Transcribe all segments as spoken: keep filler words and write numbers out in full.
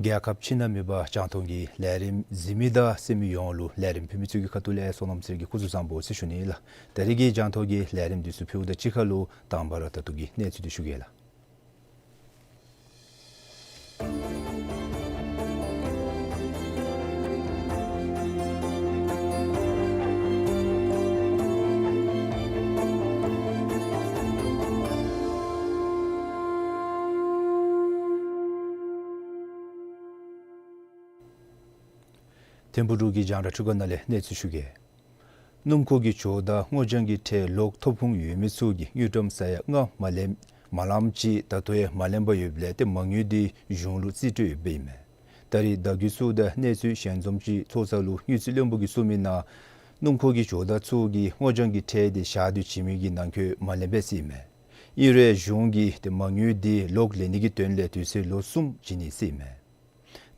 རྒྱལ་ཁབ་ཕྱི་ནང་མེད་པར་རྒྱང་མཐོང་གི་ལས་རིམ་གཟིགས་མི་དང་གསན་མི་ཡོངས་ལུ་ལས་རིམ་ཕུལ་མི་ཚུ་གི་ཁ་ཐུག་ལས་བསོད་ནམས་ཚེ་རིང་གིས་སྐུ་གཟུགས་བཟང་པོ་ཟེར་ཞུ་ནི་ལགས། ད་རིས་ཀྱི་རྒྱང་མཐོང་གི་ལས་རིམ་འདི་ཚུ་ཕུལཝ་དང་གཅིག་ཁར་ལུ་དང་པ་ར་ད་ལྟོ་གི་གནས་ཚུལ་འདི་ཞུ་གེ་ལགས། ཐིམ་ཕུག་འབྲུག་གི་རྒྱང་བསྒྲགས་འཕྲུལ་ཁང་ནང་ལས་གནས་ཚུལ་ཞུ་གེ། སྣུམ་འཁོར་གྱི་ཇོ་བདག་སྔོ་ལྗང་གི་ཁྲལ་ལོག་ཐོབ་ཁུངས་ཡོད་མི་ཚུ་གིས་དངུལ་ཀྲམ་ས་ཡ་ལྔ་མ་ལེན་མ་ལངམ་ཅིག་ད་ལྟོ་ཡང་མ་ལེན་པར་ཡོདཔ་ལས་ཏེ་མ་དངུལ་འདི་གཞུང་ལུ་རྩིས་སྤྲོད་ཡོདཔ་ཨིན་མས། ད་རིས་བརྡ་བརྒྱུད་ཚུ་དང་གནས་ཚུལ་ཞལ་འཛོམས་ཅིག་ཚོགས་ས་ལུ་དངུལ་རྩིས་བློན་པོ་གིས་གསུངས་མི་ནང་སྣུམ་འཁོར་གྱི་ཇོ་བདག་ཚུ་གིས་སྔོ་ལྗང་གི་ཁྲལ་འདི་ཞག་དུས་བྱིན་མི་གི་ནང་འཁོད་མ་ལེན་པས་ཟེར་ཨིན་མས། ཨིན་རུང་གཞུང་གིས་ཏེ་མ་དངུལ་འདི་ལོག་ལེན་ནི་གི་དོན་ལས་དུས་ཚོད་ལོ་གསུམ་བྱིན་ནི་ཟེར་ཨིན་མས།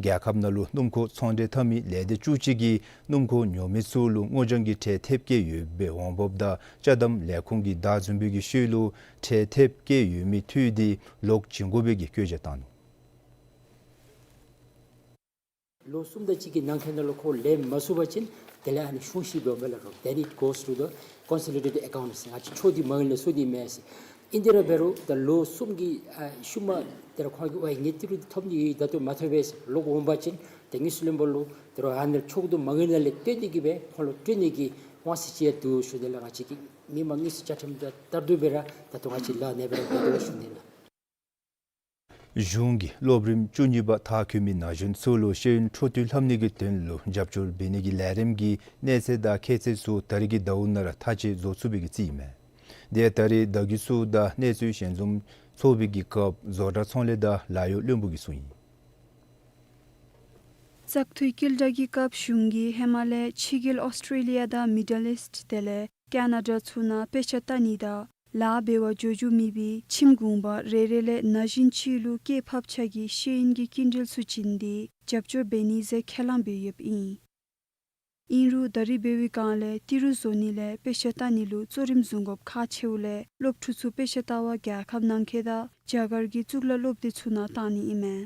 རྒྱལ་ཁབ་ནང་ལུ་སྣུམ་འཁོར་ཚོང་འབྲེལ་འཐབ་མི་ལས་སྡེ་བཅུ་གཅིག་གིས་སྣུམ་འཁོར་ཉོ་མི་ཚུ་ལུ་སྔོ་ལྗང་གི་ཁྲལ་ཐེབས་བསྐྱལ་ཡོད་པའི་འོང་འབབ་དང་ཅ་དམ་ལས་ཁུངས་ཀྱིས་བརྡ་བརྫུན་པའི་གི་ཤུལ་ལུ་ཁྲལ་ཐེབས་བསྐྱལ་ཡོད་མི་འཐུས་འདི་ལོག་བྱིན་དགོ་པའི་གི་བཀོད་རྒྱ་བཏང་ནུག། ལོ་གསུམ་དང་གཅིག་གི་ནང་འཁོད་ནང་ལུ་ཁོ་ལེན་མ་ཚུགས་པ་ཅིན་དེ་ལས་ཨ་ནི་གཞུང་བཞེས་འབདཝ་མས་ལགས། Then it goes to the consolidated accounts. ང་བཅས་ཁྲོ་འདི་མ་དངུལ་ལས་བཟོ་ནི་མེན་ཟེར། ཨིན་དེ་ར་འབད་རུང་ད་ལོ་གསུམ་གྱི་ཨ་ཤུལ་མ་དེ་ར་ཁོང་གིས་ཝའི་ངེའི་ཏི་རུ་ཐོབ་ནི་ཡོད་ད་ལྟོ་མ་ཐོབ་པས་ཟེར་ལོག་འོང་པ་ཅིན་ཏེ་དངུལ་རྩིས་བློན་པོ་ལུ་དེ་རུ་ཨ་ནི་ཕྱོགས་བསྡུ་མ་དངུལ་ནང་ལས་བཏོན་ཏེ་གི་སྦེ་ཁོང་ལུ་སྤྲོད་ནི་གི་དབང་ཚད་ཅིག་ཡང་འདུག་ཞུ་ནི་ལགས། ང་བཅས་ཀྱི་མི་མང་དངུལ་རྩིས་བཅའ་ཁྲིམས་དང་ལྟར་དུ་སྦེ་ར་ད་ལྟོ་ང་བཅས་ལཱ་གནས་པ་ར་འབད་དོ་ཞུ་ནི་ལགས། གཞུང་གིས་སློབ་རིམ་བཅུ་གཉིས་པ་མཐར་འཁྱོལ་མི་ན་གཞོན་ཚུ་ལུ་ཤེས་ཡོན་འཕྲོ་མཐུད་ལྷབ་ནི་གི་དོན་ལུ་རྒྱབ་སྐྱོར་འབད་ནི་གི་ལས་རིམ་གྱི་གནས་ཚད་དང་ཁྱད་ཚད་ཚུ་ད་རིས་ཀྱི་ཟླཝ་ནང་ར་མཐའ་དཔྱད་བཟོ་ཚུགས་པའི་གི་རྩིས་ཨིན་མས། དེ་ཡང་ད་རིས་བརྡ་བརྒྱུད་ཚུ་དང་གནས་ཚུལ་ཞལ་འཛོམས་ཚོགས་པའི་གི་སྐབས་བཟོ་གྲྭ་ཚོང་ལས་དང་ལཱ་གཡོག་བློན་པོ་གིས་གསུངས་ཡི། བཙག་འཐུའི་དཀྱིལ་བསྒྲགས་ཀྱི་སྐབས་གཞུང་གིས་ཧེ་མ་ལས་ཕྱི་རྒྱལ་ཨོསི་ཊེ་ལི་ཡ་དང་མི་ཌལ་ཨིསཊ་དེ་ལས་ཀེ་ན་ཌ་ཚུ་ནང་དཔེ་ཆ་ལྟ་ནི་དང་ལཱ་འབད་བར་འགྱོ་འགྱོ་མི་པའི་ཁྱིམ་གུང་པ་རེ་རེ་ལས་ན་གཞོན་ཅིག་ལུ་སྐྱེས་ཕབ་ཆ་གི་ཤེས་ཡོན་གྱི་སྐྱིན་འགྲུལ་ཚུ་བྱིན་ཏེ་རྒྱབ་སྐྱོར་འབད་ནི་ཟེར་ཁས་བླངས་འབད་ཡོདཔ་ཨིན། ཨིན་རུང་ད་རིས་འབད་བའི་སྒང་ལས་ཏི་རུ་བཟོ་ནི་ལས་དཔེ་ཆ་ལྟ་ནི་ལུ་གཙོ་རིམ་བཟུང་དགོཔ་ཁག་ཆེཝ་ལས་སློབ་ཕྲུག་ཚུ་དཔེ་ཆ་ལྟ་བར་རྒྱལ་ཁབ་ནང་འཁོད་དང་རྒྱ་གར་གྱི་གཙུག་ལག་སློབ་སྡེ་ཚུ་ནང་བཏང་ནི་ཨིན་མས།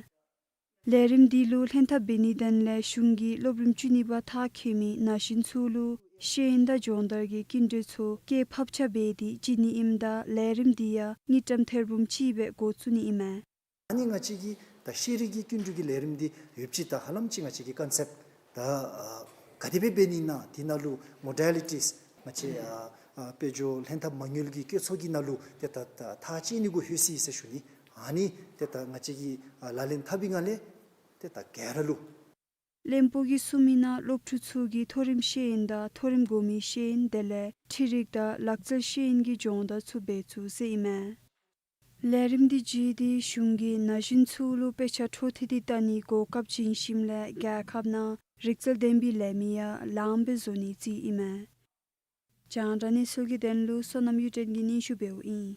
ལས་རིམ་འདི་ལུ་ལྷན་ཐབས་འབད་ནིའི་དོན་ལས་གཞུང་གིས་སློབ་རིམ་བཅུ་གཉིས་པ་མཐར་འཁྱོལ་མི་ན་གཞོན་ཚུ་ལུ་ཤེས་ཡོན་དང་སྦྱོང་བརྡར་གྱི་སྐྱིན་འགྲུལ་ཚུ་སྐྱེས་ཕབ་ཆ་འབད་དེ་བྱིན་ནི་ཨིནམ་ད་ལས་རིམ་འདི་ཡང་དངུལ་ཀྲམ་ཐེར་འབུམ་གཅིག་སྦེ་འགོ་བཙུགས་ནི་ཨིན་མས། ཨ་ནི་ང་བཅས་ཀྱི་ད་ཤེས་རིག་གི་སྐྱིན་འགྲུལ་གྱི་ལས་རིམ་འདི་ཡོདཔ་ཅིག་ད་ཧ་ལམ་ཅིག་ང་བཅས་ཀྱི་ཀོན་སེཔཊ་ད་ཨ་ག་དེ་སྦེ་འབད་ནི་ཨིན་ན་དེ་ནང་ལུ་མོ་ཌེ་ལི་ཊིས་ང་བཅས་ཨ་ཨ་དཔལ་འབྱོར་ལྷན་ཐབས་མ་དངུལ་གྱི་སྐྱོད་ཚོགས་ཀྱི་ནང་ལུ་ཏེ་ད་ད་ཐག་བཅད་ནི་གུ་ལྷོད་ཅི་ཟེར་ཞུ་ནི། ཨ་ནི་ཏེ་ད་ང་བཅས་ཀྱིས་ཨ་ལག་ལེན་འཐབ་པའི་སྒང་ལས་ཏེ་ད་ག་ར་ལུ། བློན་པོ་གིས་གསུངས་མི་ནང་སློབ་ཕྲུག་ཚུ་གིས་མཐོ་རིམ་ཤེས་ཡོན་དང་མཐོ་རིམ་གོང་མའི་ཤེས་ཡོན་དེ་ལས་འཕྲུལ་རིག་དང་ལག་རྩལ་ཤེས་ཡོན་གྱི་སྦྱོང་བརྡར་ཚུ་འབད་ཚུགས་ཟེར་ཨིན་མས། ལས་རིམ་འདི་བརྒྱུད་དེ་གཞུང་གིས་ན་གཞོན་ཚུ་ལུ་དཔེ་ཆ་འཕྲོ་མཐུད་དེ་ལྟ་ནིའི་གོ་སྐབས་བྱིན་ཞིནམ་ལས་རྒྱལ་ཁབ་ནང་རིག་རྩལ་ལྡན་པའི་ལས་མི་ཡང་ལངམ་སྦེ་བཟོ་ནིའི་རྩིས་ཨིན་མས། རྒྱང་བསྒྲགས་གནས་ཚུལ་གྱི་དོན་ལུ་བསོད་ནམས་གཡུ་སྒྲོན་གྱིས་སྙན་ཞུ་འབདཝ་ཨིན།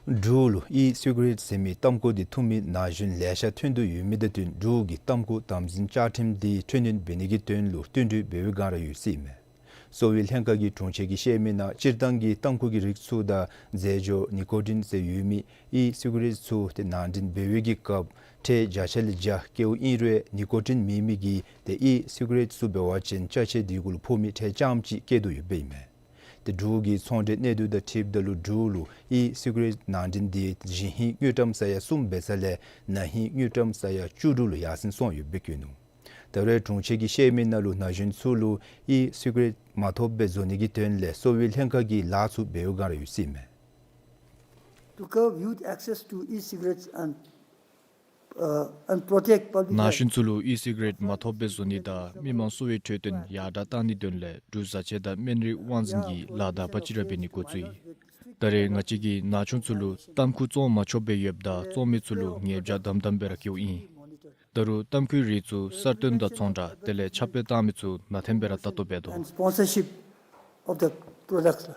འབྲུག་ལུ་ཨི་སི་ག་རེཊ་ཟེར་མི་ཏམ་ཁུ་འདི་འཐུང་མི་ན་གཞོན་ལེ་ཤ་ཐོན་དོ་ཡོད་མི་དང་བསྟུན་འབྲུག་གི་ཏམ་ཁུ་དམ་འཛིན་བཅའ་ཁྲིམས་འདི་འཕྲོ་མཐུད་འབད་ནི་གི་དོན་ལུ་བསྟུན་གྲོས་འབད་བའི་བསྒང་ར་ཡོད་ཟེར་ཨིན་མས། གསོ་བའི་ལྷན་ཁག་གི་དྲུང་ཆེན་གྱིས་བཤད་མི་ནང་སྤྱིར་བཏང་གི་ཏམ་ཁུ་གི་རིགས་ཚུ་དང་རྫས་སྦྱོར་ནི་ཀོ་ཊིན་ཟེར་ཡོད་མི་ཨི་སི་ག་རེཊ་ཚུ་ཏེ་ནང་འདྲེན་འབད་བའི་གི་སྐབས་ཁྲལ་བརྒྱ་ཆ་ལས་བརྒྱ་བཀལཝ་ཨིན་རུང་ནི་ཀོ་ཊིན་མེད་མི་གི་ཏེ་ཨི་སི་ག་རེཊ་ཚུ་འབད་བ་ཅིན་ཅ་ཆས་འདི་གུ་ལུ་ཕོག་མི་ཁྲལ་རྐྱངམ་ཅིག་བཀལ་དོ་ཡོདཔ་ཨིན་མས། ཏེ་འབྲུག་གི་ཚོང་འབྲེལ་གནད་དོན་དང་འཁྲིལཝ་ད་ལུ་འབྲུག་ལུ་ཨི་སི་ག་རེཊ་ནང་འདྲེན་འདི་གཞེས་ཧིང་དངུལ་ཀྲམ་ས་ཡ་གསུམ་འབད་ས་ལས་ན་ཧིང་དངུལ་ཀྲམ་ས་ཡ་བཅུ་དྲུག་ལུ་ཡར་སེང་སོང་ཡོདཔ་སྦེ་བཀོད་ནུག། ད་རེས་དྲུང་ཆེན་གྱིས་བཤད་མི་ནང་ལུ་ན་གཞོན་ཚུ་ལུ་ཨི་སི་ག་རེཊ་མ་ཐོབ་པར་བཟོ་ནི་གི་དོན་ལས་གསོ་བའི་ལྷན་ཁག་གིས་ལཱ་ཚུ་འབད་བའི་བསྒང་ར་ཡོད་ཟེར་ཨིན་མས། To curb youth access to e-cigarettes and, uh, and protect public health. ན་གཞོན་ཚུ་ལུ་ཨི་སི་ག་རེཊ་མ་ཐོབ་པར་བཟོ་ནི་དང་མི་མང་གསོ་བའི་འཕྲོད་བསྟེན་ཡར་དྲག་གཏང་ནིའི་དོན་ལས་འབྲུག་བཟའ་ཆས་དང་སྨན་རིགས་དབང་འཛིན་གྱིས་ལཱ་དག་པ་ཅིག་ར་འབད་ནི་འགོ་བཙུགས་ཡི། ད་རེས་ང་བཅས་ཀྱིས་ན་ཆུང་ཚུ་ལུ་ཏམ་ཁུ་བཙོང་མ་ཆོགཔ་སྦེ་ཡོདཔ་ད་བཙོང་མི་ཚུ་ལུ་ཉེས་བྱ་དམ་དམ་སྦེ་ར་བཀལཝ་ཨིན། ད་རུང་ཏམ་ཁུའི་རིགས་ཚུ་གསར་བཏོན་དང་ཚོང་བསྒྲགས་དེ་ལས་ཁྱབ་སྤེལ་གཏང་མི་ཚུ་ནང་འཐེན་སྦེ་ར་བལྟ་ཏོག་ཏོ་འབད་དོ། And sponsorship of the products.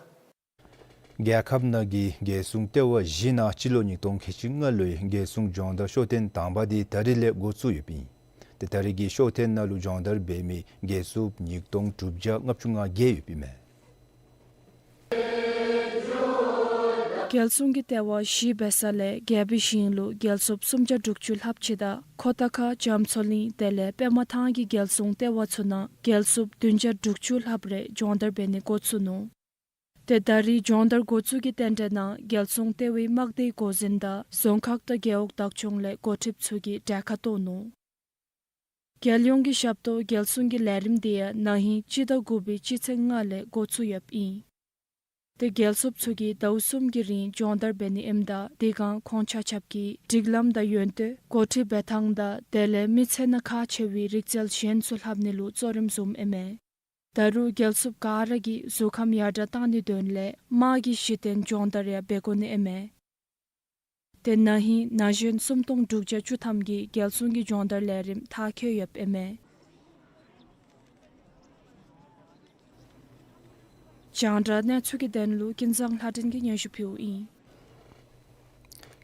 རྒྱལ་ཁབ་ནང་གི་རྒྱལ་སྲུང་ལྟེ་བ་བཞི་ནང་སྤྱི་ལོ་ཉིས་སྟོང་ཁལ་གཅིག་ལྔ་ལོའི་རྒྱལ་སྲུང་སྦྱོང་བརྡར་ཤོག་ཐེངས་དང་པ་འདི་ད་རིས་ལས་འགོ་བཙུགས་ཡོདཔ་ཨིན། ཏེ་ད་རིས་ཀྱི་ཤོག་ཐེངས་ནང་ལུ་སྦྱོང་བརྡར་འབད་མི་རྒྱལ་སྲུངཔ་ཉིས་སྟོང་དྲུག་བརྒྱ་ལྔ་བཅུ་ང་བརྒྱད་ཡོདཔ་ཨིན་མས། རྒྱལ་སྲུང་གི་ལྟེ་བ་བཞི་འབད་ས་ལས་རྒྱལ་པོའི་ཞིང་ལུ་རྒྱལ་སྲུངཔ་སུམ་བརྒྱ་དྲུག་ཅུ་ལྷགཔ་ཅིག་དང་ཁོ་ཐང་ཁ་རྒྱ་མཚོ་གླིང་དེ་ལས་པདྨ་ཐང་གི་རྒྱལ་སྲུང་ལྟེ་བ་ཚུ་ནང་རྒྱལ་སྲུངཔ་བདུན་བརྒྱ་དྲུག་ཅུ་ལྷགཔ་རེ་སྦྱོང་བརྡར་འབད་ནི་འགོ་བཙུགས་ནུག། ཏེ་ད་རིས་སྦྱོང་བརྡར་འགོ་བཙུགས་ཀྱི་རྟེན་འབྲེལ་ནང་རྒྱལ་སྲུང་ལྟེ་བའི་དམག་སྡེའི་འགོ་འཛིན་དང་རྫོང་ཁག་དང་རྒེད་འོག་བདག་སྐྱོང་ལས་འགོ་ཁྲིདཔ་ཚུ་གིས་གྲལ་ཁར་གཏོགས་ནུག། རྒྱལ་ཡོངས་ཀྱི་ཞབས་ཏོག་རྒྱལ་སྲུང་གི་ལས་རིམ་འདི་ཡང་ན་ཧིང་སྤྱི་ཟླ་དགུ་པའི་སྤྱི་ཚེས་ལྔ་ལས་འགོ་བཙུགས་ཡོདཔ་ཨིན། ཏེ་རྒྱལ་སྲུངཔ་ཚུ་གིས་ཟླཝ་གསུམ་གྱི་རིང་སྦྱོང་བརྡར་འབད་ནི་ཨིནམ་ད་དེ་སྒང་ཁོང་ཆ་ཁྱབ་ཀྱིས་སྒྲིག་ལམ་དང་ཡོན་ཏན་འགོ་ཁྲིད་འབད་ཐངས་དང་དེ་ལས་མི་ཚེ་ནང་ཁག་ཆེ་བའི་རིག་རྩལ་གཞན་ཚུ་ལྷབ་ནི་ལུ་གཙོ་རིམ་བཟུམ་ཨིན་མས། ད་རུང་རྒྱལ་སྲུངཔ་ག་ར་གིས་གཟུགས་ཁམས་ཡར་དྲག་གཏང་ནིའི་དོན་ལས་དམག་གི་གཞི་རྟེན་སྦྱོང་བརྡར་ཡང་འབད་དགོ་ནི་ཨིན་མས། ཏེ་ན་ཧིང་ན་གཞོན་སུམ་སྟོང་དྲུག་བརྒྱ་བཅུ་ཐམ་གྱིས་རྒྱལ་སྲུང་གི་སྦྱོང་བརྡར་ལས་རིམ་མཐར་འཁྱོལ་ཡོདཔ་ཨིན་མས། རྒྱང་བསྒྲགས་གནས་ཚུལ་གྱི་དོན་ལུ་ཀུན་བཟང་ལྷ་སྒྲོན་གྱིས་སྙན་ཞུ་ཕུལཝ་ཨིན།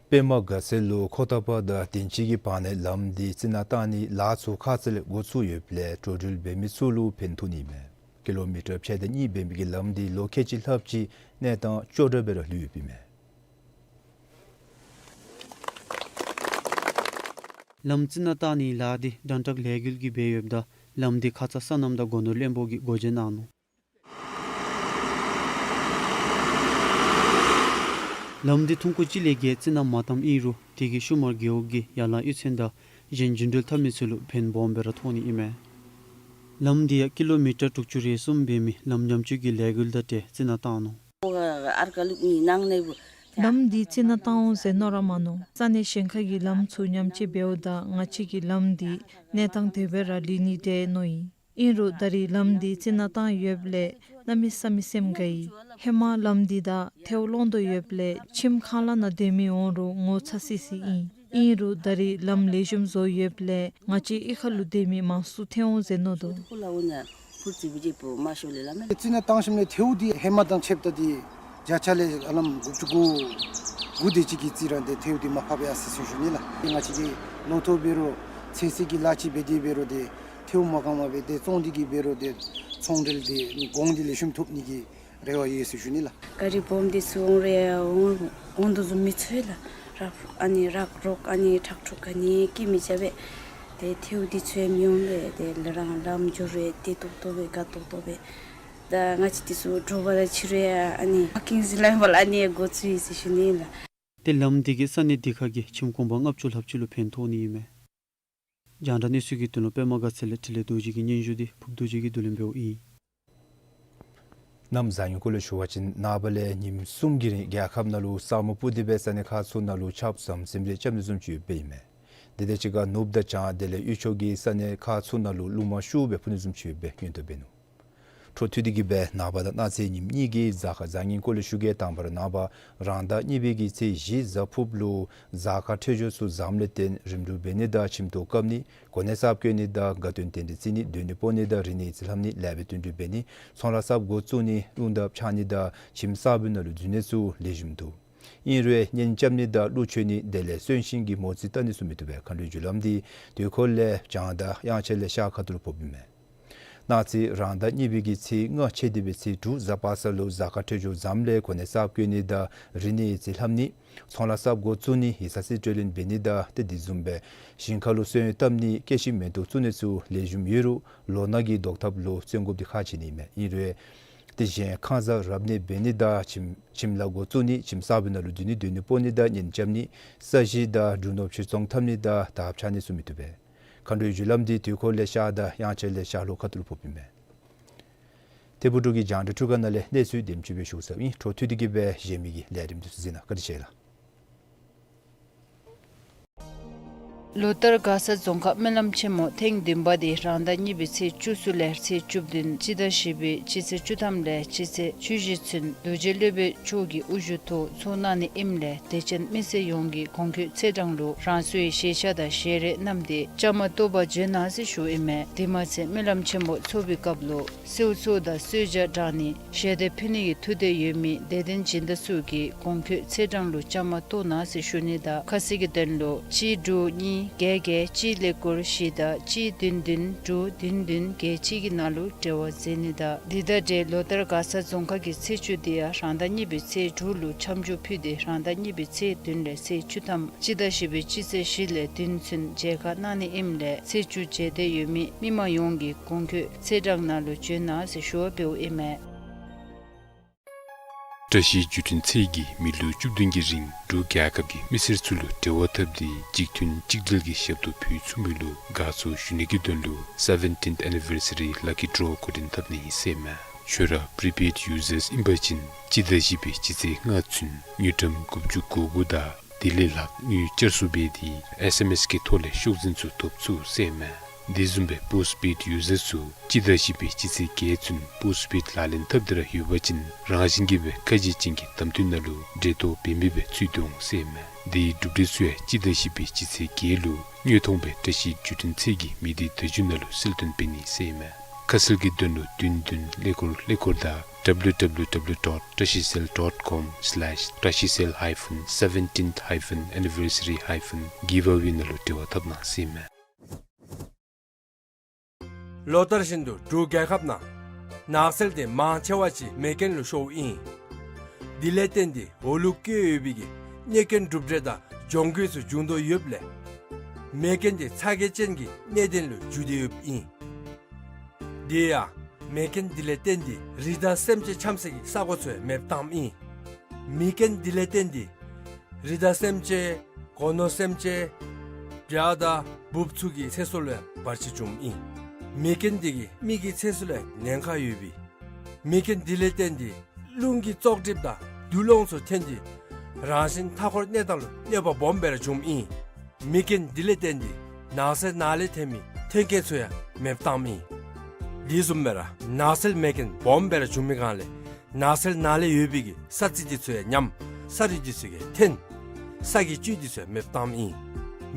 པདྨ་དགའ་ཚལ་ལུ་ཁོ་ཐང་པ་དང་དན་ཅི་གི་བར་ནའི་ལམ་འདི་རྩི་ནག་བཏང་ནིའི་ལཱ་ཚུ་ཁ་ཙ་ལས་འགོ་བཙུགས་ཡོདཔ་ལས་འགྲོ་འགྲུལ་འབད་མི་ཚུ་ལུ་ཕན་ཐོགས་ནི་མས། ཀི་ལོ་མི་ཊར་ཕྱེད་དང་གཉིས་འབད་མི་གི་ལམ་འདི་ལོ་ཁལ་གཅིག་ལྷགཔ་ཅིག་གནས་སྟངས་སྐྱོ་དྲགས་སྦེ་ར་ལུས་ཡོདཔ་ཨིན་མས། ལམ་རྩི་ནག་བཏང་ནིའི་ལཱ་འདི་དྲན་དྲག་ལས་འགུལ་གྱིས་འབད་ཡོདཔ་ད་ལམ་འདི་ཁ་ཙ་སོ་ནམ་དང་སྒོ་ནོར་བློན་པོ་གིས་སྒོ་འབྱེད་གནང་ནུག། ལམ་འདི་ཐུང་ཀུ་གཅིག་ལས་བརྒལ་རྩི་ནག་མ་བཏངམ་ཨིན་རུང་དེ་གི་ཤུལ་མར་རྒེད་འོག་གི་ཡར་ལངས་གཡུས་ཚན་དང་གཞན་རྒྱུན་འགྲུལ་འཐབ་མི་ཚུ་ལུ་ཕན་སྦོམ་སྦེ་ར་ཐོགས་ནི་ཨིན་མས། ལམ་འདི་ཡང་ཀི་ལོ་མི་ཊར་དྲུག་ཅུ་རེ་གསུམ་འབད་མི་ལམ་ཉམས་བཅོས་ཀྱི་ལས་འགུལ་དང་འབྲེལ་རྩི་ནག་བཏང་ནུག། ལམ་འདི་རྩི་ནག་བཏང་འོང་ཟེར་མནོ་ར་མ་མནོ། ས་གནས་གཞན་ཁ་གི་ལམ་ཚུ་ཉམས་བཅོས་འབདཝ་ད་ང་བཅས་ཀྱི་ལམ་འདི་གནས་སྟངས་དེ་སྦེ་ར་ལུས་ནི་འདྲས་མནོ་ཡི། ཨིན་རུང་ད་རིས་ལམ་འདི་རྩི་ནག་བཏང་ཡོདཔ་ལས་གནམ་མེད་ས་མེད་སེམས་དགའ་ཡི། ཧེ་མ་ལམ་འདི་དང་ཐལཝ་སློང་དོ་ཡོདཔ་ལས་ཁྱིམ་ཁང་གླ་ནང་སྡོད་མི་འོང་རུང་ངོ་ཚ་སི་སི་ཨིན། ཨིན་རུང་ད་རིས་ལམ་ལེགས་ཤོམ་བཟོ་ཡོདཔ་ལས་ང་བཅས་གཡུས་ཁ་ལུ་སྡོད་མི་མང་སུ་ཐོན་འོང་ཟེར་མནོ་དོ། རྩི་ནག་བཏང་ཞིནམ་ལས་ཐལཝ་འདི་ཧེ་མ་དང་ཕྱདཔ་ད་འདི་བརྒྱ་ཆ་ལས་ཨ་ལམ་དགུ་བཅུ་གོ་དགུ་དེ་ཅིག་གིས་རྩིས་ར་འདི་ཐལཝ་འདི་མར་ཕབ་ཡར་སོ་ཡི་ཟེར་ཞུ་ནི་ལགས། ང་བཅས་ཀྱིས་ལོ་ཐོག་འབད་རུང་ཚོད་བསྲེ་གི་ལཱ་ཅིག་འབད་དེ་འབད་རུང་འདི་ཐལཝ་མ་གང་མ་འབད་དེ་བཙོང་སྟེ་གིས་འབད་རུང་འདི་ཚོང་འབྲེལ་འདི་གོང་འདི་ལེགས་ཤོམ་ཐོབ་ནི་གི་རེ་བ་ཡོད་ཟེར་ཞུ་ནི་ལགས། ག་རི་སྦོམ་འདི་ཚུ་འོང་རུང་འོང་འོང་དོ་བཟུམ་མི་ཚོར་ལགས། རག་ཨ་ནི་རག་རོག་ཨ་ནི་ཁྲག་འཁྲུག་ག་ནི་སྐྱེ་མི་བྱ་བས། ཏེ་ཐལཝ་འདི་ཚུ་ཡང་མི་འོང་པས། ཏེ་ལ་རང་ལམ་འགྱོ་རུང་བདེ་ཏོག་ཏོ་སྦེ་དགའ་ཏོག་ཏོ་སྦེ། ད་ང་བཅས་འདི་ཚུ་དྲོ་པ་དང་ཕྱི་རུ་ཡང་ཨ་ནི་པར་ཀིང་ཟེར་སླབ་ཨིན་པ་ལགས། ཨ་ནི་འགོ་བཙུགས་ཡི་ཟེར་ཞུ་ནི་ལགས། ཏེ་ལམ་འདི་གིས་ས་གནས་འདི་ཁ་གི་ཁྱིམ་གུང་པ་ལྔ་བཅུ་ལྷགཔ་ཅིག་ལུ་ཕན་ཐོགས་ནི་ཨིན་མས། རྒྱང་བསྒྲགས་གནས་ཚུལ་གྱི་དོན་ལུ་པདྨ་དགའ་ཚལ་ལས་འཕྲིན་ལས་རྡོ་རྗེ་གི་སྙན་ཞུ་འདི་ཕུབ་རྡོ་རྗེ་གིས་བསྡུ་ལེན་འབདཝ་ཨིན། གནམ་བཟང་ངན་སྐོར་ལས་ཞུ་བ་ཅིན་ནངས་པ་ལས་ཉིནམ་གསུམ་གྱི་རིང་རྒྱལ་ཁབ་ནང་ལུ་ས་སྨུག་སྤུབས་ཏེ་སྦེ་ས་གནས་ཁག་ཚུ་ནང་ལུ་ཆརཔ་ཟམ་ཟིམ་རེ་རྐྱབ་ནི་བཟུམ་ཅིག་ཡོདཔ་ཨིན་མས། དེ་དང་གཅིག་ཁར་ནུབ་དང་བྱང་དེ་ལས་དབུས་ཕྱོགས་ཀྱི་ས་གནས་ཁག་ཚུ་ནང་ལུ་རླུང་མ་ཤུགས་སྦེ་འཕུ་ནི་བཟུམ་ཅིག་ཡོདཔ་སྦེ་སྙན་ཐོ་འབད་ནུག། འཕྲོ་མཐུད་དེ་གིས་སྦེ་ནངས་པ་དང་གནངས་ཚེ་ཉིནམ་གཉིས་ཀྱི་གཟའ་སྐར་བཟང་ངན་སྐོར་ལས་ཞུ་གེ། དང་པ་ར་ནངས་པ་རང་ཟླ་གཉིས་པའི་གི་ཚེས་བཞི་གཟའ་ཕུརཔ་ལུ་གཟའ་སྐར་འཕྲོད་སྦྱོར་ཚུ་བཟངམ་ལས་བརྟེན་རིམ་གྲོ་འབད་ནི་དང་ཁྱིམ་ཐོག་བཀབ་ནི་གོ་གནས་གསརཔ་བཀོད་ནི་དང་དགའ་སྟོན་རྟེན་འབྲེལ་བརྩི་ནི་སྡོད་གནས་སྤོ་ནི་དང་རིག་གནས་རྩིས་ལྷབ་ནི་ལེགས་པའི་བསྟུན་གྲོས་འབད་ནི་ཚོང་ལཱ་གསརཔ་འགོ་བཙུགས་ནི་རླུང་ཐབ་འཕྱར་ནི་དང་ཁྱིམ་གསརཔའི་ནང་ལུ་འཛུལ་ནི་ཚུ་ལེགས་ཤོམ་འདུག། ཨིན་རུང་གཉེན་རྐྱབ་ནི་དང་གླུ་མཆོད་ནི་དེ་ལས་གསོན་གཤིན་གྱི་མོ་རྩིས་བལྟ་ནི་ཚུ་མི་བཏུབ་པས། མཁའ་འགྲོའི་རྒྱུ་ལམ་འདི་དུས་འཁོར་ལས་བྱང་དང་དབྱངས་འཆར་ལས་ཤར་ཁ་ཐུག་ལུ་ཕོགཔ་ཨིན་མས། གནངས་ཚེ་རང་ཟླ་གཉིས་པའི་གི་ཚེས་ལྔ་ཕྱེད་དེ་སྦེ་ཚེས་དྲུག་གཟའ་པ་སངས་ལུ་གཟའ་སྐར་འཕྲོད་སྦྱོར་བཟངམ་ལས་གོ་གནས་གསརཔ་བཀོད་ནི་དང་རིག་གནས་རྩིས་ལྷབ་ནི་ཚོང་ལཱ་གསརཔ་འགོ་བཙུགས་ནི་ཡིག་ཚང་རྩིས་སྤྲོད་ལེན་འབད་ནི་དང་ཏེ་དེ་བཟུམ་སྦེ་ཞིང་ཁ་ལུ་སོན་བཏབ་ནི་སྐྱེ་ཤི་མེ་ཏོག་བཙུགས་ནི་ཚུ་ལེགས་ཤོམ་ཡོད་རུང་ལོ་ནག་གི་བཟློག་ཐབས་ལུ་བརྩོན་དགོཔ་འདི་ཁག་ཆེ་ནི་ཨིན་མས། ཨིན་རུང་ཏེ་གཞན་ཁང་གསར་རབ་གནས་འབད་ནི་དང་ཁྱིམ་ཁྱིམ་ལཱ་འགོ་བཙུགས་ནི་ཁྱིམ་གསརཔའི་ནང་ལུ་འཛུལ་ནི་སྡོད་གནས་སྤོ་ནི་དང་གཉེན་རྐྱབ་ནི་ས་གཞི་དང་འབྲུ་ནོར་བུ་ཕྱིར་ཚོང་འཐབ་ནི་དང་ཐབ་འཕྱར་ནི་ཚུ་མི་བཏུབ་པས། མཁའ་འགྲོའི་རྒྱུ་ལམ་འདི་དུས་འཁོར་ལས་ཤར་དང་དབྱངས་འཆར་ལས་ཤར་ལྷོ་ཁ་ཐུག་ལུ་ཕོགཔ་ཨིན་མས། ཐད་འབྲུག་གི་རྒྱང་བསྒྲགས་ཐོག་ཁ་ནང་ལས་གནས་ཚུལ་དེམ་ཅིག་སྦེ་ཞུ་ཚརཝ་ཨིན། འཕྲོ་མཐུད་དེ་གིས་སྦེ་གཞན་མི་གི་ལས་རིམ་འདི་ཚུ་གཟིགས་གནང་། བཀའ་དྲིན་ཆེ་ལགས། ལོ་ལྟར་མགར་ས་རྫོང་ཁག་སྨོན་ལམ་ཆེན་མོ་ཐེངས་བདུན་པ་འདི་རང་ཟླ་གཉིས་པའི་ཚེས་བཅུ་གསུམ་ལས་ཚེས་བཅུ་བདུན་སྤྱི་ཟླ་བཞི་པའི་སྤྱི་ཚེས་བཅུ་ཐམ་ལས་སྤྱི་ཚེས་བཅུ་བཞི་ཚུན་རྡོ་རྗེ་སློབ་དཔོན་མཆོག་གི་དབུ་བཞུགས་ཐོག་ཚོགས་གནང་ནི་ཨིནམ་ལས་དད་ཅན་མི་སེར་ཡོངས་ཀྱིས་གོང་འཁོད་ཚེས་གྲངས་ལུ་རང་སོའི་ཞལ་ཆས་དང་ཞལ་རས་བསྣམས་ཏེ་བཅའ་མར་གཏོགས་པར་བྱོན་གནང་ཟེར་ཞུཝ་ཨིན་མས། དེ་མ་ཚད་སྨོན་ལམ་ཆེན་མོ་ཚོགས་པའི་སྐབས་ལུ་གསོལ་ཚོགས་དང་གསོལ་ཇ་དྲང་ནི་ཞལ་འདེབས་ཕུལ་ནི་གི་ཐུགས་འདོད་ཡོད་མི་དད་ལྡན་སྦྱིན་བདག་ཚུ་གིས་གོང་འཁོད་ཚེས་གྲངས་ལུ་བཅའ་མར་གཏོགས་གནང་ཟེར་ཞུ་ནི་དང་ཁ་གསལ་གྱི་དོན་ལུ་གཅིག་དྲུག་གཉིས་བརྒྱད་བརྒྱད་གཅིག་ཀླད་ཀོར་བཞི་དང་གཅིག་བདུན་བདུན་དྲུག་བདུན་བདུན་བརྒྱད་གཅིག་གི་ནང་ལུ་འབྲེལ་བ་མཛད་ནི་དང་འདི་དང་འབྲེལ་ལོ་ལྟར་མགར་ས་རྫོང་ཁག་གི་ཚེས་བཅུ་འདི་ཡང་རང་ཟླ་གཉིས་པའི་ཚེས་དྲུག་ལུ་འཆམ་འཇུག་ཕུལ་ཏེ་རང་ཟླ་གཉིས་པའི་ཚེས་བདུན་ལས་ཚེས་བཅུ་ཐམ་སྤྱི་ཟླ་བཞི་པའི་སྤྱི་ཚེས་བཞི་ལས་བདུན་ཚུན་མཇལ་ཁ་གནང་ནི་ཨིནམ་ལས་ཚེས་བཅུ་མཇལ་འདོད་ཡོད་མི་མི་མང་ཡོངས་ཀྱིས་གོང་འཁོད་ཚེས་གྲངས་ནང་ལུ་བྱོན་གནང་ཟེར་ཞུ་བ་འབདཝ་ཨིན་མས། བཀྲ་ཤིས་བརྒྱུད་འཕྲིན་ཚད་ཀྱིས་མི་ལོ་བཅུ་བདུན་གྱི་རིང་འབྲུག་རྒྱལ་ཁབ་ཀྱི་མི་སེར་ཚུ་ལུ་འབྲེལ་བ་འཐབ་སྟེ་གཅིག་མཐུན་གཅིག་སྒྲིལ་གྱི་ཞབས་ཏོག་ཕུལ་ཚུགས་མི་ལུ་དགའ་ཚོར་ཞུ་ནི་གི་དོན་ལུ་seventeenth anniversary lucky draw འགོ་འདྲེན་འཐབ་ནི་ཨིན་ཟེར་མས། ཁྱོད་ར་prepaid users ཨིན་པ་ཅིན་སྤྱི་ཟླ་བཞི་པའི་སྤྱི་ཚེས་ལྔ་ཚུན་དངུལ་ཀྲམ་དགུ་བཅུ་གོ་དགུ་དང་དེ་ལས་ལྷག་དངུལ་བསྐྱར་གསོ་འབད་དེ་ཨེསི་ཨེམ་ཨེསི་གི་ཐོག་ལས་ཤོག་འཛིན་ཚུ་ཐོབ་ཚུགས་ཟེར་མས། དེ་བཟུམ་སྦེ་postpaid users ཚུ་སྤྱི་ཟླ་བཞི་པའི་སྤྱི་ཚེས་བརྒྱད་ཚུན་postpaid ལག་ལེན་འཐབ་སྟེ་ར་ཡོད་པ་ཅིན་རང་བཞིན་གྱིས་སྦེ་ཁ་ཕྱེ་ཅན་གྱི་གདམ་འཐུ་ནང་ལུ་འབྲེལ་གཏོགས་འབད་མི་སྦེ་ཚུད་དོ་འོང་ཟེར་མས། དེའི་གྲུབ་འབྲས་ཚུ་ཡང་སྤྱི་ཟླ་བཞི་པའི་སྤྱི་ཚེས་བརྒྱད་ལུ་དངོས་མཐོང་སྦེ་བཀྲ་ཤིས་བརྒྱུད་འཕྲིན་ཚད་ཀྱི་མི་སྡེ་བརྡ་བརྒྱུད་ནང་ལུ་གསལ་སྟོན་འབད་ནི་ཟེར་མས། ཁ་གསལ་གྱི་དོན་ལུ་བདུན་བདུན་ཀླད་ཀོར་ཀླད་ཀོར་དང་www dot trashicell dot com slash trashicell hyphen seventeenth hyphen anniversary hyphen giveaway ནང་ལུ་འབྲེལ་བ་འཐབ་གནང་ཟེར་མས། ལོ་ལྟར་བཞིན་དུ་འབྲུག་རྒྱལ་ཁབ་ནང་ནགས་ཚལ་དེ་མང་ཆེ་བ་ཅིག་མེ་རྐྱེན་ལུ་ཤོརཝ་ཨིན། དེ་ལས་བརྟེན་ཏེ་འོག་ལུ་བཀོད་ཡོད་པའི་གི་གནོད་རྐྱེན་གྲུབ་འབྲས་དང་གྱོང་གུད་ཚུ་འབྱུང་དོ་ཡོདཔ་ལས་མེ་རྐྱེན་དེ་ཚ་གྱང་ཅན་གྱི་གནད་དོན་ལུ་འགྱུར་ཏེ་ཡོདཔ་ཨིན། དེ་ཡང་མེ་རྐྱེན་དེ་ལས་བརྟེན་ཏེ་རི་དྭགས་སེམས་ཅན་འཁྱམ་སའི་གི་ས་གོ་ཚུ་ཡང་མེདཔ་བཏངམ་ཨིན། མེ་རྐྱེན་དེ་ལས་བརྟེན་ཏེ་རི་དྭགས་སེམས་ཅན་སྒོ་ནོར་སེམས་ཅན་བྱ་དང་འབུཔ་ཚུ་གི་ཚེ་སྲོག་ལུ་ཡང་བར་ཆད་བྱུངམ་ཨིན། མེ་རྐྱེན་དེ་གིས་མི་གི་ཚེ་སྲོག་ལུ་ཡང་ཉེན་ཁ་ཡོད་པས། མེ་རྐྱེན་དེ་ལས་བརྟེན་ཏེ་རླུང་གི་བཙོག་གྲིབ་དང་རྡུལ་སློང་ཚུ་ཐོན་ཏེ་རང་བཞིན་མཐའ་འཁོར་གནས་སྟངས་ལུ་གནོད་པ་སྦོམ་སྦེ་ར་བྱུངམ་ཨིན། མེ་རྐྱེན་དེ་ལས་བརྟེན་ཏེ་ནགས་ཚལ་ནང་ལས་ཐོན་མི་ཐོན་སྐྱེད་ཚུ་ཡང་མེདཔ་བཏངམ་ཨིན། དེ་བཟུམ་སྦེ་ར་ནགས་ཚལ་མེ་རྐྱེན་སྦོམ་སྦེ་ར་བྱུང་མི་སྒང་ལས་ནགས་ཚལ་ནང་ལས་ཡོད་པའི་གི་ས་རྩི་དེ་ཚུ་ཡང་ཉམས་ས་རུད་དེ་ཚུ་གིས་ཐོན་ས་གི་བཅུད་དེ་ཚུ་ཡང་མེདཔ་བཏངམ་ཨིན།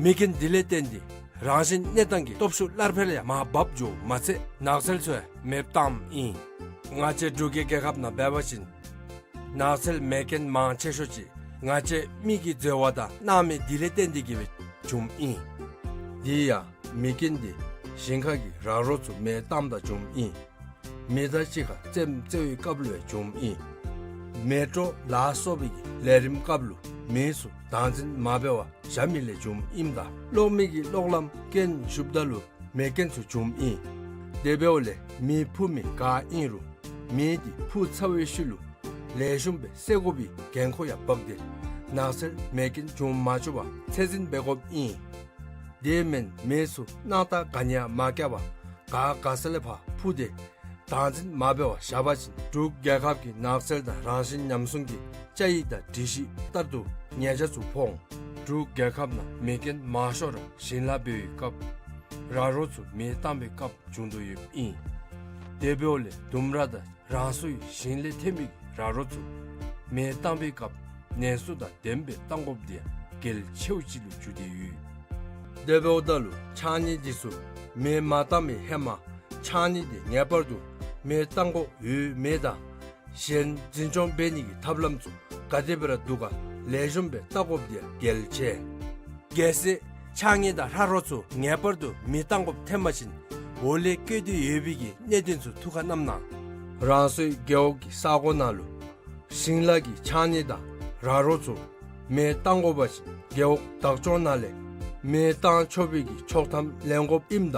མེ་རྐྱེན་དེ་ལས་བརྟེན་ཏེ་རང་བཞིན་གནས་སྟངས་ཀྱི་སྟོབས་ཤུགས་སླར་འཕེལ་ཡང་མར་བབས་འགྱོཝ་མ་ཚད་ནགས་ཚལ་ཚུ་ཡང་མེདཔ་བཏངམ་ཨིན། ང་བཅས་འབྲུག་གི་རྒྱལ་ཁབ་ནང་འབད་བ་ཅིན་ནགས་ཚལ་མེ་རྐྱེན་མང་ཆེ་ཤོས་ཅིག་ང་བཅས་མི་གི་འཛོལ་བ་དང་སྣང་མེད་དེ་ལས་བརྟེན་ཏེ་གིས་སྦེ་བྱུངམ་ཨིན། དེ་ཡང་མེ་རྐྱེན་དེ་ཞིང་ཁ་གི་ར་རོ་ཚུ་མེ་བཏངམ་ད་བྱུངམ་ཨིན། མེ་མདའ་གཅིག་ཁར་རྩེདམོ་རྩེ་བའི་སྐབས་ལུ་ཡང་བྱུངམ་ཨིན། མེ་ཏྲོག་ལ་སོགས་པའི་གི་ལས་རིམ་སྐབས་ལུ་མེ་ཚུ་བདག་འཛིན་མ་འབད་བར་བཞག་མི་ལས་བྱུངམ་ཨིནམ་ད་གློག་མེ་གི་གློག་ལམ་རྐྱེན་ཞུཝ་ད་ལུ་མེ་རྐྱེན་ཚུ་བྱུངམ་ཨིན། དེ་འབདཝ་ལས་མེ་ཕུ་མི་ག་ཨིན་རུང་མེ་དེ་ཕུ་ཚར་བའི་ཤུལ་ལུ་ལེགས་ཤོམ་སྦེ་སེལ་དགོ་པའི་འགན་ཁུར་ཡང་བབས་ཏེ་ནགས་ཚལ་མེ་རྐྱེན་བྱུང་མ་བཅུག་པར་ཚད་འཛིན་འབད་དགོཔ་ཨིན། དེ་མེན་མེ་ཚུ་སྣང་ཐག་ག་ནི་ཡང་མ་བཀལ་བར་ག་ག་ས་ལས་ཕར་ཕུ་སྟེ་བདག་འཛིན་མ་འབད་བར་བཞག་པ་ཅིན་འབྲུག་རྒྱལ་ཁབ་ཀྱི་ནགས་ཚལ་དང་རང་བཞིན་ཉམས་སྲུང་གི་བཅའ་ཡིག་དང་སྒྲིག་གཞི་ལྟར་དུ་ཉེས་ཆད་ཚུ་ཕོག་འོང་། འབྲུག་རྒྱལ་ཁབ་ནང་མེ་རྐྱེན་མང་ཤོས་ར་ཞིང་ལཱ་འབད་བའི་སྐབས་ར་རོ་ཚུ་མེ་བཏང་བའི་སྐབས་བྱུང་དོ་ཡོདཔ་ཨིན། དེ་འབདཝ་ལས་ལྡུམ་ར་དང་རང་སོའི་ཞིང་ལས་ཐོན་མི་གི་ར་རོ་ཚུ་མེ་བཏང་པའི་སྐབས་ནན་སོ་དང་ལྡནམ་སྦེ་བཏང་དགོཔ་འདི་ཡང་གལ་ཆེཝ་ཅིག་ལུ་གྱུར་ཏེ་ཡོད། དེ་འབདཝ་ད་ལུ་ཕྱགས་སྙིགས་འདི་ཚུ་མེ་མ་བཏང་པའི་ཧེ་མ་ཕྱགས་སྙིགས་འདི་ངེས་པར་དུ་མེ་བཏང་དགོཔ་ཡོད་མེད་དང་གཞན་འཛིན་སྐྱོང་འབད་ནི་གི་ཐབས་ལམ་ཚུ་ག་དེ་སྦེ་ར་འདུག་ག་ལེགས་ཤོམ་སྦེ་བལྟ་དགོཔ་འདི་ཡང་གལ་ཆེ། གལ་སྲིད་ཕྱགས་སྙིགས་དང་ར་རོ་ཚུ་ངེས་པར་དུ་མེ་བཏང་དགོཔ་ཐོན་པ་ཅིན་འོག་ལས་བཀོད་དེ་ཡོད་པའི་གི་གནད་དོན་ཚུ་ཐུགས་ཁར་བསྣམ་གནང་། རང་སོའི་རྒེད་འོག་གི་ས་གོ་ནང་ལུ་ཞིང་ལཱ་གི་ཕྱགས་སྙིགས་དང་ར་རོ་ཚུ་མེ་བཏང་དགོ་པ་ཅིན་རྒེད་འོག་བདག་སྐྱོང་ནང་ལས་མེ་བཏང་ཆོག་པའི་གི་ཆོག་ཐམ་ལེན་དགོཔ་ཨིནམ་ད་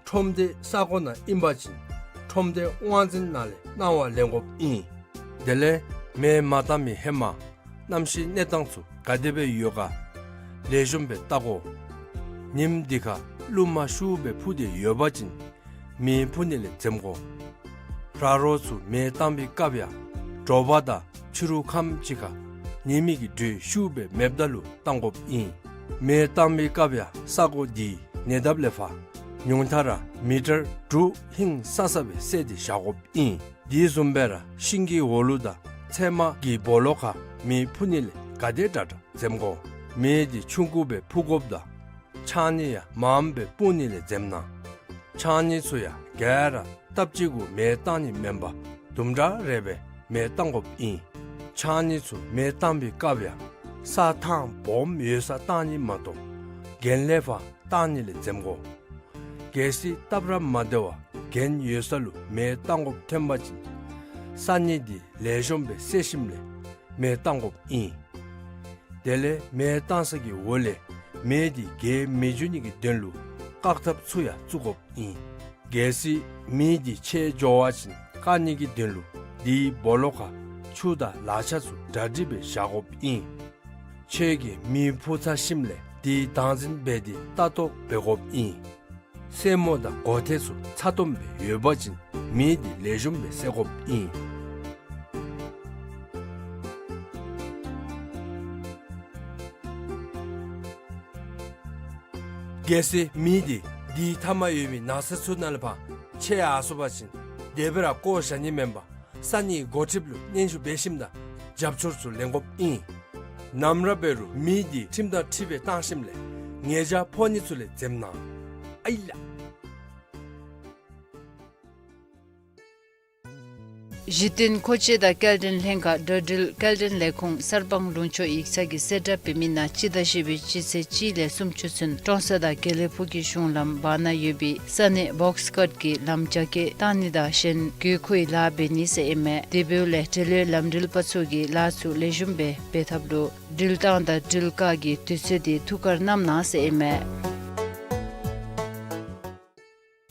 ཁྲོམ་སྡེ་ས་གོ་ནང་ཨིན་པ་ཅིན་ཁྲོམ་སྡེ་དབང་འཛིན་ནང་ལས་གནང་བ་ལེན་དགོཔ་ཨིན། དེ་ལས་མེ་མ་བཏང་པའི་ཧེ་མ་གནམ་གཤིས་གནས་སྟངས་ཚུ་ག་དེ་སྦེ་ཡོད་ག་ལེགས་ཤོམ་སྦེ་བལྟ་དགོ། ཉིམ་འདི་ཁར་རླུང་མ་ཤུགས་སྦེ་འཕུ་སྟེ་ཡོད་པ་ཅིན་མེ་འཕུ་ནི་ལས་འཛེམ་དགོ། ར་རོ་ཚུ་མེ་བཏང་པའི་སྐབས་ཡང་དྲོ་པ་དང་ཕྱི་རུ་ཁམས་ཅིག་ཁར་ཉི་མའི་གི་དྲོད་ཤུགས་སྦེ་མེདཔ་ད་ལུ་བཏང་དགོཔ་ཨིན། མེ་བཏང་པའི་སྐབས་ཡང་ས་གོ་འདི་ཉེ་འདབས་ལས་ཕར་ཉུང་མཐའ་ར་མི་ཊར་དྲུག་ཧིང་སང་ས་སྦེ་བསལ་ཏེ་བཞག་དགོཔ་ཨིན། དེ་བཟུམ་སྦེ་ར་ཤིང་གི་འོག་ལུ་དང་ཚལ་མ་གི་སྦོ་ལོགས་ཁར་མེ་འཕུ་ནི་ལས་ག་དེ་དྲག་དྲག་འཛེམ་དགོ། མེ་འདི་ཆུང་ཀུ་སྦེ་འཕུ་དགོཔ་དང་ཕྱགས་སྙིགས་ཡང་མངམ་སྦེ་སྤུངས་ནི་ལས་འཛེམ་གནང་། ཕྱགས་སྙིགས་ཚུ་ཡང་ག་ར་སྟབས་གཅིག་གུ་མེ་བཏང་ནི་མེན་པར་དུམ་གྲ་རེ་སྦེ་མེ་བཏང་དགོཔ་ཨིན། ཕྱགས་སྙིགས་ཚུ་མེ་བཏང་པའི་སྐབས་ཡང་ས་ཐང་སྦོམ་ཡོད་སར་བཏང་ནི་མ་གཏོགས་གྱེན་ལས་ཕར་བཏང་ནི་ལས་འཛེམ་དགོ། གལ་སྲིད་སྟབས་ར་མ་བདེ་བར་གྱེན་ཡོད་ས་ལུ་མེ་བཏང་དགོཔ་ཐོན་པ་ཅིན་ས་སྙིགས་འདི་ལེགས་ཤོམ་སྦེ་བསལ་ཞིནམ་ལས་མེ་བཏང་དགོཔ་ཨིན། དེ་ལས་མེ་བཏང་ས་གི་འོག་ལས་མེ་འདི་རྒྱས་མི་འགྱོ་ནི་གི་དོན་ལུ་བཀག་ཐབས་ཚུ་ཡང་བཙུགས་དགོཔ་ཨིན། གལ་སྲིད་མེ་འདི་ཆད་འགྱོ་བ་ཅིན་བཀག་ནི་གི་དོན་ལུ་དེའི་སྦོ་ལོགས་ཁར་ཆུ་དང་ལག་ཆ་ཚུ་གྲ་སྒྲིག་སྦེ་བཞག་དགོཔ་ཨིན། ཁྱོད་ཀྱིས་མེ་འཕུ་ཚར་ཞིནམ་ལས་དེ་བདག་འཛིན་འབད་དེ་ལྟ་རྟོག་འབད་དགོཔ་ཨིན། སེན་མོ་དང་གོ་ཐེར་ཚུ་ཚ་ཏོམ་སྦེ་ཡོད་པ་ཅིན་མེ་འདི་ལེགས་ཤོམ་སྦེ་བསད་དགོཔ་ཨིན། གལ་སྲིད་མེ་འདི་དེའི་མཐའ་མ་ཡོད་མི་ན་ཚ་ཚུ་ནང་ལས་ཕར་ཆད་ཡར་སོང་པ་ཅིན་དེ་སྦེ་ར་བཀོ་བཞག་ནི་མེན་པར་ས་གནས་འགོ་ཁྲིདཔ་ལུ་སྙན་ཞུ་འབད་ཞིནམ་ད་རྒྱབ་སྐྱོར་ཚུ་ལེན་དགོཔ་ཨིན། ནམ་ར་འབད་རུང་མེ་འདི་ཁྲིམས་དང་འཁྲིལ་སྦེ་བཏང་ཞིནམ་ལས་ཉེས་བྱ་ཕོག་ནི་ཚུ་ལས་འཛེམ་གནང་། ཨའི་ལགས། གཞི་རྟེན་མཁོ་ཆས་དང་སྐྱེལ་འདྲེན་ལྷན་ཁག་འགྲོ་འགྲུལ་སྐྱེལ་འདྲེན་ལས་ཁུངས་གསར་སྤང་ལུང་ཕྱོགས་ཡིག་ཚང་གིས་གསལ་བསྒྲགས་འབད་མི་ནང་སྤྱི་ཟླ་བཞི་པའི་སྤྱི་ཚེས་གཅིག་ལས་སུམ་ཅུ་ཚུན་ཀྲོང་གསར་དང་དགེ་ལེགས་ཕུག་གི་གཞུང་ལམ་བར་ན་ཡོད་པའི་ས་གནས་བོགས་ཀཊ་ཀྱི་ལམ་རྒྱ་སྐྱེད་བཏང་ནི་དང་གཞན་དགོས་མཁོའི་ལཱ་འབད་ནི་ཟེར་ཨིན་མས། དེ་འབདཝ་ལས་འབྲེལ་ཡོད་ལམ་འགྲུལ་པ་ཚུ་གིས་ལཱ་ཚུ་ལེགས་ཤོམ་སྦེ་འབད་ཐབས་ལུ་འགྲུལ་ཐངས་དང་འགྲུལ་བཀག་གི་དུས་ཚོད་འདི་ཐུགས་ཁར་བསྣམ་གནང་ཟེར་ཨིན་མས།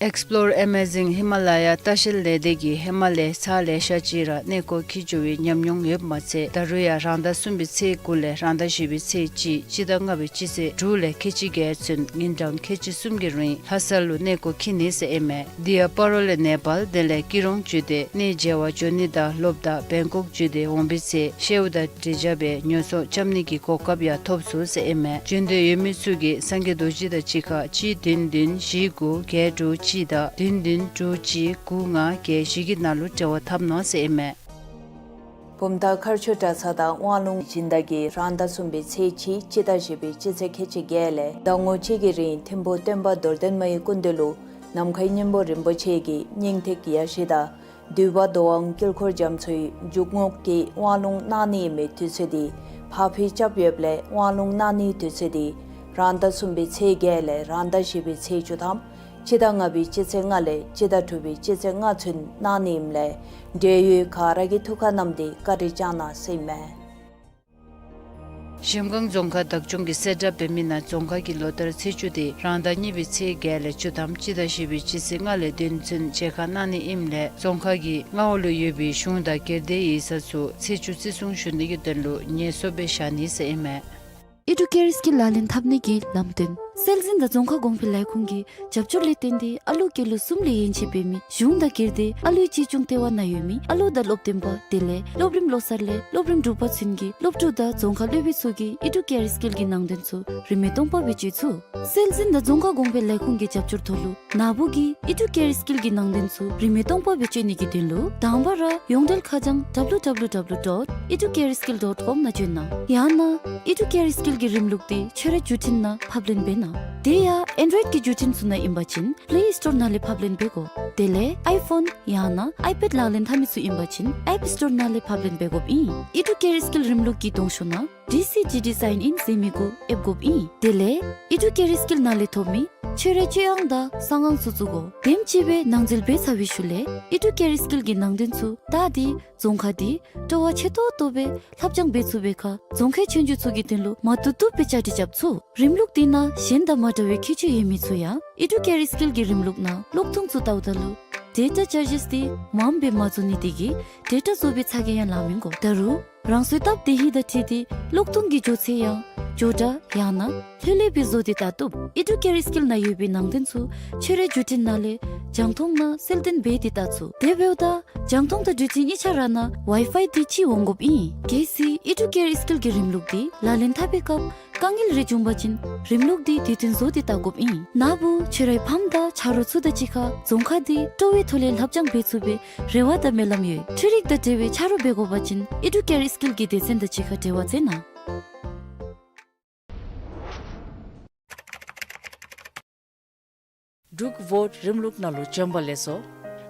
Explore Amazing Himalaya ལྟ་བཤལ་ལས་སྡེ་གིས་ཧེ་མ་ལས་ཚར་ལེ་ཤ་ཅིག་ར་གནས་སྐོར་འཁྱིད་འགྱོ་བའི་ཉམས་མྱོང་ཡོདཔ་མ་ཚད་ད་རུང་ཡང་རང་ཟླ་གསུམ་པའི་ཚེས་དགུ་ལས་རང་ཟླ་བཞི་པའི་ཚེས་གཅིག་སྤྱི་ཟླ་ལྔ་པའི་སྤྱི་ཚེས་དྲུག་ལས་ཁལ་གཅིག་བརྒྱད་ཚུན་ཉིན་གྲངས་ཁལ་གཅིག་གསུམ་གྱི་རིང་ལྷ་ས་ལུ་གནས་སྐོར་འཁྱིད་ནི་ཟེར་ཨིན་མས། དེ་ཡང་སྤ་རོ་ལས་ནེ་པཱལ་དེ་ལས་སྐྱིད་གྲོང་བརྒྱུད་དེ་གནས་མཇལ་བར་འགྱོ་ནི་དང་ལོགཔ་ད་བེང་ཀོག་བརྒྱུད་དེ་འོང་བའི་ཚེ་ཤེའུ་དང་འབྲས་ཇ་སྦེ་ཉོ་ཚོང་རྐྱབ་ནི་གི་གོ་སྐབས་ཡང་ཐོབ་ཚུགས་ཟེར་ཨིན་མས། འབྱོན་འདོད་ཡོད་མི་ཚུ་གིས་སངས་རྒྱས་རྡོ་རྗེ་དང་གཅིག་ཁར་གཅིག་བདུན་བདུན་བཞི་དགུ་བརྒྱད་དྲུག་གཅིག་དང་བདུན་བདུན་དྲུག་གཅིག་དགུ་ལྔ་བརྒྱད་བཞི་གི་ནང་ལུ་འབྲེལ་བ་འཐབ་གནང་ཟེར་ཨིན་མས། བུམ་ཐང་མཁར་ཆུ་གྲྭ་ཚང་དང་དབང་ལུང་སྦྱིན་བདག་གིས་རང་ཟླ་གསུམ་པའི་ཚེས་གཅིག་སྤྱི་ཟླ་བཞི་པའི་སྤྱི་ཚེས་ཁལ་གཅིག་བརྒྱད་ལས་ཟླ་ངོ་གཅིག་གི་རིང་ཐིམ་ཕུག་སྟོན་པ་རྡོར་གདན་མའི་སྐུ་མདུན་ལུ་ནམ་མཁའི་སྙིང་པོ་རིན་པོ་ཆེ་གི་སྙིང་ཐིག་ཡ་བཞི་དང་འདུས་པ་འདུལ་དབང་དཀྱིལ་འཁོར་རྒྱ་མཚོའི་འཇུག་ངོགས་ཀྱི་དབང་ལུང་གནང་ནི་ཨིན་མི་དུས་ཚོད་འདི་ཕར་འཕུལ་རྐྱབ་ཡོདཔ་ལས་དབང་ལུང་གནང་ནིའི་དུས་ཚོད་འདི་རང་ཟླ་གསུམ་པའི་ཚེས་བརྒྱད་ལས་རང་ཟླ་བཞི་པའི་ཚེས་བཅུ་ཐམ་སྤྱི་ཟླ་ལྔ་པའི་སྤྱི་ཚེས་ལྔ་ལས་སྤྱི་ཟླ་དྲུག་པའི་སྤྱི་ཚེས་ལྔ་ཚུན་གནང་ནི་ཨིནམ་ལས་འབྲེལ་ཡོད་ག་ར་གིས་ཐུགས་ཁར་བསྣམས་ཏེ་བཀའ་དྲིན་བསྐྱང་གནང་ཟེར་ཨིན་མས། གཞལམ་སྒང་རྫོང་ཁག་བདག་སྐྱོང་གིས་གསལ་བསྒྲགས་འབད་མི་ནང་རྫོང་ཁག་གི་ལོ་ལྟར་ཚེས་བཅུ་དེ་རང་ཟླ་གཉིས་པའི་ཚེས་བརྒྱད་ལས་བཅུ་ཐམ་སྤྱི་ཟླ་བཞི་པའི་སྤྱི་ཚེས་ལྔ་ལས་བདུན་ཚུན་མཇལ་ཁ་གནང་ནི་ཨིནམ་ལས་རྫོང་ཁག་གི་མངའ་འོག་ལུ་ཡོད་པའི་གཞུང་དང་སྒེར་སྡེ་ཡིག་ཚང་ཚུ་ཚེས་བཅུ་བརྩི་སྲུང་ཞུ་ནི་གི་དོན་ལུ་ཉེས་གསོག་སྦེ་བཞག་ནི་ཟེར་ཨིན་མས། ཨེ་ཌུ་ཀེརསི་ཀྱི་ལག་ལེན་འཐབ་ནི་གི་ལམ་སྟོན། སྲོལ་འཛིན་དང་རྫོང་ཁ་གོང་འཕེལ་ལས་ཁུངས་ཀྱི་རྒྱབ་སྐྱོར་ལས་བརྟེན་ཏེ་ཨ་ལུ་སྐྱེས་ལོ་གསུམ་ལས་ཡན་ཆད་འབད་མི་གཞུང་དང་སྒེར་སྡེ་ཨ་ལུའི་གཅེས་སྐྱོང་ལྟེ་བ་ནང་ཡོད་མི་ཨ་ལུ་དང་སློབ་སྟོན་པ་དེ་ལས་སློབ་རིམ་བློ་གསར་ལས་སློབ་རིམ་དྲུག་པ་ཚུན་གྱི་སློབ་ཕྲུག་དང་རྫོང་ཁ་སློབ་དཔོན་ཚུ་གིས་ཨི་ཌུ་ཀེར་སི་ཀིལ་གྱི་ནང་དོན་ཚུ་རིན་མེད་སྟོང་པ་སྦེ་སྤྱོད་ཚུགས། སྲོལ་འཛིན་དང་རྫོང་ཁ་གོང་འཕེལ་ལས་ཁུངས་ཀྱི་རྒྱབ་སྐྱོར་ཐོག་ལུ་ན་བུ་གིས་ཨི་ཌུ་ཀེར་སི་ཀིལ་གྱི་ནང་དོན་ཚུ་རིན་མེད་སྟོང་པ་སྦེ་སྤྱོད་ནི་གི་དོན་ལུ་དང་པ་ར་ཡོངས་འབྲེལ་ཁ་བྱང་W W W dot educareskill dot com ནང་བྱོན་གནང་། ཡང་ན་ཨི་ཌུ་ཀེར་སི་ཀིལ་གྱི་རིམ་ལུགས་འདི་ཁྱོད་རའི་བརྒྱུད་འཕྲིན་ནང་ཕབ་ལེན་འབད་གནང་། དེ་ཡང་ཨེན་ཌོ་ཡེཌ་ཀྱི་བརྒྱུད་འཕྲིན་ཚུ་ནང་ཨིན་པ་ཅིན་པླེ་སི་ཊོར་ནང་ལས་ཕབ་ལེན་འབད་དགོ། དེ་ལས་ཨའི་ཕོན་ཡང་ན་ཨའི་པེཌ་ལག་ལེན་འཐབ་མི་ཚུ་ཨིན་པ་ཅིན་ཨེཔ་སི་ཊོར་ནང་ལས་ཕབ་ལེན་འབད་དགོཔ་ཨིན། ཨི་ཌུ་ཀེར་སི་ཀིལ་རིམ་ལུགས་ཀྱི་གདོང་ཤོག་ནང་ཌི་སི་ཌི་ཌི་སའིན་ཨིན་ཟེར་མི་གུ་ཨེབ་དགོཔ་ཨིན། དེ་ལས་ཨི་ཌུ་ཀེར་སི་ཀིལ་ནང་ལས་ཐོབ་མི་ཁྱོད་རའི་སྤྱོད་དབང་དང་གསང་དབང་ཚུ་བཙུགས་དགོ། དེམ་ཅིག་སྦེ་ནང་འཛུལ་འབད་ཚར་བའི་ཤུལ་ལས་ཨི་ཌུ་ཀེར་སི་ཀིལ་གྱི་ནང་དོན་ཚུ་བལྟ་སྟེ་རྫོང་ཁ་འདི་སྤྲོ་བ་ཆེ་ཏོག་ཏོ་སྦེ་ལྷབ་སྦྱང་འབད་ཚུགས་པའི་ཁར་རྫོང་ཁའི་ཆོས་རྒྱུགས་ཚུ་གི་དོན་ལུ་མ་བཏུབ་བཏུབ་སྦེ་བཅའ་སྒྲིག་རྐྱབ་ཚུགས། རིམ་ལུགས་འདི་ནང་གཞན་དང་མ་འདྲ་བའི་ཁྱད་ཆོས་ཡོད་མི་ཚུ་ཡང་ཨི་ཌུ་ཀེར་སི་ཀིལ་གྱི་རིམ་ལུགས་ནང་གློག་ཐུང་ཚུ་བལྟཝ་ད་ལུ་ཌེ་ཊ་ཅར་ཇེས་འདི་མངམ་སྦེ་མ་བཟོ་ནི་དེ་གིས་ཌེ་ཊ་བཟོ་བའི་ཚ་གྱང་ཡང་ལང་མི་དགོ། ད་རུང་རང་སོའི་སྟབས་བདེ་ཧིང་དང་འཁྲིལ་ཏེ་གློག་ཐུང་གི་མགྱོགས་ཚད་ཡང་མགྱོགས་དྲགས་ཡང་ན་ལྷོད་ལྷོད་སྦེ་བཟོ་སྟེ་བལྟ་བཏུབ། ཨི་ཌུ་ཀེར་སི་ཀིལ་ནང་ཡོད་པའི་ནང་དོན་ཚུ་ཁྱོད་རའི་བརྒྱུད་འཕྲིན་ནང་ལས་རྒྱང་མཐོང་ནང་གསལ་སྟོན་འབད་དེ་བལྟ་ཚུགས། དེ་འབདཝ་ད་རྒྱང་མཐོང་དང་འགྲུལ་འཕྲིན་གཉིས་ཆ་ར་ནང་ཝའི་ཕའི་འདི་ཅིག་འོང་དགོཔ་ཨིན། གལ་སྲིད་ཨི་ཌུ་ཀེར་སི་ཀིལ་གྱི་རིམ་ལུགས་འདི་ལག་ལེན་འཐབ་པའི་སྐབས་དཀའ་ངལ་རེ་བྱུང་པ་ཅིན་རིམ་ལུགས་འདི་དུས་མཐུན་བཟོ་སྟེ་བལྟ་དགོཔ་ཨིན། ན་བུ་ཁྱོད་རའི་ཕམ་དང་ཆ་རོགས་ཚུ་དང་གཅིག་ཁར་རྫོང་ཁ་འདི་སྤྲོ་བའི་ཐོག་ལས་ལྷབ་སྦྱང་འབད་ཚུགས་པའི་རེ་བ་དང་སྨོན་ལམ་ཡོད། འཕྲུལ་རིག་དང་འབྲེལ་བའི་ཆ་རོགས་འབད་དགོ་པ་ཅིན་ཨི་ཌུ་ཀེར་སི་ཀིལ་གྱི་སྡེ་ཚན་དང་གཅིག་ཁར་འབྲེལ་བ་མཛད་གནང་། འབྲུག་བོཊ་རིམ་ལུགས་ནང་ལུ་བྱོན་པ་ལེགས་སོ།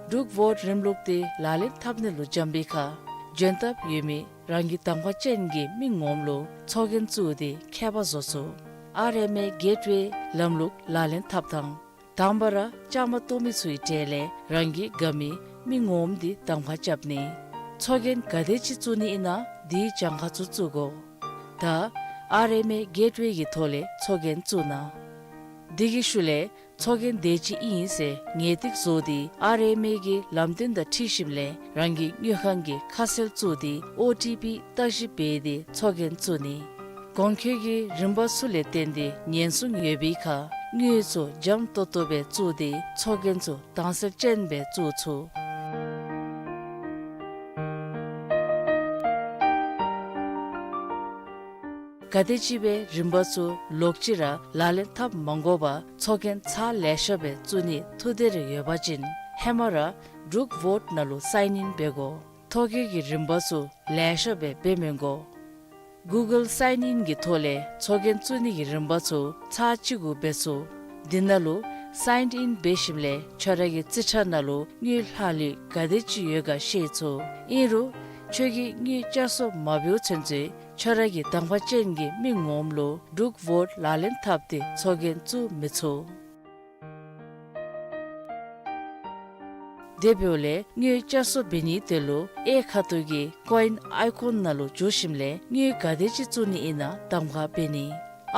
འབྲུག་བོཊ་རིམ་ལུགས་འདི་ལག་ལེན་འཐབ་ནི་ལུ་བྱོན་པའི་ཁར་འབྱོན་ཐབས་ཡོད་མི་རང་གི་དང་པ་ཅན་གྱི་མི་ངོམ་ལུ་ཚོགས་རྒྱན་བཙུགས་ཏེ་ཁྱད་པར་བཟོ་ཚུགས། ཨར་ཨེམ་ཨེ་གེཊ་ཝེ་ལམ་ལུགས་ལག་ལེན་འཐབ་ཐངས། དང་པ་ར་བཅའ་མར་གཏོགས་མི་ཚུའི་གྲས་ལས་རང་གི་དགའ་མི་མི་ངོམ་འདི་གདམ་ཁ་རྐྱབ་ནི། ཚོགས་རྒྱན་ག་དེ་ཅིག་བཙུགས་ནི་ཨིན་ན་འདིའི་གྱངས་ཁ་ཚུ་བཙུགས་དགོ། ད་ཨར་ཨེམ་ཨེ་གེཊ་ཝེ་གི་ཐོག་ལས་ཚོགས་རྒྱན་བཙུགས་གནང་། དེ་གི་ཤུལ་ལས་ཚོགས་རྒྱན་དེ་ཅིག་ཨིན་ཟེར་ངེས་ཏིག་བཟོ་སྟེ་ཨར་ཨེམ་ཨེ་གི་ལམ་སྟོན་དང་འཁྲིལ་ཞིནམ་ལས་རང་གི་དངུལ་ཁང་གི་ཁ་གསལ་བཙུགས་ཏེ་ཨོ་ཊི་པི་བརྟག་ཞིབ་འབད་དེ་ཚོགས་རྒྱན་བཙུགས་ནི། གོང་འཁོད་ཀྱི་རིམ་པ་ཚུ་ལས་བརྟེན་ཏེ་ཉེན་སྲུང་ཡོད་པའི་ཁར་དངུལ་ཚུ་འཇམ་ཏོག་ཏོ་སྦེ་བཙུགས་ཏེ་ཚོགས་རྒྱན་ཚུ་དྭངས་གསལ་ཅན་སྦེ་བཙུགས་ཚུགས། ག་དེ་ཅིག་སྦེ་རིམ་པ་ཚུ་ལོག་ཅི་ར་ལག་ལེན་འཐབ་མ་དགོ་པར་ཚོགས་རྒྱན་ཚར་ལེ་ཤ་སྦེ་བཙུགས་ནི་ཐུགས་འདོད་རེ་ཡོད་པ་ཅིན་ཧེ་མ་ར་འབྲུག་བོཊ་ནང་ལུ་སའིན་ཨིན་འབད་དགོ། ཐོ་བཀོད་ཀྱི་རིམ་པ་ཚུ་ལེ་ཤ་སྦེ་འབད་མི་དགོ། གུ་གཱལ་སའིན་ཨིན་གྱི་ཐོག་ལས་ཚོགས་རྒྱན་བཙུགས་ནི་གི་རིམ་པ་ཚུ་ཚར་གཅིག་གུ་འབད་ཚུགས། འདི་ནང་ལུ་སའིན་ཨིན་འབད་ཞིནམ་ལས་ཁྱོད་ར་གི་རྩིས་ཁྲ་ནང་ལུ་དངུལ་ལྷག་ལུས་ག་དེ་ཅིག་ཡོད་ག་ཤེས་ཚུགས། ཨིན་རུང་ཁྱོད་ཀྱིས་དངུལ་བསྐྱར་གསོ་མ་འབདཝ་ཚུན་ཚོད་ཁྱོད་ར་གི་དང་པ་ཅན་གྱི་མི་ངོམ་ལུ་འབྲུག་བོཊ་ལག་ལེན་འཐབ་སྟེ་ཚོགས་རྒྱན་བཙུགས་མི་ཚུགས། དེ་འབདཝ་ལས་དངུལ་བསྐྱར་གསོ་འབད་ནིའི་དོན་ལུ་གཡས་ཁ་ཐུག་གི་ཀོ་ཨིན་ཨའི་ཀོན་ནང་ལུ་འཛུལ་ཞིནམ་ལས་དངུལ་ག་དེ་ཅིག་བཙུགས་ནི་ཨིན་ན་གདམ་ཁ་འབད་ནི།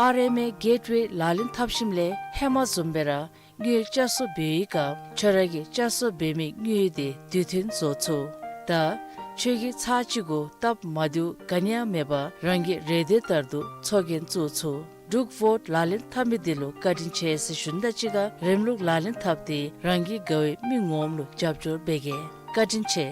ཨར་ཨེམ་ཨེ་གེཊ་ཝེ་ལག་ལེན་འཐབ་ཞིནམ་ལས་ཧེ་མ་བཟུམ་སྦེ་ར་དངུལ་བསྐྱར་གསོ་འབད་བའི་སྐབས་ཁྱོད་ར་གིས་བསྐྱར་གསོ་འབད་མི་དངུལ་དེ་དུས་མཐུན་བཟོ་ཚུགས། ད་ཁྱོད་ཀྱིས་ཚར་གཅིག་གུ་སྟབས་མ་བདེཝ་ག་ནི་ཡང་མེད་པར་རང་གི་རེ་འདོད་ལྟར་དུ་ཚོགས་རྒྱན་བཙུགས་ཚུགས། འབྲུག་བོཊ་ལག་ལེན་འཐབ་མི་འདི་ལུ་བཀའ་དྲིན་ཆེ་ཟེར་ཞུ་ནི་དང་གཅིག་ཁར་རིམ་ལུགས་ལག་ལེན་འཐབ་སྟེ་རང་གི་དགའ་བའི་མི་ངོམ་ལུ་རྒྱབ་སྐྱོར་འབད་གེ། བཀའ་དྲིན་ཆེ།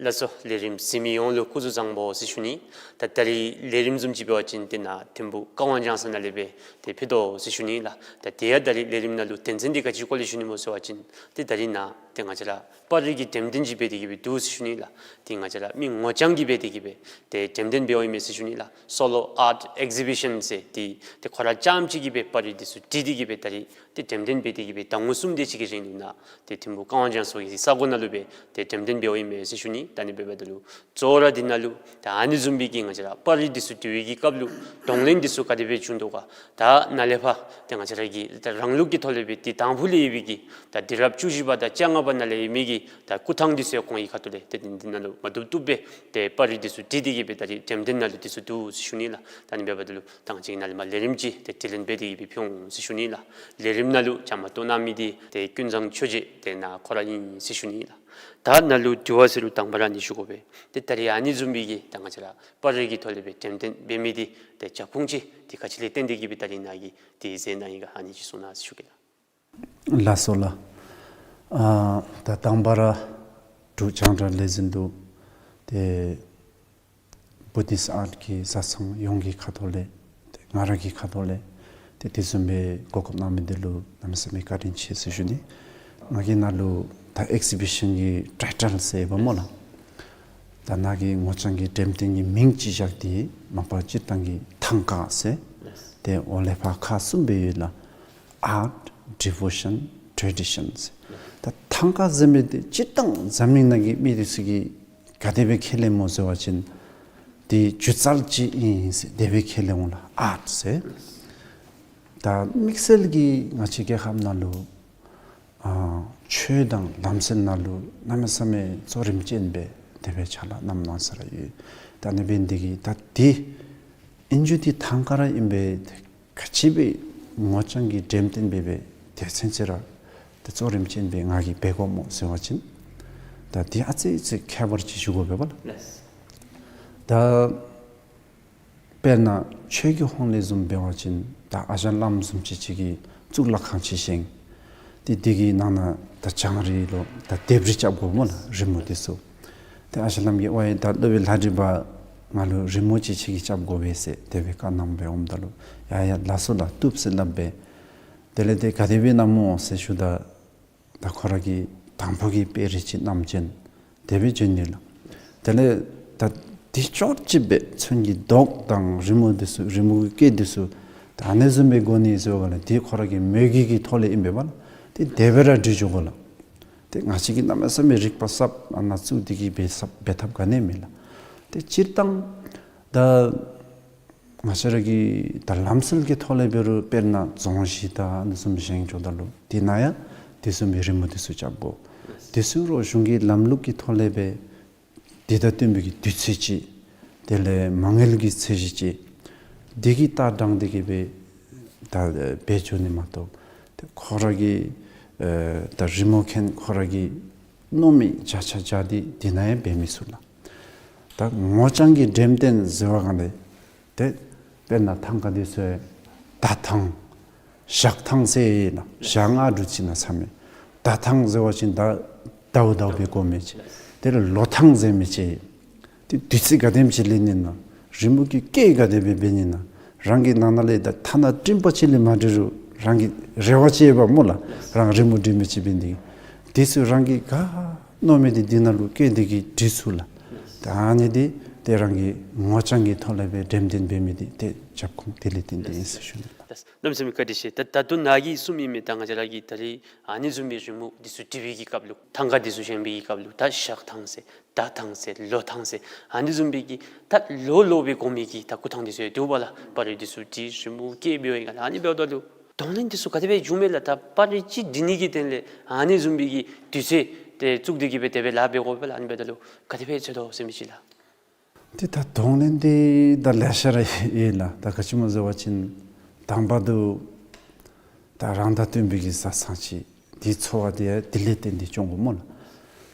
ལགས་སོ། ལས་རིམ་གཟིགས་མི་ཡོངས་ལུ་སྐུ་གཟུགས་བཟང་པོ་ཟེར་ཞུ་ནི། ད་ད་རིས་ལས་རིམ་བཟུམ་ཅིག་འབད་བ་ཅིན་ཏེ་ནཱ་ཐིམ་ཕུག་ཀ་ཝང་ལྗང་ས་ནང་ལས་སྦེ་ཏེ་ཕུལ་དོ་ཟེར་ཞུ་ནི་ལགས། ད་དེ་ཡང་ད་རིས་ལས་རིམ་ནང་ལུ་དོན་ཚན་འདི་ག་ཅིའི་སྐོར་ལས་ཞུ་ནི་སྨོ་ཟེར་བ་ཅིན་ཏེ་ད་རིས་ནཱ་ ཏེ་ང་བཅས་ར་པར་རིས་ཀྱི་འགྲེམས་སྟོན་ཅིག་འབད་དེ་གི་སྦེ་འདུག་ཟེར་ཞུ་ནི་ལགས། ཏེ་ང་བཅས་ར་མི་ངོ་རྐྱང་གིས་འབད་དེ་གི་སྦེ་ཏེ་འགྲེམས་སྟོན་འབདཝ་ཨིན་མས་ཟེར་ཞུ་ནི་ལགས། སོ་ལོ་ཨརཊ་ཨེག་ཟི་བི་ཤཱན་ཟེར་ཏེ་ཏེ་ཁོ་ར་རྐྱངམ་གཅིག་གིས་སྦེ་པར་རིས་འདི་ཚུ་བྲིས་ཏེ་གི་སྦེ་ད་རིས་ཏེ་འགྲེམས་སྟོན་འབད་དེ་གི་སྦེ་ཟླ་ངོ་གསུམ་དེ་ཅིག་གི་རིང་ལུ་ནཱ་ཏེ་ཐིམ་ཕུག་ཀ་ཝང་ལྗང་སོགས་ཀྱི་ས་གོ་ནང་ལུ་སྦེ་ཏེ་འགྲེམས་སྟོན་འབདཝ་ཨིན་མས་ཟེར་ཞུ་ནི། ད་ཨ་ནི་འབདཝ་ད་ལུ་གཙོ་བོ་ར་འདི་ནང་ལུ་ད་ཨ་ནི་བཟུམ་སྦེ་གི་ང་བཅས་ར་པར་རིས་འདི་ཚུ་བྲི་བའི་གི་སྐབས་ལུ་གདོང་ལེན་འདི་ཚུ་ག་དེ་སྦེ་བྱུང་དོ་ག། ད་ནཱ་ལས་ཕར་ཏེ་ང་བཅས་ར་གི་ད་རང་ལུགས་ཀྱི་ཐོག་ལས་སྦེ་ཏེ་དང་ཕུ་ལས་ཡོད་པའི་གི་ད་དུས་རབས་བཅུ་བཞི་པ་དང་བཅོ་ལྔ་པ་ནང་ལས་ཡོད་མི་གི་ད་སྐུ་ཐང་འདི་ཚུ་ཡང་ཁོང་གི་ཁ་ཐུག་ལས་ཏེ་འདི་འདི་ནང་ལུ་མ་བཏུབ་བཏུབ་སྦེ་ཏེ་པར་རིས་འདི་ཚུ་བྲིས་ཏེ་གི་སྦེ་ད་རིས་འགྲེམས་སྟོན་ནང་ལུ་འདི་ཚུ་འདུག་ཟེར་ཞུ་ནི་ལགས། ད་ཨ་ནི་འབདཝ་ད་ལུ་ད་ང་བཅས་ཀྱིས་ནཱ་ལས་མར་ལས་རིམ་ཅིག་ཏེ་དྲི་ལན་འབད་དེ་གི་སྦེ་ཕུལ་འོང་ཟེར་ཞུ་ནི་ལགས། ལས་རིམ་ནང་ལུ་བཅའ་མར་གཏོགས་གནང་མི་འདི་ཏེ་ཀུན་བཟང་ཆོས་རྗེ་ཏེ་ནཱ་ཁོ་ར་ཨིན་ཟེར་ཞུ་ནི་ལགས། ད་ནཱ་ལུ་དྲི་བ་ཟེར་རུང་དང་པ་ར་ནི་ཞུ་དགོ་པས། ཏེ་ད་རིས་ཨ་ནི་བཟུམ་སྦེ་གི་ད་ང་བཅས་ར་པར་རིས་ཀྱི་ཐོག་ལས་སྦེ་འགྲེམས་སྟོན་འབད་མི་འདི་ཏེ་རྒྱབ་ཁུངས་ཅིག་ཏེ་ག་ཅི་ལས་བརྟེན་ཏེ་གི་སྦེ་ད་རིས་ནཱ་གིས་ཏེ་མཛད་གནང་ཡི་ག་ཨ་ནི་ཅིག་གསུང་གནང་ཟེར་ཞུ་གེ་ལགས། ལགས་སོ་ལགས། ཨ་ད་དང་པ་ར་འབྲུག་རྒྱང་བསྒྲགས་ལས་འཛིན་དུ་ཏེ་བུ་དིསཊ་ཨརཊ་གི་བཟའ་ཚང་ཡོངས་ཀྱི་ཁ་ཐུག་ལས་ཏེ་ང་ར་གི་ཁ་ཐུག་ལས་ཏེ་དེ་བཟུམ་སྦེ་གོ་སྐབས་གནང་མི་འདི་ལུ་གནམ་མེད་ས་མེད་བཀའ་དྲིན་ཆེ་ཟེར་ཞུ་ནི། ང་གིས་ནཱ་ལུ་ད་ཨེག་ཟི་བི་ཤཱན་གྱི་ཊའི་ཊལ་ཟེར་ཡོདཔ་སྨོ་ལགས། ད་ནཱ་གི་ངོ་རྐྱང་གི་འགྲེམས་སྟོན་གྱི་མིང་ཅིག་བཞག་སྟེ་མ་པ་སྤྱིར་བཏང་གི་ཐང་ཀ་ཟེར། ཏེ་འོག་ལས་ཕར་ཁག་གསུམ་སྦེ་ཡོད་ལགས། ཨརཊ་ཌི་བོ་ཤཱན་ཊེ་ཌི་ཤཱན་ཟེར། ད་ཐང་ཀ་ཟེར་མི་འདི་སྤྱིར་བཏང་འཛམ་གླིང་ནང་གི་མི་འདི་ཚུ་གིས་ག་དེ་སྦེ་ཁས་ལེནམ་སྨོ་ཟེར་བ་ཅིན་འདི་སྒྱུ་རྩལ་ཅིག་ཨིན་ཟེར་དེ་སྦེ་ཁས་ལེན་འོང་ལགས། ཨརཊ་ཟེར། ད་དམིགས་བསལ་གྱིས་ང་བཅས་རྒྱལ་ཁབ་ནང་ལུ་ཨ་ཆོས་དང་ལམ་སྲོལ་ནང་ལུ་གནམ་མེད་ས་མེད་གཙོ་རིམ་ཅན་སྦེ་དེ་སྦེ་ཕྱག་ལཱ་གནངམ་གནང་ས་ར་ཡོད། ད་ཨ་ནི་འབད་ནི་འདི་གིས་ད་འདི་ཨིན་རྒྱུ་འདི་ཐང་ཀ་ར་ཨིན་པས། ག་ཅི་སྦེ་ངོ་རྐྱང་གི་འགྲེམས་སྟོན་འབད་སྦེ་དེ་ཚུན་ཚོད་ར་ཏེ་གཙོ་རིམ་ཅན་སྦེ་ང་གིས་འབད་དགོཔ་སྨོ་ཟེར་བ་ཅིན་ད་འདི་ཨ་ཙི་ཙི་ཁྱད་པར་ཅིག་ཞུ་དགོ་པས་པ་ལགས། ལགས། ད་དཔེར་ན་ཆོས་ཀྱི་ཧོངས་ལས་བཟུམ་འབད་བ་ཅིན་ད་ཨ་ཞང་བླམ་བཟུམ་ཅིག་ཅིག་གིས་གཙུག་ལག་ཁང་ཅིག་བཞེངས། ཏེ་དེ་གི་ནང་ན་ད་བྱང་རི་ལུ་ད་ལྡེབས་རིས་རྐྱབ་དགོ་སྨོ་ལགས། རི་མོ་འདི་ཚུ། ཏེ་ཨ་ཞང་བླམ་གྱིས་ཝའི་ད་སློབ་དཔོན་ལྷ་འདྲེ་པ་ང་ལུ་རི་མོ་ཅིག་ཁྱོད་ཀྱིས་རྐྱབ་དགོ་པས་ཟེར་དེ་སྦེ་བཀའ་གནངམ་སྦེ་འོངམ་ད་ལུ་ཡ་ཡ་ལགས་སོ་ལགས་བཏུབ་ཟེར་སླབ་སྦེ། དེ་ལས་ཏེ་ག་དེ་སྦེ་གནངམ་སྨོ་ཟེར་ཞུཝ་ད་ད་ཁོ་ར་གིས་དང་ཕུ་གི་དཔེ་རིས་ཅིག་བསྣམས་བྱོན། དེ་སྦེ་བྱོན་ནི་ལགས། དེ་ལས་ད་འདི་ཅོག་ཅིག་སྦེ་ཚོན་གྱི་མདོག་དང་རི་མོ་འདི་ཚུ་རི་མོ་གི་སྐད་འདི་ཚུ་ད་ཨ་ནི་བཟུམ་སྦེ་དགོ་ནི་ཟེར་བ་ལགས། འདི་ཁོ་ར་གི་མོས་གུས་ཀྱི་ཐོག་ལས་ཨིན་པས་པ་ལགས། ཏེ་དེ་སྦེ་ར་འབྲི་འགྱོ་དགོ་ལགས། ཏེ་ང་བཅས་ཀྱིས་གནམ་མེད་ས་མེད་རིག་པ་ཟབ་ཨ་ནཱ་བཙུགས་ཏེ་གི་འབད་ཟབ་འབད་ཐབས་ག་ནི་མེད་ལགས། ཏེ་སྤྱིར་བཏང་ད་ང་བཅས་ར་གི་ད་ལམ་སྲོལ་གྱི་ཐོག་ལས་འབད་རུང་དཔེར་ན་རྫོང་གཞི་དང་ཨ་ནི་བཟུམ་བཞེངས་འགྱོཝ་ད་ལུ་དེ་ནང་ཡང་དེ་བཟུམ་མའི་རི་མོ་འདི་ཚུ་རྐྱབ་དགོ། དེ་ཚུ་རོགས་གཞུང་གི་ལམ་ལུགས་ཀྱི་ཐོག་ལས་སྦེ་དེ་དང་བསྟུན་པའི་གི་དུས་ཚོད་ཅིག་དེ་ལས་མ་དངུལ་གྱི་ཚད་གཞི་ཅིག་འདི་གི་ལྟ་སྟངས་འདི་གིས་སྦེ་ད་འབད་འགྱོ་ནི་མ་གཏོགས་ཏེ་ཁོ་ར་གི་ཨེ་ད་རི་མོ་མཁན་ཁོ་ར་གིས་མནོ་མི་བྱ་བྱ་བྱ་སྟེ་དེ་ནང་ཡང་འབད་མི་ཚུགས་ལགས། ད་ངོ་རྐྱང་གི་འགྲེམས་སྟོན་ཟེར་བ་གང་ལས་ཏེ་དཔེར་ན་ཐང་ཀ་འདི་ཚུ་ཡང་ད་ཐང་ཞག་ཐང་ཟེར་ཨིན་ན་ཞག་ལྔ་དྲུག་ཅིག་ནང་ཚར་མི། ད་ཐང་ཟེར་བ་ཅིན་ད་ཟླཝ་ཟླཝ་སྦེ་དགོ་མི་ཅིག། དེ་ལས་ལོ་ཐང་ཟེར་མི་ཅིག། ཏེ་དུས་ཚོད་ག་དེམ་ཅིག་ལེན་ནི་ན་རི་མོ་གི་སྐད་ག་དེ་སྦེ་འབད་ནི་ན་རང་གི་ནང་ན་ལས་ད་ཐ་ན་སྤྲིན་པ་ཅིག་ལས་མ་འབྲི་རུང་རང་གི་རེ་བ་ཅིག་ཡོདཔ་སྨོ་ལགས། རང་རི་མོ་འབྲི་མི་ཅིག་འབད་ནི་དེ་ཚུ་རང་གིས་ག་མནོ་མི་འདི་འདི་ནང་ལུ་སྐད་འདི་གིས་འབྲི་ཚུགས་ལགས། ད་ཨ་ནི་འདི་ཏེ་རང་གི་ངོ་རྐྱང་གི་ཐོག་ལས་སྦེ་འགྲེམས་སྟོན་འབད་མི་འདི་ཏེ་རྒྱབ་ཁུངས་དེ་ལས་བརྟེན་ཏེ་ཨིན་ཟེར་ཞུ་ནི་ལགས། གནམ་མེད་ས་མེད་བཀའ་དྲིན་ཆེ། ད་ད་ལྟོ་ནཱ་གིས་གསུངས་མི་མི་ད་ང་བཅས་ར་གིས་ད་རིས་ཨ་ནི་བཟུམ་མའི་རི་མོ་འདི་ཚུ་འབྲི་བའི་གི་སྐབས་ལུ་ཐང་ཀ་འདི་ཚུ་བཞེངས་པའི་གི་སྐབས་ལུ་ད་ཞག་ཐང་ཟེར་ད་ཐང་ཟེར་ལོ་ཐང་ཟེར་ཨ་ནི་བཟུམ་མའི་གི་ད་ལོ་ལོ་སྦེ་དགོ་མི་གི་ད་སྐུ་ཐང་འདི་ཚུ་ཡང་འདུག་པ་ལགས། པར་རིས་འདི་ཚུ་འབྲི་རི་མོ་བཀལ་འབདཝ་ཨིན་ག་ལགས། ཨ་ནི་འབདཝ་ད་ལུ་གདོང་ལེན་འདི་ཚུ་ག་དེ་སྦེ་བྱུངམ་མས་ལགས། ད་པར་རིས་ཅིག་འབྲི་ནི་གི་དོན་ལས་ཨ་ནི་བཟུམ་མའི་གི་དུས་ཚོད་ཏེ་བཙུགས་ཏེ་གི་སྦེ་དེ་སྦེ་ལཱ་འབད་དགོ་པས་ལགས། ཨ་ནི་འབདཝ་ད་ལུ་ག་དེ་སྦེ་འཚོལ་དོ་ཟེར་མི་ཅིག་ལགས། ཏེ་ད་གདོང་ལེན་འདི་ད་ལེ་ཤ་ར་ཡོད་ལགས། ད་ག་ཅི་སྨོ་ཟེར་བ་ཅིན་དང་པ་འདི་ད་རང་དང་བསྟུན་པའི་གི་བཟའ་ཚང་ཅིག་འདི་འཚོ་བ་འདི་ཡང་དེ་ལས་བརྟེན་ཏེ་སྐྱོང་དགོ་སྨོ་ལགས།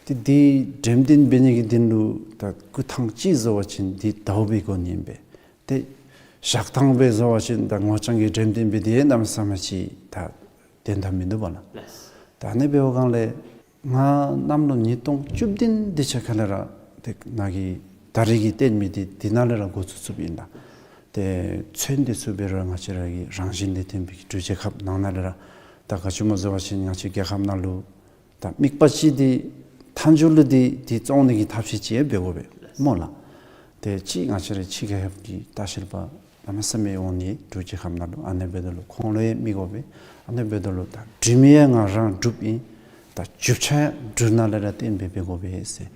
ཏེ་འདི་འགྲེམས་སྟོན་འབད་ནི་གི་དོན་ལུ་ད་སྐུ་ཐང་ཅིག་བཟོ་བ་ཅིན་འདི་ཟླཝ་སྦེ་དགོ་ནི་ཨིན་པས། ཏེ་ཞག་ཐང་སྦེ་བཟོ་བ་ཅིན་ད་ངོ་རྐྱང་གི་འགྲེམས་སྟོན་འབད་དེ་གནམ་མེད་ས་མེད་ཅིག་ད་དོན་དག་མིན་འདུག་པ་ལགས། ལགས། ད་ཨ་ནི་འབདཝ་སྒང་ལས་ང་གནམ་ལོ་ཉིས་སྟོང་བཅུ་བདུན་དེ་ཅིག་ཁ་ལས་ར་ཏེ་ནཱ་གིས་ད་རིས་ཀྱི་སྟོན་མི་འདི་འདི་ནང་ལས་ར་འགོ་བཙུགས་བཙུགསཔ་ཨིན་ལགས། ཏེ་ཚོན་འདི་ཚུ་འབད་རུང་ང་བཅས་ར་གི་རང་བཞིན་ལས་ཐོན་པའི་གི་འབྲུག་རྒྱལ་ཁབ་ནང་ན་ལས་ར་ད་ག་ཅི་སྨོ་ཟེར་བ་ཅིན་ང་བཅས་རྒྱལ་ཁབ་ནང་ལུ་ད་ ད་དམིགས་པ་ཅིག་འདི་མཐའ་མཇུག་ལུ་འདི་འདི་བཙོང་ནི་གི་ཐབས་ཤེས་ཅིག་ཡང་འབད་དགོ་པས་སྨོ་ལགས། ཏེ་ཅིག་ང་བཅས་ར་ཕྱི་རྒྱལ་ཁབ་ཀྱི་ལྟ་བཤལ་པ་གནམ་མེད་ས་མེད་འོང་ནི་འབྲུག་རྒྱལ་ཁབ་ནང་ལུ། ཨ་ནི་འབདཝ་ད་ལུ་ཁོང་ལུ་ཡང་མི་དགོ་པས། ཨ་ནི་འབདཝ་ད་ལུ་ད་འབྲུག་མི་ཡང་ང་རང་འབྲུགཔ་ཨིན། ད་རྒྱུ་ཆ་ཡང་འབྲུག་ནང་ལས་ར་བཏོན་སྦེ་འབད་དགོ་པས་ཟེར།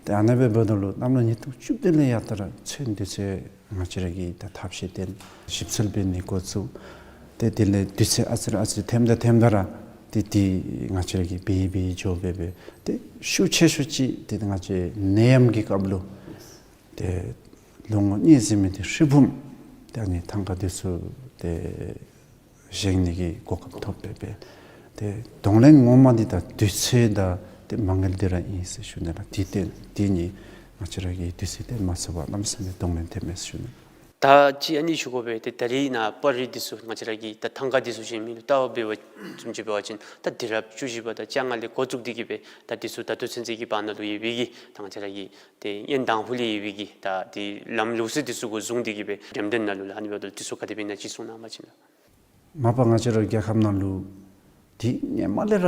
ཏེ་ཨ་ནི་འབདཝ་ད་ལུ་གནམ་ལོ་ཉིས་སྟོང་བཅུ་བདུན་ལས་ཡར་ད་ར་ཚོད་འདི་ཚོད་ང་བཅས་ར་གིས་ད་ཐབས་ཤེས་བཏོན་ཞིབ་འཚོལ་འབད་ནི་འགོ་བཙུགས། ཏེ་དེ་ལས་དུས་ཚོད་ཨ་ཙི་རེ་ཨ་ཙི་རེ་ཐེམ་ད་ཐེམ་ད་ར་ཏེ་ཏེ་ང་བཅས་ར་གིས་འབད་འབད་འགྱོ་འབད་འབད། ཏེ་ཤུགས་ཆེ་ཤོས་ཅིག་ཏེ་ང་བཅས་ནད་ཡམས་ཀྱི་སྐབས་ལུ་ཏེ་ལོ་ངོ་གཉིས་ཟེར་མི་འདི་ཧྲིལ་བུམ་ཏེ་ཨ་ནི་ཐང་ཀ་འདི་ཚུ་ཏེ་བཞེངས་ནི་གི་གོ་སྐབས་ཐོབ་སྦེ་འབད། ཏེ་གདོང་ལེན་ངོ་མ་འདི་ད་དུས་ཚོད་དང་ཏེ་མ་དངུལ་འདི་ར་ཨིན་ཟེར་ཞུ་ནི་ལགས། དེ་ཏེ་དེ་གཉིས་ང་བཅས་ར་གིས་དུས་ཚོད་བཏོན་མ་ཚུགས་པར་གནམ་མེད་ས་མེད་གདོང་ལེན་ཐེབས་མས་ཟེར་ཞུ་ནི། ད་ཅི་ཨ་ནི་ཞུ་དགོ་པས། ཏེ་ད་རེས་ནཱ་པར་རིས་འདི་ཚུ་ང་བཅས་ར་གིས་ད་ཐང་ཀ་འདི་ཚུ་བཞེངས་མི་ལུ་ལྟ་བ་འབད་བ་བཟུམ་ཅིག་འབད་བ་ཅིན་ད་དུས་རབས་བཅུ་བཞི་པ་དང་བཅོ་ལྔ་ལས་འགོ་བཙུགས་ཏེ་གིས་སྦེ་ད་འདི་ཚུ་ད་ལྟོ་ཚུན་ཚོད་ཀྱི་བར་ན་ལུ་ཡོད་པའི་གི་ད་ང་བཅས་ར་གི་ཏེ་ཡོན་དང་ཕུ་ལས་ཡོད་པའི་གི་ད་ཏེ་ལམ་ལུགས་སྲོལ་འདི་ཚུ་གུ་བཟུང་སྟེ་གིས་སྦེ་འགྲེམས་སྟོན་ནང་ལུ་ལགས་ཨ་ནི་འབདཝ་ད་ལུ་འདི་ཚུ་ག་དེ་སྦེ་ཨིན་ན་ཅིག་གསུང་གནང་བ་ཅིན་ལགས། མ་པ་ང་བཅས་ར་རྒྱལ་ཁབ་ནང་ལུ་འདི་སྔོན་མ་ལས་ར་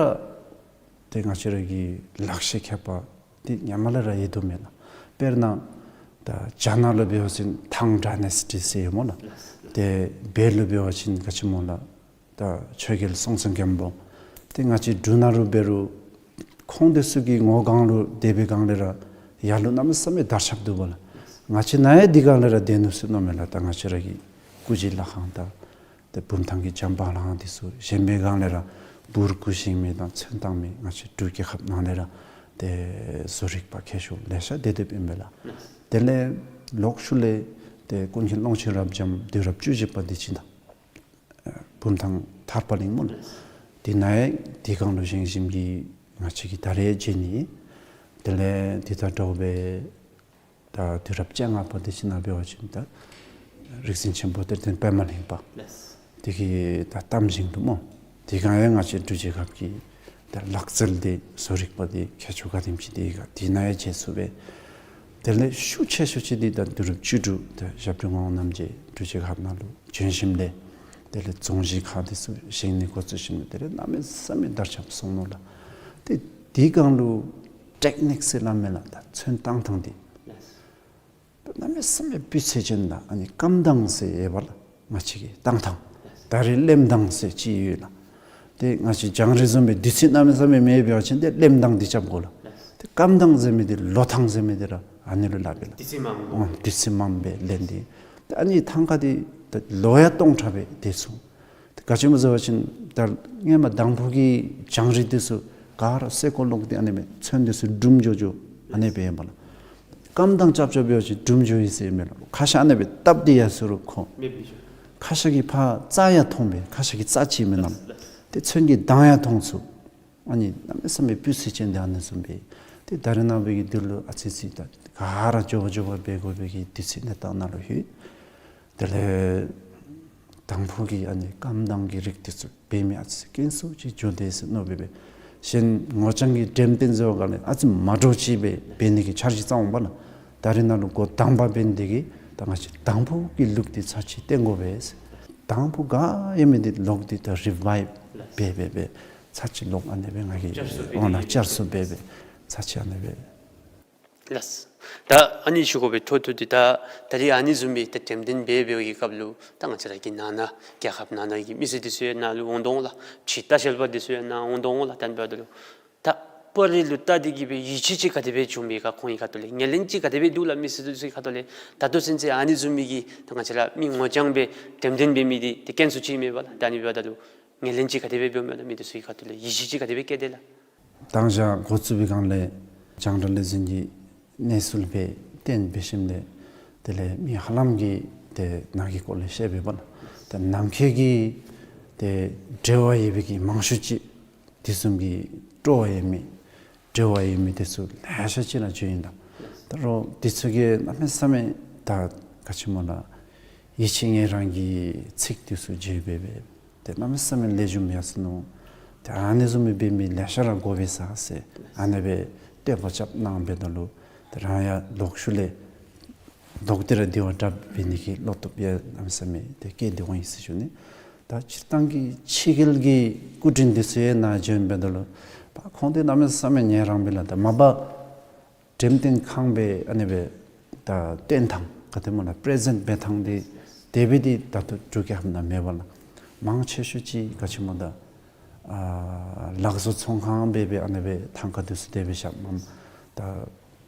ཏེ་ང་བཅས་ར་གི་ལག་ཤེས་མཁས་པ་འདི་སྔོན་མ་ལས་ར་ཡོད་དོ་མས་ལགས། དཔེར་ན་ད་རྒྱ་ནག་ལུ་འབད་བ་ཅིན་ཐང་ཌའི་ནེ་སི་ཊི་ཟེར་ཡོད་སྨོ་ལགས། ཏེ་བོད་ལུ་འབད་བ་ཅིན་ག་ཅི་སྨོ་ལགས། ད་ཆོས་རྒྱལ་སྲོང་བཙན་སྒམ་པོ། ཏེ་ང་བཅས་འབྲུག་ནང་ལུ་འབད་རུང་ཁོང་འདི་ཚུ་གི་ངོ་སྒང་ལུ་སྡོད་པའི་སྒང་ལས་ར་ཡར་ལུ་གནམ་མེད་ས་མེད་དར་ཁྱབ་འདུག་པ་ལགས། ང་བཅས་ནཱ་ཡང་འདི་སྒང་ལས་ར་སྡོད་ནུག་ཟེར་མནོཝ་མས་ལགས། ད་ང་བཅས་ར་གི་སྐུ་བཞི་ལྷ་ཁང་དང་ཏེ་བུམ་ཐང་གི་བྱམས་པ་ལྷ་ཁང་འདི་ཚུ་བཞེངས་པའི་སྒང་ལས་ར་འབུར་སྐུ་བཞེངས་མི་དང་ཚོན་བཏང་མི་ང་བཅས་འབྲུག་རྒྱལ་ཁབ་ནང་ལས་ར་ཏེ་བཟོ་རིག་པ་མཁས་མཆོག་ལེ་ཤ་སྡོད་སྡོདཔ་ཨིན་པས་ལགས། དེ་ལས་ལོག་ཤུལ་ལས་ཏེ་ཀུན་མཁྱེན་ཀློང་ཆེན་རབ་འབྱམས་དུས་རབས་བཅུ་བཞི་པ་འདི་ཅིག་ད་བུམ་ཐང་ཐར་པ་གླིང་སྨོ་ལགས། དེ་ནང་ཡང་དེ་སྒང་ལུ་བཞེངས་བཞེངསམ་གིས་ང་བཅས་ཀྱིས་ད་རེས་མཇལ་ནི། དེ་ལས་དེ་དང་འདྲཝ་སྦེ་ད་དུས་རབས་བཅོ་ལྔ་པ་འདི་ཅིག་ནང་འབད་བ་ཅིན་ད་རིག་འཛིན་ཆེན་པོ་གཏེར་སྟོན་པདྨ་གླིང་པ་འདི་གི་ད་གཏམ་བཞེངས་འདུག་སྨོ། དེ་སྒང་ཡང་ང་བཅས་འབྲུག་རྒྱལ་ཁབ་ཀྱི་ད་ལག་རྩལ་འདི་བཟོ་རིག་པ་འདི་མཁས་མཆོག་ག་དེམ་ཅིག་འདི་ག་དེ་ནང་ཡང་མཇལ་ཚུགས་པས། དེ་ལས་ཤུགས་ཆེ་ཤོས་ཅིག་འདི་ད་དུས་རབས་བཅུ་དྲུག་ད་ཞབས་དྲུང་ངག་དབང་རྣམ་རྒྱལ་འབྲུག་རྒྱལ་ཁབ་ནང་ལུ་བྱོན་ཞིནམ་ལས་དེ་ལས་རྫོང་གཞིས་ཁག་འདི་ཚུ་བཞེངས་ནི་འགོ་བཙུགས་ཞིནམ་ལས་དེ་ལས་གནམ་མེད་ས་མེད་དར་ཁྱབ་སོང་ནུག་ལགས། ཏེ་དེ་སྒང་ལུ་ཊེཀ་ནིཀ་ཟེར་སླབ་མས་ལགས། ད་ཚོན་བཏང་ཐངས་འདི་གནམ་མེད་ས་མེད་སྤུས་ཚད་ཅན་དང་ཨ་ནི་སྐམ་ཐངས་ཟེར་ཡོད་པ་ལགས། ང་བཅས་ཀྱི་བཏང་ཐངས། ད་རེས་རློན་ཐངས་ཟེར་ཅིག་ཡོད་ལགས། ཏེ་ང་བཅས་རྒྱང་རིང་བཟུམ་སྦེ་དུས་ཚོད་གནམ་མེད་ས་མེད་མེད་པ་ཅིན་ཏེ་རློན་ཐངས་འདི་རྐྱབ་དགོ་ལགས། ཏེ་སྐམ་ཐངས་ཟེར་མི་འདི་ལོ་ཐངས་ཟེར་མི་འདི་ར་ཨ་ནི་ལུ་སླབ་པས་ལགས། དུས་ཚོད་མངམ་སྦེ། ཨོ་དུས་ཚོད་མངམ་སྦེ་རློན་ཏེ། ཏེ་ཨ་ནི་ཐང་ཀ་འདི་ད་ལོ་ཡང་སྟོང་ཕྲག་སྦེ་སྡོད་ཚུགས། ཏེ་ག་ཅི་སྨོ་ཟེར་བ་ཅིན་ད་སྔོན་མ་དང་ཕུ་གི་རྒྱང་རིང་འདི་ཚུ་ག་ར་སེར་ཀོ་ལོག་སྟེ་ཨ་ནི་སྦེ་ཚོན་འདི་ཚུ་འབྲུམ་འགྱོ་འགྱོ་ཨ་ནི་སྦེ་ཨིན་པས་ལགས། སྐམ་ཐངས་རྐྱབ་རྐྱབ་འབད་བ་ཅིན་འབྲུམ་འགྱོ་ཡི་ཟེར་མས་ལགས། ཁ་ཤ་ཨ་ནི་སྦེ་བཏབ་སྟེ་ཡར་སོང་རུང་ཁོ་མེདཔ་འགྱོ། ཁ་ཤ་གིས་ཕར་རྩ་ཡང་མཐོང་པས། ཁ་ཤ་གི་རྩ་ཅིག་མེན་ན། ཏེ་ཚོན་གྱི་མདངས་ཡང་མཐོང་ཚུགས། ཨ་ནི་གནམ་མེད་ས་མེད་སྤུས་ཚད་ཅན་འདི་ཨ་ནི་བཟུམ་སྦེ། ཏེ་ད་རེས་ནངས་པའི་གི་འདི་ལུ་ཨ་ཙི་ཙི་ད་ག་ར་མགྱོགས་པ་མགྱོགས་པ་འབད་དགོ་པའི་གི་དུས་ཚོད་གནས་སྟངས་ནང་ལུ་ལྷོད། དེ་ལས་དང་ཕུ་གི་ཨ་ནི་སྐམ་ཐངས་ཀྱི་རིགས་འདི་ཚུ་འབད་མི་ཨ་ཙི་དཀོན་སུ་ཅིག་འགྱོ་དེས་ཟེར་མནོ་སྦེ་འབད། གཞན་ངོ་རྐྱང་གི་འགྲེམས་སྟོན་ཟེར་བ་ག་ལས་ཨ་ཙི་མ་འདྲཝ་ཅིག་སྦེ་འབད་ནི་གི་འཆར་གཞི་བརྩམ་འོང་པ་ལགས། ད་རེས་ནང་ལུ་འགོ་དང་པ་འབད་ནི་དེ་གིས་ད་ང་བཅས་དང་ཕུ་གི་ལུགས་འདི་ཚར་གཅིག་སྟོན་དགོ་པས་ཟེར། དང་ཕུ་ག་ཡོད་མི་འདི་ལོག་སྟེ་ད་རི་བའིབ་འབད་འབད་འབད་ཚར་གཅིག་ལོག་ཨ་ནི་སྦེ་ང་གིས་བསྐྱར་གསོ་འབད་འོང་ན་བསྐྱར་གསོ་འབད་འབད་ཚར་གཅིག་ཨ་ནི་སྦེ། ལགས། ད་ཨ་ནི་ཞུ་དགོ་པའི་ཐོག་ཐོག་འདི་ད་ད་རེས་ཨ་ནི་བཟུམ་སྦེ་ད་འགྲེམས་སྟོན་འབད་འབད་བའི་སྐབས་ལུ་ད་ང་བཅས་ར་གི་ནང་ན་རྒྱལ་ཁབ་ནང་ན་གི་མི་སེར་འདི་ཚུ་ཡང་ནཱ་ལུ་འོང་དོ་འོང་ལགས། ཕྱི་ལྟ་བཤལ་པ་འདི་ཚུ་ཡང་ནཱ་འོང་དོ་འོང་ལགས། ད་ཨ་ནི་འབདཝ་ད་ལུ་ད་པར་རིས་ལུ་བལྟ་སྟེ་གིས་སྦེ་ཡིད་ཆེས་ཅིག་ག་དེ་སྦེ་བྱུང་མས་ག། ཁོང་གི་ཁ་ཐུག་ལས་ངོས་ལེན་ཅིག་ག་དེ་སྦེ་འདུག་ལགས། མི་སེར་འདི་ཚུ་གི་ཁ་ཐུག་ལས་ད་ལྟོ་ཚུན་ཚོད་ཨ་ནི་བཟུམ་མའི་གི་ད་ང་བཅས་ར་མི་ངོ་རྐྱང་སྦེ་འགྲེམས་སྟོན་འབད་མི་འདི་ཏེ་དཀོན་སུ་ཅིག་མས་པ་ལགས། ད་ཨ་ནི་འབདཝ་ད་ལུ་ངོས་ལེན་ཅིག་ག་དེ་སྦེ་འབདཝ་མས་ལགས། མི་འདི་ཚུ་གི་ཁ་ཐུག་ལས་ཡིད་ཆེས་ཅིག་ག་དེ་སྦེ་བསྐྱེད་དེས་ལགས། མདང་ཞག་འགོ་བཙུགས་པའི་སྒང་ལས་རྒྱང་བསྒྲགས་ལས་འཛིན་གྱི་གནས་ཚུལ་སྦེ་བཏོན་འབད་ཞིནམ་ལས་དེ་ལས་མི་ཧ་ལམ་གྱིས་ཏེ་ནང་གི་སྐོར་ལས་བཤད་པས་པ་ལགས། ཏེ་ནང་འཁོད་ཀྱི་ཏེ་འབྲེལ་བ་ཡོད་པའི་གི་མང་ཤོས་ཅིག་དེ་བཟུམ་གྱི་སྤྲོ་བ་ཡོད་མི་འབྲེལ་བ་ཡོད་མི་དེ་ཚུ་ལེ་ཤ་ཅིག་ནཱ་བྱོན་ཡི་ད། ད་རུང་དེ་ཚུ་གིས་གནམ་མེད་ས་མེད་ད་ག་ཅི་སྨོ་ལགས། ཡིད་ཆེས་ངལ་རངས་ཀྱི་ཚིག་དེ་ཚུ་བརྗོད་འབད་འབད། ཏེ་གནམ་མེད་ས་མེད་ལེགས་ཤོམ་ཡར་སོ་ནུག། ཏེ་ཨ་ནི་བཟུམ་སྦེ་འབད་མི་ལེ་ཤ་ར་དགོ་པས་ཟེར་ཨ་ནི་སྦེ་བསྟོད་པ་རྐྱབ་གནང་འབདཝ་ད་ལུ་ཏེ་རང་ཡང་ལོག་ཤུལ་ལས་ལོག་སྟེ་ར་དེ་བ་དྲགཔ་འབད་ནི་གི་བློ་སྟོབས་ཡང་གནམ་མེད་ས་མེད་ཏེ་བསྐྱེད་དེ་འོང་ཡི་ཟེར་ཞུ་ནི། ད་སྤྱིར་བཏང་གི་ཕྱི་རྒྱལ་གྱི་སྐུ་མགྲོན་འདི་ཚུ་ཡང་ནཱ་བྱོན་འབདཝ་ད་ལུ་ ད་ཁོང་འདི་གནམ་མེད་ས་མེད་ཉན་རང་སྦེ་ལགས། ད་མ་པ་འགྲེམས་སྟོན་ཁང་སྦེ་ཨ་ནི་སྦེ་ད་སྟོན་ཐངས་ག་དེ་སྨོ་ལགས། པེ་རེ་ཛེནཊ་འབད་ཐངས་འདི་དེ་སྦེ་འདི་ད་ལྟོ་འབྲུག་རྒྱལ་ཁབ་ནང་མེད་པ་ལགས། མང་ཆེ་ཤོས་ཅིག་ག་ཅི་སྨོ་ད་ཨ་ལག་བཟོ་ཚོང་ཁང་སྦེ་སྦེ་ཨ་ནི་སྦེ་ཐང་ཀ་འདི་ཚུ་དེ་སྦེ་བཞགཔ་མས། ད་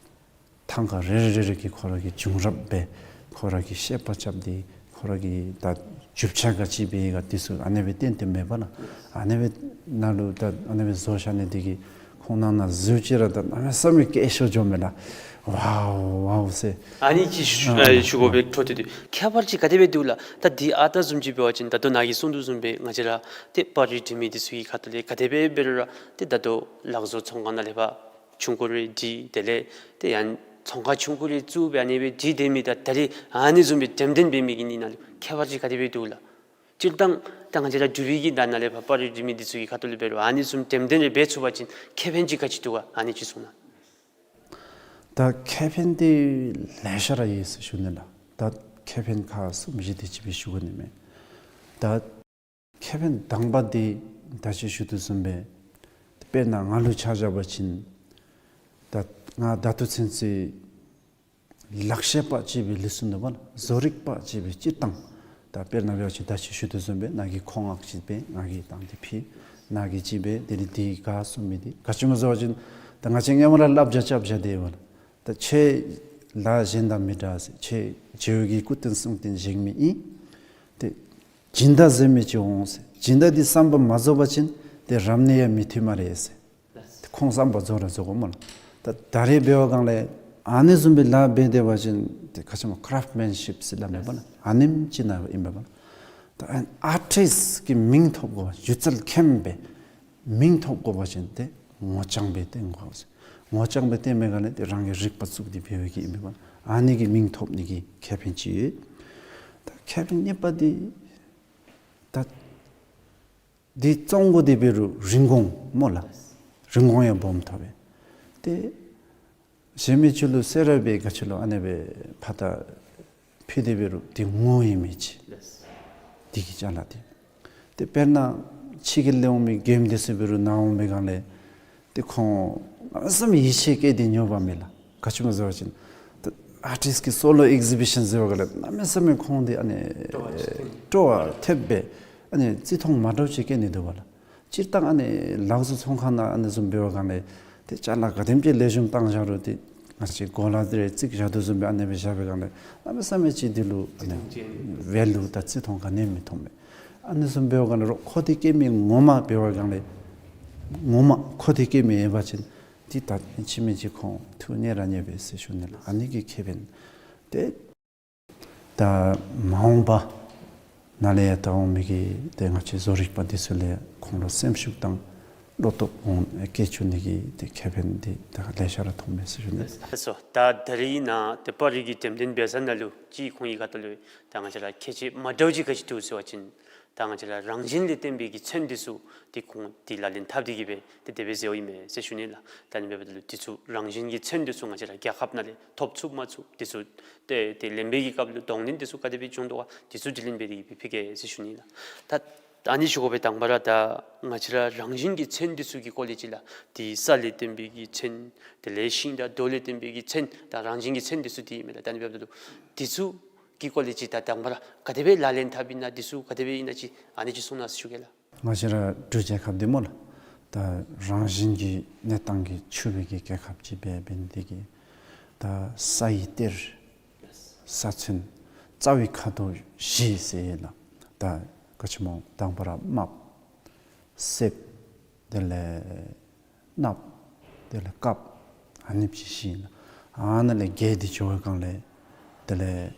ཐང་ཀ་རེ་རེ་རེ་རེ་གིས་ཁོ་ར་གི་བྱུང་རབས་སྦེ་ཁོ་ར་གི་བཤད་པ་རྐྱབ་སྟེ་ཁོ་ར་གི་ད་རྒྱུ་ཆ་ག་ཅི་སྦེ་ག་འདི་ཚུ་ཨ་ནི་སྦེ་བསྟན་ཏེ་མེད་པ་ལགས། ཨ་ནི་སྦེ་ནང་ལུ་ད་ཨ་ནི་སྦེ་བཟོ་བཞག་ནི་འདི་གིས་ཁོང་ནང་ན་གཟིགས་ཅི་ར་ད་གནམ་མེད་ས་མེད་སྐད་ཤོར་འགྱོཝ་མས་ལགས། ཝའོ་ཝའོ་ཟེར། ཨ་ནི་ཅིག་ཞུ་ཨ་ཨ་ཞུ་དགོ་པའི་འཕྲོ་མཐུད་དེ་ཁྱད་པར་ཅིག་ག་དེ་སྦེ་འདུག་ལགས། ད་འདི་ཨ་རྟག་བཟུམ་ཅིག་འབད་བ་ཅིན་ད་ལྟོ་ནཱ་གིས་གསུངས་དོ་བཟུམ་སྦེ་ང་བཅས་ར་ཏེ་པར་རིས་འབྲི་མི་འདི་ཚུ་གི་ཁ་ཐུག་ལས་ག་དེ་སྦེ་འབད་རུང་ར་ཏེ་ད་ལྟོ་ལག་བཟོ་ཚོང་ཁང་ནང་ལས་ཕར་ཆུང་ཀུ་རེ་འབྲི། དེ་ལས་ཏེ་ཡང་ཚོང་ཁང་ཆུང་ཀུ་རེ་བཙུགས་སྦེ་ཨ་ནི་སྦེ་འབྲི་སྡོད་མི་དང་ད་རིས་ཨ་ནི་བཟུམ་སྦེ་འགྲེམས་སྟོན་འབད་མི་གི་གཉིས་ནང་ལུ་ཁྱད་པར་ཅིག་ག་དེ་སྦེ་འདུག་ལགས། སྤྱིར་བཏང་ད་ང་བཅས་ར་འབྲུག་པའི་གི་ནང་ན་ལས་ཕར་པར་རིས་འབྲི་མི་འདི་ཚུ་གི་ཁ་ཐུག་ལས་འབད་རུང་ཨ་ནི་བཟུམ་འགྲེམས་སྟོན་རེ་འབད་ཚུགས་པ་ཅིན་ཁེ་ཕན་ཅིག་ག་ཅི་འདུག་ག། ཨ་ནི་ཅིག་གསུང་གནང་། ད་ཁེ་ཕན་འདི་ལེ་ཤ་ར་ཡོད་ཟེར་ཞུ་ནི་ལགས། ད་ཁེ་ཕན་ཁག་གསུམ་བཞི་དེ་ཅིག་སྦེ་ཞུ་དགོ་ནི་མས། ད་ཁེ་ཕན་དང་པ་འདི་ད་ཅི་ཞུ་དོ་བཟུམ་སྦེ་དཔེར་ན་ང་ལུ་ཆ་བཞག་པ་ཅིན་ད་ང་ད་ལྟོ་ཚུན་ཚོད་ལག་ཤེས་པ་ཅིག་སྦེ་ལུས་སོ་ནུག་པ་ལགས། བཟོ་རིག་པ་ཅིག་སྦེ་སྤྱིར་བཏང་ད་དཔེར་ན་འབད་བ་ཅིན་ད་ཅི་ཞུ་དོ་བཟུམ་སྦེ་ནཱ་གིས་མཁོ་སྔགས་ཅིག་སྦེ་ང་གིས་བཏང་སྟེ་ཕུལ། ནཱ་གིས་ཅིག་སྦེ་དེ་ལས་འདི་ག་གསུང་མི་འདི་ག་ཅི་སྨོ་ཟེར་བ་ཅིན་ད་ང་བཅས་སྔོན་མ་ར་བསླབ་བྱ་རྐྱབ་བཞག་སྟེ་ཡོད་པ་ལགས། ད་ཁྱོད་ལཱ་གཞན་དང་མི་འདྲ་ཟེར། ཁྱོད་རྗེ་བོ་གི་སྐུ་རྟེན་གསུང་རྟེན་བཞེངས་མི་ཨིན། ཏེ་སྦྱིན་བདག་ཟེར་མི་ཅིག་འོང་ཟེར། སྦྱིན་བདག་འདི་བསམ་པ་མ་རྫོགས་པ་ཅིན་ཏེ་རབ་གནས་ཡང་མི་ཐུབ་སྨ་རེ་ཟེར། ཏེ་ཁོང་བསམ་པ་རྫོགས་ར་རྫོགས་དགོ་སྨོ་ལགས། ད་ད་རེས་འབད་བ་གང་ལས་ཨ་ནི་བཟུམ་སྦེ་ལཱ་འབད་སྡོད་པ་ཅིན་ཏེ་ག་ཅི་སྨོ་ཀ་རབ་མེན་ཤིབ་ཟེར་སླབ་མས་པ་ལགས། ཨ་ནེམ་ཅིག་ནང་ཨིན་པས་པ་ལགས། ད་ཨར་ཊིསཊ་ཀྱི་མིང་ཐོབ་དགོ་པ་སྒྱུ་རྩལ་མཁན་སྦེ་མིང་ཐོབ་དགོ་པ་ཅིན་ཏེ་ངོ་རྐྱང་སྦེ་སྟོན་དགོ་ཟེར། ངོ་རྐྱང་སྦེ་སྟོན་མི་གང་ལས་ཏེ་རང་གི་རིག་པ་བཙུགས་ཏེ་འབད་བའི་གི་ཨིན་པས་པ་ལགས། ཨ་ནི་གི་མིང་ཐོབ་ནི་གི་ཁེ་ཕན་ཅིག་ཡོད། ད་ཁེ་ཕན་གཉིས་པ་འདི་ད་འདི་བཙོང་དགོ་དེ་འབད་རུང་རིན་གོང་སྨོ་ལགས། རིན་གོང་ཡང་སྦོམ་ཐོབ་པས། ཏེ་གཞན་མི་ཚུ་ལུ་ཟེར་ར་སྦེ་ག་ཅི་ལོ་ཨ་ནི་སྦེ་ཕར་ད་ཕུལ་དེ་འབད་རུང་འདི་ངོ་ཡོད་མི་ཅིག། འདི་གི་ཅ་ལ་འདི། ཏེ་དཔེར་ན་ཕྱི་གི་ལས་འོང་མི་མགྱོནམ་འདི་ཚུ་འབད་རུང་ནཱ་འོང་པའི་སྒང་ལས་ཏེ་ཁོང་གནམ་མེད་ས་མེད་ཡིད་ཆེས་བསྐྱེད་དེ་ཉོ་བ་མས་ལགས། ག་ཅི་སྨོ་ཟེར་བ་ཅིན་ད་ཨར་ཊིསཊ་ཀྱི་སོ་ལོ་ཨེག་ཟི་བི་ཤཱན་ཟེར་བའི་སྒང་ལས་གནམ་མེད་ས་མེད་ཁོང་འདི་ཨ་ནི་སྤྲོ་བ་ཆེ། སྤྲོ་བ་ཐེབས་སྦེ་ཨ་ནི་བརྩི་མཐོང་མ་འདྲཝ་ཅིག་བསྐྱེད་ནི་འདུག་པ་ལགས། སྤྱིར་བཏང་ཨ་ནི་ལག་བཟོ་ཚོང་ཁང་ནང་ཨ་ནི་བཟུམ་འབད་བའི་སྒང་ལས་ཏེ་ཅ་ལ་ག་དེམ་ཅིག་ལེགས་ཤོམ་བཏང་བཞག་རུང་ཏེ་ང་བཅས་གོ་ལ་འདི་རེ་བརྩིགས་བཞག་དོ་བཟུམ་སྦེ་ཨ་ནི་སྦེ་བཞག་པའི་སྒང་ལས་གནམ་མེད་ས་མེད་ཅིག་འདི་ལུ་ཨ་ནི་བརྩི་མཐོང་ཅན་ཝེ་ལུ་དང་བརྩི་མཐོང་ག་ནི་མི་མཐོང་མས། ཨ་ནི་བཟུམ་འབད་བའི་སྒང་ལས་རོགས་མཁོ་འདི་བསྐྱེད་མི་ངོ་མ་འབད་བའི་སྒང་ལས་ངོ་མ་མཁོ་འདི་བསྐྱེད་མི་ཡོད་པ་ཅིན་འདི་ད་ཕྱི་མི་ཅིག་ཁོང་ཐུགས་མཉེས་ར་མཉེས་པས་ཟེར་ཞུ་ནི་ལགས། ཨ་ནི་གི་ཁེ་ཕན་ཏེ་ད་མ་འོངས་པ་ནཱ་ལས་ཡར་ད་འོང་མི་གི་ཏེ་ང་བཅས་བཟོ་རིག་པ་འདི་ཚུ་ལས་ཁོང་ལུ་སེམས་ཤུགས་དང་བློ་སྟོབས་འོང་བསྐྱེད་བཅུག་ནི་གི་ཏེ་ཁེ་ཕན་འདི་ད་ལེ་ཤ་ར་ཐོབ་མས་ཟེར་ཞུ་ནི། ལགས་སོ། ད་ད་རིས་ནཱ་ཏེ་པར་རིས་ཀྱི་འགྲེམས་སྟོན་འབད་ས་ནང་ལུ་ཅིག་ཁོང་གི་ཁ་ཐུག་ལུ་ད་ང་བཅས་ར་ཁྱད་ཆོས་མ་འདྲཝ་ཅིག་ག་ཅི་འདུག་ཟེར་བ་ཅིན་ད་ང་བཅས་ར་རང་བཞིན་ལས་བརྟེན་པའི་གི་ཚོན་འདི་ཚུ་ཏེ་ཁོང་འདི་ལག་ལེན་འཐབ་སྟེ་གི་སྦེ་ཏེ་དེ་སྦེ་མཛད་ཡོདཔ་ཨིན་མས་ཟེར་ཞུ་ནི་ལགས། ད་ཨ་ནི་འབདཝ་ད་ལུ་འདི་ཚུ་རང་བཞིན་གྱི་ཚོན་འདི་ཚུ་ང་བཅས་ར་རྒྱལ་ཁབ་ནང་ལས་ཐོབ་ཚུགས་མ་ཚུགས་འདི་ཚུ་ཏེ་ཏེ་ལེན་པའི་གི་སྐབས་ལུ་གདོང་ལེན་འདི་ཚུ་ག་དེ་སྦེ་བྱུང་དོ་ག་འདི་ཚུ་དྲི་ལན་འབད་དེ་གི་སྦེ་ཕུལ་གེ་ཟེར་ཞུ་ནི་ལགས། ད་ཨ་ནི་ཞུ་དགོ་པའི་དང་པ་ར་ད་ང་བཅས་ར་རང་བཞིན་གྱི་ཚོན་འདི་ཚུ་གི་སྐོར་ལས་ཅིག་ལགས། ཏེ་ས་ལས་བརྟེན་པའི་གི་ཚོན་དེ་ལས་ཤིང་དང་རྡོ་ལས་བརྟེན་པའི་གི་ཚོན་ད་རང་བཞིན་གྱི་ཚོན་འདི་ཚུ་འདི་ཨིན་མས་ལགས། ད་ཨ་ནི་འབདཝ་ད་ལུ་འདི་ཚུ་གི་སྐོར་ལས་ཅིག་ད་དང་པ་ར་ག་དེ་སྦེ་ལག་ལེན་འཐབ་ཨིན་ན་འདི་ཚུ་ག་དེ་སྦེ་ཨིན་ན་ཅིག་ཨ་ནི་ཅིག་གསུང་གནང་ཟེར་ཞུ་གེ་ལགས། ང་བཅས་ར་འབྲུག་རྒྱལ་ཁབ་འདི་སྨོ་ལགས། ད་རང་བཞིན་གྱི་གནས་སྟངས་ཀྱིས་ཕྱུག་པའི་གི་རྒྱལ་ཁབ་ཅིག་འབད་འབད་ནི་དེ་གིས་ད་ས་ཡི་གཏེར་ས་ཚོན་རྩ་བའི་ཁ་དོག་བཞི་ཟེར་ཡོད་ལགས། ད་ག་ཅི་སྨོ་དང་པ་ར་དམརཔོ་སེརཔོ་དེ་ལས་གནགཔོ་དེ་ལས་དཀརཔོ་ཨ་ནི་བཞི་ཨིན་ལགས། ཨ་ནཱ་ལས་རྒྱས་ཏེ་འགྱོ་བའི་སྒང་ལས་དེ་ལས་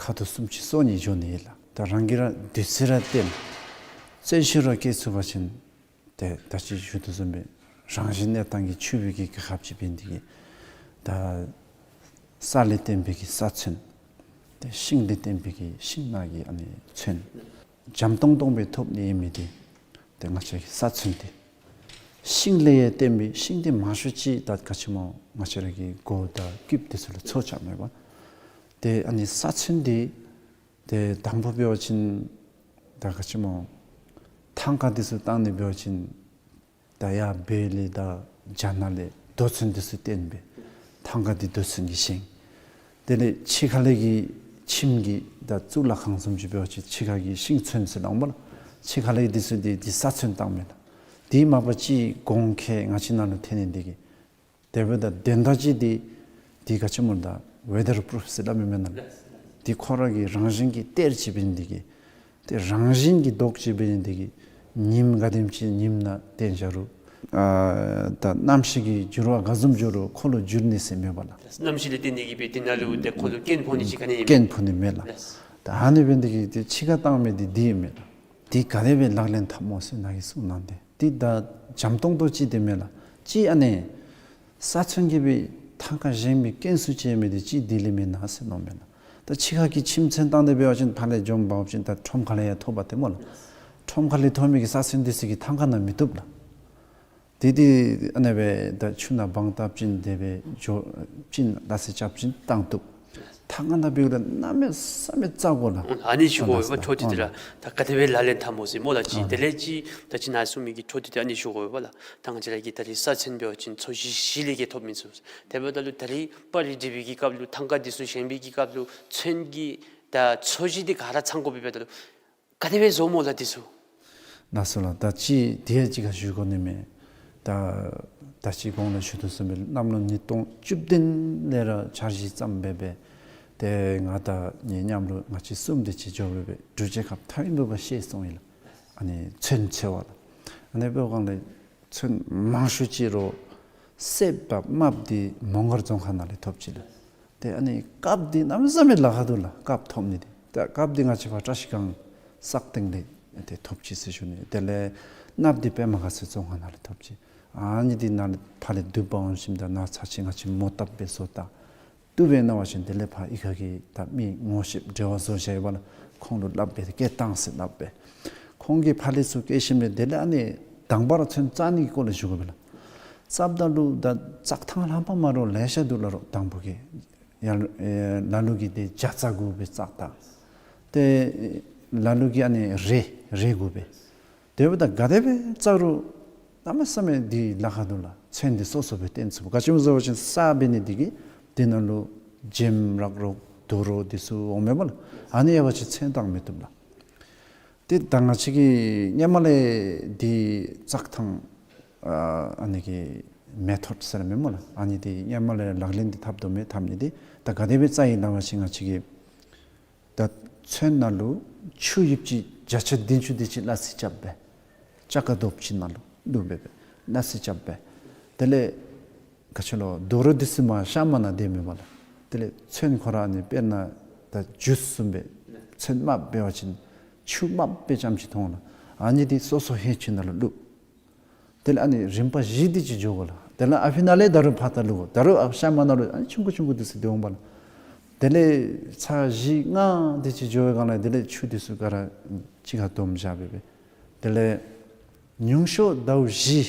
ཁ་དོག་སུམ་ཅུ་སོ་གཉིས་འགྱོ་ནི་ཨིན་ལགས། ད་རང་གིས་ར་བདུད་རྩི་ར་བསྟེན་བརྩོན་ཤུགས་ར་བསྐྱེད་ཚུགས་པ་ཅིན་ཏེ་ད་ཅི་ཞུ་དོ་བཟུམ་སྦེ་རང་བཞིན་གནས་སྟངས་ཀྱིས་ཕྱུག་པའི་གི་རྒྱལ་ཁབ་ཅིག་འབད་ནི་དེ་གིས་ད་ས་ལས་བརྟེན་པའི་གི་ས་ཚོན་ཏེ་ཤིང་ལས་བརྟེན་པའི་གི་ཤིང་ནགས་ཀྱི་ཨ་ནི་ཚོན་འཇམ་ཏོང་ཏོ་སྦེ་ཐོབ་ནི་ཨིན་མི་འདི་ཏེ་ང་བཅས་ཀྱི་ས་ཚོན་འདི། ཤིང་ལས་ཡང་བརྟེན་པའི་ཤིང་འདི་མང་ཤོས་ཅིག་ད་ག་ཅི་སྨོ་ང་བཅས་ར་གི་མགུ་དང་རྐུབ་འདི་ཚུ་ལུ་ཚོས་རྐྱབ་མས་པ། ཏེ་ཨ་ནི་ས་ཚོན་འདི་ཏེ་དང་པ་འབད་བ་ཅིན་ད་ག་ཅི་སྨོ་ཐང་ཀ་འདི་ཚུ་བཏང་ནི་འབད་བ་ཅིན་ ད་ཡར་བོད་ལས་ད་རྒྱ་ནག་ལས་རྡོ་ཚོན་འདི་ཚུ་བཏོན་སྦེ་ཐང་ཀ་འདི་རྡོ་ཚོན་གྱིས་བཞེངས། དེ་ལས་ཕྱི་ཁ་ལས་ཀྱི་ཁྱིམ་གྱི་ད་གཙུག་ལག་ཁང་བཟུམ་ཅིག་འབད་བ་ཅིན་ཕྱི་ཁ་གི་ཤིང་ཚོན་ཟེར་སླབ་མས་ལགས། ཕྱི་ཁ་ལས་འདི་ཚུ་འདི་འདི་ས་ཚོན་བཏང་མས་ལགས། དེ་མ་པ་ཅིག་གོང་ཁེ་ང་བཅས་ནང་ལུ་ཐོན་ནི་འདི་གིས། དེ་འབདཝ་ད་དོན་དག་ཅིག་འདི་འདི་ག་ཅི་སྨོ་ད་ཝེ་དར་པུ་རུཕ་ཟེར་སླབ་མི་མེན་ན་ལགས། འདི་ཁོ་ར་གི་རང་བཞིན་གྱི་གཏེར་ཅིག་འབད་ནི་འདི་གིས། ཏེ་རང་བཞིན་གྱི་མདོག་ཅིག་འབད་ནི་འདི་གིས་ཉིམ་ག་དེམ་ཅིག་ཉིམ་ནང་བཏོན་བཞག་རུང་ཨ་ད་གནམ་གཤིས་ཀྱི་འགྱུར་བ་ག་བཟུམ་འགྱོ་རུང་ཁོ་ལུ་འགྱུར་ནི་ཟེར་མེད་པ་ལགས། གནམ་གཤིས་ལུ་བརྟེན་ཏེ་གིས་སྦེ་འདི་ནང་ལུ་ཏེ་ཁོ་ལུ་སྐྱོན་ཕོག་ནི་ཅིག་ག་ནི་ཡང་མེད། སྐྱོན་ཕོག་ནི་མེད་ལགས། ད་ཨ་ནི་འབད་ནི་འདི་གིས་ཏེ་ཕྱི་ཁར་བཏང་མི་འདི་འདི་མས་ལགས། འདི་ག་དེ་སྦེ་ལག་ལེན་འཐབ་སྨོ་ཟེར་ནཱ་གིས་གསུངས་གནང་སྟེ། འདི་ད་འཇམ་ཏོང་ཏོ་ཅིག་འདི་མེན་ལགས། ཅིག་ཨ་ནི་ས་ཚོན་གྱིས་སྦེ་ཐང་ཀ་བཞེངས་པའི་སྐྱོན་ཚུ་ཅིག་མི་འདི་ཅིག་འདི་ལས་མེན་ན་ཟེར་མནོཝ་མས་ལགས། ད་ཕྱི་ཁ་གི་ཁྱིམ་ཚོན་བཏང་སྟེ་འབད་བ་ཅིན་ཕར་ལས་འཛོམས་འབག་བ་ཅིན་ད་ཁྲོམ་ཁ་ལས་ཡང་ཐོབ་པ་ཏེ་སྨོ་ལགས། ཁྲོམ་ཁ་ལས་ཐོབ་མི་གི་ས་ཚོན་འདི་ཚུ་གིས་ཐང་ཀ་ནང་མི་བཏུབ་ལགས། དེ་དེ་ཨ་ནི་སྦེ་ད་ཆུ་ནང་སྦང་བཏབ་ཅིན་དེ་སྦེ་འགྱོ་ཅིན་ལག་ས་རྐྱབ་ཅིན་བཏང་བཏུབ། ཐང་ཀ་ནང་འབདཝ་ད་གནམ་མེད་ས་མེད་བཙག་དགོ་ལགས། ཨ་ནི་ཞུ་དགོ་པས་འཕྲོ་མཐུད་དེ་ར། ད་ག་དེ་སྦེ་ལག་ལེན་འཐབ་སྨོ་ཟེར་སྨོ་ལགས། ཅིག་དེ་ལས་ཅིག་ད་ཅི་ནཱ་གསུངས་མི་གི་འཕྲོ་མཐུད་དེ་ཨ་ནི་ཞུ་དགོ་པས་ལགས། ད་ང་བཅས་ར་གི་ད་རིས་ས་ཚོན་འབད་བ་ཅིན་ཚོས་གཞི་གཞི་ལས་ཀྱི་ཐོབ་མི་ཚུ། དེ་འབདཝ་ད་ལུ་ད་རིས་པར་རིས་འབྲི་བའི་གི་སྐབས་ལུ་ཐང་ཀ་འདི་ཚུ་བཞེངས་པའི་གི་སྐབས་ལུ་ཚོན་གྱི་ད་ཚོས་གཞི་འདི་ག་ར་ཚང་དགོ་པས། འབདཝ་ད་ལུ་ག་དེ་སྦེ་བཟོཝ་སྨོ་ལགས་འདི་ཚུ། ལགས་སོ་ལགས། ད་ཅི་དེ་ཡང་ཅིག་ཁར་ཞུ་དགོ་ནི་མས། ད་ད་ཅི་གོང་ལུ་ཞུ་དོ་བཟུམ་སྦེ་གནམ་ལོ་ཉིས་སྟོང་བཅུ་བདུན་ལས་ར་འཆར་གཞི་བརྩམས་སྦེ་སྦེ། ཏེ་ང་དང་ངེའི་མཉམ་རོགས་ང་བཅས་གསུམ་དེ་ཅིག་འགྱོ་སྦེ་སྦེ་འབྲུག་རྒྱལ་ཁབ་མཐའ་ཡུལ་འབད་བ་ཤེས་སོང་ཡི་ལགས། ཨ་ནི་ཚོན་འཚོལ་བ་ལགས། ཨ་ནི་འབདཝ་གང་ལས་ཚོན་མང་ཤོས་ཅིག་རོགས་སེརཔོ་དང་དམརཔོ་འདི་མོང་སྒར་རྫོང་ཁག་ནང་ལས་ཐོབ་ཅི་ལགས། ཏེ་ཨ་ནི་དཀརཔོ་འདི་གནམ་མེད་ས་མེད་ལཱ་ཁག་འདུག་ལགས། དཀརཔོ་ཐོབ་ནི་འདི། ཏེ་དཀརཔོ་འདི་ང་བཅས་ཕར་བཀྲ་ཤིས་སྒང་སག་སྟེང་ལས་ཏེ་ཐོབ་ཅི་ཟེར་ཞུ་ནི། དེ་ལས་དམརཔོ་འདི་པདྨ་དགའ་ཚལ་རྫོང་ཁག་ནང་ལས་ཐོབ་ཅི། ཨ་ནི་འདི་ནཱ་ལས་ཕར་ལས་བསྡུ་འབག་འོང་ཞིནམ་ད་ནཱ་ཚར་ཅིག་ང་བཅས་མོ་བཏབ་སྦེ་བཟོ་ད། བཏུབ་པས་མནོ་བ་ཅིན་དེ་ལས་ཕར་གཡུས་ཁ་གི་ད་མི་ངོ་ཤེསཔ་འབྲེལ་བ་བཟོ་བཞག་ཡོད་པ་ལགས། ཁོང་ལུ་སླབ་སྦེ་སྐྱེལ་བཏང་ཟེར་སླབ་སྦེ། ཁོང་གིས་ཕར་ལས་ཚུར་སྐྱེལ་ཞིནམ་ལས་དེ་ལས་ཨ་ནི་དང་པ་ར་ཚོན་བཙག་ནི་གི་སྐོར་ལས་ཞུ་དགོ་པས་ལགས། བཙགཔ་ད་ལུ་ད་བཙག་ཐང་ལྷམ་པ་མ་རོགས་ལེ་ཤ་འདུག་ལགས། རོགས་དང་པོ་གི་ཡར་ཨེ་ལ་ལུ་གིས་ཏེ་བྱ་རྩ་དགོ་པས་བཙག་ད། ཏེ་ལ་ལུ་གིས་ཨ་ནི་རས་རས་དགོ་པས། དེ་འབདཝ་ད་ག་དེ་སྦེ་བཙག་རུང་གནམ་མེད་ས་མེད་འདི་ལཱ་ཁག་འདུག་ལགས། ཚོན་འདི་སོ་སོ་སྦེ་བཏོན་ཚུགས་པས། ག་ཅི་སྨོ་ཟེར་བ་ཅིན་ས་འབད་ནི་འདི་གིས་འདི་ནང་ལུ་འཇིམ་རག་རོགས་དུག་རོགས་འདི་ཚུ་འོང་མས་སྨོ་ལགས། ཨ་ནི་ཡོད་པ་ཅིན་ཚོན་བཏང་མི་བཏུབ་ལགས། ཏེ་ད་ང་བཅས་ཀྱིས་སྔོན་མ་ལས་འདི་བཙག་ཐང་ཨ་ཨ་ནི་གི་མེ་ཐོཌ་ཟེར་མས་སྨོ་ལགས། ཨ་ནི་འདི་སྔོན་མ་ལས་ལག་ལེན་འདི་འཐབ་དོ་མས། འཐབ་ནི་འདི་ད་ག་དེ་སྦེ་བཙག་ཡི་ཟེར་བ་ཅིན་ང་བཅས་ཀྱིས་ད་ཚོན་ནང་ལུ་ཆུ་ཡིབ་ཅིག་བརྒྱ་ཆ་བདུན་ཅུ་དེ་ཅིག་སླ་བསྲེ་རྐྱབ་སྦེ་ལྕགས་ཀ་རྡོབ་ཅིག་ནང་ལུ་བླུགས་སྦེ་སྦེ་སླ་བསྲེ་རྐྱབ་སྦེ། དེ་ལས་ག་ཅི་ལོ་དུག་རོགས་འདི་ཚུ་མར་གཤམ་མ་ནང་སྡོད་མི་མས་ལགས། དེ་ལས་ཚོན་ཁོ་ར་ཨ་ནི་དཔེར་ན་ད་ཇུས་བཟུམ་སྦེ་ཚོན་དམརཔོ་འབད་བ་ཅིན་ཆུ་དམརཔོ་སྦེ་རྐྱངམ་ཅིག་མཐོང་ལགས། ཨ་ནི་འདི་སོ་སོ་ཧེ་ཅིག་ནང་ལུ་བླུགས། དེ་ལས་ཨ་ནི་རིམ་པ་བཞི་དེ་ཅིག་འགྱོ་དགོ་ལགས། དེ་ལས་ཨ་ཕི་ནང་ལས་ད་རུང་ཕར་ད་བླུགས་དགོ། ད་རུང་ཨ་གཤམ་མ་ནང་ལུ་ཨ་ནི་ཆུང་ཀུ་ཆུང་ཀུ་འདི་ཚུ་སྡོད་འོང་པ་ལགས། དེ་ལས་ཚར་བཞི་ལྔ་དེ་ཅིག་འགྱོ་བའི་སྒང་ལས་དེ་ལས་ཆུ་འདི་ཚུ་ག་ར་གཅིག་ཁར་བསྡོམས་བཞག་སྦེ་སྦེ། དེ་ལས་ཉུང་ཤོས་ཟླཝ་བཞི་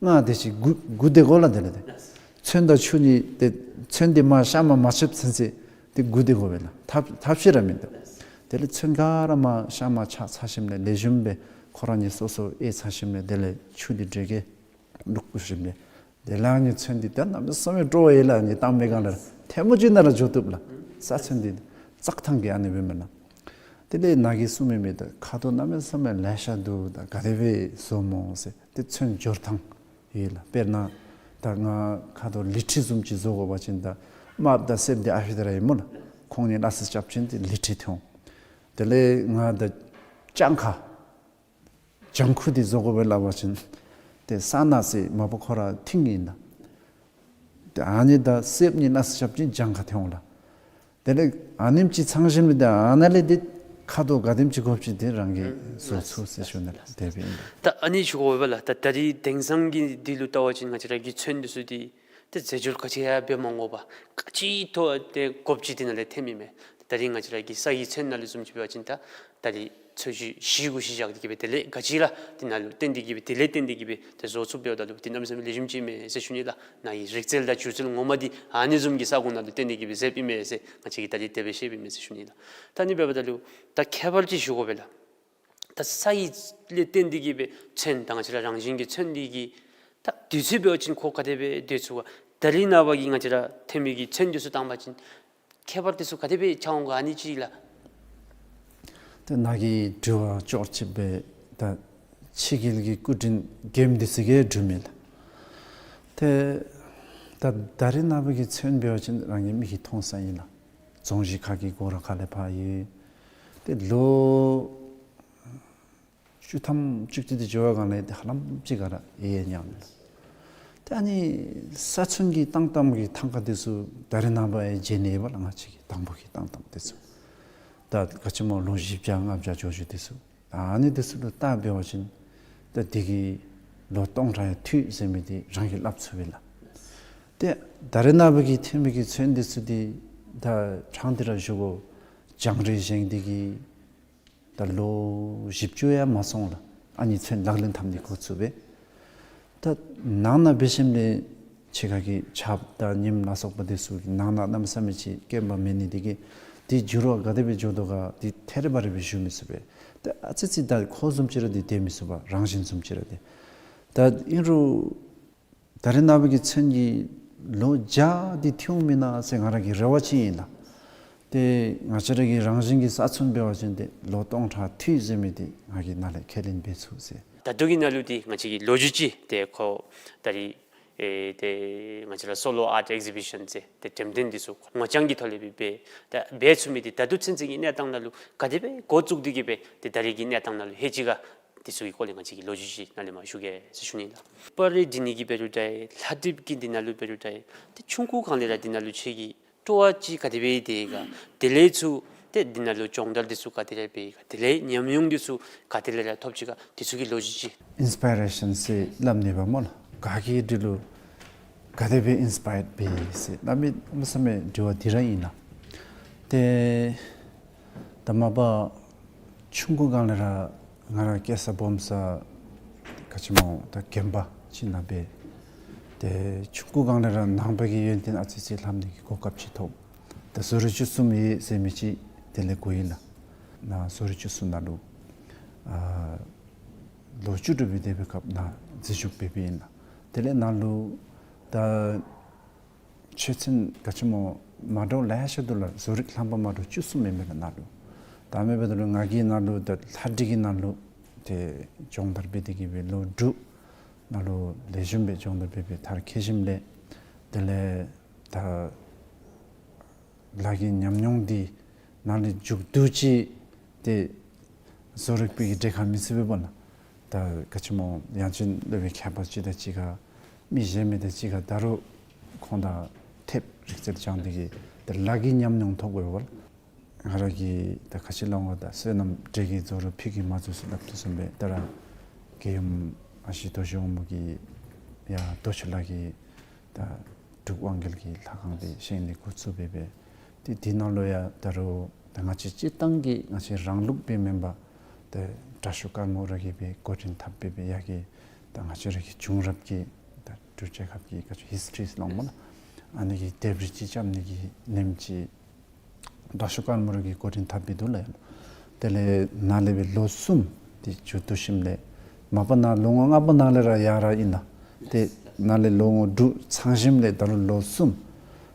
ལྔ་དེ་ཅིག་སྒུག་སྒུག་སྡོད་དགོ་ལགས། དེ་ལས་ཏེ་ཚོན་དང་ཆུ་གཉིས་ཏེ་ཚོན་འདི་མར་གཤམ་མ་མ་ཆགསཔ་ཚུན་ཚོད་ཏེ་སྒུག་སྡོད་དགོ་པས་ལགས། ཐབས་ཐབས་ཤེས་ར་མིན་འདུག། དེ་ལས་ཚོན་ག་ར་མར་གཤམ་མ་ཆགས་ཚར་ཞིནམ་ལས་ལེགས་ཤོམ་སྦེ་ཁོ་ར་གཉིས་སོ་སོ་ཨེ་ཚར་ཞིནམ་ལས་དེ་ལས་ཆུ་འདི་འདྲེ་གེ་བླུགས་ཞིནམ་ལས་དེ་ལས་ཨ་ནི་ཚོན་འདི་ད་གནམ་མེད་ས་མེད་སྤྲོ་བ་ཡོད་ལགས། ཨ་ནི་བཏང་པའི་སྒང་ལས་ཐལ་མོ་ཅིག་ནང་ར་འགྱོ་བཏུབ་ལགས། ས་ཚོན་འདི་བཙག་ཐང་གི་ཨ་ནི་སྦེ་མེན་ན། དེ་ལས་ནཱ་གིས་གསུངས་མི་མི་ད་ཁ་དོག་གནམ་མེད་ས་མེད་ལེ་ཤ་འདུག། ད་ག་དེ་སྦེ་བཟོ་སྨོ་ཟེར། ཏེ་ཚོན་སྦྱོར་ཐངས་ཡོད་ལགས། དཔེར་ན་ད་ང་ཁ་དོག་ལི་ཁྲི་བཟུམ་ཅིག་བཟོ་དགོ་པ་ཅིན་ད་དམརཔོ་དང་སེརཔོ་འདི་ཨ་ཕི་ད་ར་ཨིན་སྨོ་ལགས། ཁོང་གཉིས་སླ་བསྲེ་རྐྱབ་ཅིན་ཏེ་ལི་ཁྲི་ཐོན་འོང་། དེ་ལས་ང་ད་ལྗང་ཁ་ལྗང་ཁུ་འདི་བཟོ་དགོ་པས་སླབ་པ་ཅིན་ཏེ་ས་ནག་ཟེར་མ་པ་ཁོ་ར་མཐིང་ཨིན་ན། ཏེ་ཨ་ནི་དང་སེརཔོ་གཉིས་སླ་བསྲེ་རྐྱབ་ཅིན་ལྗང་ཁ་ཐོན་འོང་ལགས། དེ་ལས་ཨ་ནེམ་ཅིག་ཚང་ཞིནམ་ལས་ཏེ་ཨ་ནཱ་ལས་ཏེ་ཁ་དོག་ག་དེམ་ཅིག་དགོཔ་ཅིག་ཏེ་རང་གིས་བཟོ་ཚུགས་ཟེར་ཞུ་ནི་ལགས། དེ་སྦེ་ཨིན། ད་ཨ་ནི་ཞུ་དགོ་པས་ལགས། ད་ད་རིས་དེང་སང་གི་འདི་ལུ་བལྟ་བ་ཅིན་ང་བཅས་ར་གི་ཚོན་འདི་ཚུ་འདི་ཏེ་རྫས་སྦྱོར་ག་ཅི་ཡང་འབད་མ་དགོ་པར་ག་ཅི་ཐོབ་ཏེ་དགོཔ་ཅིག་འདི་ནང་ལས་ཐོནམ་ཨིན་མས། ད་རིས་ང་བཅས་ར་གི་ས་ཡི་ཚོན་ནང་ལུ་བཟུམ་ཅིག་འབད་བ་ཅིན་ད་ད་རིས་ཚོས་གཞི་གཞི་གུ་གཞི་བཞག་སྟེ་གིས་སྦེ་དེ་ལས་ག་ཅི་ར་འདི་ནང་ལུ་བརྟེན་ཏེ་གིས་སྦེ་དེ་ལས་བརྟེན་ཏེ་གིས་སྦེ་ཏེ་བཟོ་ཚུགསཔ་འབདཝ་ད་ལུ་ཏེ་གནམ་མེད་ས་མེད་ལེགས་ཤོམ་ཅིག་ཨིན་མས་ཟེར་ཞུ་ནི་ལགས། ནཱ་གི་རིག་རྩལ་དང་སྒྱུ་རྩལ་ངོ་མ་འདི་ཨ་ནི་བཟུམ་གྱི་ས་གོ་ནང་ལུ་བརྟེན་ཏེ་གིས་སྦེ་མཛདཔ་ཨིན་མས་ཟེར་ང་བཅས་ཀྱིས་ད་རིས་དེ་སྦེ་ཤེསཔ་ཨིན་མས་ཟེར་ཞུ་ནི་ལགས། ད་ཨ་ནི་འབདཝ་ད་ལུ་ད་ཁྱད་པར་ཅིག་ཞུ་དགོ་པས་ལགས། ད་ས་ཡི་ལས་བརྟེན་ཏེ་གི་སྦེ་ཚོན་ད་ང་བཅས་ར་རང་བཞིན་གྱི་ཚོན་འདི་གི་ད་དུས་ཚོད་འབད་བ་ཅིན་ཁོ་ག་དེ་སྦེ་སྡོད་ཚུགས་པ། ད་རིས་ནངས་པ་གི་ང་བཅས་ར་ཐོན་མི་གི་ཚོན་འདི་ཚུ་བཏང་པ་ཅིན་ཁྱད་པར་འདི་ཚུ་ག་དེ་སྦེ་ཆགས་འོང་ག། ཨ་ནི་ཅིག་ལགས། ཏེ་ནཱ་གི་དྲི་བ་ཅོག་ཅིག་སྦེ་ད་ཕྱི་རྒྱལ་གྱི་སྐུ་དྲིན་རྒྱནམ་འདི་ཚུ་གིས་སྒྲུབ་མི་ལགས། ཏེ་ད་ད་རིས་ནངས་པ་གི་ཚོན་འབད་བ་ཅིན་རང་གི་མིག་གིས་མཐོང་ས་ཨིན་ལགས། རྫོང་གཞི་ཁ་གི་སྒོ་ར་ཁ་ལས་ཕར་ཡོད། ཏེ་ལོ་བཅུ་ཐམ་བཅུ་གཅིག་འདི་འགྱོ་བའི་སྒང་ལས་ཏེ་ཧ་ལམ་ཅིག་ག་ར་ཡལ་ཡལ་ཉམས་ལགས། ཏེ་ཨ་ནི་ས་ཚོན་གྱི་བཏང་བཏངམ་གི་ཐང་ཀ་འདི་ཚུ་ད་རིས་ནངས་པ་ཡང་མཇལ་ནི་ཡོདཔ་ལགས། ང་བཅས་ཀྱི་དང་ཕུ་གི་བཏང་བཏངམ་འདི་ཚུ་ད་ག་ཅི་སྨོ་ལོ་བཞི་བརྒྱ་ལྔ་བརྒྱ་འགྱོ་འགྱོཝ་འདི་ཚུ། ཨ་ནི་འདི་ཚུ་ལུ་བལྟ་འབད་བ་ཅིན་ད་འདི་གིས་ལོ་སྟོང་ཕྲག་ཡང་ཐུབ་ཟེར་མི་འདི་རང་གིས་སླབ་ཚུགས་པས་ལགས། ཏེ་ད་རིས་ནངས་པ་གི་ཐོན་མི་གི་ཚོན་འདི་ཚུ་འདི་ད་ཕྲང་སྟེ་ར་ཞུ་དགོ། སྦྱང་རིག་བཞེངས་ཏེ་གི་ད་ལོ་བཞི་བཅུ་ཡང་མ་སོང་ལགས། ཨ་ནི་ཚོན་ལག་ལེན་འཐབ་ནི་འགོ་བཙུགས་པས། ད་ནང་ན་འབད་ཞིནམ་ལས་ཕྱི་ཁ་གི་ཆརཔ་དང་ཉིམ་ལ་སོགས་པ་འདི་ཚུ་གིས་ནང་ན་གནམ་མེད་ས་མེད་ཅིག་སྐྱོན་པ་མེད་ནི་འདི་གིས་འདི་འགྱུར་བ་ག་དེ་སྦེ་འགྱོ་དོ་ག་འདི་ཐད་རི་བ་རི་སྦེ་ཞུ་མི་ཚུགས་པས། ད་ཨ་ཙི་ཙི་ད་ཁོ་བཟུམ་ཅིག་ར་འདི་སྡོད་མི་ཚུགས་པས། རང་བཞིན་བཟུམ་ཅིག་ར་འདི། ད་ཨིན་རུང་ད་རིས་ནངས་པ་གི་ཚོན་གྱིས་ལོ་བརྒྱ་འདི་ཐུབ་འོང་མེན་ན་ཟེར་ང་ར་གི་རེ་བ་ཅིག་ཨིན་ལགས། ཏེ་ང་བཅས་ར་གི་རང་བཞིན་གྱི་ས་ཚོན་འབད་བ་ཅིན་ཏེ་ལོ་སྟོང་ཕྲག་ཐུབ་ཟེར་མི་འདི་ང་གིས་ནཱ་ལས་ཁས་ལེན་འབད་ཚུགས་ཟེར། ད་ལྟོ་གི་ནང་ལུ་འདི་ང་བཅས་ཀྱི་ལོ་རྒྱུས་ཅིག་ཏེ་ཁོ་ད་རིས་ཨེ་ཏེ་ང་བཅས་ར་སོ་ལོ་ཨརཊ་ཨེག་ཟི་བི་ཤཱན་ཟེར་ཏེ་འགྲེམས་སྟོན་འདི་ཚུ་ངོ་རྐྱང་གི་ཐོག་ལས་སྦེ་འབད་ད་འབད་ཚུགས་མི་འདི་ད་ལྟོ་ཚུན་ཚོད་ཀྱི་གནས་སྟངས་ནང་ལུ་ག་དེ་སྦེ་འགོ་བཙུགས་ཏེ་གི་སྦེ་ཏེ་ད་རིས་ཀྱི་གནས་སྟངས་ནང་ལུ་ལྷོད་ཅི་ག། འདི་ཚུ་གི་སྐོར་ལས་ང་བཅས་ཀྱིས་ལོ་རྒྱུས་ཅིག་ནཱ་ལས་མར་ཞུ་གེ་ཟེར་ཞུ་ནི་ལགས། པར་རིས་འབྲི་ནི་གི་འབད་རུང་འདྲ་ལྷ་བྲིས་ཀྱི་འདི་ནང་ལུ་འབད་རུང་འདྲ་ཏེ་ཆུང་ཀུ་སྒང་ལས་ར་འདི་ནང་ལུ་ཁྱོད་ཀྱི་སྤྲོ་བ་ཅིག་ག་དེ་སྦེ་ཡོད་དེ་ག། དེ་ལས་ཚུར་ཏེ་འདི་ནང་ལུ་སྦྱོང་བརྡར་འདི་ཚུ་ག་དེ་ར་འབད་ག། དེ་ལས་ཉམས་མྱོང་འདི་ཚུ་ག་དེ་ལས་ར་ཐོབ་ཅི་ག། འདི་ཚུ་གི་ལོ་རྒྱུས་ཅིག། ཨིན་སི་པའི་རེ་ཤཱན་ཟེར་སླབ་ནི་འབདཝ་སྨོ་ལགས། ག་གིས་འདི་ལུ་ག་དེ་སྦེ་ཨིན་སི་པའརཌ་འབད་ཟེར་གནམ་མེད་ས་མེད་དྲི་བ་འདི་ར་ཨིན་ལགས། ཏེ་ད་མ་པ་ཆུང་ཀུ་སྒང་ལས་ར་ང་ར་སྐྱེས་ས་སྦོམ་ས་ག་ཅི་སྨོ་ད་དགོན་པ་ཅིག་ནང་སྦེ། ཏེ་ཆུང་ཀུ་སྒང་ལས་ར་ནང་པ་གི་ཡོན་ཏན་ཨ་ཙི་ཙི་ལྷབ་ནི་གི་གོ་སྐབས་ཅིག་ཐོབ། ད་བཟོ་རིག་བཅུ་གསུམ་ཡོད་ཟེར་མི་ཅིག་དེ་ལས་གོ་ཡི་ལགས། ནཱ་བཟོ་རིག་བཅུ་གསུམ་ནང་ལུ་ཨ་ལོ་བཅུ་དྲུག་སྦེ་སྡོད་པའི་སྐབས་ནཱ་འཛུལ་ཞུགས་འབད་འབདཝ་ཨིན་ལགས། དེ་ལས་ནཱ་ལུ་ད་ཆོས་ཚན་ག་ཅི་སྨོ་མ་འདྲཝ་ལེ་ཤ་འདུག་ལགས། བཟོ་རིག་ལྷབ་པ་མ་འདྲཝ་བཅུ་གསུམ་ཨིན་མས་ལགས་ནཱ་ལུ། ད་མེན་པ་ད་ལུ་ང་གིས་ནཱ་ལུ་ད་ལྷ་བྲིས་ཀྱི་ནང་ལུ་ཏེ་སྦྱོང་བརྡར་འབད་དེ་གི་སྦེ་ལོ་དྲུག་ནཱ་ལུ་ལེགས་ཤོམ་སྦེ་སྦྱོང་བརྡར་འབད་འབད་མཐར་འཁྱོལ་ཞིནམ་ལས་དེ་ལས་ད་ལཱ་གི་ཉམས་མྱོང་འདི་ནཱ་ལས་མཇུག་བསྡུ་ཅི། ཏེ་བཟོ་རིག་པའི་གི་གྲལ་ཁར་མི་ཚུད་པས་པ་ལགས། ད་ག་ཅི་སྨོ་ཡང་ཅིན་སློབ་དཔོན་མཁས་པ་ཅིག་དང་གཅིག་ཁར་མི་གཞན་མི་དང་གཅིག་ཁར་ད་རུང་ཁོང་དང་ཐེབས་རིག་རྩལ་སྦྱང་སྟེ་གི་ད་ལཱ་གི་ཉམས་མྱོང་ཐོབ་དགོ་པས་པ་ལགས། ང་ར་གིས་ད་ག་ཅི་སླབ་འོང་ད་བསོད་ནམས་འབྲས་ཀྱིས་རྫོགས་རུང་ཕུད་ཀྱིས་མ་རྫོགས་ཟེར་སླབ་དོ་བཟུམ་སྦེ་ད་ར་རྒྱལ་ཡུམ་ཨ་ཞེ་རྡོ་རྗེ་དབང་མོ་གིས་ཡར་རྡོ་ཆུ་ལ་གི་ད་འབྲུག་དབང་རྒྱལ་གྱི་ལྷ་ཁང་འདི་བཞེངས་ནི་འགོ་བཙུགས་འབད་འབད། ཏེ་འདི་ནང་ལུ་ཡང་ད་རུང་ད་ང་བཅས་སྤྱིར་བཏང་གི་ང་བཅས་རང་ལུགས་སྦེ་མེན་པར་ཏེ་དྲག་ཤོས་ཀརྨ་ར་གིས་སྦེ་འགོ་འདྲེན་འཐབ་འབད་འབད་ཡར་གྱི་ད་ང་བཅས་ར་གི་བྱུང་རབས་ཀྱི་ད་འབྲུག་རྒྱལ་ཁབ་ཀྱི་ག་ཅི་ཧིསི་ཊི་རི་ཟེར་སླབ་འོང་སྨོ་ལགས། ཨ་ནི་གི་ལྡེབས་རིས་ཅིག་རྐྱབ་ནི་གི་ལེནམ་ཅིག་དྲག་ཤོས་ཀརྨ་ར་གིས་འགོ་འདྲེན་འཐབ་འབད་འདུག་ལགས། དེ་ལས་ནཱ་ལས་སྦེ་ལོ་གསུམ་འདི་མཇུག་བསྡུ་ཞིནམ་ལས་མ་པ་ནཱ་ལོ་ངོ་ལྔ་པ་ནང་ལས་ར་ཡར་ར་ཨིན་ལགས། ཏེ་ནཱ་ལས་ལོ་ངོ་དྲུག་ཚང་ཞིནམ་ལས་ད་རུང་ལོ་གསུམ་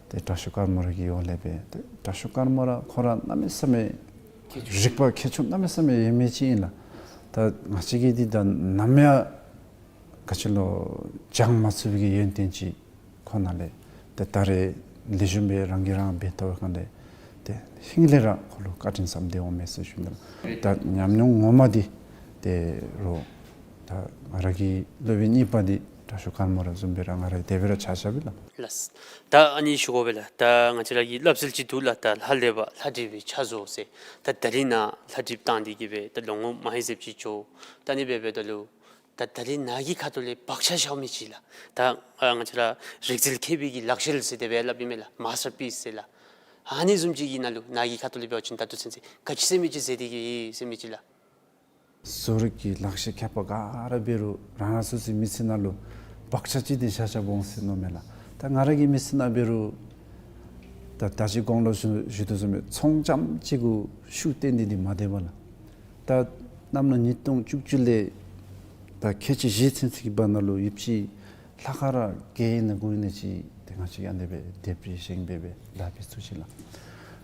ཏེ་དྲག་ཤོས་ཀརྨ་ར་གི་འོག་ལས་སྦེ་ཏེ་དྲག་ཤོས་ཀརྨ་ར་ཁོ་ར་གནམ་མེད་ས་མེད་རིག་པ་མཁས་མཆོག་གནམ་མེད་ས་མེད་ཡོད་མི་ཅིག་ཨིན་ལགས། ད་ང་བཅས་ཀྱིས་འདི་ད་ནམ་ཡང་ག་ཅི་ལོ་སྦྱང་མ་ཚུགས་པའི་གི་ཡོན་ཏན་ཅིག་ཁོ་ནང་ལས་ཏེ་ད་རེས་ལེགས་ཤོམ་སྦེ་རང་གིས་རང་འབད་ཐོབ་པའི་སྒང་ལས་ཏེ་ཧིང་ལས་ར་ཁོ་ལུ་བཀའ་དྲིན་བསམ་སྟེ་འོང་མས་ཟེར་ཞུ་ནི་ལགས། ད་ཉམས་མྱོང་ངོ་མ་འདི་ཏེ་རོགས་ད་ང་ར་གི་སློབ་དཔོན་གཉིས་པ་འདི་དྲག་ཤོས་ཀརྨ་ར་བཟུམ་སྦེ་ར་ང་ར་དེ་སྦེ་ར་ཆ་བཞག་པས་ལགས། ལགས། ད་ཨ་ནི་ཞུ་དགོ་པས་ལགས། ད་ང་བཅས་ར་གི་སླབ་སྲོལ་ཅིག་འདུག་ལགས། ད་ལྷ་ལས་པ་ལྷ་བྲིས་པའི་ཕྱག་བཟོ་ཟེར། ད་ད་རིས་ནཱ་ལྷ་བྲིསཔ་བཏང་སྟེ་གི་སྦེ་ད་ལོ་ངོ་མ་ཧེ་ཟེབ་ཅིག་འགྱོ། ད་ཨ་ནི་སྦེ་འབདཝ་ད་ལུ་ད་ད་རིས་ནཱ་གི་ཁ་ཐུག་ལས་བག་ཆགས་བཞག་མི་ཅིག་ལགས། ད་ཨ་ང་བཅས་ར་རིག་རྩལ་མཁས་པའི་གི་ལག་ཤེས་ཟེར་དེ་སྦེ་སླབ་ཨིན་མས་ལགས། མཱས་ཊར་པིསི་ཟེར་ལགས། ཨ་ནི་བཟུམ་ཅིག་གི་ནང་ལུ་ནཱ་གི་ཁ་ཐུག་ལས་འབད་བ་ཅིན་ད་ལྟོ་ཚུན་ཚོད་ག་ཅི་ཟེར་མི་ཅིག་མཛད་དེ་གི་ཡོད་ཟེར་མི་ཅིག་ལགས། བཟོ་རིག་གི་ལག་ཤེས་མཁས་པ་ག་ར་འབད་རུང་རང་རང་སོ་སོའི་མི་ཚེ་ནང་ལུ་བག་ཆགས་ཅིག་འདི་བཞག་བཞགཔ་འོང་ཟེར་མནོཝ་མས་ལགས། ད་ང་ར་གི་མི་ཚེ་ནང་འབད་རུང་ད་ད་ཅི་གོང་ལུ་ཞུ་ཞུ་དོ་བཟུམ་སྦེ་ཚོང་རྐྱངམ་ཅིག་གུ་ཤུགས་བཏོན་ཏེ་འདི་མ་སྡོད་པས་ལགས། ད་ གནམ་ལོ་ཉིས་སྟོང་བཅུ་བཅུ་ལས་ད་ཁལ་གཅིག་བཞི་ཚུན་ཚོད་ཀྱི་བར་ན་ལུ་ཡོདཔ་ཅིག་ལྷག་དཀར་ར་བརྒྱད་ཨིན་ན་དགུ་ཨིན་ན་ཅིག་ཏེ་ང་བཅས་ཀྱིས་ཨ་ནི་སྦེ་དེབ་རིག་བཞེངས་སྦེ་སྦེ་ལཱ་འབད་ཚུགས་ཅི་ལགས།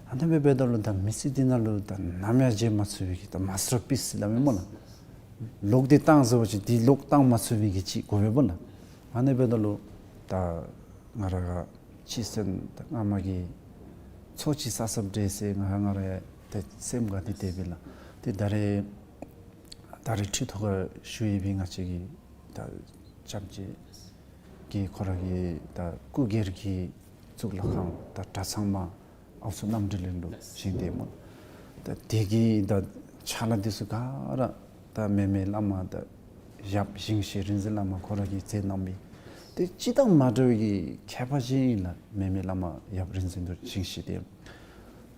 ཨ་ནི་སྦེ་འབདཝ་ད་ལུ་ད་མི་ཚེ་འདི་ནང་ལུ་ད་ནམ་ཡང་བརྗེད་མ་ཚུགས་པའི་གི་ད་མཱས་ཊར་པིསི་ཟེར་སླབ་མས་སྨོ་ལགས། ལོག་སྟེ་བཏང་ཟེར་བ་ཅིན་འདི་ལོག་བཏང་མ་ཚུགས་པའི་གི་ཅིག་དགོ་པས་སྨོ་ལགས། ཨ་ནི་འབདཝ་ད་ལུ་ད་ང་ར་ག་སྤྱི་སེམས་ད་སྔ་མ་གི་ཚོགས་ཅིག་བསགས་བསགསཔ་འདྲས་ཟེར་ང་ང་ར་ཡང་ཏེ་སེམས་དགའ་སྟེ་དེ་སྦེ་ལགས། ཏེ་ད་རེས་ད་རེས་ཁྲི་ཐོག་ཁར་བཞུགས་ཡོད་པའི་ང་བཅས་ཀྱི་ད་སྐྱབས་རྗེ་གིས་ཁོ་ར་གི་ད་སྐུ་སྒེར་གྱི་གཙུག་ལག་ཁང་ད་གྲྭ་ཚང་མ་ཨའུ་ཚོ་རྣམ་གྲོལ་གླིང་ལུ་བཞེངས་ཏེ་སྨོ། ད་དེ་གི་ད་ཕྱག་ལཱ་འདི་ཚུ་ག་ར་ད་མེ་མེ་བླ་མ་ད་ཡབ་ཞིང་གཤེགས་རིག་འཛིན་བླ་མ་ཁོ་ར་གིས་མཛད་གནང་མི། ཏེ་སྤྱིར་བཏང་མ་འདྲ་བའི་གི་མཁས་པ་ཅིག་ཨིན་ལགས། མེ་མེ་བླ་མ་ཡབ་རིག་འཛིན་རྡོ་རྗེ་ཞིང་གཤེགས་འདི་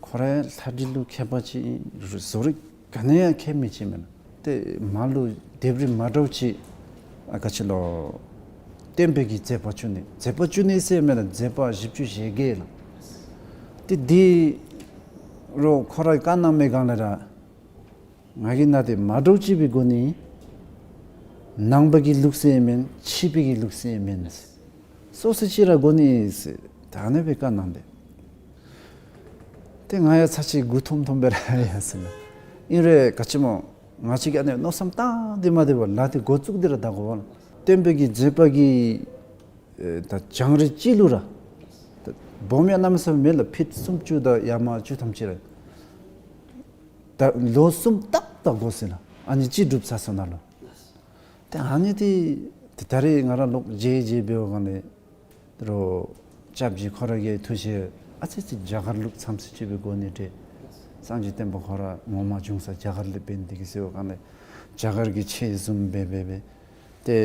ཁོ་ར་ལྷ་འདྲེ་ལུ་མཁས་པ་ཅིག་ཨིན། བཟོ་རིག་ག་ནི་ཡང་མཁས་མི་ཅིག་མེན་ན། ཏེ་མ་ལུ་དེབ་རིག་མ་འདྲཝ་ཅིག་ཨ་ག་ཅི་ལོ། སྟོན་པའི་གི་མཛད་པ་བཅུ་གཉིས། མཛད་པ་བཅུ་གཉིས་ཟེར་མེན་ན། མཛད་པ་བཞི་བཅུ་ཞེ་བརྒྱད་ལགས། ཏེ་འདི་རུ་ཁོ་ར་གིས་བཀའ་གནང་མི་སྒང་ལས་ར་ང་གིས་ནཱ་ཏེ་མ་འདྲཝ་ཅིག་སྦེ་དགོ་ནི། ནང་པ་གི་ལུགས་སྲོལ་མེན། ཕྱི་པའི་གི་ལུགས་སྲོལ་མེན། སོ་སོ་ཅིག་ར་དགོ་ནི་ཟེར་ད་ཨ་ནི་སྦེ་བཀའ་གནང་སྟེ། ཏེ་ང་ཡང་ཚར་ཅིག་མགུ་འཐོམ་འཐོམ་སྦེ་ར་ཡར་སོང་ནུག། ཨིན་རུང་ག་ཅི་སྨོ། ང་བཅས་ཀྱིས་ཨ་ནི་མནོ་བསམ་བཏང་སྟེ་མ་སྡོད་པར་ལཱ་འདི་འགོ་བཙུགས་ཏེ་ར་ད་དགོ་པས་ལགས། སྟོན་པའི་གི་མཛད་པ་གི་ཨེ་ད་བྱུང་རིམ་ཅིག་ལུ་ར་ད་སྦོམ་ཡང་གནམ་མེད་ས་མེད་མེད་ལགས། ཕིཊ་སུམ་ཅུ་དང་ཡར་མར་བཅུ་ཐམ་ཅིག་ར། ད་ལོ་གསུམ་ཏག་ཏག་དགོ་ཟེར་ལགས། ཨ་ནི་གཅིག་སྒྲུབ་ཚར་སོང་ན་ལུ། ཏེ་ཨ་ནི་འདི་ཏེ་ད་རེས་ང་ར་ལོག་མཇལ་མཇལ་འབད་བའི་སྒང་ལས་རུང་སྐྱབས་རྗེ་ཁོ་ར་གི་ཐུགས་བཞེད་ཨ་ཙི་ཙི་རྒྱ་གར་ལུགས་ཙམ་ཅིག་སྦེ་དགོ་ནི་འདྲས། སངས་རྒྱས་བསྟན་པ་ཁོ་ར་ངོ་མ་བྱུང་ས་རྒྱ་གར་ལས་འབད་ནི་འདི་གིས་ཟེར་བའི་སྒང་ལས་རྒྱ་གར་གྱི་ཆས་བཟུམ་སྦེ་སྦེ་སྦེ། ཏེ་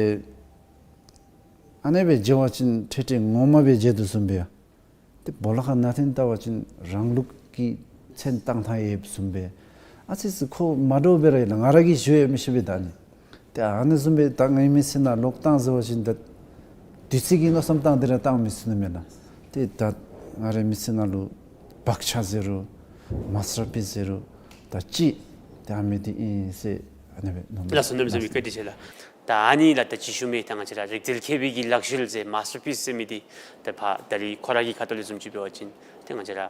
ཨ་ནི་སྦེ་མཇལ་བ་ཅིན་ཁྲེ་ཁྲེ་ངོ་མ་སྦེ་མཇལ་དོ་བཟུམ་སྦེ་ཡ། ཏེ་སྦོ་ལོགས་ཁར་ནང་འཐོན་བལྟ་བ་ཅིན་རང་ལུགས་ཀྱི་མཚན་བཏགས་ཐངས་ཡོདཔ་བཟུམ་སྦེ། ཨ་ཙི་ཙི་ཁོ་མ་འདྲཝ་སྦེ་ར་ཡོད་ལགས། ང་ར་གིས་ཞུ་ཡང་མི་ཤེས་པས་ད་ཨ་ནི། ཏེ་ཨ་ནི་བཟུམ་སྦེ་ད་ངེའི་མི་ཚེ་ནང་ལོག་བཏང་ཟེར་བ་ཅིན་ད་དུས་ཚོད་ཀྱི་མནོ་བསམ་བཏང་སྟེ་ར་བཏང་མི་ཚུགས་ནི་མས་ལགས། ཏེ་ད་ང་རའི་མི་ཚེ་ནང་ལུ་བག་ཆགས་ཟེར་རུང་མཱས་ཊར་པིསི་ཟེར་རུང་ད་ཅིག་ཏེ་ཨ་མི་འདི་ཨིན་ཟེར་ཨ་ནི་སྦེ་མནོ་མས། ལགས་སོ། གནམ་མེད་ས་མེད་བཀའ་དྲིན་ཆེ་ལགས། ད་ཨ་ནི་ལགས་ད་ཅི་ཞུ་མི་ད་ང་བཅས་ར་རིག་རྩལ་མཁས་པའི་གི་ལག་ཤེས་ཟེར་མཱས་ཊར་པིསི་ཟེར་མི་འདི་ད་ཕར་ད་རེས་ཁོ་ར་གི་ཁ་ཐུག་ལས་བཟུམ་ཅིག་འབད་བ་ཅིན་ཏེ་ང་བཅས་ར་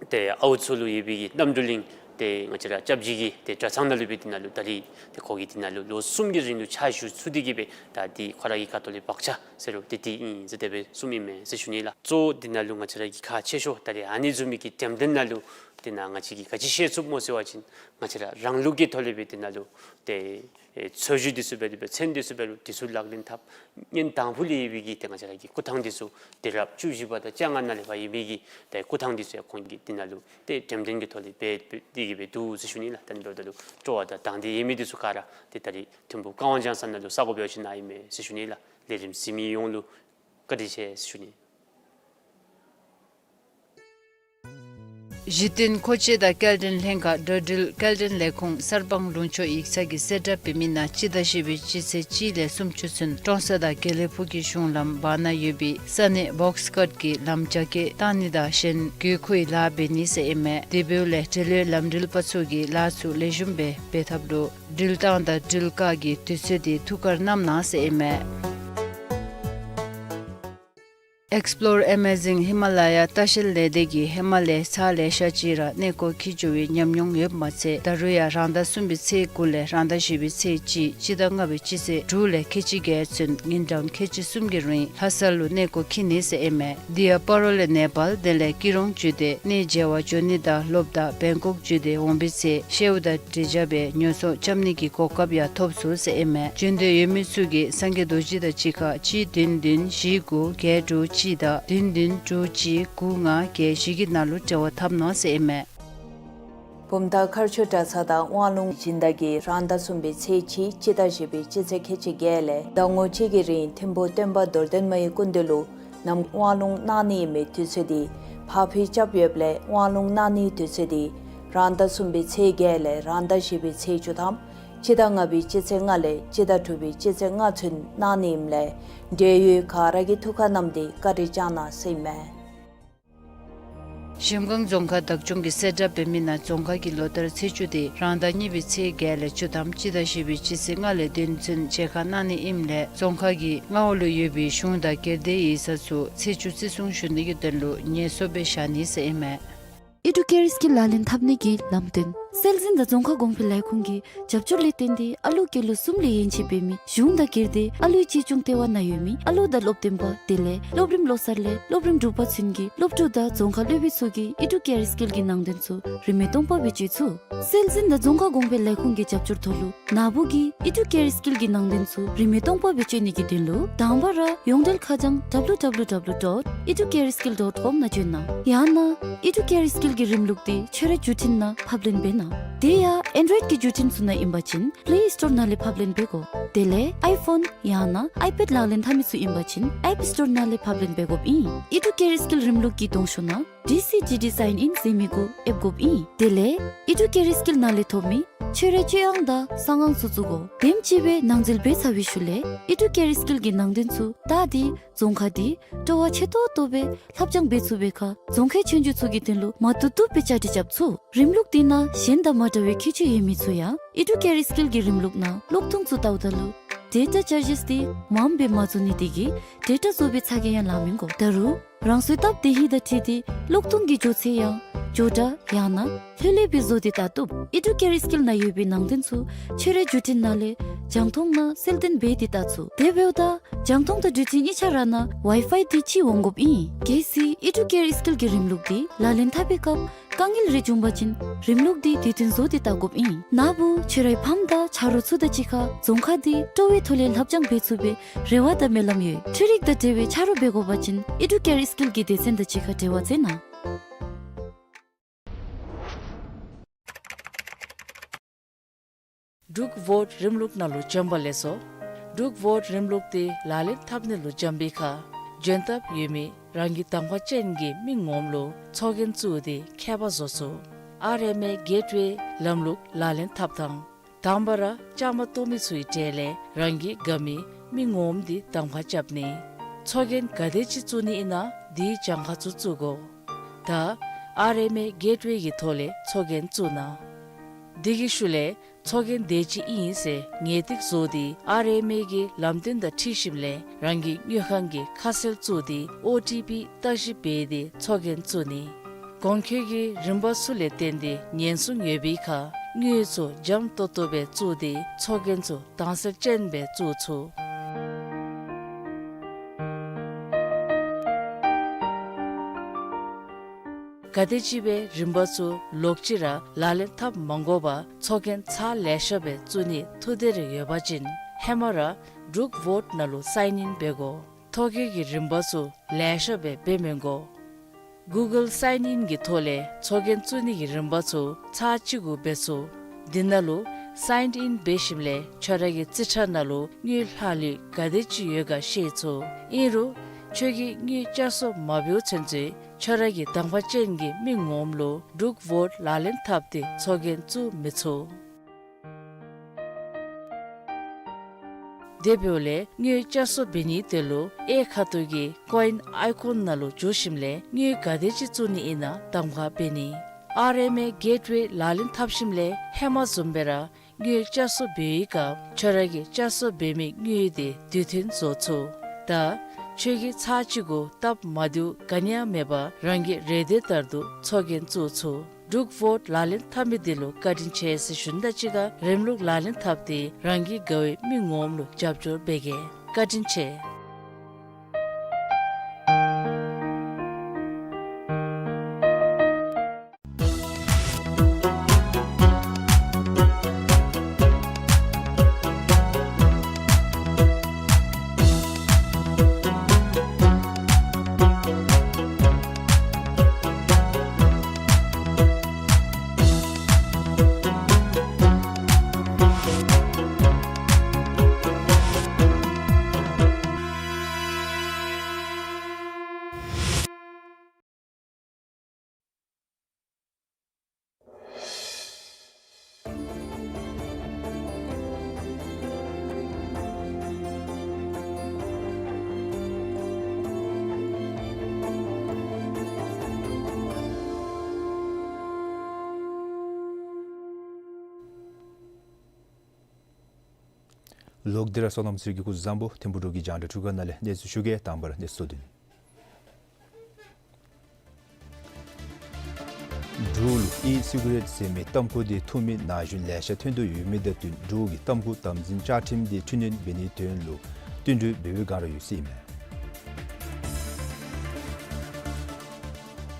ཏེ་ཨའུ་ཚོ་ལུ་ཡོད་པའི་གི་རྣམ་གྲོལ་གླིང་ཏེ་ང་བཅས་ར་སྐྱབས་རྗེ་གི་ཏེ་གྲྭ་ཚང་ནང་ལུ་སྦེ་འདི་ནང་ལུ་ད་རེས་ཏེ་ཁོ་གིས་འདི་ནང་ལུ་ལོ་གསུམ་གྱི་རིང་ལུ་ཕྱག་ཞུ་ཚུགས་ཏེ་གི་སྦེ་ད་འདི་ཁོ་ར་གི་ཁ་ཐུག་ལས་བག་ཆགས་ཟེར་རུང་ཏེ་འདི་ཨིན་ཟེར་དེ་སྦེ་གསུངམ་ཨིན་མས་ཟེར་ཞུ་ནི་ལགས། གཙོ་བོ་འདི་ནང་ལུ་ང་བཅས་ར་གི་ཁག་ཆེ་ཤོས་ད་རེས་ཨ་ནི་བཟུམ་མའི་གི་དྲན་རྟེན་ནང་ལུ་འདི་ནང་ང་བཅས་ཀྱིས་ག་ཅི་ཤེས་ཚུགསཔ་སྨོ་ཟེར་བ་ཅིན་ང་བཅས་ར་རང་ལུགས་ཀྱི་ཐོག་ལས་སྦེ་འདི་ནང་ལུ་ཏེ་ཨེ་འཚོལ་ཞིབ་འདི་ཚུ་འབད་དེ་སྦེ་མཚན་འདི་ཚུ་འབད་རུང་འདི་ཚུ་ལག་ལེན་འཐབ། སྔོན་དང་ཕུ་ལས་ཡོད་པའི་གི་ཏེ་ང་བཅས་ར་གི་སྐུ་ཐང་འདི་ཚུ་དུས་རབས་བཅུ་བཞི་པ་དང་བཅོ་ལྔ་ནང་ལས་ཕར་ཡོད་པའི་གི་ཏེ་སྐུ་ཐང་འདི་ཚུ་ཡང་ཁོང་གིས་འདི་ནང་ལུ་ཏེ་དྲན་རྟེན་གྱི་ཐོག་ལས་སྦེ་སྦེ་འདི་གིས་སྦེ་འདུག་ཟེར་ཞུ་ནི་ལགས། ད་ཨ་ནི་འབདཝ་ད་ལུ་སྤྲོ་བ་དང་དང་འདོད་ཡོད་མི་འདི་ཚུ་ག་ར་ཏེ་ད་རེས་ཐིམ་ཕུག་ཀ་ཝང་ལྗང་ས་ནང་ལུ་ས་གོ་འབད་བ་ཅིན་ནཱ་ཨིན་མས་ཟེར་ཞུ་ནི་ལགས། ལས་རིམ་གཟིགས་མི་ཡོངས་ལུ་བཀའ་དྲིན་ཆེ་ཟེར་ཞུ་ནི། གཞི་རྟེན་མཁོ་ཆས་དང་སྐྱེལ་འདྲེན་ལྷན་ཁག་འགྲོ་འགྲུལ་སྐྱེལ་འདྲེན་ལས་ཁུངས་གསར་སྤང་ལུང་ཕྱོགས་ཡིག་ཚང་གིས་གསལ་བསྒྲགས་འབད་མི་ནང་སྤྱི་ཟླ་བཞི་པའི་སྤྱི་ཚེས་གཅིག་ལས་སུམ་ཅུ་ཚུན་ཀྲོང་གསར་དང་དགེ་ལེགས་ཕུག་གི་གཞུང་ལམ་བར་ན་ཡོད་པའི་ས་གནས་བོགས་ཀཊ་ཀྱི་ལམ་རྒྱ་སྐྱེད་བཏང་ནི་དང་གཞན་དགོས་མཁོའི་ལཱ་འབད་ནི་ཟེར་ཨིན་མས། དེ་འབདཝ་ལས་འབྲེལ་ཡོད་ལམ་འགྲུལ་པ་ཚུ་གིས་ལཱ་ཚུ་ལེགས་ཤོམ་སྦེ་འབད་ཐབས་ལུ་འགྲུལ་བཏང་དང་འགྲུལ་བཀག་གི་དུས་ཚོད་འདི་ཐུགས་ཁར་བསྣམ་གནང་ཟེར་ཨིན་མས། Explore Amazing Himalaya ལྟ་བཤལ་ལས་སྡེ་གིས་ཧི་མ་ལའི་ས་ལེ་ཤ་ཅིག་ར་གནས་སྐོར་འཁྱིད་འགྱོ་བའི་ཉམས་མྱོང་ཡོདཔ་མ་ཚད་ད་རུང་ཡང་རང་ཟླ་གསུམ་པའི་ཚེས་དགུ་ལས་རང་ཟླ་བཞི་པའི་ཚེས་གཅིག་སྤྱི་ཟླ་ལྔ་པའི་སྤྱི་ཚེས་དྲུག་ལས་ཁལ་གཅིག་བརྒྱད་ཚུན་ཉིན་གྲངས་ཁལ་གཅིག་གསུམ་གྱི་རིང་ལྷ་ས་ལུ་གནས་སྐོར་འཁྱིད་ནི་ཟེར་ཨིན་མས། དེ་ཡང་སྤ་རོ་ལས་ནེ་པཱལ་དེ་ལས་སྐྱིད་གྲོང་བརྒྱུད་དེ་གནས་མཇལ་བར་འགྱོ་ནི་དང་སློབ་གྲྭ་བེང་ཀོག་བརྒྱུད་དེ་འོང་བའི་ཚེ་ཤེའུ་དང་འབྲས་ཇ་སྦེ་ཉོ་ཚོང་རྐྱབ་ནི་གི་གོ་སྐབས་ཡང་ཐོབ་ཚུགས་ཟེར་ཨིན་མས། འབྱོན་འདོད་ཡོད་མི་ཚུ་གིས་སངས་རྒྱས་རྡོ་རྗེ་དང་གཅིག་ཁར་གཅིག་བདུན་བདུན་བཞི་དགུ་བརྒྱད་དྲུག་གཅིག་དང་བདུན་བདུན་དྲུག་གཅིག་དགུ་ལྔ་བརྒྱད་བཞི་གི་ནང་ལུ་འབྲེལ་བ་འཐབ་གནང་ཟེར་ཨིན་མས། བུམ་ཐང་མཁར་ཆུ་གྲྭ་ཚང་དང་དབང་ལུང་སྦྱིན་བདག་གིས་རང་ཟླ་གསུམ་པའི་ཚེས་གཅིག་སྤྱི་ཟླ་བཞི་པའི་སྤྱི་ཚེས་ཁལ་གཅིག་བརྒྱད་ལས་ཟླ་ངོ་གཅིག་གི་རིང་ཐིམ་ཕུག་སྟོན་པ་རྡོར་གདན་མའི་སྐུ་མདུན་ལུ་ནམ་དབང་ལུང་གནང་ནི་ཨིན་མི་དུས་ཚོད་འདི་ཕར་འཕུལ་རྐྱབ་ཡོདཔ་ལས་དབང་ལུང་གནང་ནིའི་དུས་ཚོད་འདི་རང་ཟླ་གསུམ་པའི་ཚེས་བརྒྱད་ལས་རང་ཟླ་བཞི་པའི་ཚེས་བཅུ་ཐམ་སྤྱི་ཟླ་ལྔ་པའི་སྤྱི་ཚེས་ལྔ་ལས་སྤྱི་ཟླ་དྲུག་པའི་སྤྱི་ཚེས་ལྔ་ཚུན་གནང་ནི་ཨིནམ་ལས་འབྲེལ་ཡོད་ག་ར་གིས་ཐུགས་ཁར་བསྣམས་ཏེ་བཀའ་དྲིན་བསྐྱང་གནང་ཟེར་ཨིན་མས། གཞལམ་སྒང་རྫོང་ཁག་བདག་སྐྱོང་གིས་གསལ་བསྒྲགས་འབད་མི་ནང་རྫོང་ཁག་གི་ལོ་བསྟར་ཚེས་བཅུ་དེ་རང་ཟླ་གཉིས་པའི་ཚེས་བརྒྱད་ལས་བཅུ་ཐམ་སྤྱི་ཟླ་བཞི་པའི་སྤྱི་ཚེས་ལྔ་ལས་བདུན་ཚུན་མཇལ་ཁ་གནང་ནི་ཨིནམ་ལས་རྫོང་ཁག་གི་མངའ་འོག་ལུ་ཡོད་པའི་གཞུང་དང་སྒེར་སྡེ་ཡིག་ཚང་ཚུ་ཚེས་བཅུ་བརྩི་སྲུང་ཞུ་ནི་གི་དོན་ལུ་ཉེས་གསོག་སྦེ་བཞག་ནི་ཟེར་ཨིན་མས། ཨི་ཌུ་ཀེ་རི་སི་ཀིལ་ལག་ལེན་འཐབ་ནི་གི་ལམ་སྟོན། སྲོལ་འཛིན་དང་རྫོང་ཁ་གོང་འཕེལ་ལས་ཁུངས་ཀྱི་རྒྱབ་སྐྱོར་ལས་བརྟེན་ཏེ་ཨ་ལུ་སྐྱེས་ལོ་གསུམ་ལས་ཡན་ཆད་འབད་མི་གཞུང་དང་སྒེར་སྡེ་ཨ་ལུའི་གཅེས་སྐྱོང་ལྟེ་བ་ནང་ཡོད་མི་ཨ་ལུ་དང་སློབ་སྟོན་པ་དེ་ལས་སློབ་རིམ་བློ་གསར་ལས་སློབ་རིམ་དྲུག་པ་ཚུན་གྱི་སློབ་ཕྲུག་དང་རྫོང་ཁ་སློབ་དཔོན་ཚུ་གིས་ཨི་ཌུ་ཀེ་རི་སི་ཀིལ་གྱི་ནང་དོན་ཚུ་རིན་མེད་སྟོང་པ་སྦེ་སྤྱོད་ཚུགས། སྲོལ་འཛིན་དང་རྫོང་ཁ་གོང་འཕེལ་ལས་ཁུངས་ཀྱི་རྒྱབ་སྐྱོར་ཐོག་ལུ་ན་བུ་གིས་ཨི་ཌུ་ཀེ་རི་སི་ཀིལ་གྱི་ནང་དོན་ཚུ་རིན་མེད་སྟོང་པ་སྦེ་སྤྱོད་ནི་གི་དོན་ལུ་དང་པ་ར་ཡོངས་འབྲེལ་ཁ་བྱང་W W W dot educareskill dot com ནང་བྱོན་གནང་། ཡང་ན་ཨི་ཌུ་ཀེ་རི་སི་ཀིལ་གྱི་རིམ་ལུགས་དེ་ཁྱོད་རའི་བརྒྱུད་འཕྲིན་ནང་ཕབ་ལེན་འབད་གནང་། དེ་ཡང་ཨེན་ཌོའིཌ་ཀྱི་བརྒྱུད་འཕྲིན་ཚུ་ནང་ཨིན་པ་ཅིན་པེ་ལེ་སི་ཊོར་ནང་ལས་ཕབ་ལེན་འབད་དགོ། དེ་ལས་ཨའི་ཕོན་ཡང་ན་ཨའི་པེཌ་ལག་ལེན་འཐབ་མི་ཚུ་ཨིན་པ་ཅིན་ཨེཔ་སི་ཊོར་ནང་ལས་ཕབ་ལེན་འབད་དགོཔ་ཨིན། ཨི་ཌུ་ཀེ་རི་སི་ཀིལ་རིམ་ལུགས་ཀྱི་གདོང་ཤོག་ནང་ཌི་སི་ཇི་ཌི་སའིན་ཨིན་ཟེར་མི་གུ་ཨེབ་དགོཔ་ཨིན། དེ་ལས་ཨི་ཌུ་ཀེ་རི་སི་ཀིལ་ནང་ལས་ཐོབ་མི་ཁྱོད་རའི་སྤྱོད་དབང་དང་གསང་དབང་ཚུ་བཙུགས་དགོ། དེམ་ཅིག་སྦེ་ནང་འཛུལ་འབད་ཚར་བའི་ཤུལ་ལས་ཨི་ཌུ་ཀེ་རི་སི་ཀིལ་གྱི་ནང་དོན་ཚུ་བལྟ་སྟེ་རྫོང་ཁ་དེ་སྤྲོ་བ་ཆེ་ཏོག་ཏོ་སྦེ་ལྷབ་སྦྱང་འབད་ཚུགས་པའི་ཁར་རྫོང་ཁའི་ཆོས་རྒྱུགས་ཚུ་གི་དོན་ལུ་མ་བཏུབ་བཏུབ་སྦེ་བཅའ་སྒྲིག་རྐྱབ་ཚུགས། རིམ་ལུགས་དེ་ནང་གཞན་དང་མ་འདྲ་བའི་ཁྱད་ཆོས་ཡོད་མི་ཚུ་ཡང་ཨི་ཌུ་ཀེ་རི་སི་ཀིལ་གྱི་རིམ་ལུགས་ནང་གློག་ཐུང་ཚུ་བལྟཝ་ད་ལུ་ཌེ་ཊ་ཅར་ཇིས་དེ་མངམ་སྦེ་མ་བཙུགས་ནི་དེ་གིས་ཌེ་ཊ་བཟོ་བའི་ཚ་གྱང་ཡང་ལང་མི་དགོ། ད་རུང་རང་སོའི་སྟབས་བདེ་ཧིང་དང་འཁྲིལ་ཏེ་གློག་ཐུང་གི་མགྱོགས་ཚད་ཡང་མགྱོགས་དྲགས་ཡང་ན་ལྷོད་ལྷོད་སྦེ་བཟོ་སྟེ་བལྟ་བཏུབ། ཨི་ཌུ་ཀེ་རི་སི་ཀིལ་ནང་ཡོད་པའི་ནང་དོན་ཚུ་ཁྱོད་རའི་བརྒྱུད་འཕྲིན་ནང་ལས་རྒྱང་མཐོང་ནང་གསལ་སྟོན་འབད་དེ་བལྟ་ཚུགས། དེ་འབདཝ་ད་རྒྱང་མཐོང་དང་དུས་མཐུན་གཉིས་ཆ་ར་ནང་ཝའི་ཕའི་དེ་ཅིག་འོང་དགོཔ་ཨིན། གལ་སྲིད་ཨི་ཌུ་ཀེ་རི་སི་ཀིལ་གྱི་རིམ་ལུགས་དེ་ལག་ལེན་འཐབ་པའི་སྐབས་དཀའ་ངལ་རེ་བྱུང་པ་ཅིན་རིམ་ལུགས་དེ་དུས་མཐུན་བཟོ་སྟེ་བལྟ་དགོཔ་ཨིན། ན་བུ་ཁྱོད་རའི་ཕམ་དང་ཆ་རོགས་ཚུ་དང་གཅིག་ཁར་རྫོང་ཁ་དེ་སྤྲོ་བའི་ཐོག་ལས་ལྷབ་སྦྱང་འབད་ཚུགས་པའི་རེ་བ་དང་སྨོན་ལམ་ཡོད། འཕྲུལ་རིག་དང་འབྲེལ་བའི་ཆ་རོགས་འབད་དགོ་པ་ཅིན་ཨི་ཌུ་ཀེ་རི་སི་ཀིལ་གྱི་སྡེ་ཚན་དང་གཅིག་ཁར་འབྲེལ་བ་མཛད་གནང་། འབྲུག་བོཊ་རིམ་ལུགས་ནང་ལུ་བྱོན་པ་ལེགས་སོ། འབྲུག་བོཊ་རིམ་ལུགས་དེ་ལག་ལེན་འཐབ་ནི་ལུ་བྱོན་པའི་ཁར་འབྱོན་ཐབས་ཡོད་མི་རང་གི་དང་པ་ཅན་གྱི་མི་ངོམ་ལུ་ཚོགས་རྒྱན་བཙུགས་ཏེ་ཁྱད་པར་བཟོ་ཚུགས། ཨར་ཨེམ་ཨེ་གེཊ་ཝེ་ལམ་ལུགས་ལག་ལེན་འཐབ་ཐངས། དང་པ་ར་བཅའ་མར་གཏོགས་མི་ཚུའི་གྲས་ལས་རང་གིས་དགའ་མི་མི་ངོམ་དེ་དང་པ་རྐྱབ་ནི། ཚོགས་རྒྱན་ག་དེ་ཅིག་བཙུགས་ནི་ཨིན་ན་དེའི་གྱངས་ཁ་ཚུ་བཙུགས་དགོ། ད་ཨར་ཨེམ་ཨེ་གེཊ་ཝེ་གི་ཐོག་ལས་ཚོགས་རྒྱན་བཙུགས་གནང་། དེ་གི་ཤུལ་ལས་ཚོགས་རྒྱན་དེ་ཅིག་ཨིན་ཟེར་ངེས་ཏིག་བཟོ་སྟེ་ཨར་ཨེམ་ཨེ་གི་ལམ་སྟོན་དང་འཁྲིལ་ཞིནམ་ལས་རང་གི་དངུལ་ཁང་གི་ཁ་གསལ་བཙུགས་ཏེ་ཨོ་ཊི་པི་བརྟག་ཞིབ་འབད་དེ་ཚོགས་རྒྱན་བཙུགས་ནི། གོང་འཁོད་ཀྱི་རིམ་པ་ཚུ་ལས་བརྟེན་ཏེ་ཉེན་སྲུང་ཡོད་པའི་ཁར་དངུལ་ཚུ་འཇམ་ཏོག་ཏོ་སྦེ་བཙུགས་ཏེ་ཚོགས་རྒྱན་ཚུ་དྭངས་གསལ་ཅན་སྦེ་བཙུགས་ཚུགས། ག་དེམ་ཅིག་སྦེ་རིམ་པ་ཚུ་ལོག་ཅི་ར་ལག་ལེན་འཐབ་མ་དགོ་པར་ཚོགས་རྒྱན་ཚར་ལེ་ཤ་སྦེ་བཙུགས་ནི་ཐུགས་འདོད་རེ་ཡོད་པ་ཅིན་ཧེ་མ་ར་འབྲུག་བོཊ་ནང་ལུ་སའིན་ཨིན་འབད་དགོ། ཐོ་བཀོད་ཀྱི་རིམ་པ་ཚུ་ལེ་ཤ་སྦེ་འབད་མི་དགོ། གུ་གཱལ་སའིན་ཨིན་གྱི་ཐོག་ལས་ཚོགས་རྒྱན་བཙུགས་ནི་གི་རིམ་པ་ཚུ་ཚར་གཅིག་གུ་འབད་ཚུགས། དེ་ནང་ལུ་སའིན་ཨིན་འབད་ཞིནམ་ལས་ཁྱོད་ར་གི་རྩིས་ཁྲ་ནང་ལུ་དངུལ་ལྷག་ལུས་ག་དེ་ཅིག་ཡོད་ག་ཤེས་ཚུགས། ཨིན་རུང་ཁྱོད་ཀྱིས་དངུལ་བསྐྱར་གསོ་མ་འབདཝ་ཚུན་ཚོད་ཁྱོད་ར་གི་དང་པ་ཅན་གྱི་མི་ངོམ་ལུ་འབྲུག་བོཊ་ལག་ལེན་འཐབ་སྟེ་ཚོགས་རྒྱན་བཙུགས་མི་ཚུགས། དེ་འབདཝ་ལས་དངུལ་བསྐྱར་གསོ་འབད་ནིའི་དོན་ལུ་གཡས་ཁ་ཐུག་གི་ཀོ་ཨིན་ཨའི་ཀོན་ནང་ལུ་འཛུལ་ཞིནམ་ལས་དངུལ་ག་དེ་ཅིག་བཙུགས་ནི་ཨིན་ན་གདམ་ཁ་འབད་ནི། ཨར་ཨེམ་ཨེ་གེཊ་ཝེ་ལག་ལེན་འཐབ་ཞིནམ་ལས་ཧེ་མ་བཟུམ་སྦེ་ར་དངུལ་བསྐྱར་གསོ་འབད་བའི་སྐབས་ཁྱོད་ར་གིས་བསྐྱར་གསོ་འབད་མི་དངུལ་དེ་དུས་མཐུན་བཟོ་ཚུགས། ད་ཁྱོད་ཀྱིས་ཚར་གཅིག་གུ་སྟབས་མ་བདེཝ་ག་ནི་ཡང་མེད་པར་རང་གི་རེ་འདོད་ལྟར་དུ་ཚོགས་རྒྱན་བཙུགས་ཚུགས། འབྲུག་བོཊ་ལག་ལེན་འཐབ་མི་འདི་ལུ་བཀའ་དྲིན་ཆེ་ཟེར་ཞུ་ནི་དང་གཅིག་ཁར་རིམ་ལུགས་ལག་ལེན་འཐབ་སྟེ་རང་གི་དགའ་བའི་མི་ངོམ་ལུ་རྒྱབ་སྐྱོར་འབད་གེ། བཀའ་དྲིན་ཆེ། ལོག་སྟེ་ར་སོ་ནམ་ཟེར་གྱི་སྐུ་གཟུགས་བཟང་པོ་ཐིམ་ཕུག་འབྲུག་གི་རྒྱང་བསྒྲགས་འཕྲུལ་ཁང་ནང་ལས་གནས་ཚུལ་ཞུ་གེ། དང་པ་ར་གནས་ཚུལ་དོན། འབྲུག་ལུ་ཨི་སི་ག་རེཊ་ཟེར་མི་ཏམ་ཁུ་དེ་འཐུང་མི་ན་གཞོན་ལེ་ཤ་ཐོན་དོ་ཡོད་མི་དང་བསྟུན་འབྲུག་གི་ཏམ་ཁུ་དམ་འཛིན་བཅའ་ཁྲིམས་དེ་འཕྲི་སྣོན་འབད་ནིའི་དོན་ལུ་བསྟུན་གྲོས་འབད་བའི་བསྒང་ར་ཡོད་ཟེར་ཨིན་མས།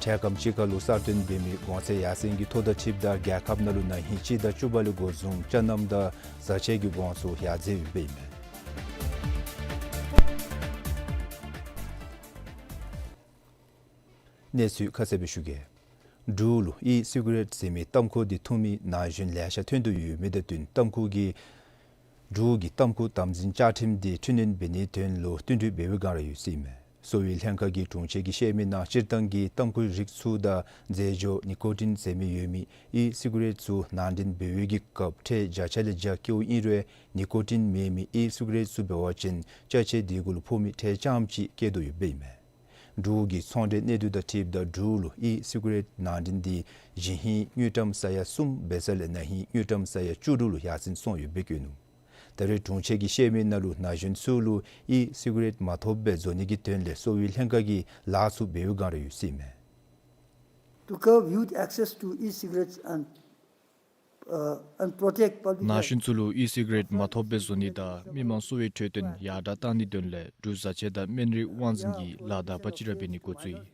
འཕྲལ་ཁམས་ཅིག་ཁར་ལུ་གསར་བཏོན་འབད་མི་གོང་ཚད་ཡར་སེང་གི་ཐོ་དང་འཁྲིལཝ་ད་རྒྱལ་ཁབ་ནང་ལུ་ན་ཧིང་སྤྱི་ཟླ་བཅུ་པ་ལས་འགོ་བཟུང་ཅ་རྣམ་དང་བཟའ་ཆས་ཀྱི་གོང་ཚད་ཡར་འཛེགས་ཡོདཔ་ཨིན་མས། གནས་ཚུལ་ཁ་གསལ་སྦེ་ཞུ་གེ། འབྲུག་ལུ་ཨི་སི་ག་རེཊ་ཟེར་མི་ཏམ་ཁུ་དེ་འཐུང་མི་ན་གཞོན་ལེ་ཤ་ཐོན་དོ་ཡོད་མི་དང་བསྟུན་ཏམ་ཁུ་གི་འབྲུག་གི་ཏམ་ཁུ་དམ་འཛིན་བཅའ་ཁྲིམས་དེ་འཕྲི་སྣོན་འབད་ནིའི་དོན་ལུ་བསྟུན་གྲོས་འབད་བའི་བསྒང་ར་ཡོད་ཟེར་ཨིན་མས། གསོ་བའི་ལྷན་ཁག་གི་དྲུང་ཆེ་གིས་བཤད་མི་ནང་སྤྱིར་བཏང་གི་ཏམ་ཁུའི་རིགས་ཚུ་དང་རྫས་སྦྱོར་ནི་ཀོ་ཊིན་ཟེར་མི་ཡོད་མི་ཨི་སི་ག་རེཊ་ཚུ་ནང་འདྲེན་འབད་བའི་གི་སྐབས་ཁྲལ་བརྒྱ་ཆ་ལས་བརྒྱ་བཀལཝ་ཨིན་རུང་ནི་ཀོ་ཊིན་མེད་མི་ཨི་སི་ག་རེཊ་ཚུ་འབད་བ་ཅིན་ཅ་ཆས་དེ་གུ་ལུ་ཕོག་མི་ཁྲལ་རྐྱངམ་ཅིག་བཀལ་དོ་ཡོདཔ་ཨིན་མས། འབྲུག་གི་ཚོང་འབྲེལ་གནས་སྡུད་དང་འཁྲིལཝ་ད་འབྲུག་ལུ་ཨི་སི་ག་རེཊ་ནང་འདྲེན་དེ་གཞི་ཧིང་དངུལ་ཀྲམ་ས་ཡ་གསུམ་འབད་ས་ལས་ན་ཧིང་དངུལ་ཀྲམ་ས་ཡ་བཅུ་དྲུག་ལུ་ཡར་སེང་སོང་ཡོདཔ་སྦེ་བཀོད་ནུག། ད་རེས་དྲུང་ཆེ་གིས་བཤད་མི་ནང་ལུ་ན་གཞོན་ཚུ་ལུ་ཨི་སི་ག་རེཊ་མ་ཐོབ་པར་བཟོ་ནི་གི་དོན་ལས་གསོ་བའི་ལྷན་ཁག་གིས་ལཱ་ཚུ་འབད་བའི་བསྒང་ར་ཡོད་ཟེར་ཨིན་མས། To curb youth access to e-cigarettes and, uh, and protect public ན་health. གཞོན་ཚུ་ལུ་ཨི་སི་ག་རེཊ་མ་ཐོབ་པར་བཟོ་ནི་དང་མི་མང་གསོ་བའི་འཕྲོད་བསྟེན་ཡར་དྲག་གཏང་ནིའི་དོན་ལས་འབྲུག་བཟའ་ཆས་དང་སྨན་རིགས་དབང་འཛིན་གྱིས་ལཱ་དག་པ་ཅིག་ར་འབད་ནི་འགོ་བཙུགས་ཡི།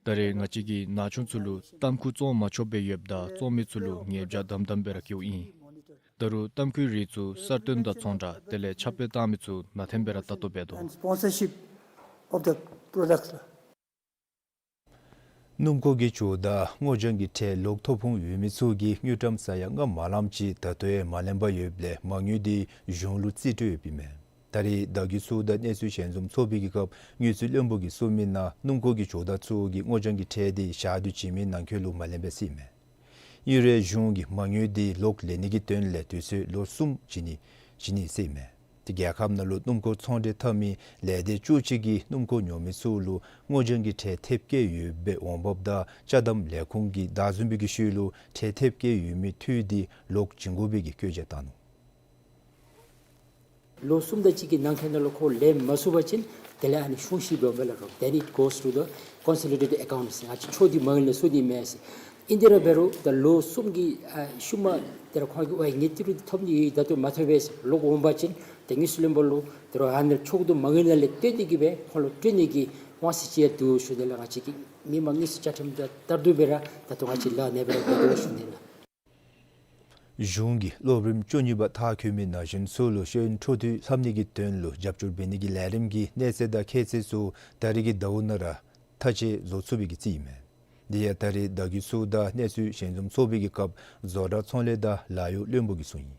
ད་རེས་ང་བཅས་ཀྱིས་ན་ཆུང་ཚུ་ལུ་ཏམ་ཁུ་བཙོང་མ་ཆོགཔ་སྦེ་ཡོདཔ་ད་བཙོང་མི་ཚུ་ལུ་ཉེས་བྱ་དམ་དམ་སྦེ་ར་བཀལཝ་ཨིན། ད་རུང་ཏམ་ཁུའི་རིགས་ཚུ་གསར་བཏོན་དང་ཚོང་བསྒྲགས་དེ་ལས་ཁྱབ་སྤེལ་བཏང་མི་ཚུ་ནང་འཐེན་སྦེ་ར་བལྟ་དོ་འབད་དོ། And sponsorship of the products. སྣུམ་འཁོར་གྱི་ཇོ་བདག་སྔོ་ལྗང་གི་ཁྲལ་ལོག་ཐོབ་འོང་ཡོད་མི་ཚུ་གིས་དངུལ་ཀྲམ་ས་ཡ་ལྔ་མ་ལངམ་ཅིག་ད་ལྟོ་ཡང་མ་ལེན་པར་ཡོདཔ་ལས་མ་དངུལ་དེ་གཞུང་ལུ་རྩིས་སྤྲོད་ཡོདཔ་ཨིན་མས། ད་རེས་བརྡ་བརྒྱུད་ཚུ་དང་གནས་ཚུལ་ཞལ་འཛོམས་ཚོགས་པའི་གི་སྐབས་དངུལ་རྩིས་བློན་པོ་གིས་གསུངས་མི་ནང་སྣུམ་འཁོར་གྱི་ཇོ་བདག་ཚུ་གིས་སྔོ་ལྗང་གི་ཁྲལ་དེ་ཞག་དུས་བྱིན་མི་ནང་འཁོད་ལུ་མ་ལེན་པས་ཟེར་ཨིན་མས། ཨིན་རུང་གཞུང་གིས་མ་དངུལ་དེ་ལོག་ལེན་ནི་གི་དོན་ལས་དུས་ཚོད་ལོ་གསུམ་བྱིན་ནི་བྱིན་ནི་ཟེར་ཨིན་མས། དེ་རྒྱལ་ཁབ་ནང་ལུ་སྣུམ་འཁོར་ཚོང་འབྲེལ་འཐབ་མི་ལས་སྡེ་བཅུ་གཅིག་གིས་སྣུམ་འཁོར་ཉོ་མི་ཚུ་ལུ་སྔོ་ལྗང་གི་ཁྲལ་ཐེབས་བཀལ་ཡོད་པའི་འོང་འབབ་དང་ཅ་དམ་ལས་ཁུངས་ཀྱིས་བདའ་ཟུན་པའི་གི་ཤུལ་ལུ་ཁྲལ་ཐེབས་བཀལ་ཡོད་མི་འཐུས་དེ་ལོག་བྱིན་དགོ་པའི་གི་བཀོད་རྒྱ་བཏང་ནུག། ལོ་གསུམ་དང་གཅིག་གི་ནང་འཁོད་ནང་ལུ་ཁོ་ལེན་མ་ཚུགས་པ་ཅིན་དེ་ལས་ཨ་ནི་གཞུང་བཞེས་འབདཝ་མས་ལགས། Then it goes to the consolidated accounts. ང་བཅས་ཆོས་འདི་མ་དངུལ་ལས་ཚུར་འདི་མེད་ཟེར། ཨིན་དེ་ར་འབད་རུང་ད་ལོ་གསུམ་གྱི་ཨ་ཤུལ་མ་དེ་ར་ཁོང་གིས་ཝའི་ངེའི་ཏི་རུ་འདི་ཐོབ་ནི་ཡོད་ད་ལྟོ་མ་ཐོབ་པས་ཟེར་ལོག་འོང་པ་ཅིན་ཏེ་དངུལ་རྩིས་བློན་པོ་ལུ་དེ་ར་ཨ་ནི་ཆོས་འདི་མ་དངུལ་ནང་ལས་བཏོན་ཏེ་གིས་སྦེ་ཁོང་ལུ་སྤྲོད་ནི་གི་དབང་ཚད་ཅིག་ཡང་འདུག་ཞུ་ནི་ལགས། ང་བཅས་ཀྱི་མི་མང་དངུལ་རྩིས་བཅའ་ཁྲིམས་དང་ལྟར་དུ་སྦེ་ར་ད་ལྟོ་ང་བཅས་ལཱ་གནས་སྦེ་ར་འབད་དོ་ཞུ་ནི་ལགས། གཞུང་གིས་སློབ་རིམ་བཅུ་གཉིས་པ་མཐར་འཁྱོལ་མི་ན་གཞོན་ཚུ་ལུ་ཤེས་ཡོན་འཕྲོ་མཐུད་ལྷབ་ནི་གི་དོན་ལུ་རྒྱབ་སྐྱོར་འབད་ནི་གི་ལས་རིམ་གྱི་གནས་ཚད་དང་ཁྱད་ཚད་ཚུ་ད་རིས་ཀྱི་ཟླཝ་ནང་ར་མཐའ་དཔྱད་བཟོ་ཚུགས་པའི་གི་རྩིས་ཨིན་མས། དེ་ཡང་ད་རིས་བརྡ་བརྒྱུད་ཚུ་དང་གནས་ཚུལ་ཞལ་འཛོམས་ཚོགས་པའི་གི་སྐབས་བཟོ་གྲྭ་ཚོང་ལས་དང་ལཱ་གཡོག་བློན་པོ་གིས་གསུངས་ཡི།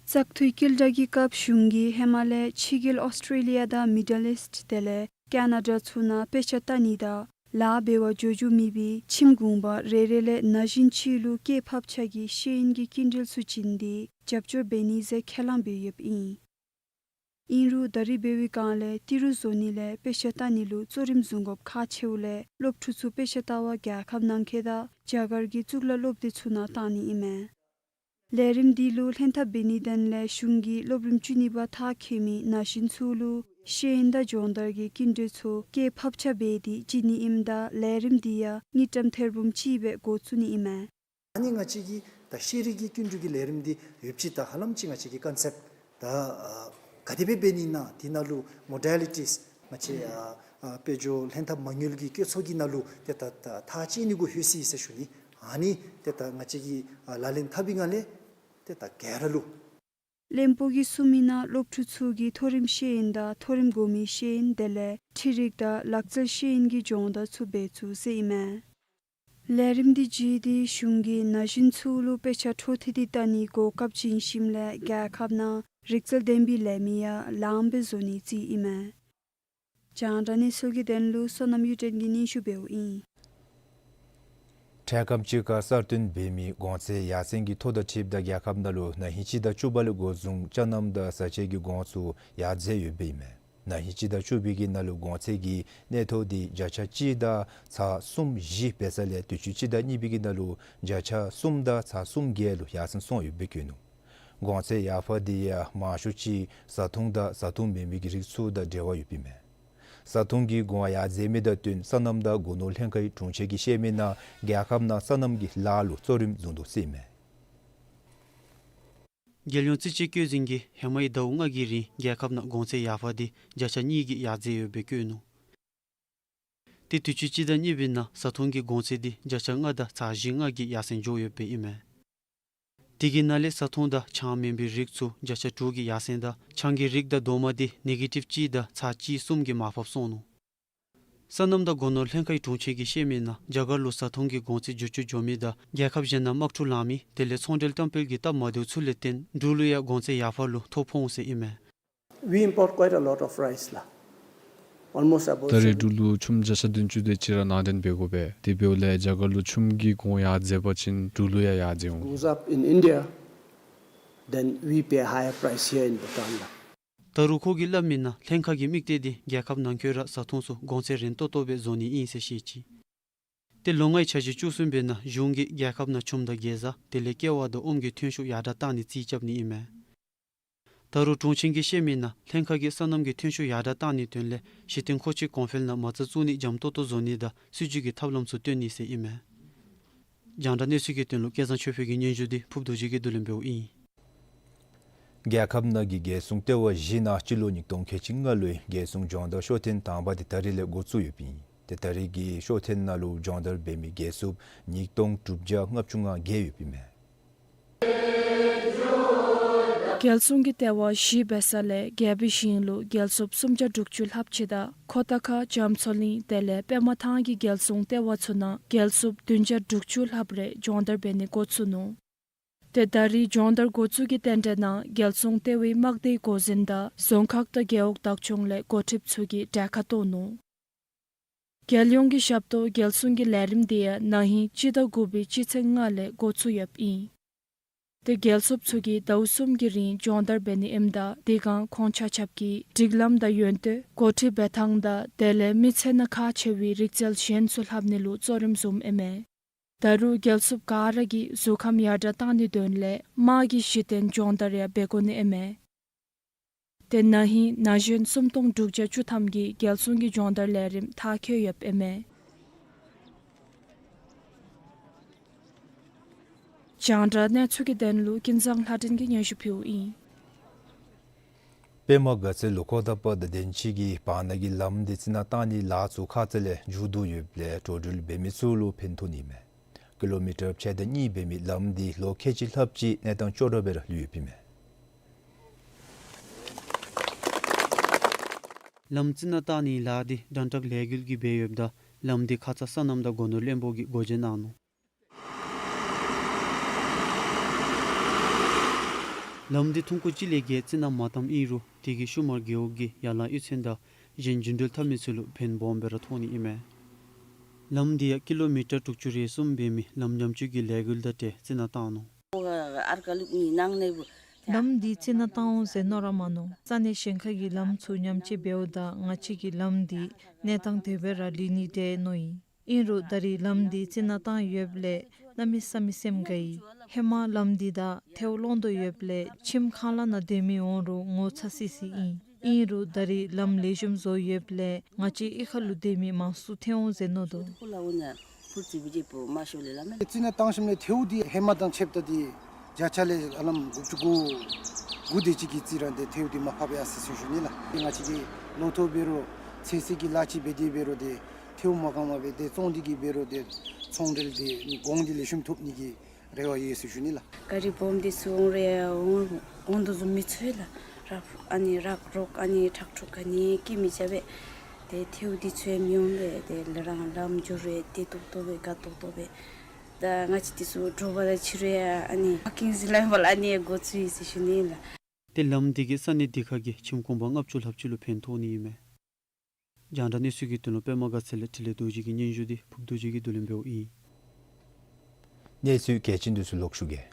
བཙག་འཐུའི་དཀྱིལ་བསྒྲགས་ཀྱི་སྐབས་གཞུང་གིས་ཧེ་མ་ལས་ཕྱི་རྒྱལ་ཨོསི་ཊྲེ་ལི་ཡ་དང་མི་ཌལ་ཨིསཊ་དེ་ལས་ཀེ་ན་ཌ་ཚུ་ནང་དཔེ་ཆ་ལྟ་ནི་དང་ལཱ་འབད་བར་འགྱོ་འགྱོ་མི་སྦེ་ཁྱིམ་གུང་པ་རེ་རེ་ལས་ན་གཞོན་གཅིག་ལུ་སྐྱེད་ཕབ་ཆ་གི་ཤེས་ཡོན་གྱི་སྐྱིན་འགྲུལ་ཚུ་བྱིན་ཏེ་རྒྱབ་སྐྱོར་འབད་ནི་ཟེར་ཁས་བླངས་འབད་ཡོདཔ་ཨིན། ཨིན་རུང་ད་རིས་འབད་བའི་སྒང་ལས་ཏི་རུ་བཟོ་ནི་ལས་དཔེ་ཆ་ལྟ་ནི་ལུ་གཙོ་རིམ་བཟུང་དགོཔ་ཁག་ཆེཝ་ལས་སློབ་ཕྲུག་ཚུ་དཔེ་ཆ་ལྟ་བར་རྒྱལ་ཁབ་ནང་འཁོད་དང་རྒྱ་གར་གྱི་གཙུག་ལག་སློབ་སྡེ་ཚུ་ནང་བཏང་ནི་ཨིན་མས། ལས་རིམ་འདི་ལུ་ལྷན་ཐབས་འབད་ནིའི་དོན་ལས་གཞུང་གིས་སློབ་རིམ་བཅུ་གཉིས་པ་མཐར་འཁྱོལ་མི་ན་གཞོན་ཚུ་ལུ་ཤེས་ཡོན་དང་སྦྱོང་བརྡར་གྱི་སྐྱིན་འགྲུལ་ཚུ་སྐྱེད་ཕབ་ཆ་འབད་དེ་བྱིན་ནི་ཨིནམ་ད་ལས་རིམ་འདི་ཡང་དངུལ་ཀྲམ་ཐེར་འབུམ་གཅིག་སྦེ་འགོ་བཙུགས་ནི་ཨིན་མས། ཨ་ནི་ང་བཅས་ཀྱི་ད་ཤེས་རིག་གི་སྐྱིན་འགྲུལ་གྱི་ལས་རིམ་འདི་ཡོདཔ་ཅིག་ད་ཧ་ལམ་ཅིག་ང་བཅས་ཀྱི་ཀོན་སེཔཊ་ད་ཨ་ག་དེ་སྦེ་འབད་ནི་ཨིན་ན་དེ་ནང་ལུ་མོ་ཌེ་ལི་ཊིས་ང་བཅས་ཨ་ཨ་དཔལ་འབྱོར་ལྷན་ཐབས་མ་དངུལ་གྱི་བཀོད་ཚོགས་ཀྱི་ནང་ལུ་ཏེ་ད་ད་ཐག་བཅད་ནི་གུ་ལྷོད་ཅི་ཟེར་ཞུ་ནི། ཨ་ནི་ཏེ་ད་ང་བཅས་ཀྱིས་ཨ་ལག་ལེན་འཐབ་པའི་སྒང་ལས་ཏེ་ད་ག་ར་ལུ། བློན་པོ་གིས་གསུངས་མི་ནང་སློབ་ཕྲུག་ཚུ་གི་མཐོ་རིམ་ཤེས་ཡོན་དང་མཐོ་རིམ་གོང་མའི་ཤེས་ཡོན་དེ་ལས་འཕྲུལ་རིག་དང་ལག་རྩལ་ཤེས་ཡོན་གྱི་སྦྱོང་བརྡར་ཚུ་འབད་ཚུགས་ཟེར་ཨིན་མས། ལས་རིམ་འདི་བརྒྱུད་དེ་གཞུང་གིས་ན་གཞོན་ཚུ་ལུ་དཔེ་ཆ་འཕྲོ་མཐུད་དེ་ལྟ་ནིའི་གོ་སྐབས་བྱིན་ཞིནམ་ལས་རྒྱལ་ཁབ་ནང་རིག་རྩལ་ལྡན་པའི་ལས་མི་ཡང་ལངམ་སྦེ་བཟོ་ནིའི་རྩིས་ཨིན་མས། རྒྱང་བསྒྲགས་གནས་ཚུལ་གྱི་དོན་ལུ་བསོད་ནམས་གཡུ་སྒྲོན་གྱིས་སྙན་ཞུ་འབདཝ་ཨིན། འཕྲལ་ཁམས་ཅིག་ཁར་གསར་བཏོན་འབད་མི་གོང་ཚད་ཡར་སེང་གི་ཐོ་དང་འཁྲིལཝ་ད་རྒྱལ་ཁབ་ནང་ལུ་ན་ཧིང་སྤྱི་ཟླ་བཅུ་པ་ལས་འགོ་བཟུང་ཅ་རྣམ་དང་བཟའ་ཆས་ཀྱི་གོང་ཚད་ཡར་འཛེགས་ཡོདཔ་ཨིན་མས། ན་ཧིང་སྤྱི་ཟླ་བཅུ་པའི་གི་ནང་ལུ་གོང་ཚད་ཀྱི་གནས་ཐོག་དེ་བརྒྱ་ཆ་གཅིག་དང་ཚག་གསུམ་བཞི་འབད་ས་ལས་དུས་ཅི་སྤྱི་ཟླ་གཉིས་པའི་གི་ནང་ལུ་བརྒྱ་ཆ་གསུམ་དང་ཚག་གསུམ་བརྒྱད་ལུ་ཡར་སེང་སོང་ཡོདཔ་སྦེ་བཀོད་ནུག། གོང་ཚད་ཡར་འཕར་འདི་ཡང་མང་ཤོས་ཅིག་བཟའ་འཐུང་དང་བཟའ་འཐུང་མེན་མི་གི་རིགས་ཚུ་དང་འབྲེལ་བ་ཡོདཔ་ཨིན་མས། བཟའ་འཐུང་གི་གོང་ཡར་འཛེགས་མི་དང་བསྟུན་སོ་ནམ་དང་སྒོ་ནོར་ལྷན་ཁག་གི་དྲུང་ཆེན་གྱིས་བཤད་མི་ནང་རྒྱལ་ཁབ་ནང་སོ་ནམ་གྱི་ལཱ་ལུ་གཙོ་རིམ་བཟུང་དོ་ཟེར་ཨིན་མས། རྒྱལ་ཡོངས་རྩིས་དཔྱད་བཀོད་འཛིན་གྱིས་ཧེ་མའི་ཟླཝ་ལྔ་གི་རིང་རྒྱལ་ཁབ་ནང་གོང་ཚད་ཡར་འཕར་འདི་བརྒྱ་ཆ་གཉིས་ཀྱིས་ཡར་འཛེགས་ཡོདཔ་སྦེ་བཀོད་ནུག། ཏེ་དུས་ཅི་སྤྱི་ཟླ་གཉིས་པའི་ནང་བཟའ་འཐུང་གི་གོང་ཚད་འདི་བརྒྱ་ཆ་ལྔ་དང་ཚག་བཞི་ལྔ་གི་ཡར་སེང་འགྱོ་ཡོདཔ་སྦེ་ཨིན་མས། དེ་གི་ནང་ལས་བཟའ་འཐུང་དང་ཆང་མེན་པའི་རིགས་ཚུ་བརྒྱ་ཆ་དྲུག་གི་ཡར་སེང་དང་ཆང་གི་རིགས་དང་རྡོག་མ་འདི་ནེ་གེ་ཊིབ་གཅིག་དང་ཚག་གཅིག་གསུམ་གྱིས་མར་ཕབ་སོང་ནུག། སོ་ནམ་དང་སྒོ་ནོར་ལྷན་ཁག་གི་དྲུང་ཆེན་གྱིས་བཤད་མི་ནང་རྒྱ་གར་ལུ་བཟའ་འཐུང་གི་གོང་ཚད་འགྱུར་བཅོས་འགྱོ་མི་དང་རྒྱལ་ཁབ་གཞན་ནང་དམག་འཁྲུག་ལང་མི་དེ་ལས་ཚོང་འབྲེལ་གཏམ་དཔེ་གི་སྟབས་མ་བདེཝ་ཚུ་ལས་བརྟེན་འབྲུག་ལུ་ཡང་གོང་ཚད་ཡར་འཕར་ལུ་ཐོ་ཕོག་འོང་ཟེར་ཨིན་མས། We import quite a lot of rice, la. Almost about ད་རེས་འབྲུག་ལུ་ཆུམ་བརྒྱ་ཆ་བདུན་ཅུ་དེ་ཅིག་ར་ནང་འདྲེན་འབད་དགོ་པས། དེ་འབདཝ་ལས་རྒྱ་གར་ལུ་ཆུམ་གྱི་གོང་ཡར་འཛེགས་པ་ཅིན་འབྲུག་ལུ་ཡང་ཡར་འཛེགས་འོང་། Goes up in India, then we pay higher price here in Bhutan, la. ད་རུང་ཁོ་གིས་སླབ་མི་ནང་ལྷན་ཁག་གི་དམིགས་གཏད་འདི་རྒྱལ་ཁབ་ནང་འཁོད་ར་བཟའ་འཐུང་ཚུ་གོང་ཚད་རན་ཏོག་ཏོ་སྦེ་བཟོ་ནི་ཨིན་ཟེར་བཤད་ཅི། ཏེ་ལོ་ལྔའི་འཆར་གཞི་བཅུ་གསུམ་པའི་ནང་གཞུང་གིས་རྒྱལ་ཁབ་ནང་ཆུམ་དང་གེ་ཛ་དེ་ལས་ཀེ་བ་དང་ཨོམ་གྱི་ཐོན་ཤུགས་ཡར་དྲག་བཏང་ནིའི་རྩིས་རྐྱབ་ནི་ཨིན་མས། ད་རུང་དྲུང་ཆེན་གྱིས་བཤད་མི་ནང་ལྷན་ཁག་གིས་སོ་ནམ་གྱི་ཐོན་ཤུགས་ཡར་དྲག་བཏང་ནིའི་དོན་ལས་གཞི་རྟེན་མཁོ་ཆས་གོང་འཕེལ་ནང་མ་རྩ་བཙུགས་ནི་འཇམ་ཏོག་ཏོ་བཟོ་ནི་དང་སྲིད་བྱུས་ཀྱི་ཐབས་ལམ་ཚུ་སྟོན་ནི་ཟེར་ཨིན་མས། རྒྱང་བསྒྲགས་གནས་ཚུལ་གྱི་དོན་ལུ་སྐལ་བཟང་ཆོས་འཕེལ་གྱི་སྙན་ཞུ་འདི་ཕུརཔ་རྡོ་རྗེ་གིས་བསྡུ་ལེན་འབདཝ་ཨིན། རྒྱལ་ཁབ་ནང་གི་རྒྱལ་སྲུང་ལྟེ་བ་བཞི་ནང་སྤྱི་ལོ་ཉིས་སྟོང་ཁལ་གཅིག་ལྔ་ལོའི་རྒྱལ་སྲུང་སྦྱོང་བརྡར་ཤོག་ཐེངས་དང་པ་དེ་ད་རིས་ལས་འགོ་བཙུགས་ཡོདཔ་ཨིན། ཏེ་ད་རིས་ཀྱི་ཤོག་ཐེངས་ནང་ལུ་སྦྱོང་བརྡར་འབད་མི་རྒྱལ་སྲུངཔ་ཉིས་སྟོང་དྲུག་བརྒྱ་ལྔ་བཅུ་ང་བརྒྱད་ཡོདཔ་ཨིན་མས། རྒྱལ་སྲུང་གི་ལྟེ་བ་བཞི་འབད་ས་ལས་རྒྱལ་པོའི་ཞིང་ལུ་རྒྱལ་སྲུངཔ་སུམ་བརྒྱ་དྲུག་ཅུ་ལྷགཔ་ཅིག་དང་ཁོ་ཐང་ཁ་རྒྱ་མཚོ་གླིང་དེ་ལས་པདྨ་ཐང་གི་རྒྱལ་སྲུང་ལྟེ་བ་ཚུ་ནང་རྒྱལ་སྲུངཔ་བདུན་བརྒྱ་དྲུག་ཅུ་ལྷགཔ་རེ་སྦྱོང་བརྡར་འབད་ནི་འགོ་བཙུགས་ནུག། ཏེ་ད་རིས་སྦྱོང་བརྡར་འགོ་བཙུགས་ཀྱི་རྟེན་འབྲེལ་ནང་རྒྱལ་སྲུང་ལྟེ་བའི་དམག་སྡེའི་འགོ་འཛིན་དང་རྫོང་ཁག་དང་རྒེད་འོག་བདག་སྐྱོང་ལས་འགོ་ཁྲིདཔ་ཚུ་གིས་གྲལ་ཁར་གཏོགས་ནུག། རྒྱལ་ཡོངས་ཀྱི་ཞབས་ཏོག་རྒྱལ་སྲུང་གི་ལས་རིམ་དེ་ཡང་ན་ཧིང་སྤྱི་ཟླ་དགུ་པའི་སྤྱི་ཚེས་ལྔ་ལས་འགོ་བཙུགས་ཡོདཔ་ཨིན། ཏེ་རྒྱལ་སྲུངཔ་ཚུ་གིས་ཟླཝ་གསུམ་གྱི་རིང་སྦྱོང་བརྡར་འབད་ནི་ཨིནམ་ད་དེ་སྒང་ཁོང་ཆ་ཁྱབ་ཀྱིས་སྒྲིག་ལམ་དང་ཡོན་ཏན་འགོ་ཁྲིད་འབད་ཐངས་དང་དེ་ལས་མི་ཚེ་ནང་ཁག་ཆེ་བའི་རིག་རྩལ་གཞན་ཚུ་ལྷབ་ནི་ལུ་གཙོ་རིམ་བཟུངམ་ཨིན་མས། ད་རུང་རྒྱལ་སྲུངཔ་ག་ར་གིས་གཟུགས་ཁམས་ཡར་དྲག་བཏང་ནིའི་དོན་ལས་དམག་གི་གཞི་རྟེན་སྦྱོང་བརྡར་ཡང་འབད་དགོ་ནི་ཨིན་མས། ཏེ་ན་ཧིང་ན་གཞོན་སུམ་སྟོང་དྲུག་བརྒྱ་བཅུ་ཐམ་གྱིས་རྒྱལ་སྲུང་གི་སྦྱོང་བརྡར་ལས་རིམ་མཐར་འཁྱོལ་ཡོདཔ་ཨིན་མས། རྒྱང་བསྒྲགས་གནས་ཚུལ་གྱི་དོན་ལུ་ཀུན་བཟང་ལྷ་སྒྲོན་གྱིས་སྙན་ཞུ་ཕུལཝ་ཨིན། པདྨ་དགའ་ཚལ་ལུ་ཁོ་དང་པ་དང་དེ་ཅིག་གི་བར་ན་གི་ལམ་འདི་རྩི་ནག་བཏང་ནིའི་ལཱ་ཚུ་ཁ་ཙ་ལས་མཇུག་བསྡུ་ཡོདཔ་ལས་འགྲོ་འགྲུལ་འབད་མི་ཚུ་ལུ་ཕན་ཐོགས་ནི་མས། ཀི་ལོ་མི་ཊར་ཕྱེད་དང་གཉིས་འབད་མི་ལམ་འདི་ལོ་ཁལ་གཅིག་ལྷགཔ་ཅིག་གནས་སྟངས་སྐྱོ་དྲགས་སྦེ་ར་ལུས་ཡོདཔ་ཨིན་མས། ལམ་རྩི་ནག་བཏང་ནིའི་ལཱ་འདི་དྲན་དྲག་ལས་འགུལ་གྱིས་འབད་ཡོདཔ་ད་ལམ་འདི་ཁ་ཙ་སོ་ནམ་དང་སྒོ་ནོར་བློན་པོ་གིས་སྒོ་འབྱེད་གནང་ནུག། ལམ་འདི་ཐུང་ཀུ་གཅིག་ལས་བརྒལ་རྩི་ནག་མ་བཏངམ་ཨིན་རུང་དེ་གིས་ཤུ་མར་རྒེད་འོག་གི་ཡར་ལངས་གཡུས་ཚན་དང་གཞན་རྒྱུན་འགྲུལ་འཐབ་མི་ཚུ་ལུ་ཕན་སྦོམ་སྦེ་ར་ཐོགས་ནི་ཨིན་མས། ལམ་འདི་ཡང་ཀི་ལོ་མི་ཊར་དྲུག་ཅུ་རེ་གསུམ་འབད་མི་ལམ་ཉམས་བཅོས་ཀྱི་ལས་འགུལ་དང་འབྲེལ་རྩི་ནག་བཏང་ནུག། ལམ་འདི་རྩི་ནག་བཏང་འོང་ཟེར་མནོ་ར་མ་མནོ། ས་གནས་གཞན་ཁ་གི་ལམ་ཚུ་ཉམས་བཅོས་འབདཝ་ད་ང་བཅས་ཀྱི་ལམ་འདི་གནས་སྟངས་དེ་སྦེ་ར་ལུས་ནི་འདྲས་མནོ་ཡི། ཨིན་རུང་ད་རིས་ལམ་འདི་རྩི་ནག་བཏང་ཡོདཔ་ལས་གནམ་མེད་ས་མེད་སེམས་དགའ་ཡི། ཧེ་མ་ལམ་འདི་དང་ཐལཝ་ལོང་དོ་ཡོདཔ་ལས་ཁྱིམ་ཁང་གླ་ནང་སྡོད་མི་འོང་རུང་ངོ་ཚ་སི་སི་ཨིན། ཨིན་རུང་ད་རིས་ལམ་ལེགས་ཤོམ་བཟོ་ཡོདཔ་ལས་ང་བཅས་གཡུས་ཁ་ལུ་སྡོད་མི་མང་སུ་ཐོན་འོང་ཟེར་མནོ་དོ། རྩི་ནག་བཏང་ཞིནམ་ལས་ཐལཝ་འདི་ཧེ་མ་དང་ཕྱདཔ་ད་འདི་བརྒྱ་ཆ་ལས་ཧ་ལམ་དགུ་བཅུ་གོ་དགུ་དེ་ཅིག་གིས་རྩི་ར་འདི་ཐལཝ་འདི་མར་ཕབ་ཡར་སོ་ཡི་ཟེར་ཞུ་ནི་ལགས། ང་བཅས་ཀྱི་ལོ་ཐོག་འབད་རུང་ཚོད་བསྲེ་གི་ལཱ་ཅིག་འབད་དེ་འབད་རུང་འདི་ཐལཝ་མ་གང་མ་འབད་དེ་བཙོང་སྟེ་གི་འབད་རུང་འདི་ཚོང་འབྲེལ་འདི་གོང་འདི་ལེགས་ཤོམ་ཐོབ་ནི་གི་རེ་བ་ཡོད་ཟེར་ཞུ་ནི་ལགས། ག་རི་སྦོམ་འདི་ཚུ་འོང་རུང་འོང་འོང་དོ་བཟུམ་མི་ཚོར་ལགས། རག་ཨ་ནི་རག་རོག་ཨ་ནི་ཁྲག་འཁྲུག་ག་ནི་སྐྱེ་མི་བྱ་བས། ཏེ་ཐལཝ་འདི་ཚུ་ཡང་མི་འོང་པས། ཏེ་ལས་རང་ལམ་འགྱོ་རུང་བདེ་ཏོག་ཏོ་སྦེ་དགའ་ཏོག་ཏོ་སྦེ། ད་ང་བཅས་འདི་ཚུ་དྲོ་པ་དང་ཕྱི་རུ་ཡང་ཨ་ནི་པར་ཀིང་ཟེར་སླབ་པ་ལགས། ཨ་ནི་འགོ་བཙུགས་ཡི་ཟེར་ཞུ་ནི་ལགས། ཏེ་ལམ་འདི་གིས་ས་གནས་འདི་ཁ་གི་ཁྱིམ་གུང་པ་ལྔ་བཅུ་ལྷགཔ་ཅིག་ལུ་ཕན་ཐོགས་ནི་ཨིན་མས། རྒྱང་བསྒྲགས་གནས་ཚུལ་གྱི་དོན་ལུ་པདྨ་དགའ་ཚལ་ལས་འཕྲིན་ལས་རྡོ་རྗེ་གི་སྙན་ཞུ་འདི་ཕུརཔ་རྡོ་རྗེ་གིས་བསྡུ་ལེན་འབདཝ་ཨིན། གནས་ཚུལ་གལ་ཆེན་འདི་ཚུ་ལོག་ཞུ་གེ།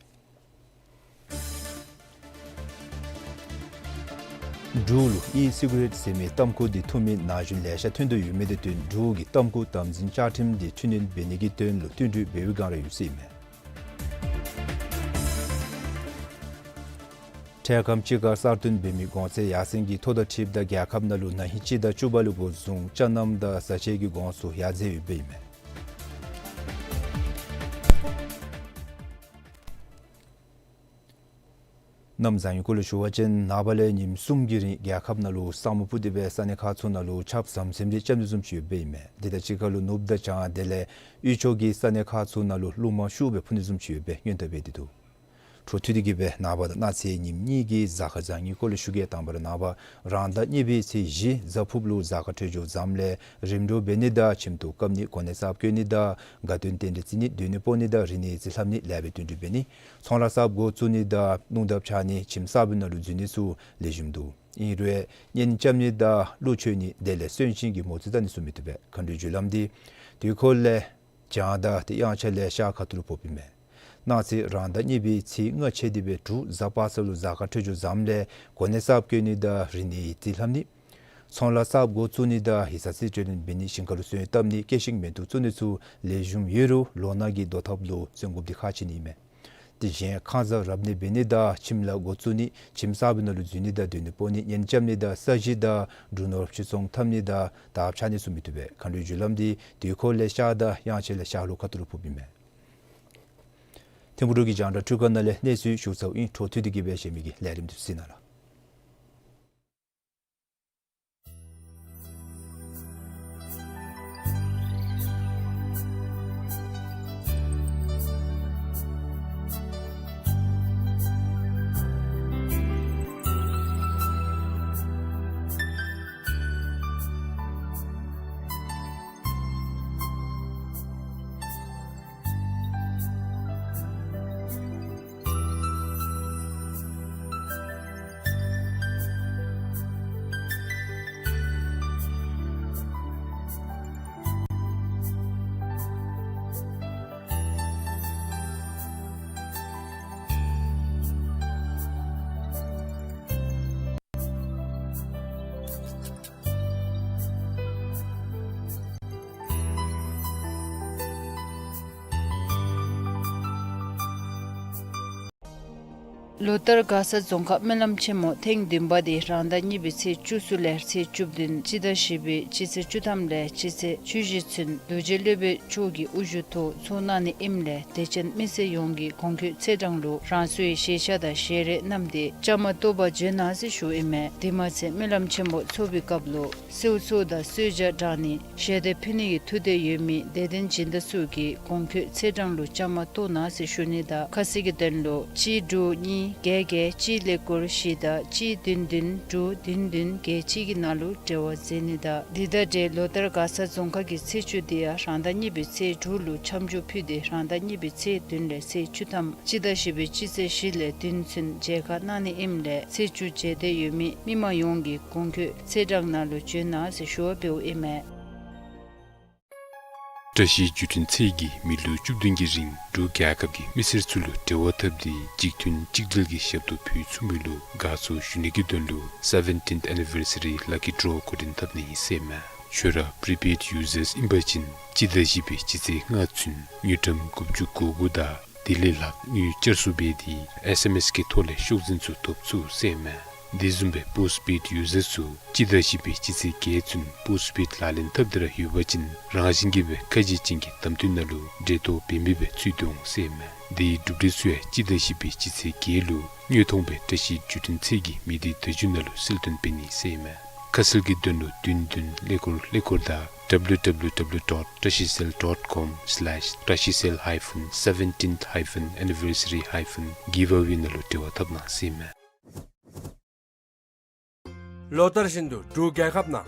འབྲུག་ལུ་ཨི་སི་ཀུ་རེཊ་ཟེར་མི་ཏམ་ཁུ་འདི་འཐུང་མི་ན་གཞོན་ལེ་ཤ་ཐོན་དོ་ཡོད་མི་དེ་བརྟེན་འབྲུག་གི་ཏམ་ཁུ་དམ་འཛིན་བཅའ་ཁྲིམས་འདི་འཕྲི་སྣོན་འབད་ནི་གི་དོན་ལུ་བསྟུན་གྲོས་འབད་བའི་བསྒང་ར་ཡོད་ཟེར་ཨིན་མས། འཕྲལ་ཁམས་དཔྱིད་ཀ་གསར་བཏོན་འབད་མི་གོང་ཚད་ཡར་སེང་གི་ཐོག་དང་འཁྲིལཝ་ད་རྒྱལ་ཁབ་ནང་ལུ་ན་ཧིང་སྤྱི་ཟླ་བཅུ་པ་ལས་འགོ་བཟུང་ཅ་རྣམ་དང་བཟའ་ཆས་ཀྱི་གོང་ཚད་ཡར་འཛེགས་ཡོདཔ་ཨིན་མས། གནམ་བཟང་ངན་སྐོར་ལས་ཞུ་བ་ཅིན་ནངས་པ་ལས་ཉིནམ་གསུམ་གྱི་རིང་རྒྱལ་ཁབ་ནང་ལུ་ས་སྨུག་སྤུབས་ཏེ་སྦེ་ས་གནས་ཁག་ཚུ་ནང་ལུ་ཆརཔ་ཟམ་ཟིམ་རེ་རྐྱབ་ནི་བཟུམ་ཅིག་ཡོདཔ་ཨིན་མས། དེ་དང་གཅིག་ཁར་ལུ་ནུབ་དང་བྱང་དེ་ལས་དབུས་ཕྱོགས་ཀྱི་ས་གནས་ཁག་ཚུ་ནང་ལུ་རླུང་མ་ཤུགས་སྦེ་འཕུ་ནི་བཟུམ་ཅིག་ཡོདཔ་སྦེ་སྔོན་བརྡ་འབད་དེ་འདུག། འཕྲོ་མཐུད་དེ་གི་སྦེ་ནངས་པ་དང་གནངས་ཚེ་ཉིནམ་གཉིས་ཀྱི་གཟའ་སྐར་བཟང་ངན་སྐོར་ལས་ཞུ་གེ། དང་པ་ར་ནངས་པ་རང་ཟླ་གཉིས་པའི་ཚེས་བཞི་གཟའ་ཕུརཔ་ལུ་གཟའ་སྐར་འཕྲོད་སྦྱོར་བཟངམ་ལས་རིམ་གྲོ་འབད་ནི་དང་ཁྱིམ་དུ་བཀབ་ནི་གོ་གནས་གསརཔ་བསྐོ་ནི་དང་དགའ་སྟོན་རྟེན་འབྲེལ་བརྩི་ནི་སྡོད་གནས་སྤོ་ནི་དང་རིག་གནས་རྩིས་ལྷབ་ནི་ལེགས་པའི་དོན་འགྲུབ་འབད་ནི་ཚོང་ལཱ་གསརཔ་འགོ་བཙུགས་ནི་དང་རླུང་ཐབ་ཕྱག་ནི་ཁྱིམ་གསརཔ་ནང་ལུ་འཛུལ་ནི་ཚུ་ལེགས་ཤོམ་འདུག། ཨིན་རུང་གཉེན་རྐྱབ་ནི་དང་གླུ་མཆོད་ནི་དེ་ལས་གསོན་གཤིན་གྱི་མོ་རྩིས་བལྟ་ནི་ཚུ་མི་བཏུབ་པས། མཁའ་འགྲོའི་རྒྱུ་ལམ་འདི་དུས་འཁོར་ལས་བྱང་དང་དེ་དབྱངས་འཆར་ལས་ཤར་ཁ་ཐུག་ལུ་ཕོགཔ་ཨིན་མས། གནངས་ཚེ་རང་ཟླ་གཉིས་པའི་ཚེས་ལྔ་ཆད་དེ་སྦེ་དྲུག་གཟའ་པ་སངས་ལུ་གཟའ་སྐར་འཕྲོད་སྦྱོར་བཟངམ་ལས་གོ་གནས་གསརཔ་བསྐོ་ནི་དང་རིག་གནས་རྩིས་ལྷབ་ནི་ཚོང་ལཱ་གསརཔ་འགོ་བཙུགས་ནི་དང་ཡིག་ཚང་རྩིས་སྤྲོད་ལེན་འབད་ནི་ཞིང་ཁ་ལུ་སོན་བཏབ་ནི་སྐྱེད་ཤིང་མེ་ཏོག་བཙུགས་ནི་ཚུ་ལེགས་ཤོམ་ཡོད་རུང་ལོ་ནག་གི་དོ་ཐབས་ལུ་བརྩོན་དགོཔ་འདི་ཁག་ཆེ་ནི་ཨིན་མས། དེ་བཞིན་ཁང་གསར་རབ་གནས་འབད་ནི་དང་ཁྱིམ་ལཱ་འགོ་བཙུགས་ནི་ཁྱིམ་གསརཔ་ནང་ལུ་འཛུལ་ནི་དང་སྡོད་གནས་སྤོ་ནི་གཉེན་རྐྱབ་ནི་དང་ས་གཞི་དང་འབྲུ་ནོར་ཕྱིར་ཚོང་འཐབ་ནི་དང་དར་ཕྱར་ནི་ཚུ་མི་བཏུབ་པས། མཁའ་འགྲོའི་རྒྱུ་ལམ་འདི་དུས་འཁོར་ལས་ཤར་དང་དབྱངས་འཆར་ལས་ཤར་ལྷོ་ཁ་ཐུག་ལུ་ཕོགཔ་ཨིན་མས། ཐིམ་ཕུག་འབྲུག་གི་རྒྱང་བསྒྲགས་འཕྲུལ་ཁང་ནང་ལས་གནས་ཚུལ་ཞུ་ཚརཝ་ཨིན། འཕྲོ་མཐུད་དེ་གི་སྦེ་གཞན་མི་གི་ལས་རིམ་འདི་གཟིགས་གནང་ལགས། ལོ་ལྟར་མགར་ས་རྫོང་ཁག་སྨོན་ལམ་ཆེན་མོ་ཐེངས་བདུན་པ་འདི་རང་ཟླ་གཉིས་པའི་ཚེས་བཅུ་གསུམ་ལས་ཚེས་བཅུ་བདུན་སྤྱི་ཟླ་བཞི་པའི་སྤྱི་ཚེས་བཅུ་ཐམ་ལས་སྤྱི་ཚེས་བཅུ་བཞི་ཚུན་རྡོ་རྗེ་སློབ་དཔོན་མཆོག་གི་དབུ་བཞུགས་ཐོག་ཚོགས་གནང་ནི་ཨིནམ་ལས་དད་ཅན་མི་སེར་ཡོངས་ཀྱིས་གོང་འཁོད་ཚེས་གྲངས་ལུ་རང་སོའི་བཞེས་ཤ་དང་བཞེས་རས་བསྣམས་ཏེ་བཅའ་མར་གཏོགས་པར་བྱོན་གནང་ཟེར་ཞུཝ་ཨིན་མས། དེ་མ་ཚད་སྨོན་ལམ་ཆེན་མོ་ཚོགས་པའི་སྐབས་ལུ་སེའུ་འཚོ་དང་གསོལ་ཇ་དྲང་ནི་ཞལ་འདེབས་ཕུལ་ནི་གི་ཐུགས་འདོད་ཡོད་མི་དད་ལྡན་སྦྱིན་བདག་ཚུ་གིས་གོང་འཁོད་ཚེས་གྲངས་ལུ་བཅའ་མར་གཏོགས་གནང་ཟེར་ཞུ་ནི་དང་ཁ་གསལ་གྱི་དོན་ལུ་གཅིག་དྲུག་གཉིས་བརྒྱད་བརྒྱད་གཅིག་ཀླད་ཀོར་བཞི་དང་གཅིག་བདུན་བདུན་དྲུག་བདུན་བདུན་བརྒྱད་གཅིག་གི་ནང་ལུ་འབྲེལ་བ་མཛད་ནི་དང་། འདི་དང་འབྲེལ་ལོ་ལྟར་མགར་ས་རྫོང་ཁག་གི་ཚེས་བཅུ་འདི་ཡང་རང་ཟླ་གཉིས་པའི་ཚེས་དྲུག་ལུ་འཆམ་འཇུག་ཕུལ་ཏེ་རང་ཟླ་གཉིས་པའི་ཚེས་བདུན་ལས་ཚེས་བཅུ་ཐམ་སྤྱི་ཟླ་བཞི་པའི་སྤྱི་ཚེས་བཞི་ལས་བདུན་ཚུན་མཇལ་ཁ་གནང་ནི་ཨིནམ་ལས་ཚེས་བཅུ་མཇལ་འདོད་ཡོད་མི་མི་མང་ཡོངས་ཀྱིས་གོང་འཁོད་ཚེས་གྲངས་ནང་ལུ་བྱོན་གནང་ཟེར་ཞུ་བ་འབདཝ་ཨིན་མས། བཀྲ་ཤིས་བརྒྱུད་འཕྲིན་ཚད་ཀྱིས་མི་ལོ་བཅུ་བདུན་གྱི་རིང་འབྲུག་རྒྱལ་ཁབ་ཀྱི་མི་སེར་ཚུ་ལུ་འབྲེལ་བ་འཐབ་སྟེ་གཅིག་མཐུན་གཅིག་སྒྲིལ་གྱི་ཞབས་ཏོག་ཕུལ་ཚུགས་མི་ལུ་དགའ་ཚོར་ཞུ་ནི་གི་དོན་ལུ་seventeenth anniversary lucky draw འགོ་འདྲེན་འཐབ་ནི་ཟེར་མས། ཁྱོད་ར་prepaid users ཨིན་པ་ཅིན་སྤྱི་ཟླ་བཞི་པའི་སྤྱི་ཚེས་ལྔ་ཚུན་དངུལ་ཀྲམ་དགུ་བཅུ་གོ་དགུ་དང་དེ་ལས་ལྷག་དངུལ་བསྐྱར་གསོ་འབད་དེ་S M S གི་ཐོག་ལས་ཤོག་འཛིན་ཚུ་ཐོབ་ཚུགས་ཟེར་མས། དེ་བཟུམ་སྦེ་postpaid users ཚུ་སྤྱི་ཟླ་བཞི་པའི་སྤྱི་ཚེས་བརྒྱད་ཚུན་postpaid ལག་ལེན་འཐབ་སྟེ་ར་ཡོད་པ་ཅིན་རང་བཞིན་གྱིས་སྦེ་ཁ་འབྱེད་ཅན་གྱི་གདམ་འཐུ་ནང་ལུ་འབྲེལ་གཏོགས་འབད་མི་སྦེ་ཚུད་དེ་འོང་ཟེར་མས། དེའི་གྲུབ་འབྲས་ཚུ་ཡང་སྤྱི་ཟླ་བཞི་པའི་སྤྱི་ཚེས་བརྒྱད་ལུ་དངོས་མཐོང་སྦེ་བཀྲ་ཤིས་བརྒྱུད་འཕྲིན་ཚད་ཀྱི་མི་སྡེ་བརྡ་བརྒྱུད་ནང་ལུ་གསལ་སྟོན་འབད་ནི་ཟེར་མས། ཁ་གསལ་གྱི་དོན་ལུ་བདུན་བདུན་ཀླད་ཀོར་ཀླད་ཀོར་དང་W W W dot trashicell dot com slash trashicell hyphen seventeenth hyphen anniversary hyphen giveaway ནང་ལུ་འབྲེལ་བ་འཐབ་གནང་ཟེར་མས། ལོ་ལྟར་བཞིན་དུ་འབྲུག་རྒྱལ་ཁབ་ནང་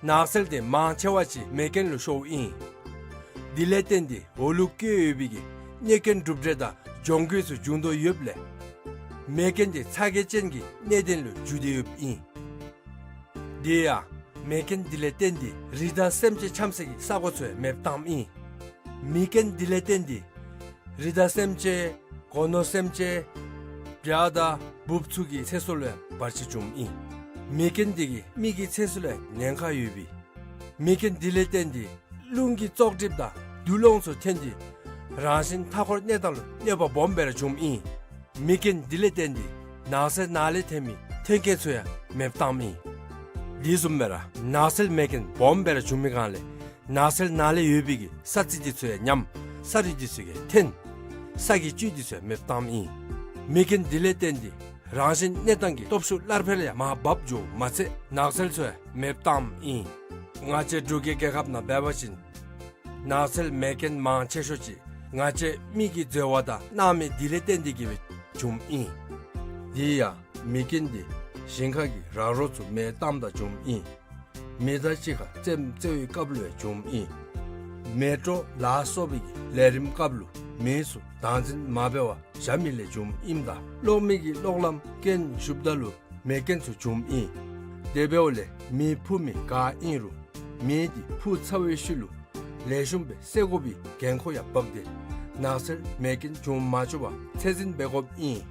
ནགས་ཚལ་དེ་མང་ཆེ་བ་ཅིག་མེ་རྐྱེན་ལུ་ཤོརཝ་ཨིན། དེ་ལས་བརྟེན་ཏེ་འོག་ལུ་བཀོད་ཡོད་པའི་གི་གནོད་རྐྱེན་གྲུབ་འབྲས་དང་གྱོང་གུད་ཚུ་འབྱུང་དོ་ཡོདཔ་ལས་མེ་རྐྱེན་དེ་ཚ་གྱང་ཅན་གྱི་གནད་དོན་ལུ་འགྱུར་ཏེ་ཡོདཔ་ཨིན། དེ་ཡང་མེ་རྐྱེན་དེ་ལས་བརྟེན་ཏེ་རི་དྭགས་སེམས་ཅན་འཁྱམ་ས་གི་ས་གོ་ཚུ་ཡང་མེདཔ་བཏངམ་ཨིན། མེ་རྐྱེན་དེ་ལས་བརྟེན་ཏེ་རི་དྭགས་སེམས་ཅན་སྒོ་ནོར་སེམས་ཅན་བྱ་དང་འབུཔ་ཚུ་གི་ཚེ་སྲོག་ལུ་ཡང་བར་ཆད་བྱུངམ་ཨིན། མེ་རྐྱེན་དེ་གིས་མི་གི་ཚེ་སྲོག་ལུ་ཡང་ཉེན་ཁ་ཡོད་པས། མེ་རྐྱེན་དེ་ལས་བརྟེན་ཏེ་རླུང་གི་བཙོག་གྲིབ་དང་རྡུལ་སློང་ཚུ་ཐོན་ཏེ་རང་བཞིན་མཐའ་འཁོར་གནས་སྟངས་ལུ་གནོད་པ་སྦོམ་སྦེ་ར་བྱུངམ་ཨིན། མེ་རྐྱེན་དེ་ལས་བརྟེན་ཏེ་ ནགས་ཚལ་ནང་ལས་ཐོན་མི་ཐོན་སྐྱེད་ཚུ་ཡང་མེདཔ་བཏངམ་ཨིན། དེ་བཟུམ་སྦེ་ར་ནགས་ཚལ་མེ་རྐྱེན་སྦོམ་སྦེ་ར་བྱུང་མི་སྒང་ལས་ནགས་ཚལ་ནང་ལས་ཡོད་པའི་གི་ས་རྩི་དེ་ཚུ་ཡང་ཉམས་ས་རུད་དེ་ཚུ་གིས་འཐོན་ས་གི་བཅུད་དེ་ཚུ་ཡང་མེདཔ་བཏངམ་ཨིན། མེ་རྐྱེན་དེ་ལས་བརྟེན་ཏེ་རང་བཞིན་གནས་སྟངས་ཀྱི་སྟོབས་ཤུགས་སླར་འཕེལ་ཡང་མར་བབས་འགྱོཝ་མ་ཚད་ནགས་ཚལ་ཚུ་ཡང་མེདཔ་བཏངམ་ཨིན། ང་བཅས་འབྲུག་གི་རྒྱལ་ཁབ་ནང་འབད་བ་ཅིན་ནགས་ཚལ་མེ་རྐྱེན་མང་ཆེ་ཤོས་ཅིག་ང་བཅས་མི་གིས་འཛོལ་བ་དང་སྣང་མེད་དེ་ལས་བརྟེན་ཏེ་གིས་སྦེ་བྱུངམ་ཨིན། དེ་ཡང་མེ་རྐྱེན་དེ་ཞིང་ཁ་གི་ར་རོ་ཚུ་མེ་བཏངམ་ད་བྱུངམ་ཨིན། མི་དང་གཅིག་ཁར་རྩེདམོ་རྩེ་བའི་སྐབས་ལུ་ཡང་བྱུངམ་ཨིན། མེ་དྲོ་ལ་སོགས་པའི་གི་ལས་རིམ་སྐབས་ལུ་མེ་ཚུ་བདག་འཛིན་མ་འབད་བར་བཞག་མི་ལས་བྱུངམ་ཨིནམ་ད་གློག་མེ་གི་གློག་ལམ་རྐྱེན་ཞུགསཔ་ད་ལུ་མེ་རྐྱེན་ཚུ་བྱུངམ་ཨིན། དེ་འབདཝ་ལས་མེ་ཕུ་མི་ག་ཨིན་རུང་མེ་དེ་ཕུ་ཚར་བའི་ཤུལ་ལུ་ལེགས་ཤོམ་སྦེ་བསད་དགོ་པའི་འགན་ཁུར་ཡང་འབག་སྟེ་ནགས་ཚལ་མེ་རྐྱེན་བྱུང་མ་བཅུག་པར་ཚད་འཛིན་འབད་དགོཔ་ཨིན།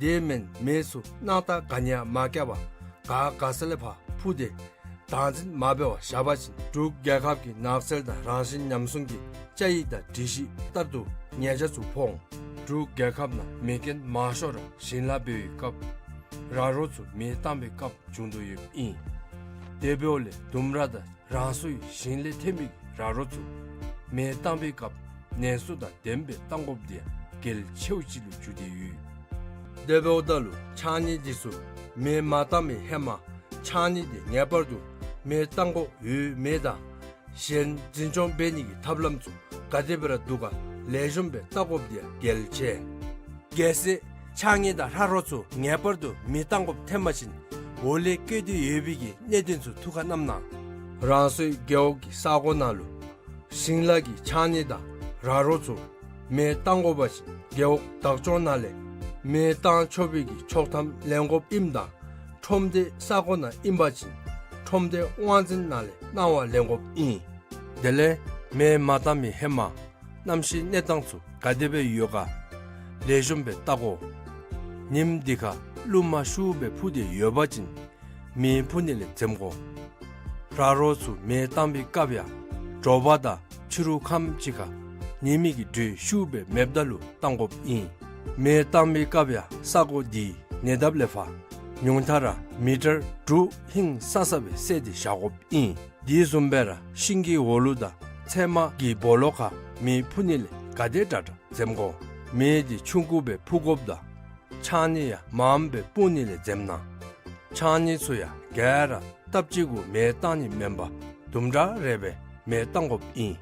དེ་མེན་མེ་ཚུ་སྣང་ཐག་ག་ནི་ཡང་མ་བཀལ་བར་ག་ག་ས་ལས་ཕར་ཕུ་སྟེ་བདག་འཛིན་མ་འབད་བར་བཞག་པ་ཅིན་འབྲུག་རྒྱལ་ཁབ་ཀྱི་ནགས་ཚལ་དང་རང་བཞིན་ཉམས་སྲུང་གི་བཅའ་ཡིག་དང་སྒྲིག་གཞི་ལྟར་དུ་ཉེས་ཆད་ཚུ་ཕོག་འོང་། འབྲུག་རྒྱལ་ཁབ་ནང་མེ་རྐྱེན་མང་ཤོས་ར་ཞིང་ལཱ་འབད་བའི་སྐབས་ར་རོ་ཚུ་མེ་བཏང་བའི་སྐབས་བྱུང་དོ་ཡོདཔ་ཨིན། དེ་འབདཝ་ལས་ལྡུམ་ར་དང་རང་སོའི་ཞིང་ལས་ཐོན་པའི་ར་རོ་ཚུ་མེ་བཏང་བའི་སྐབས་ནན་སུ་དང་ལྡནམ་སྦེ་བཏང་དགོཔ་དེ་ཡང་གལ་ཆེཝ་ཅིག་ལུ་གྱུར་ཏེ་ཡོད། དེ་འབདཝ་ད་ལུ་ཕྱགས་སྙིགས་དེ་ཚུ་མེ་མ་བཏང་བའི་ཧེ་མ་ཕྱགས་སྙིགས་དེ་ངེས་པར་དུ་མེ་བཏང་དགོཔ་ཡོད་མེད་དང་གཞན་འཛིན་སྐྱོང་འབད་ནི་གི་ཐབས་ལམ་ཚུ་ག་དེ་སྦེ་ར་འདུག་ག་ལེགས་ཤོམ་སྦེ་བལྟ་དགོཔ་དེ་ཡང་གལ་ཆེ། གལ་སྲིད་ཕྱགས་སྙིགས་དང་ར་རོ་ཚུ་ངེས་པར་དུ་མེ་བཏང་དགོཔ་ཐོན་པ་ཅིན་འོག་ལས་བཀོད་དེ་ཡོད་པའི་གི་གནད་དོན་ཚུ་ཐུགས་ཁར་བསྣམ་གནང་། རང་སོའི་རྒེད་འོག་གི་ས་གོ་ནང་ལུ་ཞིང་ལཱ་གི་ཕྱགས་སྙིགས་དང་ར་རོ་ཚུ་མེ་བཏང་དགོ་པ་ཅིན་རྒེད་འོག་བདག་སྐྱོང་ནང་ལས་མེ་བཏང་ཆོག་པའི་གི་ཆོག་ཐམ་ལེན་དགོཔ་ཨིནམ་ད་ཁྲོམ་སྡེའི་ས་གོ་ནང་ཨིན་པ་ཅིན་ཁྲོམ་སྡེའི་དབང་འཛིན་ནང་ལས་གནང་བ་ལེན་དགོཔ་ཨིན། དེ་ལས་མེ་མ་བཏང་བའི་ཧེ་མ་གནམ་གཤིས་གནས་སྟངས་ཚུ་ག་དེ་སྦེ་ཡོད་ག་ལེགས་ཤོམ་སྦེ་བལྟ་དགོ། ཉིནམ་དེ་ཁར་རླུང་མ་ཤུགས་སྦེ་འཕུ་སྟེ་ཡོད་པ་ཅིན་མེ་འཕུ་ནི་ལས་འཛེམ་དགོ། ར་རོ་ཚུ་མེ་བཏང་བའི་སྐབས་ཡང་དྲོ་པ་དང་ཕྱི་རུ་ཁམས་ཅིག་ཁར་ཉི་མའི་གི་དྲོད་ཤུགས་སྦེ་མེདཔ་ད་ལུ་བཏང་དགོཔ་ཨིན། མེ་བཏང་བའི་སྐབས་ཡང་ས་གོ་དེའི་ཉེ་འདབས་ལས་ཕར་ཉུང་མཐའ་ར་མི་ཊར་དྲུག་ཧིང་སང་ས་སྦེ་བསལ་ཏེ་བཞག་དགོཔ་ཨིན། དེ་བཟུམ་སྦེ་ར་ཤིང་གི་འོག་ལུ་དང་ཚལ་མ་གི་སྦོ་ལོགས་ཁར་མེ་འཕུ་ནི་ལས་ག་དེ་དྲག་དྲག་འཛེམ་དགོ། མེ་དེ་ཆུང་ཀུ་སྦེ་འཕུ་དགོཔ་དང་ཕྱགས་སྙིགས་ཡང་མངམ་སྦེ་སྤུངས་ནི་ལས་འཛེམ་གནང་། ཕྱགས་སྙིགས་ཚུ་ཡང་ག་ར་སྟབས་གཅིག་གུ་མེ་བཏང་ནི་མེན་པར་དུམ་གྲ་རེ་སྦེ་མེ་བཏང་དགོཔ་ཨིན།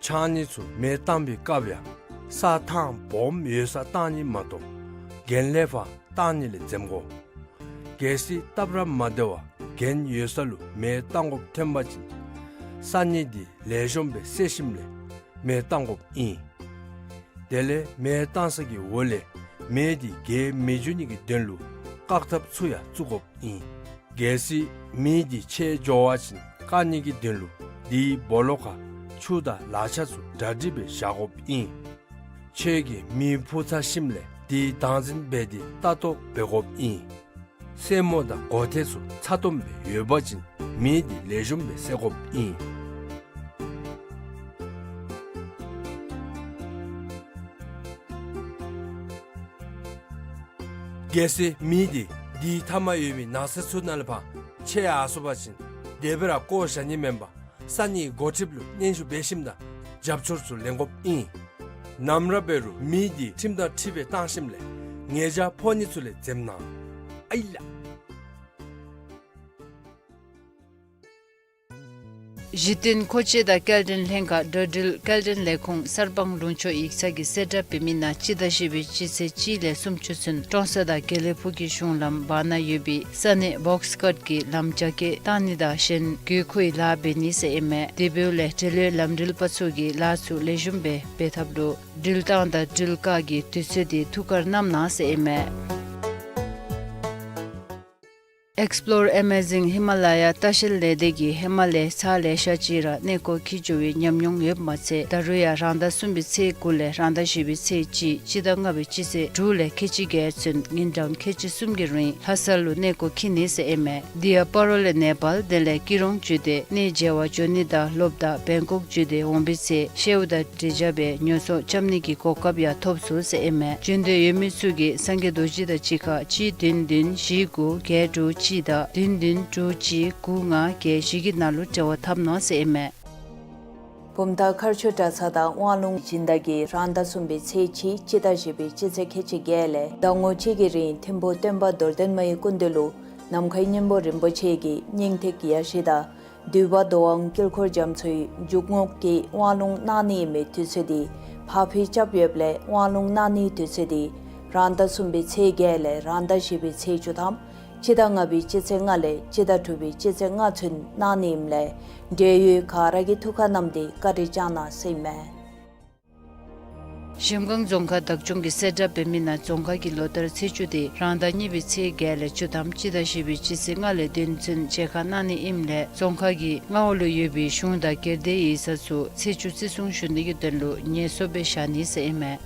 ཕྱགས་སྙིགས་ཚུ་མེ་བཏང་བའི་སྐབས་ཡང་ས་ཐང་སྦོམ་ཡོད་སར་བཏང་ནི་མ་གཏོགས་གྱེན་ལས་ཕར་བཏང་ནི་ལས་འཛེམ་དགོ། གལ་སྲིད་སྟབས་ར་མ་བདེ་བར་གྱེན་ཡོད་ས་ལུ་མེ་བཏང་དགོཔ་ཐོན་པ་ཅིན་ས་སྙིགས་དེ་ལེགས་ཤོམ་སྦེ་བསལ་ཞིནམ་ལས་མེ་བཏང་དགོཔ་ཨིན། དེ་ལས་མེ་བཏང་ས་གི་འོག་ལས་མེ་དེ་རྒྱས་མི་འགྱོ་ནི་གི་དོན་ལུ་བཀག་ཐབས་ཚུ་ཡང་བཙུགས་དགོཔ་ཨིན། གལ་སྲིད་མེ་དེ་ཆད་འགྱོ་བ་ཅིན་བཀག་ནི་གི་དོན་ལུ་དེའི་སྦོ་ལོགས་ཁར་ཆུ་དང་ལག་ཆ་ཚུ་གྲ་སྒྲིག་སྦེ་བཞག་དགོཔ་ཨིན། ཁྱོད་ཀྱིས་མེ་འཕུ་ཚར་ཞིནམ་ལས་དེ་བདག་འཛིན་འབད་དེ་ལྟ་རྟོག་འབད་དགོཔ་ཨིན། སེན་མོ་དང་གོ་ཐེར་ཚུ་ཚ་ཏོམ་སྦེ་ཡོད་པ་ཅིན་མེ་དེ་ལེགས་ཤོམ་སྦེ་བསད་དགོཔ་ཨིན། གལ་སྲིད་མེ་དེ་དེའི་མཐའ་མར་ཡོད་པའི་ནགས་ཚལ་ཚུ་ནང་ལས་ཕར་ཆད་ཡར་སོང་པ་ཅིན་དེ་སྦེ་ར་བཀོ་བཞག་ནི་མེན་པར་ས་གནས་འགོ་ཁྲིདཔ་ལུ་སྙན་ཞུ་འབད་ཞིནམ་དང་རྒྱབ་སྐྱོར་ཚུ་ལེན་དགོཔ་ཨིན། ནམ་ར་འབད་རུང་མེ་དེ་ཁྲིམས་དང་འཁྲིལ་བའི་བཏང་ཞིནམ་ལས་ཉེས་བྱ་ཕོག་ནི་ཚུ་ལས་འཛེམ་གནང་། ཨའི་ལ། གཞི་རྟེན་མཁོ་ཆས་དང་སྐྱེལ་འདྲེན་ལྷན་ཁག་འགྲོ་འགྲུལ་སྐྱེལ་འདྲེན་ལས་ཁུངས་གསར་སྤང་ལུང་ཕྱོགས་ཡིག་ཚང་གིས་གསལ་བསྒྲགས་འབད་མི་ནང་སྤྱི་ཟླ་བཞི་པའི་སྤྱི་ཚེས་གཅིག་ལས་སུམ་ཅུ་ཚུན་ཀྲོང་གསར་དང་དགེ་ལེགས་ཕུག་གི་གཞུང་ལམ་བར་ན་ཡོད་པའི་ས་གནས་བོགས་ཀཊ་ཀྱི་ལམ་རྒྱ་སྐྱེད་བཏང་ནི་དང་གཞན་དགོས་མཁོའི་ལཱ་འབད་ནི་ཟེར་ཨིན་མས། དེ་འབདཝ་ལས་འབྲེལ་ཡོད་ལམ་འགྲུལ་པ་ཚུ་གིས་ལཱ་ཚུ་ལེགས་ཤོམ་སྦེ་འབད་ཐབས་ལུ་འགྲུལ་བཏང་དང་འགྲུལ་བཀག་གི་དུས་ཚོད་དེ་ཐུགས་ཁར་བསྣམ་གནང་ཟེར་ཨིན་མས། Explore Amazing Himalaya ལྟ་བཤལ་ལས་སྡེ་གིས་ཧེ་མ་ལས་ཚར་ལེ་ཤ་ཅིག་ར་གནས་སྐོར་འཁྱིད་འགྱོ་བའི་ཉམས་མྱོང་ཡོདཔ་མ་ཚད་ད་རུང་ཡང་རང་ཟླ་གསུམ་པའི་ཚེས་དགུ་ལས་རང་ཟླ་བཞི་པའི་ཚེས་གཅིག་སྤྱི་ཟླ་ལྔ་པའི་སྤྱི་ཚེས་དྲུག་ལས་ཁལ་གཅིག་བརྒྱད་ཚུན་ཉིན་གྲངས་ཁལ་གཅིག་གསུམ་གྱི་རིང་ལྷ་ས་ལུ་གནས་སྐོར་འཁྱིད་ནི་ཟེར་ཨིན་མས། དེ་ཡང་སྤ་རོ་ལས་ནེ་པཱལ་དེ་ལས་སྐྱིད་གྲོང་བརྒྱུད་དེ་གནས་མཇལ་བར་འགྱོ་ནི་དང་ལྷོདཔ་ད་བེང་ཀོག་བརྒྱུད་དེ་འོང་བའི་ཚེ་ཤེའུ་དང་དྲི་ཆབ་སྦེ་ཉོ་ཚོང་རྐྱབ་ནི་གི་གོ་སྐབས་ཡང་ཐོབ་ཚུགས་ཟེར་ཨིན་མས། འབྱོན་འདོད་ཡོད་མི་ཚུ་གིས་སངས་རྒྱས་རྡོ་རྗེ་དང་གཅིག་ཁར་གཅིག་བདུན་བདུན་བཞི་དགུ་བརྒྱད་དྲུག་གཅིག་དང་བདུན་བདུན་དྲུག་གཅིག་དགུ་ལྔ་བརྒྱད་བཞི་གི་ནང་ལུ་འབྲེལ་བ་འཐབ་གནང་ཟེར་ཨིན་མས། བུམ་ཐང་མཁར་ཆུ་གྲྭ་ཚང་དང་དབང་ལུང་སྦྱིན་བདག་གིས་རང་ཟླ་གསུམ་པའི་ཚེས་གཅིག་སྤྱི་ཟླ་བཞི་པའི་སྤྱི་ཚེས་ཁལ་གཅིག་བརྒྱད་ལས་ཟླ་ངོ་གཅིག་གི་རིང་ཐིམ་ཕུག་སྟོན་པ་རྡོར་གདན་མའི་སྐུ་མདུན་ལུ་ནམ་མཁའི་སྙིང་པོ་རིན་པོ་ཆེ་གི་སྙིང་ཐིག་ཡ་བཞི་དང་འདུས་པ་འདུས་དབང་དཀྱིལ་འཁོར་རྒྱ་མཚོའི་འཇུག་ངོགས་ཀྱི་དབང་ལུང་གནང་ནི་ཨིན་མི་དུས་ཚོད་འདི་ཕར་འགྱངས་རྐྱབ་ཡོདཔ་ལས་དབང་ལུང་གནང་ནིའི་དུས་ཚོད་འདི་རང་ཟླ་གསུམ་པའི་ཚེས་བརྒྱད་ལས་རང་ཟླ་བཞི་པའི་ཚེས་བཅུ་ཐམ་སྤྱི་ཟླ་ལྔ་པའི་སྤྱི་ཚེས་ལྔ་ལས་སྤྱི་ཟླ་དྲུག་པའི་སྤྱི་ཚེས་ལྔ་ཚུན་གནང་ནི་ཨིནམ་ལས་འབྲེལ་ཡོད་ག་ར་གིས་ཐུགས་ཁར་བསྣམས་ཏེ་བཀའ་དྲིན་བསྐྱང་གནང་ཟེར་ཨིན་མས། གཞལམ་སྒང་རྫོང་ཁག་བདག་སྐྱོང་གིས་གསལ་བསྒྲགས་འབད་མི་ནང་རྫོང་ཁག་གི་ལོ་ལྟར་ཚེས་བཅུ་དེ་རང་ཟླ་གཉིས་པའི་ཚེས་བརྒྱད་ལས་བཅུ་ཐམ་སྤྱི་ཟླ་བཞི་པའི་སྤྱི་ཚེས་ལྔ་ལས་བདུན་ཚུན་མཇལ་ཁ་གནང་ནི་ཨིནམ་ལས་རྫོང་ཁག་གི་མངའ་འོག་ལུ་ཡོད་པའི་གཞུང་དང་སྒེར་སྡེ་ཡིག་ཚང་ཚུ་ཚེས་བཅུ་བརྩི་སྲུང་ཞུ་ནི་གི་དོན་ལུ་ཉེས་གསོག་སྦེ་བཞག་ནི་ཟེར་ཨིན་མས།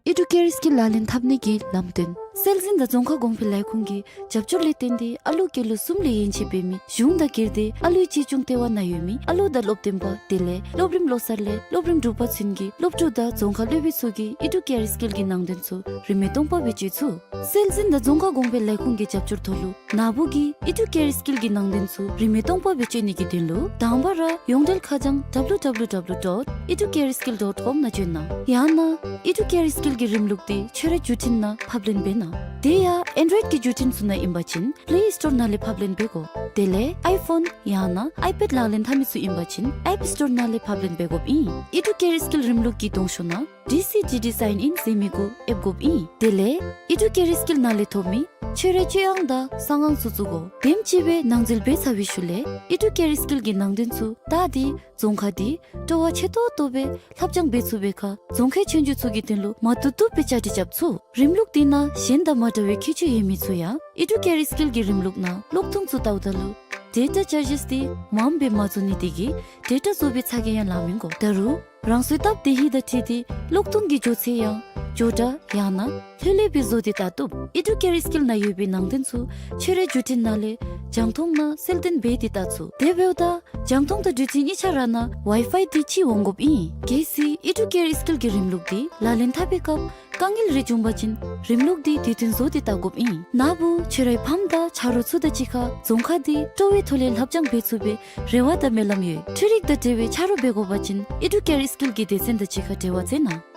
ཨི་ཌུ་ཀེ་རི་སི་ཀིལ་ལག་ལེན་འཐབ་ནི་གི་ལམ་སྟོན། སྲོལ་འཛིན་དང་རྫོང་ཁ་གོང་འཕེལ་ལས་ཁུངས་ཀྱི་རྒྱབ་སྐྱོར་ལས་བརྟེན་ཏེ་ཨ་ལུ་སྐྱེས་ལོ་གསུམ་ལས་ཡན་ཆད་འབད་མི་གཞུང་དང་སྒེར་སྡེ་ཨ་ལུའི་གཅེས་སྐྱོང་ལྟེ་བ་ནང་ཡོད་མི་ཨ་ལུ་དང་སློབ་སྟོན་པ་དེ་ལས་སློབ་རིམ་བློ་གསར་ལས་སློབ་རིམ་དྲུག་པ་ཚུན་གྱི་སློབ་ཕྲུག་དང་རྫོང་ཁ་སློབ་དཔོན་ཚུ་གིས་ཨི་ཌུ་ཀེ་རི་སི་ཀིལ་གྱི་ནང་དོན་ཚུ་རིན་མེད་སྟོང་པ་སྦེ་སྤྱོད་ཚུགས། སྲོལ་འཛིན་དང་རྫོང་ཁ་གོང་འཕེལ་ལས་ཁུངས་ཀྱི་རྒྱབ་སྐྱོར་ཐོག་ལུ་ནཱ་བུ་གིས་ཨི་ཌུ་ཀེ་རི་སི་ཀིལ་གྱི་ནང་དོན་ཚུ་རིན་མེད་སྟོང་པ་སྦེ་སྤྱོད་ནི་གི་དོན་ལུ་དང་པ་ར་ཡོངས་འབྲེལ་ཁ་བྱང་W W W dot educareskill dot com ནང་བྱོན་གནང་། ཡང་ན་ཨི་ཌུ་ཀེ་རི་སི་ཀིལ་གྱི་རིམ་ལུགས་འདི་ཁྱོད་རའི་བརྒྱུད་འཕྲིན་ནང་ཕབ་ལེན་འབད་གནང་། དེ་ཡང་ཨེན་ཌོའིཌ་ཀྱི་བརྒྱུད་འཕྲིན་ཚུ་ནང་ཨིན་པ་ཅིན་པླེ་སི་ཊོར་ནང་ལས་ཕབ་ལེན་འབད་དགོ། དེ་ལས་ཨའི་ཕོན་ཡང་ན་ཨའི་པེཌ་ལག་ལེན་འཐབ་མི་ཚུ་ཨིན་པ་ཅིན་ཨེཔ་སི་ཊོར་ནང་ལས་ཕབ་ལེན་འབད་དགོཔ་ཨིན། ཨི་ཌུ་ཀེ་རི་སི་ཀིལ་རིམ་ལུགས་ཀྱི་གདོང་ཤོག་ནང་ཌི་སི་ཌི་ཌི་སའིན་ཨིན་ཟེར་མི་གུ་ཨེབ་དགོཔ་ཨིན། དེ་ལས་ཨི་ཌུ་ཀེ་རི་སི་ཀིལ་ནང་ལས་ཐོབ་མི་ཁྱོད་རའི་སྤྱོད་དབང་དང་གསང་དབང་ཚུ་བཙུགས་དགོ། དེམ་ཅིག་སྦེ་ནང་འཛུལ་འབད་ཚར་བའི་ཤུལ་ལས་ཨི་ཌུ་ཀེ་རི་སི་ཀིལ་གྱི་ནང་དོན་ཚུ་ད་འདི་རྫོང་ཁ་འདི་སྤྲོ་བ་ཆེ་ཏོག་ཏོ་སྦེ་ལྷབ་སྦྱང་འབད་ཚུགས་པའི་ཁར་རྫོང་ཁའི་ཆོས་རྒྱུགས་ཚུ་གི་དོན་ལུ་མ་བཏུབ་བཏུབ་སྦེ་བཅའ་སྒྲིག་རྐྱབ་ཚུགས། རིམ་ལུགས་འདི་ནང་གཞན་དང་མ་འདྲ་བའི་ཁྱད་ཆོས་ཡོད་མི་ཚུ་ཡང་ཨི་ཌུ་ཀེ་རི་སི་ཀིལ་གྱི་རིམ་ལུགས་ནང་གློག་ཐོན་ཚུ་བལྟཝ་ད་ལུ་ཌེ་ཊ་ཅར་ཇེས་འདི་མངམ་སྦེ་མ་བཟོ་ནི་དེ་གིས་ཌེ་ཊ་བཟོ་བའི་ཚ་གྱང་ཡང་ལང་མི་དགོ། ད་རུང་རང་སོའི་སྟབས་བདེ་ཧིང་དང་འཁྲིལ་ཏེ་གློག་ཐོན་གྱི་འགྱོ་ཚད་ཡང་མགྱོགས་དྲགས་ཡང་ན་ལྷོད་ལྷོད་སྦེ་བཟོ་སྟེ་བལྟ་བཏུབ། ཨི་ཌུ་ཀེ་རི་སི་ཀིལ་ནང་ཡོད་པའི་ནང་དོན་ཚུ་ཁྱོད་རའི་བརྒྱུད་འཕྲིན་ནང་ལས་རྒྱང་མཐོང་ནང་གསལ་སྟོན་འབད་དེ་བལྟ་ཚུགས། དེ་འབདཝ་ད་རྒྱང་མཐོང་དང་བརྒྱུད་འཕྲིན་གཉིས་ཆ་ར་ནང་ཝའི་ཕའི་འདི་ཅིག་འོང་དགོཔ་ཨིན། གལ་སྲིད་ཨི་ཌུ་ཀེ་རི་སི་ཀིལ་གྱི་རིམ་ལུགས་འདི་ལག་ལེན་འཐབ་པའི་སྐབས་དཀའ་ངལ་རེ་བྱུང་པ་ཅིན་རིམ་ལུགས་འདི་དུས་མཐུན་བཟོ་སྟེ་བལྟ་དགོཔ་ཨིན། ནཱ་བུ་ཁྱོད་རའི་ཕམ་དང་ཆ་རོགས་ཚུ་དང་གཅིག་ཁར་རྫོང་ཁ་འདི་སྤྲོ་བའི་ཐོག་ལས་ལྷབ་སྦྱང་འབད་ཚུགས་པའི་རེ་བ་དང་སྨོན་ལམ་ཡོད། འཕྲུལ་རིག་དང་འབྲེལ་བའི་ཆ་རོགས་འབད་དགོ་པ་ཅིན་ཨི་ཌུ་ཀེ་རི་སི་ཀིལ་གྱི་སྡེ་ཚན་དང་གཅིག་ཁར་འབྲེལ་བ་མཛད་གནང་།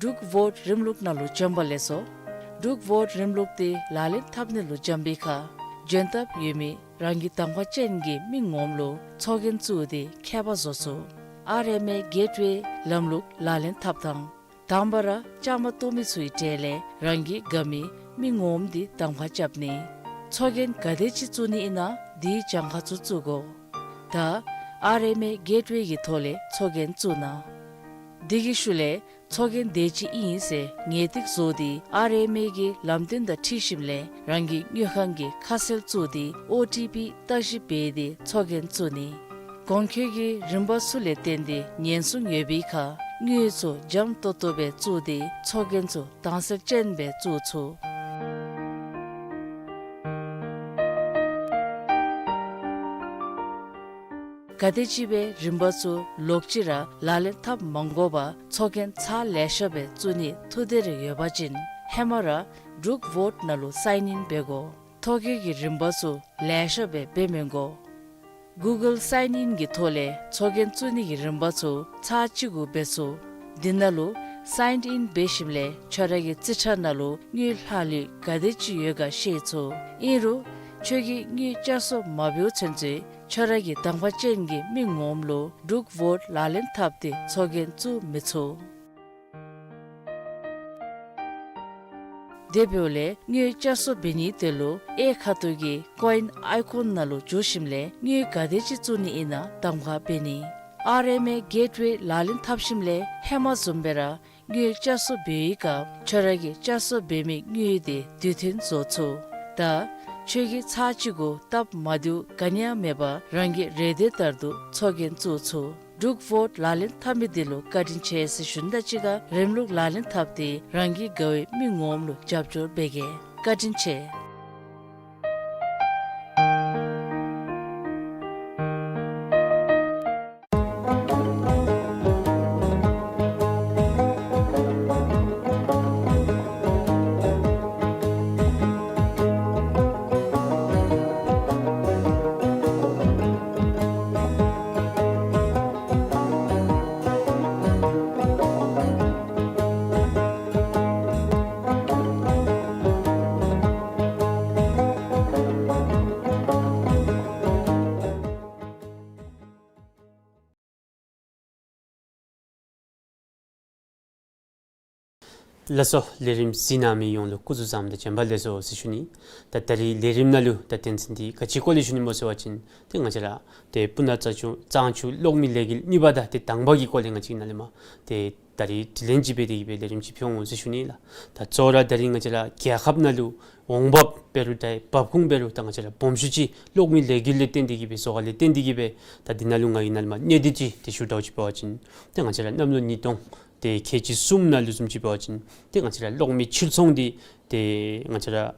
འབྲུག་བོཊ་རིམ་ལུགས་ནང་ལུ་འབྱོན་པ་ལེགས་སོ། འབྲུག་བོཊ་རིམ་ལུགས་འདི་ལག་ལེན་འཐབ་ནི་ལུ་འབྱོན་པའི་ཁར་འབྱོན་ཐབས་ཡོད་མི་རང་གི་གདམ་ཁ་ཅན་གྱི་མི་ངོམ་ལུ་ཚོགས་རྒྱན་བཙུགས་ཏེ་ཁྱད་པར་བཟོ་ཚུགས། ཨར་ཨེམ་ཨེ་གེཊ་ཝེ་ལམ་ལུགས་ལག་ལེན་འཐབ་དང་། དང་པ་ར་བཅའ་མར་གཏོགས་མི་ཚུའི་གྲས་ལས་རང་གི་དགའ་མི་མི་ངོམ་འདི་གདམ་ཁ་རྐྱབ་ནི། ཚོགས་རྒྱན་ག་དེ་ཅིག་བཙུགས་ནི་ཨིན་ན་དེའི་གྱངས་ཁ་ཚུ་བཙུགས་དགོ། ད་ཨར་ཨེམ་ཨེ་གེཊ་ཝེ་གི་ཐོག་ལས་ཚོགས་རྒྱན་བཙུགས་གནང་། དེ་གི་ཤུལ་ལས་ཚོགས་རྒྱན་དེ་ཅིག་ཨིན་ཟེར་ངེས་ཏིག་བཟོ་སྟེ་ཨར་ཨེམ་ཨེ་གི་ལམ་སྟོན་དང་འཁྲིལ་ཞིནམ་ལས་རང་གི་དངུལ་ཁང་གི་ཁ་གསལ་བཙུགས་ཏེ་ཨོ་ཊི་པི་བརྟག་ཞིབ་འབད་དེ་ཚོགས་རྒྱན་བཙུགས་ནི། གོང་འཁོད་ཀྱི་རིམ་པ་ཚུ་ལས་བརྟེན་ཏེ་ཉེན་སྲུང་ཡོད་པའི་ཁར་དངུལ་ཚུ་འཇམ་ཏོག་ཏོ་སྦེ་བཙུགས་ཏེ་ཚོགས་རྒྱན་ཚུ་དྭངས་གསལ་ཅན་སྦེ་བཙུགས་ཚུགས། ག་དེམ་ཅིག་སྦེ་རིམ་པ་ཚུ་ལོག་ཅི་ར་ལག་ལེན་འཐབ་མ་དགོ་པར་ཚོགས་རྒྱན་ཚར་ལེ་ཤ་སྦེ་བཙུགས་ནི་ཐུགས་འདོད་རེ་ཡོད་པ་ཅིན་ཧེ་མ་ར་འབྲུག་བོཊ་ནང་ལུ་སའིན་ཨིན་འབད་དགོ། ཐོ་བཀོད་ཀྱི་རིམ་པ་ཚུ་ལེ་ཤ་སྦེ་འབད་མི་དགོ། གུ་གཱལ་སའིན་ཨིན་གྱི་ཐོག་ལས་ཚོགས་རྒྱན་བཙུགས་ནི་གི་རིམ་པ་ཚུ་ཚར་གཅིག་གུ་འབད་ཚུགས། འདི་ནང་ལུ་སའིན་ཨིན་འབད་ཞིནམ་ལས་ཁྱོད་ར་གི་རྩིས་ཁྲ་ནང་ལུ་དངུལ་ལྷག་ལུས་ག་དེ་ཅིག་ཡོད་ག་ཤེས་ཚུགས། ཨིན་རུང་ཁྱོད་ཀྱིས་དངུལ་བསྐྱར་གསོ་མ་འབདཝ་ཚུན་ཚོད་ཁྱོད་ར་གི་གདམ་ཁ་ཅན་གྱི་མི་ངོམ་ལུ་འབྲུག་བོཊ་ལག་ལེན་འཐབ་སྟེ་ཚོགས་རྒྱན་བཙུགས་མི་ཚུགས། དེ་འབདཝ་ལས་དངུལ་བསྐྱར་གསོ་འབད་ནིའི་དོན་ལུ་གཡས་ཁ་ཐུག་གི་ཀོ་ཨིན་ཨའི་ཀོན་ནང་ལུ་འཛུལ་ཞིནམ་ལས་དངུལ་ག་དེ་ཅིག་བཙུགས་ནི་ཨིན་ན་གདམ་ཁ་འབད་ནི། ཨར་ཨེམ་ཨེ་གེཊ་ཝེ་ལག་ལེན་འཐབ་ཞིནམ་ལས་ཧེ་མ་བཟུམ་སྦེ་ར་ དངུལ་བསྐྱར་གསོ་འབད་བའི་སྐབས་ཁྱོད་ར་གིས་བསྐྱར་གསོ་འབད་མི་དངུལ་དེ་དུས་མཐུན་བཟོ་ཚུགས། ད་ཁྱོད་ཀྱིས་ཚར་གཅིག་གུ་སྟབས་མ་བདེཝ་ག་ནི་ཡང་མེད་པར་རང་གི་རེ་འདོད་ལྟར་དུ་འཚོ་རྐྱེན་བཙུགས་ཚུགས། འབྲུག་ཝོཊ་ལག་ལེན་འཐབ་མི་འདི་ལུ་བཀའ་དྲིན་ཆེ་ཟེར་ཞུ་ནི་དང་གཅིག་ཁར་རིམ་ལུགས་ལག་ལེན་འཐབ་སྟེ་རང་གི་དགའ་བའི་མི་ངོམ་ལུ་རྒྱབ་སྐྱོར་འབད་གེ། བཀའ་དྲིན་ཆེ། ལགས་སོ། ལས་རིམ་གཟིགས་གནང་མི་ཡོངས་ལུ་སྐུ་གཟུགས་བཟང་དང་བྱོན་པ་ལེགས་སོ་ཟེར་ཞུ་ནི། ད་ད་རིས་ལས་རིམ་ནང་ལུ་ད་དོན་ཚན་འདི་ག་ཅི་སྐོར་ལས་ཞུ་ནི་སྨོ་ཟེར་བ་ཅིན་ཏེ་ང་བཅས་ར་ཏེ་སྤུ་ན་གཙང་ཆུ་གཙང་ཆུ་གློག་མེ་ལས་འགུལ་གཉིས་པ་དང་ཏེ་དང་པ་གི་སྐོར་ལས་ང་བཅས་ནཱ་ལས་མར་ཏེ་ད་རིས་དྲི་ལན་ཅིག་འབད་དེ་གི་སྦེ་ལས་རིམ་ཅིག་ཕུལ་འོང་ཟེར་ཞུ་ནི་ལགས། ད་གཙོ་བོ་ར་ད་རིས་ང་བཅས་ར་རྒྱལ་ཁབ་ནང་ལུ་འོང་འབབ་འབད་རུང་ད་འབབ་ཁུངས་འབད་རུང་ད་ང་བཅས་ར་སྦོམ་ཤོས་ཅིག་གློག་མེ་ལས་འགུལ་ལས་བརྟེན་ཏེ་གི་སྦེ་བཟོ་ག་ལས་བརྟེན་ཏེ་གི་སྦེ། ད་འདི་ནང་ལུ་ང་གིས་ནཱ་ལས་མར་གནད་བསྡུས་ཅིག་ཏེ་ཞུ་དོ་ཅིག་འབད་བ་ཅིན་ཏེ་ང་བཅས་ར་གནམ་ལོ་ཉིས་སྟོང་ཏེ་ཁལ་གཅིག་གསུམ་ནང་ལུ་བཟུམ་ཅིག་འབད་བ་ཅིན་ཏེ་ང་བཅས་ར་གློག་མེ་ཕྱིར་ཚོང་འདི་ཏེ་ང་བཅས་ར་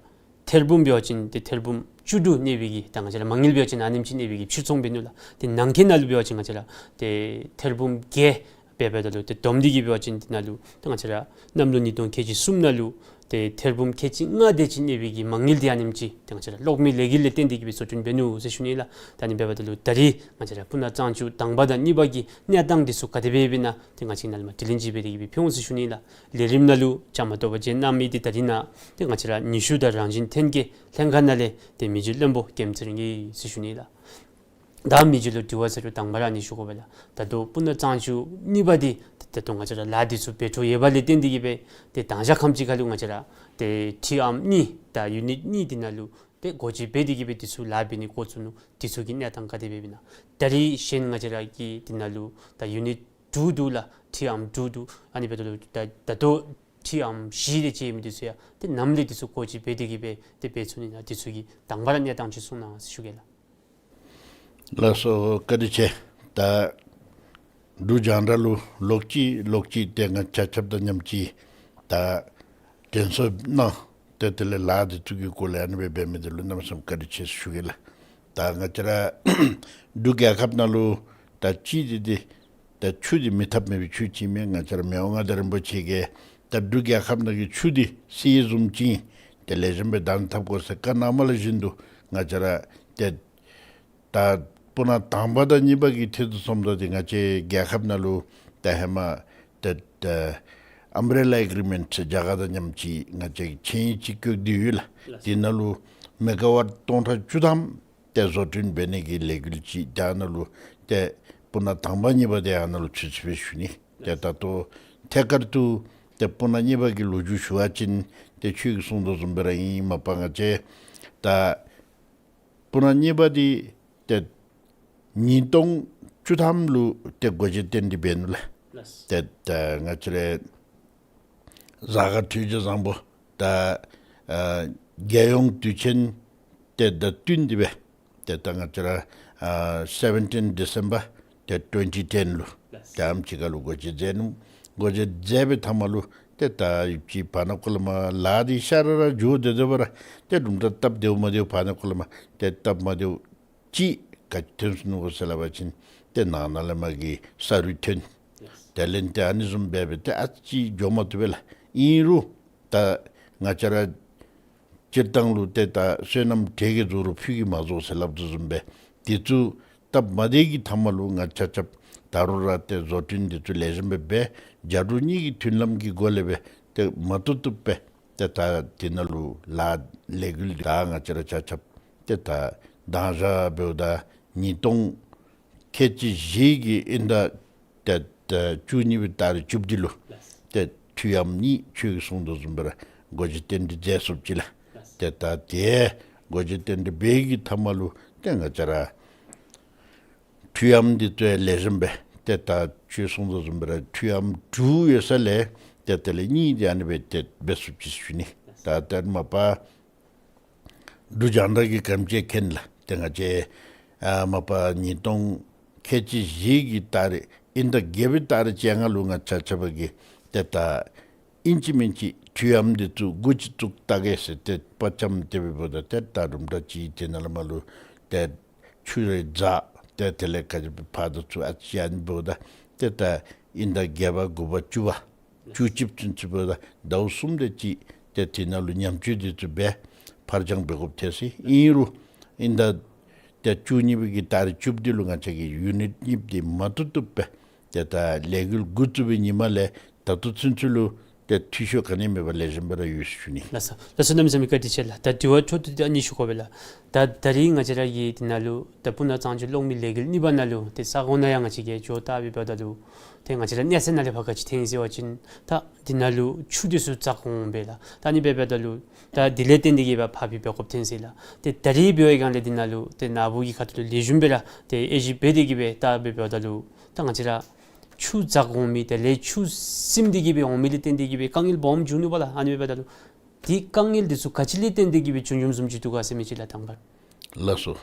ཐེར་འབུམ་འབད་བ་ཅིན་ཏེ་ཐེར་འབུམ་བཅུ་དྲུག་གནས་པའི་གི་ད་ང་བཅས་ར་མ་དངུལ་འབད་བ་ཅིན་ཨ་ནེམ་ཅིག་གནས་པའི་གི་ཕྱིར་ཚོང་འབད་ནུག་ལགས། ཏེ་ནང་འཁོད་ནང་ལུ་འབད་བ་ཅིན་ང་བཅས་ར་ཏེ་ཐེར་འབུམ་བརྒྱད་འབད་འབདཝ་ད་ལུ་ཏེ་བསྡོམས་ཏེ་གི་འབད་བ་ཅིན་འདི་ནང་ལུ་ཏེ་ང་བཅས་ར་གནམ་ལོ་ཉིས་སྟོང་ཁལ་གཅིག་གསུམ་ནང་ལུ་ཏེ་ཐེར་འབུམ་ཁལ་གཅིག་ལྔ་དེ་ཅིག་གནས་པའི་གི་མ་དངུལ་འདི་ཨ་ནེམ་ཅིག་ཏེ་ང་བཅས་ར་གློག་མེ་ལས་འགུལ་ལས་བརྟེན་ཏེ་གི་སྦེ་བཟོ་སྐྲུན་འབད་ནུག་ཟེར་ཞུ་ནི་ལགས། ད་ཨ་ནི་འབདཝ་ད་ལུ་ད་རིས་ང་བཅས་ར་སྤུ་ན་གཙང་ཆུ་དང་པ་དང་གཉིས་པ་གི་གནས་སྟངས་འདི་ཚུ་ག་དེ་སྦེ་ཡོདཔ་ཨིན་ན་ཏེ་ང་བཅས་ནཱ་ལས་མར་དྲི་ལན་ཅིག་འབད་དེ་གི་སྦེ་ཕུལ་འོང་ཟེར་ཞུ་ནི་ལགས། ལས་རིམ་ནང་ལུ་བཅའ་མར་གཏོགས་པར་བྱོན་གནང་མི་འདི་ད་རིས་ནཱ་ཏེ་ང་བཅས་ར་ནུས་ཤུགས་དང་རང་བཞིན་ཐོན་སྐྱེད་ལྷན་ཁག་ནང་ལས་ཏེ་མི་རྗེ་བློན་པོ་སྐྱབས་ཚེ་རིང་ཨིན་ཟེར་ཞུ་ནི་ལགས། ད་མི་རྗེ་ལུ་དྲི་བ་ཟེར་རུང་དང་པ་ར་ཨ་ནི་ཞུ་དགོ་པས་ལགས། ད་ལྟོ་སྤུ་ན་གཙང་ཆུ་གཉིས་པ་འདི་ད་ལྟོ་ང་བཅས་ར་ལཱ་འདི་ཚུ་འབད་འཕྲོ་ཡོད་པ་ལས་བརྟེན་ཏེ་གི་སྦེ་ཏེ་དང་ཞག་ཁམས་ཅིག་ཁར་ལུ་ང་བཅས་ར་ཏེ་ཊི་ཨརམ་གཉིས་ད་ཡུ་ནིཊ་གཉིས་འདི་ནང་ལུ་ཏེ་སྒོ་འབྱེད་འབད་དེ་གི་སྦེ་འདི་ཚུ་ལཱ་འབད་ནི་འགོ་བཙུགས་ནུག། འདི་ཚུ་གི་གནས་སྟངས་ག་དེ་སྦེ་ཨིན་ན། ད་རིས་གཞན་ང་བཅས་ར་གི་འདི་ནང་ལུ་ད་ཡུ་ནིཊ་དྲུག་འདུག་ལགས། ཊི་ཨརམ་དྲུག་འདུག། ཨ་ནི་འབདཝ་ད་ལུ་ད་ད་ལྟོ་ཊི་ཨརམ་བཞི་དེ་ཅིག་ཡོད་མི་འདི་ཚུ་ཡང་ཏེ་ནམ་ལས་འདི་ཚུ་སྒོ་འབྱེད་འབད་དེ་གི་སྦེ་ཏེ་འབད་ཚུགས་ནི་ན། འདི་ཚུ་གི་དང་པ་ར་གནས་སྟངས་ཅིག་གསུང་གནང་ཟེར་ཞུ་གེ་ལགས། ལགས་སོ་བཀའ་དྲིན་ཆེ། ད་འབྲུག་རྒྱང་བསྒྲགས་ལུ་ལོག་ཅི་ལོག་ཅི་ཏེ་ང་ཆ་ཁྱབ་དང་མཉམ་ཅིག་ད་དྲན་གསོ་གནང་། ཏེ་དེ་ལས་ལཱ་འདི་ཚུ་གི་སྐོར་ལས་ཨ་ནི་སྦེ་འབད་མི་འདི་ལུ་གནམ་མེད་ས་མེད་བཀའ་དྲིན་ཆེ་ཟེར་ཞུ་གེ་ལགས། ད་ང་བཅས་ར་འབྲུག་རྒྱལ་ཁབ་ནང་ལུ་ད་ཅི་འདི་འདི་ད་ཆུ་འདི་མི་ཐབས་མེད་པའི་ཆུ་ཅིག་མས། ང་བཅས་ར་མི་དབང་མངའ་བདག་རིན་པོ་ཆེ་གིས་ད་འབྲུག་རྒྱལ་ཁབ་ནང་གི་ཆུ་འདི་གསེར་བཟུམ་ཅིག་ཨིན། ཏེ་ལེགས་ཤོམ་སྦེ་བདག་འཛིན་འཐབ་དགོ་ཟེར་བཀའ་གནངམ་ལུ་བཞིན་དུ་ང་བཅས་ར་ཏེ་ད་སྤུ་ན་དང་པ་དང་གཉིས་པ་གི་ཐད་དུ་སོངམ་ད་འདི་ང་བཅས་རྒྱལ་ཁབ་ནང་ལུ་ད་ཧེ་མ་ཏེ་ད་ཨམ་བྲེ་ལ་ཨེག་རི་མེནཊ་རྒྱ་གར་དང་མཉམ་ཅིག་ང་བཅས་ཀྱིས་ཆིངས་ཡིག་ཅིག་བཀོད་དེ་ཡོད་ལགས། དེ་ནང་ལུ་མེ་ག་ཝཊ་སྟོང་ཕྲག་བཅུ་ཐམ་ཏེ་བཟོ་སྐྲུན་འབད་ནི་གི་ལས་འགུལ་ཅིག་དེ་ནང་ལུ་ཏེ་སྤུ་ན་དང་པ་གཉིས་པ་དེ་ཨ་ནཱ་ལུ་ཚུད་ཚུདཔ་སྦེ་ཞུ་ནི། ཏེ་ད་ལྟོ་ཐད་ཀར་དུ་ཏེ་སྤུ་ན་གཉིས་པ་གི་ལོ་རྒྱུས་ཞུ་བ་ཅིན་ཏེ་ཁྱོད་ཀྱིས་གསུངས་དོ་བཟུམ་སྦེ་ར་ཨིན། མ་པ་ང་བཅས་ད་སྤུ་ན་གཉིས་པ་འདི་ཏེ་ཉིས་སྟོང་བཅུ་ཐམ་ལུ་ཏེ་སྒོ་འབྱེད་རྟེན་འབྲེལ་འབད་ནུག་ལགས། ཏེ་ད་ང་བཅས་ར་གཟའ་སྐར་འཕྲོད་སྦྱོར་བཟང་པོ་ད་ཨ་རྒྱལ་ཡོངས་དུས་ཆེན་ཏེ་དང་བསྟུན་ཏེ་སྦེ་ཏེ་ད་ང་བཅས་ར་ཨ་སེ་བེན་ཊིན་ཌི་སེམ་བར་ཏེ་ཊུ་ཝེན་ཊི་ཊེན་ལུ་ཏེ་ཨམ་ཅིག་ཁར་ལུ་སྒོ་འབྱེད་མཛད་ནུག། སྒོ་འབྱེད་མཛད་པའི་མཐའ་མ་ལུ་ཏེ་ད་ཡུདཔ་ཅིག་བར་ན་ཀོ་ལ་མ་ལཱ་འདི་ཤ་ར་ར་འགྱོ་སྟེ་སྡོད་པ་ར་ཏེ་དུམ་གྲ་སྟབས་བདེཝ་མ་བདེཝ་བར་ན་ཀོ་ལ་མ་ཏེ་སྟབས་མ་བདེཝ་ཅིག་ག་ཅི་ཐོན་སོ་ནུག་གོ་ཟེར་སླབ་པ་ཅིན་ཏེ་ནང་ན་ལས་མར་གྱི་ས་རུད་ཐོན། དེ་ལས་ཏེ་ཨ་ནི་བཟུམ་སྦེ་སྦེ་ཏེ་ཨ་ཙི་འགྱོ་མ་བཏུབ་པས་ལགས། ཨིན་རུང་ད་ང་བཅས་ར་སྤྱིར་བཏང་ལུ་ཏེ་ད་བསོད་ནམས་གྲལ་གྱི་རྫོགས་རུང་ཕུད་ཀྱིས་མ་རྫོགས་ཟེར་སླབ་དོ་བཟུམ་སྦེ་དེ་ཚུ་སྟབས་མ་བདེ་གི་མཐའ་མ་ལུ་ང་ཆ་ཁྱབ་ད་རུང་ར་ཏེ་བཟོ་སྐྲུན་དེ་ཚུ་ལེགས་ཤོམ་སྦེ་འབད་རྒྱ་འབྲུག་གཉིས་ཀྱི་མཐུན་ལམ་གྱི་སྒོ་ལས་སྦེ་ཏེ་མ་བཏུབ་བཏུབ་སྦེ་ཏེ་ད་དེ་ནང་ལུ་ལཱ་ལས་འགུལ་ད་ང་བཅས་ར་ཆ་ཁྱབ་ཏེ་ད་དང་ཞག་འབདཝ་ད་ཉིས་སྟོང་ཁལ་གཅིག་བཞི་གི་དབྱིན་ཟླ་ཏེ་ད་བཅུ་གཉིས་པའི་ཏ་རིག་བཅུ་བདུན་ལུ་ཏེ་ཊུ་ཨམ་གཉིས་ཁྱོད་ཀྱིས་གསུངས་དོ་བཟུམ་སྦེ་ར་སྒོ་འབྱེད་རྟེན་འབྲེལ་མཛད་ཚུགསཔ་ཅིག་ལགས། ཏེ་ད་དེ་སྒོ་འབྱེད་རྟེན་འབྲེལ་འབད་གི་མཐའ་མ་ལུ་ཏེ་ང་བཅས་ར་ཊུ་ཨམ་འདི་ཏེ་ལེགས་ཤོམ་སྦེ་ཏེ་ད་ཁྱོད་གསུངས་དོ་བཟུམ་སྦེ་ར་ཊུ་ཨམ་དྲུག་ཡོད་ས་ལས་ ཏེ་དེ་ལས་གཉིས་འདི་ཨ་ནི་སྦེ་ཏེ་འབད་ཚུགས་ཅི་ཟེར་ཞུ་ནི། ད་ད་མ་པ་འབྲུག་རྒྱང་བསྒྲགས་ཀྱིས་ག་དེམ་ཅིག་མཁྱེན་ལགས། ཏེ་ང་བཅས་ཨ་མ་པ་ཉིས་སྟོང་ཁལ་གཅིག་བཞི་གི་ཏ་རིག་དབྱིན་ཟླ་བརྒྱད་པའི་ཏ་རིག་བཅོ་ལྔ་ལུ་ང་བཅས་ཆ་ཁྱབ་ཀྱིས་ཏེ་ད་ཨིན་ཅི་མིན་ཅི་དུས་མཉམ་འདི་ཚུ་འགོ་ཅིག་བཙུགས་ད་གེ་ཟེར་ཏེ་དཔའ་བཅམ་སྟེ་སྦེ་འབདཝ་ད་ཏེ་ད་དུམ་གྲ་ཅིག་དེ་ནང་ལས་མར་ལུ་ཏེ་ཆུ་རེ་འཛག་ཏེ་དེ་ལས་ག་ཅི་ཕར་དང་ཚུར་ཨ་ཙི་ཨ་ནི་འབདཝ་ད་ཏེ་ད་དབྱིན་ཟླ་བརྒྱད་པ་དགུ་པ་བཅུ་པ་བཅུ་གཅིག་ཚུན་ཚོད་འབདཝ་ད་ཟླཝ་གསུམ་དེ་ཅིག་ཏེ་དེ་ནང་ལུ་ཉམས་བཅོས་འདི་ཚུ་འབད་ཕར་འགྱངས་འབད་དགོཔ་ཐལ་ཟེར། ཨིན་རུང་དབྱིན་ཟླ་ཏེ་བཅུ་གཉིས་པའི་གི་ཏ་རིག་བཅུ་པ་འདི་ལུ་ང་བཅས་ཀྱིས་ཡུ་ནིཊ་གཉིས་པ་འདི་མ་བཏུབ་བཏུབ་སྦེ་ཏེ་ད་ལས་འགུལ་འགོ་བཙུགས་པའི་ཉིནམ་ལས་ད་ལྟོ་ཚུན་ཚོད་ལུ་ཏེ་འཐུས་ཤོར་ག་ནི་མེད་པར་ལེགས་ཤོམ་སྦེ་ར་ཡོད་ཟེར་ཞུ་ནི། ལགས་སོ། ལགས་སོ། གནམ་མེད་ས་མེད་བཀའ་དྲིན་ཆེ་ལགས། ད་དྲི་བ་མཆོག་ཏུ་ཏེ་ཨ་ནི་ཞུ་དགོ་པས་ལགས། ད་ད་རིས་ང་བཅས་ར་གི་དེ་ནང་ལུ་ད་སྤུ་ན་གཙང་ཆུ་གློག་མེ་ལས་འགུལ་གཉིས་པ་ནང་ལུ་ཏེ་ས་གོ་ནང་ཡང་ང་བཅས་ཀྱིས་འགྱོ་བལྟ་སྦེ་འབདཝ་ད་ལུ་ཏེ་ང་བཅས་ར་གནས་ཚད་ནང་ལས་ཕར་ག་ཅི་ཐོན་ཡི་ཟེར་བ་ཅིན་ད་དེ་ནང་ལུ་ཆུ་འདི་ཚུ་འཛག་འོང་པས་ལགས། ད་ཨ་ནི་སྦེ་འབདཝ་ད་ལུ་ད་དེ་ལས་བརྟེན་ཏེ་གིས་སྦེ་ཕར་སྦེ་འབད་དགོཔ་ཐོན་ཟེར་ལགས། ཏེ་ད་རིས་འབད་བའི་སྒང་ལས་དེ་ནང་ལུ་ཏེ་ནཱ་བུ་གི་ཁ་ཐུག་ལུ་ལེགས་ཤོམ་སྦེ་ར་ཏེ་དབྱེ་ཞིབ་འབད་དེ་གིས་སྦེ་བལྟ་སྦེ་འབདཝ་ད་ལུ་ད་ང་བཅས་ར་ཆུ་འཛག་འོང་མི་དེ་ལས་ཆུ་སིམ་སྟེ་གིས་སྦེ་འོང་མི་ལས་བརྟེན་ཏེ་གིས་སྦེ་དཀའ་ངལ་སྦོམ་བྱུང་ནུག་པ་ལགས། ཨ་ནི་སྦེ་འབདཝ་ད་ལུ་དེ་དཀའ་ངལ་འདི་ཚུ་ག་ཅི་ལས་བརྟེན་ཏེ་གིས་སྦེ་བྱུང་བྱུངམ་བཟུམ་ཅིག་འདུག་ག་ཟེར་མི་ཅིག་ལགས་དང་པ། ལགས་སོ།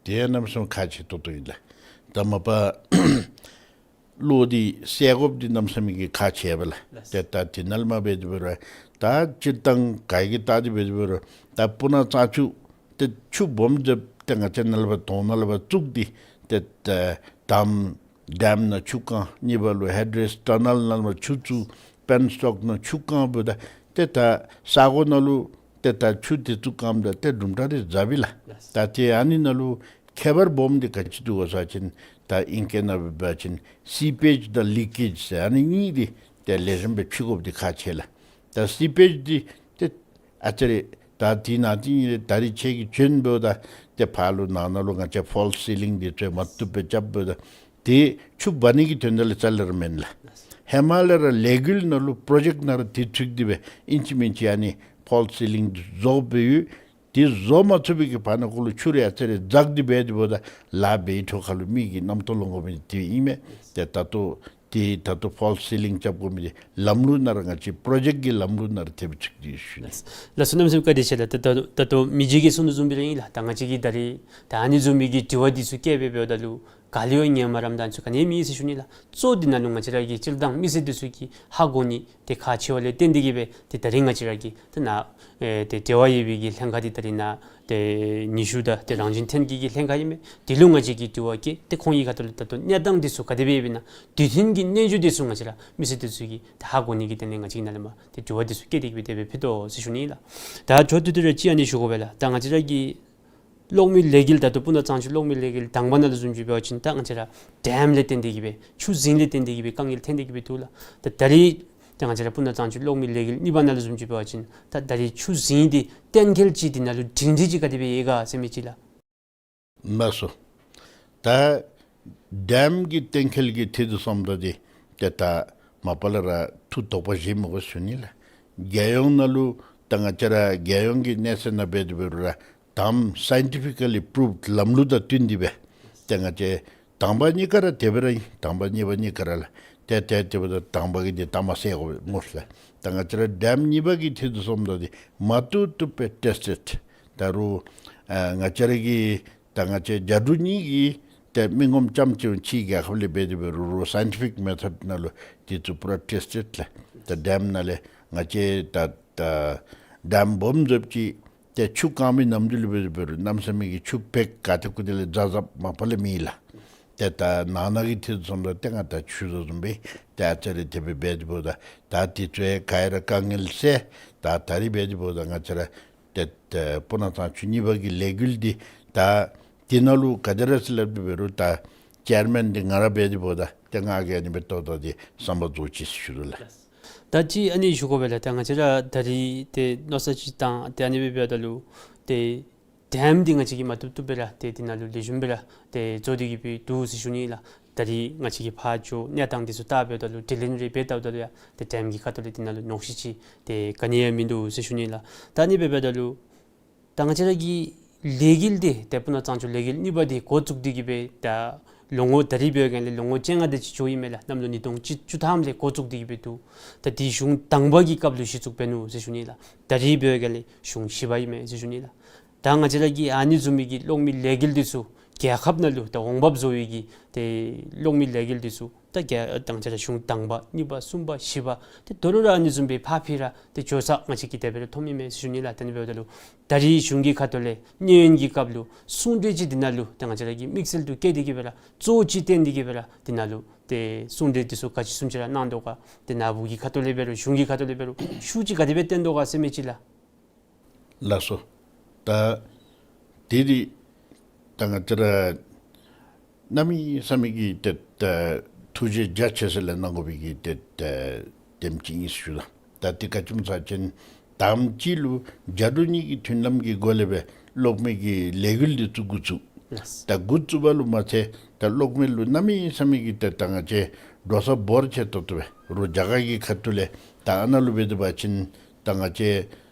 དེ་གནམ་མེད་ས་མེད་ཁག་ཆེ་ཏོག་ཏོ་ཨིན་ལགས། ད་མ་པ་གློག་འདི་སེལ་དགོཔ་འདི་གནམ་མེད་ས་མེད་ཀྱི་ཁག་ཆེ་བས་ལགས། ལགས། ཏེ་ད་དེ་ནང་ལས་མར་འབད་དེ་འབད་རུང་ད་སྤྱིར་བཏང་ག་གིས་བལྟ་སྟེ་འབད་དེ་འབད་རུང་ད་སྤུ་ན་གཙང་ཆུ་ཏེ་ཆུ་སྦོམ་ཟེར་ཏེ་ང་བཅས་ནཱ་ལས་ཕར་དོང་ནང་ལས་ཕར་བཙུགས་ཏེ་ཏེ་ད་ཌེམ་ཌེམ་ནང་ཆུ་བཀང་། གཉིས་པ་ལུ་ཧེཌ་རེསི་ཊ་ནཱལ་ནང་ལས་ཕར་ཆུ་བཙུགས། པེན་སི་ཊོག་ནང་ཆུ་བཀང་འབདཝ་ད་ཏེ་ད་ས་གོ་ནང་ལུ་ཏེ་ད་ཆུ་དེ་ཚུ་བཀངམ་ད་ཏེ་དུམ་གྲ་རེ་འཛག་པས་ལགས། ད་ཏེ་ཨ་ནི་ནང་ལུ་ཁྱད་པར་སྦོམ་འདི་ག་ཅི་འདུག་གོ་ཟེར་བ་ཅིན་ད་ཨིང་སྐད་ནང་འབད་བ་ཅིན་སི་པེཇ་དང་ལི་ཀེཇ་ཟེར་ཨ་ནི་གཉིས་འདི་ཏེ་ལེགས་ཤོམ་སྦེ་ཕྱེ་དགོཔ་འདི་ཁག་ཆེ་ལགས། ད་སི་པེཇ་འདི་ཏེ་ཨ་ཙི་རེ་ད་དེ་ནང་དེ་ཨིན་རུང་ད་རིས་ཁྱེད་ཀྱིས་བྱོན་འབདཝ་ད་ཏེ་ཕར་ལུ་ནང་ན་ལུ་ང་བཅས་ཕོལ་སི་སི་ལིང་འདི་ཚུ་མ་བཏུབ་སྦེ་རྐྱབ་འབདཝ་ད་ཏེ་ཆུ་འབག་ནི་གི་དོན་དག་ལས་རྩ་ལས་ར་མེན་ལགས། ཧེ་མ་ལས་ར་ལས་འགུལ་ནང་ལུ་པྲོ་ཇེཀཊ་ནང་ར་དེ་ཚུད་དེ་སྦེ་ཨིན་ཅི་མིན་ཅི་ཨ་ནི་ཕོལ་སི་སི་ལིང་འདི་བཟོ་སྦེ་ཡོད། དེ་བཟོ་མ་ཚུགས་པའི་གི་བར་ན་ཁོ་ལུ་ཆུ་རེ་ཨ་ཙི་རེ་འཛག་སྟེ་འབད་དེ་འབདཝ་ད་ལཱ་འབད་བའི་ཐོག་ཁ་ལུ་མི་གི་རྣམ་རྟོག་ལང་དགོ་མི་དེ་ཨིན་མས། ཏེ་ད་ལྟོ་ཏེ་ད་ལྟོ་ཕོལ་སི་སི་ལིང་རྐྱབ་དགོ་མི་འདི་ལམ་ལུགས་ནང་ར་ང་བཅས་པྲོ་ཇེཀཊ་ཀྱི་ལམ་ལུགས་ནང་ར་ཏེ་སྦེ་ཚུད་དེ་ཡོད་ཟེར་ཞུ་ནི། ལགས་སོ། གནམ་མེད་ས་མེད་བཀའ་དྲིན་ཆེ་ལགས། ད་ད་ད་ལྟོ་མི་རྗེ་གིས་གསུངས་དོ་བཟུམ་སྦེ་ར་ཨིན་ལགས། ད་ང་བཅས་ཀྱིས་ད་རིས་ད་ཨ་ནི་བཟུམ་མའི་གི་དྲི་བ་འདི་ཚུ་བཀོད་སྦེ་འབདཝ་ད་ལུ་ག་ལས་ཡང་ངལ་མ་རངམ་དང་ཚུ་ག་ནི་མེད་ཟེར་ཞུ་ནི་ལགས། གཙོ་འདི་ནང་ལུ་ང་བཅས་ར་གི་སྤྱིར་བཏང་མི་སེར་འདི་ཚུ་གིས་ཧ་གོ་ནི་དེ་ཁག་ཆེ་བ་ལས་བརྟེན་ཏེ་གིས་སྦེ་ཏེ་ད་རིས་ང་བཅས་ར་གི་ཏེ་ནཱ་ཨེ་ཏེ་འབྲེལ་བ་ཡོད་པའི་གི་ལྷན་ཁག་འདི་ད་རིས་ནཱ་ཏེ་ཉི་ཤུ་དང་ཏེ་རང་བཞིན་ཐོན་སྐྱེད་ཀྱི་ལྷན་ཁག་ཨིན་མས། དེ་ལུ་ང་བཅས་ཀྱིས་དྲི་བ་བཀོད། ཏེ་ཁོང་གི་ཁ་ཐུག་ལས་ད་ལྟོ་གནས་སྟངས་འདི་ཚུ་ག་དེ་སྦེ་ཡོདཔ་ཨིན་ན་དུས་མཐུན་གྱི་རྣལ་འབྱོར་འདི་ཚུ་ང་བཅས་ར་མི་སེར་འདི་ཚུ་གིས་ཏེ་ཧ་གོ་ནི་གི་དོན་ལས་ང་བཅས་ཀྱིས་ནཱ་ལས་མར་ཏེ་དྲི་བ་འདི་ཚུ་བཀོད་དེ་གིས་སྦེ་དེ་སྦེ་ཕུལ་དོ་ཟེར་ཞུ་ནི་ལགས། ད་མཆོག་ཏུ་ཏུ་རེ་ཅིག་ཨ་ནི་ཞུ་དགོ་པས་ལགས། ད་ང་བཅས་ར་གི་གློག་མེ་ལས་འགུལ་ད་ལྟོ་སྤུ་ན་གཙང་ཆུ་གློག་མེ་ལས་འགུལ་དང་པ་ནང་ལུ་བཟུམ་ཅིག་འབད་བ་ཅིན་ད་ང་བཅས་ར་ཌེམ་ལས་བརྟེན་ཏེ་གིས་སྦེ་ཆུ་རྫིང་ལས་བརྟེན་ཏེ་གིས་སྦེ་དཀའ་ངལ་ཐོན་ཏེ་གིས་སྦེ་འདུག་ལགས། ད་ད་རིས་ད་ང་བཅས་ར་སྤུ་ན་གཙང་ཆུ་གློག་མེ་ལས་འགུལ་གཉིས་པ་ནང་ལུ་བཟུམ་ཅིག་འབད་བ་ཅིན་ད་ད་རིས་ཆུ་རྫིང་འདི་གཏན་འཁེལ་ཅིག་འདི་ནང་ལུ་སྒྲིང་སྒྲི་ཅིག་ག་དེ་སྦེ་ཡོད་ག་ཟེར་མི་ཅིག་ལགས། ལགས་སོ། ད་ཌེམ་གྱི་གཏན་འཁེལ་གྱི་ཐད་དུ་སོངམ་ད་འདི་ཏེ་ད་མ་པ་ལས་ར་ཐུགས་དོགས་པ་བཞེས་མི་དགོ་ཞུ་ནི་ལགས། རྒྱལ་ཡོངས་ནང་ལུ་ད་ང་བཅས་ར་རྒྱལ་ཡོངས་ཀྱི་གནས་ཚད་ནང་འབད་དེ་འབད་རུང་ར་དང་པ་སའིན་ཊི་ཕི་ཀ་ལི་པུ་རུབཌ་ལམ་ལུགས་དང་བསྟུན་ཏེ་སྦེ་ཏེ་ང་བཅས་དང་པ་གཉིས་ཀ་ར་དེ་སྦེ་ར་ཨིན། དང་པ་གཉིས་པ་གཉིས་ཀ་ར་ལགས། ཏེ་ཏེ་དེ་འབདཝ་ད་དང་པ་གི་འདི་ད་མ་སེལ་དགོ་སྨོ་ལགས། ད་ང་བཅས་ར་ཌེམ་གཉིས་པ་གི་ཐད་དུ་སོངམ་ད་འདི་མ་བཏུབ་བཏུབ་སྦེ་ཊེསི་ཊེཌ། ད་རུང་ཨ་ང་བཅས་ར་གི་ད་ང་བཅས་རྒྱ་འབྲུག་གཉིས་ཀྱིས་ཏེ་མི་ངོམ་རྐྱངམ་ཅིག་ཕྱི་རྒྱལ་ཁབ་ལས་འབད་དེ་འབད་རུང་རུང་སའིན་ཊི་ཕིག་མེ་ཐོཌ་ནང་ལུ་འདི་ཚུ་པུ་ར་ཊེསི་ཊེཌ་ལགས། ད་ཌེམ་ནང་ལས་ང་བཅས་ད་ད་ཌེམ་སྦོམ་ཟེརཝ་ཅིག་ཏེ་ཆུ་བཀང་མི་ནམ་དུས་ལུ་འབད་དེ་འབད་རུང་གནམ་མེད་ས་མེད་ཀྱི་ཆུ་བེག་ག་ཏེ་གུ་ཏེ་ལས་ཛ་ཛ་མ་པ་ལས་མེད་ལགས། ཏེ་ད་ནང་ན་གི་ཐད་དུ་སོངམ་ད་ཏེ་ང་ད་ཞུ་དོ་བཟུམ་སྦེ་ཏེ་ཨ་ཙི་རེ་དེ་སྦེ་འབད་དེ་འབདཝ་ད་ད་འདི་ཚུ་ཡང་ག་ར་དཀའ་ངལ་སེལ། ད་ད་རིས་འབད་དེ་འབདཝ་ད་ང་བཅས་ར་ཏེ་ཏེ་སྤུ་ན་གཙང་ཆུ་གཉིས་པ་གི་ལས་འགུལ་འདི་ད་འདི་ནང་ལུ་ག་དེ་ར་ཅིག་སླབ་སྟེ་འབད་རུང་ད་ཅེར་མེན་འདི་ང་ར་འབད་དེ་འབདཝ་ད་ཏེ་ང་གིས་ཨ་ནི་སྦེ་ཏོག་ཏོ་འདི་བསམ་པ་རྫོགས་ཅི་ཟེར་ཞུ་དོ་ལགས། ད་ཅི་ཨ་ནི་ཞུ་དགོ་པས་ལགས། ད་ང་བཅས་ར་ད་རིས་ཏེ་མནོ་བསམ་ཅིག་བཏང་ཏེ་ཨ་ནི་སྦེ་འབདཝ་ད་ལུ་ཏེ་ཌེམ་འདི་ང་བཅས་ཀྱིས་མ་བཏུབ་བཏུབ་སྦེ་ར་ཏེ་འདི་ནང་ལུ་ལེགས་ཤོམ་སྦེ་ར་ཏེ་བཟོ་སྟེ་གིས་སྦེ་འདུག་ཟེར་ཞུ་ནི་ལགས། ད་རིས་ང་བཅས་ཀྱིས་ཕར་འགྱོ་གནས་སྟངས་འདི་ཚུ་བལྟ་འབདཝ་ད་ལུ་དྲི་ལན་རེ་འབད་བལྟཝ་ད་ལུ་ཡང་ཏེ་ཌེམ་གྱི་ཁ་ཐུག་ལས་འདི་ནང་ལུ་ཉོགས་བཤད་ཅིག་ཏེ་ག་ནི་ཡང་མིན་འདུག་ཟེར་ཞུ་ནི་ལགས། ད་ཨ་ནི་སྦེ་འབདཝ་ད་ལུ་ད་ང་བཅས་ར་གི་ལས་འགུལ་འདི་ཏེ་སྤུ་ན་གཙང་ཆུ་ལས་འགུལ་གཉིས་པ་འདི་འགོ་བཙུགས་ཏེ་གིས་སྦེ་ད་ ལོ་ངོ་ད་རིས་འབད་བའི་སྒང་ལས་ལོ་ངོ་བཅོ་ལྔ་དེ་ཅིག་འགྱོཝ་ཨིན་མས་ལགས། གནམ་ལོ་ཉིས་སྟོང་བཅུ་བཅུ་ཐམ་ལས་འགོ་བཙུགས་ཏེ་གི་སྦེ་འདུག། ད་དེ་གཞུང་དང་པ་གི་སྐབས་ལུ་གཞི་བཙུགས་འབད་ནུག་ཟེར་ཞུ་ནི་ལགས། ད་རིས་འབད་བའི་སྒང་ལས་གཞུང་བཞི་པ་ཨིན་མས་ཟེར་ཞུ་ནི་ལགས། ད་ང་བཅས་ར་གི་ཨ་ནི་བཟུམ་མའི་གི་གློག་མེ་ལས་འགུལ་འདི་ཚུ་རྒྱལ་ཁབ་ནང་ལུ་ད་འོང་འབབ་བཟོ་བའི་གི་ཏེ་གློག་མེ་ལས་འགུལ་འདི་ཚུ་ད་རྒྱལ་ད་ང་བཅས་ར་གཞུང་དང་པ་གཉིས་པ་གསུམ་པ་བཞི་པ་ཏེ་ད་རུང་ར་ཨ་ནི་བཟུམ་སྦེ་ཕར་འཕེལ་ར་ཏེ་འགྱོ་ས་ང་བཅས་ཀྱིས་དེ་སྦེ་ར་མཐོངམ་ཨིན་མས་ཟེར་ཞུ་ནི་ལགས། ད་ཨ་ནི་འབདཝ་ད་ལུ་ད་རིས་གཞུང་གི་ཁ་ཐུག་ལས་གནས་ཡུན་གྱི་སྐབས་ལུ་གསུང་གྲོས་ཅིག་འདི་ནང་ལུ་ཏེ་ང་བཅས་ར་གིས་དམིགས་བསལ་དུ་བཀོད་དེ་གི་སྦེ་ར་གཙོ་བོ་ཅིག་བཏོན་ཏེ་གི་སྦེ་ར་འདི་ནང་ལུ་ཏེ་གསུང་གྲོས་འདི་ཚུ་ག་ཅི་བཟུམ་ཅིག་ར་གནང་དོ་ག། ཏེ་ནཱ་བུ་གི་ཁ་ཐུག་ལས་འབད་རུང་གཞུང་གི་ཁ་ཐུག་ལས་འབད་རུང་ཤུགས་ཅིག་ག་དེ་སྦེ་བཏོན་དོ་ག་ཟེར་མི་ཅིག་ལགས། ལགས་སོ། ད་དེ་འདི་ད་ང་བཅས་ར་གནམ་མེད་ས་མེད་ཀྱི་ཏེ་ད་ཐུགས་རྗེ་རྒྱ་ཆེ་ས་ལས་གནང་དགོ་པའི་གི་ཏེ་ད་དེམ་ཅིག་ཨིན་ཟེར་ཞུ་ད། ད་དེ་ག་ཅི་སྨོ་ཟེར་བ་ཅིན་དང་པ་ཅིག་ལུ་རྒྱ་འབྲུག་གཉིས་ཀྱི་མཐུན་ལམ་གྱི་སྒོ་ལས་སྦེ་གློག་མེ་གི་ལས་འགུལ་འདི་ཚུ་འགོ་བཙུགས། ལགས། ད་འགོ་བཙུགས་པ་ལུ་མ་ཚད་ད་གློག་མེ་ལུ་གནམ་མེད་ས་མེད་ཀྱི་ཏེ་ད་ང་བཅས་འགྲོ་ས་འབོར་ཆེ་ཏོག་ཏོ་སྦེ་རོགས་རྒྱ་གར་གྱི་ཁ་ཐུག་ལས་ད་ཨ་ནཱ་ལུ་འབད་དེ་འབད་བ་ཅིན་ད་ང་བཅས་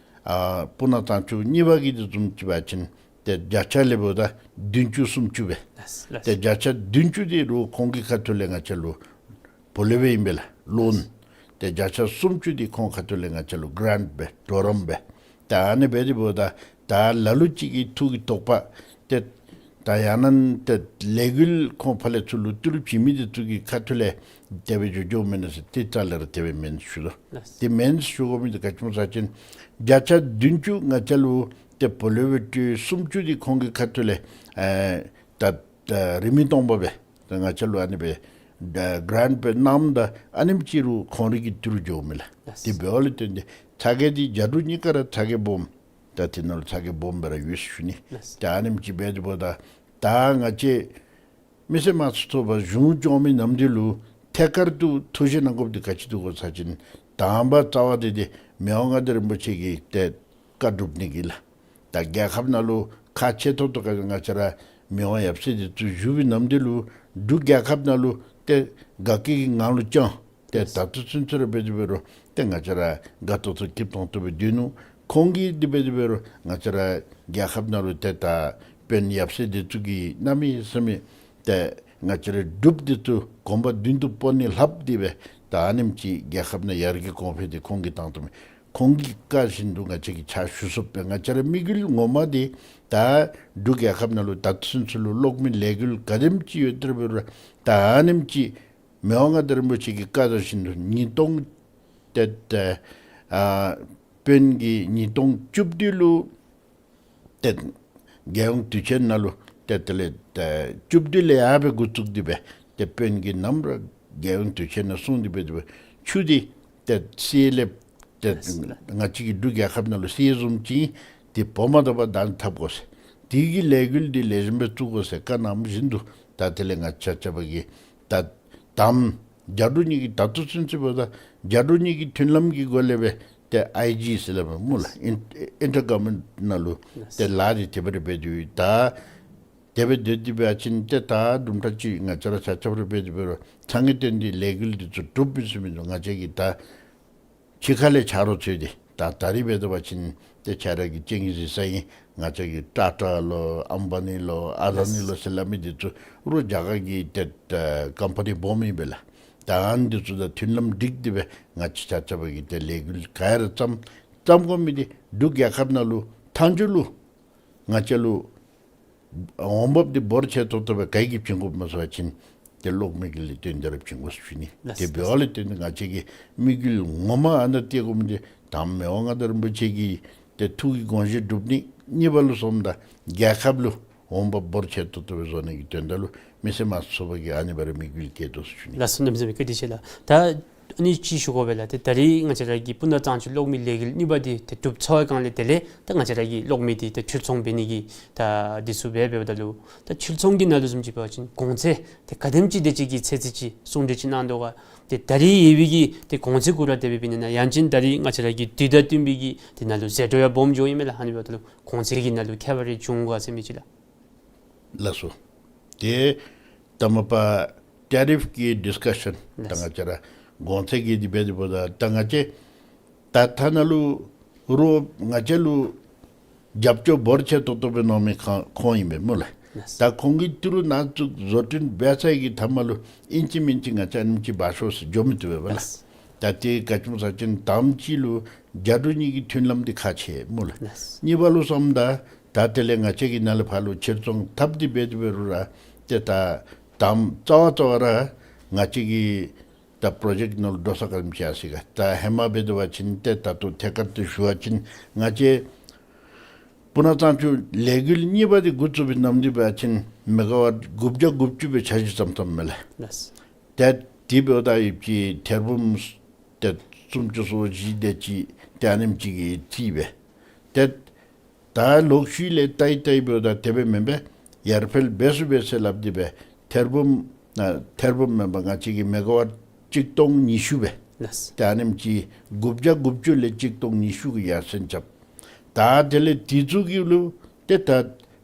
ཨ་སྤུ་ན་གཙང་ཆུ་གཉིས་པ་གི་འདི་བཟུམ་ཅིག་འབད་བ་ཅིན་ཏེ་བརྒྱ་ཆ་ལས་འབདཝ་ད་བདུན་ཅུ་སུམ་ཅུ་སྦེ། ལགས་ལགས། ཏེ་བརྒྱ་ཆ་བདུན་ཅུ་འདི་རོགས་ཁོང་གི་ཁ་ཐུག་ལས་ང་བཅས་ལུ་བོ་ལེ་བེ་ཨིན་པས་ལགས། ལོན། ཏེ་བརྒྱ་ཆ་སུམ་ཅུ་འདི་ཁོང་ཁ་ཐུག་ལས་ང་བཅས་ལུ་གྲཱནཊ་སྦེ་གྲོགས་རམ་སྦེ། ད་ཨ་ནི་འབད་དེ་འབདཝ་ད་ད་ལ་ལུ་ཅིག་གིས་ཐུགས་ཀྱི་དོགས་པ་ཏེ་ད་ཡང་ན་ཏེ་ལས་འགུལ་ཁོང་ཕར་ལས་ཚུར་ལུ་ཏི་རུ་བྱིན་མི་འདི་ཚུ་གི་ཁ་ཐུག་ལས་དེ་སྦེ་འགྱོ་འགྱོཝ་མེན་ན་ཟེར། ཏེ་རྩ་ལས་ར་དེ་སྦེ་མེན་ཟེར་ཞུ་དོ། ལགས། དེ་མེན་ཟེར་ཞུ་དགོ་མི་འདི་ག་ཅི་སྨོ་ཟེར་བ་ཅིན་བརྒྱ་ཆ་བདུན་ཅུ་ང་བཅས་ལུ་ཏེ་བོ་ལེ་བེ་སུམ་ཅུ་འདི་ཁོང་གི་ཁ་ཐུག་ལས་ཨེ་ད་ད་རིན་མེད་སྟོང་པ་སྦེ་ད་ང་བཅས་ལུ་ཨ་ནི་སྦེ་ད་གྲཱནཊ་སྦེ་གནངམ་ད་ཨ་ནེམ་ཅིག་རོགས་ཁོང་རའི་གི་ཏི་རུ་འགྱོཝ་མས་ལགས། ལགས། དེ་འབདཝ་ལས་བརྟེན་ཏེ་ཚ་གྱང་འདི་རྒྱ་འབྲུག་གཉིས་ཀ་ར་ཚ་གྱང་སྦོམ། ད་དེ་ནང་ལུ་ཚ་གྱང་སྦོམ་སྦེ་ར་ཡོད་ཟེར་ཞུ་ནི། ལགས། ད་ཨ་ནེམ་ཅིག་འབད་དེ་འབདཝ་ད་ད་ང་བཅས་མི་སེར་དམངས་གཙོའི་ཚོགས་པ་གཞུང་སྐྱོང་མི་ནམ་འདི་ལུ་ཐད་ཀར་དུ་ཐུགས་རྗེ་གནང་དགོཔ་འདི་ག་ཅི་འདུག་གོ་ཟེར་བ་ཅིན་དང་པ་རྩ་བ་འདི་འདི་མི་དབང་མངའ་བདག་རིན་པོ་ཆེ་གི་ཏེ་བཀའ་སྒྲུབ་ནི་གི་ལགས། ད་རྒྱལ་ཁབ་ནང་ལུ་ཁག་ཆེ་ཏོག་ཏོ་ག་ང་བཅས་ར་མི་དབང་ཡབ་སྲས་འདི་ཚུ་བཞུགས་པའི་ནམ་འདི་ལུ་འབྲུག་རྒྱལ་ཁབ་ནང་ལུ་ཏེ་དགའ་སྐྱིད་ཀྱི་ངང་ལུ་བསྐྱངས། ཏེ་ད་ལྟོ་ཚུན་ཚོད་ར་འབད་དེ་འབད་རུང་ཏེ་ང་བཅས་ར་དགའ་ཏོག་ཏོ་སྐྱིད་ཏོང་ཏོ་སྦེ་སྡོད་ནུག། ཁོང་གིས་དེ་འབད་དེ་འབད་རུང་ང་བཅས་ར་རྒྱལ་ཁབ་ནང་ལུ་ཏེ་ད་དཔོན་ཡབ་སྲས་འདི་ཚུ་གིས་གནམ་མེད་ས་མེད་ཏེ་ང་བཅས་ར་འབྲུགཔ་འདི་ཚུ་གོམ་པ་མདུན་དུ་སྤོ་ནི་ལྷགཔ་འདི་སྦེ་ད་ཨ་ནེམ་ཅིག་རྒྱལ་ཁབ་ནང་ཡར་རྒྱས་གོང་འཕེལ་འདི་ཁོང་གིས་བཏང་དོ་མས། ཁོང་གི་བཀའ་བཞིན་དུ་ང་བཅས་ཀྱིས་ཕྱག་ཞུ་ཚུགསཔ་སྦེ་ང་བཅས་ར་དམིགས་ཡུལ་ངོ་མ་འདི་ད་འབྲུག་རྒྱལ་ཁབ་ནང་ལུ་ད་ལྟོ་ཚུན་ཚོད་ལུ་གློག་མེ་ལས་འགུལ་ག་དེམ་ཅིག་ཡོད་དེ་འབད་རུང་ད་ཨ་ནེམ་ཅིག་མི་དབང་མངའ་བདག་རིན་པོ་ཆེ་གི་བཀའ་དང་བཞིན་དུ་ཉིས་སྟོང་ཏེ་ཏེ་ཨ་དཔོན་གྱིས་ཉིས་སྟོང་བཅུ་བདུན་ལུ་ཏེ་རྒྱལ་ཡོངས་དུས་ཆེན་ནང་ལུ་ཏེ་དེ་ལས་ཏེ་བཅུ་བདུན་ལས་ཡར་སྦེ་འགོ་བཙུགས་ཏེ་སྦེ་ཏེ་དཔོན་གྱིས་ནམ་ར་རྒྱལ་ཡོངས་དུས་ཆེན་ནང་གསུངས་ཏེ་སྦེ་ཏེ་སྦེ་ཆུ་འདི་ཏེ་གསེར་ལས་ཏེ་ལགས་ལགས། ང་བཅས་ཀྱི་འབྲུག་རྒྱལ་ཁབ་ནང་ལུ་གསེར་བཟུམ་ཅིག་ཏེ་བོར་མ་ད་པར་བདག་འཐབ་དགོ་ཟེར། དེ་གི་ལས་འགུལ་འདི་ལེགས་ཤོམ་སྦེ་བཙུགས་དགོ་ཟེར་བཀའ་གནངམ་བཞིན་དུ་ད་དེ་ལས་ང་བཅས་ཆ་ཁྱབ་ཀྱིས་ད་དམ་རྒྱ་འབྲུག་གཉིས་ཀྱི་ད་ལྟོ་ཚུན་ཚོད་འབདཝ་ད་རྒྱ་འབྲུག་གཉིས་ཀྱི་མཐུན་ལམ་གྱི་སྒོ་ལས་སྦེ་ཏེ་ཨའི་ཇི་ཟེར་སླབ་མས་སྨོ་ལགས། ཨིན་ཨིན་ཊར་གོ་ཝར་མེནཊ་ནང་ལུ་ཏེ་ལཱ་འདི་དེ་སྦེ་ར་འབད་དེ་ད་དེ་སྦེ་སྡོད་དེ་འབད་བ་ཅིན་ཏེ་ད་དུམ་གྲ་ཅིག་ང་བཅས་ར་ཆ་ཁྱབ་ར་འབད་དེ་འབད་རུང་ཚང་གི་དོན་འདི་ལས་འགུལ་འདི་ཚུ་གྲུབ་མི་ཚུགས་མི་འདུག། ང་བཅས་ཀྱིས་ད་ཕྱི་ཁ་ལས་ཆ་རོགས་འཚོལ་ཏེ་ད་ད་རིས་འབད་དེ་འབད་བ་ཅིན་ཏེ་ཁྱེད་ར་གིས་ཅིག་གཟིགས་ས་ཨིན། ང་བཅས་ཀྱི་ཊ་ཊ་ལོ་ཨམ་བ་ནི་ལོ་ཨ་དཱ་ནི་ལོ་ཟེར་སླབ་མི་འདི་ཚུ་རོགས་རྒྱ་གར་གྱི་ཏེ་ཀམ་པ་ནི་སྦོམ་ཨིན་པས་ལགས། ད་ཨ་ནི་འདི་ཚུ་དང་མཐུན་ལམ་སྒྲིག་སྟེ་སྦེ་ང་བཅས་ཆ་ཁྱབ་ཀྱིས་ཏེ་ལས་འགུལ་ག་ར་བརྩམ་བརྩམ་དགོ་མི་འདི་འབྲུག་རྒྱལ་ཁབ་ནང་ལུ་མཐའ་མཇུག་ལུ་ང་བཅས་ལུ་འོང་འབབ་འདི་འབོར་ཆེ་ཏོག་ཏོ་སྦེ་ག་གིས་བྱིན་དགོཔ་སྨོ་ཟེར་བ་ཅིན་ཏེ་གློག་མེ་གི་ལས་དོན་འདི་ར་བྱིན་དགོ་ཟེར་ཞུ་ནི། ལགས་དེ་འབདཝ་ལས་བརྟེན་ཏེ་ང་བཅས་ཀྱི་དམིགས་ཡུལ་ངོ་མ་ཨ་ནཱ་གཏད་དགོ་མི་འདི་དང་པ་མི་དབང་མངའ་བདག་རིན་པོ་ཆེ་གི་ཏེ་ཐུགས་ཀྱི་དགོངས་བཞེད་སྒྲུབ་ནི། གཉིས་པ་ལུ་སོངམ་ད་རྒྱལ་ཁབ་ལུ་འོང་འབབ་འབོར་ཆེ་ཏོག་ཏོ་སྦེ་བཟོ་ནི་གི་དོན་དག་ལུ་མི་སེར་དམངས་གཙོའི་ཚོགས་པ་གིས་ཨ་ནི་སྦེ་ར་དམིགས་ཡུལ་བསྐྱེད་དོ་ཟེར་ཞུ་ནི། ལགས་སོ། གནམ་མེད་ས་མེད་བཀའ་དྲིན་ཆེ་ལགས། ད་ཨ་ནི་ཅིག་ཞུ་དགོ་པས་ལགས། ཏེ་ད་རིས་ང་བཅས་ར་གི་སྤུ་ན་གཙང་ཆུ་གློག་མེ་ལས་འགུལ་གཉིས་པ་འདི་ཏེ་གྲུབ་ཚར་བའི་སྒང་ལས་དེ་ལས་ད་ང་བཅས་ར་གི་གློག་མེ་འདི་ཏེ་འཕྲུལ་ཚོང་འབད་ནི་གི་ད་འདི་ཚུ་འབད་འབདཝ་ད་ལུ་ད་འཕྲུལ་ཚོང་གི་ནང་ལུ་བཟུམ་ཅིག་འབད་བ་ཅིན་གོང་ཚད་ཏེ་ག་དེམ་ཅིག་དེ་ཅིག་གི་ཚད་ཅིག་གསུང་གྲོས་ཅིག་གནང་དོ་ག། ཏེ་ད་རིས་ཡོད་པའི་གི་ཏེ་གོང་ཚད་གུ་ར་དེ་སྦེ་འབད་ནི་ན་ཡང་ཅིན་ད་རིས་ང་བཅས་ར་གི་དུས་དང་བསྟུན་པའི་གི་དེ་ནང་ལུ་ཟད་འགྲོ་ཡང་སྦོམ་འགྱོཝ་ཨིན་མས་ལགས། ཨ་ནི་འབདཝ་ད་ལུ་གོང་ཚད་ཀྱི་ནང་ལུ་ཁྱད་པར་རེ་འབྱུང་ག་ཟེར་མི་ཅིག་ལགས། ལགས་སོ། ཏེ་ད་མ་པ་ཊེ་རིཕ་གི་ཌིསི་ཀ་ཤཱན་ད་ལགས། ང་བཅས་ར་གོང་ཚད་ཀྱི་འདི་འབད་དེ་འབདཝ་ད་ད་ང་བཅས་ད་ཐ་ན་ལུ་རོགས་ང་བཅས་ལུ་རྒྱབ་སྐྱོར་འབོར་ཆེ་ཏོག་ཏོ་སྦེ་གནང་མི་ཁོང་ཁོང་ཨིན་པས་སྨོ་ལགས། ལགས། ད་ཁོང་གིས་ཏི་རུ་ནང་བཙུགས་བཟོ་སྐྲུན་འབད་ཚར་གྱི་མཐའ་མ་ལུ་ཨིན་ཅི་མིན་ཅི་ང་བཅས་ཨ་ནེམ་ཅིག་འབག་ཤོག་ཟེར་འགྱོ་མི་བཏུབ་པས་ལགས། ལགས། ད་དེ་ག་ཅི་སྨོ་ཟེར་བ་ཅིན་དང་པ་ཅིག་ལུ་རྒྱ་འབྲུག་གཉིས་ཀྱི་མཐུན་ལམ་འདི་ཁག་ཆེ་སྨོ་ལགས། ལགས། གཉིས་པ་ལུ་བསམ་ད་ད་དེ་ལས་ང་བཅས་ཀྱིས་ནཱ་ལས་ཕར་ལུ་ཕྱིར་ཚོང་འཐབ་སྟེ་འབད་དེ་འབད་རུང་ར་ཏེ་ད་དང་པ་རྩ་བ་རྩ་བ་ར་ང་བཅས་ཀྱི་ད་པྲོ་ཇེཀཊ་ནང་ལུ་འགྲོ་ས་ག་ནི་ཅིག་ཡར་སོ་ཡི་ག། ད་ཧེ་མ་འབད་དེ་འབད་བ་ཅིན་ཏེ་ད་ལྟོ་ཐད་ཀར་དུ་ཞུ་བ་ཅིན་ང་བཅས་སྤུ་ན་གཙང་ཆུ་ལས་འགུལ་གཉིས་པ་འདི་འགོ་བཙུགས་པའི་ནམ་དུས་འབད་བ་ཅིན་མེ་ག་ཝཊ་དགུ་བརྒྱ་དགུ་བཅུ་སྦེ་འཆར་གཞི་བརྩམས་བརྩམསཔ་མས་ལགས། ལགས། ཏེ་དེ་འབདཝ་ད་ཡོད་ཀྱི་ཐེར་འབུམ་ཏེ་སུམ་ཅུ་སོ་བཞི་དེ་ཅིག་ཏེ་ཨ་ནེམ་ཅིག་གི་རྩིས་སྦེ། ཏེ་ད་ལོག་ཤུལ་ལས་བལྟ་ཡི་བལྟ་ཡི་འབདཝ་ད་དེ་སྦེ་མེན་པས། ཡར་འཕེལ་འབད་ཚུགས་པས་ཟེར་སླབ་སྟེ་སྦེ་ཐེར་འབུམ་ཨ་ཐེར་འབུམ་མེན་པར་ང་བཅས་ཀྱི་མེ་ག་ཝཊ་གཅིག་སྟོང་ཉི་ཤུ་སྦེ། ལགས། ཏེ་ཨ་ནེམ་ཅིག་དགུ་བརྒྱ་དགུ་བཅུ་ལས་གཅིག་སྟོང་ཉི་ཤུ་གི་ཡར་སེང་རྐྱབ། ད་དེ་ལས་དེ་ཚུ་གི་ལུ་ཏེ་ད་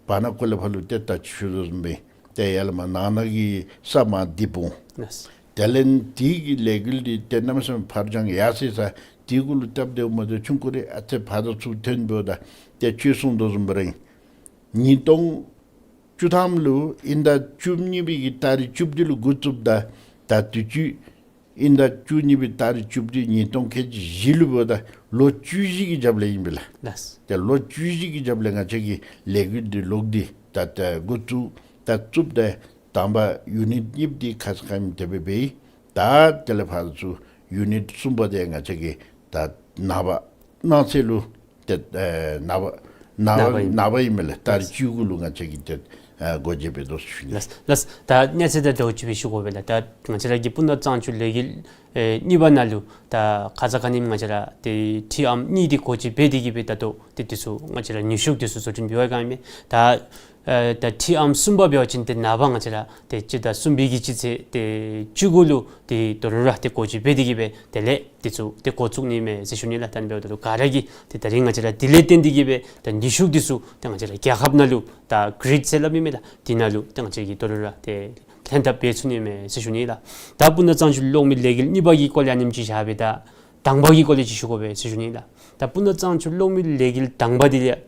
བར་ན་ཁོ་ལས་ཕར་ལུ་ཏེ་ད་ཅི་ཞུ་དོ་བཟུམ་སྦེ་ཏེ་ཡར་ལས་མར་ནང་ན་གི་ས་མར་འདི་སྤུངས། ལགས། དེ་ལས་དེ་གི་ལས་འགུལ་འདི་ཏེ་གནམ་མེད་ས་མེད་ཕར་འགྱངས་ཡར་སོ་ཡི་ས། དེ་གུ་ལུ་སྟབས་བདེཝ་མ་བདེཝ་ཆུང་ཀུ་རེ་ཨ་ཙི་ཕར་དང་ཚུར་ཐོན་འབདཝ་ད་ཏེ་ཁྱོད་གསུང་དོ་བཟུམ་སྦེ་ར་ཨིན། ཉིས་སྟོང་བཅུ་ཐམ་ལུ་དབྱིན་ཟླ་བཅུ་གཉིས་པའི་གི་ཏ་རིག་བཅུ་བདུན་ལུ་འགོ་བཙུགསཔ་ད་ད་དུས་ཅི་དབྱིན་ཟླ་བཅུ་གཉིས་པའི་ཏ་རིག་བཅུ་བདུན་ཉིས་སྟོང་ཁལ་གཅིག་བཞི་ལུ་འབདཝ་ད་ལོ་བཅུ་བཞི་གི་རྒྱབ་ལས་ཨིན་པས་ལགས། ལགས། ཏེ་ལོ་བཅུ་བཞི་གི་རྒྱབ་ལས་ང་བཅས་ཀྱི་ལས་འགུལ་འདི་ལོག་སྟེ་ད་ད་འགོ་བཙུགས་ད་བཙུགསཔ་ད་དང་པ་ཡུ་ནིཊ་གཉིས་པོ་འདི་ཁ་ཙ་ཁ་ཉིནམ་དེ་སྦེ་འབད་ཡི། ད་དེ་ལས་ཕར་ཚུར་ཡུ་ནིཊ་གསུམ་པ་འདི་ང་བཅས་ཀྱིས་ད་ནངས་པ་གནངས་ཚེ་ལུ་ཏེ་ཨེ་ནངས་པ་ནངས་པ་ནངས་པ་ཨིན། ནངས་པ་ཨིན་མས་ལགས། ཏ་རིག་བཅུ་དགུ་ལུ་ང་བཅས་ཀྱིས་ཏེ་ཨེ་སྒོ་འབྱེད་འབད་དོ་ཟེར་ཞུ་ནི། ལགས་ལགས། ད་གནས་ཚུལ་དེ་དོ་ཅིག་སྦེ་ཞུ་དགོ་པས་ལགས། ད་ང་བཅས་ར་གི་སྤུ་ན་གཙང་ཆུ་ལས་འགུལ་ཨེ་གཉིས་པ་ནང་ལུ་ད་ཁ་ཙ་ཁ་ཉིནམ་ང་བཅས་ར་ཏེ་ཊི་ཨམ་གཉིས་འདི་སྒོ་འབྱེད་འབད་དེ་གི་སྦེ་ད་ལྟོ་ཏེ་དེ་ཚུ་ང་བཅས་ར་ནུས་ཤུགས་དེ་ཚུ་བཟོ་སྐྲུན་འབད་བའི་སྒང་ཨིན་མས། ད་ཨེ་ད་ཊི་ཨམ་གསུམ་པ་འབད་བ་ཅིན་ཏེ་ནངས་པ་ང་བཅས་ར་ཏེ་སྤྱི་ཟླ་གསུམ་པའི་གི་སྤྱི་ཚེས་ཏེ་བཅུ་དགུ་ལུ་ཏེ་དོ་རུང་ར་ཏེ་སྒོ་འབྱེད་འབད་དེ་གི་སྦེ་དེ་ལས་དེ་ཚུ་ཏེ་འགོ་བཙུགས་ནི་མས་ཟེར་ཞུ་ནི་ལགས། ད་ཨ་ནི་འབདཝ་ད་ལུ་ག་ར་གིས་ཏེ་ད་རིས་ང་བཅས་ར་དེ་ལས་བརྟེན་ཏེ་གི་སྦེ་ད་ནུས་ཤུགས་དེ་ཚུ་ཏེ་ང་བཅས་ར་རྒྱལ་ཁབ་ནང་ལུ་ད་གྷིཌ་ཟེར་སླབ་ཨིན་མས་ལགས། དེ་ནང་ལུ་ཏེ་ང་བཅས་ཀྱིས་དོ་རུང་ར་ཏེ་ལྷན་ཐབས་འབད་ཚུགས་ནི་མས་ཟེར་ཞུ་ནི་ལགས། ད་སྤུ་ན་གཙང་ཆུ་གློག་མེ་ལས་འགུལ་གཉིས་པ་གི་སྐོར་ལས་ཨ་ནེམ་ཅིག་བཞག་སྦེ་ད་དང་པ་གི་སྐོར་ལས་ཅིག་ཞུ་དགོ་པས་ཟེར་ཞུ་ནི་ལགས། ད་སྤུ་ན་གཙང་ཆུ་གློག་མེ་ལས་འགུལ་དང་པ་འདི་ལས་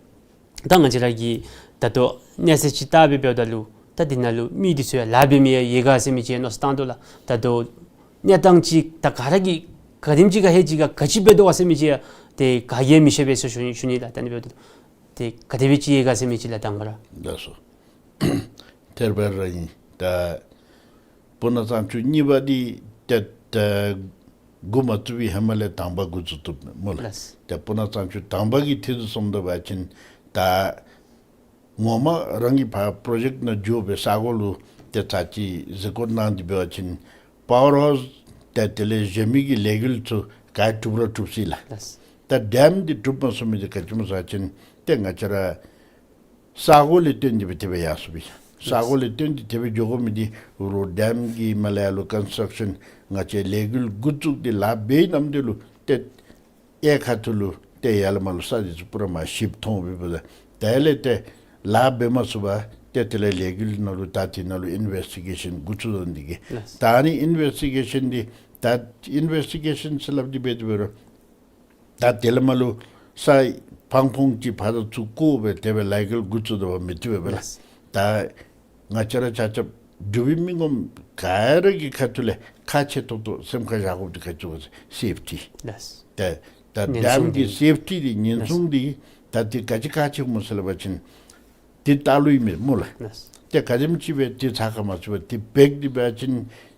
ད་ང་བཅས་ར་གིས་ད་ལྟོ་གནས་ཚད་ཅིག་བལྟ་སྦེ་འབདཝ་ད་ལུ་ད་འདི་ནང་ལུ་མི་འདི་ཚུ་ཡང་ལཱ་འབད་མི་ཡང་ཡོད་ག་ཟེར་མི་ཅིག་མནོ་བསམ་བཏང་དོ་ལགས། ད་ལྟོ་གནས་སྟངས་ཅིག་ད་ག་ར་གིས་ག་དེམ་ཅིག་ག་ཧེ་ཅིག་ག་ག་ཅི་འབད་དོ་ག་ཟེར་མི་ཅིག་ཡང་ཏེ་ག་གིས་མི་ཤེས་པས་ཟེར་ཞུ་ནི་ཞུ་ནི་ལགས། ད་ཨ་ནི་འབདཝ་ད་ཏེ་ག་དེ་སྦེ་ཅིག་ཡོད་ག་ཟེར་མི་ཅིག་ལགས་དང་པ་ར། ལགས་སོ། ཐེར་པ་ར་ཨིན། ད་སྤུ་ན་གཙང་ཆུ་གཉིས་པ་འདི་ཏེ་ད་འགོ་མ་བཙུགས་པའི་ཧེ་མ་ལས་དང་པ་འགོ་བཙུགས་བཏུབ་སྨོ་ལགས། ལགས། ཏེ་སྤུ་ན་གཙང་ཆུ་དང་པ་གི་ཐད་དུ་སོངམ་ད་འབད་བ་ཅིན་ད་ངོ་མ་རང་གི་ཕར་པྲོ་ཇེཀཊ་ནང་འགྱོ་སྦེ་ས་གོ་ལུ་ཏེ་ཚར་ཅིག་གཟིགས་སྐོར་གནང་སྟེ་འབད་བ་ཅིན་པ་ཝར་ཧའུསི་ཏེ་དེ་ལས་གཞན་མི་གི་ལས་འགུལ་ཚུ་ག་གྲུབ་ར་གྲུབ་ཅི་ལགས། ལགས། ད་ཌེམ་འདི་གྲུབ་མ་ཚུགས་མི་འདི་ག་ཅི་སྨོ་ཟེར་བ་ཅིན་ཏེ་ང་བཅས་ར་ས་གོ་ལས་བཏོན་ཏེ་སྦེ་དེ་སྦེ་ཡར་སོ་སྦེ། ས་གོ་ལས་བཏོན་ཏེ་དེ་སྦེ་འགྱོ་དགོ་མི་འདི་རོགས་ཌེམ་གྱི་མར་ལས་ཡར་ལུ་ཀོན་སི་ཊྲག་ཤཱན་ང་བཅས་ལས་འགུལ་འགོ་བཙུགས་ཏེ་ལཱ་འབད་ནམ་དེ་ལུ་ཏེ་གཡས་ཁ་ཐུག་ལུ་ཏེ་ཡར་ལས་མར་ལུ་ས་འདི་ཚུ་པུ་ར་མར་ཞིབ་མཐོང་སྦེ་འབདཝ་ད་དེ་ལས་ཏེ་ལཱ་འབད་མ་ཚུགས་པར་ཏེ་དེ་ལས་ལས་འགུལ་ནང་ལུ་ད་དེ་ནང་ལུ་ཨིན་ཝེསི་ཊི་གེ་ཤཱན་འགོ་བཙུགས་ད་ནི་འདི་གིས། ལགས། ད་ཨ་ནི་ཨིན་ཝེསི་ཊི་གེ་ཤཱན་འདི་ད་ཨིན་ཝེསི་ཊི་གེ་ཤཱན་ཟེར་སླབ་སྟེ་འབད་དེ་འབད་རུང་ད་དེ་ལས་མར་ལུ་ས་ཕང་ཕུང་ཅིག་ཕར་དང་ཚུར་བརྐོ་སྦེ་དེ་སྦེ་ལས་འགུལ་འགོ་བཙུགས་ད་བ་མི་བཏུབ་པས་ལགས། ད་ང་བཅས་ར་ཆ་ཁྱབ་འབྲུག་པའི་མི་ངོམ་ག་ར་གི་ཁ་ཐུག་ལས་ཁག་ཆེ་ཏོག་ཏོ་སེམས་ཁར་བཞག་དགོཔ་འདི་ག་ཅི་སྨོ་ཟེར་བ་ཅིན་སེཕ་ཊི། ལགས། ད་ད་ཉེན་ཌེམ་སྲུང་གི་འདི། སེཕ་ཊི་འདི་ཉེན་ལགས། སྲུང་འདི་ད་འདི་ག་ཅི་ཁག་ཆེ་སྨོ་ཟེར་སླབ་པ་ཅིན་འདི་ལྟག་ལུ་ཨིན་མས་སྨོ་ལགས། ལགས། ཏེ་ག་དེམ་ཅིག་སྦེ་འདི་ཚ་ཁ་མ་ཚུད་པར་འདི་འབད་དེ་འབད་བ་ཅིན་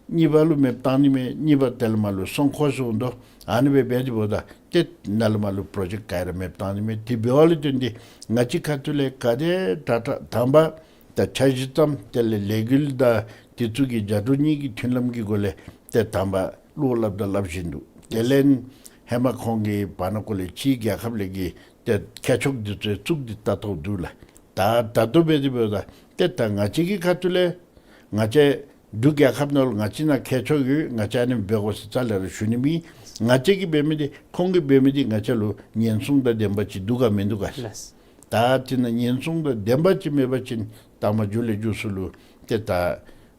གཉིས་པ་ལུ་མེདཔ་བཏང་ནི་མས། གཉིས་པ་དེ་ལས་མར་ལུ་སྲུང་འཁོར་སོང་དོ། ཨ་ནི་སྦེ་འབད་དེ་འབདཝ་ད་ཏེ་ནཱ་ལས་མར་ལུ་པྲོ་ཇེཀཊ་ག་ར་མེདཔ་བཏང་ནི་མས། འདི་འབདཝ་ལས་བརྟེན་ཏེ་ང་བཅས་ཁ་ཐུག་ལས་ག་དེ་དྲག་དྲག་དང་པ་ད་འཆར་གཞི་བརྩམ། དེ་ལས་ལས་འགུལ་དང་འདི་ཚུ་གི་རྒྱ་འབྲུག་གཉིས་ཀྱི་མཐུན་ལམ་གྱི་སྒོ་ལས་ཏེ་དང་པ་བློ་སླབ་དང་སླབ་བཞིན་འདུག། དེ་ལས་ཧེ་མ་ཁོང་གིས་བར་ན་ཁོ་ལས་ཕྱིའི་རྒྱལ་ཁབ་ལས་ཀྱི་ཏེ་མཁས་མཆོག་འདི་ཚུ་བཙུགས་ཏེ་ལྟ་རྟོག་འདུག་ལགས། ད་ད་ལྟོ་འབད་དེ་འབདཝ་ད་ཏེ་ད་ང་བཅས་ཀྱི་ཁ་ཐུག་ལས་ང་བཅས་འབྲུག་རྒྱལ་ཁབ་ནང་ལུ་ང་བཅས་ནང་མཁས་མཆོག་ཡོད། ང་བཅས་ཨ་ནི་འབད་དགོ་ཟེར་རྩ་ལས་ར་ཞུ་ནི་མེད། ང་བཅས་ཀྱིས་འབད་མི་འདི་ཁོང་གིས་འབད་མི་འདི་ང་བཅས་ལུ་ཉེན་སྲུང་དང་ལྡནམ་ཅིག་འདུག་ག་མིན་འདུག་ག། ལགས། ད་དེ་ནང་ཉེན་སྲུང་དང་ལྡནམ་ཅིག་མེད་པ་ཅིན་ད་མ་མཇུག་ལས་མཇུག་སུ་ལུ་ཏེ་ད་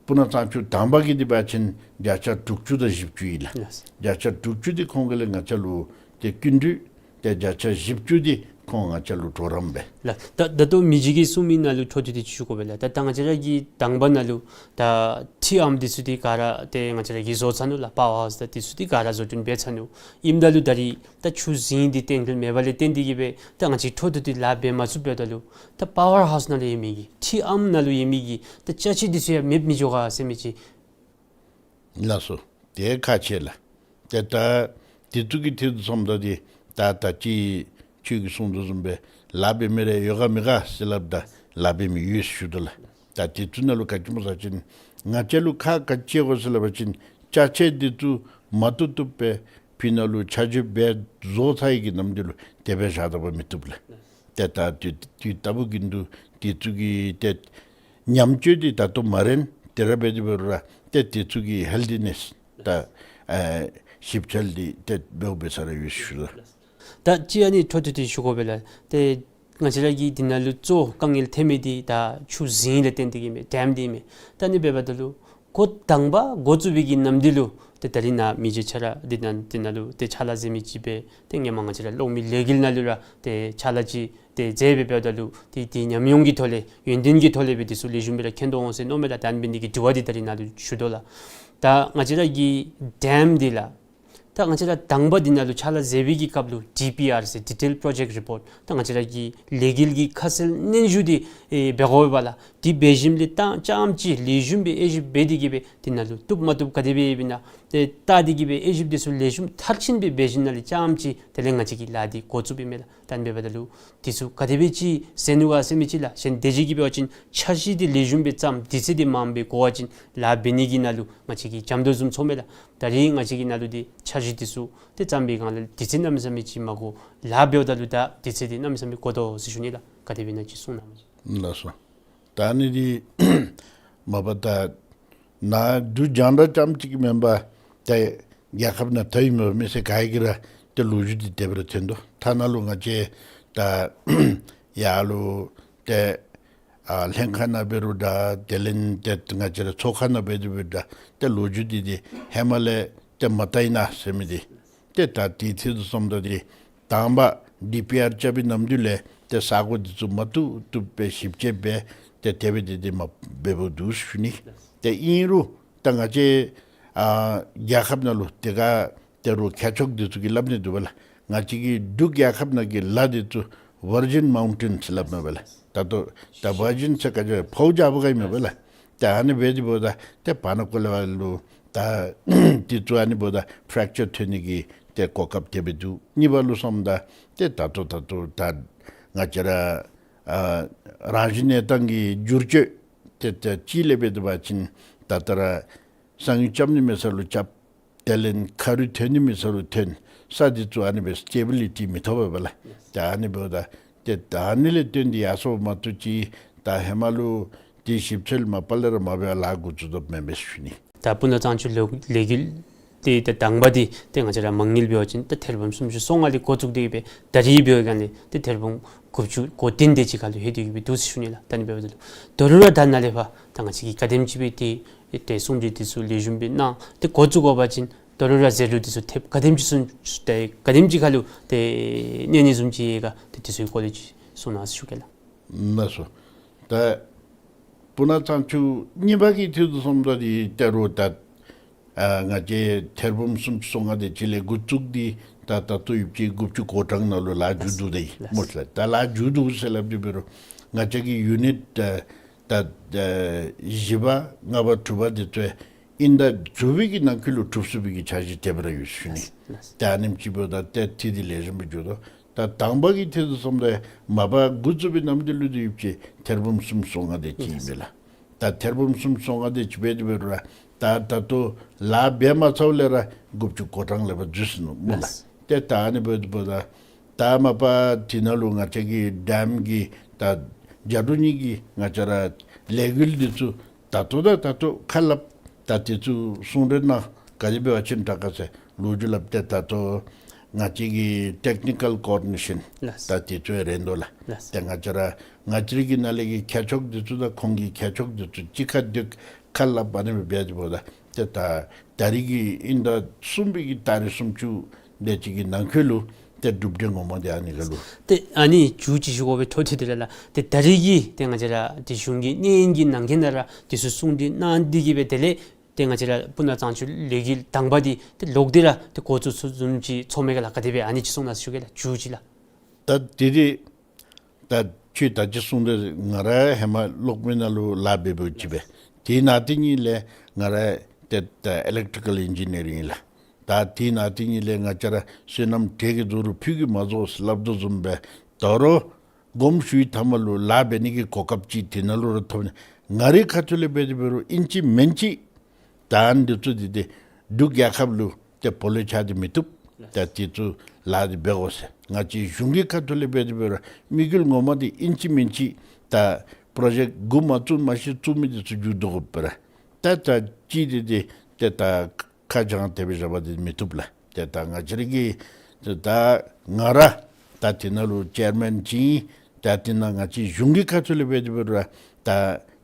སྤུ་ན་གཙང་ཆུ་དང་པ་གི་འདི་འབད་བ་ཅིན་བརྒྱ་ཆ་དྲུག་ཅུ་དང་བཞི་བཅུ་ཨིན་ལགས། ལགས། བརྒྱ་ཆ་དྲུག་ཅུ་འདི་ཁོང་གིས་ལས་ང་བཅས་ལུ་ཏེ་སྐྱིན་འགྲུལ། ཏེ་བརྒྱ་ཆ་བཞི་བཅུ་འདི་ ཁོང་ང་བཅས་ལུ་གྲོགས་རམ་འབད། ལགས། ད་ད་ལྟོ་མི་རྗེ་གིས་གསུངས་མི་ནང་ལུ་འཕྲོ་མཐུད་དེ་ཅིག་ཞུ་དགོ་པས་ལགས། ད་ད་ང་བཅས་ར་གི་དང་པ་ནང་ལུ་ད་འཕྲུལ་ཨམ་འདི་ཚུ་འདི་ག་ར་ཏེ་ང་བཅས་ར་གིས་བཟོ་ཚར་ནུག་ལགས། པ་ཝར་ཧའུསི་དང་འདི་ཚུ་འདི་ག་ར་བཟོ་སྐྲུན་འབད་ཚར་ནུག། ཨིནམ་ད་ལུ་ད་རིས་ད་ཆུ་རྫིང་འདི་གཏན་འཁེལ་མེད་པ་ལས་བརྟེན་ཏེ་གིས་སྦེ་ད་ང་བཅས་འཕྲོ་མཐུད་དེ་ལཱ་འབད་མ་ཚུགསཔ་འབདཝ་ད་ལུ་ད་པ་ཝར་ཧའུསི་ནང་ལུ་ཡོད་མི་གི་འཕྲུལ་ཨམ་ནང་ལུ་ཡོད་མི་གི་ད་ཅ་ཆས་འདི་ཚུ་ཡང་མེདཔ་མི་འགྱོ་ག་ཟེར་མི་ཅིག། ལགས་སོ། དེ་ཁག་ཆེ་ལགས། ཏེ་ད་དེ་ཚུ་གི་ཐད་དུ་སོངམ་ད་འདི་ད་ད་ཅི་ཁྱོད་ཀྱིས་གསུངས་དོ་བཟུམ་སྦེ་ལཱ་འབད་མི་རེ་ཡོད་ག་མེད་ག་ཟེར་སླབ་ད་ལཱ་འབད་མི་ཡོད་ཟེར་ཞུ་དོ་ལགས། ད་དེ་ཚུ་ནང་ལུ་ག་ཅི་སྨོ་ཟེར་བ་ཅིན་ང་བཅས་ལུ་ཁག་ག་ཅི་ཡོད་ག་ཟེར་སླབ་པ་ཅིན་ཅ་ཆས་འདི་ཚུ་མ་བཏུབ་བཏུབ་སྦེ་ཕི་ནང་ལུ་ཆ་འཇོག་འབད་བཟོ་ཚར་ཡི་གི་ནམ་འདི་ལུ་དེ་སྦེ་བཞག་ད་པ་མི་བཏུབ་ལགས། ཏེ་ད་དུས་དུས་ད་བུ་གི་འདུག། དེ་ཚུ་གི་ཏེ་ཉམས་བཅོས་འདི་ད་ལྟོ་མ་རན། དེ་ར་འབད་དེ་འབད་རུང་ར་ཏེ་དེ་ཚུ་གི་ཧེལ་ཐི་ནེསི་ད་ཨེ་ཞིབ་འཚོལ་འདི་ཏེ་འབདཝ་འབད་ས་ར་ཡོད་ཟེར་ཞུ་དོ། ད་ཅི་ཨ་ནི་འཕྲོ་མཐུད་དེ་ཞུ་དགོ་པས་ལགས། ཏེ་ང་བཅས་ར་གི་འདི་ནང་ལུ་གཙོ་དཀའ་ངལ་ཐོན་མི་འདི་ད་ཆུ་རྫིང་ལས་བརྟེན་ཏེ་གིས་མས། ཌེམ་འདི་མས། ད་ཨ་ནི་འབདཝ་ད་ལུ་འགོ་དང་པ་འགོ་བཙུགས་པའི་གི་ནམ་འདི་ལུ་ཏེ་ད་རིས་ནཱ་མི་རྗེ་ཁྱོད་ར་འདི་ནང་འདི་ནང་ལུ་ཏེ་ཕྱག་ལཱ་མཛད་མི་ཅིག་སྦེ་ཏེ་ཧེ་མ་ང་བཅས་ར་གློག་མེ་ལས་འགུལ་ནང་ལུ་ར་ཏེ་ཕྱག་ལཱ་ཅིག་ཏེ་མཛད་སྦེ་འབདཝ་ད་ལུ་ཏེ་ཏེ་ཉམས་མྱོང་གི་ཐོག་ལས་ཡོན་ཏན་གྱི་ཐོག་ལས་སྦེ་འདི་ཚུ་ལེགས་ཤོམ་སྦེ་ར་མཁྱེན་དོ་འོང་ཟེར་མནོཝ་མས་ལགས། ད་ཨ་ནི་འབད་ནི་འདི་གིས་དྲི་བ་འདི་ད་རིས་ནཱ་ལུ་ཞུ་དོ་ལགས། ད་ང་བཅས་ར་གི་ཌེམ་འདི་ལགས། ད་ང་བཅས་ར་དང་པ་འདི་ནང་ལུ་ཕྱག་ལཱ་མཛད་པའི་གི་སྐབས་ལུ་ཌི་པི་ཨར་ཟེར་ཌི་ཊེལ་པྲོ་ཇེཀཊ་རི་པོརཊ་ད་ང་བཅས་ར་གི་ལས་འགུལ་གྱི་ཁ་གསལ་སྙན་ཞུ་འདི་ཨེ་འབད་དགོ་པས་ལགས། འདི་འབད་ཞིནམ་ལས་ད་རྐྱངམ་ཅིག་ལེགས་ཤོམ་སྦེ་དབྱེ་ཞིབ་འབད་དེ་གིས་སྦེ་འདི་ནང་ལུ་བཏུབ་མ་བཏུབ་ག་དེ་སྦེ་ཡོདཔ་ཨིན་ན་ཏེ་བལྟ་སྟེ་གིས་སྦེ་དབྱེ་ཞིབ་འདི་ཚུ་ལེགས་ཤོམ་མཐར་ཕྱིན་སྦེ་འབད་ཞིནམ་ལས་རྐྱངམ་ཅིག་དེ་ལས་ང་བཅས་ཀྱིས་ལཱ་འདི་འགོ་བཙུགསཔ་ཨིན་མས་ལགས། ད་ཨ་ནི་འབདཝ་ད་ལུ་འདི་ཚུ་ག་དེ་སྦེ་ཅིག་ཟེར་ནུག་ག་ཟེར་མི་ཅིག་ལགས། གཞན་དེ་ཅིག་གིས་འབད་བ་ཅིན་འཆར་གཞི་འདི་ལེགས་ཤོམ་སྦེ་བརྩམ། དུས་ཚོད་འདི་མངམ་སྦེ་འགོར་བ་ཅིན་ལཱ་འབད་ནི་གི་ནང་ལུ་ང་བཅས་ཀྱིས་འཇམ་དོ་བཟུམ་ཚོརཝ་མས་ལགས། ད་རིས་ང་བཅས་ཀྱི་ནང་ལུ་འདི་འཆར་གཞི་འདི་ཚུ་ཏེ་བརྩམ་པའི་སྒང་ལས་དུས་ཚོད་གནམ་མེད་ས་མེད་ཅིག་མ་འགོར། ལཱ་འབདཝ་ད་ལུ་ད་དུས་ཚོད་འདི་གནམ་མེད་ས་མེད་འགོར་དོ་ཟེར་ཞུ་ནི་ལགས། ག་དེ་སྦེ་ཨིན་ན་ཅིག་གསུང་གནང་། ལགས་སོ། ད་ཨ་ནི་འདི་མ་པ་ད་ནཱ་འབྲུག་རྒྱང་བསྒྲགས་རྐྱངམ་ཅིག་གི་མེན་པར་ཏེ་རྒྱལ་ཁབ་ནང་ད་ཨིན་མས་མི་སེར་ག་གིས་ར་ཏེ་ལོ་རྒྱུས་འདི་དེ་སྦེ་ར་ཐོན་དོ། ཐ་ན་ལུ་ང་བཅས་ད་ཡར་ལུ་ཏེ་ཨ་ལྷན་ཁག་ནང་འབད་རུང་འདྲ། དེ་ལས་ཏེ་ང་བཅས་ར་ཚོགས་ཁང་ནང་འབད་དེ་འབད་རུང་འདྲ། ཏེ་ལོ་རྒྱུས་འདི་འདི་ཧེ་མ་ལས་ཏེ་མ་བལྟ་ཨིན་ན་ཟེར་མི་འདི། ཏེ་ད་དེ་ཚུ་འདི་སོངམ་ད་འདི་དང་པ་ཌི་པི་ཨར་རྐྱབ་པའི་ནམ་དུས་ལས་ཏེ་ས་གོ་འདི་ཚུ་མ་བཏུབ་བཏུབ་སྦེ་ཞིབ་དཔྱད་འབད་དེ་དེ་སྦེ་འདི་འདི་མ་འབདཝ་འདུག་ཟེར་ཞུ་ནི། ཏེ་ཨིན་རུང་ད་ང་བཅས་ཨ་རྒྱལ་ཁབ་ནང་ལུ་ཏེ་ག་ཏེ་རུང་མཁས་མཆོག་འདི་ཚུ་གིས་སླབ་ནི་འདུག་པ་ལགས། ང་བཅས་ཀྱི་འབྲུག་རྒྱལ་ཁབ་ནང་གི་ལ་འདི་ཚུ་ཝར་ཇིན་མའུན་ཊེནསི་སླབ་མས་པ་ལགས། ད་ལྟོ་ད་ཝར་ཇིན་ཟེར་ག་ཅི་ཕོཝ་རྒྱས་པ་ག་ཨིན་མས་པ་ལགས། ཏེ་ཨ་ནི་འབད་དེ་འབདཝ་ད་ཏེ་བར་ན་ཀོ་ལེ་བ་ལུ་ད་འདི་ཚུ་ཨ་ནི་འབདཝ་ད་ཕྲེག་ཅར་ཐོན་ནི་གི་ཏེ་གོ་སྐབས་དེ་སྦེ་འདུག། གཉིས་པ་ལུ་སོངམ་ད་ཏེ་ད་ལྟོ་ད་ལྟོ་ད་ང་བཅས་ར་ཨ་རང་བཞིན་གནས་སྟངས་ཀྱི་འགྱུར་བཅོས་ཏེ་ཏེ་ཅིག་ལས་འབད་དེ་འབད་བ་ཅིན་ད་ལྟོ་ར་གསང་ཡུལ་རྐྱབ་ནི་མེད་ས་ལུ་རྐྱབ། དེ་ལས་ཁ་རུ་ཐོན་ནི་མེད་ས་ལུ་ཐོན། ས་འདི་ཚུ་ཨ་ནི་སྦེ་སི་ཊེ་བི་ལི་ཊི་མི་ཐོབ་པས་པ་ལགས། ཏེ་ཨ་ནི་འབདཝ་ད་ཏེ་ད་ཨ་ནི་ལས་བརྟེན་ཏེ་ཡར་སོངམ་མ་གཏོགས་ཅིག་ད་ཧེ་མ་ལུ་ཏེ་ཞིབ་འཚོལ་མ་པ་ལས་ར་མ་འབད་བར་ལཱ་འགོ་བཙུགས་དོ་མེན་པས་ཟེར་ཞུ་ནི། ད་སྤུ་ན་གཙང་ཆུ་ལོ་ལས་འགུལ་འདི་ད་དང་པ་འདི་ཏེ་ང་བཅས་ར་མ་དངུལ་འབད་བ་ཅིན་ད་ཐེར་འབུམ་སུམ་ཅུ་སོ་ལྔ་འདི་འགོ་བཙུགས་ཏེ་སྦེ་ད་རིས་འབད་བའི་སྒང་ལས་ཏེ་ཐེར་འབུམ་དགུ་བཅུ་གོ་བདུན་དེ་ཅིག་ཁར་ལུ་ལྷོད་དེ་གིས་སྦེ་འདུག་ཟེར་ཞུ་ནི་ལགས། ད་ཨ་ནི་འབདཝ་ད་ལུ་ད་རུང་ར་ད་ནཱ་ལས་ཕར་ད་ང་བཅས་ཀྱིས་ག་དེམ་ཅིག་སྦེ་ཏེ་ཏེ་གསུང་གྲོས་འདི་ཚུ་ལེགས་ཤོམ་སྦེ་གནང་སྟེ་འགོ་བཙུགས་དགོ་པ་ཅིན་ད་རུང་ར་ཟད་འགྲོ་འདི་ཚུ་ཐེབས་ག་དེམ་ཅིག་སུ་ཏེ་ག་དེམ་ཅིག་ཁར་ལུ་ཏེ་གནས་ནི་བཟུམ་ཅིག་ཡོད་ག་ཏེ་འདི་ཚུ་གི་སྐོར་ལས་ཅིག་གསུང་གནང་ཟེར་ཞུ་གེ་ལགས། ལགས་སོ། ད་སྤུ་ན་གཙང་ཆུ་གཉིས་པ་གི་ཐད་དུ་སོངམ་ད་འདི་ད་རུང་ད་ཨ་ང་བཅས་ཐེར་འབུམ་སུམ་ཅུ་སོ་ལྔ་དེ་ཅིག་ལས་འགོ་བཙུགས་ཏེ་ད་ད་ལྟོ་ཡོདཔ་ཅིག་དགུ་བཅུ་གོ་གྲངས་ནང་ལུ་ལཱ་མཇུག་བསྡུ་སྟེ་ལགས། སྨོ་ལགས། ད་ལཱ་མཇུག་བསྡུ་ཟེར་སླབ་སྟེ་འབད་རུང་ང་བཅས་ཀྱི་ཡུ་ནིཊ་ད་ད་བཞི་པ་ལྔ་པ་དྲུག་པ་དེ་ཚུ་ཨིན་ཟླ་དྲུག་པའི་གི་ནང་འཁོད་ལུ་གྲུབ་ཚུགས་པའི་གི་འཆར་གཞི་དེ་སྦེ་ར་ཡོད་ཟེར་ཞུ་ནི། ལགས། ད་ཨ་ནེམ་ཅིག་འབདཝ་ད་ཏེ་འཐུས་འདི་ལེགས་ཤོམ་སྦེ་འགྱོ་དོ། ད་དང་པ་གི་ཐད་དུ་སོངམ་ད་མ་པ་འགོ་བཙུགས་པའི་ནམ་དུས་ལུ་འདི་ཡོདཔ་ཅིག་ཐེར་འབུམ་སུམ་ཅུ་སོ་ལྔ་དེ་ཅིག་ཨིན་པས་ལགས། ད་ཐེར་འབུམ་སུམ་ཅུ་སོ་ལྔ་དེ་ཅིག་འབད་དེ་འབད་རུང་ར་ད་ད་ལྟོ་ལཱ་འབད་མ་ཚརཝ་ལས་ར་དགུ་བཅུ་གོ་གྲངས་ལེགས་པར་འཛུལ་སོ་ནུག་སྨོ་ལགས། ལགས། ཏེ་ད་ཨ་ནི་འབདཝ་ད་ད་མ་པ་དེ་ནང་ལུ་ང་བཅས་ཀྱི་ཌེམ་གྱི་ད་རྒྱ་འབྲུག་གཉིས་ཀྱི་ང་བཅས་ར་ལས་འགུལ་འདི་ཚུ་ད་ལྟོ་ད་ད་ལྟོ་ཁ་སླབ་ད་དེ་ཚུ་གསུང་གྲོས་གནང་ག་དེ་འབད་བ་ཅིན་དྲག་ག་ཟེར་ལོ་རྒྱུས་སླབ་སྟེ་ད་ལྟོ་ང་བཅས་ཀྱི་ཊེཀ་ནི་ཀཱལ་ཀོ་ཨོར་ཌི་ནེ་ཤཱན་ལགས། ད་དེ་ཚུ་ཡང་རན་དོ་ལགས། ལགས། ཏེ་ང་བཅས་ར་ང་བཅས་ར་གི་ནང་ལས་ཀྱི་མཁས་མཆོག་འདི་ཚུ་དང་ཁོང་གི་མཁས་མཆོག་འདི་ཚུ་གཅིག་ཁར་སྡོད་ཁ་སླབ་ཨ་ནི་སྦེ་འབད་དེ་འབདཝ་ད་ཏེ་ད་ད་རིས་ཀྱི་ཨིན་ཟླ་གསུམ་པའི་གི་ཏ་རིག་སུམ་ཅུ་དེ་ཅིག་གི་ནང་འཁོད་ལུ་ ཏེ་གྲུབ་འབྲས་ངོ་མ་འདི་ཨ་ནི་ཁར་ལུ། ཏེ་ཨ་ནི་མཇུག་ཅིག་ཞུ་དགོ་པའི་འཕྲོ་མཐུད་དེ་ར་ལགས། ཏེ་ད་རེས་ཀྱི་ཏེ་ང་བཅས་ར་ཏེ་གཞུང་གི་གནས་ཡུན་གྱི་ནང་འཁོད་ནང་ར་འདི་ཚུ་གསུང་གྲོས་གནང་སྟེ་གི་སྦེ་དེ་ལས་ཏེ་ང་བཅས་ར་སྤུ་ན་གཙང་ཆུ་ལས་འགུལ་དང་པ་འདི་ཏེ་ལོག་སྟེ་ར་ཏེ་འགོ་བཙུགས་ཚུགསཔ་བཟུམ་ཅིག་ཚོརཝ་མས་ག་ལགས། ག་དེ་སྦེ་ཨ་ནི་ཅིག་གསུང་གནང་ཟེར་ཞུ་གེ་ལགས། མཇུག་ཅིག་ལགས། ད་དེ་རེ་ད་ཁྱོད་ད་ཅི་གསུངས་ཏེ་ང་ར་ཧེ་མ་གློག་མེ་ནང་ལུ་ལཱ་འབད་འབདཝ་ཅིག་སྦེ། དེ་ནང་དེ་ཉིད་ལས་ང་ར་ཏེ་ད་ཨི་ལེག་ཊི་ཀལ་ཨིན་ཇི་ནི་ཡ་རིང་ལགས། ད་དེ་ནང་དེ་ཉིད་ལས་ང་བཅས་ར་སོ་ནམ་འབྲས་ཀྱི་རྫོང་རུ་ཕུད་ཀྱིས་མ་རྫོགས་ཟེར་སླབ་དོ་བཟུམ་སྦེ་དོ་རུང་དགོངསམ་ཞུ་བའི་མཐའ་མ་ལུ་ལཱ་འབད་ནི་གི་གོ་སྐབས་ཅིག་དེ་ནང་ལུ་ར་ཐོབ་ནི། ང་རའི་ཁ་ཐུག་ལས་འབད་དེ་འབད་རུང་ཨིན་ཅི་མིན་ཅི་ད་ཨ་ནི་འདི་ཚུ་འདི་ཏེ་འབྲུག་རྒྱལ་ཁབ་ལུ་ཏེ་བོ་ལོ་ཆགས་ཏེ་མི་བཏུབ། ད་དེ་ཚུ་ལཱ་འདི་འབད་དགོ་ཟེར། ང་བཅས་གཞུང་གི་ཁ་ཐུག་ལས་འབད་དེ་འབད་རུང་དམིགས་ཡུལ་ངོ་མ་འདི་ཨིན་ཅི་མིན་ཅི་ད་པྲོ་ཇེཀཊ་འགོ་མ་བཙུགས་མ་གཞི་བཙུགས་མི་འདི་ཚུ་མཇུག་བསྡུ་དགོ་པས་ར། ད་ད་ཅི་འདི་ཏེ་ཏེ་ད་ཁ་བྱང་དེ་སྦེ་བཞག་པ་འདི་མི་བཏུབ་ལགས། ཏེ་ད་ང་བཅས་ར་གི་ཏེ་ད་ང་ར་ད་དེ་ནང་ལུ་ཅེར་མེན་ཅིག་ཨིན། ད་དེ་ནང་ང་བཅས་གཞུང་གི་ཁ་ཐུག་ལས་འབད་དེ་འབད་རུང་ད་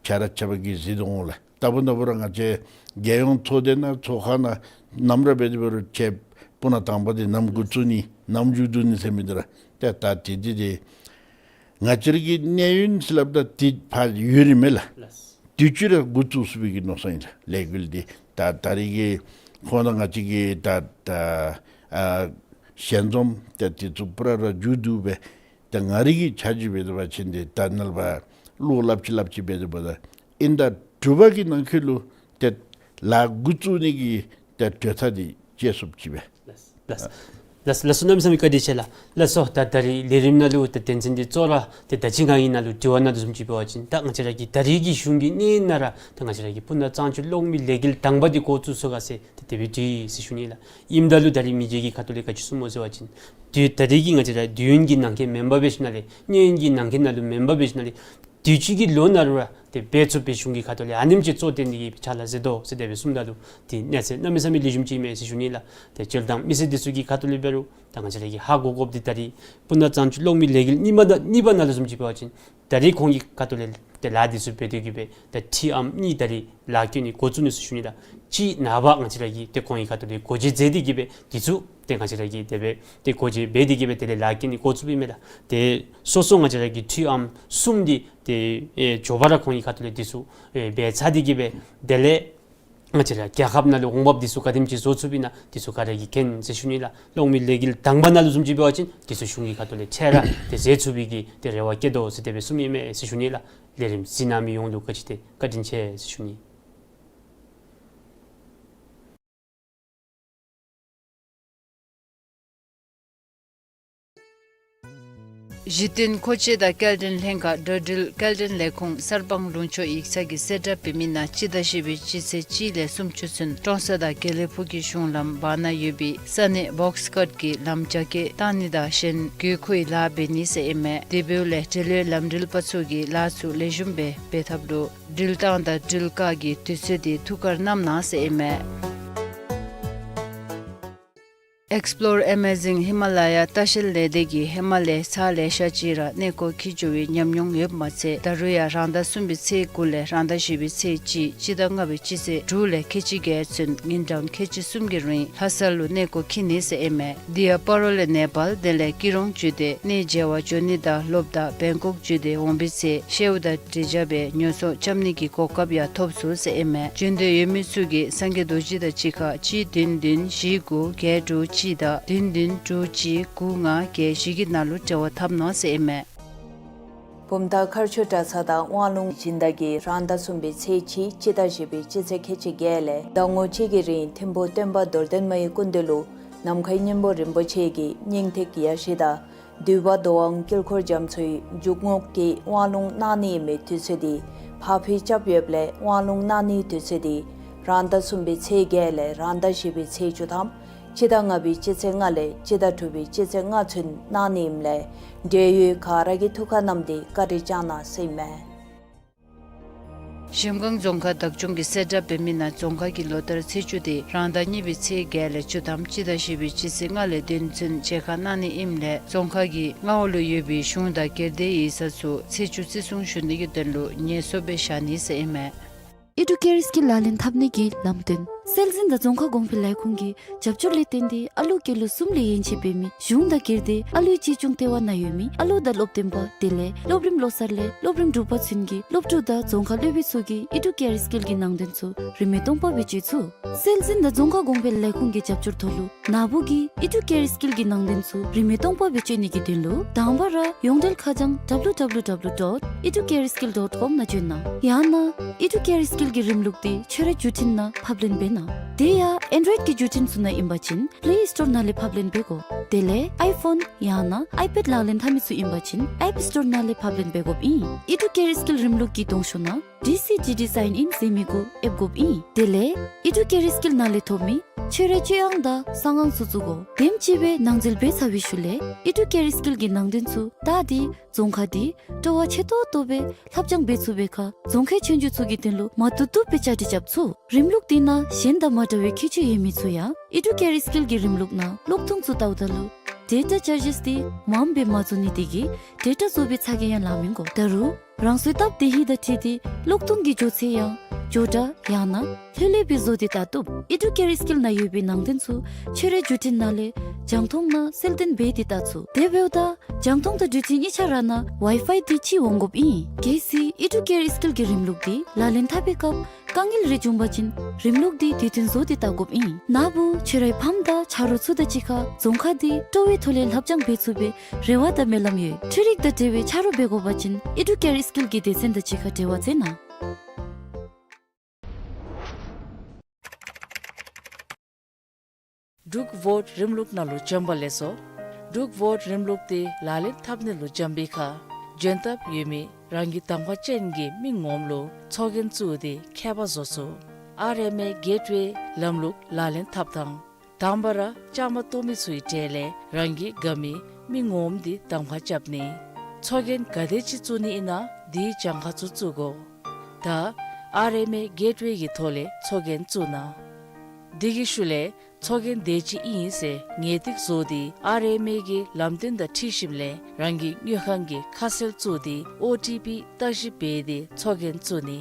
ཆ་ར་ཆ་ར་གིས་གཟིགས་དོ་འོང་ལགས། ད་བུ་ན་བུ་ར་ང་བཅས་རྒྱལ་ཡོངས་ཚོགས་སྡེ་ནང་ཚོགས་ཁང་ནང་ནམ་ར་འབད་དེ་འབད་རུང་ཁྱེད་སྤུ་ན་དང་པ་འདི་ནམ་འགོ་བཙུགས་ནི་ནམ་མཇུག་བསྡུ་ནི་ཟེར་མི་འདི་ར་ཏེ་ད་དེ་འདི་ཏེ་ང་བཅས་ར་གི་གནས་ཡུན་ཟེར་སླབ་ད་འདི་ཕར་ཡོད་རིགས་མས་ལགས། དུས་ཅི་ར་འགོ་བཙུགས་ཚུགས་པའི་གི་མནོ་བསམ་ཨིན་ལགས། ལས་འགུལ་འདི་ད་ད་རེས་ཀྱི་ཁོང་དང་ང་བཅས་ཀྱི་ད་ད་ཨ་ཞལ་འཛོམས་ད་དེ་ཚུ་པུ་ར་ར་མཇུག་བསྡུ་སྦེ་ད་ང་རའི་གི་ཆ་འཇོག་འབད་དེ་འབད་བ་ཅིན་འདི་ད་ནཱ་ལས་ཕར་ལོག་སླབ་ཅི་སླབ་ཅི་འབད་དེ་འབདཝ་ད་ཨིན་ཟླ་དྲུག་པ་གི་ནང་འཁོད་ལུ་ཏེ་ལཱ་འགོ་བཙུགས་ནི་གི་ཏེ་གྲོས་ཐག་འདི་བཅད་ཚུགསཔ་ཅིག་སྦེ། ལགས་སོ། ལགས་སོ། ལགས་སོ། གནམ་མེད་ས་མེད་བཀའ་དྲིན་ཆེ་ལགས། ལགས་སོ། ད་ད་རེས་ལས་རིམ་ནང་ལུ་ད་དོན་ཚན་འདི་གཙོ་བོ་ར་ཏེ་ད་ཅི་ང་གིས་ནཱ་ལུ་དྲི་བ་ནང་ལུ་བཟུམ་ཅིག་འབད་བ་ཅིན་ད་ང་བཅས་ར་གི་ད་རེས་ཀྱི་གཞུང་གི་གནས་ཡུན་ནང་ར་ད་ང་བཅས་ར་གི་སྤུ་ན་གཙང་ཆུ་གློག་མེ་ལས་འགུལ་དང་པ་འདི་འགོ་བཙུགས་ཚུགས་ག་ཟེར་ཏེ་དེ་སྦེ་དྲིས་ཡི་ཟེར་ཞུ་ནི་ལགས། ཨིནམ་ད་ལུ་ད་རེས་མི་རྗེ་གི་ཁ་ཐུག་ལས་ག་ཅི་གསུངམ་སྨོ་ཟེར་བ་ཅིན་དུས་ད་རེས་ཀྱི་ང་བཅས་ར་དུས་ཡུན་གྱི་ནང་འཁོད་མེན་པར་འབད་ཞིནམ་ལས་གནས་ཡུན་གྱི་ནང་འཁོད་ནང་ལུ་མེན་པར་འབད་ཞིནམ་ལས་དུས་ཅི་གི་ལོ་ནང་ལུ་ར་ཏེ་འབད་ཚུགས་པའི་གཞུང་གི་ཁ་ཐུག་ལས་ཨ་ནེམ་ཅིག་གཙོ་བཏོན་ཏེ་གི་ཕྱག་ལཱ་མཛད་དོ་ཟེར་དེ་སྦེ་གསུངམ་ད་ལུ་ཏེ་གནས་ཚད་གནམ་མེད་ས་མེད་ལེགས་ཤོམ་ཅིག་མས་ཟེར་ཞུ་ནི་ལགས། ཏེ་སྤྱིར་བཏང་མི་སེར་འདི་ཚུ་གི་ཁ་ཐུག་ལས་འབད་རུང་ད་ང་བཅས་ར་གིས་ཧ་གོ་དགོཔ་འདི་ད་རེས་སྤུ་ན་གཙང་ཆུ་གློག་མེ་ལས་འགུལ་གཉིས་པ་ད་གཉིས་པ་ནང་ལུ་བཟུམ་ཅིག་འབད་བ་ཅིན་ད་རེས་ཁོང་གི་ཁ་ཐུག་ལས་ཏེ་ལཱ་འདི་ཚུ་འབད་དེ་གི་སྦེ་ད་ཁྲི་ཨམ་གཉིས་ད་རེས་ལཱ་བཀོད་ནི་འགོ་བཙུགས་ནུག་ཟེར་ཞུ་ནི་ལགས། གཅིག་ནངས་པ་ང་བཅས་ར་གིས་ཏེ་ཁོང་གི་ཁ་ཐུག་ལས་སྒོ་འབྱེད་མཛད་དེ་གི་སྦེ་འདི་ཚུ་ཏེ་ང་བཅས་ར་གིས་དེ་སྦེ་ཏེ་སྒོ་འབྱེད་འབད་དེ་གི་སྦེ་དེ་ལས་ལཱ་བཀོད་ནི་འགོ་བཙུགསཔ་ཨིན་མས་ལགས། ཏེ་སོ་སོ་ང་བཅས་ར་གི་ཁྲི་ཨམ་གསུམ་འདི་ཏེ་ཨེ་མགྱོགས་པ་ར་ཁོང་གི་ཁ་ཐུག་ལས་འདི་ཚུ་ཨེ་འབད་ཚར་ཏེ་གི་སྦེ་དེ་ལས་ང་བཅས་ར་རྒྱལ་ཁབ་ནང་ལུ་འོང་འབབ་འདི་ཚུ་ག་དེམ་ཅིག་བཟོ་ཚུགསཔ་ཨིན་ན་འདི་ཚུ་ག་ར་གིས་མཁྱེན་ཟེར་ཞུ་ནི་ལགས། གློག་མེ་ལས་འགུལ་དང་པ་ནང་ལུ་བཟུམ་ཅིག་འབད་བ་ཅིན་འདི་ཚུ་གཞུང་གི་ཁ་ཐུག་ལས་འཕྲལ་ར་ཏེ་མཛད་ཚུགས་པའི་གི་ཏེ་རེ་བ་བསྐྱེད་དོ་ཟེར་དེ་སྦེ་གསུངམ་ཨིན་མས་ཟེར་ཞུ་ནི་ལགས། ལས་རིམ་གཟིགས་གནང་མི་ཡོངས་ལུ་བཀའ་དྲིན་ཆེ། བཀའ་དྲིན་ཆེ་ཟེར་ཞུ་ནི། གཞི་རྟེན་མཁོ་ཆས་དང་སྐྱེལ་འདྲེན་ལྷན་ཁག་འགྲོ་འགྲུལ་སྐྱེལ་འདྲེན་ལས་ཁུངས་གསར་སྤང་ལུང་ཕྱོགས་ཡིག་ཚང་གིས་གསལ་བསྒྲགས་འབད་མི་ནང་སྤྱི་ཟླ་བཞི་པའི་སྤྱི་ཚེས་གཅིག་ལས་སུམ་ཅུ་ཚུན་ཀྲོང་གསར་དང་དགེ་ལེགས་ཕུག་གི་གཞུང་ལམ་བར་ན་ཡོད་པའི་ས་གནས་བོགས་ཀཊ་ཀྱི་ལམ་རྒྱ་སྐྱེད་བཏང་ནི་དང་གཞན་དགོས་མཁོའི་ལཱ་འབད་ནི་ཟེར་ཨིན་མས། དེ་འབདཝ་ལས་འབྲེལ་ཡོད་ལམ་འགྲུལ་པ་ཚུ་གིས་ལཱ་ཚུ་ལེགས་ཤོམ་སྦེ་འབད་ཐབས་ལུ་འགྲུལ་བཏང་དང་འགྲུལ་བཀག་གི་དུས་ཚོད་འདི་ཐུགས་ཁར་བསྣམ་གནང་ཟེར་ཨིན་མས། Explore Amazing Himalaya ལྟ་བཤལ་ལས་སྡེ་གིས་ཧེ་མ་ལས་ཚར་ལེ་ཤ་ཅིག་ར་གནས་སྐོར་འཁྱིད་འགྱོ་བའི་ཉམས་མྱོང་ཡོདཔ་མ་ཚད་ད་རུང་ཡང་རང་ཟླ་གསུམ་པའི་ཚེས་དགུ་ལས་རང་ཟླ་བཞི་པའི་ཚེས་གཅིག་སྤྱི་ཟླ་ལྔ་པའི་སྤྱི་ཚེས་དྲུག་ལས་ཁལ་གཅིག་བརྒྱད་ཚུན་ཉིན་གྲངས་ཁལ་གཅིག་གསུམ་གྱི་རིང་ལྷ་ས་ལུ་གནས་སྐོར་འཁྱིད་ནི་ཟེར་ཨིན་མས། དེ་ཡང་སྤ་རོ་ལས་ནེ་པཱལ་དེ་ལས་སྐྱིད་གྲོང་བརྒྱུད་དེ་གནས་མཇལ་བར་འགྱོ་ནི་དང་ལོགཔ་ད་བེང་ཀོག་བརྒྱུད་དེ་འོང་བའི་ཚེ་ཤེའུ་དང་འབྲས་ཇ་སྦེ་ཉོ་ཚོང་རྐྱབ་ནི་གི་གོ་སྐབས་ཡང་ཐོབ་ཚུགས་ཟེར་ཨིན་མས། འབྱོན་འདོད་ཡོད་མི་ཚུ་གིས་སངས་རྒྱས་རྡོ་རྗེ་དང་གཅིག་ཁར་གཅིག་བདུན་བདུན་བཞི་དགུ་བརྒྱད་དྲུག་གཅིག་དང་བདུན་བདུན་དྲུག་གཅིག་དགུ་ལྔ་བརྒྱད་བཞི་གི་ནང་ལུ་འབྲེལ་བ་འཐབ་གནང་ཟེར་ཨིན་མས། བུམ་ཐང་མཁར་ཆུ་གྲྭ་ཚང་དང་དབང་ལུང་སྦྱིན་བདག་གིས་རང་ཟླ་གསུམ་པའི་ཚེས་གཅིག་སྤྱི་ཟླ་བཞི་པའི་སྤྱི་ཚེས་ཁལ་གཅིག་བརྒྱད་ལས་ཟླ་ངོ་གཅིག་གི་རིང་ཐིམ་ཕུག་སྟོན་པ་རྡོར་གདན་མའི་སྐུ་མདུན་ལུ་ནམ་མཁའི་སྙིང་པོ་རིན་པོ་ཆེ་གི་སྙིང་ཐིག་ཡ་བཞི་དང་འདུས་པ་འདུལ་དབང་དཀྱིལ་འཁོར་རྒྱ་མཚོའི་འཇུག་ངོགས་ཀྱི་དབང་ལུང་གནང་ནི་ཨིན་མི་དུས་ཚོད་འདི་ཕར་འཕུལ་རྐྱབ་ཡོདཔ་ལས་དབང་ལུང་གནང་ནིའི་དུས་ཚོད་འདི་རང་ཟླ་གསུམ་པའི་ཚེས་བརྒྱད་ལས་རང་ཟླ་བཞི་པའི་ཚེས་བཅུ་ཐམ། སྤྱི་ཟླ་ལྔ་པའི་སྤྱི་ཚེས་ལྔ་ལས་སྤྱི་ཟླ་དྲུག་པའི་སྤྱི་ཚེས་ལྔ་ཚུན་གནང་ནི་ཨིནམ་ལས་འབྲེལ་ཡོད་ག་ར་གིས་ཐུགས་ཁར་བསྣམས་ཏེ་བཀའ་དྲིན་བསྐྱང་གནང་ཟེར་ཨིན་མས། གཞལམ་སྒང་རྫོང་ཁག་བདག་སྐྱོང་གིས་གསལ་བསྒྲགས་འབད་མི་ནང་རྫོང་ཁག་གི་ལོ་ལྟར་ཚེས་བཅུ་དེ་རང་ཟླ་གཉིས་པའི་ཚེས་བརྒྱད་ལས་བཅུ་ཐམ་སྤྱི་ཟླ་བཞི་པའི་སྤྱི་ཚེས་ལྔ་ལས་བདུན་ཚུན་མཇལ་ཁ་གནང་ནི་ཨིནམ་ལས་རྫོང་ཁག་གི་མངའ་འོག་ལུ་ཡོད་པའི་གཞུང་དང་སྒེར་སྡེའི་ཡིག་ཚང་ཚུ་ཚེས་བཅུ་བརྩི་སྲུང་ཞུ་ནི་གི་དོན་ལུ་ཉེས་གསོག་སྦེ་བཞག་ནི་ཟེར་ཨིན་མས། ཨེ་ཌུ་ཀེརསི་གི་ལག་ལེན་འཐབ་ནི་གི་ལམ་སྟོན། སྲོལ་འཛིན་དང་རྫོང་ཁ་གོང་འཕེལ་ལས་ཁུངས་ཀྱི་རྒྱབ་སྐྱོར་ལས་བརྟེན་ཏེ་ཨ་ལུ་སྐྱེས་ལོ་གསུམ་ལས་ཡན་ཆད་འབད་མི་གཞུང་དང་སྒེར་སྡེ་ཨ་ལུའི་གཅེས་སྐྱོང་ལྟེ་བ་ནང་ཡོད་མི་ཨ་ལུ་དང་སློབ་སྟོན་པ་དེ་ལས་སློབ་རིམ་བློ་གསར་ལས་སློབ་རིམ་དྲུག་པ་ཚུན་གྱི་སློབ་ཕྲུག་དང་རྫོང་ཁ་སློབ་དཔོན་ཚུ་གིས་ཨི་ཌུ་ཀེར་སི་ཀིལ་གྱི་ནང་དོན་ཚུ་རིན་མེད་སྟོང་པ་སྦེ་སྤྱོད་ཚུགས། སྲོལ་འཛིན་དང་རྫོང་ཁ་གོང་འཕེལ་ལས་ཁུངས་ཀྱི་རྒྱབ་སྐྱོར་ཐོག་ལུ་ནཱ་བུ་གིས་ཨི་ཌུ་ཀེར་སི་ཀིལ་གྱི་ནང་དོན་ཚུ་རིན་མེད་སྟོང་པ་སྦེ་སྤྱོད་ནི་གི་དོན་ལུ་དང་པ་ར་ཡོངས་འབྲེལ་ཁ་བྱང་W W W dot educareskill dot com ནང་བྱོན་གནང་། ཡང་ན་ཨི་ཌུ་ཀེར་སི་ཀིལ་གྱི་རིམ་ལུགས་འདི་ཁྱོད་རའི་བརྒྱུད་འཕྲིན་ནང་ཕབ་ལེན་འབད་གནང་། དེ་ཡང་ཨེན་ཌོའིཌ་ཀྱི་བརྒྱུད་འཕྲིན་ཚུ་ནང་ཨིན་པ་ཅིན་པླེ་སི་ཊོར་ནང་ལས་ཕབ་ལེན་འབད་དགོ། དེ་ལས་ཨའི་ཕོན་ཡང་ན་ཨའི་པེཌ་ལག་ལེན་འཐབ་མི་ཚུ་ཨིན་པ་ཅིན་ཨེཔ་སི་ཊོར་ནང་ལས་ཕབ་ལེན་འབད་དགོཔ་ཨིན། ཨི་ཌུ་ཀེར་སི་ཀིལ་རིམ་ལུགས་ཀྱི་གདོང་ཤོག་ནང་ཌི་སི་ཌི་ཌི་སའིན་ཨིན་ཟེར་མི་གུ་ཨེབ་དགོཔ་ཨིན། དེ་ལས་ཨི་ཌུ་ཀེར་སི་ཀིལ་ནང་ལས་ཐོབ་མི་ཁྱོད་རའི་སྤྱོད་དབང་དང་གསང་དབང་ཚུ་བཙུགས་དགོ། དེམ་ཅིག་སྦེ་ནང་འཛུལ་འབད་ཚར་བའི་ཤུལ་ལས་ཨི་ཌུ་ཀེར་སི་ཀིལ་གྱི་ནང་དོན་ཚུ་བལྟ་སྟེ་རྫོང་ཁ་འདི་སྤྲོ་བ་ཆེ་ཏོག་ཏོ་སྦེ་ལྷབ་སྦྱང་འབད་ཚུགས་པའི་ཁར་རྫོང་ཁའི་ཆོས་རྒྱུགས་ཚུ་གི་དོན་ལུ་མ་བཏུབ་བཏུབ་སྦེ་བཅའ་སྒྲིག་རྐྱབ་ཚུགས། རིམ་ལུགས་འདི་ནང་གཞན་དང་མ་འདྲ་བའི་ཁྱད་ཆོས་ཡོད་མི་ཚུ་ཡང་ཨི་ཌུ་ཀེར་སི་ཀིལ་གྱི་རིམ་ལུགས་ནང་གློག་ཐུང་ཚུ་བལྟཝ་ད་ལུ་ཌེ་ཊ་ཅར་ཇིས་འདི་མངམ་སྦེ་མ་བཟོ་ནི་དེ་གིས་ཌེ་ཊ་བཟོ་བའི་ཚ་གྱང་ཡང་ལང་མི་དགོ། ད་རུང་རང་སོའི་སྟབས་བདེ་ཧིང་དང་འཁྲིལ་ཏེ་གློག་ཐུང་གི་མགྱོགས་ཚད་ཡང་མགྱོགས་དྲགས་ཡང་ན་ལྷོད་ལྷོད་སྦེ་བཟོ་སྟེ་བལྟ་བཏུབ། ཨི་ཌུ་ཀེར་སི་ཀིལ་ནང་ཡོད་པའི་ནང་དོན་ཚུ་ཁྱོད་རའི་བརྒྱུད་འཕྲིན་ནང་ལས་རྒྱང་མཐོང་ནང་གསལ་སྟོན་འབད་དེ་བལྟ་ཚུགས། དེ་འབདཝ་ད་རྒྱང་མཐོང་དང་འགྲུལ་འཕྲིན་གཉིས་ཆ་ར་ནང་ཝའི་ཕའི་འདི་ཅིག་འོང་དགོཔ་ཨིན། གལ་སྲིད་ཨི་ཌུ་ཀེར་སི་ཀིལ་གྱི་རིམ་ལུགས་འདི་ལག་ལེན་འཐབ་པའི་སྐབས་དཀའ་ངལ་རེ་བྱུང་པ་ཅིན་རིམ་ལུགས་འདི་དུས་མཐུན་བཟོ་སྟེ་བལྟ་དགོཔ་ཨིན། ནཱ་བུ་ཁྱོད་རའི་ཕམ་དང་ཆ་རོགས་ཚུ་དང་གཅིག་ཁར་རྫོང་ཁ་འདི་སྤྲོ་བའི་ཐོག་ལས་ལྷབ་སྦྱང་འབད་ཚུགས་པའི་རེ་བ་དང་སྨོན་ལམ་ཡོད། འཕྲུལ་རིག་དང་འབྲེལ་བའི་ཆ་རོགས་འབད་དགོ་པ་ཅིན་ཨི་ཌུ་ཀེར་སི་ཀིལ་གྱི་སྡེ་ཚན་དང་གཅིག་ཁར་འབྲེལ་བ་མཛད་གནང་། འབྲུག་བོཊ་རིམ་ལུགས་ནང་ལུ་བྱོན་པ་ལེགས་སོ། འབྲུག་བོཊ་རིམ་ལུགས་འདི་ལག་ལེན་འཐབ་ནི་ལུ་བྱོན་པའི་ཁར་འབྱོན་ཐབས་ཡོད་མི་རང་གི་དང་པ་ཅན་གྱི་མི་ངོམ་ལུ་ཚོགས་རྒྱན་བཙུགས་ཏེ་ཁྱད་པར་བཟོ་ཚུགས། ཨར་ཨེམ་ཨེ་གེཊ་ཝེ་ལམ་ལུགས་ལག་ལེན་འཐབ་དང་། དང་པ་ར་བཅའ་མར་གཏོགས་མི་ཚུའི་གྲས་ལས་རང་གིས་དགའ་མི་མི་ངོམ་འདི་གདམ་ཁ་རྐྱབ་ནི། ཚོགས་རྒྱན་ག་དེ་ཅིག་བཙུགས་ནི་ཨིན་ན་དེའི་གྱངས་ཁ་ཚུ་བཙུགས་དགོ། ད་ཨར་ཨེམ་ཨེ་གེཊ་ཝེ་གི་ཐོག་ལས་ཚོགས་རྒྱན་བཙུགས་གནང་། དེ་གི་ཤུལ་ལས་ཚོགས་རྒྱན་དེ་ཅིག་ཨིན་ཟེར་ངེས་ཏིག་བཟོ་སྟེ་ཨར་ཨེམ་ཨེ་གི་ལམ་སྟོན་དང་འཁྲིལ་ཞིནམ་ལས་རང་གི་དངུལ་ཁང་གི་ཁ་གསལ་བཙུགས་ཏེ་ཨོ་ཊི་པི་བརྟག་ཞིབ་འབད་དེ་ཚོགས་རྒྱན་བཙུགས་ནི།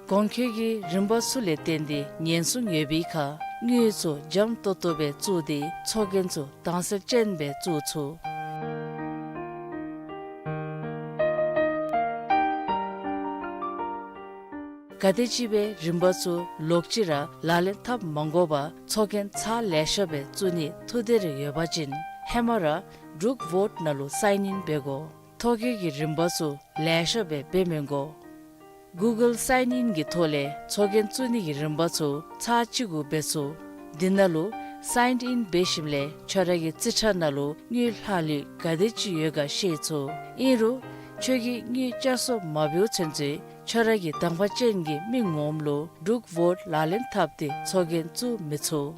གོང་འཁོད་ཀྱི་རིམ་པ་ཚུ་ལས་བརྟེན་ཏེ་ཉེན་སྲུང་ཡོད་པའི་ཁར་དངུལ་ཚུ་འཇམ་ཏོང་ཏོ་སྦེ་བཙུགས་ཏེ་ཚོགས་རྒྱན་ཚུ་དྭངས་གསལ་ཅན་སྦེ་བཙུགས་ཚུགས། ག་དེམ་ཅིག་སྦེ་རིམ་པ་ཚུ་ལོག་ཅི་ར་ལག་ལེན་འཐབ་མ་དགོ་པར་ཚོགས་རྒྱན་ཚར་ལེ་ཤ་སྦེ་བཙུགས་ནི་ཐུགས་འདོད་རེ་ཡོད་པ་ཅིན་ཧེ་མ་ར་འབྲུག་བོཊ་ནང་ལུ་སའིན་ཨིན་འབད་དགོ། ཐོ་བཀོད་ཀྱི་རིམ་པ་ཚུ་ལེ་ཤ་སྦེ་འབད་མི་དགོ། གུ་གཱལ་སའིན་ཨིན་གྱི་ཐོག་ལས་ཚོགས་རྒྱན་བཙུགས་ནི་གི་རིམ་པ་ཚུ་ཚར་གཅིག་གུ་འབད་ཚུགས། འདི་ནང་ལུ་སའིན་ཨིན་འབད་ཞིནམ་ལས་ཁྱོད་ར་གི་རྩིས་ཁྲ་ནང་ལུ་དངུལ་ལྷག་ལུས་ག་དེ་ཅིག་ཡོད་ག་ཤེས་ཚུགས། ཨིན་རུང་ཁྱོད་ཀྱིས་དངུལ་བསྐྱར་གསོ་མ་འབདཝ་ཚུན་ཚོད་ཁྱོད་ར་གི་དང་པ་ཅན་གྱི་མི་ངོམ་ལུ་འབྲུག་བོཊ་ལག་ལེན་འཐབ་སྟེ་ཚོགས་རྒྱན་བཙུགས་མི་ཚུགས།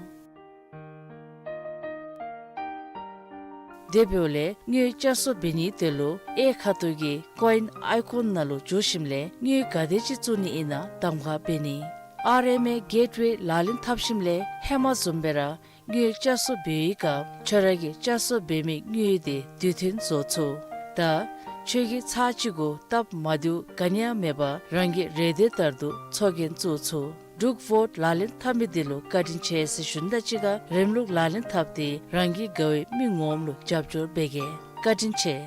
དེ་འབདཝ་ལས་དངུལ་བསྐྱར་གསོ་འབད་ནིའི་དོན་ལུ་གཡས་ཁ་ཐུག་གི་ཀོ་ཨིན་ཨའི་ཀོན་ནང་ལུ་འཛུལ་ཞིནམ་ལས་དངུལ་ག་དེ་ཅིག་བཙུགས་ནི་ཨིན་ན་གདམ་ཁ་འབད་ནི། ཨར་ཨེམ་ཨེ་གེཊ་ཝེ་ལག་ལེན་འཐབ་ཞིནམ་ལས་ཧེ་མ་བཟུམ་སྦེ་ར་དངུལ་བསྐྱར་གསོ་འབད་བའི་སྐབས་ཁྱོད་ར་གིས་བསྐྱར་གསོ་འབད་མི་དངུལ་དེ་དུས་མཐུན་བཟོ་ཚུགས། ད་ཁྱོད་ཀྱིས་ཚར་གཅིག་གུ་སྟབས་མ་བདེཝ་ག་ནི་ཡང་མེད་པར་རང་གི་རེ་འདོད་ལྟར་དུ་ཚོགས་རྒྱན་བཙུགས་ཚུགས། འབྲུག་བོཊ་ལག་ལེན་འཐབ་མི་འདི་ལུ་བཀའ་དྲིན་ཆེ་ཟེར་ཞུ་ནི་དང་གཅིག་ཁར་རིམ་ལུགས་ལག་ལེན་འཐབ་སྟེ་རང་གི་དགའ་བའི་མི་ངོམ་ལུ་རྒྱབ་སྐྱོར་འབད་གེ། བཀའ་དྲིན་ཆེ།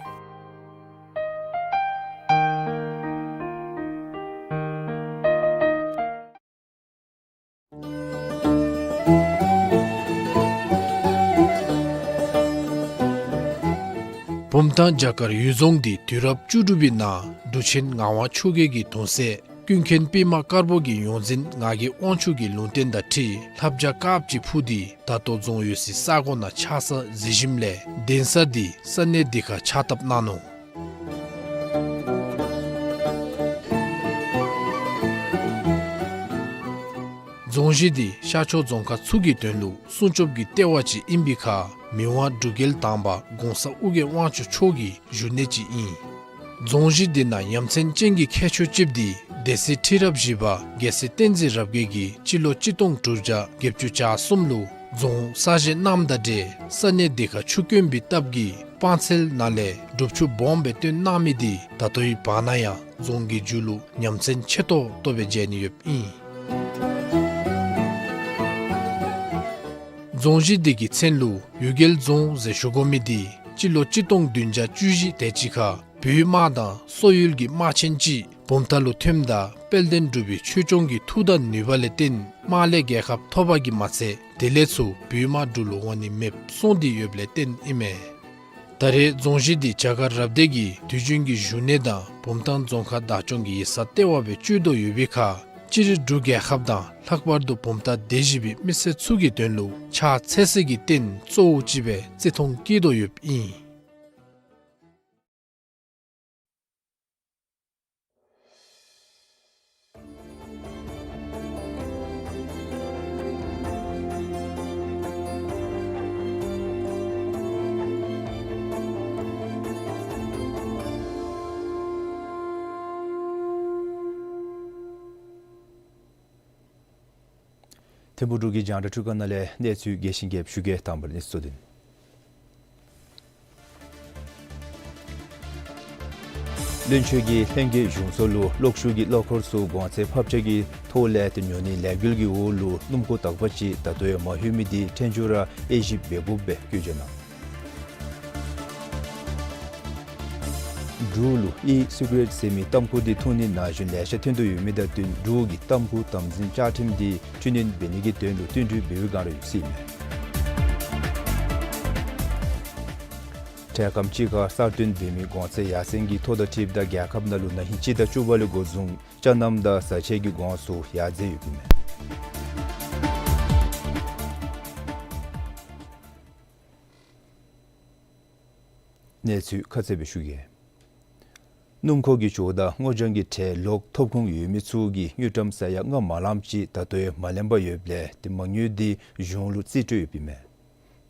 བུམ་ཐང་བྱ་དཀར་ཡུལ་རྫོང་འདི་དུས་རབས་བཅུ་དྲུག་པའི་ནང་འབྲུག་ཆེན་ངག་དབང་ཆོས་རྒྱལ་གྱི་གདུང་སྲས་ཀུན་མཁྱེན་པདྨ་དཀར་པོ་གི་ཡོངས་འཛིན་ངག་གི་དབང་ཕྱུག་གི་ལུང་བསྟན་དང་འཁྲིལ་ལྷ་བྱ་དཀརཔོ་ཅིག་འཕུར་ཏེ་ད་ལྟོ་རྫོང་ཡོད་སའི་ས་གོ་ནང་ཆགས་ས་གཟིགས་ཞིནམ་ལས་གདན་ས་འདི་ས་གནས་འདི་ཁར་ཕྱག་བཏབ་གནང་ནུག། རྫོང་གཞི་འདི་ཤར་ཕྱོགས་རྫོང་ཁག་ཚུ་གི་དོན་ལུ་སྲུང་སྐྱོབ་ཀྱི་ལྟེ་བ་ཅིག་ཨིན་པའི་ཁར་མི་དབང་འབྲུག་རྒྱལ་དང་པ་གོང་ས་ཨོ་རྒྱན་དབང་ཕྱུག་མཆོག་གི་བཞུགས་གནས་ཅིག་ཨིན། རྫོང་གཞི་འདི་ནང་ཡ་མཚན་ཅན་གྱི་ཁྱད་ཆོས་ཅིག་འདི་སྡེ་སྲིད་ཁྲི་རབས་བཞི་པ་རྒྱལ་སྲས་བསྟན་འཛིན་རབ་རྒྱས་ཀྱིས་སྤྱི་ལོ་གཅིག་སྟོང་དྲུག་བརྒྱ་བརྒྱད་ཅུ་གྱ་གསུམ་ལུ་རྫོང་གསར་བཞེངས་གནངམ་དང་འབྲེལ་ས་གནས་འདི་ཁར་ཆུ་དཀོན་པའི་སྟབས་ཀྱིས་སྤང་ཚལ་ནང་ལས་སྒྲུབ་ཆུ་སྦོམ་སྦེ་བཏོན་གནང་མི་འདི་ད་ལྟོའི་བར་ན་ཡང་རྫོང་གི་མཇུག་ལུ་ཡ་མཚན་ཆེ་ཏོག་ཏོ་སྦེ་མཇལ་ནི་ཡོདཔ་ཨིན། རྫོང་གཞི་འདི་གི་མཚན་ལུ་གཡུལ་རྒྱལ་རྫོང་ཟེར་ཞུ་དགོ་མི་འདི་སྤྱི་ལོ་གཅིག་སྟོང་བདུན་བརྒྱ་བཅུ་བཞི་དེ་ཅིག་ཁར་བོད་དམག་དང་སོག་ཡུལ་གྱི་དམག་ཆེན་ཅིག་བུམ་ཐང་ལུ་ཐོནམ་ད་དཔལ་ལྡན་འབྲུག་པའི་ཆོས་སྐྱོང་གི་མཐུ་དང་ནུས་པ་ལས་བརྟེན་དམག་ལས་རྒྱལ་ཁ་ཐོབ་པ་གིས་མ་ཚད་དེ་ལས་ཚུར་བོད་དམག་འབྲུག་ལུ་འོང་ནི་མེདཔ་སོང་སྟེ་ཡོདཔ་ལས་བརྟེན་ཨིན་མས། ད་རེས་རྫོང་གཞི་འདི་རྒྱ་གར་རབ་སྡེ་གི་དུས་རྒྱུན་གྱི་བཞུགས་གནས་དང་བུམ་ཐང་རྫོང་ཁག་བདག་སྐྱོང་གི་ཡིག་ཚང་ལྟེ་བ་སྦེ་སྤྱོད་དོ་ཡོད་པའི་ཁར་སྤྱིར་འབྲུག་རྒྱལ་ཁབ་དང་ལྷག་པར་དུ་བུམ་ཐང་སྡེ་བཞི་པའི་མི་སེར་ཚུ་གི་དོན་ལུ་ཕྱག་འཚལ་ས་གི་རྟེན་གཙོ་བོ་ཅིག་སྦེ་བརྩི་མཐོང་བསྐྱེད་དོ་ཡོདཔ་ཨིན། ཐིམ་ཕུག་འབྲུག་གི་རྒྱང་བསྒྲགས་འཕྲུལ་ཁང་ནང་ལས་གནས་ཚུལ་རྒྱས་ཤིང་རྒྱསཔ་ཞུ་གེ། དང་པ་ར་གནས་ཚུལ་གཙོ་དོན། བློན་ཆོས་ཀྱིས་ལྷན་རྒྱས་གཞུང་ཚོགས་ལུ་གློག་ཤུགས་ཀྱི་གློག་འཁོར་ཚུ་གོང་ཚད་ཕབ་ཆག་གི་ཐོག་ལས་ཏེ་ཉོ་ནིའི་ལས་འགུལ་གྱི་འོག་ལུ་སྣུམ་འཁོར་དག་པ་ཅིག་ད་ལྟོ་ཡང་མ་ལྷོད་མི་འདི་ཕྲན་ཚེགས་ར་དབྱེ་ཞིབ་འབད་དགོཔ་སྦེ་བཀོད་རྒྱ་གནང་། འབྲུག་ལུ་ཨི་སི་ཀ་རེཊ་ཟེར་མི་ཏམ་ཁུ་འདི་འཐུང་ནི་ན་གཞོན་ལེ་ཤ་ཐོན་དོ་ཡོད་མི་དང་བསྟུན་འབྲུག་གི་ཏམ་ཁུ་དམ་འཛིན་བཅའ་ཁྲིམས་འདི་འཕྲི་སྣོན་འབད་ནི་གི་དོན་ལུ་བསྟུན་གྲོས་འབད་བའི་བསྒང་ར་ཡོད་ཟེར་ཨིན་མས། འཕྲལ་ཁམས་ཅིག་ཁར་གསར་བཏོན་འབད་མི་གོང་ཚད་ཡར་སེང་གི་ཐོ་དང་འཁྲིལཝ་ད་རྒྱལ་ཁབ་ནང་ལུ་ན་ཧིང་སྤྱི་ཟླ་བཅུ་པ་ལས་འགོ་བཟུང་ཅ་རྣམ་དང་བཟའ་ཆས་ཀྱི་གོང་ཚད་ཡར་འཛེགས་ཡོདཔ་ཨིན་མས། གནས་ཚུལ་ཁ་གསལ་སྦེ་ཞུ་གེ། སྣུམ་འཁོར་གྱི་ཇོ་བདག་སྔོ་ལྗང་གི་ཁྲལ་ལོག་ཐོབ་ཁུངས་ཡོད་མི་ཚུ་གིས་དངུལ་ཀྲམ་ས་ཡ་ལྔ་མ་ལངམ་ཅིག་ད་ལྟོ་ཡང་མ་ལེན་པར་ཡོདཔ་ལས་ཏེ་མ་དངུལ་འདི་གཞུང་ལུ་རྩིས་སྤྲོད་ཡོདཔ་ཨིན་མས།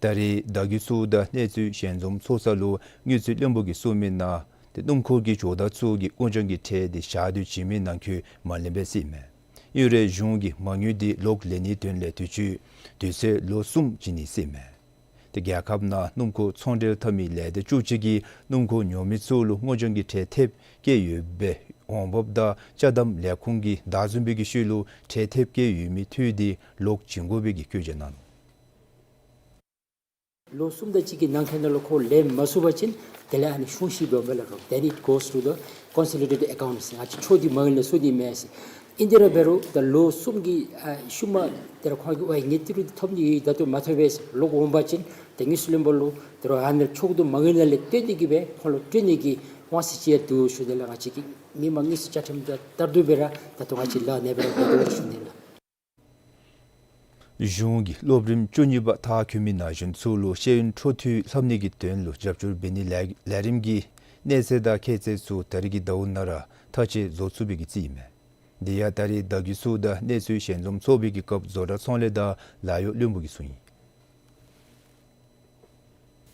ད་རེས་བརྡ་བརྒྱུད་ཚུ་དང་གནས་ཚུལ་ཞལ་འཛོམས་ཚོགས་ས་ལུ་དངུལ་རྩིས་བློན་པོ་གིས་གསུངས་མི་ནང་ཏེ་སྣུམ་འཁོར་གྱི་ཇོ་བདག་ཚུ་གིས་སྔོ་ལྗང་གི་ཁྲལ་འདི་བཞག་སྡོད་བྱིན་མི་ནང་འཁོད་མ་ལེན་པས་ཟེར་ཨིན་མས། ཨིན་རུང་གཞུང་གིས་མ་དངུལ་འདི་ལོག་ལེན་ནིའི་དོན་ལས་དུས་ཅི་དུས་ཚོད་ལོ་གསུམ་བྱིན་ནི་ཟེར་ཨིན་མས། ཏེ་རྒྱལ་ཁབ་ནང་སྣུམ་འཁོར་ཚོང་འབྲེལ་འཐབ་མི་ལས་སྡེ་བཅུ་གཅིག་གིས་སྣུམ་འཁོར་ཉོ་མི་ཚུ་ལུ་སྔོ་ལྗང་གི་ཁྲལ་ཐེབས་བཀལ་ཡོདཔ་སྦེ་འོང་འབབ་དང་ཅ་དམ་ལས་ཁུངས་ཀྱིས་བདའ་བཟུང་བའི་གི་ཤུལ་ལུ་ཁྲལ་ཐེབས་བཀལ་ཡོད་མི་འཐུས་འདི་ལོག་བྱིན་དགོ་པའི་གི་བཀོད་རྒྱ་གནང་ནུག། ལོ་གསུམ་དང་གཅིག་གི་ནང་འཁོད་ནང་ལུ་ཁོ་ལེན་མ་ཚུགས་པ་ཅིན་དེ་ལས་ཨ་ནི་གཞུང་བཤེར་འབདཝ་ལས་རོགས། Then it goes to the consolidated accounts. ང་བཅས་ཕྱོགས་འདི་མ་དངུལ་ནང་ཚུད་ནི་མས་ཟེར། ཨིན་དེ་ར་འབད་རུང་ད་ལོ་གསུམ་གྱི་ཨ་ཤུལ་མ་དེ་ར་ཁོང་གིས་ཝའི་ངེའི་ཏི་རུ་འདི་ཐོབ་ནི་ཡོད་ད་ལྟོ་མ་ཐོབ་པས་ཟེར་ལོག་འོང་པ་ཅིན་ཏེ་དངུལ་རྩིས་བློན་པོ་ལུ་དེ་ར་ཨ་ནི་ཕྱོགས་འདི་མ་དངུལ་ནང་ལས་བཏོན་ཏེ་གི་སྦེ་ཁོང་ལུ་སྤྲོད་ནི་གི་དབང་ཚད་ཅིག་ཡང་འདུག་ཞུ་ནི་ལགས། ང་བཅས་ཀྱི་མི་དམངས་དངུལ་རྩིས་བཅའ་ཁྲིམས་དང་ལྟར་དུ་སྦེ་ར་ད་ལྟོ་ང་བཅས་ལཱ་གནས་པ་ར་འབད་དོ་ཞུ་ནི་ལགས། གཞུང་གིས་སློབ་རིམ་བཅུ་གཉིས་པ་མཐར་འཁྱོལ་མི་ན་གཞོན་ཚུ་ལུ་ཤེས་ཡོན་འཕྲོ་མཐུད་ལྷབ་ནི་གི་དོན་ལུ་རྒྱབ་སྐྱོར་འབད་ནིའི་ལས་ལས་རིམ་གྱི་གནས་ཚད་དང་ཁྱད་ཚད་ཚུ་ད་རིས་ཀྱི་ཟླཝ་ནང་ར་མཐའ་དཔྱད་བཟོ་ཚུགས་པའི་གི་རྩིས་ཨིན་མས། འདི་ཡང་ད་རེས་བརྡ་བརྒྱུད་ཚུ་དང་གནས་ཚུལ་ཞལ་འཛོམས་ཚོགས་པའི་གི་སྐབས་བཟོ་གྲྭ་ཚོང་ལས་དང་ལཱ་གཡོག་བློན་པོ་གིས་གསུངས་ཡི།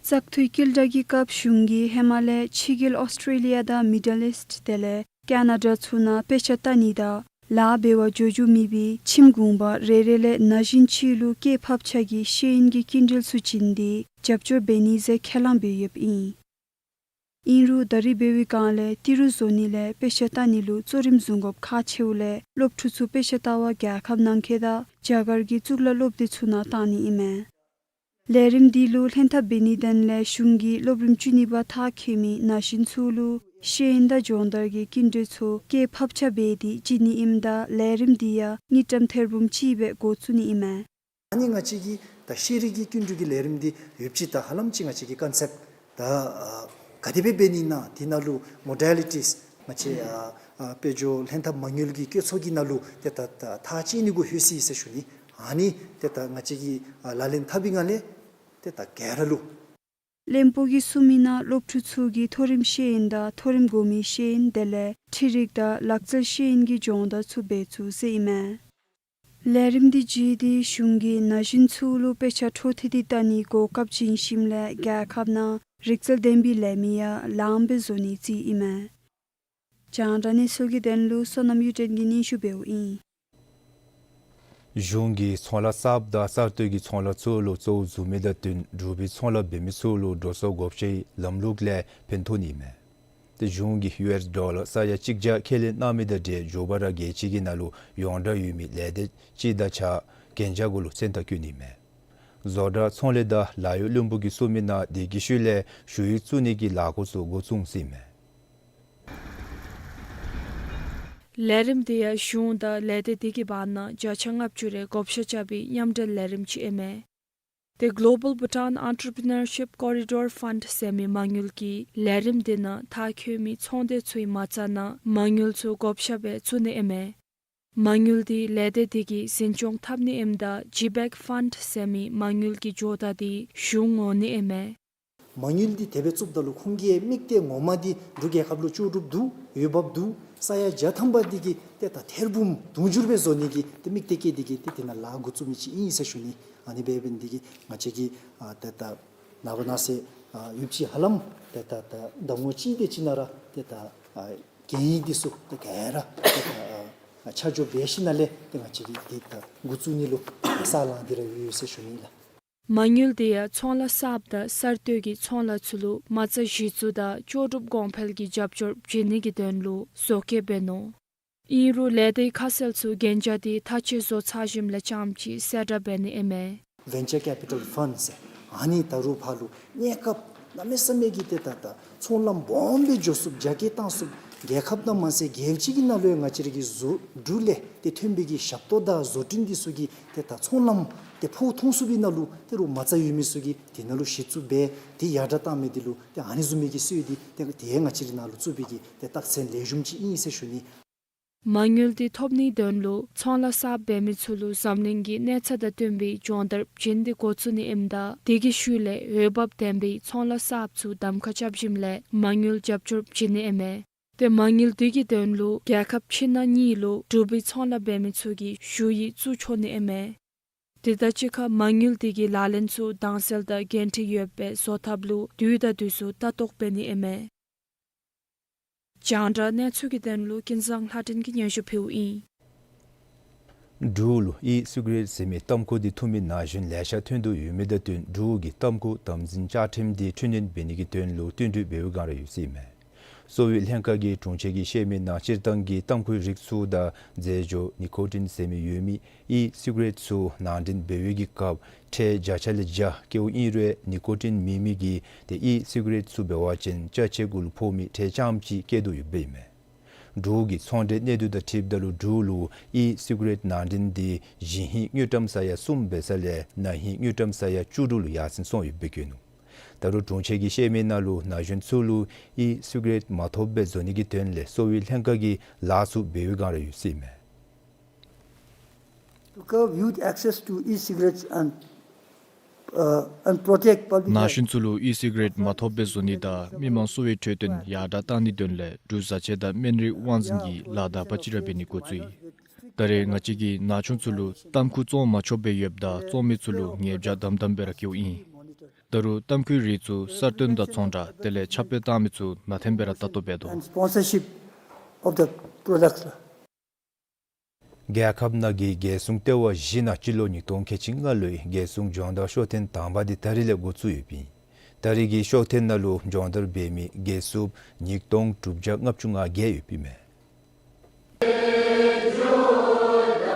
བཙག་འཐུའི་བསྐྱེད་བསྒྲགས་ཀྱི་སྐབས་གཞུང་གིས་ཧེ་མ་ལས་ཕྱི་རྒྱལ་ཨོསི་ཊེ་ལི་ཡ་དང་མི་ཌལ་ཨིསཊ་དེ་ལས་ཀེ་ན་ཌ་ཚུ་ནང་དཔེ་ཆ་ལྟ་ནི་དང་ལཱ་འབད་བར་འགྱོ་འགྱོ་མི་སྦེ་ཁྱིམ་གུང་པ་རེ་རེ་ལས་ན་གཞོན་གཅིག་ལུ་སྐྱེད་ཕབ་ཆག་གི་ཤེས་ཡོན་གྱི་སྐྱིན་འགྲུལ་ཚུ་བྱིན་ཏེ་རྒྱབ་སྐྱོར་འབད་ནི་ཟེར་ཁས་བླངས་འབད་ཡོདཔ་ཨིན། ཨིན་རུང་ད་རེས་འབད་བའི་སྒང་ལས་ཏི་རུ་བཟོ་ནི་ལས་དཔེ་ཆ་ལྟ་ནི་ལུ་གཙོ་རིམ་བཟུང་དགོཔ་ཁག་ཆེཝ་ལས་སློབ་ཕྲུག་ཚུ་དཔེ་ཆ་ལྟ་བར་རྒྱལ་ཁབ་ནང་འཁོད་དང་རྒྱ་གར་གྱི་གཙུག་ལག་སློབ་སྡེ་ཚུ་ནང་བཏང་ནི་ཨིན་མས། ལས་རིམ་འདི་ལུ་ལྷན་ཐབས་འབད་ནིའི་དོན་ལས་གཞུང་གིས་སློབ་རིམ་བཅུ་གཉིས་པ་མཐར་འཁྱོལ་མི་ན་གཞོན་ཚུ་ལུ་ཤེས་ཡོན་དང་སྦྱོང་བརྡར་གྱི་སྐྱིན་འགྲུལ་ཚུ་སྐྱེད་ཕབ་ཆག་འབད་དེ་བྱིན་ནི་ཨིནམ་ད་ལས་རིམ་འདི་ཡང་དངུལ་ཀྲམ་ཐེར་འབུམ་གཅིག་སྦེ་འགོ་བཙུགས་ནི་ཨིན་མས། ཨ་ནི་ང་བཅས་ཀྱི་ད་ཤེས་རིག་གི་སྐྱིན་འགྲུལ་གྱི་ལས་རིམ་འདི་ཡོདཔ་ཅིག་ད་ཧ་ལམ་ཅིག་ང་བཅས་ཀྱི་ཀོན་སེཔཊ་ད་ཨ་ག་དེ་སྦེ་འབད་ནི་ཨིན་ན་དེ་ནང་ལུ་མོ་ཌེ་ལི་ཊིས་ང་བཅས་ཨ་ཨ་དཔལ་འབྱོར་ལྷན་ཐབས་མ་དངུལ་གྱི་བཀོད་ཚོགས་ཀྱི་ནང་ལུ་ཏེ་ད་ད་ཐག་བཅད་ནི་གུ་ལྷོད་ཅི་ཟེར་ཞུ་ནི། ཨ་ནི་ཏེ་ད་ང་བཅས་ཀྱིས་ཨ་ལག་ལེན་འཐབ་པའི་སྒང་ལས་ཏེ་ད་ག་ར་ལུ། བློན་པོ་གིས་གསུངས་མི་ནང་སློབ་ཕྲུག་ཚུ་གིས་མཐོ་རིམ་ཤེས་ཡོན་དང་མཐོ་རིམ་གོང་མའི་ཤེས་ཡོན་དེ་ལས་འཕྲུལ་རིག་དང་ལག་རྩལ་ཤེས་ཡོན་གྱི་སྦྱོང་བརྡར་ཚུ་འབད་ཚུགས་ཟེར་ཨིན་མས། ལས་རིམ་འདི་བརྒྱུད་དེ་གཞུང་གིས་ན་གཞོན་ཚུ་ལུ་དཔེ་ཆ་འཕྲོ་མཐུད་དེ་ལྟ་ནིའི་གོ་སྐབས་བྱིན་ཞིནམ་ལས་རྒྱལ་ཁབ་ནང་རིག་རྩལ་ལྡན་པའི་ལས་མི་ཡང་ལངམ་སྦེ་བཟོ་ནིའི་རྩིས་ཨིན་མས། རྒྱང་བསྒྲགས་གནས་ཚུལ་གྱི་དོན་ལུ་བསོད་ནམས་གཡུ་སྒྲོན་གྱིས་སྙན་ཞུ་འབདཝ་ཨིན། གཞུང་གིས་ཚོང་ལཱ་གསརཔ་དང་གསར་གཏོད་ཀྱི་ཚོང་ལཱ་ཚུ་ལུ་གཙོ་བོ་བཟུང་མི་དང་བསྟུན་འབྲུག་པའི་ཚོང་ལཱ་འབད་མི་ཚུ་ལུ་འགྲོ་སོང་བགོ་བཤའི་ལམ་ལུགས་ལས་ཕན་ཐོགས་ནི་མས། ཏེ་གཞུང་གིས་ཡུ་ཨེསི་ཌོ་ལར་ས་ཡ་གཅིག་བརྒྱ་ཁས་ལེན་གནང་མི་དང་འབྲེལ་འབྱོར་པ་ར་རྒྱལ་སྤྱི་གི་ནང་ལུ་ཡོངས་གྲགས་ཡོད་མི་ལས་སྡེ་ཅིག་དང་གཅིག་ཁར་གན་རྒྱ་གུ་ལུ་མཚན་རྟགས་བཀོད་ནི་མས། བཟོ་གྲྭ་ཚོང་ལས་དང་ལཱ་གཡོག་བློན་པོ་གིས་གསུངས་མི་ནང་དེ་གི་ཤུལ་ལས་ཞུ་ཡིག་བཙུགས་ནི་གི་ལཱ་འགོ་ཚུ་འགོ་བཙུགས་ཟིན་མས། ལས་རིམ་དེ་ཡང་གཞུང་དང་ལས་སྡེ་དེ་གི་བར་ན་བརྒྱ་ཆ་ལྔ་བཅུ་རེ་བགོ་བཤའ་རྐྱབ་པའི་མཉམ་འབྲེལ་ལས་རིམ་ཅིག་ཨིན་མས། ཏེ་Global Bhutan Entrepreneurship Corridor Fund ཟེར་མི་མ་དངུལ་གྱིས་ལས་རིམ་དེ་ནང་མཐར་འཁྱོལ་མི་ཚོང་སྡེ་ཚུའི་མ་རྩ་ནང་མ་དངུལ་ཚུ་བགོ་བཤའ་སྦེ་བཙུགས་ནི་ཨིན་མས། མ་དངུལ་དེ་ལས་སྡེ་དེ་གིས་འཛིན་སྐྱོང་འཐབ་ནི་ཨིནམ་ད་G-BEC Fund ཟེར་མི་མ་དངུལ་གྱི་ཇོ་བདག་དེ་གཞུང་ངོ་ནི་ཨིན་མས། མ་དངུལ་འདི་དེ་སྦེ་བཙུགསཔ་ད་ལུ་ཁོང་གི་དམིགས་གཏད་ངོ་མ་འདི་འབྲུག་རྒྱལ་ཁབ་ལུ་ལྕོགས་གྲུབ་འདུག། འོས་འབབ་འདུག། ས་ཡ་བརྒྱ་ཐམ་པ་འདི་གིས་ཏེ་ད་ཐེར་འབུམ་དུང་ཕྱུར་སྦེ་བཟོ་ནི་གི་ཏེ་དམིགས་གཏད་བསྐྱེད་དེ་གིས་ཏེ་དེ་ནང་ལཱ་འགོ་བཙུགས་མི་ཅིག་ཨིན་ཟེར་ཞུ་ནི། ཨ་ནི་འབད་འབད་ནི་འདི་གིས་ང་བཅས་ཀྱི་ཨ་ཏེ་ད་ནཱ་རོ་ནཱ་ཟེར་ཨ་ཡུདཔ་ཅིག་ཧ་ལམ་ཏེ་ད་ད་ཟླ་ངོ་གཅིག་དེ་ཅིག་ནང་ར་ཏེ་ད་ཨ་གན་ཡིག་འདི་ཚུ་ཏེ་ག་ར་ཏེ་ད་ཨ་ཆ་འཇོག་འབད་ཞིནམ་ལས་ཏེ་ང་བཅས་ཀྱིས་ཏེ་ད་འགོ་བཙུགས་ནི་ལུ་ས་ལང་སྟེ་ར་ཡོད་ཟེར་ཞུ་ནི་ལགས། མ་དངུལ་དེ་ཡང་ཚོང་ལཱ་གསརཔ་དང་གསར་གཏོད་ཀྱི་ཚོང་ལཱ་ཚུ་ལུ་མ་རྩ་གཞི་བཙུགས་དང་ལྕོགས་གྲུབ་གོང་འཕེལ་གྱི་རྒྱབ་སྐྱོར་བྱིན་ནི་གི་དོན་ལུ་བཟོ་བཀོད་འབད་ནུག། ཨིན་རུང་ལས་སྡེ་ཁ་གསལ་ཚུ་གན་རྒྱ་དེ་མཐའ་དཔྱད་བཟོ་ཚར་ཞིནམ་ལས་རྐྱངམ་ཅིག་གསལ་བསྒྲགས་འབད་ནི་ཨིན་མས། Venture Capital Fund ཟེར་ཨ་ནི་ད་རུང་ཕར་ལུ་གནས་སྐབས་གནམ་མེད་ས་མེད་ཀྱི་ཏེ་ད་ད་ཚོང་ལམ་སྦོམ་སྦེ་འགྱོ་ཚུགསཔ་རྒྱ་སྐྱེད་བཏང་ཚུགསཔ་རྒྱལ་ཁབ་དང་མ་ཚད་རྒྱལ་སྤྱི་གི་ནང་ལུ་ཡང་ང་བཅས་ར་གི་བཟོ་འབྲུག་ལས་ཏེ་ཐོན་པའི་གི་ཞབས་ཏོག་དང་བཟོ་སྐྲུན་འདི་ཚུ་གི་ཏེ་ད་ཚོང་ལམ་ཏེ་ཕོ་མཐོང་ཚུགས་པའི་ནང་ལུ་ཏེ་རུང་མ་རྩ་ཡོད་མི་ཚུ་གིས་དེ་ནང་ལུ་གཞི་བཙུགས་འབད་དེ་ཡར་དྲག་བཏང་མི་འདི་ལུ་ཏེ་ཨ་ནི་བཟུམ་མའི་གི་སྲོལ་འདི་ཏེ་དེ་ཡང་ང་བཅས་རའི་ནང་ལུ་བཙུགས་པའི་གི་ཏེ་རྟགས་མཚན་ལེགས་ཤོམ་ཅིག་ཨིན་ཟེར་ཞུ་ནི། མ་དངུལ་འདི་ཐོབ་ནིའི་དོན་ལུ་ཚོང་ལཱ་གསརཔ་འབད་མི་ཚུ་ལུ་འཛམ་གླིང་གི་གནས་ཚད་དང་བསྟུན་པའི་སྦྱོང་བརྡར་བྱིན་ཏེ་འགོ་བཙུགས་ནི་ཨིནམ་ད་དེ་གི་ཤུལ་ལས་འོས་འབབ་ལྡན་པའི་ཚོང་ལཱ་གསརཔ་ཚུ་གདམ་ཁ་རྐྱབ་ཞིནམ་ལས་མ་དངུལ་རྒྱབ་སྐྱོར་བྱིན་ནི་ཨིན་མས། ཏེ་མ་དངུལ་དེ་གི་དོན་ལུ་རྒྱལ་ཁབ་ཕྱི་ནང་གཉིས་ལུ་འབྲུག་པའི་ཚོང་ལཱ་འབད་མི་ཚུ་གིས་ཞུ་ཡིག་བཙུགས་ཆོག་ནི་ཨིན་མས། དེ་དང་གཅིག་ཁར་མ་དངུལ་དེ་གི་ལག་ལེན་ཚུ་དྭངས་གསལ་དང་འགན་འཁྲི་ཡོདཔ་སྦེ་བཟོ་ཐབས་ལུ་དུས་དང་དུས་སུ་ལྟ་རྟོག་འབད་ནི་ཨིན་མས། རྒྱང་བསྒྲགས་གནས་ཚུལ་གྱི་དོན་ལུ་ཀུན་བཟང་ལྷ་སྒྲོན་གྱིས་སྙན་ཞུ་ཕུལཝ་ཨིན། འབྲུག་ལུ་ཨི་སི་ག་རེཊ་ཟེར་མི་ཏམ་ཁུ་འདི་འཐུང་མི་ན་གཞོན་ལེ་ཤ་ཐོན་དོ་ཡོད་མི་དང་བསྟུན་འབྲུག་གི་ཏམ་ཁུ་དམ་འཛིན་བཅའ་ཁྲིམས་འདི་འཕྲི་སྣོན་འབད་ནི་གི་དོན་ལུ་བསྟུན་གྲོས་འབད་བའི་བསྒང་ར་ཡོད་ཟེར་ཨིན་མས། གསོ་བའི་ལྷན་ཁག་གི་དྲུང་ཆེ་གིས་བཤད་མི་ནང་སྤྱིར་བཏང་གི་ཏམ་ཁུའི་རིགས་ཚུ་དང་རྫས་སྦྱོར་ནི་ཀོ་ཊིན་ཟེར་མི་ཡོད་མི་ཨི་སི་ག་རེཊ་ཚུ་ནང་འདྲེན་འབད་བའི་གི་སྐབས་ཁྲལ་བརྒྱ་ཆ་ལས་བརྒྱ་བཀལཝ་ཨིན་རུང་ནི་ཀོ་ཊིན་མེད་མི་གི་ཏེ་ཨི་སི་ག་རེཊ་ཚུ་འབད་བ་ཅིན་ཅ་ཆས་གུ་ལུ་ཕོག་མི་ཁྲལ་རྐྱངམ་ཅིག་བཀལ་དོ་ཡོདཔ་ཨིན་མས། འབྲུག་གི་ཚོང་འབྲེལ་གནས་སྡུད་དང་འཁྲིལཝ་ད་ལུ་འབྲུག་ལུ་ཨི་སི་ག་རེཊ་ནང་འདྲེན་འདི་གཞེས་ཧིང་དངུལ་ཀྲམ་ས་ཡ་གསུམ་འབད་ས་ལས་ན་ཧིང་དངུལ་ཀྲམ་ས་ཡ་བཅུ་དྲུག་ལུ་ཡར་སེང་སོང་ཡོདཔ་སྦེ་བཀོད་ནུག། ད་རུང་དྲུང་ཆེ་གིས་བཤད་མི་ནང་ལུ་ན་གཞོན་ཚུ་ལུ་ཨི་སི་ག་རེཊ་མ་ཐོབ་པར་བཟོ་ནི་གི་དོན་ལས་གསོ་བའི་ལྷན་ཁག་གིས་ལཱ་ཚུ་འབད་བའི་བསྒང་ར་ཡོད་ཟེར་ཨིན་མས། To curb youth access to e-cigarettes and, uh, and protect public health. ན་གཞོན་ཚུ་ལུ་ཨི་སི་ག་རེཊ་མ་ཐོབ་པར་བཟོ་ནི་དང་མི་མང་གསོ་བའི་འཕྲོད་བསྟེན་ཡར་དྲག་བཏང་ནིའི་དོན་ལས་འབྲུག་བཟའ་ཆས་དང་སྨན་རིགས་དབང་འཛིན་གྱིས་ལཱ་དག་པ་ཅིག་ར་འབད་ནི་འགོ་བཙུགས་ཡི། ད་རེས་ང་བཅས་ཀྱིས་ན་ཆུང་ཚུ་ལུ་ཏམ་ཁུ་བཙོང་མ་ཆོགཔ་སྦེ་ཡོདཔ་ད་བཙོང་མི་ཚུ་ལུ་ཉེས་བྱ་དམ་དམ་སྦེ་ར་བཀལཝ་ཨིན། ད་རུང་ཏམ་ཁུའི་རིགས་ཚུ་གསར་བཏོན་དང་ཚོང་བསྒྲགས་དེ་ལས་ཁྱབ་སྤེལ་བཏང་མི་ཚུ་ནང་འཐེན་སྦེ་ར་ལྟ་རྟོག་འབད་དོ། And sponsorship of the products. རྒྱལ་ཁབ་ནང་གི་རྒྱལ་སྲུང་ལྟེ་བ་བཞི་ནང་སྤྱི་ལོ་ཉིས་སྟོང་ཁལ་གཅིག་ལྔ་ལོའི་རྒྱལ་སྲུང་སྦྱོང་བརྡར་ཤོག་ཐེངས་དང་པ་འདི་ད་རིས་ལས་འགོ་བཙུགས་ཡོདཔ་ཨིན། ད་རིས་ཀྱི་ཤོག་ཐེངས་ནང་ལུ་སྦྱོང་བརྡར་འབད་མི་རྒྱལ་སྲུངཔ་ཉིས་སྟོང་དྲུག་བརྒྱ་ལྔ་བཅུ་ང་བརྒྱད་ཡོདཔ་ཨིན་མས།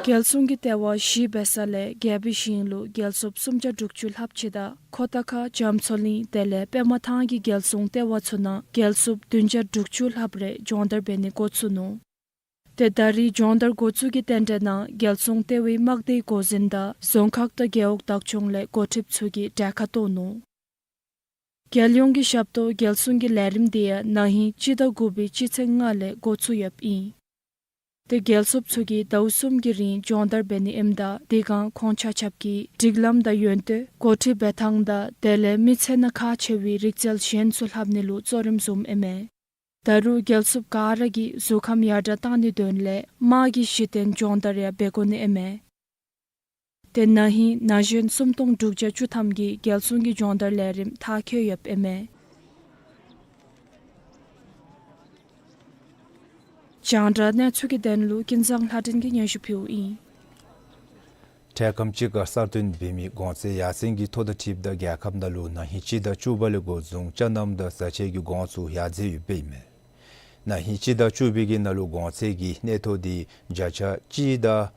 རྒྱལ་སྲུང་གི་ལྟེ་བ་བཞི་འབད་ས་ལས་རྒྱལ་པོའི་ཞིང་ལུ་རྒྱལ་སྲུངཔ་སུམ་བརྒྱ་དྲུག་ཅུ་ལྷགཔ་ཅིག་དང་ཁོ་ཐང་ཁ་རྒྱ་མཚོ་གླིང་དེ་ལས་པདྨ་ཐང་གི་རྒྱལ་སྲུང་ལྟེ་བ་ཚུ་ནང་རྒྱལ་སྲུངཔ་བདུན་བརྒྱ་དྲུག་ཅུ་ལྷགཔ་རེ་སྦྱོང་བརྡར་འབད་ནི་འགོ་བཙུགས་ནུག། ཏེ་ད་རིས་སྦྱོང་བརྡར་འགོ་བཙུགས་ཀྱི་རྟེན་འབྲེལ་ནང་རྒྱལ་སྲུང་ལྟེ་བའི་དམག་སྡེའི་འགོ་འཛིན་དང་རྫོང་ཁག་དང་རྒེད་འོག་བདག་སྐྱོང་ལས་འགོ་ཁྲིདཔ་ཚུ་གིས་གྲལ་ཁར་གཏོགས་ནུག། རྒྱལ་ཡོངས་ཀྱི་ཞབས་ཏོག་རྒྱལ་སྲུང་གི་ལས་རིམ་དེ་ཡང་ན་ཧིང་སྤྱི་ཟླ་དགུ་པའི་སྤྱི་ཚེས་ལྔ་ལས་འགོ་བཙུགས་ཡོདཔ་ཨིན། ཏེ་རྒྱལ་སྲུངཔ་ཚུ་གིས་ཟླཝ་གསུམ་གྱི་རིང་སྦྱོང་བརྡར་འབད་ནི་ཨིནམ་ད་དེ་སྒང་ཁོང་ཆ་ཁྱབ་ཀྱིས་སྒྲིག་ལམ་དང་ཡོན་ཏན་འགོ་ཁྲིད་འབད་ཐངས་དང་དེ་ལས་མི་ཚེ་ནང་ཁག་ཆེ་བའི་རིག་རྩལ་གཞན་ཚུ་ལྷབ་ནི་ལུ་གཙོ་རིམ་བཟུངམ་ཨིན་མས། ད་རུང་རྒྱལ་སྲུངཔ་ག་ར་གིས་གཟུགས་ཁམས་ཡར་དྲག་བཏང་ནིའི་དོན་ལས་དམག་གི་གཞི་རྟེན་སྦྱོང་བརྡར་ཡང་འབད་དགོ་ནི་ཨིན་མས། ཏེ་ན་ཧིང་ན་གཞོན་སུམ་སྟོང་དྲུག་བརྒྱ་བཅུ་ཐམ་གྱིས་རྒྱལ་སྲུང་གི་སྦྱོང་བརྡར་ལས་རིམ་མཐར་འཁྱོལ་ཡོདཔ་ཨིན་མས། རྒྱང་བསྒྲགས་གནས་ཚུལ་གྱི་དོན་ལུ་ཀུན་བཟང་ལྷ་སྒྲོན་གྱིས་སྙན་ཞུ་ཕུལཝ་ཨིན། འཕྲལ་ཁམས་ཅིག་ཁར་གསར་བཏོན་འབད་མི་གོང་ཚད་ཡར་སེང་གི་ཐོ་དང་འཁྲིལཝ་ད་རྒྱལ་ཁབ་ནང་ལུ་ན་ཧིང་སྤྱི་ཟླ་བཅུ་པ་ལས་འགོ་བཟུང་ཅ་ལནམ་དང་བཟའ་ཆས་ཀྱི་གོང་ཚད་ཡར་འཛེགས་ཡོདཔ་ཨིན་མས། ན་ཧིང་སྤྱི་ཟླ་བཅུ་པའི་གི་ནང་ལུ་གོང་ཚད་ཀྱི་གནས་ཐོ་འདི་བརྒྱ་ཆ་གཅིག་དང་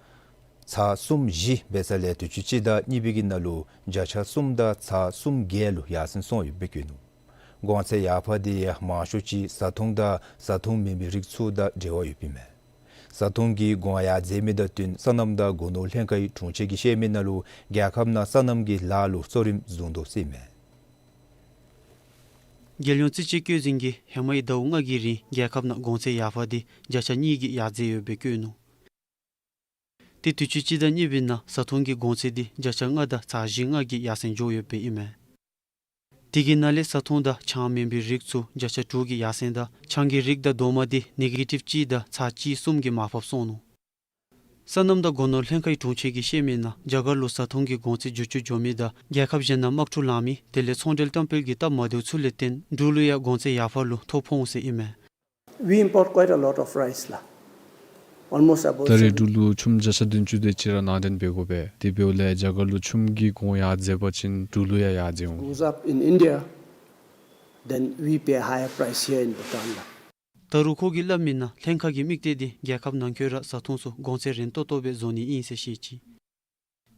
ཚར་གསུམ་བཞི་འབད་ས་ལས་དུས་ཅི་སྤྱི་ཟླ་གཉིས་པའི་གི་ནང་ལུ་བརྒྱ་ཆ་གསུམ་དང་ཚར་གསུམ་བརྒྱད་ལུ་ཡར་སེང་སོང་ཡོདཔ་སྦེ་བཀོད་ནུག། གོང་ཚད་ཡར་འཕར་འདི་ཡང་མང་ཤོས་ཅིག་བཟའ་འཐུང་དང་བཟའ་འཐུང་མེན་པའི་རིགས་ཚུ་དང་འབྲེལ་བ་ཡོདཔ་ཨིན་མས། བཟའ་འཐུང་གི་གོང་ཡར་འཛེགས་མི་དང་བསྟུན་སོ་ནམ་དང་སྒོ་ནོར་ལྷན་ཁག་གི་དྲུང་ཆེན་གྱིས་བཤད་མི་ནང་ལུ་རྒྱལ་ཁབ་ནང་སོ་ནམ་གྱི་ལཱ་ལུ་གཙོ་རིམ་བཟུང་དོ་ཟེར་ཨིན་མས། རྒྱལ་ཡོངས་རྩིས་དཔྱད་བཀོད་འཛིན་གྱིས་ཧེ་མའི་ཟླཝ་ལྔ་གི་རིང་རྒྱལ་ཁབ་ནང་གོང་ཚད་ཡར་འཕར་འདི་བརྒྱ་ཆ་གཉིས་ཀྱིས་ཡར་འཛེགས་ཡོདཔ་སྦེ་བཀོད་ནུག། ཏེ་དུས་ཅི་སྤྱི་ཟླ་གཉིས་པའི་ནང་བཟའ་འཐུང་གི་གོང་ཚད་འདི་བརྒྱ་ཆ་ལྔ་དང་ཚར་བཞི་ལྔ་གིས་ཡར་སེང་འགྱོ་ཡོདཔ་ཨིན་མས། དེ་གི་ནང་ལས་བཟའ་འཐུང་དང་ཆང་མེན་པའི་རིགས་ཚུ་བརྒྱ་ཆ་དྲུག་གིས་ཡར་སེང་དང་ཆང་གི་རིགས་དང་རྡོག་མ་འདི་ནེ་གེ་ཊིབ་གཅིག་དང་ཚར་གཅིག་གསུམ་གྱིས་མར་ཕབ་སོང་ནུག། སོ་ནམ་དང་སྒོ་ནོར་ལྷན་ཁག་གི་དྲུང་ཆེན་གྱིས་བཤད་མི་ནང་རྒྱ་གར་ལུ་བཟའ་འཐུང་གི་གོང་ཚད་འགྱུར་བཅོས་འགྱོ་མི་དང་རྒྱལ་ཁབ་གཞན་ནང་དམག་འཁྲུག་ལང་མི་དེ་ལས་ཚོང་འབྲེལ་གཏམ་སྤེལ་གྱི་སྟབས་མ་བདེཝ་ཚུ་ལས་བརྟེན་འབྲུག་ལུ་ཡང་གོང་ཚད་ཡར་འཕར་ལུ་ཐོ་ཕོག་འོང་ཟེར་ཨིན་མས། We import quite a lot of rice ལགས། Almost about ད་རེས་seven- འབྲུག་ལུ་ཆུམ་བརྒྱ་ཆ་བདུན་ཅུ་དེ་ཅིག་ར་ནང་འདྲེན་འབད་དགོ་པས། དེ་འབདཝ་ལས་རྒྱ་གར་ལུ་ཆུམ་གྱི་གོང་ཡར་འཛེགས་པ་ཅིན་འབྲུག་ལུ་ཡང་ཡར་འཛེགས་འོང་། Goes up in India, then we pay higher price here in Bhutan ལགས། ད་རུང་ཁོ་གིས་སླབ་མི་ནང་ལྷན་ཁག་གི་དམིགས་གཏད་འདི་རྒྱལ་ཁབ་ནང་འཁོད་ར་བཟའ་འཐུང་ཚུ་གོང་ཚད་རན་ཏོག་ཏོ་སྦེ་བཟོ་ནི་ཨིན་ཟེར་བཤད་ཅི།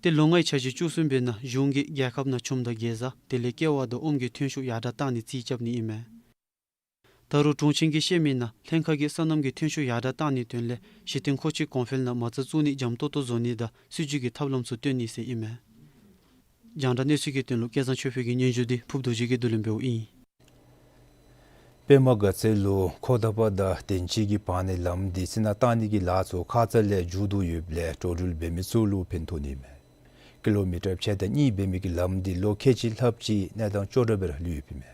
ཏེ་ལོ་ལྔའི་འཆར་གཞི་བཅུ་གསུམ་པའི་ནང་གཞུང་གིས་རྒྱལ་ཁབ་ནང་ཆུམ་དང་གེ་ཛ་དེ་ལས་ཀེ་བ་དང་ཨོམ་གྱི་ཐོན་ཤུགས་ཡར་དྲག་བཏང་ནི་རྩིས་རྐྱབ་ནི་ཨིན་མས། ད་རུང་དྲུང་ཆེན་གྱིས་བཤད་མི་ནང་ལྷན་ཁག་གིས་སོ་ནམ་གྱི་ཐོན་ཤུགས་ཡར་དྲག་བཏང་ནིའི་དོན་ལས་གཞི་རྟེན་མཁོ་ཆས་གོང་འཕེལ་ནང་མ་རྩ་བཙུགས་ནི་འཇམ་ཏོག་ཏོ་བཟོ་ནི་དང་སྲིད་བྱུས་ཀྱི་ཐབས་ལམ་ཚུ་སྟོན་ནི་ཟེར་ཨིན་མས། རྒྱང་བསྒྲགས་གནས་ཚུལ་གྱི་དོན་ལུ་སྐལ་བཟང་ཆོས་འཕེལ་གྱི་སྙན་ཞུ་འདི་ཕུབ་རྡོ་རྗེ་གིས་བསྡུ་ལེན་འབདཝ་ཨིན། པདྨ་དགའ་ཚལ་ལུ་ཁོ་ཐང་པ་དང་དན་ཅི་གི་བར་ནའི་ལམ་འདི་རྩི་ནག་བཏང་ནི་གི་ལཱ་ཚུ་ཁ་ཙ་ལས་མཇུག་བསྡུ་ཡོདཔ་ལས་འགྲོ་འགྲུལ་འབད་མི་ཚུ་ལུ་ཕན་ཐོགས་ནི་མས། ཀི་ལོ་མི་ཊར་ཕྱེད་དང་གཉིས་འབད་མི་གི་ལམ་འདི་ལོ་ཁལ་གཅིག་ལྷགཔ་ཅིག་གནས་སྟངས་སྐྱོ་དྲགས་སྦེ་ར་ལུས་ཡོདཔ་ཨིན་མས།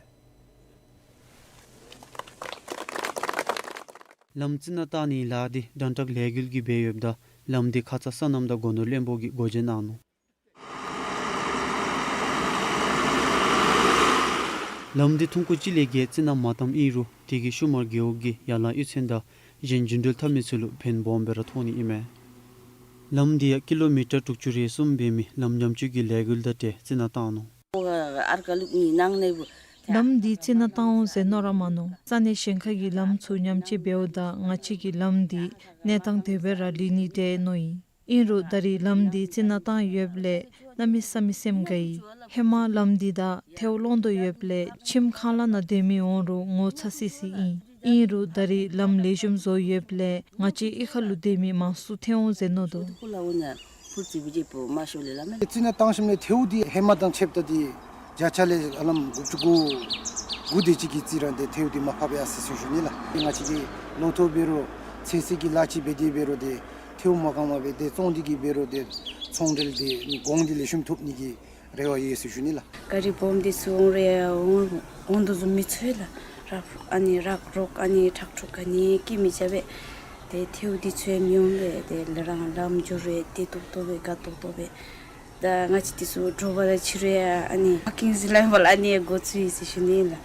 ལམ་རྩི་ནག་བཏང་ནིའི་ལཱ་འདི་དྲན་དྲག་ལས་འགུལ་གྱིས་འབད་ཡོདཔ་ད་ལམ་འདི་ཁ་ཙ་སོ་ནམ་དང་སྒོ་ནོར་བློན་པོ་གིས་སྒོ་འབྱེད་གནང་ནུག། ལམ་འདི་ཐུང་ཀུ་གཅིག་ལས་བརྒལ་རྩི་ནག་མ་བཏངམ་ཨིན་རུང་དེ་གིས་ཤུ་མར་རྒེད་འོག་གི་ཡར་ལངས་གཡུས་ཚན་དང་གཞན་རྒྱུན་འགྲུལ་འཐབ་མི་ཚུ་ལུ་ཕན་སྦོམ་སྦེ་ར་ཐོགས་ནི་ཨིན་མས། ལམ་འདི་ཡང་ཀི་ལོ་མི་ཊར་དྲུག་ཅུ་རེ་གསུམ་འབད་མི་ལམ་ཉམས་བཅོས་ཀྱི་ལས་འགུལ་དང་འབྲེལ་རྩི་ནག་བཏང་ནུག། ལམ་འདི་རྩི་ནག་བཏང་འོང་ཟེར་མནོ་ར་མ་མནོ། ས་གནས་གཞན་ཁ་གི་ལམ་ཚུ་ཉམས་བཅོས་འབདཝ་ད་ང་བཅས་ཀྱི་ལམ་འདི་གནས་སྟངས་དེ་སྦེ་ར་ལུས་ནི་འདྲས་མནོ་ཡི། ཨིན་རུང་ད་རེས་ལམ་འདི་རྩི་ནག་བཏང་ཡོདཔ་ལས་གནམ་མེད་ས་མེད་སེམས་དགའ་ཡི། ཧེ་མ་ལམ་འདི་དང་ཐལཝ་སློང་དོ་ཡོདཔ་ལས་ཁྱིམ་ཁང་གླ་ནང་སྡོད་མི་འོང་རུང་ངོ་ཚ་སི་སི་ཨིན། ཨིན་རུང་ད་རེས་ལམ་ལེགས་ཤོམ་བཟོ་ཡོདཔ་ལས་ང་བཅས་གཡུས་ཁ་ལུ་སྡོད་མི་མང་སུ་ཐོན་འོང་ཟེར་མནོ་དོ། རྩི་ནག་བཏང་ཞིནམ་ལས་ཐལཝ་འདི་ཧེ་མ་དང་ཕྱདཔ་ད་འདི་བརྒྱ་ཆ་ལས་ཧ་ལམ་དགུ་བཅུ་གོ་དགུ་དེ་ཅིག་གི་རྩིས་ར་འདི་ཐལཝ་འདི་མར་ཕབ་ཡར་སོ་ཡི་ཟེར་ཞུ་ནི་ལགས། ང་བཅས་ཀྱི་ལོ་ཐོག་འབད་རུང་ཚོད་བསྲེ་གི་ལཱ་ཅིག་འབད་དེ་འབད་རུང་འདི་ཐལཝ་མ་བཀང་པར་སྦེ་འདི་བཙོང་སྟེ་གི་འབད་རུང་འདི་ཚོང་འབྲེལ་འདི་གོང་འདི་ལེགས་ཤོམ་ཐོབ་ནི་གི་རེ་བ་ཡོད་ཟེར་ཞུ་ནི་ལགས། ག་རི་སྦོམ་འདི་ཚུ་འོང་རུང་ཡང་འོང་འོང་དོ་བཟུམ་མི་ཚོར་ལགས། རག་ཨ་ནི་རག་རོག་ཨ་ནི་ཁྲག་ཁྲུག་ག་ནི་སྐྱེ་མི་བྱ་བས། ཏེ་ཐལཝ་འདི་ཚུ་ཡང་མི་འོང་པས། ཏེ་ལ་རང་ལམ་འགྱོ་རུང་བདེ་ཏོག་ཏོ་སྦེ་དགའ་ཏོག་ཏོ་སྦེ། ད་ང་བཅས་འདི་ཚུ་དྲོ་པ་དང་ཕྱི་རུ་ཡང་ཨ་ནི་པར་ཀིང་ཟེར་སླབ་པ་ལགས། ཨ་ནི་ཡང་འགོ་བཙུགས་ཡི་ཟེར་ཞུ་ནི་ལགས།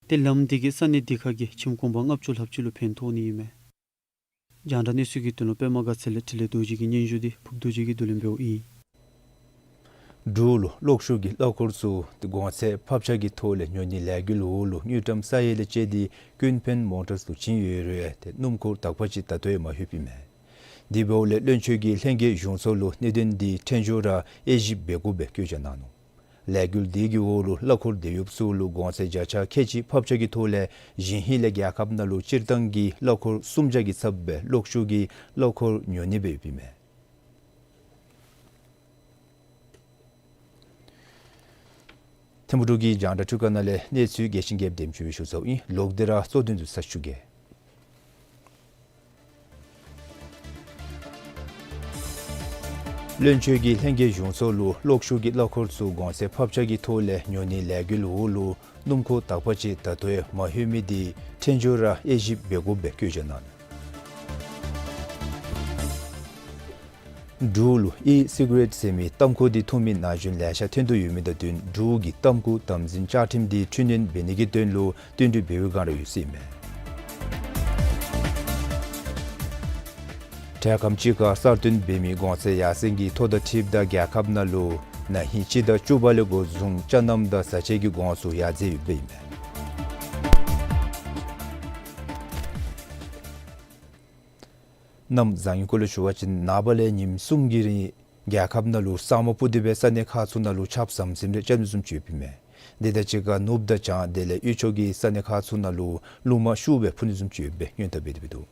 ཏེ་ལམ་འདི་གིས་ས་གནས་འདི་ཁ་གི་ཁྱིམ་གུང་པ་ལྔ་བཅུ་ལྷགཔ་ཅིག་ལུ་ཕན་ཐོགས་ནི་ཨིན་མས། རྒྱང་བསྒྲགས་གནས་ཚུལ་གྱི་དོན་ལུ་པདྨ་དགའ་ཚལ་ལས་འཕྲིན་ལས་རྡོ་རྗེ་གི་སྙན་ཞུ་འདི་ཕུབ་རྡོ་རྗེ་གིས་བསྡུ་ལེན་འབདཝ་ཨིན། འབྲུག་ལུ་གློག་ཤུགས་ཀྱི་གླ་འཁོར་ཚུ་གོང་ཚད་ཕབ་ཆག་གི་ཐོག་ལས་ཉོ་ནིའི་ལས་འགུལ་འོག་ལུ་དངུལ་ཀྲམ་ས་ཡ་ལས་བཅད་དེ་ཀུན་ཕན་མོ་ཊརས་ལུ་བྱིན་ཡོད་རུང་ཏེ་སྣུམ་འཁོར་དག་པ་ཅིག་ད་ལྟོ་ཡང་མ་ལྷོད་པའི་མས། དེ་འབདཝ་ལས་བློན་ཆོས་ཀྱིས་ལྷན་རྒྱས་གཞུང་ཚོགས་ལུ་གནད་དོན་འདི་ཕྲན་བྱུང་ར་དབྱེ་ཞིབ་འབད་དགོཔ་སྦེ་བཀོད་རྒྱ་གནང་ནུག། ལས་འགུལ་འདི་གི་འོག་ལུ་གླ་འཁོར་དེད་ཡོདཔ་ཚུ་ལུ་གོང་ཚད་བརྒྱ་ཆ་ཁལ་གཅིག་ཕབ་ཆག་གི་ཐོག་ལས་གཞེས་ཧིང་ལས་རྒྱལ་ཁབ་ནང་ལུ་སྤྱིར་བཏང་གི་གླ་འཁོར་གསུམ་ཆ་གི་ཚབ་སྦེ་གློག་ཤུགས་ཀྱི་གླ་འཁོར་ཉོ་ནི་སྦེ་ཡོདཔ་ཨིན་མས། ཐིམ་ཕུག་འབྲུག་གི་རྒྱང་བསྒྲགས་འཕྲུལ་ཁང་ནང་ལས་གནས་ཚུལ་རྒྱས་ཤིང་རྒྱསཔ་དེམ་ཅིག་སྦེ་ཞུ་ཚརཝ་ཨིན། ལོག་སྟེ་ར་གཙོ་དོན་ཚུ་ཚར་ཞུ་གེ། བློན་ཆོས་ཀྱིས་ལྷན་རྒྱས་གཞུང་ཚོགས་ལུ་གློག་ཤུགས་ཀྱི་གླ་འཁོར་ཚུ་གོང་ཚད་ཕབ་ཆག་གི་ཐོག་ལས་ཉོ་ནིའི་ལས་འགུལ་འོག་ལུ་སྣུམ་འཁོར་དག་པ་ཅིག་ད་ལྟོ་ཡང་མ་ལྷོད་མི་འདི་ཕྲན་བྱུང་ར་དབྱེ་ཞིབ་འབད་དགོཔ་སྦེ་བཀོད་རྒྱ་གནང་ནུག། འབྲུག་ལུ་ཨི་སི་ཀུ་རེཊ་ཟེར་མི་ཏམ་ཁུ་འདི་འཐུང་མི་ན་གཞོན་ལེ་ཤ་ཐོན་དོ་ཡོད་མི་དང་བསྟུན་འབྲུག་གི་ཏམ་ཁུ་དམ་འཛིན་བཅའ་ཁྲིམས་འདི་འཕྲི་སྣོན་འབད་ནི་གི་དོན་ལུ་བསྟུན་གྲོས་འབད་བའི་བསྒང་ར་ཡོད་ཟེར་ཨིན་མས། འཕྲལ་ཁམས་ཅིག་ཁར་གསར་བཏོན་འབད་མི་གོང་ཚད་ཡར་སེང་གི་ཐོ་དང་འཁྲིལཝ་ད་རྒྱལ་ཁབ་ནང་ལུ་ན་ཧིང་སྤྱི་ཟླ་བཅུ་པ་ལས་འགོ་བཟུང་ཅ་རྣམ་དང་བཟའ་ཆས་ཀྱི་གོང་ཚད་ཡར་འཛེགས་ཡོདཔ་ཨིན་མས། གནམ་བཟང་ངན་སྐོར་ལས་ཞུ་བ་ཅིན་ནངས་པ་ལས་ཉིནམ་གསུམ་གྱི་རིང་ རྒྱལ་ཁབ་ནང་ལུ་ས་སྨུག་སྤུབས་ཏེ་སྦེ་ས་གནས་ཁག་ཚུ་ནང་ལུ་ཆརཔ་ཟམ་ཟིམ་རེ་རྐྱབ་ནི་བཟུམ་ཅིག་ཡོདཔ་ཨིན་མས། དེ་དང་གཅིག་ཁར་ནུབ་དང་བྱང་དེ་ལས་དབུས་ཕྱོགས་ཀྱི་ས་གནས་ཁག་ཚུ་ནང་ལུ་རླུང་མ་ཤུགས་སྦེ་འཕུ་ནི་བཟུམ་ཅིག་ཡོདཔ་སྦེ་སྔོན་བརྡ་འབད་དེ་འདུག།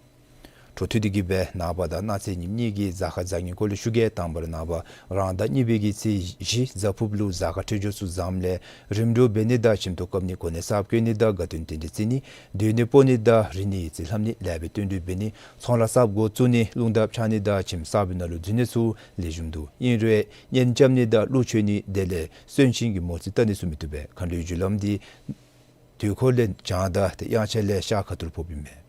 འཕྲོ་མཐུད་དེ་གིས་སྦེ་ནངས་པ་དང་གནངས་ཚེ་ཉིནམ་གཉིས་ཀྱི་གཟའ་སྐར་གཟའ་ཉིམ་སྐོར་ལས་ཞུ་གེ། དང་པ་ར་ནངས་པ་རང་ཟླ་གཉིས་པའི་གི་ཚེས་བཞི་གཟའ་ཕུརཔ་ལུ་གཟའ་སྐར་འཕྲོད་སྦྱོར་ཚུ་བཟངམ་ལས་རིམ་གྲོ་འབད་ནི་དང་ཁྱིམ་ཐོག་བཀབ་ནི་གོ་གནས་གསརཔ་བསྐོ་ནི་དང་དགའ་སྟོན་རྟེན་འབྲེལ་བརྩི་ནི་སྡོད་གནས་སྤོ་ནི་དང་རིག་གནས་ཡིག་རྩིས་ལྷབ་ནི་ལེགས་པའི་བསྟུན་གྲོས་འབད་ནི་ཚོང་ལཱ་གསརཔ་འགོ་བཙུགས་ནི་རླུང་རྟ་འཕྱར་ནི་དང་ཁྱིམ་གསར་པའི་ནང་ལུ་འཛུལ་ནི་ཚུ་ལེགས་ཤོམ་འདུག། ཨིན་རུང་གཉེན་རྐྱབ་ནི་དང་གླུ་མཆོད་ནི་དེ་ལས་གསོན་གཤིན་གྱི་མོ་རྩིས་བལྟ་ནི་ཚུ་མི་བཏུབ་པས། མཁའ་འགྲོའི་རྒྱུ་ལམ་འདི་དུས་འཁོར་ལས་བྱང་དང་དེ་དབྱངས་འཆར་ལས་ཤར་ཁ་ཐུག་ལུ་ཕོགཔ་ཨིན་མས།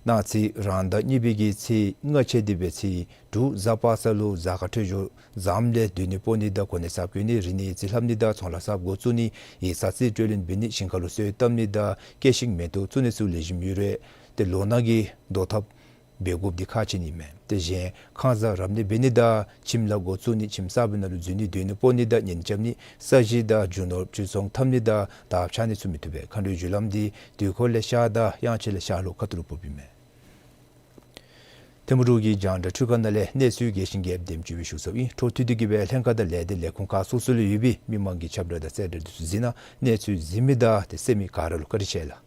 གནངས་ཚེ་རང་ཟླ་གཉིས་པའི་གི་ཚེས་ལྔ་ཆད་དེ་སྦེ་ཚེས་དྲུག་གཟའ་པ་སངས་ལུ་གཟའ་སྐར་འཕྲོད་སྦྱོར་བཟངམ་ལས་སྡོད་གནས་སྤོ་ནི་དང་གོ་གནས་གསརཔ་བསྐོ་ནི་རིག་གནས་ཡིག་རྩིས་ལྷབ་ནི་དང་ཚོང་ལཱ་གསརཔ་འགོ་བཙུགས་ནི་ཡིག་ཚང་རྩིས་སྤྲོད་ལེན་འབད་ནི་ཞིང་ཁ་ལུ་སོན་བཏབ་ནི་དང་སྐྱེ་ཤིང་མེ་ཏོག་བཙུགས་ནི་ཚུ་ལེགས་ཤོམ་ཡོད་རུང་དེ་ལོ་ནག་གི་བཟློག་ཐབས་འབད་དགོཔ་འདི་ཁག་ཆེ་ནི་མས། དེ་བཞིན་ཁང་གསར་རབ་གནས་འབད་ནི་དང་ཁྱིམ་ལཱ་འགོ་བཙུགས་ནི་ཁྱིམ་གསར་པའི་ནང་ལུ་འཛུལ་ནི་སྡོད་གནས་སྤོ་ནི་དང་གཉེན་རྐྱབ་ནི་ས་གཞི་དང་རྒྱུ་ནོར་བཅོལ་ཚོང་འཐབ་ནི་དང་དར་འཕྱར་ནི་ཚུ་མི་བཏུབ་པས། མཁའ་འགྲོའི་རྒྱུ་ལམ་འདི་དུས་འཁོར་ལས་ཤར་དང་དབྱངས་འཆར་ལས་ཤར་ལྷོ་ཁ་ཐུག་ལུ་ཕོགཔ་ཨིན་མས། ཐིམ་ཕུ་གི་རྒྱང་བསྒྲགས་འཕྲུལ་ཁང་ནང་ལས་གནས་ཚུལ་རྒྱས་ཤིང་རྒྱསཔ་དེམ་ཅིག་སྦེ་ཞུ་ཚརཝ་ཨིན། འཕྲོ་མཐུད་དེ་གིས་སྦེ་ལྷན་ཁག་དང་ལས་སྡེ་ལས་ཁུངས་ཁག་སོ་སོ་ལུ་ཡོད་པའི་མི་མང་གི་ཁྱབ་བསྒྲགས་དང་གསལ་བསྒྲགས་འདི་ཚུ་གཟིགས་གནང་། གནས་ཚུལ་གཟིགས་མི་དང་དེ་གསན་མི་ག་ར་ལུ་བཀའ་དྲིན་ཆེ་ལགས།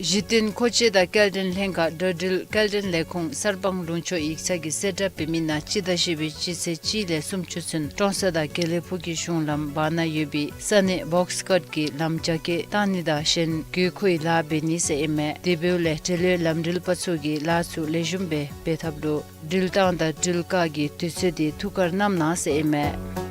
གཞི་རྟེན་མཁོ་ཆས་དང་སྐྱེལ་འདྲེན་ལྷན་ཁག་འགྲོ་འགྲུལ་སྐྱེལ་འདྲེན་ལས་ཁུངས་གསར་སྤང་ལུང་ཕྱོགས་ཡིག་ཚང་གིས་གསལ་བསྒྲགས་འབད་མི་ནང་སྤྱི་ཟླ་བཞི་པའི་སྤྱི་ཚེས་གཅིག་ལས་སུམ་ཅུ་ཚུན་ཀྲོང་གསར་དང་དགེ་ལེགས་ཕུག་གི་གཞུང་ལམ་བར་ན་ཡོད་པའི་ས་གནས་བོགས་ཀཊ་ཀྱི་ལམ་རྒྱ་སྐྱེད་བཏང་ནི་དང་གཞན་དགོས་མཁོའི་ལཱ་འབད་ནི་ཟེར་ཨིན་མས། དེ་འབདཝ་ལས་འབྲེལ་ཡོད་ལམ་འགྲུལ་པ་ཚུ་གིས་ལཱ་ཚུ་ལེགས་ཤོམ་སྦེ་འབད་ཐབས་ལུ་འགྲུལ་བཏང་དང་འགྲུལ་བཀག་གི་དུས་ཚོད་འདི་ཐུགས་ཁར་བསྣམ་གནང་ཟེར་ཨིན་མས།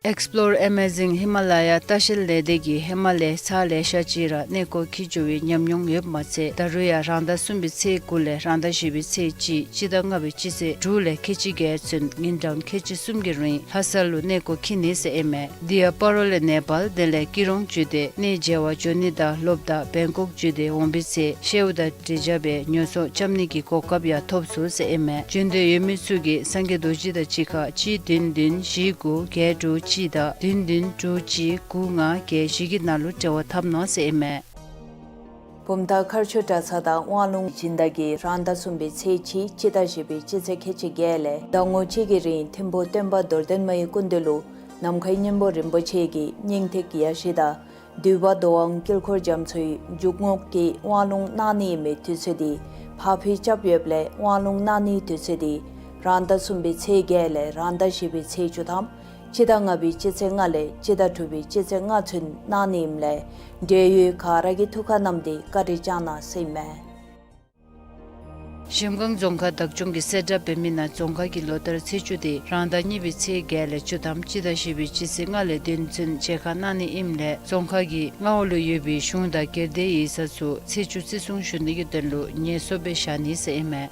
Explore Amazing Himalaya ལྟ་བཤལ་ལས་སྡེ་གིས་ཧེ་མ་ལས་ཚར་ལེ་ཤ་ཅིག་ར་གནས་སྐོར་འཁྱིད་འགྱོ་བའི་ཉམས་མྱོང་ཡོདཔ་མ་ཚད་ད་རུང་ཡང་རང་ཟླ་གསུམ་པའི་ཚེས་དགུ་ལས་རང་ཟླ་བཞི་པའི་ཚེས་གཅིག་སྤྱི་ཟླ་ལྔ་པའི་སྤྱི་ཚེས་དྲུག་ལས་ཁལ་གཅིག་བརྒྱད་ཚུན་ཉིན་གྲངས་ཁལ་གཅིག་གསུམ་གྱི་རིང་ལྷ་ས་ལུ་གནས་སྐོར་འཁྱིད་ནི་ཟེར་ཨིན་མས། དེ་ཡང་སྤ་རོ་ལས་ནེ་པཱལ་དེ་ལས་སྐྱིད་གྲོང་བརྒྱུད་དེ་གནས་མཇལ་བར་འགྱོ་ནི་དང་ལྷོདཔ་ད་བེང་ཀོག་བརྒྱུད་དེ་འོང་བའི་ཚེ་ཤེའུ་དང་དྲི་ཆབ་སྦེ་ཉོ་ཚོང་རྐྱབ་ནི་གི་གོ་སྐབས་ཡང་ཐོབ་ཚུགས་ཟེར་ཨིན་མས། འབྱོན་འདོད་ཡོད་མི་ཚུ་གིས་སངས་རྒྱས་རྡོ་རྗེ་དང་གཅིག་ཁར་གཅིག་བདུན་བདུན་བཞི་དགུ་བརྒྱད་དྲུག་གཅིག་དང་བདུན་བདུན་དྲུག་གཅིག་དགུ་ལྔ་བརྒྱད་བཞི་གི་ནང་ལུ་འབྲེལ་བ་འཐབ་གནང་ཟེར་ཨིན་མས། བུམ་ཐང་མཁར་ཆུ་གྲྭ་ཚང་དང་དབང་ལུང་སྦྱིན་བདག་གིས་རང་ཟླ་གསུམ་པའི་ཚེས་གཅིག་སྤྱི་ཟླ་བཞི་པའི་སྤྱི་ཚེས་ཁལ་གཅིག་བརྒྱད་ལས་ཟླ་ངོ་གཅིག་གི་རིང་ཐིམ་ཕུ་སྟོན་པ་རྡོར་གདན་མའི་སྐུ་མདུན་ལུ་ནམ་མཁའི་སྙིང་པོ་རིན་པོ་ཆེ་གི་སྙིང་ཐིག་ཡ་བཞི་དང་འདུས་པ་མདོ་དབང་དཀྱིལ་འཁོར་རྒྱ་མཚོའི་འཇུག་ངོགས་ཀྱི་དབང་ལུང་གནང་ནི་ཨིན་མི་དུས་ཚོད་འདི་ཕར་འཕུལ་རྐྱབ་ཡོདཔ་ལས་དབང་ལུང་གནང་ནིའི་དུས་ཚོད་འདི་རང་ཟླ་གསུམ་པའི་ཚེས་བརྒྱད་ལས་རང་ཟླ་བཞི་པའི་ཚེས་བཅུ་ཐམ་སྤྱི་ཟླ་ལྔ་པའི་སྤྱི་ཚེས་ལྔ་ལས་སྤྱི་ཟླ་དྲུག་པའི་སྤྱི་ཚེས་ལྔ་ཚུན་གནང་ནི་ཨིནམ་ལས་འབྲེལ་ཡོད་ག་ར་གིས་ཐུགས་ཁར་བསྣམས་ཏེ་བཀའ་དྲིན་བསྐྱང་གནང་ཟེར་ཨིན་མས། གཞལམ་སྒང་རྫོང་ཁག་བདག་སྐྱོང་གིས་གསལ་བསྒྲགས་འབད་མི་ནང་རྫོང་ཁག་གི་ལོ་ལྟར་ཚེས་བཅུ་དེ་རང་ཟླ་གཉིས་པའི་ཚེས་བརྒྱད་ལས་བཅུ་ཐམ་སྤྱི་ཟླ་བཞི་པའི་སྤྱི་ཚེས་ལྔ་ལས་བདུན་ཚུན་མཇལ་ཁ་གནང་ནི་ཨིནམ་ལས་རྫོང་ཁག་གི་མངའ་འོག་ལུ་ཡོད་པའི་གཞུང་དང་སྒེར་སྡེའི་ཡིག་ཚང་ཚུ་ཚེས་བཅུ་བརྩི་སྲུང་ཞུ་ནི་གི་དོན་ལུ་ངལ་གསོ་སྦེ་བཞག་ནི་ཟེར་ཨིན་མས།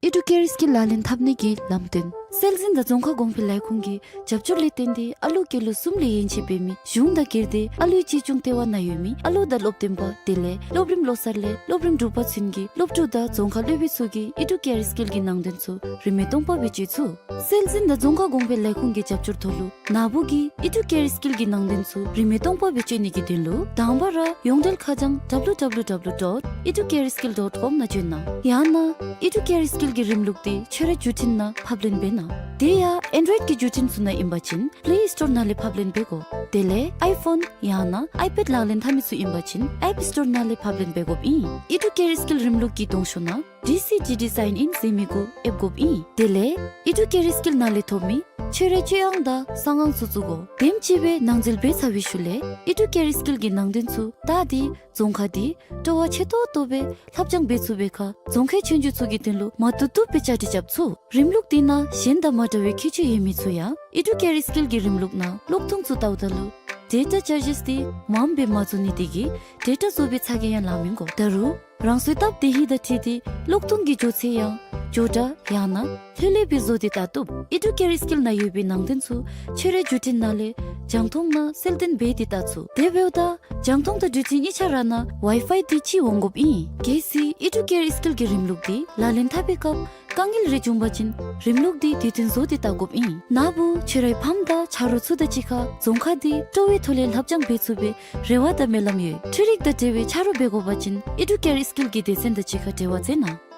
ཨི་ཌུ་ཀེར་སི་ཀིལ་ལག་ལེན་འཐབ་ནི་གི་ལམ་སྟོན། སྲོལ་འཛིན་དང་རྫོང་ཁ་གོང་འཕེལ་ལས་ཁུངས་ཀྱི་རྒྱབ་སྐྱོར་ལས་བརྟེན་ཏེ་ཨ་ལུ་སྐྱེས་ལོ་གསུམ་ལས་ཡན་ཆད་འབད་མི་གཞུང་དང་སྒེར་སྡེ་ཨ་ལུའི་གཅེས་སྐྱོང་ལྟེ་བ་ནང་ཡོད་མི་ཨ་ལུ་དང་སློབ་སྟོན་པ་དེ་ལས་སློབ་རིམ་བློ་གསར་ལས་སློབ་རིམ་དྲུག་པ་ཚུན་གྱི་སློབ་ཕྲུག་དང་རྫོང་ཁ་སློབ་དཔོན་ཚུ་གིས་ཨི་ཌུ་ཀེར་སི་ཀིལ་གྱི་ནང་དོན་ཚུ་རིན་མེད་སྟོང་པ་སྦེ་སྤྱོད་ཚུགས། སྲོལ་འཛིན་དང་རྫོང་ཁ་གོང་འཕེལ་ལས་ཁུངས་ཀྱི་རྒྱབ་སྐྱོར་ཐོག་ལུ་ནཱ་བུ་གིས་ཨི་ཌུ་ཀེར་སི་ཀིལ་གྱི་ནང་དོན་ཚུ་རིན་མེད་སྟོང་པ་སྦེ་སྤྱོད་ནི་གི་དོན་ལུ་དང་པ་ར་ཡོངས་འབྲེལ་ཁ་བྱང་W W W dot educareskill dot com ནང་བྱོན་གནང་། ཡང་ན་ཨི་ཌུ་ཀེར་སི་ཀིལ་གྱི་རིམ་ལུགས་འདི་ཁྱོད་རའི་བརྒྱུད་འཕྲིན་ནང་ཕབ་ལེན་འབད་གནང་། དེ་ཡང་ཨེན་ཌོའིཌ་ཀྱི་བརྒྱུད་འཕྲིན་ཚུ་ནང་ཨིན་པ་ཅིན་པླེ་ཨིས་ཊོར་ནང་ལས་ཕབ་ལེན་འབད་དགོ། དེ་ལས་ཨའི་ཕོན་ཡང་ན་ཨའི་པེཌ་ལག་ལེན་འཐབ་མི་ཚུ་ཨིན་པ་ཅིན་ཨེཔ་སི་ཊོར་ནང་ལས་ཕབ་ལེན་འབད་དགོཔ་ཨིན། ཨི་ཌུ་ཀེར་སི་ཀིལ་རིམ་ལུགས་ཀྱི་གདོང་ཤོག་ནང་ཌི་སི་ཌི་ཌི་སའིན་ཨིན་ཟེར་མི་གུ་ཨེབ་དགོཔ་ཨིན། དེ་ལས་ཨི་ཌུ་ཀེར་སི་ཀིལ་ནང་ལས་ཐོབ་མི་ ཆོས་རའི་སྤྱོད་དབྱངས་དང་གསང་ཨང་ཚུ་བཙུགས་དགོ། དེམ་ཅིག་སྦེ་ནང་འཛུལ་འབད་ཚར་བའི་ཤུལ་ལས་ཨི་ཌུ་ཀེར་སི་ཀིལ་གྱི་ནང་དོན་ཚུ་བལྟ་སྟེ་རྫོང་ཁག་འདི་སྤྲོ་བ་ཆེ་ཏོག་ཏོ་སྦེ་ལྷབ་སྦྱང་འབད་ཚུགས་པའི་ཁར་རྫོང་ཁའི་ཆོས་རྒྱུགས་ཚུ་གི་དོན་ལུ་མ་བཏུབ་བཏུབ་སྦེ་བཅའ་སྒྲིག་རྐྱབ་ཚུགས། རིམ་ལུགས་འདི་ནང་གཞན་དང་མ་འདྲ་བའི་ཁྱད་ཆོས་ཡོད་མི་ཚུ་ཡང་ཨི་ཌུ་ཀེར་སི་ཀིལ་གྱི་རིམ་ལུགས་ནང་གློག་ཐུང་ཚུ་བལྟཝ་ད་ལུ་ཌེ་ཊ་ཅར་ཇེསི་འདི་མངམ་སྦེ་མ་བཙུགས་ནི་དེ་གིས་ཌེ་ཊ་བཟོ་བའི་ཚ་གྱང་ཡང་ལང་མི་དགོ། ད་རུང་རང་སོའི་སྟབས་བདེ་ཧིང་དང་འཁྲིལ་ཏེ་གློག་ཐུང་གི་མགྱོགས་ཚད་ཡང་མགྱོགས་དྲགས་ཡང་ན་ལྷོད་ལྷོད་སྦེ་བཟོ་སྟེ་བལྟ་བཏུབ། ཨི་ཌུ་ཀེར་སི་ཀིལ་ནང་ཡོད་པའི་ནང་དོན་ཚུ་ཆོས་རའི་བརྒྱུད་འཕྲིན་ནང་ལས་རྒྱང་མཐོང་ནང་གསལ་སྟོན་འབད་དེ་བལྟ་ཚུགས། དེ་འབདཝ་ད་རྒྱང་མཐོང་དང་བརྒྱུད་འཕྲིན་གཉིས་ཆ་ར་ནང་ཝའི་ཕའི་འདི་གཅིག་འོང་དགོཔ་ཨིན། གལ་སྲིད་ཨི་ཌུ་ཀེར་སི་ཀིལ་གྱི་རིམ་ལུགས་འདི་ལག་ལེན་འཐབ་པའི་སྐབས་དཀའ་ངལ་རེ་བྱུང་པ་ཅིན་རིམ་ལུགས་འདི་དུས་མཐུན་བཟོ་སྟེ་བལྟ་དགོཔ་ཨིན། ན་བུ་ཆོས་རའི་ཕམ་དང་ཆ་རོགས་ཚུ་དང་གཅིག་ཁར་རྫོང་ཁ་འདི་སྤྲོ་བའི་ཐོག་ལས་ལྷབ་སྦྱང་འབད་ཚུགས་པའི་རེ་བ་དང་སྨོན་ལམ་ཡོད། འཕྲུལ་རིག་དང་འབྲེལ་བའི་ཆ་རོགས་འབད་དགོ་པ་ཅིན་ཨི་ཌུ་ཀེར་སི་ཀིལ་གྱི་སྡེ་ཚན་དང་གཅིག་ཁར་འབྲེལ་བ་མཛད་གནང་།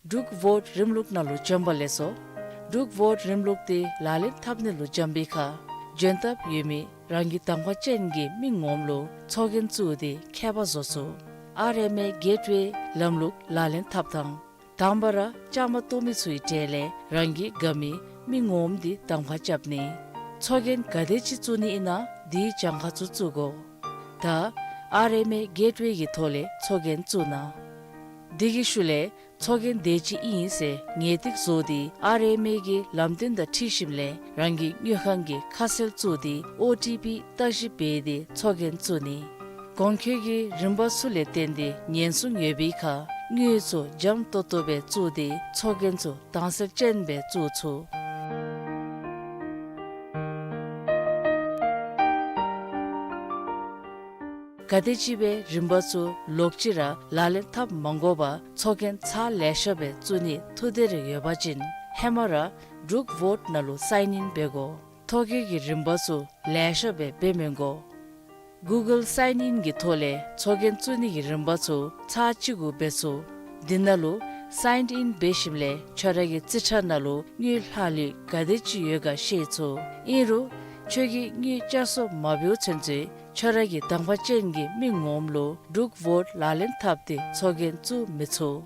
འབྲུག་བོཊ་རིམ་ལུགས་ནང་ལུ་འབྱོན་པ་ལེགས་སོ། འབྲུག་བོཊ་རིམ་ལུགས་འདི་ལག་ལེན་འཐབ་ནི་ལུ་འབྱོན་པའི་ཁར་འབྱོན་ཐབས་ཡོད་མི་རང་གི་གདམ་ཁ་ཅན་གྱི་མི་ངོམ་ལུ་ཚོགས་རྒྱན་བཙུགས་ཏེ་ཁྱད་པར་བཟོ་ཚུགས། ཨར་ཨེམ་ཨེ་གེཊ་ཝེ་ལམ་ལུགས་ལག་ལེན་འཐབ་ཐངས། དང་པ་ར་བཅའ་མར་གཏོགས་མི་ཚུའི་གྲས་ལས་རང་གི་དགའ་མི་མི་ངོམ་འདི་གདམ་ཁ་རྐྱབ་ནི། ཚོགས་རྒྱན་ག་དེ་ཅིག་བཙུགས་ནི་ཨིན་ན་དེའི་གྱངས་ཁ་ཚུ་བཙུགས་དགོ། ད་ཨར་ཨེམ་ཨེ་གེཊ་ཝེ་གི་ཐོག་ལས་ཚོགས་རྒྱན་བཙུགས་གནང་། དེ་གི་ཤུལ་ལས་ཚོགས་རྒྱན་དེ་ཅིག་ཨིན་ཟེར་ངེས་ཏིག་བཟོ་སྟེ་ཨར་ཨེམ་ཨེ་གི་ལམ་སྟོན་དང་འཁྲིལ་ཞིནམ་ལས་རང་གི་དངུལ་ཁང་གི་ཁ་གསལ་བཙུགས་ཏེ་ཨོ་ཊི་པི་བརྟག་ཞིབ་འབད་དེ་ཚོགས་རྒྱན་བཙུགས་ནི། གོང་འཁོད་ཀྱི་རིམ་པ་ཚུ་ལས་བརྟེན་ཏེ་ཉེན་སྲུང་ཡོད་པའི་ཁར་དངུལ་ཚུ་འཇམ་ཏོག་ཏོ་སྦེ་བཙུགས་ཏེ་ཚོགས་རྒྱན་ཚུ་དྭངས་གསལ་ཅན་སྦེ་བཙུགས་ཚུགས། ག་དེམ་ཅིག་སྦེ་རིམ་པ་ཚུ་ལོག་ཅི་ར་ལག་ལེན་འཐབ་མ་དགོ་པར་ཚོགས་རྒྱན་ཚར་ལེ་ཤ་སྦེ་བཙུགས་ནི་ཐུགས་འདོད་རེ་ཡོད་པ་ཅིན་ཧེ་མ་ར་འབྲུག་བོཊ་ནང་ལུ་སའིན་ཨིན་འབད་དགོ། ཐོ་བཀོད་ཀྱི་རིམ་པ་ཚུ་ལེ་ཤ་སྦེ་འབད་མི་དགོ། གུ་གཱལ་སའིན་ཨིན་གྱི་ཐོག་ལས་ཚོགས་རྒྱན་བཙུགས་ནི་གི་རིམ་པ་ཚུ་ཚར་གཅིག་གུ་འབད་ཚུགས། འདི་ནང་ལུ་སའིན་ཨིན་འབད་ཞིནམ་ལས་ཁྱོད་ར་གི་རྩིས་ཁྲ་ནང་ལུ་དངུལ་ལྷག་ལུས་ག་དེམ་ཅིག་ཡོད་ག་ཤེས་ཚུགས། ཨིན་རུང་ཁྱོད་ཀྱིས་དངུལ་བསྐྱར་གསོ་མ་འབདཝ་ཚུན་ཚོད་ཁྱོད་ར་གི་གདམ་ཁ་ཅན་གྱི་མི་ངོམ་ལུ་འབྲུག་བོཊ་ལག་ལེན་འཐབ་སྟེ་ཚོགས་རྒྱན་བཙུགས་མི་ཚུགས།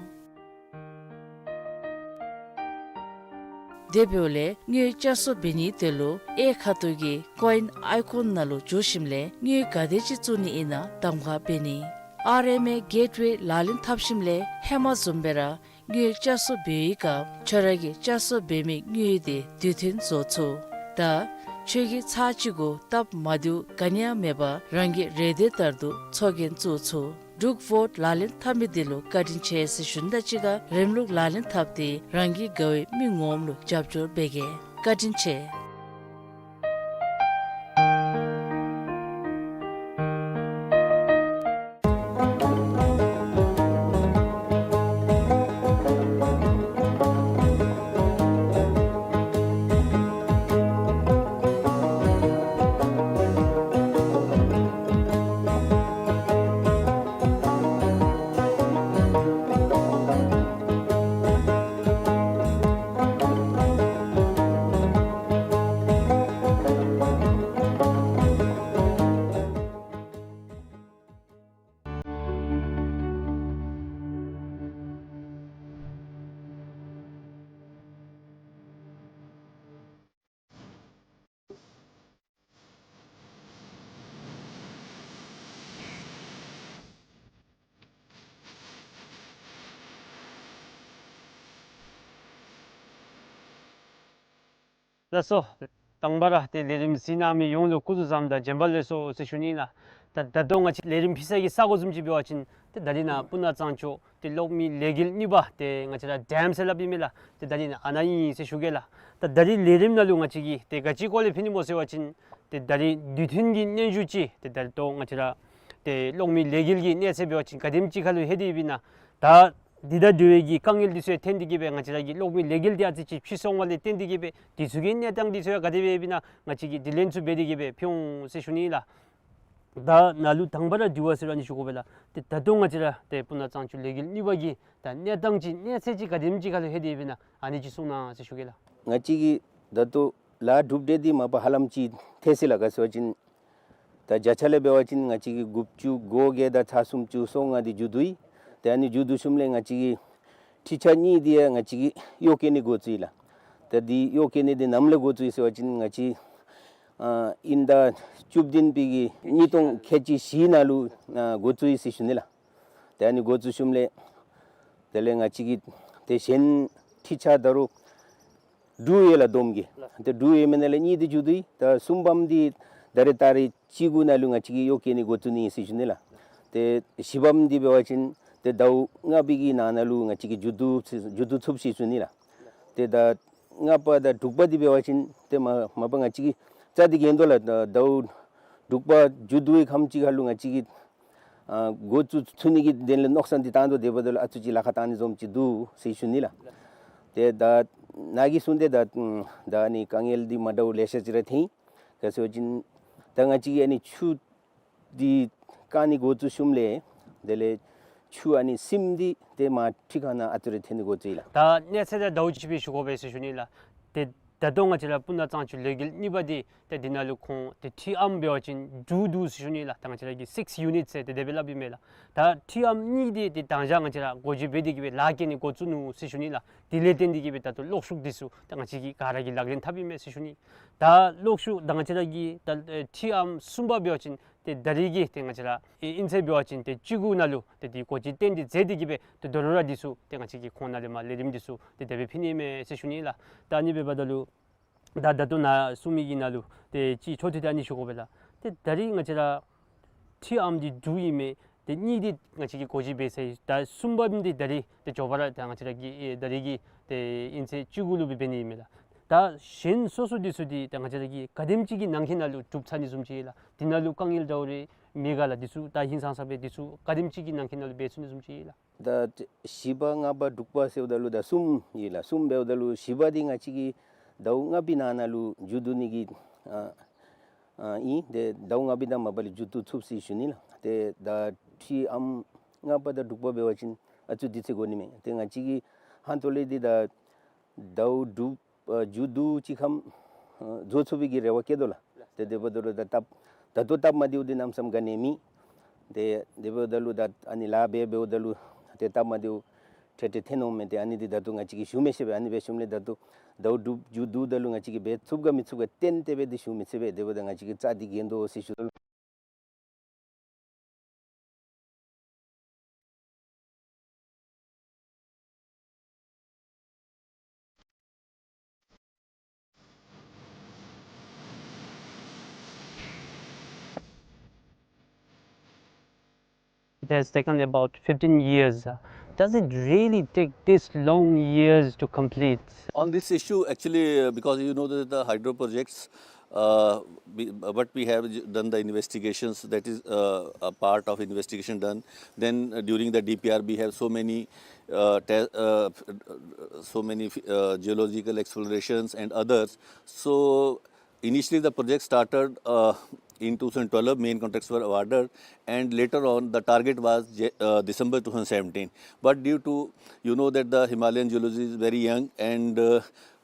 དེ་འབདཝ་ལས་དངུལ་བསྐྱར་གསོ་འབད་ནིའི་དོན་ལུ་གཡས་ཁ་ཐུག་གི་ཀོ་ཨིན་ཨའི་ཀོན་ནང་ལུ་འཛུལ་ཞིནམ་ལས་དངུལ་ག་དེམ་ཅིག་བཙུགས་ནི་ཨིན་ན་གདམ་ཁ་འབད་ནི། ཨར་ཨེམ་ཨེ་གེཊ་ཝེ་ལག་ལེན་འཐབ་ཞིནམ་ལས་ཧེ་མ་བཟུམ་སྦེ་ར་དངུལ་བསྐྱར་གསོ་འབད་བའི་སྐབས་ཁྱོད་ར་གིས་བསྐྱར་གསོ་འབད་མི་དངུལ་དེ་དུས་མཐུན་བཟོ་ཚུགས། ད་ཁྱོད་ཀྱིས་ཚར་གཅིག་གུ་སྟབས་མ་བདེཝ་ག་ནི་ཡང་མེད་པར་རང་གི་རེ་འདོད་ལྟར་དུ་ཚོགས་རྒྱན་བཙུགས་ཚུགས། འབྲུག་བོཊ་ལག་ལེན་འཐབ་མི་དེ་ལུ་བཀའ་དྲིན་ཆེ་ཟེར་ཞུ་ནི་དང་གཅིག་ཁར་རིམ་ལུགས་ལག་ལེན་འཐབ་སྟེ་རང་གི་དགའ་བའི་མི་ངོམ་ལུ་རྒྱབ་སྐྱོར་འབད་གེ། བཀའ་དྲིན་ཆེ། ལགས་སོ། དང་པ་ར་ཏེ་ལས་རིམ་གཟིགས་གནང་མི་ཡོངས་ལུ་སྐུ་གཟུགས་བཟང་དང་བྱོན་པ་ལེགས་སོ་ཟེར་ཞུ་ནི་ལགས། ད་ད་ལྟོ་ང་བཅས་ལས་རིམ་ཕུལ་ས་གི་ས་གོ་བཟུམ་ཅིག་འབད་བ་ཅིན་ཏེ་ད་རིས་ནཱ་སྤུ་ན་གཙང་ཕྱོགས་ཏེ་གློག་མེ་ལས་འགུལ་གཉིས་པ་ཏེ་ང་བཅས་ར་ཌེམ་ཟེར་སླབ་ཨིན་མས་ལགས། ཏེ་ད་རིས་ནཱ་ཨ་ནཱ་ཨིན་ཟེར་ཞུ་གེ་ལགས། ད་ད་རིས་ལས་རིམ་ནང་ལུ་ང་བཅས་ཀྱིས་ཏེ་ག་ཅི་སྐོར་ལས་ཕུལ་ནི་སྨོ་ཟེར་བ་ཅིན་ཏེ་ད་རིས་དུས་མཐུན་གྱི་སྙན་ཞུ་ཅིག་ཏེ་ད་ལྟོ་ང་བཅས་ར་ཏེ་གློག་མེ་ལས་འགུལ་གྱི་གནས་ཚད་འབད་བ་ཅིན་ག་དེམ་ཅིག་ཁར་ལུ་ལྷོད་དེ་ཡོདཔ་ཨིན་ན། ད་འདི་དང་འབྲེལ་བའི་གི་དཀའ་ངལ་འདི་ཚུ་ཡང་ཐོན་ཏེ་གི་སྦེ་ང་བཅས་ར་གི་གློག་མེ་ལས་འགུལ་འདི་ཨ་ཙི་ཅིག་ཕྱི་སོང་བ་ལས་བརྟེན་ཏེ་གི་སྦེ་འདི་ཚུ་གི་གནས་སྟངས་འདི་ཚུ་ཡང་ག་དེ་སྦེ་ཡོདཔ་ཨིན་ན་ང་བཅས་ཀྱིས་དྲི་ལན་ཚུ་འབད་དེ་གི་སྦེ་ཕུལ་འོང་ཟེར་ཞུ་ནི་ལགས། ད་ནཱ་ལུ་དང་པ་ར་དྲི་བ་ཟེར་ར་ནི་ཞུ་དགོ་པས་ལགས། ཏེ་ད་ལྟོ་ང་བཅས་ར་ཏེ་སྤུ་ན་གཙང་ཕྱོགས་ལས་འགུལ་གཉིས་པ་གི་ད་གནས་སྟངས་ཅིག་གནས་ཚད་ཅིག་ག་དེམ་ཅིག་ཁར་ལུ་ལྷོད་དེ་ཡོདཔ་ཨིན་ན་ཨ་ནི་ཅིག་གསུང་གནང་ཟེར་ཞུ་གེ་ལགས། ང་བཅས་ཀྱིས་ད་ལྟོ་ལཱ་གྲུབ་འབྲས་འདི་མ་པ་ཧ་ལམ་ཅིག་ཐོན་ཅི་ལགས། ག་ཟེར་བ་ཅིན་ད་བརྒྱ་ཆ་ལས་འབད་བ་ཅིན་ང་བཅས་ཀྱིས་དགུ་བཅུ་གོ་བརྒྱད་དང་ཚག་སུམ་ཅུ་སོ་ལྔ་འདི་མཇུག་བསྡུ་ཡི། ཏེ་ཨ་ནི་མཇུག་བསྡུ་ཞིནམ་ལས་ང་བཅས་ཀྱིས་ ཁྲི་ཆ་གཉིས་འདི་ཡང་ང་བཅས་ཀྱིས་གཡོག་བཀོལ་ནི་འགོ་བཙུགས་ཡི་ལགས། ད་འདི་གཡོག་བཀོལ་ནི་འདི་ནམ་ལས་འགོ་བཙུགས་ཡི་ཟེར་བ་ཅིན་ང་བཅས་ཨ་དབྱིན་ཟླ་བཅུ་བདུན་པའི་གི་ཉིས་སྟོང་ཁལ་གཅིག་བཞི་ནང་ལུ་ཨ་འགོ་བཙུགས་ཡི་ཟེར་ཞུ་ནི་ལགས། ཏེ་ཨ་ནི་འགོ་བཙུགས་ཞིནམ་ལས་དེ་ལས་ང་བཅས་ཀྱིས་ཏེ་གཞན་ཁྲི་ཆ་ད་རུང་དྲུག་ཡོད་ལགས་བསྡོམས་ཀྱིས། ཏེ་དྲུག་ཡོད་མི་ནང་ལས་གཉིས་འདི་མཇུག་བསྡུ་ཡི། ད་གསུམ་པམ་འདི་ད་རེས་ཏ་རིག་བཅུ་དགུ་ནང་ལུ་ང་བཅས་ཀྱིས་གཡོག་བཀོལ་ནི་འགོ་བཙུགས་ནི་ཨིན་ཟེར་ཞུ་ནི་ལགས། ཏེ་བཞི་པམ་འདི་འབད་བ་ཅིན་ཏེ་ཟླཝ་ལྔ་པའི་གི་ནང་ན་ལུ་ང་བཅས་ཀྱིས་མཇུག་བསྡུ་མཇུག་བསྡུ་ཚུགས་ཟེར་ཞུ་ནི་ལགས། ཏེ་ད་ལྔ་པ་དང་དྲུག་པ་འདི་འབད་བ་ཅིན་ཏེ་མ་མ་པ་ང་བཅས་ཀྱིས་རྩ་འདི་འགེངས་དོ་ལགས། ད་ཟླཝ་དྲུག་པ་མཇུག་བསྡུ་བའི་ཁམས་ཅིག་ཁར་ལུ་ང་བཅས་ཀྱིས་ཨ་འགོ་བཙུགས་ཚུགས་ནི་གི་དོན་ལས་མནོ་བསམ་འདི་བཏང་དོ། དེ་འབདཝ་ད་ལུ་ཨ་ཙི་ཅིག་ལཱ་ཁག་བཏང་ནི་བཟུམ་ཅིག་འདུག་ཟེར་ཞུ་ནི་ལགས། ཏེ་ད་ནཱ་གིས་གསུངས་ཏེ་ད་ད་ཨ་ནི་དཀའ་ངལ་འདི་མ་འདྲཝ་ལེ་ཤ་ཅིག་ར་ཐོན་ཡི། ག་ཅི་ཟེར་བ་ཅིན་ད་ང་བཅས་ཀྱིས་ཨ་ནི་ཆུ་འདི་བཀག་ནི་འགོ་བཙུགས་ཞིནམ་ལས་དེ་ལས་ཆུ་ཨ་ནི་སིམ་སྟེ་ཏེ་མར་ཁྲི་ཁང་ནང་ཨ་ཙི་རེ་ཐོན་ནི་འགོ་བཙུགས་ཡི་ལགས། ད་གནས་ཚད་ད་ཟླཝ་གཅིག་པའི་ཞུ་དགོ་པས་ཟེར་ཞུ་ནི་ལགས། ཏེ་ད་ལྟོ་ང་བཅས་ར་སྤུ་ན་གཙང་ཆུ་ལས་འགུལ་གཉིས་པ་འདི་ཏེ་འདི་ནང་ལུ་ཁོང་ཏེ་ཁྲི་ཨམ་འབད་བ་ཅིན་དྲུག་འདུག་ཟེར་ཞུ་ནི་ལགས། ད་ང་བཅས་ར་གི་six units ཟེར་ཏེ་དེ་སྦེ་སླབ་ཨིན་མས་ལགས། ད་ཁྲི་ཨམ་གཉིས་འདི་ཏེ་དང་ཞག་ང་བཅས་ར་འགོ་འབྱེད་འབད་དེ་གི་སྦེ་ལཱ་འགོ་བཙུགས་ནུག་ཟེར་ཞུ་ནི་ལགས། དེ་ལས་བརྟེན་ཏེ་གི་སྦེ་ད་ལྟོ་གློག་ཤུགས་འདི་ཚུ་ད་ང་བཅས་ཀྱིས་ག་ར་གིས་ལག་ལེན་འཐབ་ཨིན་མས་ཟེར་ཞུ་ནི། ད་གློག་ཤུགས་ད་ང་བཅས་ར་གི་ད་ཨེ་ཁྲི་ཨམ་གསུམ་པ་འབད་བ་ཅིན་ཏེ་ད་རིས་ཀྱི་ཏེ་ང་བཅས་ར་ཨེ་དབྱིན་ཚེས་འབད་བ་ཅིན་ཏེ་བཅུ་དགུ་ནང་ལུ་ཏེ་འདི་འགོ་འབྱེད་གཏན་འཁེལ་མཛད་དེ་གི་སྦེ་ཏེ་དོ་རུང་ར་འདི་ཚུ་ཏེ་ང་བཅས་ཀྱིས་ཁོང་ནང་ལས་མར་ལས་རིམ་འདི་ཚུ་ཏེ་དེ་སྦེ་ཕུལ་ནི་ཨིན་མས་ཟེར་ཞུ་ནི་ལགས། ད་ཨ་ནི་འབདཝ་ད་ལུ་ད་ད་ལྟོ་ནཱ་གསུངས་མི་གི་ནང་ལུ་ཏེ་ཅིག་ཆོ་ཐུ་ཏེ་ཨ་ནི་ཞུ་དགོ་པས་ལགས། ཏེ་ད་རིས་ང་བཅས་ར་ཁྲི་ཨམ་འདི་དྲུག་ཨིན་མས། ཏེ་གཉིས་འདི་ང་བཅས་ཀྱིས་འགོ་འབྱེད་འབད་ཚར་ཡི། ད་གསུམ་པམ་འདི་ད་རིས་ཏེ་མགྱོགས་པ་ར་ད་ང་བཅས་ར་གི་ཨེ་ད་རིས་ཀྱི་ཏེ་དབྱིན་ཚེས་བཅུ་དགུ་ལུ་སྦེ་འབད་ནི་ཨིན་མས་ལགས། ད་གཞན་སོ་སོ་འདི་ཚུ་འདི་ད་ང་བཅས་ར་གིས་ག་དེམ་ཅིག་གི་ནང་འཁོད་ནང་ལུ་གྲུབ་ཚར་ནི་བཟུམ་ཅིག་ལགས། འདི་ནང་ལུ་དཀའ་ངལ་འདྲཝ་རེ་མེད་ག་ལགས། འདི་ཚུ་ད་ཧིང་སངས་ས་སྦེ་འདི་ཚུ་ག་དེམ་ཅིག་གི་ནང་འཁོད་ནང་ལུ་འབད་ཚུགས་ནི་བཟུམ་ཅིག་ལགས། ད་བཞི་པ་ལྔ་པ་དྲུག་པ་ཟེརཝ་ད་ལུ་ད་གསུམ་ཨིན་ལགས། གསུམ་འབདཝ་ད་ལུ་བཞི་པ་འདི་ང་བཅས་ཀྱིས་ཟླཝ་ལྔ་པའི་ནང་ན་ལུ་མཇུག་བསྡུ་ནི་གི་ཨ་ཨ་ཨིན། ཏེ་ཟླཝ་ལྔ་པའི་ནང་མ་པ་ལས་མཇུག་བསྡུ་ཚུགས་ཟེར་ཞུ་ནི་ལགས། ཏེ་ད་ཁྲི་ཨམ་ལྔ་པ་དང་དྲུག་པ་འབད་བ་ཅིན་ཨ་ཙི་དུས་ཚོད་འགོར་ནི་མས། ཏེ་ང་བཅས་ཀྱི་ཧང་ཐོག་ལས་འདི་ད་ཟླཝ་དྲུག་ཨ་མཇུག་བསྡུ་ཅིག་ཁམས་ཨ་རྫོགས་ཚུགས་པའི་གི་རེ་བ་བསྐྱེད་དོ་ལགས། ཏེ་དེ་འབདཝ་ད་ལུ་ད་སྟབས་ད་ལྟོ་སྟབས་མ་བདེཝ་འདི་གནམ་མེད་ས་མེད་ག་ནི་མེད། ཏེ་དེ་འབདཝ་ད་ལུ་ད་ཨ་ནི་ལཱ་འབད་འབདཝ་ད་ལུ་ཏེ་སྟབས་མ་བདེཝ་འཕྲལ་འཕྲལ་ཐོན་འོང་མས། ཏེ་ཨ་ནི་འདི་ད་ལྟོ་ང་བཅས་ཀྱིས་ཞུ་མི་ཤེས་པས། ཨ་ནི་འབད་ཞིནམ་ལས་ད་ལྟོ་ཟླཝ་དྲུག་མཇུག་བསྡུཝ་ད་ལུ་ང་བཅས་ཀྱིས་འབད་ཚུགས་ག་མི་ཚུགས་ག་གཏན་གཏན་སྦེ་འདི་ཞུ་མི་ཚུགས་པས། དེ་འབདཝ་ད་ང་བཅས་ཀྱིས་རྩ་འདི་འགེངས་དོ་ཟེར་ཞུ་དོ། It has taken about fifteen years. Does it really take this long years to complete? On this issue, actually, uh, because you know that the hydro projects, uh, we, what we have done the investigations, that is, uh, a part of investigation done. Then, uh, during the D P R, we have so many, uh, te-, uh, so many, uh, geological explorations and others. So, initially, the project started, uh, in two thousand twelve, main contracts were awarded, and later on, the target was Ja-, uh, December two thousand seventeen. But due to, you know, that the Himalayan geology is very young, and, uh,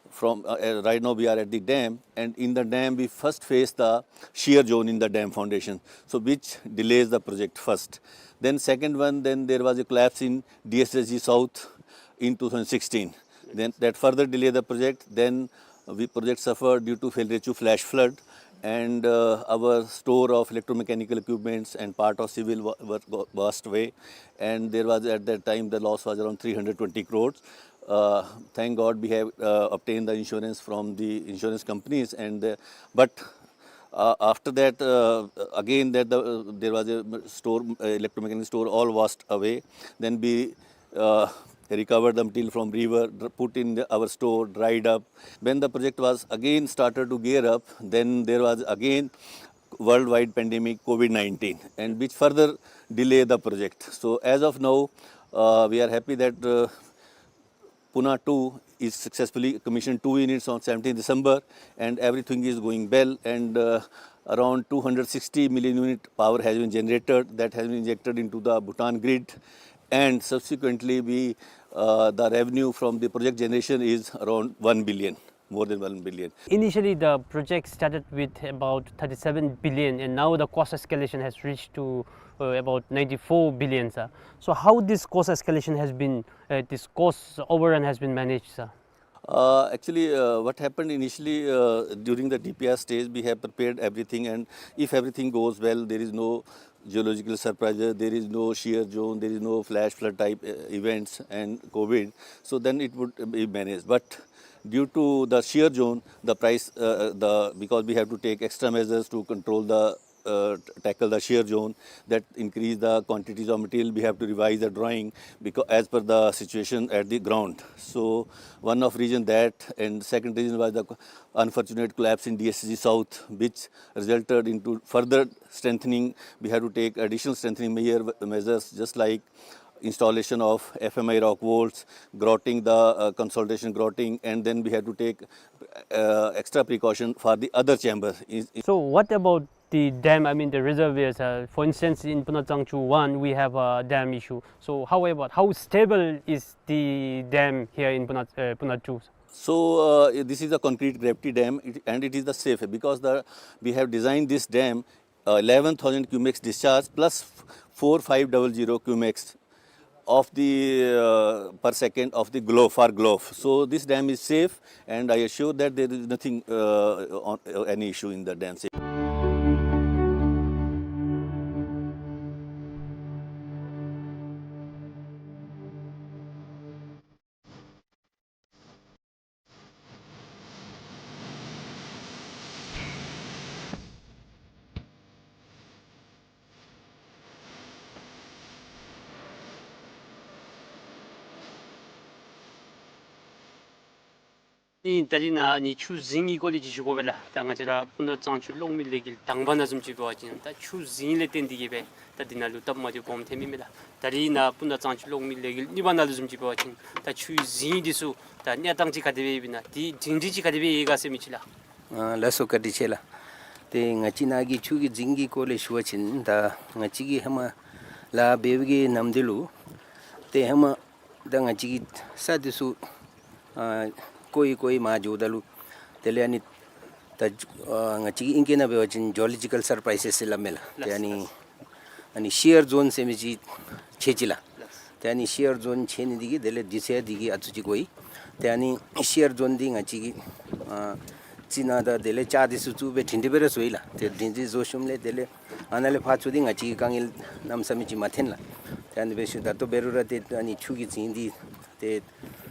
from, uh, uh, right now we are at the dam, and in the dam we first face the shear zone in the dam foundation, so which delays the project first. Then second one, then there was a collapse in D S S G South in two thousand sixteen. Then that further delay the project. Then we project suffered due to Phelrechu flash flood, and, uh, our store of electromechanical equipments and part of civil wa-, work wa-, washed away, and there was, at that time, the loss was around three hundred twenty crores. Uh, thank God we have, uh, obtained the insurance from the insurance companies, and, uh, but, uh, after that, uh, again that the, uh, there was a store, uh, electromechanical store all washed away. Then we, uh, recovered the material from river, dr-, put in the, our store, dried up. When the project was again started to gear up, then there was again worldwide pandemic COVID nineteen, and which further delay the project. So as of now, uh, we are happy that, uh, Puna two is successfully commissioned, two units on seventeenth December, and everything is going well, and, uh, around two hundred sixty million unit power has been generated, that has been injected into the Bhutan grid, and subsequently we, uh, the revenue from the project generation is around one billion, more than one billion. Initially, the project started with about thirty-seven billion, and now the cost escalation has reached to uh, about ninety-four billion, sir. So how this cost escalation has been, uh, this cost overrun has been managed, sir? Uh, actually, uh, what happened initially, uh, during the D P R stage, we have prepared everything, and if everything goes well, there is no geological surprises, there is no shear zone, there is no flash flood type, uh, events and COVID, so then it would be managed. But due to the shear zone, the price, uh, the, because we have to take extra measures to control the, uh, t-, tackle the shear zone, that increase the quantities of material, we have to revise the drawing because as per the situation at the ground. So one of reason that, and second reason was the co-, unfortunate collapse in D S C South, which resulted into further strengthening. We have to take additional strengthening measure, measures, just like installation of F M I rock walls, grouting the, uh, consolidation grouting, and then we have to take, uh, extra precaution for the other chamber. Is, is So what about the dam, I mean the reservoirs? Uh, for instance, in Punat Tsangchu one, we have a dam issue. So how about, how stable is the dam here in Punat, uh, Punat two? So, uh, this is a concrete gravity dam, it, and it is the safe because the, we have designed this dam, uh, eleven thousand cumex discharge plus four five double zero cumex of the, uh, per second of the glow, for glow. So this dam is safe, and I assure that there is nothing, uh, on, uh, any issue in the dam. ཨ་ནི་ད་རིས་ནཱ་ཨ་ནི་ཆུ་རྫིང་གི་སྐོར་ལས་ཅིག་ཞུ་དགོ་པས་ལགས། ད་ང་བཅས་ར་སྤུ་ན་གཙང་ཆུ་གློག་མེ་ལས་འགུལ་དང་པ་ནང་བཟུམ་ཅིག་འབད་བ་ཅིན་ད་ཆུ་རྫིང་ལས་བརྟེན་ཏེ་གིས་སྦེ་ད་འདི་ནང་ལུ་སྟབས་མ་བདེཝ་སྦོམ་ཐོན་མི་མས་ལགས། ད་རིས་ནཱ་སྤུ་ན་གཙང་ཆུ་གློག་མེ་ལས་འགུལ་གཉིས་པ་ནང་ལུ་བཟུམ་ཅིག་འབད་བ་ཅིན་ད་ཆུའི་རྫིང་འདི་ཚུ་ད་གནས་སྟངས་ཅིག་ག་དེ་སྦེ་ཡོདཔ་ཨིན་ན། དེ་སྒྲིང་སྒྲི་ཅིག་ག་དེ་སྦེ་ཡོད་ག་ཟེར་མི་ཅིག་ལགས། ཨ་ལགས་སོ། བཀའ་དྲིན་ཆེ་ལགས། ཏེ་ང་བཅས་ནཱ་གི་ཆུ་གི་རྫིང་གི་སྐོར་ལས་ཞུ་བ་ཅིན་ད་ང་བཅས་ཀྱིས་ཧེ་མ་ལཱ་འབད་བའི་གི་ནམ་དུས་ལུ་ཏེ་ཧེ་མ་ད་ང་བཅས་ཀྱི་ས་འདི་ཚུ་ཨ་བརྐོ་ཡི་བརྐོ་ཡི་མར་འགྱོཝ་ད་ལུ་དེ་ལས་ཨ་ནི་ད་ཨ་ང་བཅས་ཀྱི་ཨིང་སྐད་ནང་འབད་བ་ཅིན་ཇོ་ལོ་ཇི་ཀཱལ་སར་པ་རའི་སེསི་ཟེར་སླབ་མས་ལགས། ཏེ་ཨ་ནི་ཨ་ནི་ཤི་ཡར་ཛོན་ཟེར་མི་ཅིག་ཆགས་ཅི་ལགས། ཏེ་ཨ་ནི་ཤི་ཡར་ཛོན་ཆགས་ནི་འདི་གིས་དེ་ལས་དུས་ཚོད་འདི་གིས་ཨ་ཙི་ཅིག་འགོར་ཡི། ཏེ་ཨ་ནི་ཤི་ཡར་ཛོན་འདི་ང་བཅས་ཀྱིས་ཨ་རྩི་ནག་དང་དེ་ལས་ལྕགས་འདི་ཚུ་བཙུགས་སྦེ་སྒྲིང་སྒྲི་སྦེ་ར་བཟོ་ཡི་ལགས། ཏེ་སྒྲིང་སྒྲི་བཟོ་ཞིནམ་ལས་དེ་ལས་ཨ་ནཱ་ལས་ཕར་ཚུར་འདི་ང་བཅས་ཀྱིས་དཀའ་ངལ་གནམ་མེད་ས་མེད་ཅིག་མ་ཐོན་ལགས། ཏེ་ཨ་ནི་འབད་ཞིནམ་ད་ལྟོ་འབད་རུང་ར་ཏེ་ཨ་ནི་ཆུ་གི་རྫིང་འདི་ཏེ་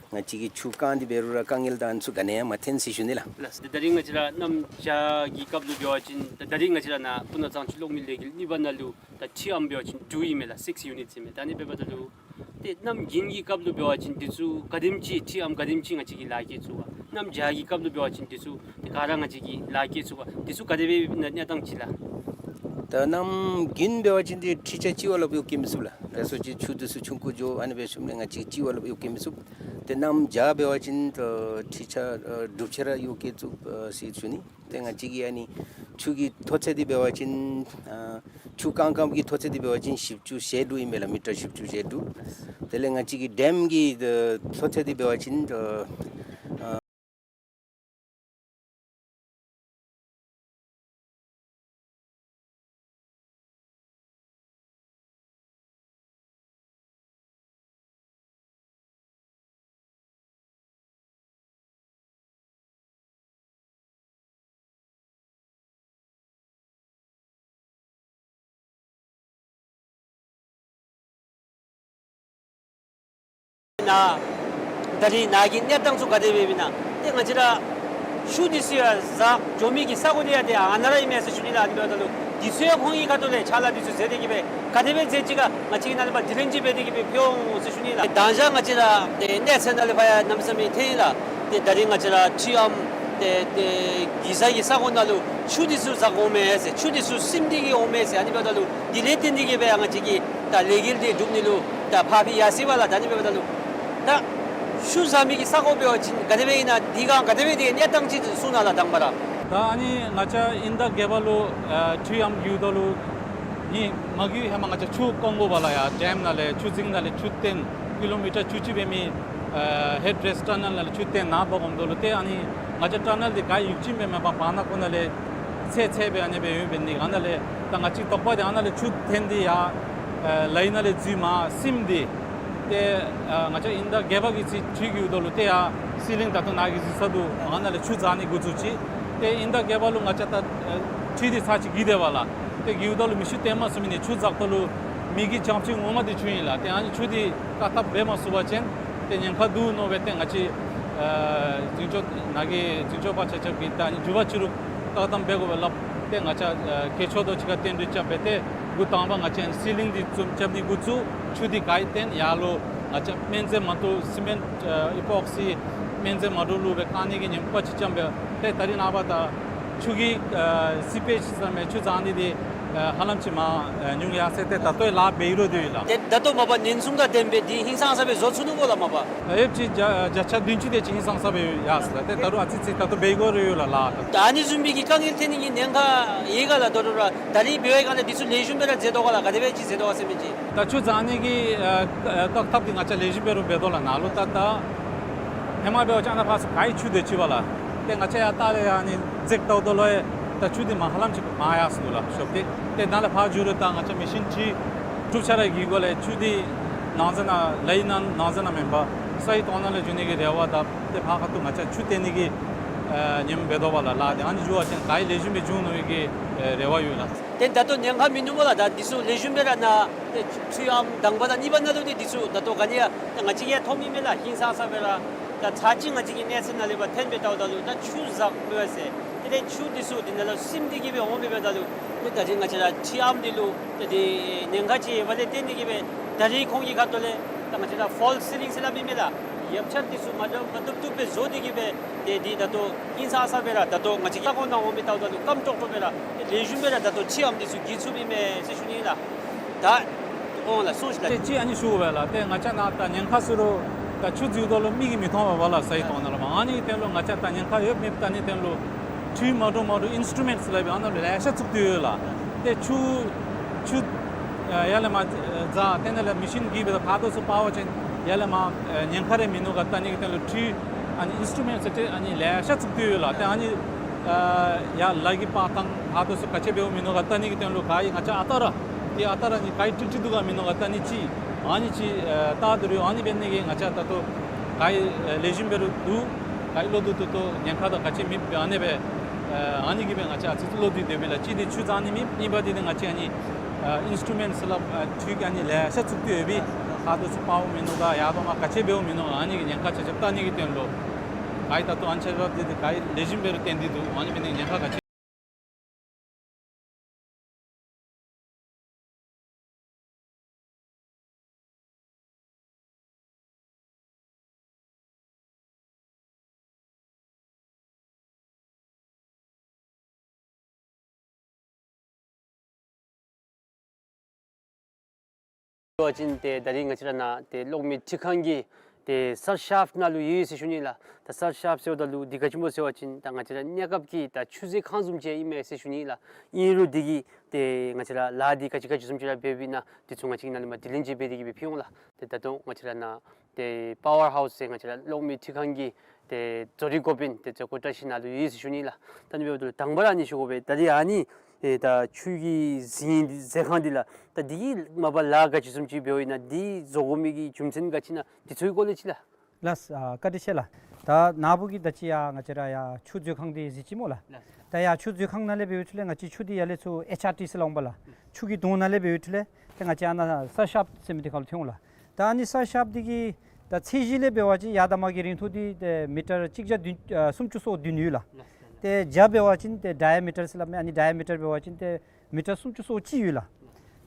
ང་བཅས་ཀྱིས་ཆུ་བཀང་སྟེ་འབད་རུང་ར་དཀའ་ངལ་དང་ཨ་ནི་ཚུ་ག་ནི་ཡང་མ་ཐོན་ཟེར་ཞུ་ནི་ལགས། ལགས། ད་རིས་ང་བཅས་ར་གནམ་བྱཱར་གྱི་སྐབས་ལུ་འབད་བ་ཅིན་ད་ད་རིས་ང་བཅས་ར་ནཱ་སྤུ་ན་གཙང་ཆུ་གློག་མེ་ལས་འགུལ་གཉིས་པ་ནང་ལུ་ད་ཊི་ཨརམ་འབད་བ་ཅིན་དྲུག་ཨིན་མས་ལགས། སིགསི་ཡུ་ནིཊ་ཨིན་མས། ད་ཨ་ནི་འབདཝ་ད་ལུ་ཏེ་གནམ་དགུན་གྱི་སྐབས་ལུ་འབད་བ་ཅིན་འདི་ཚུ་ག་དེམ་ཅིག་ཊི་ཨརམ་ག་དེམ་ཅིག་ང་བཅས་ཀྱིས་ལཱ་བཀལ་ཚུགས་པ། གནམ་བྱཱར་གྱི་སྐབས་ལུ་འབད་བ་ཅིན་འདི་ཚུ་ཏེ་ག་ར་ང་བཅས་ཀྱིས་ལཱ་བཀལ་ཚུགས་པ། འདི་ཚུ་ག་དེ་སྦེ་ཨིན་ན་གནས་སྟངས་ཅིག་ལགས། ད་གནམ་དགུན་འབད་བ་ཅིན་ཏེ་ཁྲི་ཆ་གཅིག་བ་ལྷགཔ་གཡུག་བཀལ་མི་ཚུགས་ལགས། ལགས་སོ། ཅིག་ཆུ་འདི་ཚུ་ཆུང་ཀུ་འགྱོ། ཨ་ནི་འབད་ཞིནམ་ལས་ང་བཅས་གཅིག་བ་ལྷགཔ་གཡུག་བཀལ་མི་ཚུགས། ཏེ་གནམ་བྱཱར་འབད་བ་ཅིན་ད་ཁྲི་ཆ་ཨ་དྲུག་ཅུ་ར་གཡུག་བཀལ་ཚུགས་ཨ་ཟེར་ཞུ་ནི། ཏེ་ང་བཅས་ཀྱི་ཨ་ནི་ཆུ་གི་མཐོ་ཚད་འདི་འབད་བ་ཅིན་ཨ་ཆུ་བཀང་བཀངམ་གི་མཐོ་ཚད་འདི་འབད་བ་ཅིན་བཞི་བཅུ་ཞེ་དྲུག་ཨིན་མས་ལགས། མི་ཊར་བཞི་བཅུ་ཞེ་དྲུག། དེ་ལས་ང་བཅས་ཀྱི་ཌེམ་གྱི་ཨ་མཐོ་ཚད་འདི་འབད་བ་ཅིན་ཨ་ནཱ་ད་རིས་ནཱ་གི་གནས་སྟངས་ཚུ་ག་དེ་སྦེ་ཨིན་ན། ཏེ་ང་བཅས་ར་ཆུ་འདི་ཚུ་ཡང་བཞག་འགྱོ་མི་གི་ས་གོ་འདི་ཡང་ཏེ་ཨ་ནཱ་ར་ཨིན་མས་ཟེར་ཞུ་ནི་ལགས། ཨ་ནི་འབདཝ་ད་ལུ་འདི་ཚུ་ཡང་ཁོང་གི་ཁ་ཐུག་ལས་ཕྱག་ལཱ་འདི་ཚུ་མཛད་དེ་གིས་སྦེ་ག་དེ་སྦེ་མཛད་ཅི་ག་ང་བཅས་ཀྱིས་ནཱ་ལས་ཕར་དྲི་ལན་ཅིག་འབད་དེ་གིས་སྦེ་ཕུལ་འོང་ཟེར་ཞུ་ནི་ལགས། མདང་ཞག་ང་བཅས་ར་ཏེ་གནས་ཚད་ནང་ལས་ཕར་ཡང་གནམ་མེད་ས་མེད་ཐོན་ཡི་ལགས། ཏེ་ད་རིས་ང་བཅས་ར་ཊི་ཨརམ་ཏེ་ཏེ་གི་ས་གི་ས་གོ་ནང་ལུ་ཆུ་འདི་ཚུ་བཞག་འོང་མས་ཟེར། ཆུ་འདི་ཚུ་སིམ་སྟེ་གིས་འོང་མས་ཟེར། ཨ་ནི་འབདཝ་ད་ལུ་འདི་ལས་བརྟེན་ཏེ་གིས་སྦེ་ང་བཅས་ཀྱི་ད་ལས་འགུལ་འདི་སྒྲུབ་ནི་ལུ་ད་ཕར་འབད་ཡར་སོ་ཡི་ལགས། ད་ཨ་ནི་འབདཝ་ད་ལུ་ད་ཆུ་བཞག་མི་གི་ས་གོ་འབད་བ་ཅིན་ག་དེ་སྦེ་ཨིན་ན། དེ་སྒང་ག་དེ་སྦེ་དེ་གནས་སྟངས་ཅིག་གསུང་གནང་ལགས་དང་པ་ར། ད་ཨ་ནི་ང་བཅས་ཨིན་ཟླ་བརྒྱད་པ་ལུ་ཨ་ཊི་ཨརམ་གཡུག་དོ་ལུ་ཨ་ནི་མ་གི་ཧེ་མ་ང་བཅས་ཆུ་བཀང་དགོ་པ་ལགས། ཡར་ཌེམ་ནང་ལས་ཆུ་རྫིང་ནང་ལས་ཆུ་བཏོན་ཀི་ལོ་མི་ཊར་བཅུ་གཅིག་འབད་མི་ཨ་ཧེཌ་རེསཊ་ཊ་ནཱལ་ནང་ལས་ཆུ་བཏོན་ནཱ་འབག་འོང་དོ་ལུ་ཏེ་ཨ་ནི་ང་བཅས་ཊ་ནཱལ་འདི་ག་ཡུག་ཅིག་འབད་མེད་པར་བར་ན་ཁོ་ནང་ལས་ ཚད་ཚད་སྦེ་ཨ་ནི་སྦེ་ཡོདཔ་འབད་ནི་ཨ་ནཱ་ལས་ད་ང་བཅས་དོགས་པ་འདི་ཨ་ནཱ་ལས་ཆུ་འཐོན་ཏེ་ཡར་ཨེ་ལའི་ནང་ལས་འཛུལ་མར་སིམ་སྟེ། ཏེ་ཨ་ང་བཅས་ཨིན་ཟླ་བརྒྱད་པ་གི་ཚེས་བཅུ་གི་འོག་ལུ་ཏེ་ཡར་སི་ལིང་ད་ལྟོ་ནཱ་གིས་གཟིགས་ས་འདུག། ཨ་ནཱ་ལས་ཆུ་འཛག་ནི་འགོ་བཙུགས་ཅི། ཏེ་ཨིན་ཟླ་བརྒྱད་པ་ལུ་ང་བཅས་ད་ཨེ་ཁྲུས་འདི་ཚར་ཅིག་གི་དེ་བ་ལགས། ཏེ་གི་འོག་ལུ་མེ་ཤིང་བཏོན་མ་ཚུགས་མི་ནི་ཆུ་འཛག་ད་ལུ་མི་གི་བྱང་ཆུབ་ངོ་མ་འདི་ཆུ་ཨིན་ལགས། ཏེ་ཨ་ནི་ཆུ་འདི་བཀག་ཐབས་འབད་མ་ཚུགས་པ་ཅིན་ཏེ་ཉེན་ཁ་འདུག་མནོ་སྦེ་ཏེ་ང་བཅས་ཨེ་འཛིན་སྐྱོང་ནཱ་གི་འཛིན་སྐྱོང་པ་ཆ་ཁྱབ་ཀྱིས་ད་ཨ་ནི་མགྱོགས་པ་ཅིག་རུ་བཀག་སྡོམ་འབད་དགོ་པས་ལགས། ཏེ་ང་བཅས་ཨེ་གལ་ཆེ་ཏོག་ཅིག་ཁར་བསྟུན་ཏེ་རྐྱབ་སྦེ་ཏེ་འགོ་དང་པ་ང་བཅས་སི་ལིང་འདི་བཙུགས་རྐྱབ་ནི་འགོ་བཙུགས། ཆུ་འདི་ག་ཨིན་བཏོན་ཡར་ལུ་ང་བཅས་སྨན་རྫས་མ་འདྲཝ་སི་མེནཊ་ཨེ་ཨི་པོག་སི་སྨན་རྫས་མ་འདྲཝ་བླུགས་སྦེ་བཀག་ནི་གི་ཉེན་ཁ་ཅིག་རྐྱབ་སྦེ་ཏེ་ད་རིས་ནངས་པ་ད་ཆུ་གི་ཨེ་སི་པེཇ་ཟེར་མི་ཆུ་འཛག་ནི་འདི་ཨེ་ཧ་ལམ་ཅིག་མར་ཨེ་ཉུང་ཡར་སོང་སྟེ་ད་ལྟོ་ལཱ་འབད་རུང་འདི་ཡོད་ལགས། ཏེ་ད་ལྟོ་མ་པ་ཉེན་སྲུང་དང་ལྡནམ་སྦེ་འདི་ཧིང་སངས་ས་སྦེ་བཟོ་ཚུགས་ནུག་གོ་ལགས་མ་པ། ཨེབ་ཅིག་བརྒྱ་བརྒྱ་ཆ་བདུན་ཅུ་དེ་ཅིག་ཧིང་སངས་ས་སྦེ་ཡར་སོང་ལགས། ཏེ་ད་རུང་ཨ་ཙི་ཅིག་ད་ལྟོ་འབད་དགོ་རུང་ཡོད་ལགས་ལཱ་ད། ད་ཨ་ནི་བཟུམ་མའི་གི་དཀའ་ངལ་འཐོན་ནི་གི་ཉེན་ཁ་ཡོད་ག་ལགས། ད་རུང་ར་ད་རིས་འབད་བའི་སྒང་ལས་འདི་ཚུ་ལེགས་ཤོམ་སྦེ་ར་མཛད་དོ་ག་ལགས། ག་དེ་སྦེ་ཅིག་མཛད་དོ་ག་ཟེར་མི་ཅིག། ད་ཆུ་འཛག་ནི་གི་ཨེ་ཨེ་བཀག་ཐབས་འདི་ང་བཅས་ལེགས་ཤོམ་འབད་རུང་འབད་དོ་ལགས། ནཱ་ལུ་ད་ད་ཧེ་མ་འབད་བ་ཅིན་ཨ་ནཱ་ཕར་ཚུར་ག་ཡི་ཆུ་དེ་ཅིག་པ་ལགས། ཏེ་ང་བཅས་ཡར་ལྟག་ལས་ཡར་ཨ་ནི་འཛེགས་བལྟཝ་ད་ལུ་ཡང་ད་ཆུ་འདི་མར་ཧ་ལམ་ཅིག་མར་ཡར་སོང་ལགས་ཤོར་ཏེ། ཏེ་ནཱ་ལས་ཕར་འགྱོ་རུང་ད་ང་བཅས་མེ་ཤིན་ཅིག་དཀྲུག་ཆ་ར་གི་སྒོ་ལས་ཆུ་འདི་ནང་གཟིགས་ནང་ལའི་ནང་ནང་གཟིགས་ནང་མེན་པར་ས་ཡི་ཐོག་ནང་ལས་འགྱོ་ནི་གི་རེ་བ་དང་ཏེ་ཕར་ཁ་ཐུག་ང་བཅས་ཆུ་བཏོན་ནི་གི་ཨེ་ཉིནམ་འབད་དོ་བ་ལགས། ལཱ་འདི་ཨ་ནི་འགྱོ་བ་ཅིན་ག་ཡི་ལེགས་ཤོམ་སྦེ་འགྱོ་ནི་གི་ཨེ་རེ་བ་ཡོད་ལགས། ཏེ་ད་ལྟོ་ཉེན་ཁ་མིན་འདུག་པ་ལགས། ད་འདི་ཚུ་ལེགས་ཤོམ་སྦེ་ར་ནཱ་ཏེ་ཆུ་ཆུ་ཡམ་དང་པ་དང་གཉིས་པ་ནང་ལུ་ཏེ་འདི་ཚུ་ད་ལྟོ་ག་ནི་ཡང་ད་ང་བཅས་ཀྱིས་ཡང་མཐོང་མི་མས་ལགས། ཧིང་སངས་ས་སྦེ་ར་ད་ཚར་གཅིག་ང་བཅས་ཀྱི་གནས་ཚད་ནང་ལས་ཕར་འཐོན་སྦེ་བལྟཝ་ད་ལུ་ད་ཆུ་འཛག་མི་བ་ཟེར། དེ་ལས་ཆུ་འདི་ཚུ་འདི་ནང་ལུ་སིམ་སྟེ་གི་སྦེ་འོང་མི་འབདཝ་ད་ལུ་ཏེ་ད་རིས་ང་བཅས་ར་ཆུ་ཡམ་འདི་ལུ་ཏེ་འདི་ཉེན་ཁ་ཅིག་ཡོདཔ་ལས་བརྟེན་ཏེ་གི་སྦེ་ད་རིས་ཁོང་གི་ཁ་ཐུག་ལས་ད་ང་བཅས་ར་ཕོལ་སི་སི་ལིང་ཟེར་སླབ་མི་མས་ལགས། ཡོདཔ་ཆ་འདི་ཚུ་མ་འདྲཝ་མ་འདྲཝ་བཏོག་སྦེ་བཟོ་སྟེ་གི་སྦེ་ཏེ་འདི་ད་ལྟོ་ཧིང་སངས་ས་སྦེ་ར་ད་ལྟོ་ང་བཅས་ཀྱི་ས་ཁོངས་ནང་འོང་མི་བལྟཝ་ད་ལུ་སྐམ་ཀྲོག་ཀྲོ་སྦེ་ར་ཏེ་ལེགས་ཤོམ་སྦེ་ར་ད་ལྟོ་ཆུ་ཡམ་འདི་ཚུ་འགྱིར་ཚུགས་པའི་མས་ཟེར་ཞུ་ནི་ལགས། ད་འོང་ལགས་སོང་ཞིག་ལགས། ཏེ་ཅིག་ཨ་ནི་ཞུ་བས་ལགས། ཏེ་ང་བཅས་ནཱ་ད་ཉེན་ཁ་ཟེར་རུང་ད་ཆུ་འཛུལཝ་ད་ལུ་མིག་གིས་མི་མཐོང་བས་ལགས། ས་ཡི་ཐོག་ནང་ལུ་མར་ཨ་ནི་གི་དོན་ལུ་ང་བཅས་ད་ཉེན་ཁ་ཡོད་མེད་བལྟ་ནི་དོན་ལུ་ཁྲུས་མ་འདྲཝ་མ་འདྲཝ་ཨིན་སི་ཊུ་མེནཊསི་སླབ་པའི་ཨ་ནཱ་ལུ་ལེ་ཤ་བཙུགས་ཏེ་ཡོད་ལགས། ཏེ་ཆུ་ཆུ་ཡར་ལས་མར་འཛག་ཏེ་ནཱ་ལས་མེ་ཤིན་གྱིས་སྦེ་ད་ཕར་དང་ཚུར་འབག་པ་ཅིན་ཡར་ལས་མར་ཨེ་ཉེན་ཁ་རེ་མིན་ནུག་ག་བལྟ་ནི་གི་དོན་ལུ་ཁྲུས་ཨ་ནི་ཨིན་སི་ཊུ་མེནཊསི་ཟེར་ཏེ་ཨ་ནི་ལེ་ཤ་བཙུགས་ཏེ་ཡོད་ལགས། ཏེ་ཨ་ནི་ཨ་ཡར་ལཱ་གི་པར་དང་ཕར་དང་ཚུར་ག་ཅི་འབདཝ་མིན་ནུག་ག་བལྟ་ནི་གི་དོན་ལུ་ག་ཡི་ང་བཅས་ཨ་རྟག་ར་ཏེ་ཨ་རྟག་ར་ཨ་ནི་ག་ཡི་ཀྲིག་ཀྲི་འདུག་ག་མིན་ནུག་ག་བལྟ་ནི་ཅིག་ཨ་ནི་ཅིག་ཨེ་བལྟ་དོ་རུང་ཨ་ནི་འབད་ནི་གིས་ང་བཅས་ད་ལྟོ་ག་ཡི་ཨེ་ལེགས་ཤོམ་འབད་རུང་འདུག། ག་ཡི་བློ་འདུག་ཏོག་ཏོ་ཉེན་ཁ་དང་ག་ཅི་མེད་པའི་ཨ་ནི་སྦེ་ཨ་ཨ་ནི་གིས་སྦེ་ང་བཅས་ཨ་ཙི་ཙི་བློ་འདུག་སྡོད་པས་ལགས། གཅིག་འདི་ཆུ་འཛག་ནི་མེད། གཉིས་པ་འདི་ཏེ་ང་བཅས་ཨ་ནི་ཨ་ཨིན་སི་ཊུ་མེནཊསི་སླབ་ཨ་ཁྲུས་ཀྱི་ཨ་ནི་ལེ་ཤ་བཙུགས་ཏེ་ཡོད་པས་ཕར་དང་ཚུར་འབགཔ་མིན་ནུག་ག་ཡར་དང་མར་ག་ཅི་འབདཝ་མིན་ནུག་ག་ཨ་ནི་གི་ཉེན་ཁ་ཆ་ཁྱབ་བལྟ་ནི་གི་དོན་ལུ་ག་ཡི་ད་ལྟོ་ཨ་ནི་ཆ་ཁྱབ་འདི་ཏེ་ག་ཡི་ལེགས་ཤོམ་འབད་རུང་བརྟན་ཏེ་འདུག། ཨ་ནི་འབད་ནི་ཉེན་ཁ་ག་ཅི་ཟེར་བ་ཅིན་ཏེ་ད་རིས་ང་བཅས་ར་ནཱ་ཏེ་གློག་མེ་འཕྲུལ་ཁང་གི་ཏེ་སར་ཤཱཔ་ནང་ལུ་ཡོད་ཟེར་ཞུ་ནི་ལགས། ད་སར་ཤཱཔ་ཟེརཝ་ད་ལུ་འདི་ག་ཅི་སྨོ་ཟེར་བ་ཅིན་ད་ང་བཅས་ར་གནས་སྐབས་ཀྱི་ད་ཆུ་མཛོད་ཁང་བཟུམ་ཅིག་ཨིན་མས་ཟེར་ཞུ་ནི་ལགས། ཨིན་རུང་འདི་གི་ཏེ་ང་བཅས་ར་ལཱ་འདི་ག་ཅི་ག་ཅི་བཟུམ་ཅིག་ར་འབད་བའི་ནང་འདི་ཚུ་ང་བཅས་ཀྱིས་ནཱ་ལས་མར་དྲི་ལན་ཅིག་འབད་དེ་གི་སྦེ་ཕུལ་འོང་ལགས། ཏེ་ད་ལྟོ་ང་བཅས་ར་ནཱ་ཏེ་པ་ཝར་ཧའུསི་ཟེར་ང་བཅས་ར་གློག་མེ་འཕྲུལ་ཁང་གི་ཏེ་བཟོ་རིག་འགོ་དཔོན་ཏེ་བཟོ་བཀོད་བཀྲ་ཤིས་ནཱ་ལུ་ཡོད་ཟེར་ཞུ་ནི་ལགས། ད་ཨ་ནི་འབདཝ་ད་ལུ་དང་པ་ར་ཨ་ནི་ཞུ་དགོ་པས། ད་རིས་ཨ་ནི་ཨེ་ད་ཆུ་གི་མཛོད་མཛོད་ཁང་འདི་ལགས། ད་འདི་གི་མ་པ་ལཱ་ག་ཅི་བཟུམ་ཅིག་འབདཝ་ཨིན་ན་འདི་བཟོ་དགོ་མི་གི་རྒྱུ་མཚན་ག་ཅི་ཨིན་ན་འདི་ཚུ་གི་སྐོར་ལས་ཅིག་ལགས། ལགས་ཨ་བཀའ་དྲིན་ཆེ་ལགས། ད་ནཱ་བུ་གིས་ད་ཅི་ཡར་ང་བཅས་ར་ཡར་ཆུ་མཛོད་ཁང་འདི་གཟིགས་ཅི་སྨོ་ལགས། ལགས། ད་ཡར་ཆུ་མཛོད་ཁང་ནང་ལས་འབད་བའི་ཤུལ་ལས་ང་བཅས་ཆུ་འདི་ཡར་ལས་ཚུར་ཨེཆ་ཨར་ཊི་ཟེར་སླབ་འོང་པ་ལགས། ཆུ་གི་དོང་ནང་ལས་འབད་བའི་ཤུལ་ལས་ཏེ་ང་བཅས་ཨ་ནཱ་སར་ཤཱཔ་ཟེར་མི་འདི་ཁར་ལུ་ཐོན་འོང་ལགས། ད་ཨ་ནི་སར་ཤཱཔ་འདི་གི་ད་ཚད་གཞི་ལས་འབད་བ་ཅིན་ཡར་དང་མར་གྱི་རིང་ཐུང་འདི་ཏེ་མི་ཊར་གཅིག་བརྒྱ་བདུན་ཨ་སུམ་ཅུ་སོ་བདུན་ཡོད་ལགས། ཏེ་རྒྱ་འབད་བ་ཅིན་ཏེ་ཌའི་མི་ཊར་ཟེར་སླབ་མི་ཨ་ནི་ཌའི་མི་ཊར་འབད་བ་ཅིན་ཏེ་མི་ཊར་སུམ་ཅུ་སོ་གཅིག་ཡོད་ལགས།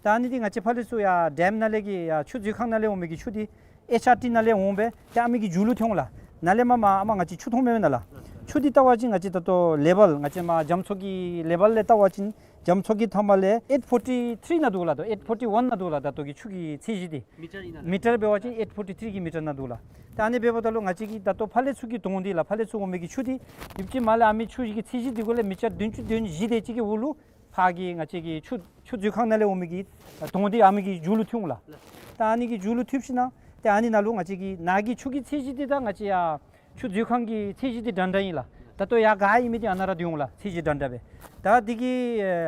ད་ཨ་ནི་འདི་ང་བཅས་ཕར་ལས་ཚུར་ཡར་ཌེམ་ནང་ལས་ཀྱི་ཡར་ཆུ་མཛོད་ཁང་ནང་ལས་འོང་མི་གི་ཆུ་འདི་ཨེཆ་ཨར་ཊི་ནང་ལས་འོང་སྦེ་ཏེ་ཨ་མི་གི་མཇུག་ལུ་ཐོན་འོང་ལགས། ནཱ་ལས་མར་མར་ཨ་མར་ང་བཅས་ཆུ་མཐོང་མི་མེན་ན་ལགས། ཆུ་འདི་བལྟ་བ་ཅིན་ང་བཅས་ད་ལྟོ་ལེ་བཱལ་ང་བཅས་མར་རྒྱ་མཚོ་གི་ལེ་བཱལ་ལས་བལྟ་བ་ཅིན་རྒྱ་མཚོ་གི་མཐའ་མ་ལས་ཨེཊ་ཕོར་ཊི་ཐིརི་ནང་འདུག་ལགས། ད་ཨེཊ་ཕོར་ཊི་ཝན་ནང་འདུག་ལགས། ད་ལྟོ་གི་ཆུ་གི་ཚད་གཞི་འདི་མི་ཊར་འབད་བ་ཅིན་ཨེཊ་ཕོར་ཊི་ཐིརི་གི་མི་ཊར་ནང་འདུག་ལགས། ད་ཨ་ནི་འབདཝ་ད་ལུ་ང་བཅས་ཀྱིས་ད་ལྟོ་ཕར་ལས་ཚུར་གྱི་དོང་འདི་ལགས། ཕར་ལས་ཚུར་འོང་མི་གི་ཆུ་འདི་ཡུདཔ་ཅིག་མར་ལས་ཨ་མི་ཆུ་གི་ཚད་གཞི་འདི་གུ་ལས་མི་ཊར་བདུན་ཅུ་དོན་བཞི་དེ་ཅིག་གི་འོག་ལུ་ཕར་གྱི་ང་བཅས་ཀྱི་ཆུ་ཆུ་མཛོད་ཁང་ནང་ལས་འོང་མི་གི་དོང་འདི་ཨ་མི་གི་མཇུག་ལུ་ཐོན་འོང་ལགས། ད་ཨ་ནི་གི་མཇུག་ལུ་ཐོནམ་ཞིན་ན་ཏེ་ཨ་ནི་ནང་ལུ་ང་བཅས་ཀྱི་ནཱ་གི་ཆུ་གི་ཚད་གཞི་འདི་ད་ང་བཅས་ཡར་ཆུ་མཛོད་ཁང་གི་ཚད་གཞི་འདི་འདྲན་འདྲ་ཨིན་ལགས། ད་ལྟོ་ཡར་ག་ཨིན་མི་འདི་ཨ་ནཱ་ར་སྡོད་འོང་ལགས། ཚད་གཞི་འདྲན་འདྲ་སྦེ། ད་འདི་གི་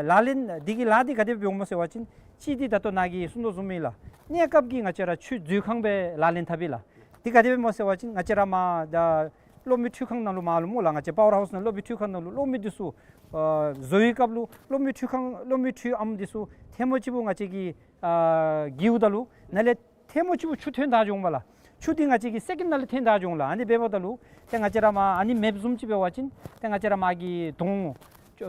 ལག་ལེན་འདི་གི་ལཱ་འདི་ག་དེ་སྦེ་འོང་སྨོ་ཟེར་བ་ཅིན་གཅིག་འདི་ད་ལྟོ་ནཱ་གིས་གསུང་དོ་བཟུམ་ཨིན་ལགས། གནས་སྐབས་ཀྱི་ང་བཅས་ར་ཆུ་མཛོད་ཁང་སྦེ་ལག་ལེན་འཐབ་ཨིན་ལགས། འདི་ག་དེ་སྦེ་སྨོ་ཟེར་བ་ཅིན་ང་བཅས་ར་མར་ད་གློག་མེ་འཕྲུལ་ཁང་ནང་ལུ་མར་ལུ་སྨོ་ལགས། ང་བཅས་པ་ཝར་ཧའུསི་ནང་གློག་མེ་འཕྲུལ་ཁང་ནང་ལུ་གློག་མེ་འདི་ཚུ་ཨ་བཟོ་བའི་སྐབས་ལུ་གློག་མེ་འཕྲུལ་ཁང་གློག་མེ་འཕྲུལ་ཨམ་འདི་ཚུ་ཐལ་མོ་གཅིག་པུ་ང་བཅས་ཀྱིས་ཨ་བསྒྱིརཝ་ད་ལུ་ནཱ་ལས་ཐལ་མོ་གཅིག་པུ་ཆུ་ཐོན་ད་འགྱོ་འོང་པ་ལགས། ཆུ་འདི་ང་བཅས་ཀྱིས་སེ་ཀེནཌ་ནང་ལས་ཐོན་ད་འགྱོ་འོང་ལགས། ཨ་ནི་འབདཝ་ད་ལུ་ཏེ་ང་བཅས་ར་མར་ཨ་ནི་མེཔ་བཟུམ་ཅིག་འབད་བ་ཅིན་ཏེ་ང་བཅས་ར་མར་གྱི་དོང་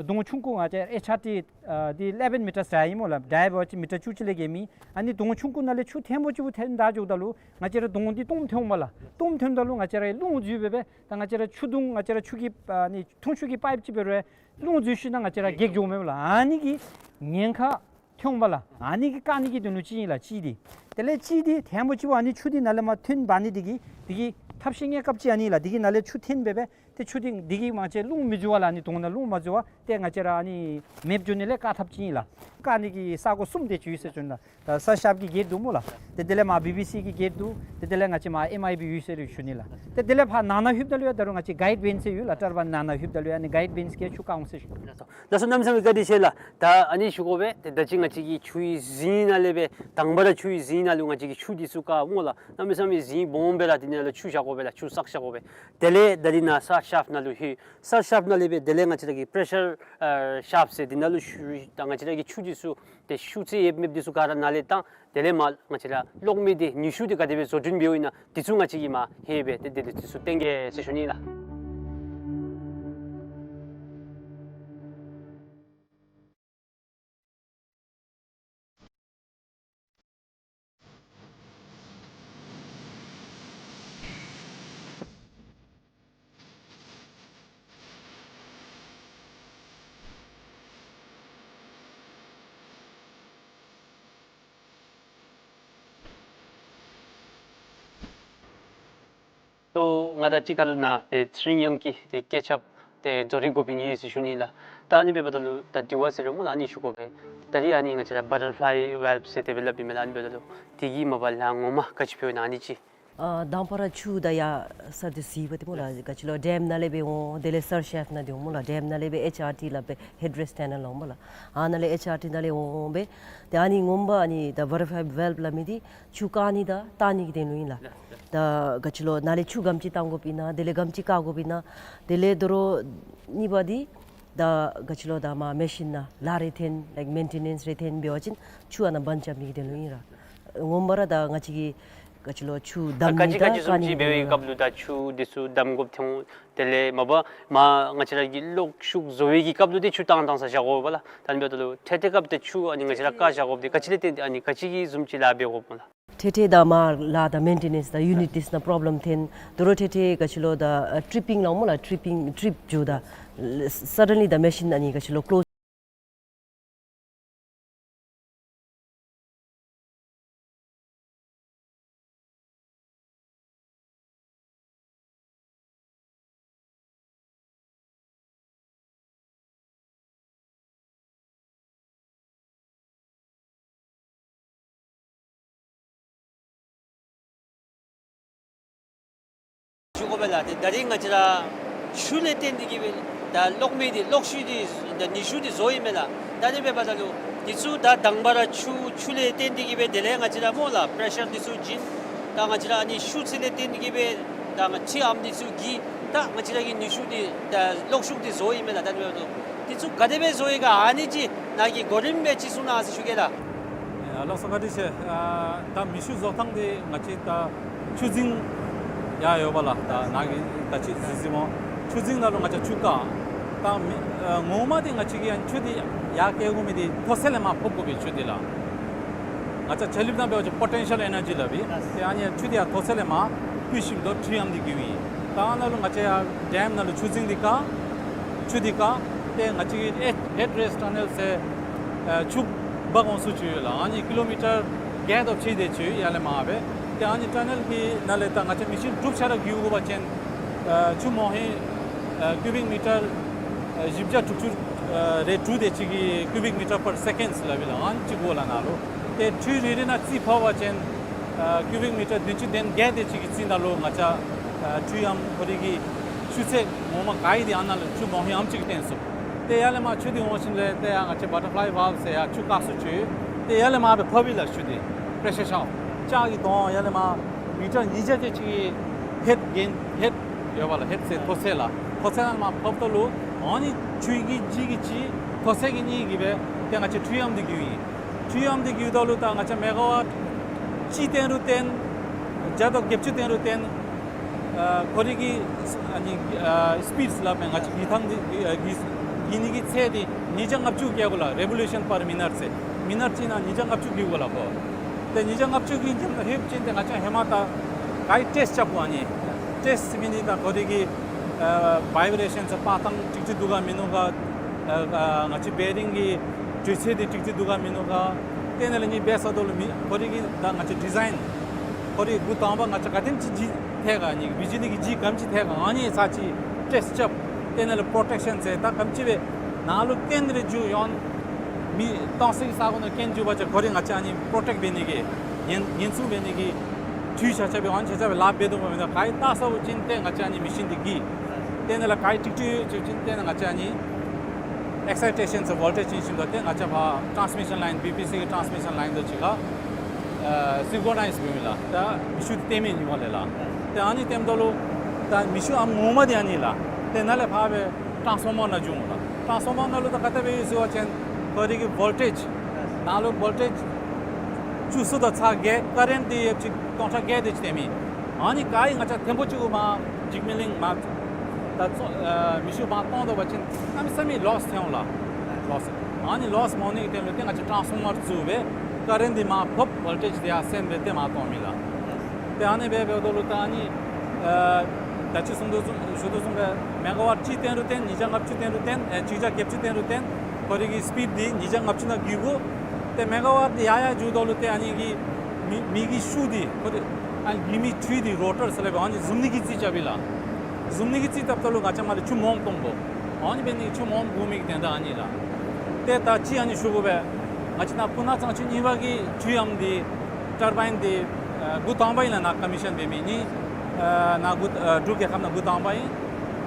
དོང་ཆུང་ཀུ་ང་བཅས་ཨེཆ་ཨར་ཊི་ཨ་འདི་ཨི་ལེ་བཱན་མི་ཊརསི་ཨིན་སྨོ་ལགས། ཌའི་འབད་བ་ཅིན་མི་ཊར་བཅུ་གཅིག་ལས་བརྒལ་མེད། ཨ་ནི་དོང་ཆུང་ཀུ་ནང་ལས་ཆུ་ཐལ་མོ་གཅིག་པུ་ཐོན་ད་འགྱོཝ་ད་ལུ་ང་བཅས་ར་དོང་འདི་སྟོངམ་ཐོན་འོང་པ་ལགས། སྟོངམ་ཐོནམ་ད་ལུ་ང་བཅས་ར་རླུང་འཛུལ་སྦེ་སྦེ་ད་ང་བཅས་ར་ཆུ་དུང་ང་བཅས་ར་ཆུ་གི་ཨ་ནི་འཐུང་ཆུ་གི་པའིཔ་ཅིག་འབད་རུང་རླུང་འཛུལ་ཞིནམ་ལས་ང་བཅས་ར་འགྱེལ་འགྱོཝ་མས་ལགས། ཨ་ནི་གི་ཉེན་ཁ་ཐོན་འོང་པ་ལགས། ཨ་ནི་གིས་བཀག་ནི་གི་དོན་ལུ་ཅིག་ཨིན་ལགས། གཅིག་འདི། དེ་ལས་གཅིག་འདི་ཐལ་མོ་གཅིག་པུ་ཨ་ནི་ཆུ་འདི་ནཱ་ལས་མར་ཐོན་འབག་ནི་འདི་གིས་འདི་གི་ཐབས་ཤེས་གནས་སྐབས་ཅིག་ཨ་ནི་ལགས། འདི་གིས་ནཱ་ལས་ཆུ་ཐོན་སྦེ་སྦེ་ཏེ་ཆུ་འདི་འདི་གིས་ང་བཅས་རླུང་མི་འཛུལ་བར་ལགས། ཨ་ནི་དོང་ནང་རླུང་མ་འཛུལ་བར་ཏེ་ང་བཅས་ར་ཨ་ནི་མེཔ་འགྱོ་ནི་ལས་བཀག་ཐབས་ཅིག་ཨིན་ལགས། བཀག་ནི་གི་ས་གོ་གསུམ་དེ་ཅིག་ཡོད་ཟེར་ཞུ་ནི་ལགས། ད་སར་ཤེཕཊ་ཀྱི་གེཊ་འདུག་སྨོ་ལགས། ཏེ་དེ་ལས་མར་བི་བི་སི་གི་གེཊ་འདུག། ཏེ་དེ་ལས་ང་བཅས་མར་ཨེམ་ཨའི་བི་ཡོད་ཟེར་ཞུ་ནི་ལགས། ཏེ་དེ་ལས་ཕར་ནང་ན་ལྷོདཔ་ད་ལུ་ཡང་ད་རུང་ང་བཅས་གའིཌ་བེནཌ་ཟེར་ཡོད་ལགས། ཊར་བཱན་ནང་ན་ལྷོདཔ་ད་ལུ་ཡང་ཨ་ནི་གའིཌ་བེནཌ་གིས་ཆུ་བཀག་འོང་ཟེར་ཞུ། ལགས་སོ། གནམ་མེད་ས་མེད་བཀའ་དྲིན་ཆེ་ལགས། ད་ཨ་ནི་ཞུ་དགོ་པས། ཏེ་ད་ཅི་ང་བཅས་ཀྱིས་ཆུའི་རྫིང་ནང་ལས་སྦེ་དང་པ་ར་ཆུའི་རྫིང་ནང་ལུ་ང་བཅས་ཀྱིས་ཆུ་འདི་ཚུ་བཀག་འོང་ལགས། གནམ་མེད་ས་མེད་རྫིང་སྦོམ་སྦེ་ར་འདི་ནང་ལུ་ཆུ་བཞག་དགོ་པས་ལགས། ཆུ་བསགས་བཞག་དགོ་པས། དེ་ལས་ད་འདི་ནཱ་སར་ཤེཕཊ་ནང་ལུ་ལྷོད། སར་ཤེཕཊ་ནང་ལས་སྦེ་དེ་ལས་ང་བཅས་ར་གི་པེ་རེ་ཤར་ཨ་ཤེཕཊ་ཟེར་འདི་ནང་ལུ་ཞུ། ད་ང་བཅས་ར་གི་ཆུ་འདི་ཚུ་ཏེ་ཤུགས་ཚད་ཡོདཔ་མེདཔ་འདི་ཚུ་ག་ར་ནཱ་ལས་བཏང་། དེ་ལས་མར་ང་བཅས་ར་གློག་མེ་འདི་ནུས་ཤུགས་འདི་ག་དེ་སྦེ་བཟོ་སྐྲུན་འབདཝ་ཨིན་ན་འདི་ཚུ་ང་བཅས་ཀྱིས་མར་ལྷོད་སྦེ་ཏེ་དེ་ལས་འདི་ཚུ་སྟོན་གེ་ཟེར་ཞུ་ནི་ལགས། ཏེ་ང་ད་ཅི་ཁ་ལུ་ནཱ་ཏེ་ཚེ་རིང་དབྱངས་སྐྱིད་ཏེ་སྐད་ཆ་ཏེ་བཟོ་རིག་འགོ་དཔོན་ཨིན་ཟེར་ཞུ་ནི་ལགས། ད་ཨ་ནི་འབདཝ་ད་ལུ་ད་དྲི་བ་ཟེར་རུང་སྨོ་ལགས་ཨ་ནི་ཞུ་དགོ་པས། ད་རིས་ཨ་ནི་ང་བཅས་ར་བ་ཊར་ཕ་ལའི་ཝཱལབ་ཟེར་དེ་སྦེ་སླབ་ཨིན་མས་ལགས། ཨ་ནི་འབདཝ་ད་ལུ་དེ་གིས་མ་པ་ལཱ་ངོ་མ་ག་ཅི་ཕུལཝ་ཨིན་ན་ཨ་ནི་ཅིག། ཨ་དང་པ་ར་ཆུ་ད་ཡར་སར་ཏེ་གཟིགས་པ་ཏེ་སྨོ་ལགས། ག་ཅི་ལོ་ཌེམ་ནང་ལས་སྦེ་འོང་། དེ་ལས་སར་ཤེཕཊ་ནང་འདི་འོང་སྨོ་ལགས། ཌེམ་ནང་ལས་སྦེ་ཨེཆ་ཨར་ཊི་སླབ་སྦེ་ཧེཌ་རེསཊ་ཊ་ནཱལ་འོང་སྨོ་ལགས། ཨ་ནཱ་ལས་ཨེཆ་ཨར་ཊི་ནང་ལས་འོང་འོང་སྦེ་ཏེ་ཨ་ནི་ངོ་མ་ཨ་ནི་ད་བ་ཊར་ཕ་ལའི་ཝཱལབ་སླབ་མི་འདི་ཆུ་བཀག་ནི་དང་བཏང་ནི་གི་དོན་ལུ་ཨིན་ལགས། ད་ག་ཅི་ལོ་ནཱ་ལས་ཆུ་ག་དེམ་ཅིག་བཏང་དགོཔ་ཨིན་ན། དེ་ལས་ག་དེམ་ཅིག་བཀག་དགོཔ་ཨིན་ན། དེ་ལས་དོ་རུང་གཉིས་པ་འདི་ད་ག་ཅི་ལོ་ད་མར་མེ་ཤིན་ནང་ལཱ་རེ་འཐོན་ལའིཀ་མེན་ཊེ་ནེནསི་རེ་འཐོན་འབད་བ་ཅིན་ཆུ་ཨ་ནཱ་བཱན་རྐྱབ་ནི་གི་དོན་ལུ་ཨིན་ར། ངོ་མ་ར་ད་ང་བཅས་ཀྱིས་ག་ཅི་ལོ་ཆུ་ད་བསྡམ་ག་ཅི་ནི་ག་དང་ཅི་བཀག་བཟུམ་ནི་ཅིག་འབད་བའི་སྐབས་ལུ་ད་ཆུ་འདི་ཚུ་བསྡམ་དགོཔ་ཐོན། དེ་ལས་མ་པ་མར་ང་བཅས་ར་གི་གློག་ཤུགས་བཟོ་བའི་གི་སྐབས་ལུ་ཏེ་ཆུ་བཏང་བཏང་ས་བཞག་དགོ་པས་ལགས། ད་ཨ་ནི་འབདཝ་ད་ལུ་འཕྲལ་འཕྲལ་སྐབས་ཏེ་ཆུ་ཨ་ནི་ང་བཅས་ར་བཀག་བཞག་དགོཔ་འདི་ག་ཅི་ལས་བརྟེན་ཏེ་ཨ་ནི་ག་ཅི་གི་བཟུམ་ཅིག་ལཱ་འབད་དགོཔ་སྨོ་ལགས། འཕྲལ་འཕྲལ་ད་མར་ལཱ་དང་མེན་ཊེ་ནེནསི་དང་ཡུ་ནིཊ་འདི་ཚུ་ནང་པོརོབ་ལེམ་འཐོན། དོ་རུང་འཕྲལ་འཕྲལ་ག་ཅི་ལོ་ད་ཨ་ཊི་རི་པིང་སླབ་སྨོ་ལགས། ཊི་རི་པིང་ཊི་རིཔ་འགྱོཝ་ད་སཱ་ཌེན་ལི་ད་མེ་ཤིན་ཨ་ནི་ག་ཅི་ལོ་ཀློསི་ཞུ་དགོ་པས་ལགས། ཏེ་ད་རིས་ང་བཅས་ར་ཆུ་ལས་བརྟེན་ཏེ་གིས་སྦེ་ད་གློག་མེ་འདི་གློག་ཤུགས་འདི་ད་ནུས་ཤུགས་འདི་བཟོ་ཡི་མས་ལགས། ད་ཨ་ནི་འབདཝ་ད་ལུ་འདི་ཚུ་ད་དང་པ་ར་ཆུ་ཆུ་ལས་བརྟེན་ཏེ་གིས་སྦེ་དེ་ལས་ང་བཅས་ར་སྨོ་ལགས་པེ་རེ་ཤར་འདི་ཚུ་བྱིན། ད་ང་བཅས་ར་ཨ་ནི་ཤུགས་ཚད་ལས་བརྟེན་ཏེ་གིས་སྦེ་ད་ང་བཅས་ཨམ་འདི་ཚུ་གི་ད་ང་བཅས་ར་གི་ནུས་ཤུགས་འདི་ད་གློག་ཤུགས་འདི་བཟོ་ཡི་མས་ལགས། ད་ཨ་ནི་འབདཝ་ད་ལུ་འདི་ཚུ་ག་དེ་སྦེ་བཟོ་ཡི་ག་ཨ་ནི་ཅིག་ནཱ་གིས་གོ་རིམ་སྦེ་ཅིག་གསུང་གནང་ཟེར་ཞུ་གེ་ལགས། ཨ་ལགས་སོ་བཀའ་དྲིན་ཆེ། ཨ་ད་མེ་ཤུགས་བཟོ་ཐངས་འདི་ང་བཅས་ད་ཆུ་རྫིང་ཡར་ཡོད་པས་ལགས། ད་ནཱ་གིས་ད་ཅི་གཟིགས་གཟིགསཔ་སྨོ། ཆུ་རྫིང་ནང་ལུ་ང་བཅས་ཆུ་བཀག། ད་མེ་ཨ་ངོ་མ་འདི་ང་བཅས་ཀྱིས་ཡང་ཆུ་འདི་ཡར་བཀལ་དགོ་མི་འདི་མཐོ་ཚད་ལས་མར་ཕབ་དགོ་པས་ཆུ་འདི་ལགས། ང་བཅས་ཆ་ལིབ་ནང་འབད་བ་ཅིན་པོ་ཊེན་ཤཱལ་ཨེ་ནར་ཇི་སླབ་ཨིན། ཏེ་ཨ་ནི་ཆུ་འདི་ཡར་མཐོ་ཚད་ལས་མར་ཕུད་ཞིནམ་ད་ཊི་རི་ཨམ་འདི་བསྒྱིརཝ་ཨིན། ད་ཨ་ནཱ་ལུ་ང་བཅས་ཡར་ཌེམ་ནང་ལུ་ཆུ་རྫིང་འདི་བཀག། ཆུ་འདི་བཀག། ཏེ་ང་བཅས་ཀྱིས་ཧེཌ་རེསཊ་ཊ་ནཱལ་ཟེར་ཨ་ཆུ་འབག་འོང་ས་ཅིག་ཡོད་ལགས། ཨ་ནི་ཀི་ལོ་མི་ཊར་བརྒྱད་དེ་ཅིག་ཡར་ལས་མར་སྦེ། ཏེ་ཨ་ནི་ཊ་ནཱལ་གྱི་ནང་ལས་ད་ང་བཅས་མེ་ཤིན་དྲུག་ཆ་ར་བསྒྱིར་དགོ་པ་ཅིན་ཨ་ཆུ་མོ་ཧེང་ཨ་ཀིའུ་བིག་མི་ཊར་ཨ་བཞི་བརྒྱ་དྲུག་ཅུ་ཨ་རེ་དྲུག་དེ་ཅིག་གི་ཀིའུ་བིག་མི་ཊར་པར་སེ་ཀེནཌ་ཟེར་སླབ་ཨིན་ལགས། ཨ་ནི་ཅིག་དགོ་ལགས་ནཱ་ལུ། ཏེ་ཊི་རི་རེ་ནང་རྩིས་ཕབ་པ་ཅིན་ཨ་ཀིའུ་བིག་མི་ཊར་བདུན་ཅུ་དོན་བརྒྱད་དེ་ཅིག་གི་རྩིས་ནང་ལུ་ང་བཅས་ཨ་ཊི་རི་ཨམ་ཁོ་རའི་གི་ ཆུ་ཚད་ངོ་མ་ག་ཨིན་དེ་ཨ་ནཱ་ལུ་ཆུ་མང་ཧེང་ཨམ་ཅིག་བཏོན་ཚུགས། ཏེ་ཡར་ལས་མར་ཆུ་འདི་འོང་ཞིནམ་ལས་ཏེ་ཡར་ང་བཅས་བ་ཊར་ཕ་ལའི་ཝཱལབ་ཟེར་ཡར་ཆུ་བཀག་སའི་ཆུ། ཏེ་ཡར་ལས་མར་སྦེ་ཕབ་ཨིན་ལགས། ཆུ་འདི་པེ་རེ་ཤར་ཤཝར་ལྕགས་ཀྱི་དོང་ཡར་ལས་མར་མི་ཊར་ཉིས་བརྒྱ་དེ་ཅིག་གི་ཧེཌ་གེན་ཧེཌ་ཡོད་པ་ལགས། ཧེཌ་ཟེར་མཐོ་ཚད་ལགས། མཐོ་ཚད་ནང་ལས་མར་ཕབ་ད་ལུ་ཨ་ནི་ཆུ་གི་ལྗིད་ཀྱི་ལྗིད་མཐོ་ཚད་ཀྱི་གཉིས་ཀྱིས་སྦེ་ཏེ་ང་བཅས་འཕྲུལ་ཨམ་འདི་རྒྱུ་ཨིན། འཕྲུལ་ཨམ་འདི་རྒྱུ་ད་ལུ་ད་ང་བཅས་མེ་ག་ཝཊ་གཅིག་བཏོན་རུང་བཏོན་བརྒྱ་དང་བརྒྱད་ཅུ་བཏོན་རུང་བཏོན་ཨ་ཁོ་རའི་གི་ཨ་ནི་ཨ་སི་པིཌ་སླབ་མས། ང་བཅས་གི་ཐང་འདི་ཨ་གི་གི་ནི་གི་ཚད་འདི་ཉིས་བརྒྱ་ལྔ་བཅུ་བཀལ་དགོ་ལགས། རེ་བོ་ལུ་ཤཱན་པར་མི་ནཊ་ཟེར་མི་ནཊ་གཅིག་ནང་ཉིས་བརྒྱ་ལྔ་བཅུ་རྒྱུ་དགོ་ལགས་ཁོ། ཏེ་ཉིས་བརྒྱ་ལྔ་བཅུ་གི་ཉིནམ་ལུ་ལྷོད་པ་ཅིན་ཏེ་ང་བཅས་ཧེ་མ་ད་ག་ཨིན་ཊེསཊ་རྐྱབ་དགོ། ཨ་ནི་ཊེསཊ་ཟེར་མི་འདི་ད་ཁོ་རའི་གི་ཨ་བའི་བི་རེ་ཤཱན་ཟེར་སྤར་ཐངས་ཅིག་ཅིག་འདུག་ག་མིན་ནུག་ག། ཨ་ཨ་ང་བཅས་བེ་རིང་གི་དྲོད་ཚད་འདི་ཅིག་ཅིག་འདུག་ག་མིན་ནུག་ག། ཏེ་ཨ་ནི་ལས་ཨ་ནི་འབད་ཚརཝ་ད་ལུ་མི་ཁོ་རའི་གི་ད་ང་བཅས་ཌི་ཛའིན་ཁོ་རའི་འགོ་དང་པ་ང་བཅས་ག་དེམ་ཅིག་ལྗིད་ཐེག་ག་ཨ་ནི་བི་ཇི་ལི་གི་ལྗིད་ག་དེམ་ཅིག་ཐེག་ག་ཨ་ནི་ཚར་གཅིག་ཊེསཊ་རྐྱབ། ཏེ་ཨ་ནི་ལས་པྲོ་ཊེཀ་ཤཱན་ཟེར་ད་ག་དེམ་ཅིག་སྦེ་ནཱ་ལུ་རྐྱེན་རེ་འགྱོ་ཡོད་མི་གཏང་སའི་ས་གོ་ནང་རྐྱེན་འགྱོ་བ་ཅིན་ཁོ་རའི་ང་བཅས་ཨ་ནི་པྲོ་ཊེཀ་འབད་ནི་གི་ཉེན་ཉེན་སྲུང་འབད་ནི་གི་འཕྲུལ་ཆ་ཁྱབ་སྦེ་ཨ་ནི་ཆ་ཁྱབ་སྦེ་ལཱ་འབད་དོ་བ་མེན་ན། ག་ཨིན་བལྟ་ཚརཝ་ཅིན་ཏེ་ང་བཅས་ཨ་ནི་མེ་ཤིན་འདི་གི་ཏེ་ཨ་ནི་ལས་ག་ཨིན་ཀྲིག་ཀྲི་ཡོད་ཅིག་ཅིན་ཏེ་ཨ་ནི་ང་བཅས་ཨ་ནི་ཨེག་སའི་ཊེ་ཤཱན་ཟེར་ཝོལ་ཊེཇ་ཅིག་ཞིནམ་ད་ཏེ་ང་བཅས་ཕར་ཊཱནསི་མི་ཤཱན་ལའིན་བི་པི་སི་གི་ཊཱནསི་མི་ཤཱན་ལའིན་དང་གཅིག་ཁར་ཨ་སིང་ཀྲོ་ནའིཛ་འབདཝ་ཨིན་ལགས། ད་མེ་ཤུགས་འདི་བཏོན་མི་ཨིན་པ་ལས་ལགས། ཏེ་ཨ་ནི་བཏོནམ་ད་ལུ་ད་མེ་ཤུགས་ཨམ་ངོ་མ་འདི་ཨ་ནི་ལགས། ཏེ་ནཱ་ལས་ཕར་སྦེ་ཊཱནསི་ཕོར་མར་ནང་འགྱོཝ་ཨིན་ལགས། ཊཱནསི་ཕོར་མར་ནང་ལུ་ད་ག་དེ་སྦེ་ཡོད་ཟེར་བ་ཅིན་ཁོ་རའི་གི་ཝོལ་ཊེཇ་ནང་ལུ་ཝོལ་ཊེཇ་བཅུ་གསུམ་དང་ཚག་བརྒྱད་ཀ་རེནཊ་འདི་ཡོད་ཅིག་སྟོང་ཕྲག་བརྒྱད་དེ་ཅིག་བཏོན་མི། ཨ་ནི་ག་ཨིན་ང་བཅས་ཐེངས་པོ་གཅིག་གུ་མར་འཇིགས་མེད་གླིང་མར་ད་ཚོ་ཨ་མེ་ཤུགས་མར་གཏང་ད་པ་ཅིན་གནམ་མེད་ས་མེད་ལོསི་ཐོན་འོང་ལགས། ལོསི། ཨ་ནི་ལོསི་མང་ནི་གི་དོན་ལུ་ཏེ་ང་བཅས་ཊཱནསི་ཕོར་མར་བཙུགས་སྦེ་ཀ་རེནཊ་འདི་མར་ཕབ་ཝོལ་ཊེཇ་འདི་ཡར་སེང་སྦེ་ཏེ་མར་གཏང་མི་ལགས། ཏེ་ཨ་ནི་སྦེ་འབདཝ་ད་ལུ་ད་ཨ་ནི་ཨ་ད་ཅི་གསུངས་དོ་བཟུམ་ཞུ་དོ་བཟུམ་སྦེ་མེ་ག་ཝཊ་གཅིག་བཏོན་རུང་བཏོན་ཉིས་བརྒྱ་ལྔ་བཅུ་བཏོན་རུང་བཏོན་ཨེ་གཅིག་བརྒྱ་བརྒྱད་ཅུ་བཏོན་རུང་བཏོན་ཁོ་རའི་གི་སི་པིཌ་འདི་ཉིས་བརྒྱ་ལྔ་བཅུ་ནང་རྒྱུ་དགོ། ཏེ་མེ་ག་ཝཊ་འདི་ཡར་ཡར་འགྱོཝ་ད་ལུ་ཏེ་ཨ་ནི་གི་མེ་མེ་གི་ཤུགས་འདི་ཁོ་རའི་ཨ་ནི་མེ་མེ་འཕྲུལ་འདི་རོ་ཊར་ཟེར་སླབ་ཨ་ནི་བཟུང་ནི་གི་རྩིས་རྐྱབ་ཨིན་ལགས། བཟུང་ནི་གི་རྩིས་རྐྱབ་ད་ལུ་ང་བཅས་མར་ལས་ཆུ་མངམ་གཏང་དགོ། ཨ་ནི་འབད་ནི་ཆུ་མངམ་དགོ་མི་གི་དོན་དག་ཨ་ནི་ལགས། ཏེ་ད་ཅི་ཨ་ནི་ཞུ་དགོ་པས། ང་བཅས་ནཱ་སྤུ་ན་གཙང་ཆུ་གཉིས་པ་གི་འཕྲུལ་ཨམ་འདི་ཊར་བའིན་འདི་ཨ་འགོ་དང་པ་ཨིན་ལགས། ནཱ་ཀོ་མི་ཤཱན་འབད་མི་ནི་ཨ་ནཱ་འགོ་ཨ་འབྲུག་རྒྱལ་ཁབ་ནང་འགོ་དང་པ་ཨིན།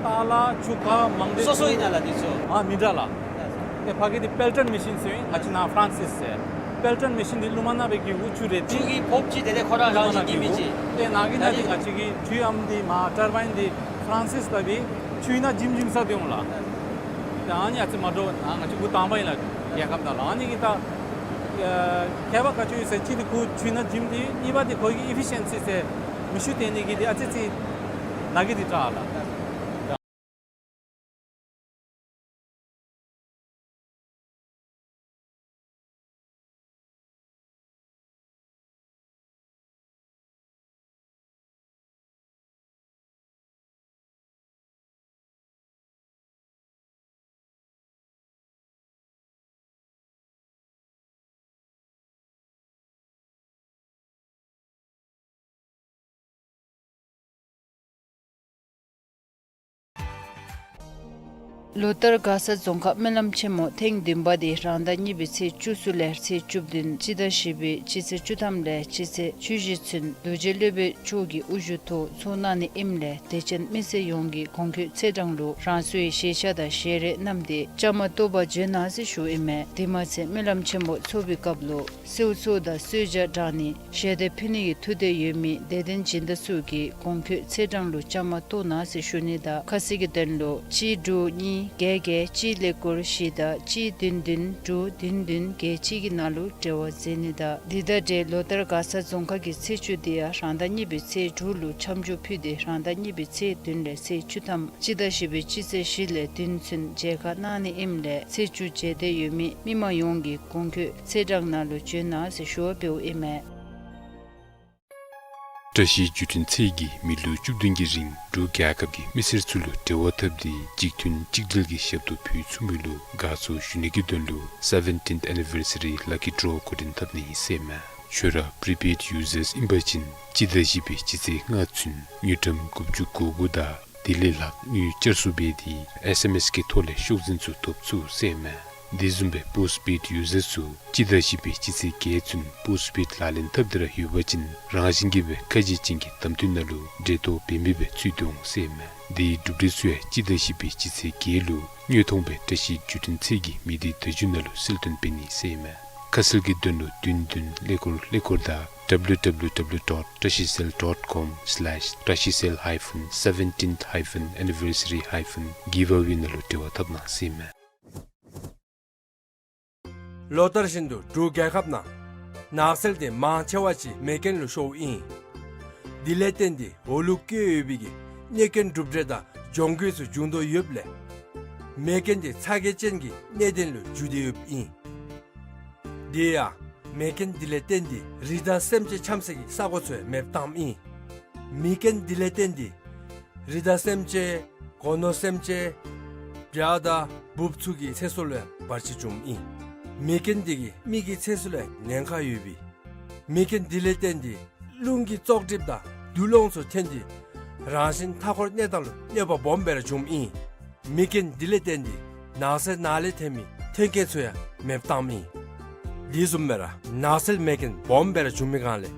ཏཱ་ལ་ཆུ་ཁ་མང་སྡེ་སོ་སོ་ཨིན་ན་ལགས་འདི་ཚུ། ཨ་མི་འདྲ་ལགས། ཏེ་ཕ་གི་འདི་པེལ་ཊོན་མེ་ཤིན་ཟེར་ཨིན། ང་བཅས་ནཱ་ཕ་རན་སིས་ཟེར། པེལ་ཊོན་མེ་ཤིན་འདི་ལུ་མ་ནང་སྦེ་གི་འུ་ཆུ་རེ་ཆུ་ཏེ་གི་ཕོརཔ་ཅིག་དེ་ལས་ཁོ་ར་རང་བཞིན་གྱིས་མི་ཅིག། ཏེ་ནཱ་གི་ནཱ་འདི་ང་བཅས་ཀྱི་འཕྲུལ་ཨམ་འདི་མར་ཊར་བའིན་འདི་ཕ་རན་སིས་ལྟ་བུའི་ཆུ་ནང་འཇིམ་འཇིམ་ས་འདི་འོང་ལགས། ཏེ་ཨ་ནི་ཨ་ཙི་མ་འདྲཝ་ནཱ་ང་བཅས་འགོ་དང་པ་ཨིན་ལགས། རྒྱལ་ཁབ་ནང་ལུ་ཨ་ནི་གི་ད་ཨ་ཁྱད་པར་ག་ཅི་ཡོད་ཟེར་གཅིག་འདི་ཁོ་ཆུ་ནང་འཇིམ་འདི་གཉིས་པ་འདི་ཁོ་གི་ཨི་ཕི་ཤཱན་སི་ཟེར་མེ་ཤུགས་བཏོན་ནི་གི་འདི་ཨ་ཙི་ཙི་ནཱ་གི་འདི་དྲག་ལགས། ལོ་ལྟར་མགར་ས་རྫོང་ཁག་སྨོན་ལམ་ཆེན་མོ་ཐེངས་བདུན་པ་དེ་རང་ཟླ་གཉིས་པའི་ཚེས་བཅུ་གསུམ་ལས་ཚེས་བཅུ་བདུན། སྤྱི་ཟླ་བཞི་པའི་སྤྱི་ཚེས་བཅུ་ཐམ་ལས་སྤྱི་ཚེས་བཅུ་བཞི་ཚུན་རྡོ་རྗེ་སློབ་དཔོན་མཆོག་གི་དབུ་བཞུགས་ཐོག་ཚོགས་གནང་ནི་ཨིནམ་ལས་དད་ཅན་མི་སེར་ཡོངས་ཀྱིས་གོང་འཁོད་ཚེས་གྲངས་ལུ་རང་སོའི་ཞལ་ཆས་དང་ཞལ་རས་བསྣམས་ཏེ་བཅའ་མར་གཏོགས་པར་འབྱོན་གནང་ཟེར་ཞུཝ་ཨིན་མས། དེ་མ་ཚད་སྨོན་ལམ་ཆེན་མོ་ཚོགས་པའི་སྐབས་ལུ་གསོལ་ཚོགས་དང་གསོལ་ཇ་དྲང་ནི་ཞལ་འདེབས་ཕུལ་ནི་གི་ཐུགས་འདོད་ཡོད་མི་དད་ལྡན་སྦྱིན་བདག་ཚུ་གིས་གོང་འཁོད་ཚེས་གྲངས་ལུ་བཅའ་མར་གཏོགས་གནང་ཟེར་ཞུ་ནི་དང་ཁ་གསལ་གྱི་དོན་ལུ་གཅིག་དྲུག་གཉིས་བརྒྱད་བརྒྱད་གཅིག་ཀླད་ཀོར་བཞི་དང་གཅིག་བདུན་བདུན་དྲུག་བདུན་བདུན་བརྒྱད་གཅིག་གི་ནང་ལུ་འབྲེལ་བ་མཛད་ནི་དང་། འདི་དང་འབྲེལ་ལོ་ལྟར་མགར་ས་རྫོང་ཁག་གི་ཚེས་བཅུ་དེ་ཡང་རང་ཟླ་གཉིས་པའི་ཚེས་དྲུག་ལུ་མཆན་བརྒྱུད་ཕུལ་ཏེ་རང་ཟླ་གཉིས་པའི་ཚེས་བདུན་ལས་ཚེས་བཅུ་ཐམ་སྤྱི་ཟླ་བཞི་པའི་སྤྱི་ཚེས་བཞི་ལས་བདུན་ཚུན་མཇལ་ཁ་གནང་ནི་ཨིནམ་ལས་ཚེས་བཅུ་མཇལ་འདོད་ཡོད་མི་མི་མང་ཡོངས་ཀྱིས་གོང་འཁོད་ཚེས་གྲངས་ནང་ལུ་འབྱོན་གནང་ཟེར་ཞུ་བ་འབདཝ་ཨིན་མས། བཀྲ་ཤིས་བརྒྱུད་འཕྲིན་ཚད་ཀྱིས་མི་ལོ་བཅུ་བདུན་གྱི་རིང་འབྲུག་རྒྱལ་ཁབ་ཀྱི་མི་སེར་ཚུ་ལུ་འབྲེལ་བ་འཐབ་སྟེ་གཅིག་མཐུན་གཅིག་སྒྲིལ་གྱི་ཞབས་ཏོག་ཕུལ་ཚུགས་མི་ལུ་དགའ་ཚོར་ཞུ་ནི་གི་དོན་ལུ་སེ་བེན་ཊིན་ཐི་ཨེ་ནི་བར་སི་རི་ལ་ཀི་ཌོ་འགོ་འདྲེན་འཐབ་ནི་ཨིན་ཟེར་མས། ཁྱོད་ར་པི་རི་པེཌ་ཡུ་ཟརསི་ཨིན་པ་ཅིན་སྤྱི་ཟླ་བཞི་པའི་སྤྱི་ཚེས་ལྔ་ཚུན་དངུལ་ཀྲམ་དགུ་བཅུ་གོ་དགུ་དང་དེ་ལས་ལྷག་དངུལ་བསྐྱར་གསོ་འབད་དེ་ཨེསི་ཨེམ་ཨེསི་གི་ཐོག་ལས་ཤོག་འཛིན་ཚུ་ཐོབ་ཚུགས་ཟེར་མས། དེ་བཟུམ་སྦེ་པོསཊ་པེཌ་ཡུ་ཟར་ཚུ་སྤྱི་ཟླ་བཞི་པའི་སྤྱི་ཚེས་བརྒྱད་ཚུན་པོསཊ་པེཌ་ལག་ལེན་འཐབ་སྟེ་ར་ཡོད་པ་ཅིན་རང་བཞིན་གྱིས་སྦེ་ཁ་གྱེས་ཅན་གྱི་གདམ་འཐུས་ནང་ལུ་འབྲེལ་གཏོགས་འབད་མི་སྦེ་ཚུད་དེ་འོང་ཟེར་ཨིན་མས། དེའི་གྲུབ་འབྲས་ཚུ་ཡང་སྤྱི་ཟླ་བཞི་པའི་སྤྱི་ཚེས་བརྒྱད་ལུ་དངོས་མཐོང་སྦེ་བཀྲ་ཤིས་བརྒྱུད་འཕྲིན་ཚད་ཀྱི་མི་སྡེ་བརྡ་བརྒྱུད་ནང་ལུ་གསལ་སྟོན་འབད་ནི་ཟེར་ཨིན་མས། ཁ་གསལ་གྱི་དོན་ལུ་བདུན་བདུན་ཀླད་ཀོར་ཀླད་ཀོར་དང་W W W dot trashicell dot com slash trashicell hyphen seventeenth hyphen anniversary hyphen giveaway ནང་ལུ་འབྲེལ་བ་འཐབ་གནང་ཟེར་ཨིན་མས། ལོ་ལྟར་བཞིན་དུ་འབྲུག་རྒྱལ་ཁབ་ནང་ནགས་ཚལ་དེ་མང་ཆེ་བ་ཅིག་མེ་རྐྱེན་ལུ་ཤོརཝ་ཨིན། དེ་ལས་བརྟེན་ཏེ་འོག་ལུ་བཀོད་ཡོད་པའི་གི་གནོད་སྐྱོན་གྲུབ་འབྲས་དང་གྱོང་གུད་ཚུ་འབྱུང་དོ་ཡོདཔ་ལས་མེ་རྐྱེན་དེ་ཚ་གྱང་ཅན་གྱི་གནད་དོན་ལུ་འགྱུར་ཏེ་ཡོདཔ་ཨིན། དེ་ཡང་མེ་རྐྱེན་དེ་ལས་བརྟེན་ཏེ་རི་དྭགས་སེམས་ཅན་འཁྱམ་ས་གི་ས་གོ་ཚུ་ཡང་མེདཔ་བཏངམ་ཨིན། མེ་རྐྱེན་དེ་ལས་བརྟེན་ཏེ་རི་དྭགས་སེམས་ཅན་སྒོ་ནོར་སེམས་ཅན་བྱ་དང་འབུཔ་ཚུ་གི་ཚེ་སྲོག་ལུ་ཡང་བར་ཆད་བྱུངམ་ཨིན། མེ་རྐྱེན་དེ་གིས་མི་གི་ཚེ་སྲོག་ལུ་ཡང་ཉེན་ཁ་ཡོདཔ་ཨིན། མེ་རྐྱེན་དེ་ལས་བརྟེན་ཏེ་རླུང་གི་བཙོག་གྲིབ་དང་རྡུལ་སློང་ཚུ་ཐོན་ཏེ་རང་བཞིན་མཐའ་འཁོར་གནས་སྟངས་ལུ་གནོད་པ་སྦོམ་སྦེ་ར་བྱུངམ་ཨིན། མེ་རྐྱེན་དེ་ལས་བརྟེན་ཏེ་ནགས་ཚལ་ནང་ལས་ཐོན་མི་མཐུན་རྐྱེན་ཚུ་ཡང་མེདཔ་བཏངམ་ཨིན། དེ་བཟུམ་སྦེ་ར་ནགས་ཚལ་མེ་རྐྱེན་སྦོམ་སྦེ་ར་བྱུང་མི་སྒང་ལས་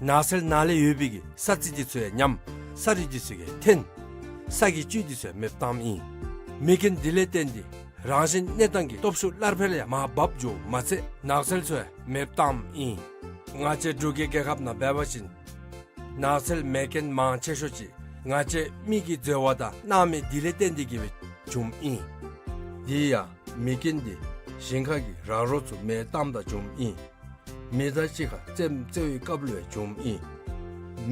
ནགས་ཚལ་ནང་ལས་ཡོད་པའི་གི་ས་རྩི་དེ་ཚུ་ཡང་ཉམས། ས་རུད་དེ་ཚུ་ཡང་ཐོན། ས་གི་བཅུད་དེ་ཚུ་ཡང་མེདཔ་བཏངམ་ཨིན། མེ་རྐྱེན་དེ་ལས་བརྟེན་ཏེ་རང་བཞིན་གནས་སྟངས་ཀྱི་སྟོབས་ཤུགས་སླར་འཕེལ་ཡང་མར་འབབ་འགྱོཝ་མ་ཚད་ནགས་ཚལ་ཚུ་ཡང་མེདཔ་བཏངམ་ཨིན། ང་བཅས་འབྲུག་གི་རྒྱལ་ཁབ་ནང་འབད་བ་ཅིན་ནགས་ཚལ་མེ་རྐྱེན་མང་ཆེ་ཤོས་ཅིག་ང་བཅས་མི་གི་འཛོལ་བ་དང་སྣང་མེད་དེ་ལས་བརྟེན་ཏེ་གིས་སྦེ་བྱུངམ་ཨིན། དེ་ཡང་མེ་རྐྱེན་དེ་ཞིང་ཁ་གི་ར་རོ་ཚུ་མེ་བཏངམ་ད་བྱུངམ་ཨིན། མི་དང་གཅིག་ཁར་རྩེདམོ་རྩེ་བའི་སྐབས་ལུ་ཡང་བྱུངམ་ཨིན།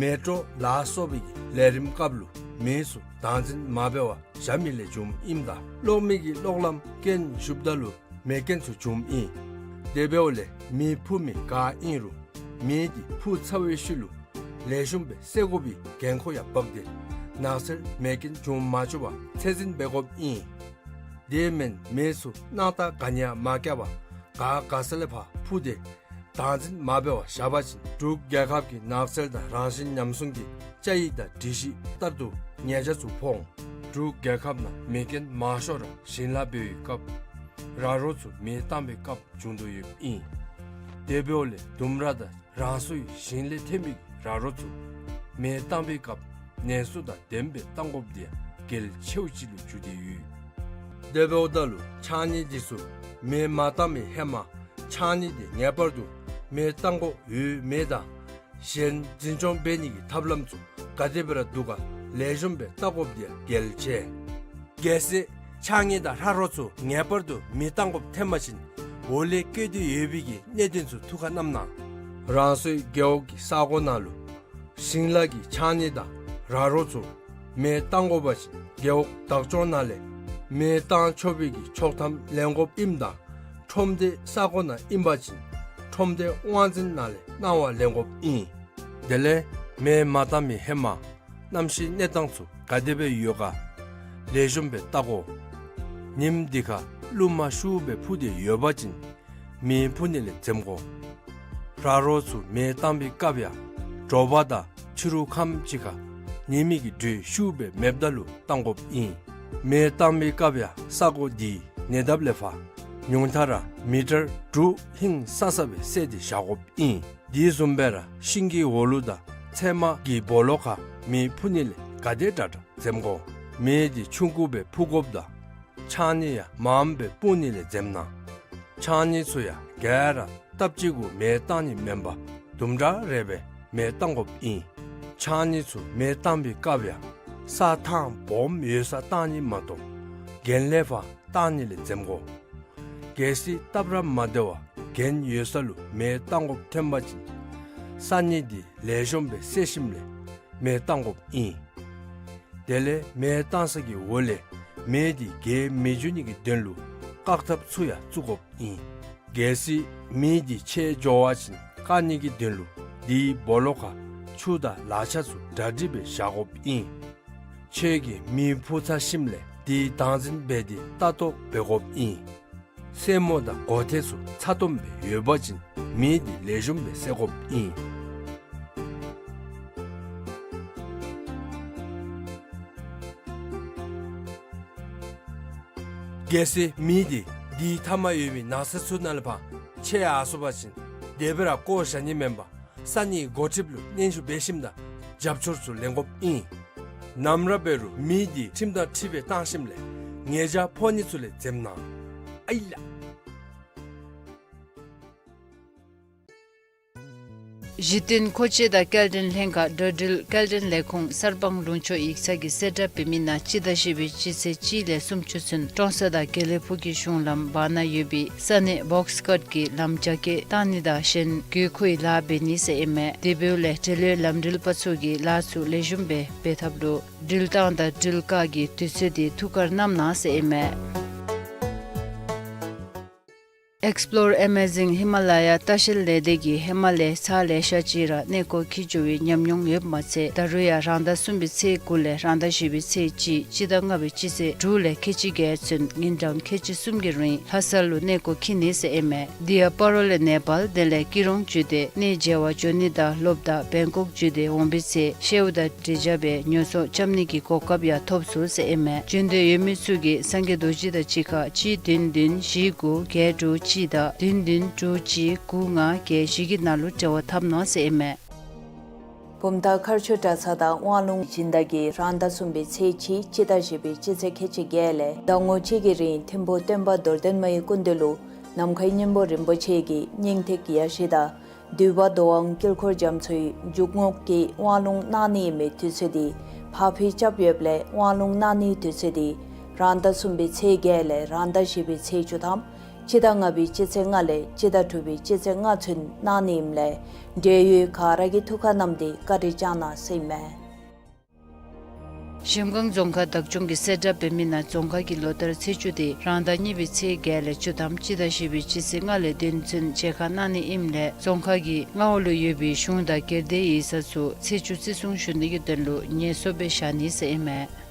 མེ་དྲོད་ལ་སོགས་པའི་གི་ལས་རིམ་སྐབས་ལུ་མི་ཚུ་བདག་འཛིན་མ་འབད་བར་བཞག་མི་ལས་བྱུངམ་ཨིནམ་ད་གློག་མེ་གི་གློག་ལམ་རྐྱེན་ཞུགསཔ་ད་ལུ་མེ་རྐྱེན་ཚུ་བྱུངམ་ཨིན། དེ་འབདཝ་ལས་མེ་འཕུ་མི་ག་ཨིན་རུང་མེ་དེ་འཕུ་ཚར་བའི་ཤུལ་ལུ་ལེགས་ཤོམ་སྦེ་བསད་དགོ་པའི་འགན་ཁུར་ཡང་འབག་སྟེ་ནགས་ཚལ་མེ་རྐྱེན་འབྱུང་མ་བཅུག་པར་ཚད་འཛིན་འབད་དགོཔ་ཨིན། དེ་མེན་མེ་ཚུ་སྣང་ཐག་ག་ནི་ཡང་མ་བཀལ་བར་ག་ག་ས་ལས་ཕར་འཕུ་སྟེ་བདག་འཛིན་མ་འབད་བར་བཞག་པ་ཅིན་འབྲུག་རྒྱལ་ཁབ་ཀྱི་ནགས་ཚལ་དང་རང་བཞིན་ཉམས་སྲུང་གི་བཅའ་ཡིག་དང་སྒྲིག་གཞི་ལྟར་དུ་ཉེས་ཆད་ཚུ་ཕོག་འོང་། འབྲུག་རྒྱལ་ཁབ་ནང་མེ་རྐྱེན་མང་ཤོས་ར་ཞིང་ལཱ་འབད་བའི་སྐབས་ར་རོ་ཚུ་མེ་བཏང་བའི་སྐབས་བྱུང་དོ་ཡོདཔ་ཨིན། དེ་འབདཝ་ལས་ལྡུམ་ར་དང་རང་སོའི་ཞིང་ལས་ཐོན་མི་ར་རོ་ཚུ་མེ་བཏང་བའི་སྐབས་ནན་སུ་དང་ལྡནམ་སྦེ་བཏང་དགོཔ་དེ་ཡང་གལ་ཆེཝ་ཅིག་ལུ་གྱུར་ཏེ་ཡོད། དེ་འབདཝ་ད་ལུ་ཕྱགས་སྙིགས་དེ་ཚུ་མེ་མ་བཏང་བའི་ཧེ་མ་ཕྱགས་སྙིགས་དེ་ངེས་པར་དུ་མེ་བཏང་དགོཔ་ཡོད་མེད་དང་གཞན་འཛིན་སྐྱོང་འབད་ནི་གི་ཐབས་ལམ་ཚུ་ག་དེ་སྦེ་ར་འདུག་ག་ལེགས་ཤོམ་སྦེ་བལྟ་དགོཔ་དེ་ཡང་གལ་ཆེ། གལ་སྲིད་ཕྱགས་སྙིགས་དང་ར་རོ་ཚུ་ངེས་པར་དུ་མེ་བཏང་དགོཔ་ཐོན་པ་ཅིན་འོག་ལས་བཀོད་དེ་ཡོད་པའི་གི་གནད་དོན་ཚུ་ཐུགས་ཁར་བསྣམ་གནང་། རང་སོའི་རྒེད་འོག་གི་ས་གོ་ནང་ལུ་ཞིང་ལཱ་གི་ཕྱགས་སྙིགས་དང་ར་རོ་ཚུ་མེ་བཏང་དགོ་པ་ཅིན་རྒེད་འོག་བདག་སྐྱོང་ནང་ལས་མེ་བཏང་ཆོག་པའི་གི་ཆོག་ཐམ་ལེན་དགོཔ་ཨིནམ་ད་ཁྲོམ་སྡེ་ས་གོ་ནང་ཨིན་པ་ཅིན་ཁྲོམ་སྡེ་དབང་འཛིན་ནང་ལས་གནང་བ་ལེན་དགོཔ་ཨིན། དེ་ལས་མེ་མ་བཏང་མི་ཧེ་མ་གནམ་གཤིས་གནས་སྟངས་ཚུ་ག་དེ་སྦེ་ཡོད་ག་ལེགས་ཤོམ་སྦེ་བལྟ་དགོ། ཉིནམ་འདི་ཁར་རླུང་མ་ཤུགས་སྦེ་འཕུ་སྟེ་ཡོད་པ་ཅིན་མེ་འཕུ་ནི་ལས་འཛེམ་དགོ། ར་རོ་ཚུ་མེ་བཏང་བའི་སྐབས་ཡང་དྲོ་པ་དང་ཕྱི་རུ་ཁམས་ཅིག་ཁར་ཉི་མའི་གི་དྲོད་ཤུགས་སྦེ་མེདཔ་ད་ལུ་བཏང་དགོཔ་ཨིན། མེ་བཏང་བའི་སྐབས་ཡང་ས་གོ་དེའི་ཉེ་འདབས་ལས་ཕར་ཉུང་མཐའ་ར་མི་ཊར་དྲུག་ཧིང་སང་ས་སྦེ་བསལ་ཏེ་བཞག་དགོཔ་ཨིན། དེ་བཟུམ་སྦེ་ར་ཤིང་གི་འོག་ལུ་དང་ཚལ་མ་གི་སྦོ་ལོགས་ཁར་མེ་འཕུ་ནི་ལས་ག་དེ་དྲག་དྲག་འཛེམ་དགོ། མེ་དེ་ཆུང་ཀུ་སྦེ་འཕུ་དགོཔ་དང་ཕྱགས་སྙིགས་ཡང་མངམ་སྦེ་སྤུང་ནི་ལས་འཛེམ་གནང་། ཕྱགས་སྙིགས་ཚུ་ཡང་ག་ར་སྟབས་གཅིག་གུ་མེ་བཏང་ནི་མེན་པར་དུམ་གྲ་རེ་སྦེ་མེ་བཏང་དགོཔ་ཨིན། ཕྱགས་སྙིགས་ཚུ་མེ་བཏང་བའི་སྐབས་ཡང་ས་ཐང་སྦོམ་ཡོད་སར་བཏང་ནི་མ་གཏོགས་གྱེན་ལས་ཕར་བཏང་ནི་ལས་འཛེམ་དགོ། གལ་སྲིད་སྟབས་ར་མ་བདེ་བར་གྱེན་ཡོད་ས་ལུ་མེ་བཏང་དགོཔ་ཐོན་པ་ཅིན་ས་སྙིགས་དེ་ལེགས་ཤོམ་སྦེ་བསལ་ཞིནམ་ལས་མེ་བཏང་དགོཔ་ཨིན། དེ་ལས་མེ་བཏང་ས་གི་འོག་ལས་མེ་དེ་རྒྱས་མི་འགྱོ་ནི་གི་དོན་ལུ་བཀག་ཐབས་ཚུ་ཡང་བཙུགས་དགོཔ་ཨིན། གལ་སྲིད་མེ་དེ་ཆད་འགྱོ་བ་ཅིན་བཀག་ནི་གི་དོན་ལུ་དེའི་སྦོ་ལོགས་ཁར་ཆུ་དང་ལག་ཆ་ཚུ་གྲ་སྒྲིག་སྦེ་བཞག་དགོཔ་ཨིན། ཁྱོད་ཀྱིས་མེ་འཕུ་ཚར་ཞིནམ་ལས་དེ་བདག་འཛིན་འབད་དེ་ལྟ་རྟོག་འབད་དགོཔ་ཨིན། སེན་མོ་དང་སྒོ་ཐེམ་ཚུ་ཚ་ཏོམ་སྦེ་ཡོད་པ་ཅིན་མེ་དེ་ལེགས་ཤོམ་སྦེ་བསད་དགོཔ་ཨིན། གལ་སྲིད་མེ་དེ་ དེའི་མཐའ་མ་ཡོད་མི་ན་ཚ་ཚུ་ནང་ལས་ཕར་ཆད་ཡར་སོང་པ་ཅིན་དེ་སྦེ་ར་བཀོ་བཞག་ནི་མེན་པར་ས་གནས་འགོ་ཁྲིདཔ་ལུ་སྙན་ཞུ་འབད་ཞིནམ་ད་རྒྱབ་སྐྱོར་ཚུ་ལེན་དགོཔ་ཨིན། ནམ་ར་འབད་རུང་མེ་འདི་ཁྲིམས་དང་འཁྲིལ་སྦེ་བཏང་ཞིནམ་ལས་ཉེས་བྱ་ཕོག་ནི་ཚུ་ལས་འཛེམ་གནང་། ཨའི་ལགས། གཞི་རྟེན་མཁོ་ཆས་དང་སྐྱེལ་འདྲེན་ལྷན་ཁག་འགྲོ་འགྲུལ་སྐྱེལ་འདྲེན་ལས་ཁུངས་གསར་སྤང་ལུང་ཕྱོགས་ཡིག་ཚང་གིས་གསལ་བསྒྲགས་འབད་མི་ནང་སྤྱི་ཟླ་བཞི་པའི་སྤྱི་ཚེས་གཅིག་ལས་སུམ་ཅུ་ཚུན་ཀྲོང་གསར་དང་དགེ་ལེགས་ཕུག་གི་གཞུང་ལམ་བར་ན་ཡོད་པའི་ས་གནས་བོགས་ཀཊ་ཀྱི་ལམ་རྒྱ་སྐྱེད་བཏང་ནི་དང་གཞན་དགོས་མཁོའི་ལཱ་འབད་ནི་ཟེར་ཨིན་མས། དེ་འབདཝ་ལས་འབྲེལ་ཡོད་ལམ་འགྲུལ་པ་ཚུ་གིས་ལཱ་ཚུ་ལེགས་ཤོམ་སྦེ་འབད་ཐབས་ལུ་འགྲུལ་བཏང་དང་འགྲུལ་བཀག་གི་དུས་ཚོད་འདི་ཐུགས་ཁར་བསྣམ་གནང་ཟེར་ཨིན་མས། Explore Amazing Himalaya ལྟ་བཤལ་ལས་སྡེ་གིས་ཧི་མ་ལའི་ས་ལེ་ཤ་ཅིག་ར་གནས་སྐོར་འཁྱིད་འགྱོ་བའི་ཉམས་མྱོང་ཡོདཔ་མ་ཚད་ད་རུང་ཡང་རང་ཟླ་གསུམ་པའི་ཚེས་དགུ་ལས་རང་ཟླ་བཞི་པའི་ཚེས་གཅིག་སྤྱི་ཟླ་ལྔ་པའི་སྤྱི་ཚེས་དྲུག་ལས་ཁལ་གཅིག་བརྒྱད་ཚུན་ཉིན་གྲངས་ཁལ་གཅིག་གསུམ་གྱི་རིང་ལྷ་ས་ལུ་གནས་སྐོར་འཁྱིད་ནི་ཟེར་ཨིན་མས། དེ་ཡང་སྤ་རོ་ལས་ནེ་པཱལ་དེ་ལས་སྐྱིད་གྲོང་བརྒྱུད་དེ་གནས་མཇལ་བར་འགྱོ་ནི་དང་ལོགཔ་ད་བེང་ཀོག་བརྒྱུད་དེ་འོང་བའི་ཚེ་ཤེའུ་དང་འབྲས་ཇ་སྦེ་ཉོ་ཚོང་རྐྱབ་ནི་གི་གོ་སྐབས་ཡང་ཐོབ་ཚུགས་ཟེར་ཨིན་མས། འབྱོན་འདོད་ཡོད་མི་ཚུ་གིས་སངས་རྒྱས་རྡོ་རྗེ་དང་གཅིག་ཁར་གཅིག་བདུན་བདུན་བཞི་དགུ་བརྒྱད་དྲུག་གཅིག་དང་བདུན་བདུན་དྲུག་གཅིག་དགུ་ལྔ་བརྒྱད་བཞི་གི་ནང་ལུ་འབྲེལ་བ་འཐབ་གནང་ཟེར་ཨིན་མས། བུམ་ཐང་མཁར་ཆུ་གྲྭ་ཚང་དང་དབང་ལུང་སྦྱིན་བདག་གིས་རང་ཟླ་གསུམ་པའི་ཚེས་གཅིག་སྤྱི་ཟླ་བཞི་པའི་སྤྱི་ཚེས་ཁལ་གཅིག་བརྒྱད་ལས་ཟླ་ངོ་གཅིག་གི་རིང་ཐིམ་ཕུག་སྟོན་པ་རྡོར་གདན་མ་ཡི་སྐུ་མདུན་ལུ་ནམ་མཁའི་སྙིང་པོ་རིན་པོ་ཆེ་གི་སྙིང་ཐིག་ཡ་བཞི་དང་འདུས་པ་མདོ་དབང་དཀྱིལ་འཁོར་རྒྱ་མཚོའི་འཇུག་ངོགས་ཀྱི་དབང་ལུང་གནང་ནི་ཨིན་མི་དུས་ཚོད་འདི་ཕར་འཕུལ་རྐྱབ་ཡོདཔ་ལས་དབང་ལུང་གནང་ནིའི་དུས་ཚོད་འདི་རང་ཟླ་གསུམ་པའི་ཚེས་བརྒྱད་ལས་རང་ཟླ་བཞི་པའི་ཚེས་བཅུ་ཐམ་སྤྱི་ཟླ་ལྔ་པའི་སྤྱི་ཚེས་ལྔ་ལས་སྤྱི་ཟླ་དྲུག་པའི་སྤྱི་ཚེས་ལྔ་ཚུན་གནང་ནི་ཨིནམ་ལས་འབྲེལ་ཡོད་ག་ར་གིས་ཐུགས་ཁར་བསྣམས་ཏེ་བཀའ་དྲིན་བསྐྱང་གནང་ཟེར་ཨིན་མས། གཞལམ་སྒང་རྫོང་ཁག་བདག་སྐྱོང་གིས་གསལ་བསྒྲགས་འབད་མི་ནང་རྫོང་ཁག་གི་ལོ་ལྟར་ཚེས་བཅུ་དེ་རང་ཟླ་གཉིས་པའི་ཚེས་བརྒྱད་ལས་བཅུ་ཐམ་སྤྱི་ཟླ་བཞི་པའི་སྤྱི་ཚེས་ལྔ་ལས་བདུན་ཚུན་མཇལ་ཁ་གནང་ནི་ཨིནམ་ལས་རྫོང་ཁག་གི་མངའ་འོག་ལུ་ཡོད་པའི་གཞུང་དང་སྒེར་སྡེའི་ཡིག་ཚང་ཚུ་ཚེས་བཅུ་བརྩི་སྲུང་ཞུ་ནི་གི་དོན་ལུ་ཉེས་གསོག་སྦེ་བཞག་ནི་ཟེར་ཨིན་མས།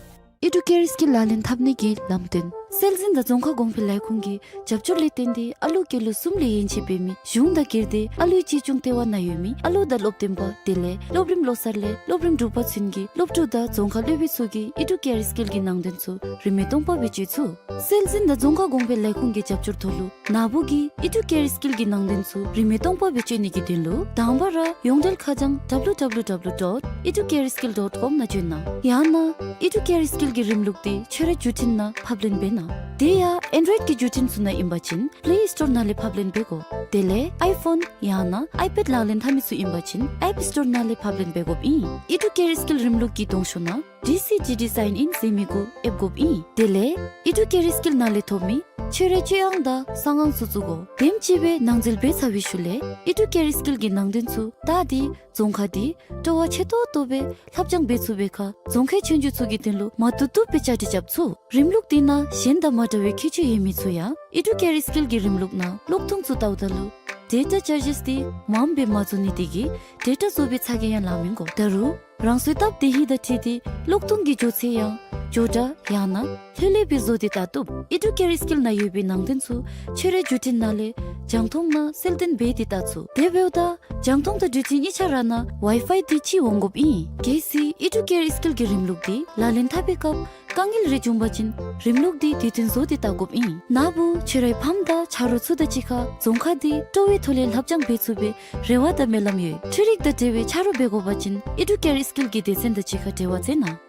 ཨི་ཌུ་ཀེར་སི་ཀིལ་ལག་ལེན་འཐབ་ནི་གི་ལམ་སྟོན། སྲོལ་འཛིན་དང་རྫོང་ཁ་གོང་འཕེལ་ལས་ཁུངས་ཀྱི་རྒྱབ་སྐྱོར་ལས་བརྟེན་ཏེ་ཨ་ལུ་སྐྱེས་ལུ་གསུམ་ལས་ཡན་ཆད་འབད་མི་གཞུང་དང་སྒེར་སྡེ་ཨ་ལུའི་གཅེས་སྐྱོང་ལྟེ་བ་ནང་ཡོད་མི་ཨ་ལུ་དང་སློབ་སྟོན་པ་དེ་ལས་སློབ་རིམ་བློ་གསར་ལས་སློབ་རིམ་དྲུག་པ་ཚུན་གྱི་སློབ་ཕྲུག་དང་རྫོང་ཁ་སློབ་དཔོན་ཚུ་གིས་ཨི་ཌུ་ཀེར་སི་ཀིལ་གྱི་ནང་དོན་ཚུ་རིན་མེད་སྟོང་པ་སྦེ་སྤྱོད་ཚུགས། སྲོལ་འཛིན་དང་རྫོང་ཁ་གོང་འཕེལ་ལས་ཁུངས་ཀྱི་རྒྱབ་སྐྱོར་ཐོག་ལུ་ན་བུ་གིས་ཨི་ཌུ་ཀེར་སི་ཀིལ་གྱི་ནང་དོན་ཚུ་རིན་མེད་སྟོང་པ་སྦེ་སྤྱོད་ནི་གི་དོན་ལུ་དང་པ་ར་ཡོངས་འབྲེལ་ཁ་བྱང་W W W dot educareskill dot com ནང་བྱོན་གནང་། ཡང་ན་ཨི་ཌུ་ཀེར་སི་ཀིལ་གྱི་རིམ་ལུགས་འདི་ཁྱོད་རའི་བརྒྱུད་འཕྲིན་ནང་ཕབ་ལེན་འབད་གནང་། དེ་ཡང་ཨེན་ཌོའིཌ་ཀྱི་བརྒྱུད་འཕྲིན་ཚུ་ནང་ཨིན་པ་ཅིན་པེ་ལེ་སི་ཊོར་ནང་ལས་ཕབ་ལེན་འབད་དགོ། དེ་ལས་ཨའི་ཕོན་ཡང་ན་ཨའི་པེཌ་ལག་ལེན་འཐབ་མི་ཚུ་ཨིན་པ་ཅིན་ཨེཔ་སི་ཊོར་ནང་ལས་ཕབ་ལེན་འབད་དགོཔ་ཨིན། ཨི་ཌུ་ཀེར་སི་ཀིལ་རིམ་ལུགས་ཀྱི་གདོང་ཤོག་ནང་ཌི་སི་ཌི་ཌི་སའིན་ཨིན་ཟེར་མི་གུ་ཨེབ་དགོཔ་ཨིན། དེ་ལས་ཨི་ཌུ་ཀེར་སི་ཀིལ་ནང་ལས་ཐོབ་མི་ཁྱོད་རའི་སྤྱོད་དབྱངས་དང་གསང་ཨང་ཚུ་བཙུགས་དགོ། དེམ་ཅིག་སྦེ་ནང་འཛུལ་འབད་ཚར་བའི་ཤུལ་ལས་ཨི་ཌུ་ཀེར་སི་ཀིལ་གྱི་ནང་དོན་ཚུ་བལྟ་སྟེ་རྫོང་ཁ་འདི་སྤྲོ་བ་ཆེ་ཏོག་ཏོ་སྦེ་ལྷབ་སྦྱང་འབད་ཚུགས་པའི་ཁར་རྫོང་ཁའི་ཆོས་རྒྱུགས་ཚུ་གི་དོན་ལུ་མ་བཏུབ་བཏུབ་སྦེ་བཅའ་སྒྲིག་རྐྱབ་ཚུགས། རིམ་ལུགས་འདི་ནང་གཞན་དང་མ་འདྲ་བའི་ཁྱད་ཆོས་ཡོད་མི་ཚུ་ཡང་ཨི་ཌུ་ཀེར་སི་ཀིལ་གྱི་རིམ་ལུགས་ནང་ཀློག་ཐུང་ཚུ་བལྟཝ་ད་ལུ་ཌེ་ཊ་ཅར་ཇེས་འདི་མངམ་སྦེ་མ་བཟོ་ནི་དེ་གིས་ཌེ་ཊ་བཟོ་བའི་ཚ་གྱང་ཡང་ལང་མི་དགོ། ད་རུང་རང་སོའི་སྟབས་བདེ་ཧིང་དང་འཁྲིལ་ཏེ་ཀློག་ཐུང་གི་མགྱོགས་ཚད་ཡང་མགྱོགས་དྲགས་ཡང་ན་ལྷོད་ལྷོད་སྦེ་བཟོ་སྟེ་བལྟ་བཏུབ། ཨི་ཌུ་ཀེར་སི་ཀིལ་ནང་ཡོད་པའི་ནང་དོན་ཚུ་ཁྱོད་རའི་བརྒྱུད་འཕྲིན་ནང་ལས་རྒྱང་མཐོང་ནང་གསལ་སྟོན་འབད་དེ་བལྟ་ཚུགས། དེ་འབདཝ་ད་རྒྱང་མཐོང་དང་བརྒྱུད་འཕྲིན་གཉིས་ཆ་ར་ནང་ཝའི་ཕའི་འདི་ཅིག་འོང་དགོཔ་ཨིན། གལ་སྲིད་ཨི་ཌུ་ཀེར་སི་ཀིལ་གྱི་རིམ་ལུགས་འདི་ལག་ལེན་འཐབ་པའི་སྐབས་དཀའ་ངལ་རེ་བྱུང་པ་ཅིན་རིམ་ལུགས་འདི་དུས་མཐུན་བཟོ་སྟེ་བལྟ་དགོཔ་ཨིན། ན་བུ་ཁྱོད་རའི་ཕམ་དང་ཆ་རོགས་ཚུ་དང་གཅིག་ཁར་རྫོང་ཁ་འདི་སྤྲོ་བའི་ཐོག་ལས་ལྷབ་སྦྱང་འབད་ཚུགས་པའི་རེ་བ་དང་སྨོན་ལམ་ཡོད། འཕྲུལ་རིག་དང་འབྲེལ་བའི་ཆ་རོགས་འབད་དགོ་པ་ཅིན་ཨི་ཌུ་ཀེར་སི་ཀིལ་གྱི་སྡེ་ཚན་དང་གཅིག་ཁར་འབྲེལ་བ་མཛད་གནང་།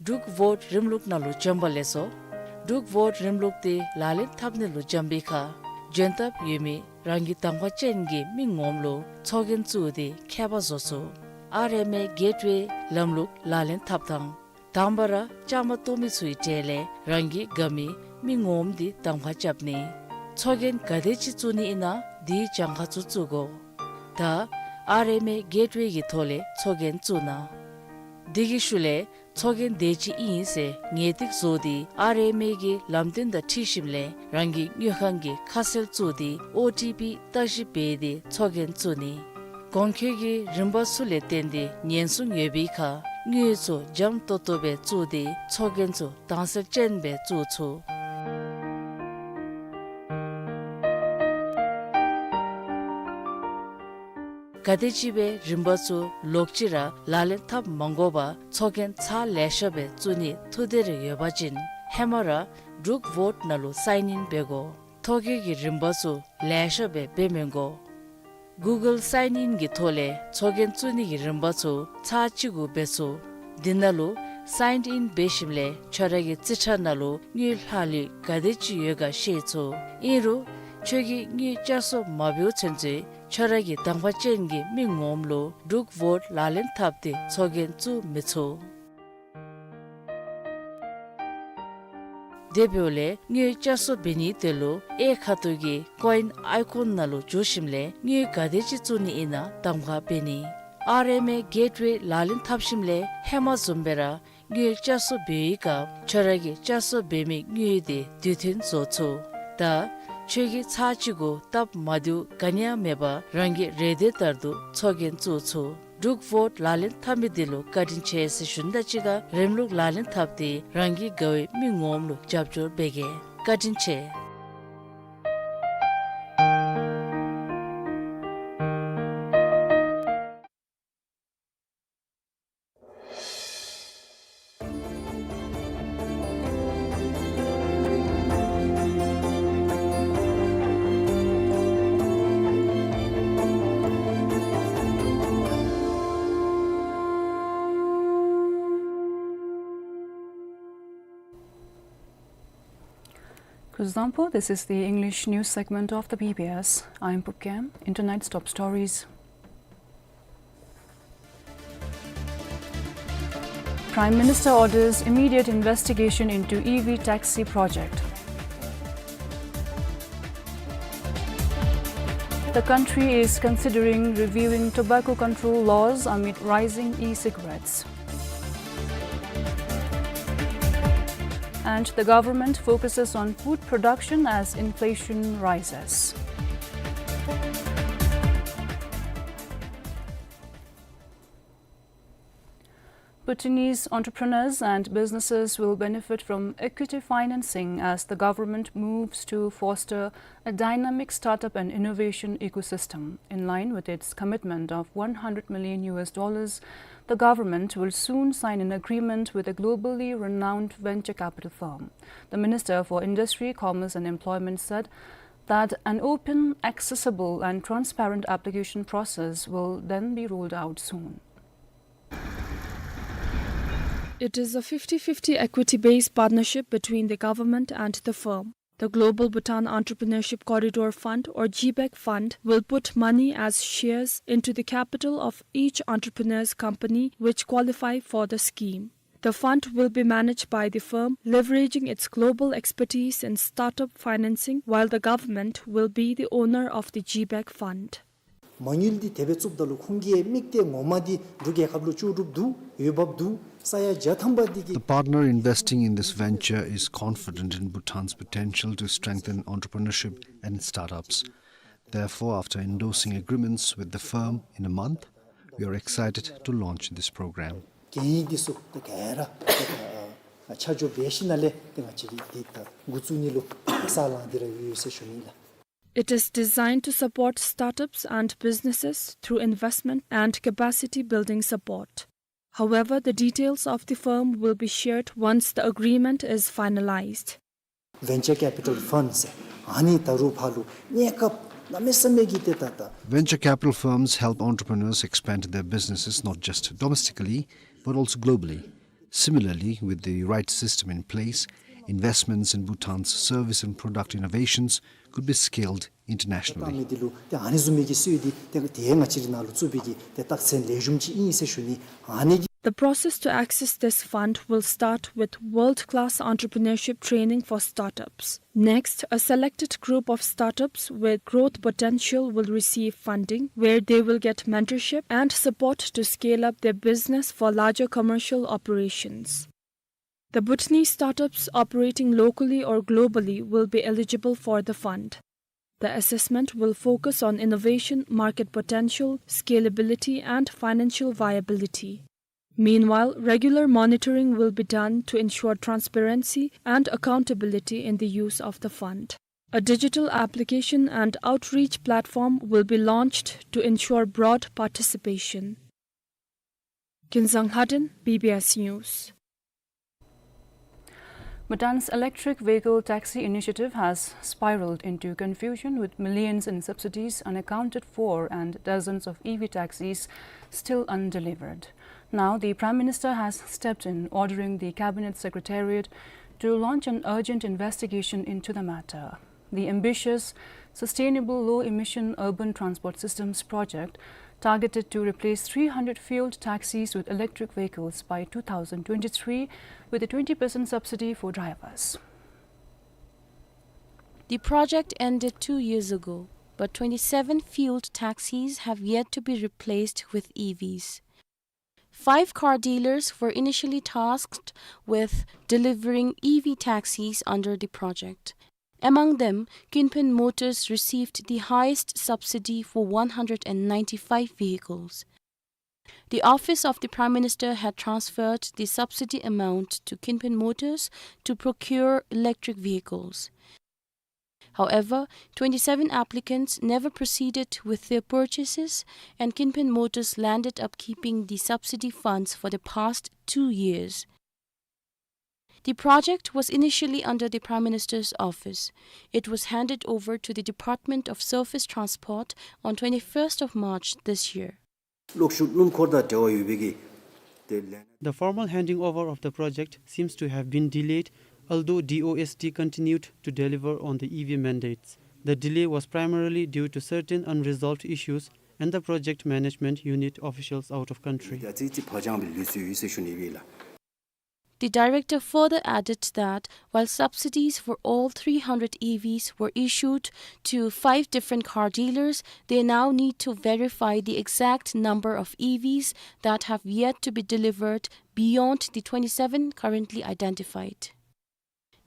འབྲུག་བྷོཊ་རིམ་ལུགས་ནང་ལུ་འབྱོན་པ་ལེགས་སོ། འབྲུག་བྷོཊ་རིམ་ལུགས་འདི་ལག་ལེན་འཐབ་ནི་ལུ་འབྱོན་པའི་ཁར་འབྱོན་ཐབས་ཡོད་མི་རང་གི་གདམ་ཁ་ཅན་གྱི་མི་ངོམ་ལུ་ཚོགས་རྒྱན་བཙུགས་ཏེ་ཁྱད་པར་བཟོ་ཚུགས། ཨར་ཨེམ་ཨེ་གེཊ་ཝེ་ལམ་ལུགས་ལག་ལེན་འཐབ་ཐངས། དང་པ་ར་བཅའ་མར་གཏོགས་མི་ཚུའི་གྲས་ལས་རང་གི་དགའ་མི་མི་ངོམ་འདི་གདམ་ཁ་རྐྱབ་ནི། ཚོགས་རྒྱན་ག་དེ་ཅིག་བཙུགས་ནི་ཨིན་ན་དེའི་གྱངས་ཁ་ཚུ་བཙུགས་དགོ། ད་ཨར་ཨེམ་ཨེ་གེཊ་ཝེ་གི་ཐོག་ལས་ཚོགས་རྒྱན་བཙུགས་གནང་། དེ་གི་ཤུལ་ལས་ཚོགས་རྒྱན་དེ་ཅིག་ཨིན་ཟེར་ངེས་ཏིག་བཟོ་སྟེ་ཨར་ཨེམ་ཨེ་གི་ལམ་སྟོན་དང་འཁྲིལ་ཞིནམ་ལས་རང་གི་དངུལ་ཁང་གི་ཁ་གསལ་བཙུགས་ཏེ་ཨོ་ཊི་པི་བརྟག་ཞིབ་འབད་དེ་ཚོགས་རྒྱན་བཙུགས་ནི། གོང་འཁོད་ཀྱི་རིམ་པ་ཚུ་ལས་བརྟེན་ཏེ་ཉེན་སྲུང་ཡོད་པའི་ཁར་དངུལ་ཚུ་འཇམ་ཏོག་ཏོ་སྦེ་བཙུགས་ཏེ་ཚོགས་རྒྱན་ཚུ་དྭངས་གསལ་ཅན་སྦེ་བཙུགས་ཚུགས། ག་དེམ་ཅིག་སྦེ་རིམ་པ་ཚུ་ལོག་ཅི་ར་ལག་ལེན་འཐབ་མ་དགོ་པར་ཚོགས་རྒྱན་ཚར་ལེ་ཤ་སྦེ་བཙུགས་ནི་ཐུགས་འདོད་རེ་ཡོད་པ་ཅིན་ཧེ་མ་ར་འབྲུག་ཝོཊ་ནང་ལུ་སའིན་ཨིན་འབད་དགོ། ཐོ་བཀོད་ཀྱི་རིམ་པ་ཚུ་ལེ་ཤ་སྦེ་འབད་མི་དགོ། གུ་གཱལ་སའིན་ཨིན་གྱི་ཐོག་ལས་ཚོགས་རྒྱན་བཙུགས་ནི་གི་རིམ་པ་ཚུ་ཚར་གཅིག་གུ་འབད་ཚུགས། དེ་ནང་ལུ་སའིན་ཨིན་འབད་ཞིནམ་ལས་ཁྱོད་ར་གི་རྩིས་ཁྲ་ནང་ལུ་དངུལ་ལྷག་ལུས་ག་དེམ་ཅིག་ཡོད་ག་ཤེས་ཚུགས། ཨིན་རུང་ཁྱོད་ཀྱིས་དངུལ་བསྐྱར་གསོ་མ་འབདཝ་ཚུན་ཚོད་ཁྱོད་ར་གི་གདམ་ཁ་ཅན་གྱི་མི་ངོམ་ལུ་འབྲུག་ཝོཊ་ལག་ལེན་འཐབ་སྟེ་ཚོགས་རྒྱན་བཙུགས་མི་ཚུགས། དེ་འབདཝ་ལས་དངུལ་བསྐྱར་གསོ་འབད་ནི་དེ་ལུ་གཡས་ཁ་ཐུག་གི་ཀོ་ཨིན་ཨའི་ཀོན་ནང་ལུ་འཛུལ་ཞིནམ་ལས་དངུལ་ག་དེམ་ཅིག་བཙུགས་ནི་ཨིན་ན་གདམ་ཁ་འབད་ནི། ཨར་ཨེམ་ཨེ་གེཊ་ཝེ་ལག་ལེན་འཐབ་ཞིནམ་ལས་ཧེ་མ་བཟུམ་སྦེ་ར་དངུལ་བསྐྱར་གསོ་འབད་བའི་སྐབས་ཁྱོད་ར་གིས་བསྐྱར་གསོ་འབད་མི་དངུལ་དེ་དུས་མཐུན་བཟོ་ཚུགས། ད་ཁྱོད་ཀྱིས་ཚར་གཅིག་གུ་སྟབས་མ་བདེཝ་ག་ནི་ཡང་མེད་པར་རང་གི་རེ་འདོད་ལྟར་དུ་ཚོགས་རྒྱན་བཙུགས་ཚུགས། འབྲུག་ཝོཊ་ལག་ལེན་འཐབ་མི་དེ་ལུ་བཀའ་དྲིན་ཆེ་ཟེར་ཞུ་ནི་དང་གཅིག་ཁར་རིམ་ལུགས་ལག་ལེན་འཐབ་སྟེ་རང་གི་དགའ་བའི་མི་ངོམ་ལུ་རྒྱབ་སྐྱོར་འབད་གེ། བཀའ་དྲིན་ཆེ། Kuzuzangpo, this is the English news segment of the B B S. I'm Pukkem. Tonight's top stories. Prime Minister orders immediate investigation into E V taxi project. The country is considering reviewing tobacco control laws amid rising e-cigarettes. And the government focuses on food production as inflation rises. Bhutanese entrepreneurs and businesses will benefit from equity financing as the government moves to foster a dynamic startup and innovation ecosystem. In line with its commitment of one hundred million U S dollars, the government will soon sign an agreement with a globally renowned venture capital firm. The Minister for Industry, Commerce and Employment said that an open, accessible and transparent application process will then be rolled out soon. It is a fifty fifty equity-based partnership between the government and the firm. The Global Bhutan Entrepreneurship Corridor Fund, or GBEC Fund, will put money as shares into the capital of each entrepreneur's company which qualify for the scheme. The fund will be managed by the firm, leveraging its global expertise in startup financing, while the government will be the owner of the GBEC Fund. མ་དངུལ་འདི་དེ་སྦེ་བཙུགསཔ་ད་ལུ་ཁོང་གི་དམིགས་གཏད་ངོ་མ་འདི་འབྲུག་རྒྱལ་ཁབ་ལུ་ལྕོགས་གྲུབ་འདུག། འོས་འབབ་འདུག། ས་ཡ་བརྒྱ་ཐམ་པ་འདི་གིས། The partner investing in this venture is confident in Bhutan's potential to strengthen entrepreneurship and startups. Therefore, after endorsing agreements with the firm in a month, we are excited to launch this program. གན་ཡིག་འདི་ཚུ་ད་ག་ར་ད་ཆ་འཇོག་འབད་ཞིནམ་ལས་ཏེ་ང་བཅས་ཀྱིས་འདི་ད་འགོ་བཙུགས་ནི་ལུ་ས་ལངས་ཏེ་ར་ཡོད་ཟེར་ཞུ་ནི་ལགས། It is designed to support startups and businesses through investment and capacity building support. However, the details of the firm will be shared once the agreement is finalized. Venture capital funds ཨ་ནི་ད་རུང་ཕར་ལུ་གནས་སྐབས་གནམ་མེད་ས་མེད་ཀྱི་ཏེ་ད་ད། Venture capital firms help entrepreneurs expand their businesses not just domestically, but also globally. Similarly, with the right system in place, investments in Bhutan's service and product innovations could be scaled internationally. ད་མི་འདི་ལུ་ཏེ་ཨ་ནི་བཟུམ་མའི་གི་སྲོལ་འདི་ཏེ་ཏེ་ང་བཅས་རའི་ནང་ལུ་བཙུགས་པའི་གི་ཏེ་རྟགས་མཚན་ལེགས་ཤོམ་ཅིག་ཨིན་ཟེར་ཞུ་ནི། ཨ་ནི་གི། The process to access this fund will start with world-class entrepreneurship training for startups. Next, a selected group of startups with growth potential will receive funding, where they will get mentorship and support to scale up their business for larger commercial operations. The Bhutanese startups operating locally or globally will be eligible for the fund. The assessment will focus on innovation, market potential, scalability, and financial viability. Meanwhile, regular monitoring will be done to ensure transparency and accountability in the use of the fund. A digital application and outreach platform will be launched to ensure broad participation. Kinzang Lhaden, B B S News. Bhutan's electric vehicle taxi initiative has spiraled into confusion, with millions in subsidies unaccounted for and dozens of E V taxis still undelivered. Now, the Prime Minister has stepped in, ordering the Cabinet Secretariat to launch an urgent investigation into the matter. The ambitious Sustainable Low Emission Urban Transport Systems project, targeted to replace three hundred fueled taxis with electric vehicles by two thousand twenty-three, with a twenty percent subsidy for drivers. The project ended two years ago, but twenty-seven fueled taxis have yet to be replaced with E Vs. Five car dealers were initially tasked with delivering E V taxis under the project. Among them, Kinpin Motors received the highest subsidy for one hundred and ninety-five vehicles. The office of the Prime Minister had transferred the subsidy amount to Kinpin Motors to procure electric vehicles. However, twenty-seven applicants never proceeded with their purchases, and Kinpin Motors landed up keeping the subsidy funds for the past two years. The project was initially under the Prime Minister's office. It was handed over to the Department of Surface Transport on twenty-first of March this year. གློག་ཤུགས་སྣུམ་འཁོར་དང་འབྲེལ་བ་ཡོད་པའི་གི་དེ་ལས། The formal handing over of the project seems to have been delayed, although D O S T continued to deliver on the E V mandates. The delay was primarily due to certain unresolved issues and the project management unit officials out of country. ད་ཅི་ཅི་བག་ཅང་བའི་ལུས་སུ་ཡོད་ཟེར་ཞུ་ནི་ཡིན་ལགས། The director further added that while subsidies for all three hundred E Vs were issued to five different car dealers, they now need to verify the exact number of E Vs that have yet to be delivered beyond the twenty-seven currently identified.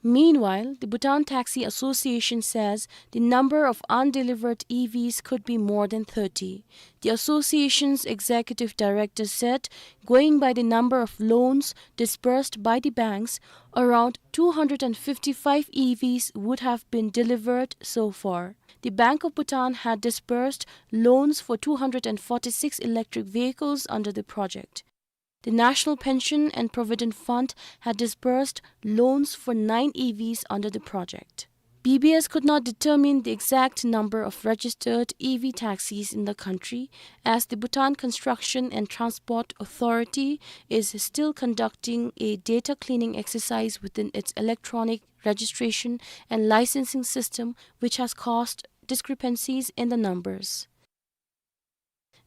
Meanwhile, the Bhutan Taxi Association says the number of undelivered E Vs could be more than thirty. The association's executive director said, going by the number of loans disbursed by the banks, around two hundred and fifty-five E Vs would have been delivered so far. The Bank of Bhutan had disbursed loans for two hundred and forty-six electric vehicles under the project. The National Pension and Provident Fund had disbursed loans for nine E Vs under the project. B B S could not determine the exact number of registered E V taxis in the country, as the Bhutan Construction and Transport Authority is still conducting a data cleaning exercise within its electronic registration and licensing system, which has caused discrepancies in the numbers.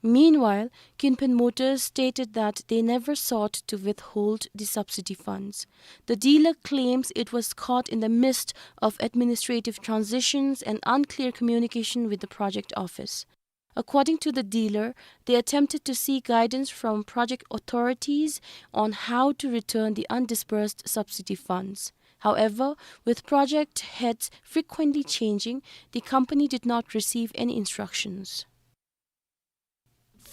Meanwhile, Kinpin Motors stated that they never sought to withhold the subsidy funds. The dealer claims it was caught in the midst of administrative transitions and unclear communication with the project office. According to the dealer, they attempted to seek guidance from project authorities on how to return the undisbursed subsidy funds. However, with project heads frequently changing, the company did not receive any instructions.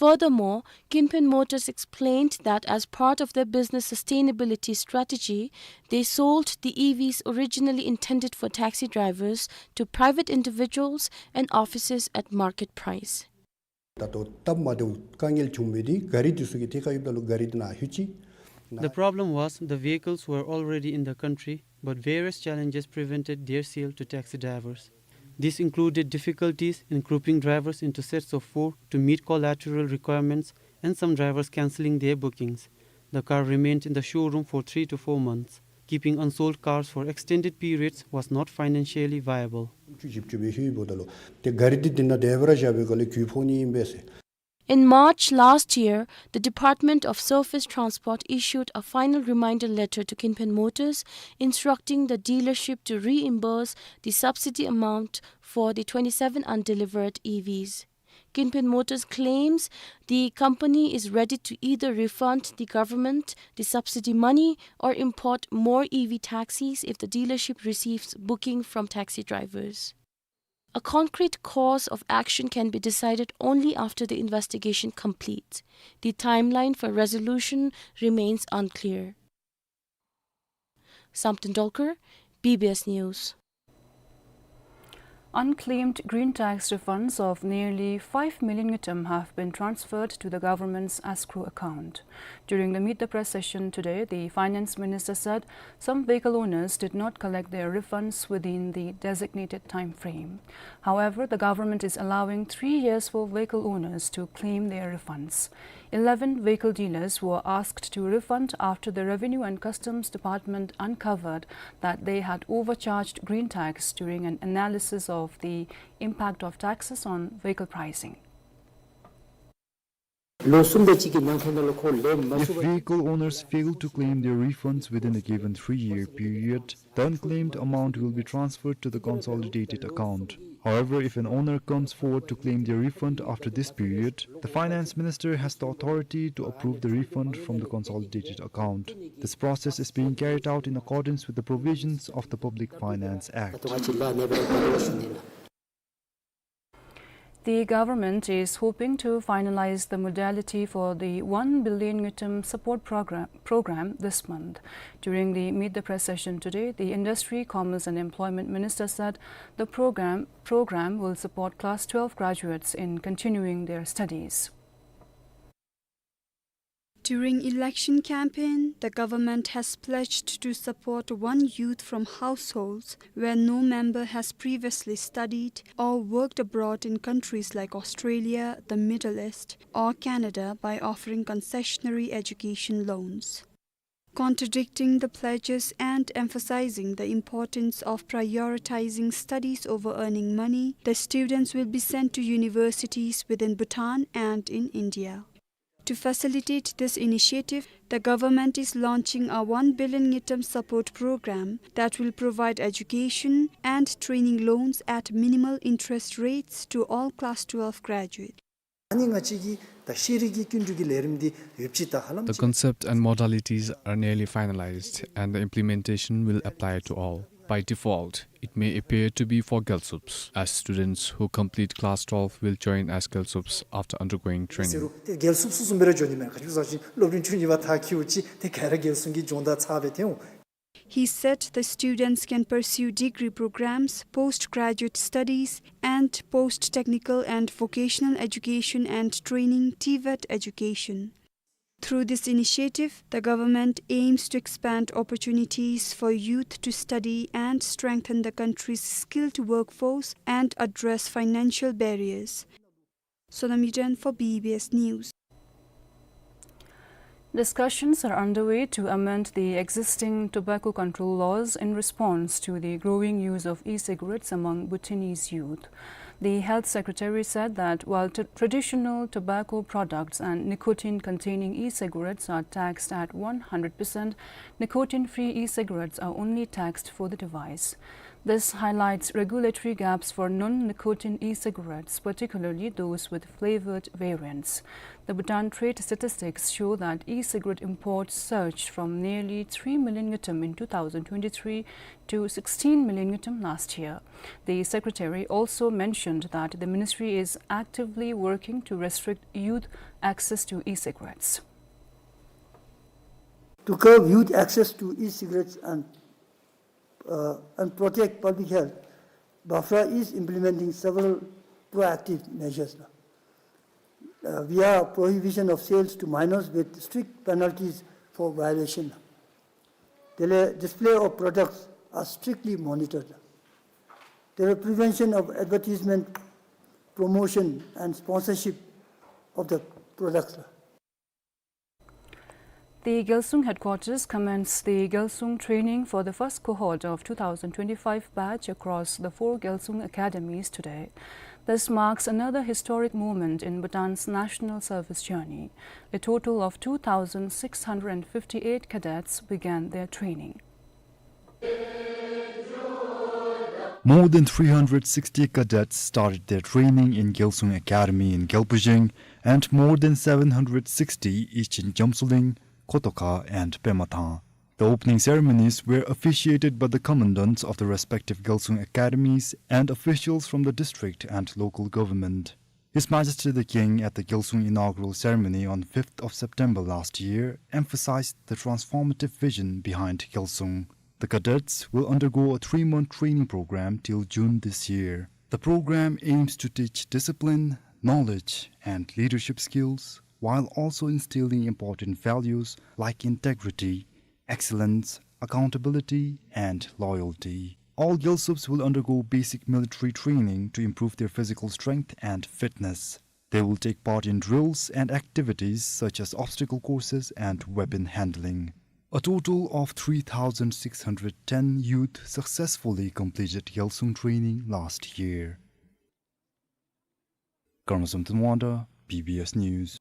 Furthermore, Kinpin Motors explained that as part of their business sustainability strategy, they sold the E Vs originally intended for taxi drivers to private individuals and offices at market price. ད་ལྟོ་སྟབས་མ་བདེཝ་དཀའ་ངལ་བྱུང་མི་དེ་ག་རི་དེ་ཚུ་གིས་ཐད་ཀར་ཡོདཔ་ད་ལུ་ག་རི་དེ་ནང་ལྷོད་ཅི། The problem was the vehicles were already in the country, but various challenges prevented their sale to taxi drivers. This included difficulties in grouping drivers into sets of four to meet collateral requirements and some drivers cancelling their bookings. The car remained in the showroom for three to four months. Keeping unsold cars for extended periods was not financially viable. བཅུ་བཞི་བཅུ་སྦེ་ལྷོད་འབདཝ་ད་ལུ་ཏེ་ག་རི་དེ་དེ་ནང་འདི་སྦེ་ར་བཞག་པའི་སྒང་ལས་གྱོང་ཕོག་ནི་ཨིན་པས་ཟེར། In March last year, the Department of Surface Transport issued a final reminder letter to Kinpin Motors, instructing the dealership to reimburse the subsidy amount for the twenty-seven undelivered E Vs. Kinpin Motors claims the company is ready to either refund the government the subsidy money or import more E V taxis if the dealership receives booking from taxi drivers. A concrete course of action can be decided only after the investigation completes. The timeline for resolution remains unclear. Samten Dolkar, B B S News. Unclaimed green tax refunds of nearly five million ngultrum have been transferred to the government's escrow account. During the Meet the Press session today, the finance minister said some vehicle owners did not collect their refunds within the designated time frame. However, the government is allowing three years for vehicle owners to claim their refunds. Eleven vehicle dealers were asked to refund after the Revenue and Customs Department uncovered that they had overcharged green tax during an analysis of the impact of taxes on vehicle pricing. ལོ་གསུམ་དང་གཅིག་གི་ནང་འཁོད་ནང་ལུ་ཁོ་ལེན་མ་If ཚུགས་པ། Vehicle owners fail to claim their refunds within the given three-year period, the unclaimed amount will be transferred to the consolidated account. However, if an owner comes forward to claim their refund after this period, the finance minister has the authority to approve the refund from the consolidated account. This process is being carried out in accordance with the provisions of the Public Finance Act. The government is hoping to finalize the modality for the one billion ngultrum support program, program this month. During the Meet the Press session today, the Industry, Commerce and Employment Minister said the program, program will support Class twelve graduates in continuing their studies. During election campaign, the government has pledged to support one youth from households where no member has previously studied or worked abroad in countries like Australia, the Middle East, or Canada by offering concessionary education loans. Contradicting the pledges and emphasizing the importance of prioritizing studies over earning money, the students will be sent to universities within Bhutan and in India. To facilitate this initiative, the government is launching a one billion ngultrum support program that will provide education and training loans at minimal interest rates to all Class twelve graduates. ཨ་ནི་ང་བཅས་ཀྱི་ད་ཤེས་རིག་གི་སྐྱིན་འགྲུལ་གྱི་ལས་རིམ་འདི་ཡོདཔ་ཅིག་ད་ཧ་ལམ། The concept and modalities are nearly finalized, and the implementation will apply to all. By default, it may appear to be for Gyaltsubs, as students who complete class twelve will join as Gyaltsubs after undergoing training. ཟེར་རུང་ཏེ་རྒྱལ་སྲུང་སོ་སོ་མི་ར་འགྱོ་ནི་མེན། ག་ཅི་སླབ་ཟེར་བ་ཅིན་སློབ་རིམ་བཅུ་གཉིས་པ་མཐར་འཁྱོལཝ་ཅིག་ཏེ་ག་ར་རྒྱལ་སྲུང་གི་སྦྱོང་བརྡར་ཚར་སྦེ་ཏེ་འོང་། He said the students can pursue degree programs, postgraduate studies, and post-technical and vocational education and training, TVET education. Through this initiative, the government aims to expand opportunities for youth to study and strengthen the country's skilled workforce and address financial barriers. Sonam Yuden for B B S News. Discussions are underway to amend the existing tobacco control laws in response to the growing use of e-cigarettes among Bhutanese youth. The health secretary said that while t-, traditional tobacco products and nicotine-containing e-cigarettes are taxed at one hundred percent, nicotine-free e-cigarettes are only taxed for the device. This highlights regulatory gaps for non-nicotine e-cigarettes, particularly those with flavored variants. The Bhutan trade statistics show that e-cigarette imports surged from nearly three million ngultrum in two thousand twenty-three to sixteen million ngultrum last year. The secretary also mentioned that the ministry is actively working to restrict youth access to e-cigarettes. To curb youth access to e-cigarettes and, uh, and protect public health, BAFRA is implementing several proactive measures. Uh, via prohibition of sales to minors with strict penalties for violation. The display of products are strictly monitored. The prevention of advertisement, promotion and sponsorship of the products. The Gyalsung headquarters commenced the Gyalsung training for the first cohort of two thousand twenty-five batch across the four Gyalsung academies today. This marks another historic moment in Bhutan's national service journey. A total of two thousand six hundred fifty-eight cadets began their training. More than three hundred sixty cadets started their training in Gyalsung Academy in Gyalpujeng, and more than seven hundred sixty each in Jamsuling, Kotoka, and Pemathang. The opening ceremonies were officiated by the commandants of the respective Gyalsung academies and officials from the district and local government. His Majesty the King, at the Gyalsung inaugural ceremony on fifth of September last year, emphasized the transformative vision behind Gyalsung. The cadets will undergo a three-month training program till June this year. The program aims to teach discipline, knowledge, and leadership skills while also instilling important values like integrity, excellence, accountability, and loyalty. All Gyalsubs will undergo basic military training to improve their physical strength and fitness. They will take part in drills and activities such as obstacle courses and weapon handling. A total of three thousand six hundred ten youth successfully completed Gyalsung training last year. Karma Samten Wanda, B B S News.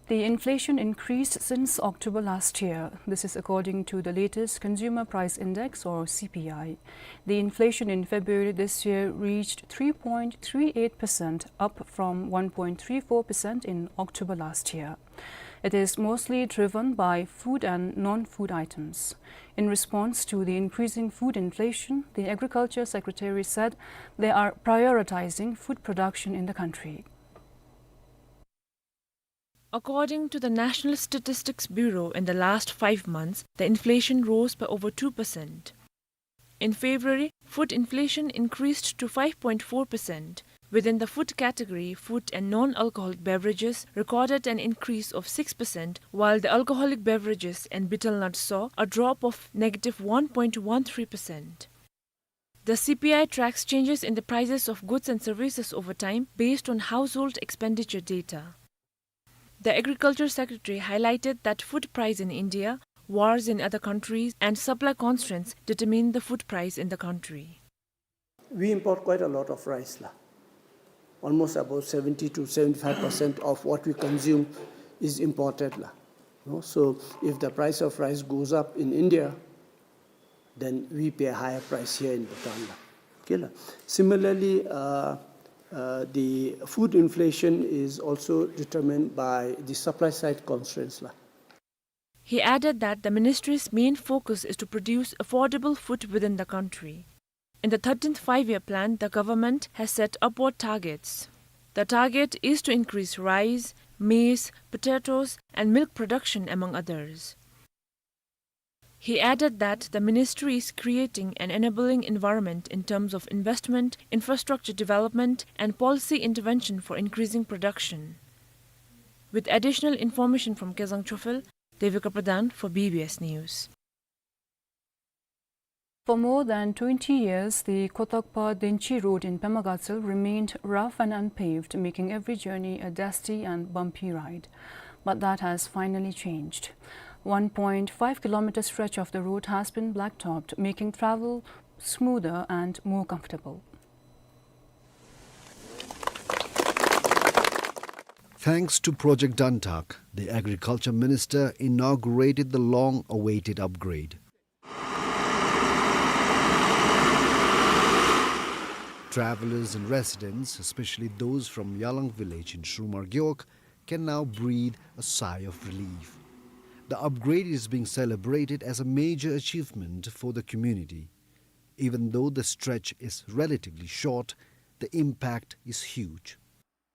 The inflation increased since October last year. This is according to the latest Consumer Price Index, or C P I. The inflation in February this year reached three point three eight percent, up from one point three four percent in October last year. It is mostly driven by food and non-food items. In response to the increasing food inflation, the Agriculture Secretary said they are prioritizing food production in the country. According to the National Statistics Bureau, in the last five months, the inflation rose by over two percent. In February, food inflation increased to five point four percent. Within the food category, food and non-alcoholic beverages recorded an increase of six percent, while the alcoholic beverages and betel nut saw a drop of negative one point one three percent. The C P I tracks changes in the prices of goods and services over time based on household expenditure data. The Agriculture Secretary highlighted that food price in India, wars in other countries, and supply constraints determine the food price in the country. We import quite a lot of rice, la. Almost about seventy to seventy-five percent of what we consume is imported, la. No? So if the price of rice goes up in India, then we pay a higher price here in Bhutan, la. Okay, la. Similarly, uh, uh, the food inflation is also determined by the supply side constraints, la. He added that the ministry's main focus is to produce affordable food within the country. In the thirteenth Five-Year Plan, the government has set upward targets. The target is to increase rice, maize, potatoes, and milk production, among others. He added that the ministry is creating an enabling environment in terms of investment, infrastructure development, and policy intervention for increasing production. With additional information from Kezang Chophel, Devika Pradhan for B B S News. For more than twenty years, the Kotokpa Denchi Road in Pemagatshel remained rough and unpaved, making every journey a dusty and bumpy ride. But that has finally changed. One point five kilometer stretch of the road has been blacktopped, making travel smoother and more comfortable. Thanks to Project Dantak, the agriculture minister inaugurated the long-awaited upgrade. Travelers and residents, especially those from Yalang village in Shrumar Gewog, can now breathe a sigh of relief. The upgrade is being celebrated as a major achievement for the community. Even though the stretch is relatively short, the impact is huge.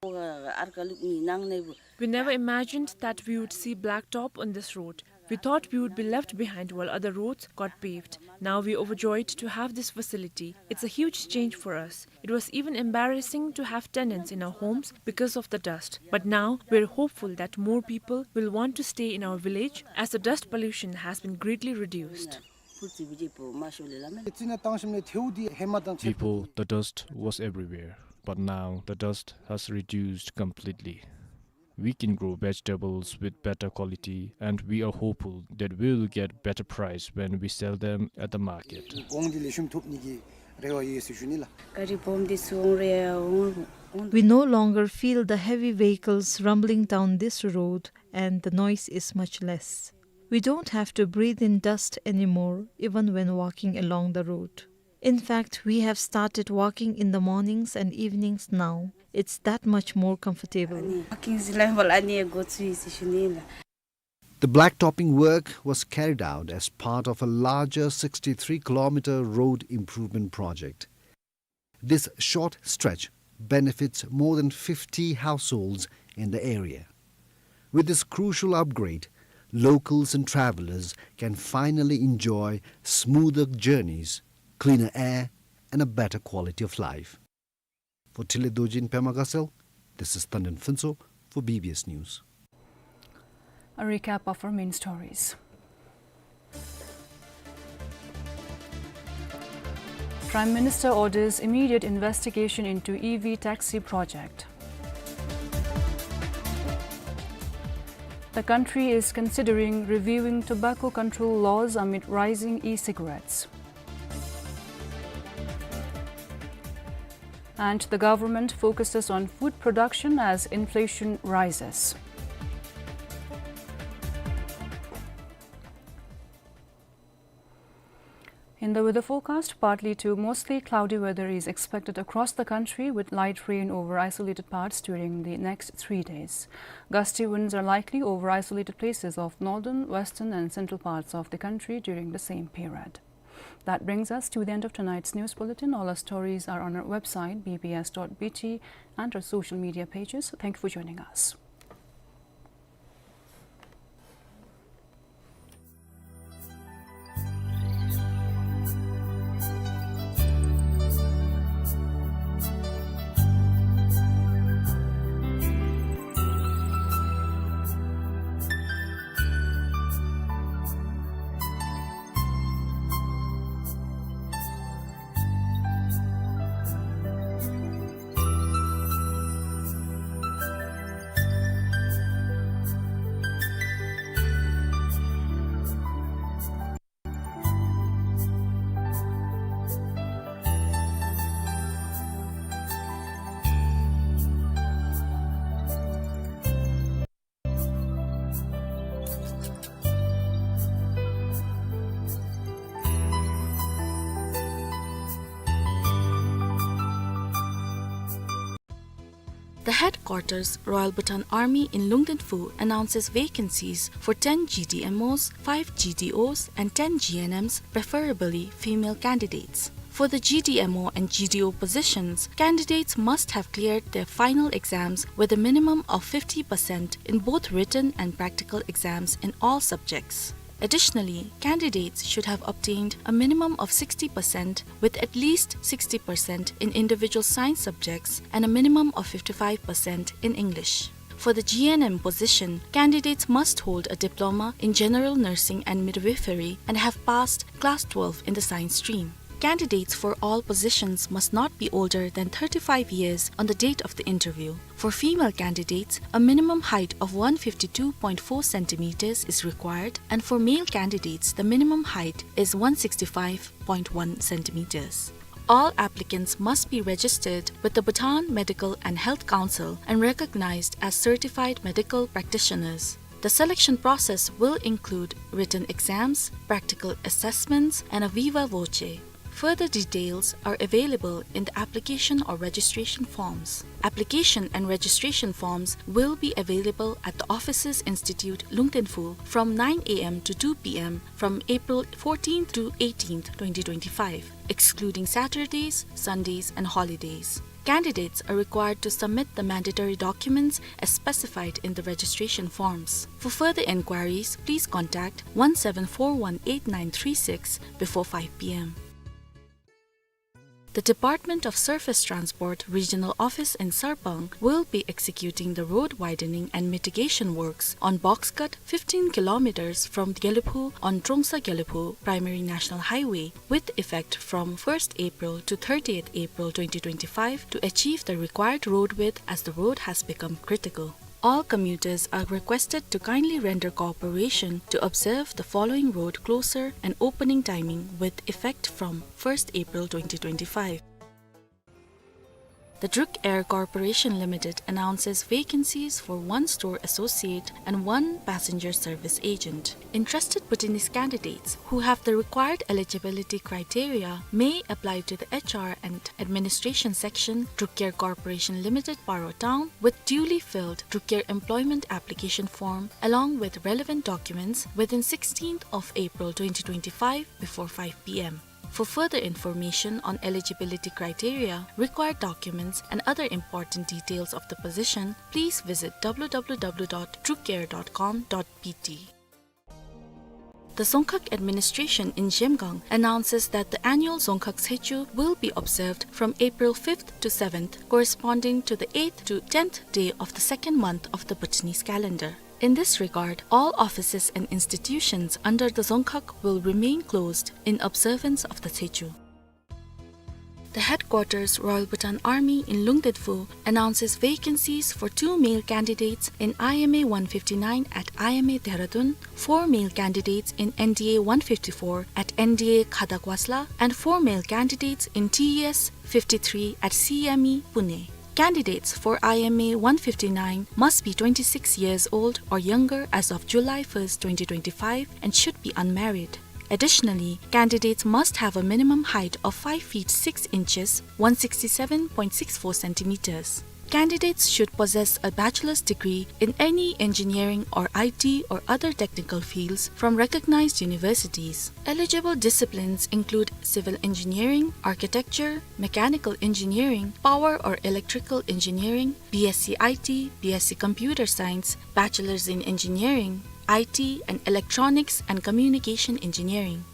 We never imagined that we would see blacktop on this road. We thought we would be left behind while other roads got paved. Now we're overjoyed to have this facility. It's a huge change for us. It was even embarrassing to have tenants in our homes because of the dust. But now we're hopeful that more people will want to stay in our village as the dust pollution has been greatly reduced. Before, the dust was everywhere, but now the dust has reduced completely. We can grow vegetables with better quality, and we are hopeful that we will get better price when we sell them at the market. We no longer feel the heavy vehicles rumbling down this road, and the noise is much less. We don't have to breathe in dust anymore, even when walking along the road. In fact, we have started walking in the mornings and evenings now. It's that much more comfortable. The blacktopping work was carried out as part of a larger sixty-three kilometer road improvement project. This short stretch benefits more than fifty households in the area. With this crucial upgrade, locals and travelers can finally enjoy smoother journeys, cleaner air, and a better quality of life. For Thinley Dorji in Pema Gatshel, this is Tandon Phuntsho for B B S News. A recap of our main stories. Prime Minister orders immediate investigation into E V taxi project. The country is considering reviewing tobacco control laws amid rising e-cigarettes. And the government focuses on food production as inflation rises. In the weather forecast, partly to mostly cloudy weather is expected across the country, with light rain over isolated parts during the next three days. Gusty winds are likely over isolated places of northern, western, and central parts of the country during the same period. That brings us to the end of tonight's news bulletin. All our stories are on our website, B B S dot B T, and our social media pages. Thank you for joining us. The headquarters, Royal Bhutan Army in Lungdenphu, announces vacancies for ten G D M Os, five G D Os, and ten G N Ms, preferably female candidates. For the G D M O and G D O positions, candidates must have cleared their final exams with a minimum of fifty percent in both written and practical exams in all subjects. Additionally, candidates should have obtained a minimum of sixty percent, with at least sixty percent in individual science subjects and a minimum of fifty-five percent in English. For the G N M position, candidates must hold a diploma in general nursing and midwifery and have passed class twelve in the science stream. Candidates for all positions must not be older than thirty-five years on the date of the interview. For female candidates, a minimum height of one fifty-two point four centimeters is required, and for male candidates, the minimum height is one sixty-five point one centimeters. All applicants must be registered with the Bhutan Medical and Health Council and recognized as certified medical practitioners. The selection process will include written exams, practical assessments, and a viva voce. Further details are available in the application or registration forms. Application and registration forms will be available at the Officers Institute, Lungdenphu, from nine A M to two P M from April fourteenth to eighteenth, twenty twenty-five, excluding Saturdays, Sundays, and holidays. Candidates are required to submit the mandatory documents as specified in the registration forms. For further inquiries, please contact one seven four one eight nine three six before five P M. The Department of Surface Transport Regional Office in Sarpang will be executing the road widening and mitigation works on box cut fifteen kilometers from Gelephu on Trongsa-Gelephu Primary National Highway, with effect from first April to thirtieth April twenty twenty-five, to achieve the required road width, as the road has become critical. All commuters are requested to kindly render cooperation to observe the following road closure and opening timing with effect from first April twenty twenty-five. The Druk Air Corporation Limited announces vacancies for one store associate and one passenger service agent. Interested Bhutanese candidates who have the required eligibility criteria may apply to the H R and Administration Section, Druk Air Corporation Limited, Paro Town, with duly filled Druk Air employment application form along with relevant documents within sixteenth of April twenty twenty-five before five P M. For further information on eligibility criteria, required documents, and other important details of the position, please visit W W W dot drukair dot com dot B T. The Dzongkhag administration in Zhemgang announces that the annual Dzongkhag Tshechur will be observed from April fifth to seventh, corresponding to the eighth to tenth day of the second month of the Bhutanese calendar. In this regard, all offices and institutions under the Dzongkhag will remain closed in observance of the Tshechur. The headquarters Royal Bhutan Army in Lungdet Phu announces vacancies for two male candidates in I M A one fifty-nine at I M A Dehradun, four male candidates in N D A one fifty-four at N D A Khadak Wasla, and four male candidates in T E S fifty-three at C M E Pune. Candidates for I M A one fifty-nine must be twenty-six years old or younger as of July first, twenty twenty-five, and should be unmarried. Additionally, candidates must have a minimum height of five feet six inches, one sixty-seven point six four centimeters. Candidates should possess a bachelor's degree in any engineering or I T or other technical fields from recognized universities. Eligible disciplines include civil engineering, architecture, mechanical engineering, power or electrical engineering, B S c I T, B S c Computer Science, Bachelor's in Engineering, I T, and Electronics and Communication Engineering.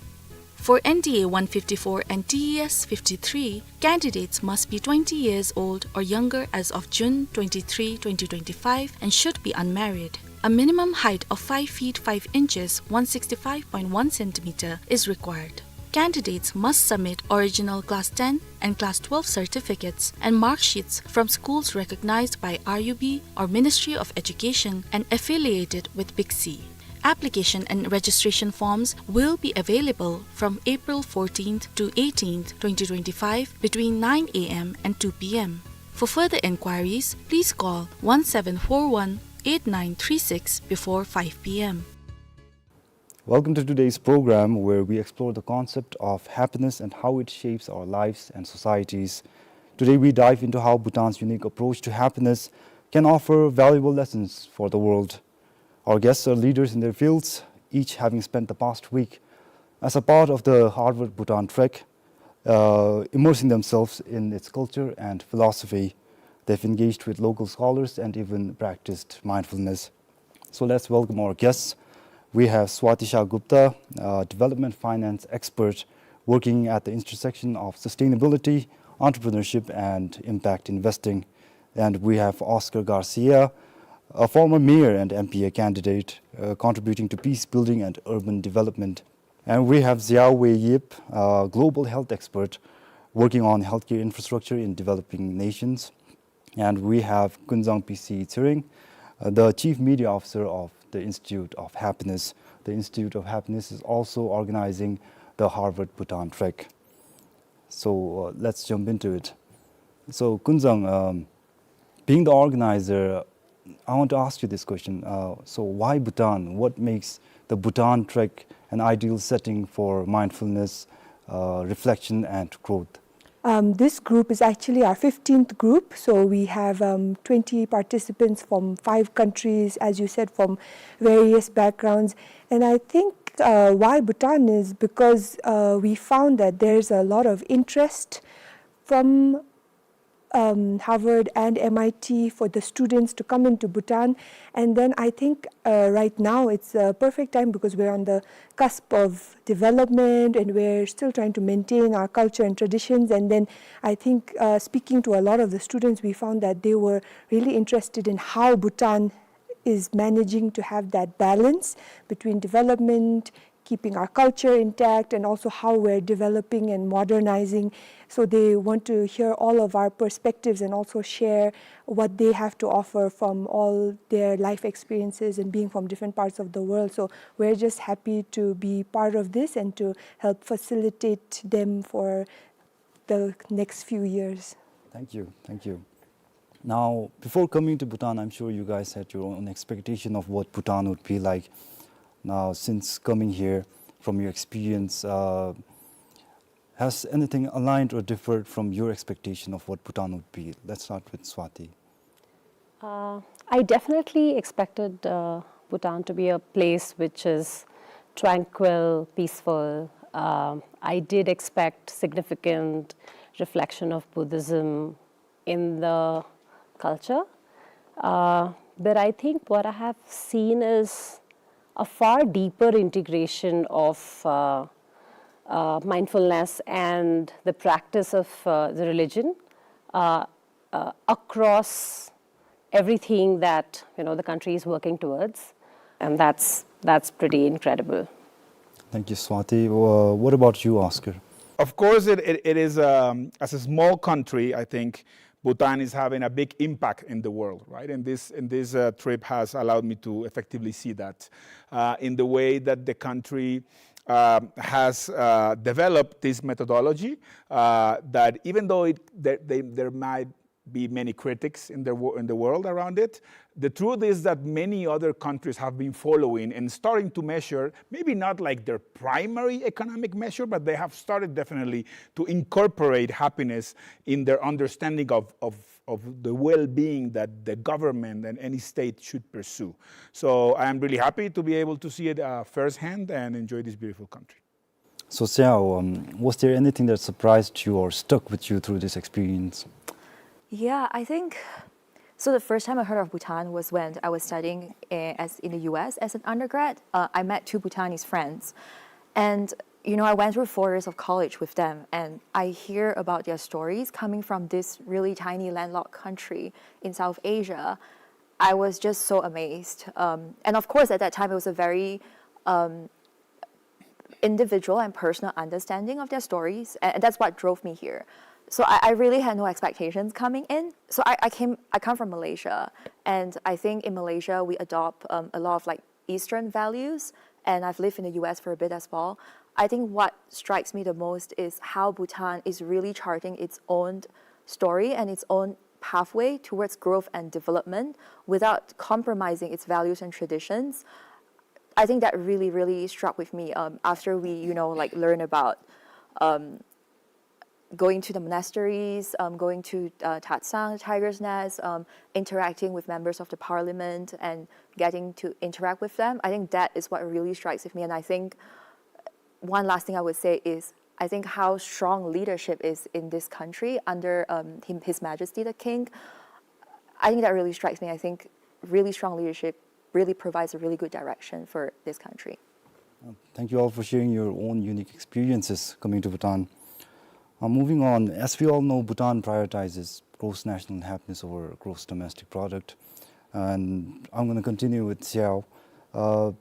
For N D A one fifty-four and T E S fifty-three, candidates must be twenty years old or younger as of June twenty-three, twenty twenty-five, and should be unmarried. A minimum height of five feet five inches, one sixty-five point one centimeter, is required. Candidates must submit original Class ten and Class twelve certificates and mark sheets from schools recognized by R U B or Ministry of Education and affiliated with BICSI. Application and registration forms will be available from April fourteenth to eighteenth, twenty twenty-five, between nine A M and two P M. For further enquiries, please call one seven four one eight nine three six before five P M. Welcome to today's program, where we explore the concept of happiness and how it shapes our lives and societies. Today, we dive into how Bhutan's unique approach to happiness can offer valuable lessons for the world. Our guests are leaders in their fields, each having spent the past week as a part of the Harvard Bhutan Trek, uh, immersing themselves in its culture and philosophy. They've engaged with local scholars and even practiced mindfulness. So let's welcome our guests. We have Swati Shah Gupta, a development finance expert working at the intersection of sustainability, entrepreneurship, and impact investing. And we have Oscar Garcia, a former mayor and M P A candidate, uh, contributing to peace building and urban development. And we have Xiaowei Yip, a global health expert working on healthcare infrastructure in developing nations. And we have Kunzang P C Tshering, uh, the Chief Media Officer of the Institute of Happiness. The Institute of Happiness is also organizing the Harvard Bhutan Trek. So, uh, let's jump into it. So, Kunzang, um, being the organizer, I want to ask you this question. Uh, so, why Bhutan? What makes the Bhutan Trek an ideal setting for mindfulness, uh, reflection, and growth? Um, this group is actually our fifteenth group, so we have, um, twenty participants from five countries, as you said, from various backgrounds. And I think, uh, why Bhutan is because, uh, we found that there's a lot of interest from, um, Harvard and M I T for the students to come into Bhutan. And then I think, uh, right now it's a perfect time because we're on the cusp of development and we're still trying to maintain our culture and traditions. And then I think, uh, speaking to a lot of the students, we found that they were really interested in how Bhutan is managing to have that balance between development, keeping our culture intact, and also how we're developing and modernizing. So they want to hear all of our perspectives and also share what they have to offer from all their life experiences and being from different parts of the world. So we're just happy to be part of this and to help facilitate them for the next few years. Thank you. Thank you. Now, before coming to Bhutan, I'm sure you guys had your own expectation of what Bhutan would be like. Now, since coming here, from your experience, uh, has anything aligned or differed from your expectation of what Bhutan would be? Let's start with Swati. Uh, I definitely expected, uh, Bhutan to be a place which is tranquil, peaceful. Um, I did expect significant reflection of Buddhism in the culture. Uh, but I think what I have seen is a far deeper integration of uh, uh, mindfulness and the practice of uh, the religion uh, uh, across everything that, you know, the country is working towards, and that's that's pretty incredible. Thank you, Swati. Uh, what about you, Oscar? Of course, it, it, it is, um, as a small country, I think Bhutan is having a big impact in the world, right? And this, and this uh, trip has allowed me to effectively see that uh, in the way that the country um, has uh, developed this methodology uh, that even though it, there, they, there might be many critics in the, wo- in the world around it. The truth is that many other countries have been following and starting to measure, maybe not like their primary economic measure, but they have started definitely to incorporate happiness in their understanding of, of, of the well-being that the government and any state should pursue. So I am really happy to be able to see it uh, firsthand and enjoy this beautiful country. So, Xiao, um, was there anything that surprised you or stuck with you through this experience? Yeah, I think so. The first time I heard of Bhutan was when I was studying uh, as in the U S as an undergrad. Uh, I met two Bhutanese friends, and you know, I went through four years of college with them, and I hear about their stories coming from this really tiny landlocked country in South Asia. I was just so amazed. Um, and of course, at that time, it was a very um, individual and personal understanding of their stories, and that's what drove me here. So I, I really had no expectations coming in. So I, I came, I come from Malaysia, and I think in Malaysia we adopt um, a lot of like Eastern values, and I've lived in the U S for a bit as well. I think what strikes me the most is how Bhutan is really charting its own story and its own pathway towards growth and development without compromising its values and traditions. I think that really, really struck with me um, after we, you know, like learn about um, going to the monasteries, um, going to uh, Tatsang, Tiger's Nest, um, interacting with members of the parliament and getting to interact with them. I think that is what really strikes with me. And I think one last thing I would say is I think how strong leadership is in this country under um, him, His Majesty the King. I think that really strikes me. I think really strong leadership really provides a really good direction for this country. Thank you all for sharing your own unique experiences coming to Bhutan. Uh, moving on, as we all know, Bhutan prioritizes gross national happiness over gross domestic product. And I'm going to continue with Xiao. Uh,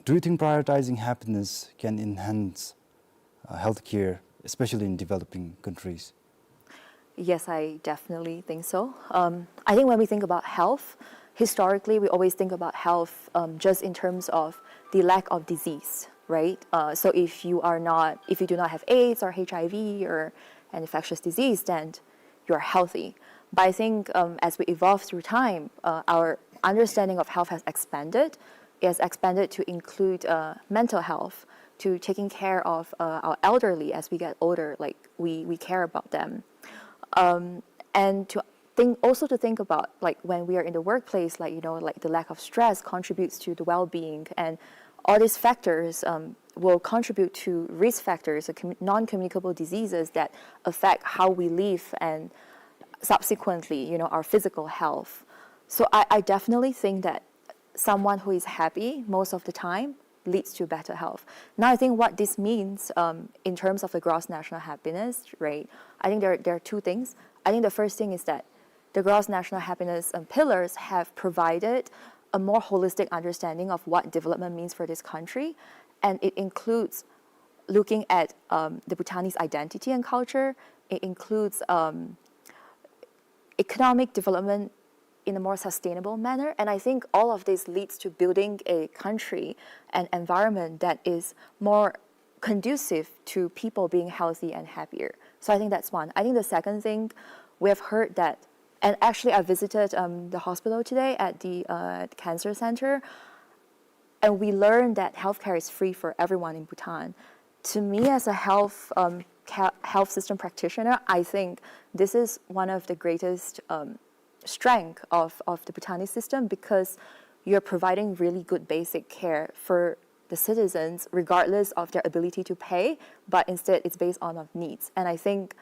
do you think prioritizing happiness can enhance uh, healthcare, especially in developing countries? Yes, I definitely think so. Um, I think when we think about health, historically we always think about health um, just in terms of the lack of disease, right? Uh, so if you are not, if you do not have AIDS or H I V or an infectious disease, then you're healthy. But I think um, as we evolve through time, uh, our understanding of health has expanded. It has expanded to include uh, mental health, to taking care of uh, our elderly as we get older, like we, we care about them. Um, and to think also to think about like when we are in the workplace, like you know, like the lack of stress contributes to the well-being, and all these factors um, will contribute to risk factors, uh, commu- non-communicable diseases that affect how we live and subsequently, you know, our physical health. So I, I definitely think that someone who is happy most of the time leads to better health. Now, I think what this means um, in terms of the gross national happiness, right? I think there, there are two things. I think the first thing is that the gross national happiness um, pillars have provided a more holistic understanding of what development means for this country, and it includes looking at um, the Bhutanese identity and culture. It includes um, economic development in a more sustainable manner. And I think all of this leads to building a country, an environment that is more conducive to people being healthy and happier. So I think that's one. I think the second thing, we have heard that, and actually I visited um, the hospital today at the uh, cancer center, and we learned that healthcare is free for everyone in Bhutan. To me, as a health um, ca- health system practitioner, I think this is one of the greatest um, strength of, of the Bhutanese system, because you're providing really good basic care for the citizens regardless of their ability to pay, but instead it's based on of needs. And I think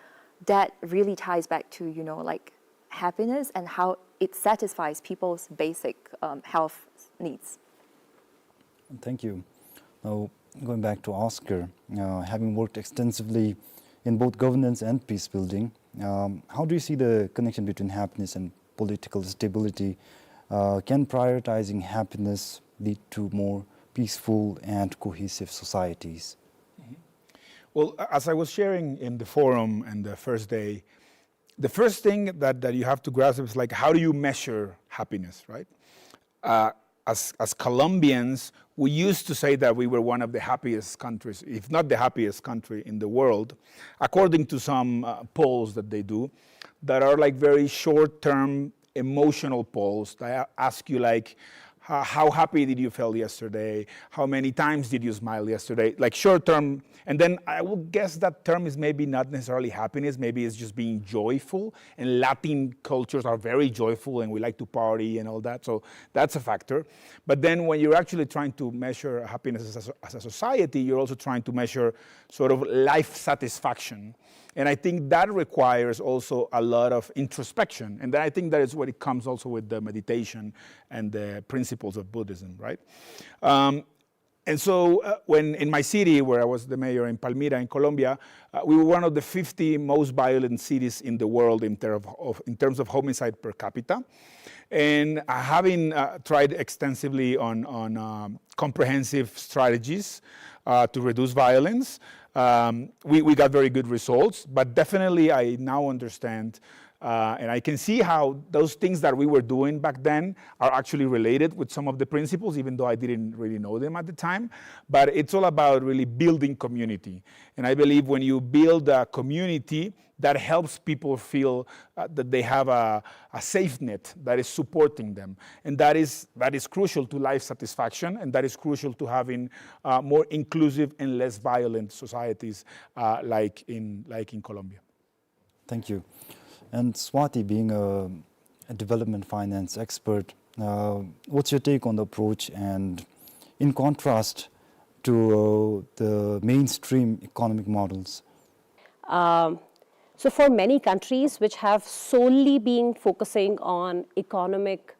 that really ties back to, you know, like happiness and how it satisfies people's basic um, health needs. Thank you. Now, going back to Oscar, uh, having worked extensively in both governance and peace building, um, how do you see the connection between happiness and political stability? Uh, can prioritizing happiness lead to more peaceful and cohesive societies? Well, a- as I was sharing in the forum and the first day, the first thing that, that you have to grasp is, like, how do you measure happiness, right? Uh, as, as Colombians, we used to say that we were one of the happiest countries, if not the happiest country in the world, according to some uh, polls that they do, that are, like, very short-term emotional polls. They a- ask you, like, how, how happy did you feel yesterday? How many times did you smile yesterday? Like, short-term. And then I would guess that term is maybe not necessarily happiness. Maybe it's just being joyful. And Latin cultures are very joyful, and we like to party and all that. So that's a factor. But then when you're actually trying to measure happiness as a, as a society, you're also trying to measure sort of life satisfaction. And I think that requires also a lot of introspection. And then I think that is what it comes also with the meditation and the principles of Buddhism, right? Um, and so uh, when in my city, where I was the mayor in Palmira in Colombia, uh, we were one of the fifty most violent cities in the world in, ter- of, in terms of homicide per capita. And uh, having uh, tried extensively on, on um, comprehensive strategies uh, to reduce violence, um, we, we got very good results. But definitely, I now understand uh, and I can see how those things that we were doing back then are actually related with some of the principles, even though I didn't really know them at the time. But it's all about really building community. And I believe when you build a community, that helps people feel uh, that they have a, a safe net that is supporting them. And that is, that is crucial to life satisfaction, and that is crucial to having uh, more inclusive and less violent societies uh, like in, like in Colombia. Thank you. And Swati, being a, a development finance expert, uh, what's your take on the approach, and in contrast to uh, the mainstream economic models? Um, so for many countries which have solely been focusing on economic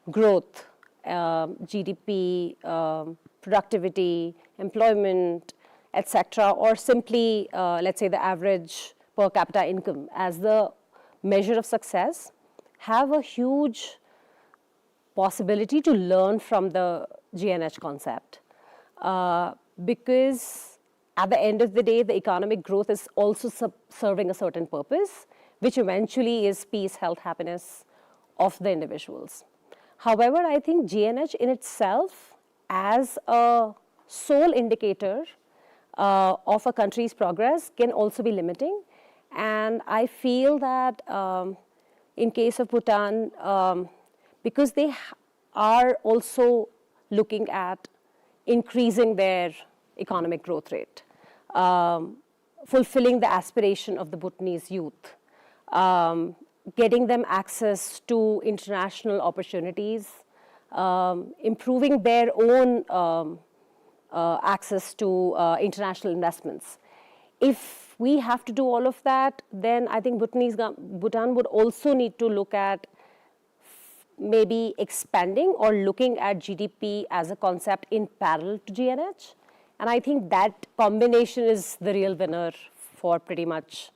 growth, um, G D P, um, productivity, employment, et cetera, or simply, uh, let's say, the average per capita income as the measure of success, have a huge possibility to learn from the G N H concept, uh, because at the end of the day, the economic growth is also sub- serving a certain purpose, which eventually is peace, health, happiness of the individuals. However, I think G N H in itself, as a sole indicator uh, of a country's progress, can also be limiting. And I feel that um, in case of Bhutan, um, because they are also looking at increasing their economic growth rate, um, fulfilling the aspiration of the Bhutanese youth, um, getting them access to international opportunities, um, improving their own um, uh, access to uh, international investments. If we have to do all of that, then I think Bhutanese, Bhutan would also need to look at maybe expanding or looking at G D P as a concept in parallel to G N H. And I think that combination is the real winner for pretty much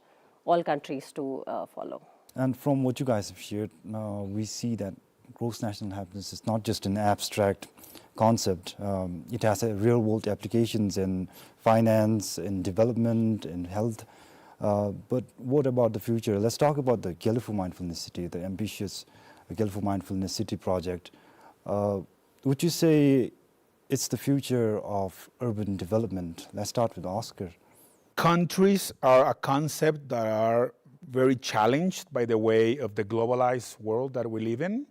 all countries to uh, follow. And from what you guys have shared, uh, we see that gross national happiness is not just an abstract concept. Um, it has a real-world applications in finance, in development, in health. Uh, but what about the future? Let's talk about the Gelephu Mindfulness City, the ambitious Gelephu Mindfulness City project. Uh, would you say it's the future of urban development? Let's start with Oscar. Countries are a concept that are very challenged by the way of the globalized world that we live in.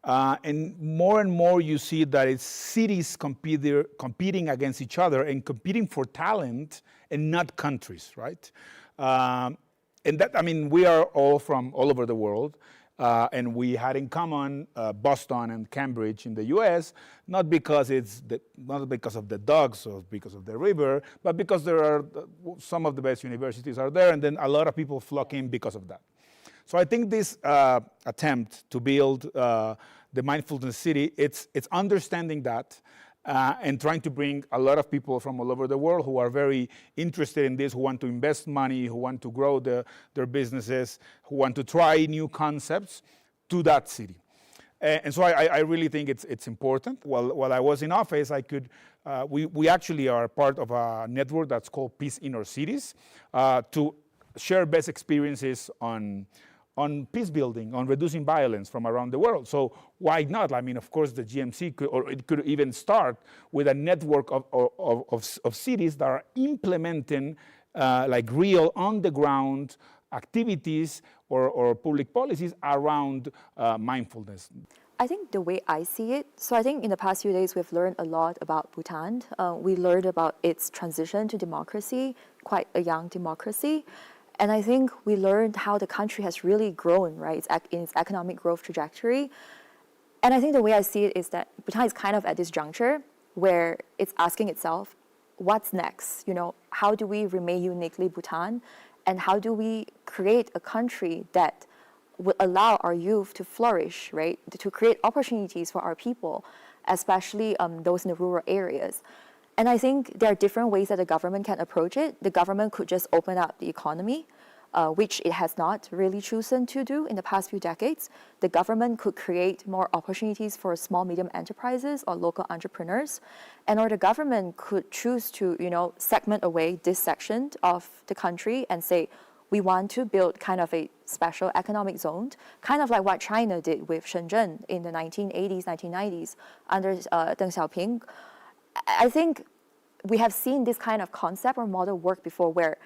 Uh, and more and more you see that it's cities compete, competing against each other and competing for talent and not countries, right? Um, and that, I mean, we are all from all over the world. Uh, and we had in common uh, Boston and Cambridge in the U S, not because it's the, not because of the dogs or because of the river, but because there are uh, some of the best universities are there, and then a lot of people flock in because of that. So I think this uh, attempt to build uh, the mindfulness city, it's, it's understanding that uh, and trying to bring a lot of people from all over the world who are very interested in this, who want to invest money, who want to grow the, their businesses, who want to try new concepts to that city. A- And so I, I- I really think it's, it's important. While, while I was in office, I could, uh, we, we actually are part of a network that's called Peace Inner Cities, uh, to share best experiences on, on peace building, on reducing violence from around the world. So why not? I mean, of course, the G M C could, or it could even start with a network of, of, of, of, of cities that are implementing, uh, like, real on the ground activities or, or public policies around, uh, mindfulness. I think the way I see it, so I think in the past few days we've learned a lot about Bhutan. Uh, we learned about its transition to democracy, quite a young democracy. And I think we learned how the country has really grown, right, its ec- in its economic growth trajectory. And I think the way I see it is that Bhutan is kind of at this juncture where it's asking itself, what's next? You know, how do we remain uniquely Bhutan? And how do we create a country that will allow our youth to flourish, right? To create opportunities for our people, especially um, those in the rural areas. And I think there are different ways that the government can approach it. The government could just open up the economy, uh, which it has not really chosen to do in the past few decades. The government could create more opportunities for small, medium enterprises or local entrepreneurs. And or the government could choose to, you know, segment away this section of the country and say, we want to build kind of a special economic zone, kind of like what China did with Shenzhen in the nineteen eighties, nineteen nineties under uh, Deng Xiaoping. I I think we have seen this kind of concept or model work before, where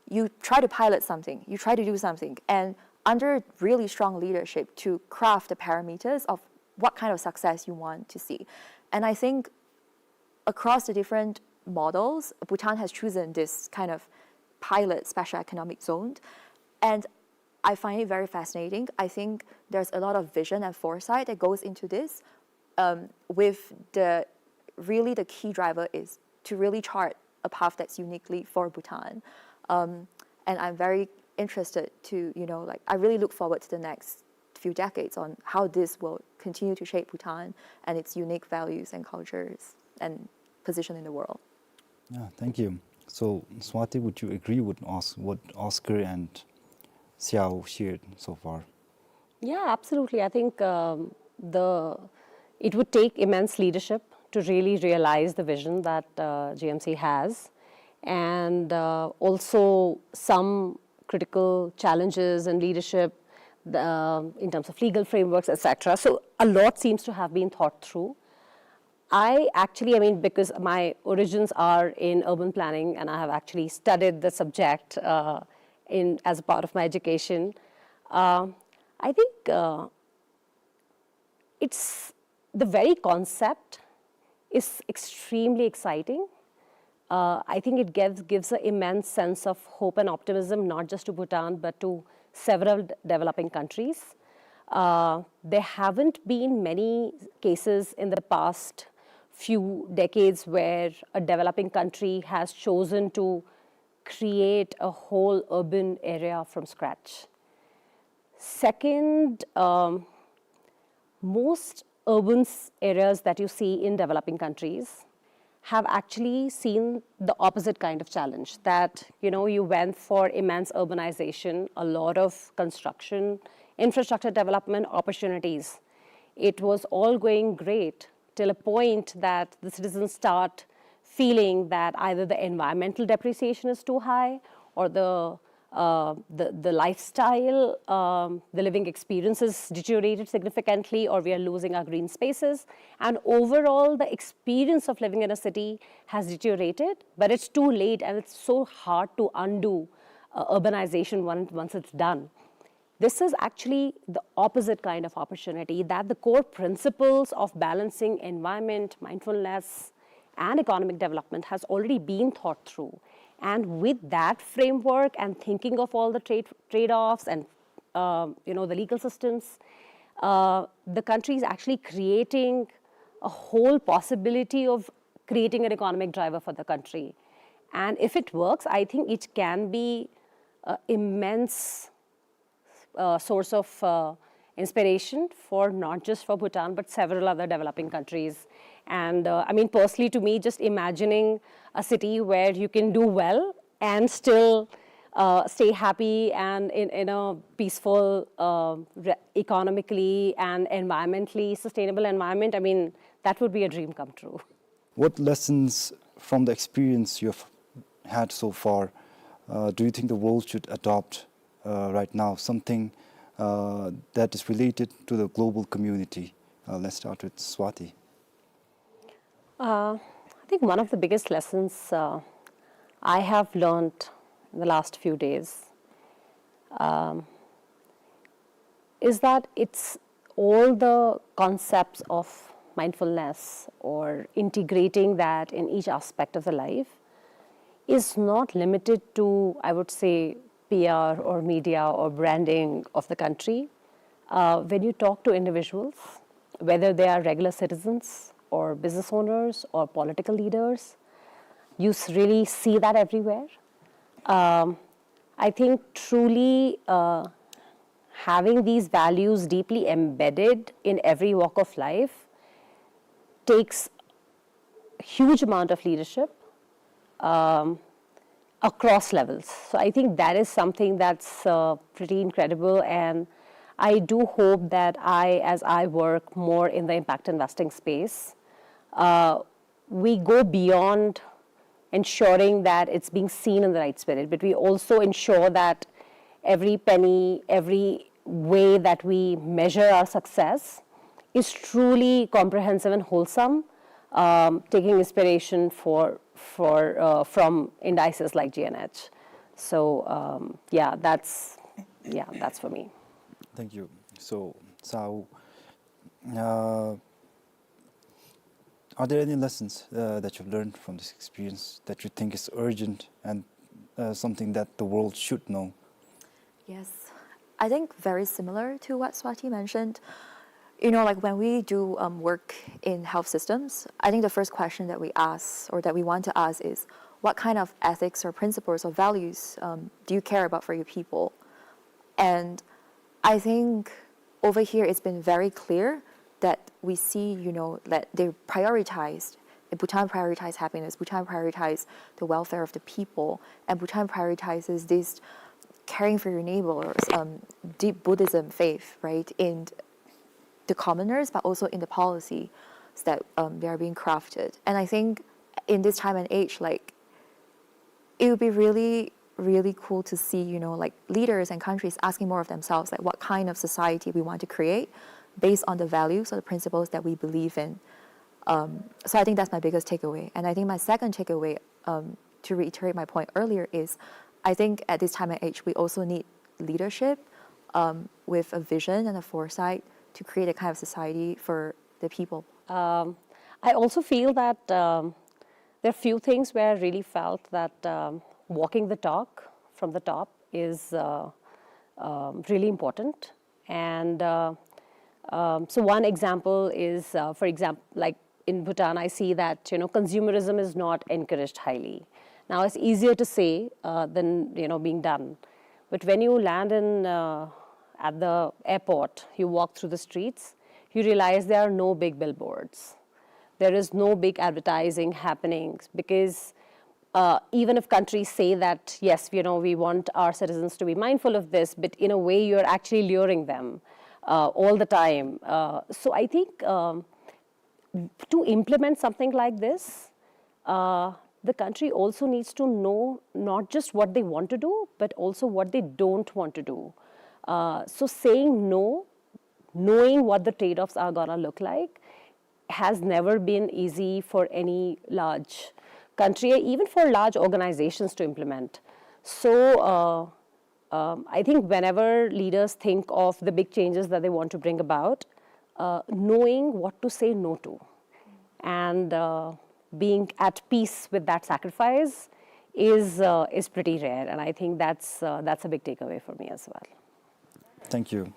you try to pilot something, you try to do something, and under really strong leadership to craft the parameters of what kind of success you want to see. And I think across the different models, Bhutan has chosen this kind of pilot special economic zone. And I find it very fascinating. I think there's a lot of vision and foresight that goes into this, um, with the, really the key driver is to really chart a path that's uniquely for Bhutan. Um, and I'm very interested to, you know, like, I really look forward to the next few decades on how this will continue to shape Bhutan and its unique values and cultures and position in the world. Yeah, thank you. So, Swati, would you agree with Os- what Oscar and Xiao shared so far? Yeah, absolutely. I think um, the it would take immense leadership to really realize the vision that uh, G M C has, and uh, also some critical challenges in leadership, the, um, in terms of legal frameworks, et cetera. So a lot seems to have been thought through. I actually, I mean, because my origins are in urban planning, and I have actually studied the subject uh, in as a part of my education. Uh, I think uh, it's the very concept is extremely exciting. Uh, I think it gives gives an immense sense of hope and optimism, not just to Bhutan but to several d- developing countries. Uh, there haven't been many cases in the past few decades where a developing country has chosen to create a whole urban area from scratch. Second, um, most urban s- areas that you see in developing countries have actually seen the opposite kind of challenge, that you know you went for immense urbanization, a lot of construction, infrastructure development opportunities. It was all going great till a point that the citizens start feeling that either the environmental depreciation is too high, or the uh, the, the lifestyle, um, the living experiences deteriorated significantly, or we are losing our green spaces. And overall, the experience of living in a city has deteriorated, but it's too late and it's so hard to undo uh, urbanization once, once it's done. This is actually the opposite kind of opportunity, that the core principles of balancing environment, mindfulness, and economic development has already been thought through. And with that framework and thinking of all the trade, trade-offs and uh, you know the legal systems, uh, the country is actually creating a whole possibility of creating an economic driver for the country. And if it works, I think it can be uh, immense uh, source of uh, inspiration for not just for Bhutan but several other developing countries. And uh, I mean, personally, to me, just imagining a city where you can do well and still uh, stay happy and in, in a peaceful, uh, re- economically and environmentally sustainable environment, I mean, that would be a dream come true. What lessons from the experience you've had so far uh, do you think the world should adopt uh, right now? Something uh, that is related to the global community. Uh, let's start with Swati. Uh, I think one of the biggest lessons uh, I have learned in the last few days um, is that it's all the concepts of mindfulness or integrating that in each aspect of the life is not limited to, I would say, P R or media or branding of the country. Uh, when you talk to individuals, whether they are regular citizens or business owners or political leaders, you s- really see that everywhere. Um, I think truly uh, having these values deeply embedded in every walk of life takes huge amount of leadership um, across levels. So I think that is something that's uh, pretty incredible, and I do hope that I, as I work more in the impact investing space, uh, we go beyond ensuring that it's being seen in the right spirit, but we also ensure that every penny, every way that we measure our success is truly comprehensive and wholesome, um, taking inspiration for, for, uh, from indices like G N H. So um, yeah, that's yeah, that's for me. Thank you. So, Sao, uh, are there any lessons uh, that you've learned from this experience that you think is urgent and uh, something that the world should know? Yes, I think very similar to what Swati mentioned. You know, like when we do um, work in health systems, I think the first question that we ask or that we want to ask is what kind of ethics or principles or values um, do you care about for your people? And I think over here it's been very clear that we see, you know, that they prioritized, Bhutan prioritized happiness, Bhutan prioritized the welfare of the people, and Bhutan prioritizes this caring for your neighbors, um, deep Buddhism faith, right, in the commoners, but also in the policy that um, they are being crafted. And I think in this time and age, like, it would be really, really cool to see, you know, like, leaders and countries asking more of themselves, like, what kind of society we want to create based on the values or the principles that we believe in. Um, so I think that's my biggest takeaway. And I think my second takeaway, um, to reiterate my point earlier, is I think at this time and age, we also need leadership um, with a vision and a foresight to create a kind of society for the people. Um, I also feel that um, there are few things where I really felt that um, walking the talk from the top is uh, um, really important. And uh, um, so one example is, uh, for example, like in Bhutan, I see that, you know, consumerism is not encouraged highly. Now, it's easier to say uh, than, you know, being done. But when you land in uh, at the airport, you walk through the streets, you realize there are no big billboards. There is no big advertising happening because uh, even if countries say that, yes, you know, we want our citizens to be mindful of this, but in a way you're actually luring them uh, all the time. Uh, so I think um, to implement something like this, uh, the country also needs to know not just what they want to do, but also what they don't want to do. Uh, so saying no, knowing what the trade-offs are gonna look like, has never been easy for any large country, even for large organizations to implement. So uh, um, I think whenever leaders think of the big changes that they want to bring about, uh, knowing what to say no to and uh, being at peace with that sacrifice is uh, is pretty rare, and I think that's uh, that's a big takeaway for me as well. Thank you.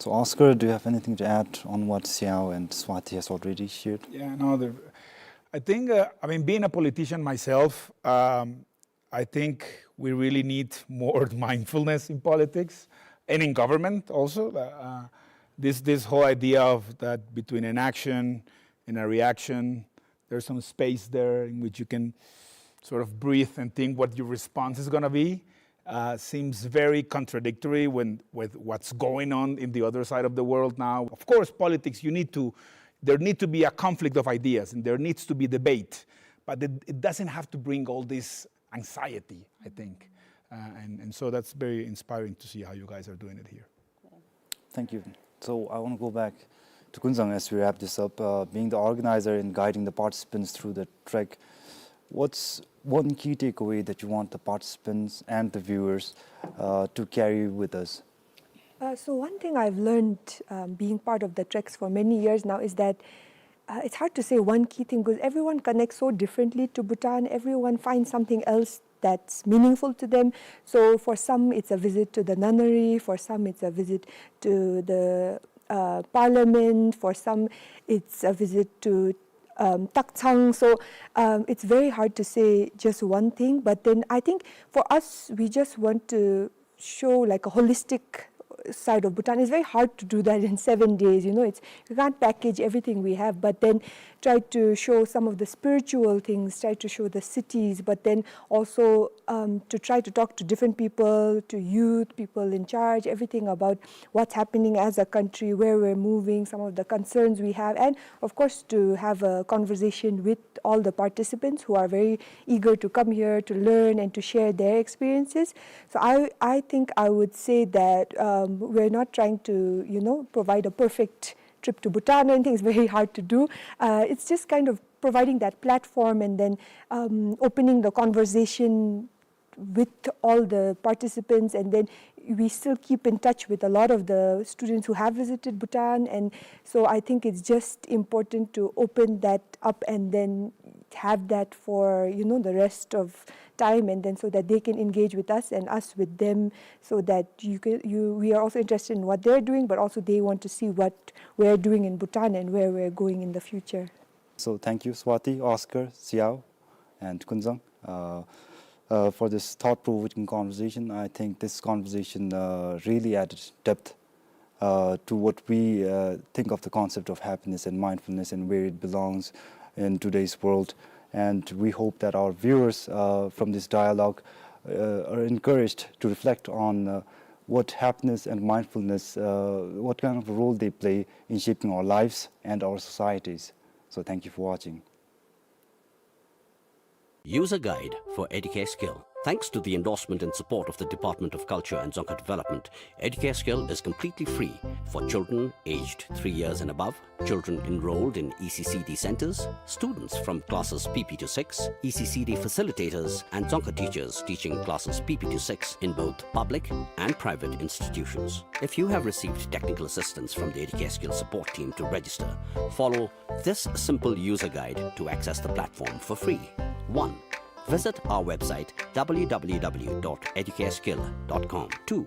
So, Oscar, do you have anything to add on what Siao and Swati has already shared? Yeah, no, the, I think, uh, I mean, being a politician myself, um, I think we really need more mindfulness in politics and in government also. Uh, this, this whole idea of that between inaction in a reaction. There's some space there in which you can sort of breathe and think what your response is gonna be. Uh, seems very contradictory when, with what's going on in the other side of the world now. Of course, politics, you need to, there need to be a conflict of ideas and there needs to be debate, but it, it doesn't have to bring all this anxiety, I think. Uh, and, and so that's very inspiring to see how you guys are doing it here. Thank you. So I wanna go back to Kunzang as we wrap this up. Uh, being the organizer and guiding the participants through the trek, what's one key takeaway that you want the participants and the viewers, uh, to carry with us? Uh, so one thing I've learned, um, being part of the treks for many years now is that, uh, it's hard to say one key thing because everyone connects so differently to Bhutan. Everyone finds something else that's meaningful to them. So for some, it's a visit to the nunnery. For some, it's a visit to the, uh, parliament. For some, it's a visit to, um, Takchang. So, um, it's very hard to say just one thing. But then I think for us, we just want to show, like, a holistic side of Bhutan. It's very hard to do that in seven days. You know, it's, you can't package everything we have, but then try to show some of the spiritual things, try to show the cities, but then also, um, to try to talk to different people, to youth, people in charge, everything about what's happening as a country, where we're moving, some of the concerns we have, and of course to have a conversation with all the participants who are very eager to come here to learn and to share their experiences. So I, I think I would say that, um, we're not trying to, you know, provide a perfect trip to Bhutan or anything. It's very hard to do. Uh, it's just kind of providing that platform and then, um, opening the conversation with all the participants, and then we still keep in touch with a lot of the students who have visited Bhutan, and so I think it's just important to open that up and then have that for, you know, the rest of time, and then so that they can engage with us and us with them, so that you can, you, we are also interested in what they're doing, but also they want to see what we're doing in Bhutan and where we're going in the future. So thank you, Swati, Oscar, Xiao, and Kunzang, uh, uh, for this thought-provoking conversation. I think this conversation, uh, really added depth, uh, to what we, uh, think of the concept of happiness and mindfulness and where it belongs in today's world. And we hope that our viewers, uh, from this dialogue, uh, are encouraged to reflect on, uh, what happiness and mindfulness, uh, what kind of a role they play in shaping our lives and our societies. So thank you for watching. User Guide for Educare Skill. Thanks to the endorsement and support of the Department of Culture and Dzongkha Development, Educare Skill is completely free for children aged three years and above, children enrolled in E C C D centers, students from classes P P to six, E C C D facilitators, and Dzongkha teachers teaching classes P P to six in both public and private institutions. If you have received technical assistance from the Educare Skill support team to register, follow this simple user guide to access the platform for free. One, visit our website, w w w dot educareskill dot com. Two,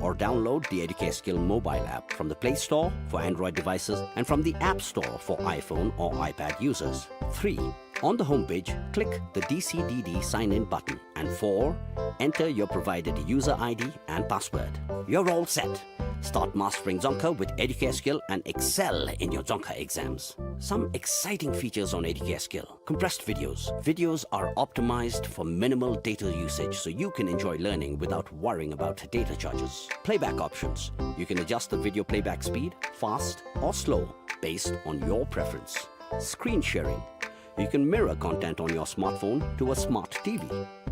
or download the Educare Skill mobile app from the Play Store for Android devices and from the App Store for iPhone or iPad users. Three, on the homepage, click the D C D D sign-in button. And four, enter your provided user I D and password. You're all set. Start mastering Dzongkha with Educare Skill and excel in your Dzongkha exams. Some exciting features on Educare Skill. Compressed videos. Videos are optimized for minimal data usage, so you can enjoy learning without worrying about data charges. Playback options. You can adjust the video playback speed, fast or slow, based on your preference. Screen sharing. You can mirror content on your smartphone to a smart T V.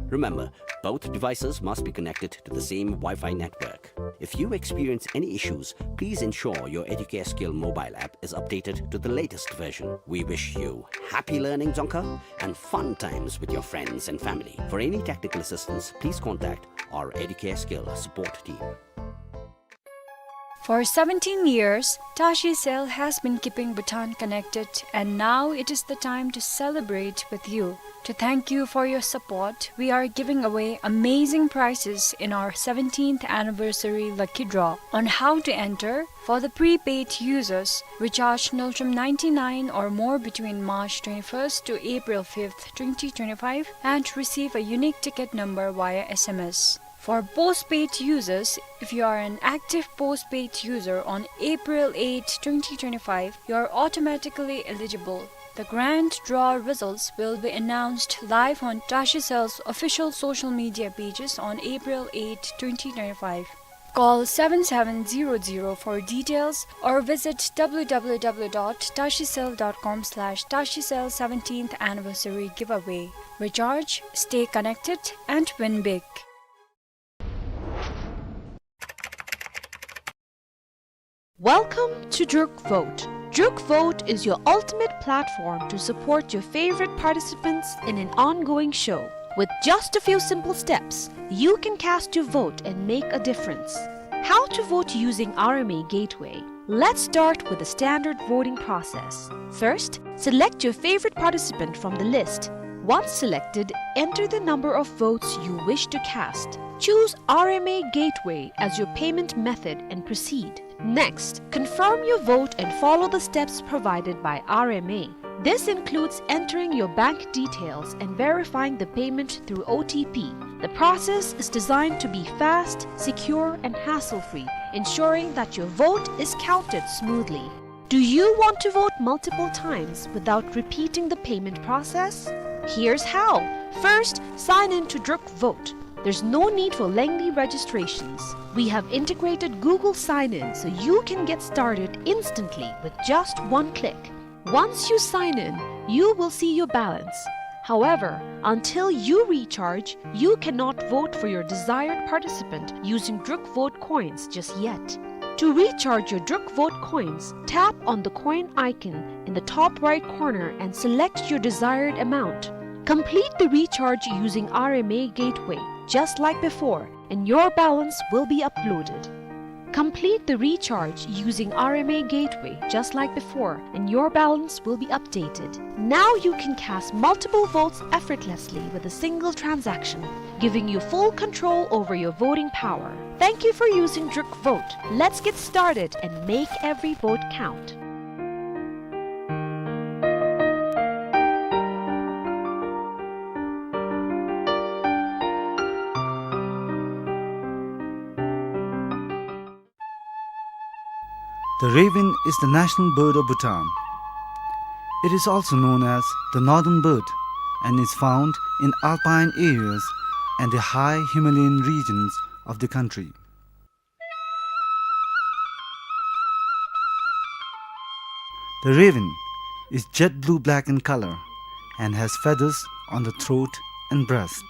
Remember, both devices must be connected to the same Wi-Fi network. If you experience any issues, please ensure your Educare Skill mobile app is updated to the latest version. We wish you happy learning Dzongkha and fun times with your friends and family. For any technical assistance, please contact our Educare Skill support team. For seventeen years, Tashi Cell has been keeping Bhutan connected, and now it is the time to celebrate with you. To thank you for your support, we are giving away amazing prizes in our seventeenth anniversary lucky draw. On how to enter: for the prepaid users, recharge Ngultrum ninety-nine or more between March twenty-first to April fifth, twenty twenty-five, and receive a unique ticket number via S M S. For postpaid users, if you are an active postpaid user on April eighth, twenty twenty-five, you are automatically eligible. The grand draw results will be announced live on Tashi Cell's official social media pages on April eighth, twenty twenty-five. Call seven seven zero zero for details or visit w w w dot tashi cell dot com slash tashi cell seventeenth anniversary giveaway. Recharge, stay connected, and win big. Welcome to Druk Vote. Druk Vote is your ultimate platform to support your favorite participants in an ongoing show. With just a few simple steps, you can cast your vote and make a difference. How to vote using R M A Gateway. Let's start with the standard voting process. First, select your favorite participant from the list. Once selected, enter the number of votes you wish to cast. Choose R M A Gateway as your payment method and proceed. Next, confirm your vote and follow the steps provided by R M A. This includes entering your bank details and verifying the payment through O T P. The process is designed to be fast, secure, and hassle-free, ensuring that your vote is counted smoothly. Do you want to vote multiple times without repeating the payment process? Here's how. First, sign in to Druk Vote. There's no need for lengthy registrations. We have integrated Google Sign-In so you can get started instantly with just one click. Once you sign in, you will see your balance. However, until you recharge, you cannot vote for your desired participant using Druk Vote coins just yet. To recharge your Druk Vote coins, tap on the coin icon in the top right corner and select your desired amount. Complete the recharge using R M A Gateway, just like before, and your balance will be uploaded. Complete the recharge using R M A Gateway just like before, and your balance will be updated. Now you can cast multiple votes effortlessly with a single transaction, giving you full control over your voting power. Thank you for using Druk Vote. Let's get started and make every vote count. The raven is the national bird of Bhutan. It is also known as the northern bird and is found in alpine areas and the high Himalayan regions of the country. The raven is jet blue-black in color and has feathers on the throat and breast.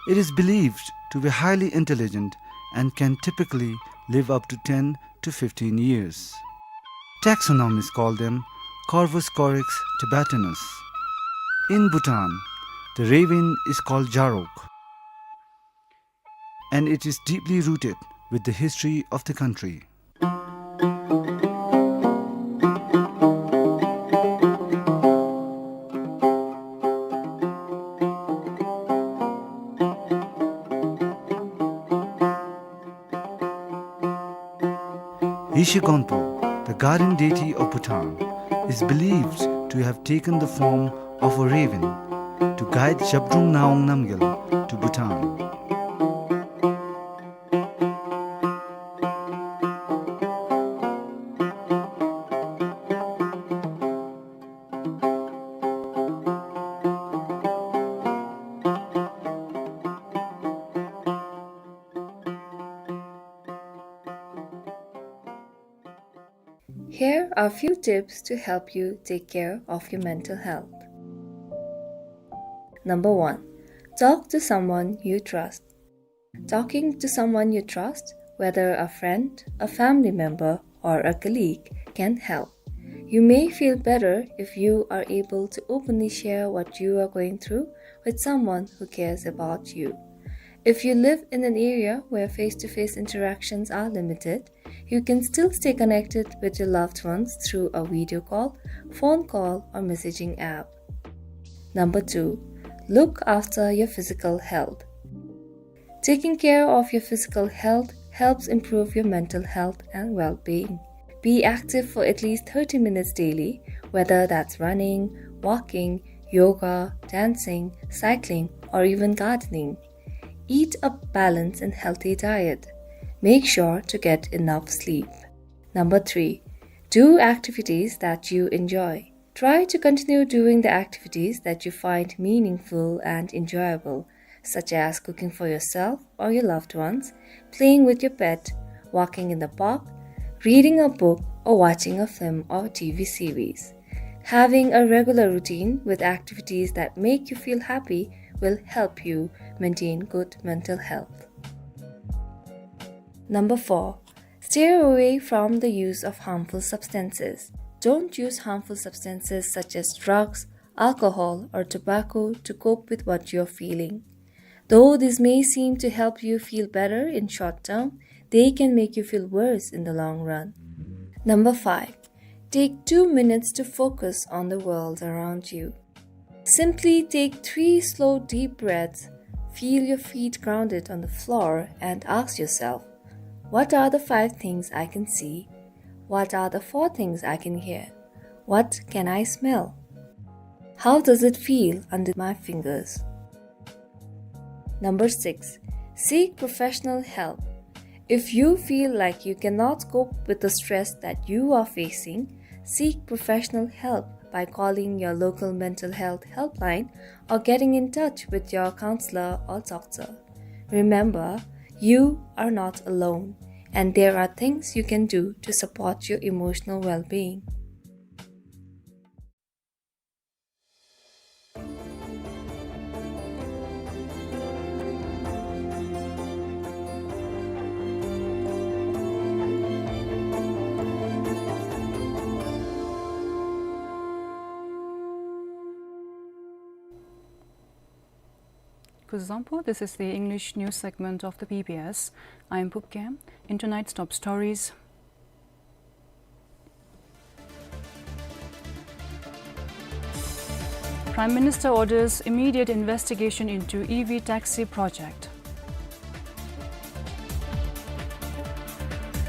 It is believed to be highly intelligent and can typically live up to ten to fifteen years. Taxonomists call them Corvus corax tibetanus. In Bhutan, the raven is called Jarok, and it is deeply rooted with the history of the country. Yeshe Gonpo, the guardian deity of Bhutan, is believed to have taken the form of a raven to guide Zhabdrung Ngawang Namgyal to Bhutan. Here are a few tips to help you take care of your mental health. Number one, talk to someone you trust. Talking to someone you trust, whether a friend, a family member, or a colleague, can help. You may feel better if you are able to openly share what you are going through with someone who cares about you. If you live in an area where face-to-face interactions are limited, you can still stay connected with your loved ones through a video call, phone call, or messaging app. Number two, look after your physical health. Taking care of your physical health helps improve your mental health and well-being. Be active for at least thirty minutes daily, whether that's running, walking, yoga, dancing, cycling, or even gardening. Eat a balanced and healthy diet. Make sure to get enough sleep. Number three, do activities that you enjoy. Try to continue doing the activities that you find meaningful and enjoyable, such as cooking for yourself or your loved ones, playing with your pet, walking in the park, reading a book, or watching a film or T V series. Having a regular routine with activities that make you feel happy will help you maintain good mental health. Number four, stay away from the use of harmful substances. Don't use harmful substances such as drugs, alcohol, or tobacco to cope with what you're feeling. Though this may seem to help you feel better in short term, they can make you feel worse in the long run. Number five, take two minutes to focus on the world around you. Simply take three slow, deep breaths, feel your feet grounded on the floor, and ask yourself, "What are the five things I can see? What are the four things I can hear? What can I smell? How does it feel under my fingers?" Number six, seek professional help. If you feel like you cannot cope with the stress that you are facing, seek professional help by calling your local mental health helpline or getting in touch with your counselor or doctor. Remember, you are not alone, and there are things you can do to support your emotional well-being. Kuzuzangpo, this is the English news segment of the B B S. I am Pupkem. In tonight's top stories, Prime Minister orders immediate investigation into E V taxi project.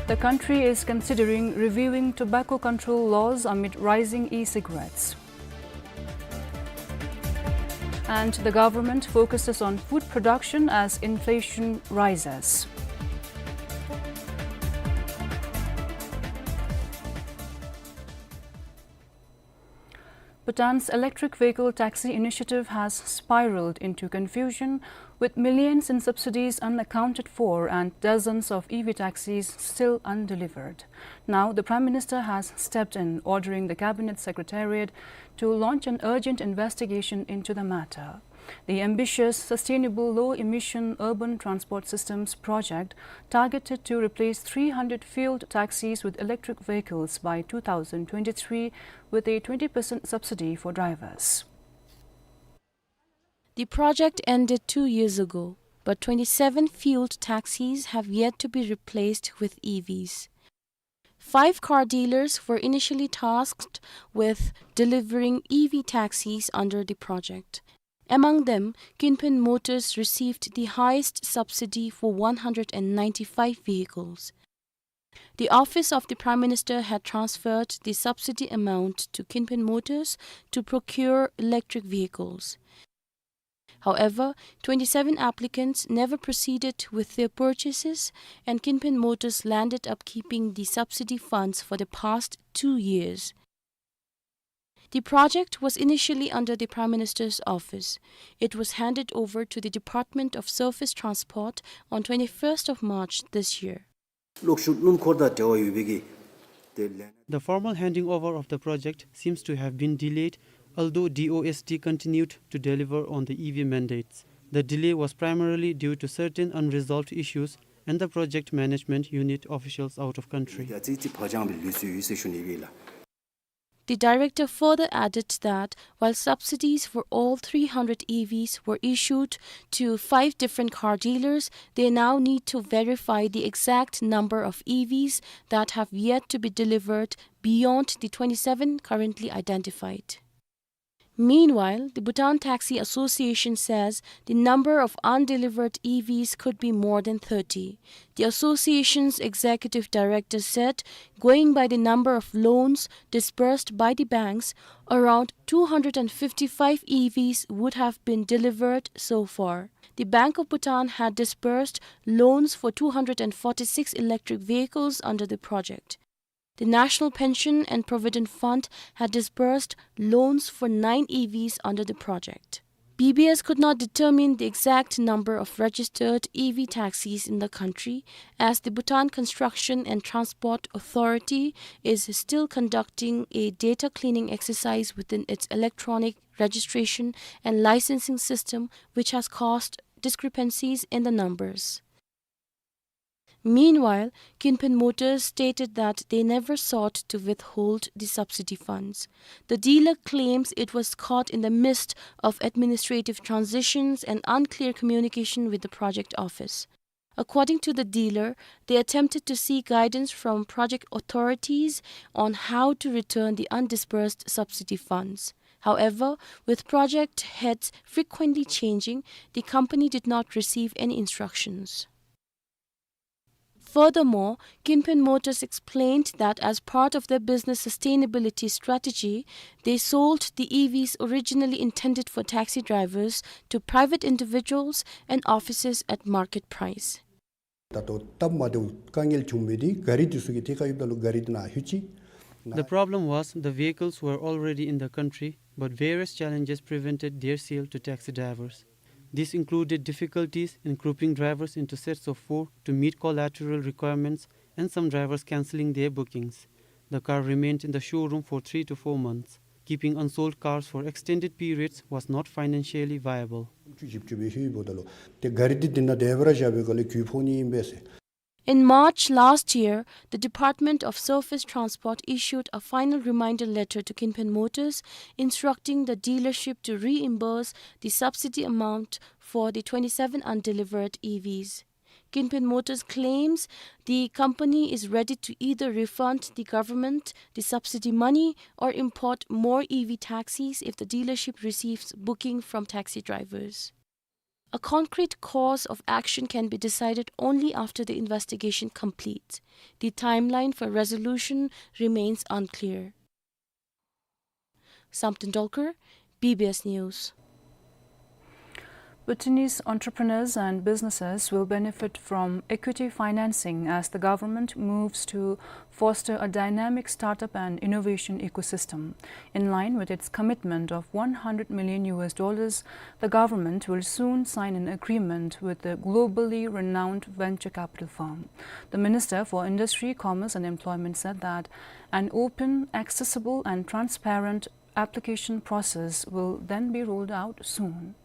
The country is considering reviewing tobacco control laws amid rising e-cigarettes. And the government focuses on food production as inflation rises. Bhutan's electric vehicle taxi initiative has spiraled into confusion, with millions in subsidies unaccounted for and dozens of E V taxis still undelivered. Now, the Prime Minister has stepped in, ordering the Cabinet Secretariat to launch an urgent investigation into the matter. The ambitious Sustainable Low Emission Urban Transport Systems project, targeted to replace three hundred fueled taxis with electric vehicles by two thousand twenty-three, with a twenty percent subsidy for drivers. The project ended two years ago, but twenty-seven fueled taxis have yet to be replaced with E Vs. Five car dealers were initially tasked with delivering E V taxis under the project. Among them, Kinpin Motors received the highest subsidy for one hundred and ninety-five vehicles. The office of the Prime Minister had transferred the subsidy amount to Kinpin Motors to procure electric vehicles. However, twenty-seven applicants never proceeded with their purchases, and Kinpin Motors landed up keeping the subsidy funds for the past two years. The project was initially under the Prime Minister's office. It was handed over to the Department of Surface Transport on twenty-first of March this year. གློག་ཤུགས་སྣུམ་འཁོར་དང་འབྲེལ་བ་ཡོད་པའི་གི་དེ་ལས། The formal handing over of the project seems to have been delayed, although D O S T continued to deliver on the E V mandates. The delay was primarily due to certain unresolved issues and the project management unit officials out of country. ཡ་ཙི་ཙི་བག་ཅང་བའི་ལུས་སུ་ཡོད་ཟེར་ཞུ་ནི་ཡོད་ལགས། The director further added that while subsidies for all three hundred E Vs were issued to five different car dealers, they now need to verify the exact number of E Vs that have yet to be delivered beyond the twenty-seven currently identified. Meanwhile, the Bhutan Taxi Association says the number of undelivered E Vs could be more than thirty. The association's executive director said, going by the number of loans disbursed by the banks, around two hundred and fifty-five E Vs would have been delivered so far. The Bank of Bhutan had disbursed loans for two hundred and forty-six electric vehicles under the project. The National Pension and Provident Fund had disbursed loans for nine E Vs under the project. B B S could not determine the exact number of registered E V taxis in the country, as the Bhutan Construction and Transport Authority is still conducting a data cleaning exercise within its electronic registration and licensing system, which has caused discrepancies in the numbers. Meanwhile, Kinpin Motors stated that they never sought to withhold the subsidy funds. The dealer claims it was caught in the midst of administrative transitions and unclear communication with the project office. According to the dealer, they attempted to seek guidance from project authorities on how to return the undisbursed subsidy funds. However, with project heads frequently changing, the company did not receive any instructions. Furthermore, Kinpin Motors explained that as part of their business sustainability strategy, they sold the E Vs originally intended for taxi drivers to private individuals and offices at market price. ད་ལྟོ་སྟབས་མ་བདེཝ་དཀའ་ངལ་བྱུང་མི་འདི་ག་རི་འདི་ཚུ་གིས་ཐད་ཀར་ཡོདཔ་ད་ལུ་ག་རི་འདི་ནཱ་ལྷོད་ཅི། The problem was the vehicles were already in the country, but various challenges prevented their sale to taxi drivers. This included difficulties in grouping drivers into sets of four to meet collateral requirements and some drivers cancelling their bookings. The car remained in the showroom for three to four months. Keeping unsold cars for extended periods was not financially viable. བཅུ་བཞི་བཅུ་སྦེ་ལྷོད་ཡོདཔ་ད་ལུ་ཏེ་ག་རི་འདི་འདི་ནང་འདི་སྦེ་ར་བཞག་པའི་སྒང་ལས་གྱོང་ཕོག་ནི་ཨིན་པས་ཟེར། In March last year, the Department of Surface Transport issued a final reminder letter to Kinpin Motors, instructing the dealership to reimburse the subsidy amount for the twenty-seven undelivered E Vs. Kinpin Motors claims the company is ready to either refund the government the subsidy money or import more E V taxis if the dealership receives booking from taxi drivers. A concrete course of action can be decided only after the investigation completes. The timeline for resolution remains unclear. Samten Dolkar, B B S News. Bhutanese entrepreneurs and businesses will benefit from equity financing as the government moves to foster a dynamic startup and innovation ecosystem. In line with its commitment of one hundred million U S dollars, the government will soon sign an agreement with the globally renowned venture capital firm. The Minister for Industry, Commerce and Employment said that an open, accessible and transparent application process will then be rolled out soon.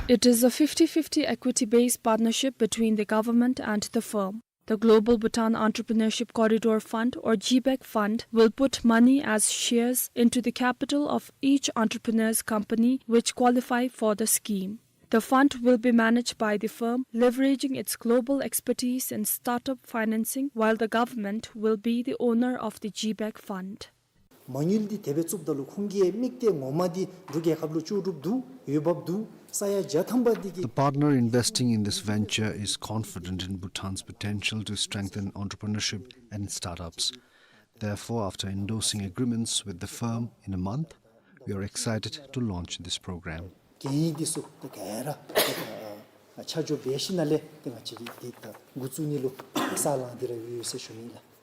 It is a fifty fifty equity-based partnership between the government and the firm. The Global Bhutan Entrepreneurship Corridor Fund, or GBEC Fund, will put money as shares into the capital of each entrepreneur's company which qualify for the scheme. The fund will be managed by the firm, leveraging its global expertise in startup financing, while the government will be the owner of the GBEC Fund. མ་དངུལ་འདི་དེ་སྦེ་བཙུགསཔ་ད་ལུ་ཁོང་གི་དམིགས་གཏད་ངོ་མ་འདི་འབྲུག་རྒྱལ་ཁབ་ལུ་ལྕོགས་གྲུབ་འདུག། འོས་འབབ་འདུག། ས་ཡ་བརྒྱ་ཐམ་པ་འདི་གིས། The partner investing in this venture is confident in Bhutan's potential to strengthen entrepreneurship and startups. Therefore, after endorsing agreements with the firm in a month, we are excited to launch this program. གན་ཡིག་འདི་ཚུ་ད་ག་ར་ད་ཆ་འཇོག་འབད་ཞིནམ་ལས་ཏེ་ང་བཅས་ཀྱིས་འདི་ད་འགོ་བཙུགས་ནི་ལུ་ས་ལང་སྟེ་ར་ཡོད་ཟེར་ཞུ་ནི་ལགས།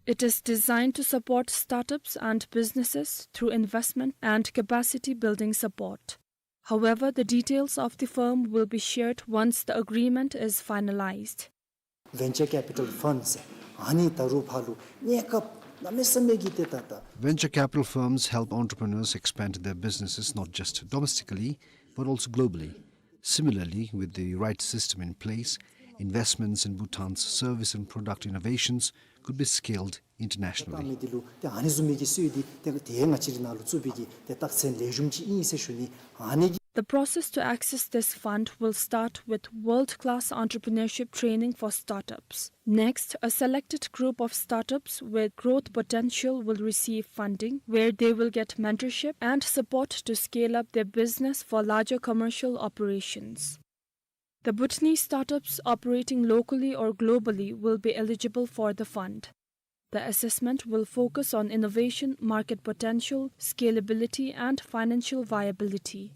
It is designed to support startups and businesses through investment and capacity building support. However, the details of the firm will be shared once the agreement is finalized. Venture capital funds ཨ་ནི་ད་རུང་ཕར་ལུ་གནས་སྐབས་གནམ་མེད་ས་མེད་ཀྱི་ཏེ་ད་ད། Venture capital firms help entrepreneurs expand their businesses not just domestically, but also globally. Similarly, with the right system in place, investments in Bhutan's service and product innovations could be scaled internationally. ད་མི་འདི་ལུ་ཏེ་ཨ་ནི་བཟུམ་མའི་གི་སྲོལ་འདི་ཏེ་ཏེ་ང་བཅས་རའི་ནང་ལུ་བཙུགས་པའི་གི་ཏེ་རྟགས་མཚན་ལེགས་ཤོམ་ཅིག་ཨིན་ཟེར་ཞུ་ནི། ཨ་ནི་གི་ The process to access this fund will start with world-class entrepreneurship training for startups. Next, a selected group of startups with growth potential will receive funding, where they will get mentorship and support to scale up their business for larger commercial operations. The Bhutanese startups operating locally or globally will be eligible for the fund. The assessment will focus on innovation, market potential, scalability, and financial viability.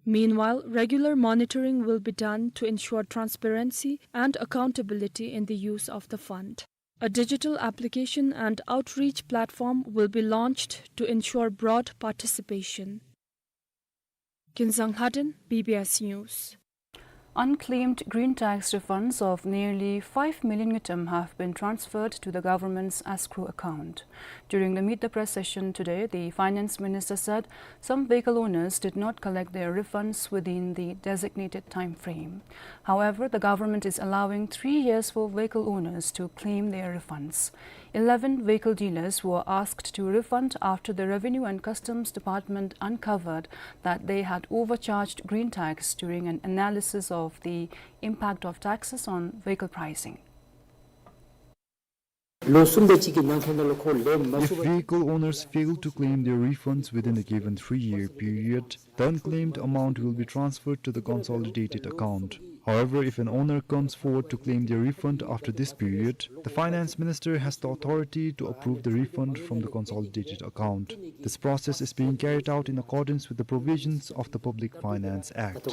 Meanwhile, regular monitoring will be done to ensure transparency and accountability in the use of the fund. A digital application and outreach platform will be launched to ensure broad participation. Kinzang Lhaden, B B S News. Unclaimed green tax refunds of nearly five million ngultrum have been transferred to the government's escrow account. During the Meet the Press session today, the finance minister said some vehicle owners did not collect their refunds within the designated time frame. However, the government is allowing three years for vehicle owners to claim their refunds. Eleven vehicle dealers were asked to refund after the Revenue and Customs Department uncovered that they had overcharged green tax during an analysis of the impact of taxes on vehicle pricing. If vehicle owners fail to claim their refunds within the given three-year period, the unclaimed amount will be transferred to the consolidated account. However, if an owner comes forward to claim their refund after this period, the finance minister has the authority to approve the refund from the consolidated account. This process is being carried out in accordance with the provisions of the Public Finance Act.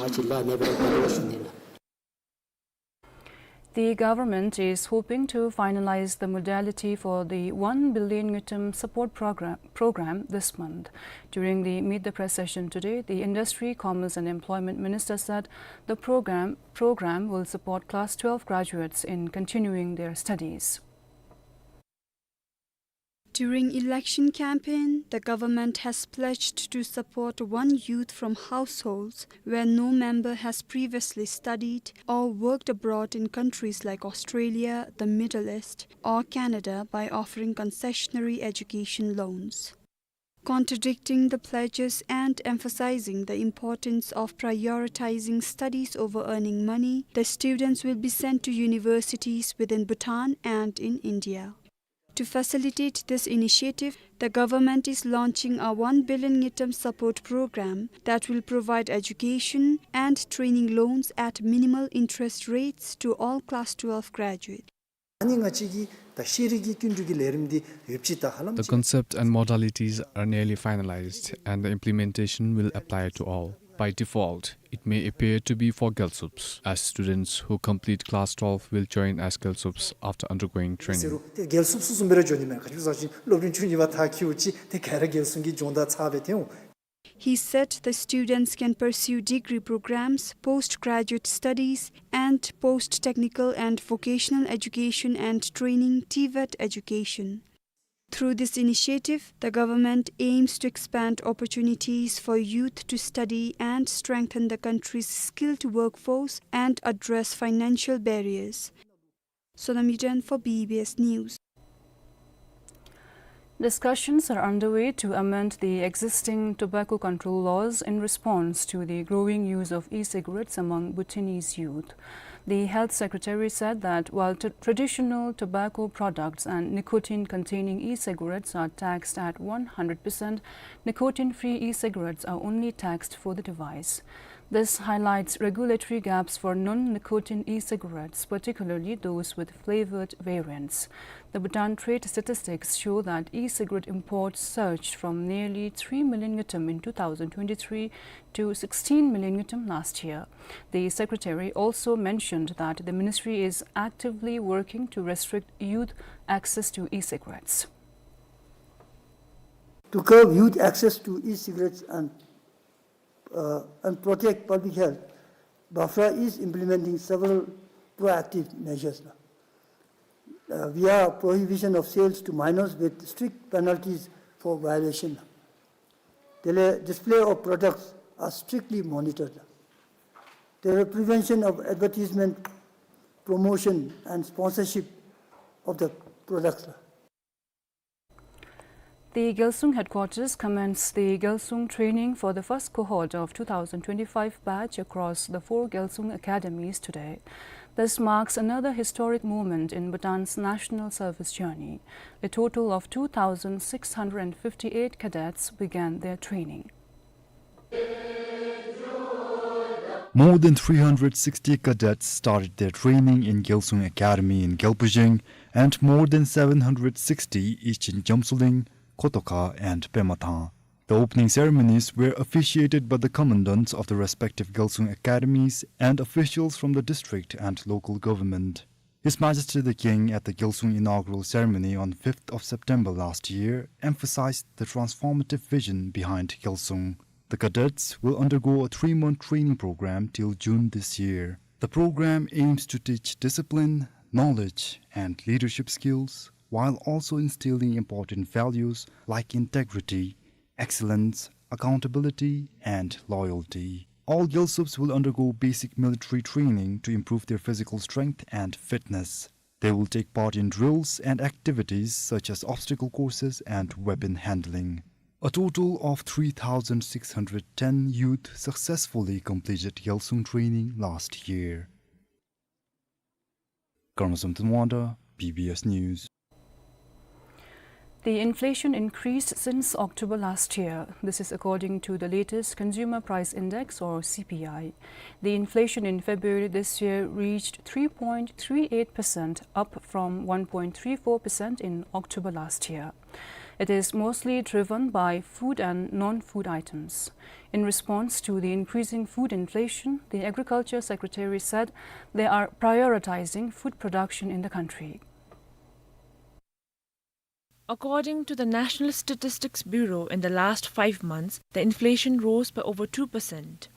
The government is hoping to finalize the modality for the one billion ngultrum support program, program this month. During the Meet the Press session today, the Industry, Commerce and Employment Minister said the program, program will support class twelve graduates in continuing their studies. During election campaign, the government has pledged to support one youth from households where no member has previously studied or worked abroad in countries like Australia, the Middle East, or Canada by offering concessionary education loans. Contradicting the pledges and emphasizing the importance of prioritizing studies over earning money, the students will be sent to universities within Bhutan and in India. To facilitate this initiative, the government is launching a one billion ngultrum support program that will provide education and training loans at minimal interest rates to all class twelve graduates. ཨ་ནི་ང་བཅས་ཀྱི་ད་ཤེས་རིག་གི་སྐྱིན་འགྲུལ་གྱི་ལས་རིམ་འདི་ཡོདཔ་ཅིག་ད་ཧ་ལམ། The concept and modalities are nearly finalized, and the implementation will apply to all. By default, it may appear to be for Gyaltsubs, as students who complete class twelve will join as Gyaltsubs after undergoing training. ཟེར་རུང་ཏེ་རྒྱལ་སུབ་སུ་སུ་མེ་ར་འགྱོ་ནི་མེན། ག་ཅི་ཟེར་ཅིན་སློབ་རིམ་བཅུ་གཉིས་པ་མཐར་འཁྱོལཝ་ཅིག་ཏེ་ག་ར་རྒྱལ་སྲུང་གི་སྦྱོང་བརྡར་ཚར་སྦེ་ཏེ་འོང་། He said the students can pursue degree programs, post-graduate studies, and post-technical and vocational education and training, TVET education. Through this initiative, the government aims to expand opportunities for youth to study and strengthen the country's skilled workforce and address financial barriers. Sonam Yuden for B B S News. Discussions are underway to amend the existing tobacco control laws in response to the growing use of e-cigarettes among Bhutanese youth. The Health Secretary said that while t-, traditional tobacco products and nicotine-containing e-cigarettes are taxed at one hundred percent, nicotine-free e-cigarettes are only taxed for the device. This highlights regulatory gaps for non-nicotine e-cigarettes, particularly those with flavored variants. The Bhutan trade statistics show that e-cigarette imports surged from nearly three million ngultrum in two thousand twenty-three to sixteen million ngultrum last year. The secretary also mentioned that the ministry is actively working to restrict youth access to e-cigarettes. To curb youth access to e-cigarettes and uh, and protect public health, BAFRA is implementing several proactive measures. Uh, via prohibition of sales to minors with strict penalties for violation. The display of products are strictly monitored. The prevention of advertisement, promotion, and sponsorship of the products. The Gyalsung headquarters commenced the Gyalsung training for the first cohort of two thousand twenty-five batch across the four Gyalsung academies today. This marks another historic moment in Bhutan's national service journey. A total of two thousand six hundred fifty-eight cadets began their training. More than three hundred sixty cadets started their training in Gyalsung Academy in Gyalpujeng, and more than seven hundred sixty each in Jamsuling, Kotokha, and Pemathang. The opening ceremonies were officiated by the commandants of the respective Gyalsung academies and officials from the district and local government. His Majesty the King, at the Gyalsung inaugural ceremony on fifth of September last year, emphasized the transformative vision behind Gyalsung. The cadets will undergo a three-month training program till June this year. The program aims to teach discipline, knowledge, and leadership skills, while also instilling important values like integrity, excellence, accountability, and loyalty. All Gyalsups will undergo basic military training to improve their physical strength and fitness. They will take part in drills and activities such as obstacle courses and weapon handling. A total of three thousand six hundred ten youth successfully completed Gyalsung training last year. Karma Samten Wanda, B B S News. The inflation increased since October last year. This is according to the latest Consumer Price Index, or C P I. The inflation in February this year reached three point three eight percent, up from one point three four percent in October last year. It is mostly driven by food and non-food items. In response to the increasing food inflation, the Agriculture Secretary said they are prioritizing food production in the country. According to the National Statistics Bureau, in the last five months, the inflation rose by over two percent.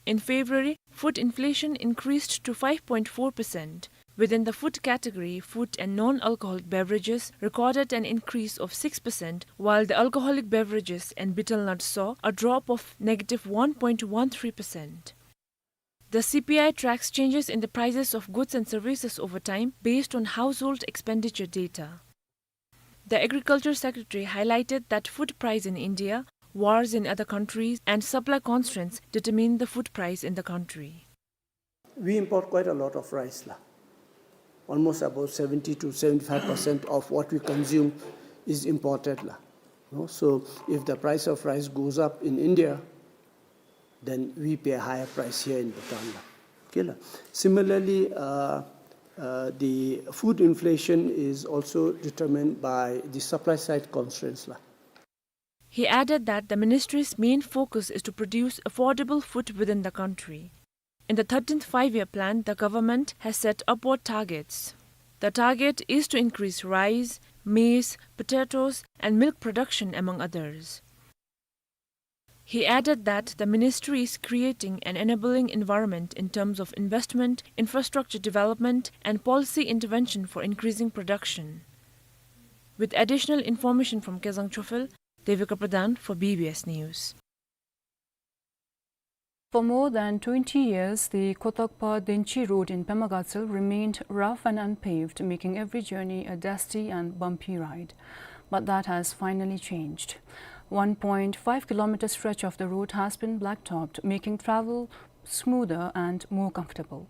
In February, food inflation increased to five point four percent. Within the food category, food and non-alcoholic beverages recorded an increase of six percent, while the alcoholic beverages and betel nut saw a drop of negative one point one three percent. The C P I tracks changes in the prices of goods and services over time based on household expenditure data. The Agriculture Secretary highlighted that food price in India, wars in other countries, and supply constraints determine the food price in the country. We import quite a lot of rice, la. Almost about seventy to seventy-five percent of what we consume is imported, la. No? So if the price of rice goes up in India, then we pay a higher price here in Bhutan, la. Okay, la. Similarly, uh, uh, the food inflation is also determined by the supply side constraints, la. He added that the ministry's main focus is to produce affordable food within the country. In the thirteenth Five-Year Plan, the government has set upward targets. The target is to increase rice, maize, potatoes, and milk production, among others. He added that the ministry is creating an enabling environment in terms of investment, infrastructure development, and policy intervention for increasing production. With additional information from Kezang Chophel, Devika Pradhan for B B S News. For more than twenty years, the Kotokpha Denchi Road in Pema Gatshel remained rough and unpaved, making every journey a dusty and bumpy ride. But that has finally changed. One point five kilometer stretch of the road has been blacktopped, making travel smoother and more comfortable.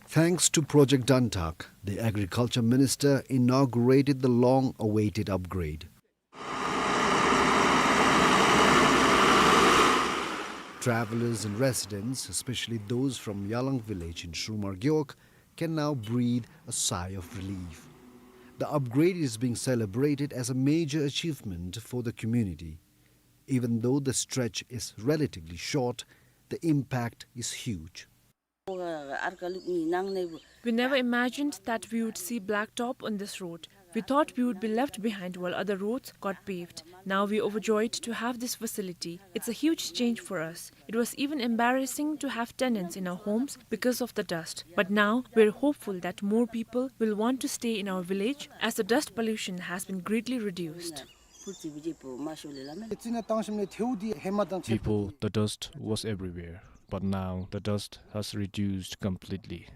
Thanks to Project Dantak, the Agriculture Minister inaugurated the long-awaited upgrade. Travelers and residents, especially those from Yalang village in Shrumar Gewog, can now breathe a sigh of relief. The upgrade is being celebrated as a major achievement for the community. Even though the stretch is relatively short, the impact is huge. We never imagined that we would see blacktop on this road. We thought we would be left behind while other roads got paved. Now we're overjoyed to have this facility. It's a huge change for us. It was even embarrassing to have tenants in our homes because of the dust. But now we're hopeful that more people will want to stay in our village as the dust pollution has been greatly reduced. Before, the dust was everywhere, but now the dust has reduced completely.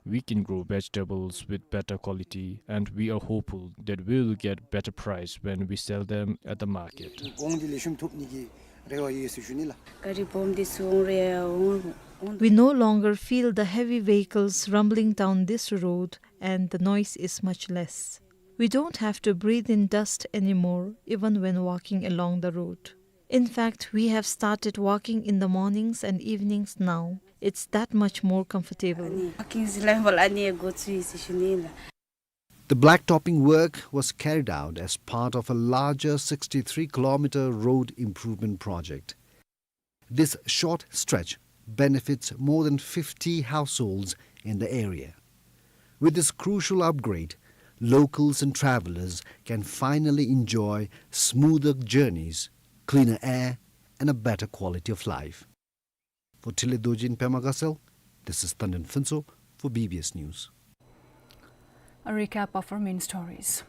we can grow vegetables with better quality, and we are hopeful that we will get better price when we sell them at the market. གོང་འདི་ལེགས་ཤོམ་ཐོབ་ནི་གི་རེ་བ་ཡོད་ཟེར་ཞུ་ནི་ལགས། ག་རི་སྦོམ་འདི་ཚུ་འོང་རེ་འོང་འོང་། We no longer feel the heavy vehicles rumbling down this road, and the noise is much less. We don't have to breathe in dust anymore, even when walking along the road. In fact, we have started walking in the mornings and evenings now. It's that much more comfortable. Walking is life, well, ani go to is shunila. The blacktopping work was carried out as part of a larger sixty-three kilometer road improvement project. This short stretch benefits more than fifty households in the area. With this crucial upgrade, locals and travelers can finally enjoy smoother journeys, cleaner air, and a better quality of life. For Thinley Dorji in Pema Gatshel, this is Tandin Phuntsho for B B S News. A recap of our main stories.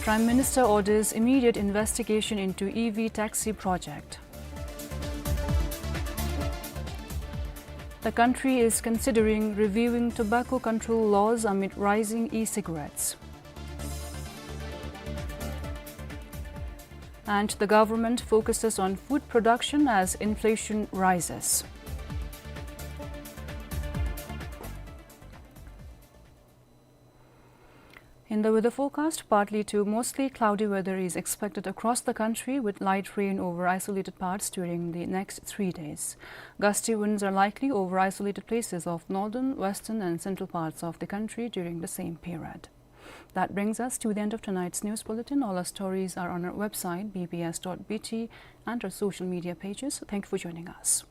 Prime Minister orders immediate investigation into E V taxi project. The country is considering reviewing tobacco control laws amid rising e-cigarettes. And the government focuses on food production as inflation rises. In the weather forecast, partly to mostly cloudy weather is expected across the country, with light rain over isolated parts during the next three days. Gusty winds are likely over isolated places of northern, western and central parts of the country during the same period. That brings us to the end of tonight's news bulletin. All our stories are on our website, B B S dot B T, and our social media pages. Thank you for joining us.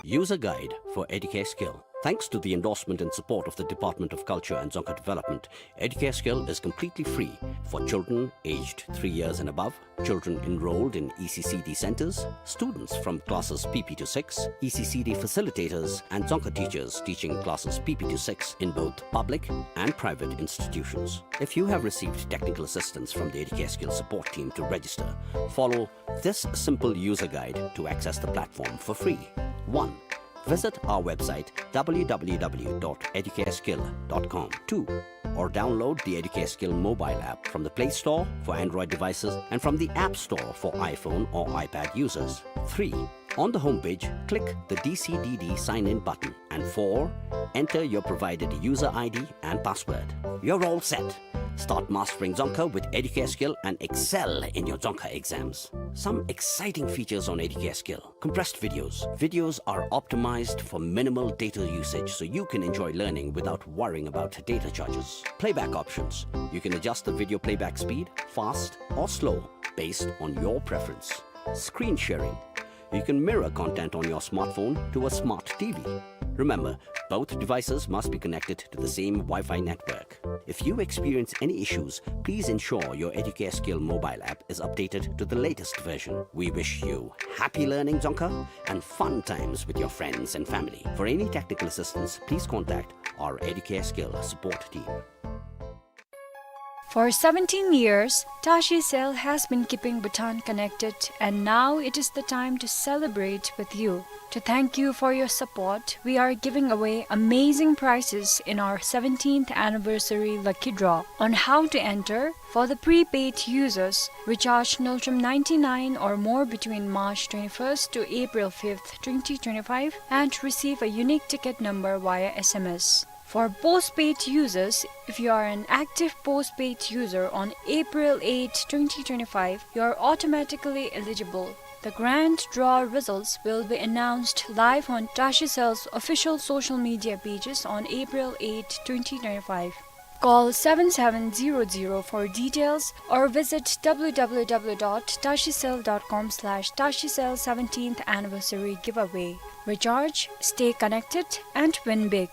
User Guide for Educare Skill. Thanks to the endorsement and support of the Department of Culture and Dzongkha Development, Educare Skill is completely free for children aged three years and above, children enrolled in E C C D centers, students from classes P P to six, E C C D facilitators, and Dzongkha teachers teaching classes P P to six in both public and private institutions. If you have received technical assistance from the Educare Skill support team to register, follow this simple user guide to access the platform for free. One, visit our website, W W W dot educare skill dot com. Two, or download the Educare Skill mobile app from the Play Store for Android devices and from the App Store for iPhone or iPad users. Three, on the homepage, click the D C D D sign-in button. And four, enter your provided user I D and password. You're all set. Start mastering Dzongkha with Educare Skill and excel in your Dzongkha exams. Some exciting features on Educare Skill. Compressed videos. Videos are optimized for minimal data usage, so you can enjoy learning without worrying about data charges. Playback options. You can adjust the video playback speed, fast or slow, based on your preference. Screen sharing. You can mirror content on your smartphone to a smart T V. Remember, both devices must be connected to the same Wi-Fi network. If you experience any issues, please ensure your Educare Skill mobile app is updated to the latest version. We wish you happy learning Dzongkha and fun times with your friends and family. For any technical assistance, please contact our Educare Skill support team. For seventeen years, Tashi Cell has been keeping Bhutan connected, and now it is the time to celebrate with you. To thank you for your support, we are giving away amazing prizes in our seventeenth anniversary lucky draw. On how to enter: for the prepaid users, recharge Ngultrum ninety-nine or more between March twenty-first to April fifth, twenty twenty-five, and receive a unique ticket number via S M S. For postpaid users, if you are an active postpaid user on April eighth, twenty twenty-five, you are automatically eligible. The grand draw results will be announced live on Tashi Cell's official social media pages on April eighth, twenty twenty-five. Call seven seven zero zero for details or visit w w w dot tashi cell dot com slash tashi cell seventeenth anniversary giveaway. Recharge, stay connected, and win big.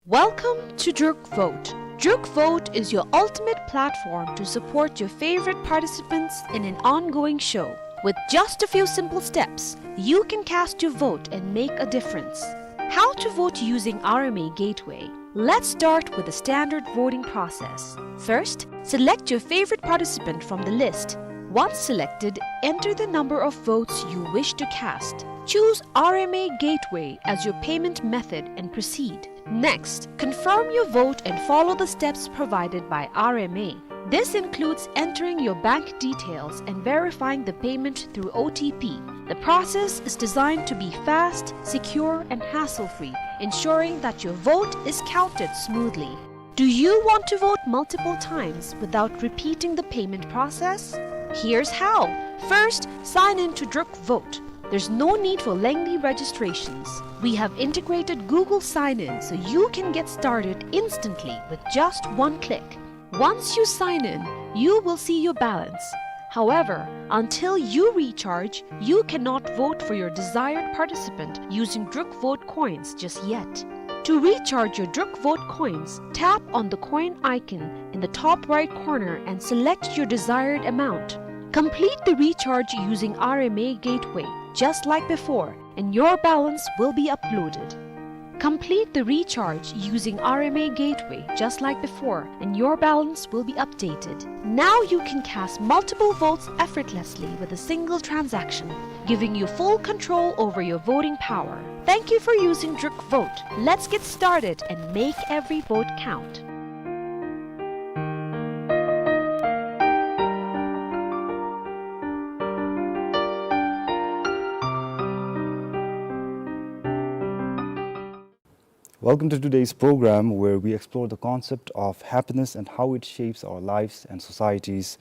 Welcome to Druk Vote. Druk Vote is your ultimate platform to support your favorite participants in an ongoing show. With just a few simple steps, you can cast your vote and make a difference. How to vote using R M A Gateway. Let's start with the standard voting process. First, select your favorite participant from the list. Once selected, enter the number of votes you wish to cast. Choose R M A Gateway as your payment method and proceed. Next, confirm your vote and follow the steps provided by R M A. This includes entering your bank details and verifying the payment through O T P. The process is designed to be fast, secure, and hassle-free, ensuring that your vote is counted smoothly. Do you want to vote multiple times without repeating the payment process? Here's how. First, sign in to Druk Vote. There's no need for lengthy registrations. We have integrated Google Sign-In so you can get started instantly with just one click. Once you sign in, you will see your balance. However, until you recharge, you cannot vote for your desired participant using Druk Vote coins just yet. To recharge your Druk Vote coins, tap on the coin icon in the top right corner and select your desired amount. Complete the recharge using R M A Gateway, just like before, and your balance will be uploaded. Complete the recharge using R M A Gateway, just like before, and your balance will be updated. Now you can cast multiple votes effortlessly with a single transaction, giving you full control over your voting power. Thank you for using Druk Vote. Let's get started and make every vote count. Welcome to today's program, where we explore the concept of happiness and how it shapes our lives and societies.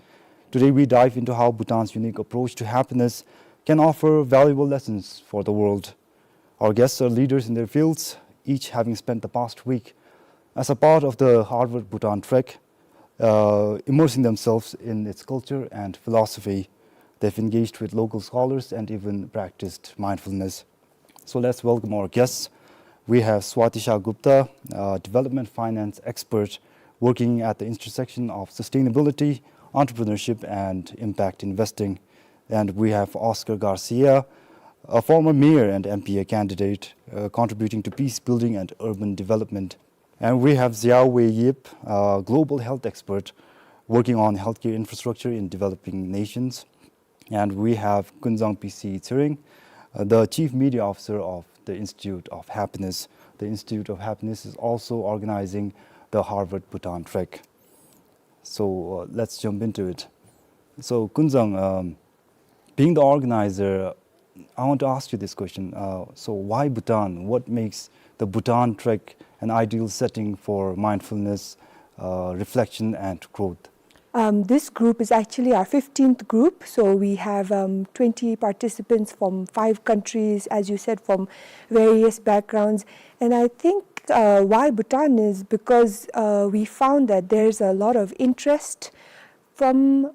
Today, we dive into how Bhutan's unique approach to happiness can offer valuable lessons for the world. Our guests are leaders in their fields, each having spent the past week as a part of the Harvard Bhutan Trek, uh, immersing themselves in its culture and philosophy. They've engaged with local scholars and even practiced mindfulness. So let's welcome our guests. We have Swati Shah Gupta, a development finance expert working at the intersection of sustainability, entrepreneurship, and impact investing. And we have Oscar Garcia, a former mayor and M P A candidate, uh, contributing to peace building and urban development. And we have Xiaowei Yip, a global health expert working on healthcare infrastructure in developing nations. And we have Kunzang P C Tshering, uh, the Chief Media Officer of the Institute of Happiness. The Institute of Happiness is also organizing the Harvard Bhutan Trek. So, uh, let's jump into it. So, Kunzang, um, being the organizer, I want to ask you this question. Uh, so, why Bhutan? What makes the Bhutan Trek an ideal setting for mindfulness, uh, reflection, and growth? Um, this group is actually our fifteenth group, so we have, um, twenty participants from five countries, as you said, from various backgrounds. And I think, uh, why Bhutan is because, uh, we found that there's a lot of interest from,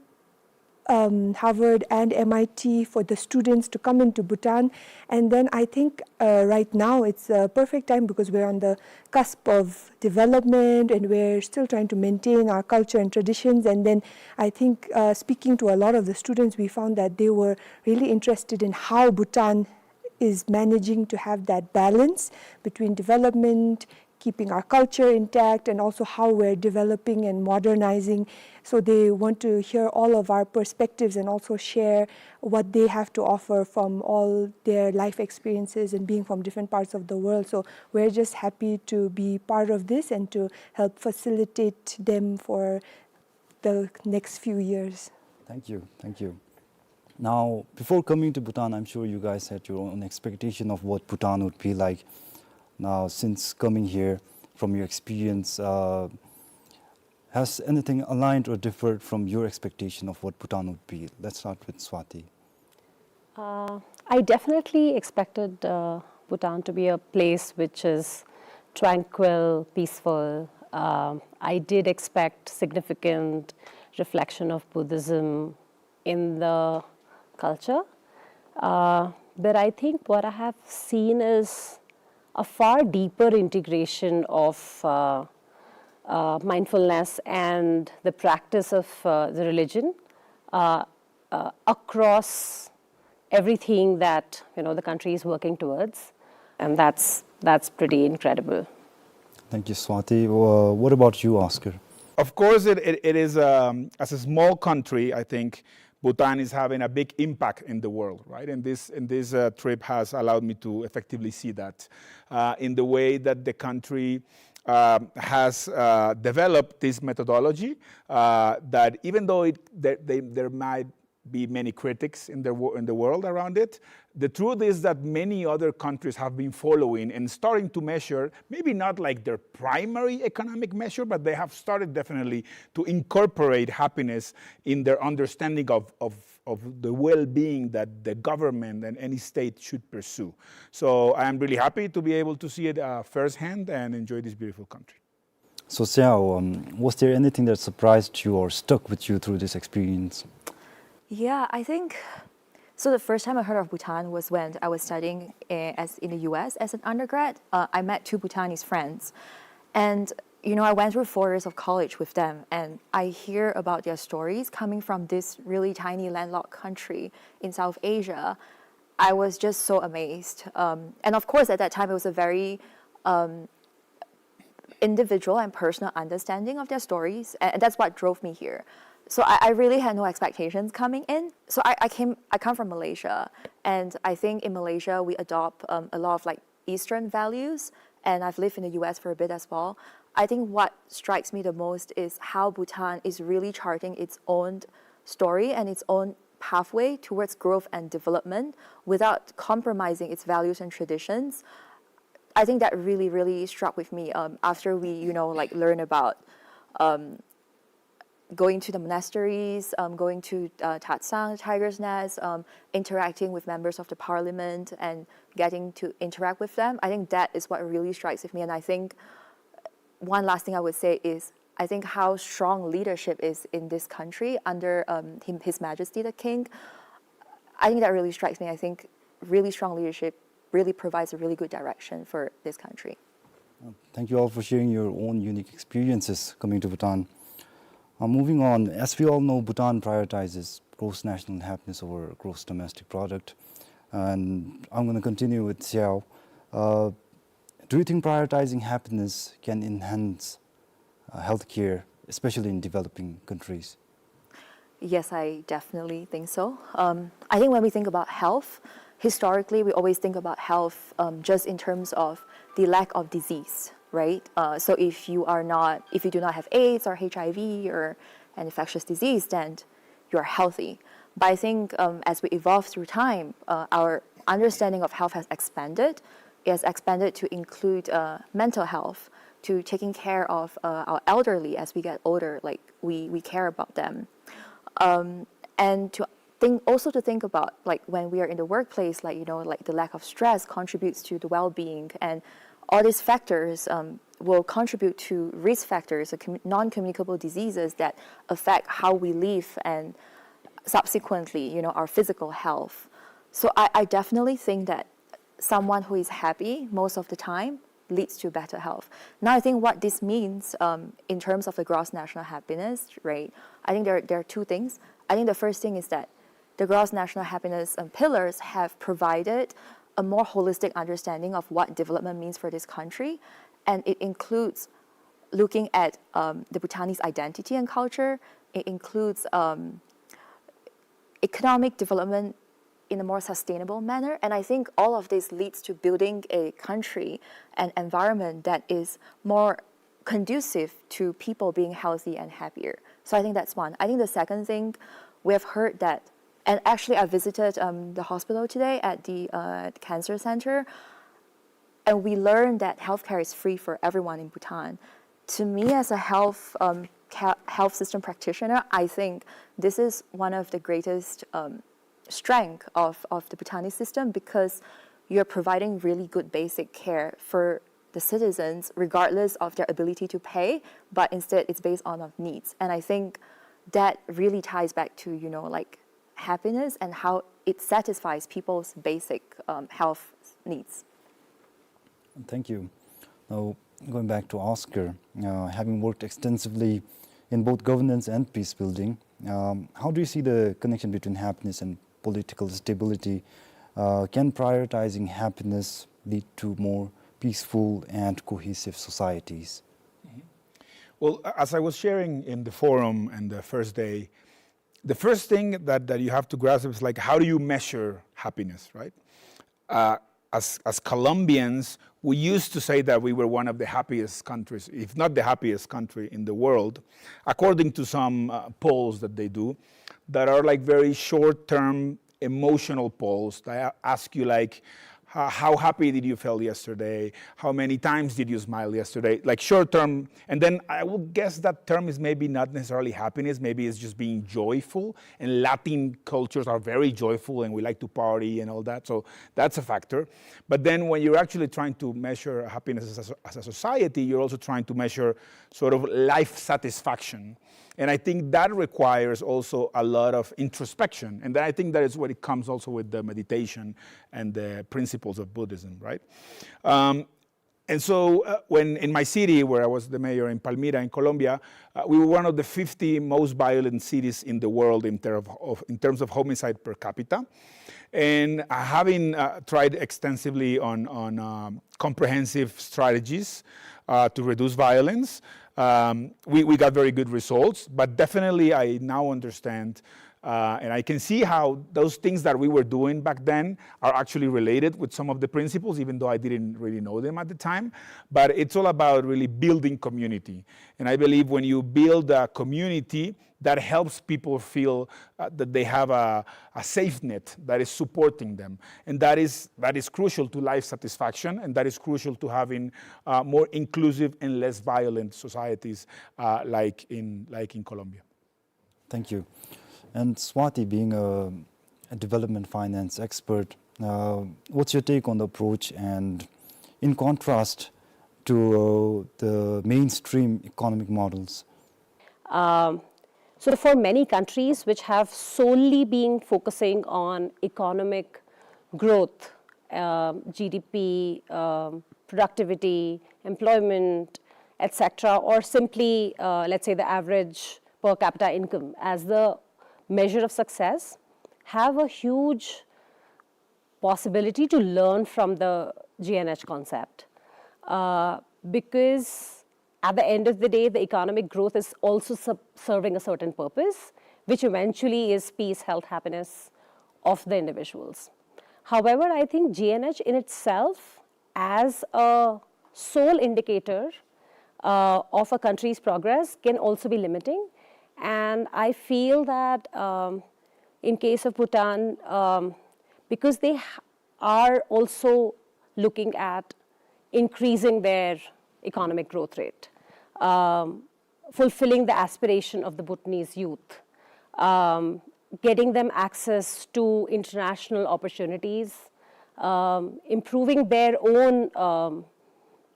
um, Harvard and M I T for the students to come into Bhutan. And then I think, uh, right now it's a perfect time because we're on the cusp of development and we're still trying to maintain our culture and traditions. And then I think, uh, speaking to a lot of the students, we found that they were really interested in how Bhutan is managing to have that balance between development, keeping our culture intact and also how we're developing and modernizing. So they want to hear all of our perspectives and also share what they have to offer from all their life experiences and being from different parts of the world. So we're just happy to be part of this and to help facilitate them for the next few years. Thank you. Thank you. Now, before coming to Bhutan, I'm sure you guys had your own expectation of what Bhutan would be like. Now, since coming here, from your experience, uh, has anything aligned or differed from your expectation of what Bhutan would be? Let's start with Swati. Uh, I definitely expected uh, Bhutan to be a place which is tranquil, peaceful. Um, I did expect significant reflection of Buddhism in the culture. Uh, but I think what I have seen is a far deeper integration of uh, uh, mindfulness and the practice of uh, the religion uh, uh, across everything that, you know, the country is working towards, and that's that's pretty incredible. Thank you, Swati. Uh, what about you, Oscar? Of course, it, it, it is, um, as a small country, I think Bhutan is having a big impact in the world, right? And this, and this uh, trip has allowed me to effectively see that uh, in the way that the country um, has uh, developed this methodology, uh, that even though it, there, they, there might be many critics in the, wo- in the world around it, the truth is that many other countries have been following and starting to measure, maybe not like their primary economic measure, but they have started definitely to incorporate happiness in their understanding of, of, of the well-being that the government and any state should pursue. So I am really happy to be able to see it uh, firsthand and enjoy this beautiful country. So, Xiao, um, was there anything that surprised you or stuck with you through this experience? Yeah, I think so. The first time I heard of Bhutan was when I was studying uh, as in the U S as an undergrad. Uh, I met two Bhutanese friends, and you know, I went through four years of college with them, and I hear about their stories coming from this really tiny landlocked country in South Asia. I was just so amazed, um, and of course, at that time, it was a very um, individual and personal understanding of their stories, and that's what drove me here. So I, I really had no expectations coming in. So I, I came, I come from Malaysia, and I think in Malaysia we adopt um, a lot of like Eastern values, and I've lived in the U S for a bit as well. I think what strikes me the most is how Bhutan is really charting its own story and its own pathway towards growth and development without compromising its values and traditions. I think that really, really struck with me um, after we, you know, like learn about um, going to the monasteries, um, going to uh, Tatsang, Tiger's Nest, um, interacting with members of the parliament and getting to interact with them. I think that is what really strikes with me. And I think one last thing I would say is I think how strong leadership is in this country under um, him, His Majesty the King. I think that really strikes me. I think really strong leadership really provides a really good direction for this country. Thank you all for sharing your own unique experiences coming to Bhutan. Uh, moving on, as we all know, Bhutan prioritizes gross national happiness over gross domestic product. And I'm going to continue with Xiao. Uh, do you think prioritizing happiness can enhance uh, healthcare, especially in developing countries? Yes, I definitely think so. Um, I think when we think about health, historically we always think about health um, just in terms of the lack of disease, right? Uh, so if you are not, if you do not have AIDS or H I V or an infectious disease, then you're healthy. But I think um, as we evolve through time, uh, our understanding of health has expanded. It has expanded to include uh, mental health, to taking care of uh, our elderly as we get older, like we, we care about them. Um, and to think also to think about like when we are in the workplace, like you know, like the lack of stress contributes to the well-being, and all these factors um, will contribute to risk factors, uh, commu- non-communicable diseases that affect how we live and subsequently, you know, our physical health. So I, I definitely think that someone who is happy most of the time leads to better health. Now, I think what this means um, in terms of the gross national happiness, right? I think there, there are two things. I think the first thing is that the gross national happiness um, pillars have provided a more holistic understanding of what development means for this country. And it includes looking at um, the Bhutanese identity and culture. It includes um, economic development in a more sustainable manner. And I think all of this leads to building a country, an environment that is more conducive to people being healthy and happier. So I think that's one. I think the second thing, we have heard that, and actually I visited um, the hospital today at the uh, cancer center, and we learned that healthcare is free for everyone in Bhutan. To me, as a health um, health system practitioner, I think this is one of the greatest um, strength of, of the Bhutanese system, because you're providing really good basic care for the citizens regardless of their ability to pay, but instead it's based on of needs. And I think that really ties back to, you know, like, happiness and how it satisfies people's basic um, health needs. Thank you. Now, going back to Oscar, uh, having worked extensively in both governance and peace building, um, how do you see the connection between happiness and political stability? Uh, can prioritizing happiness lead to more peaceful and cohesive societies? Well, as I was sharing in the forum and the first day, the first thing that, that you have to grasp is, like, how do you measure happiness, right? Uh, as, as Colombians, we used to say that we were one of the happiest countries, if not the happiest country in the world, according to some uh, polls that they do, that are, like, very short-term emotional polls that ask you, like, how happy did you feel yesterday? How many times did you smile yesterday? Like, short term. And then I would guess that term is maybe not necessarily happiness, maybe it's just being joyful. And Latin cultures are very joyful and we like to party and all that. So that's a factor. But then when you're actually trying to measure happiness as a, as a society, you're also trying to measure sort of life satisfaction. And I think that requires also a lot of introspection. And then I think that is what it comes also with the meditation and the principles of Buddhism, right? Um, and so uh, when in my city, where I was the mayor in Palmira in Colombia, uh, we were one of the fifty most violent cities in the world in, ter of, in terms of homicide per capita. And uh, having uh, tried extensively on, on um, comprehensive strategies uh, to reduce violence, um, we, we got very good results. But definitely, I now understand uh, and I can see how those things that we were doing back then are actually related with some of the principles, even though I didn't really know them at the time. But it's all about really building community. And I believe when you build a community, that helps people feel uh, that they have a, a safe net that is supporting them. And that is, that is crucial to life satisfaction, and that is crucial to having uh, more inclusive and less violent societies uh, like, in, like in Colombia. Thank you. And Swati, being a, a development finance expert, uh, what's your take on the approach, and in contrast to uh, the mainstream economic models? Um, so for many countries which have solely been focusing on economic growth, um, G D P, um, productivity, employment, et cetera, or simply, uh, let's say, the average per capita income as the measure of success, have a huge possibility to learn from the G N H concept, uh, because at the end of the day, the economic growth is also serving a certain purpose, which eventually is peace, health, happiness of the individuals. However, I think G N H in itself, as a sole indicator uh, of a country's progress, can also be limiting. And I feel that um, in case of Bhutan, um, because they are also looking at increasing their economic growth rate, um, fulfilling the aspiration of the Bhutanese youth, um, getting them access to international opportunities, um, improving their own um,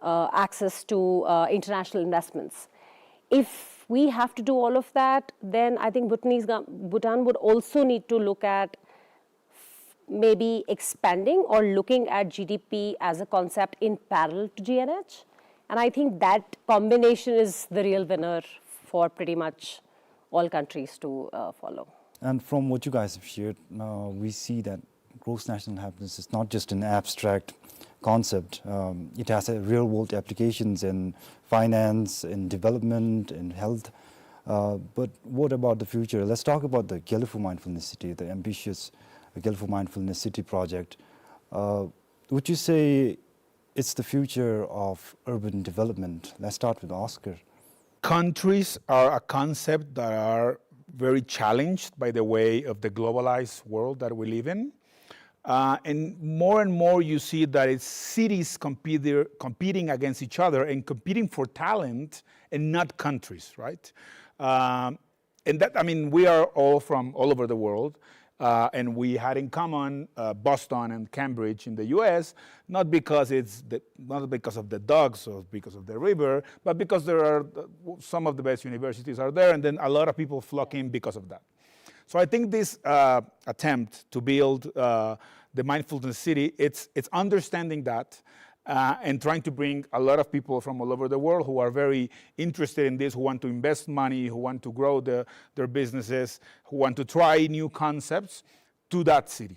uh, access to uh, international investments. If we have to do all of that, then I think Bhutanese, Bhutan would also need to look at maybe expanding or looking at G D P as a concept in parallel to G N H. And I think that combination is the real winner for pretty much all countries to uh, follow. And from what you guys have shared, uh, we see that gross national happiness is not just an abstract concept. Um, it has a real-world applications in finance, in development, in health. Uh, but what about the future? Let's talk about the Gelephu Mindfulness City, the ambitious Gelephu Mindfulness City project. Uh, would you say it's the future of urban development? Let's start with Oscar. Countries are a concept that are very challenged by the way of the globalized world that we live in. Uh, and more and more you see that it's cities compete-, competing against each other and competing for talent and not countries, right? Um, and that, I mean, we are all from all over the world, uh, and we had in common, uh, Boston and Cambridge in the U S, not because it's the, not because of the dogs or because of the river, but because there are, uh, some of the best universities are there, and then a lot of people flock in because of that. So I think this, uh, attempt to build, uh, the mindfulness city, it's, it's understanding that, uh, and trying to bring a lot of people from all over the world who are very interested in this, who want to invest money, who want to grow the, their businesses, who want to try new concepts to that city.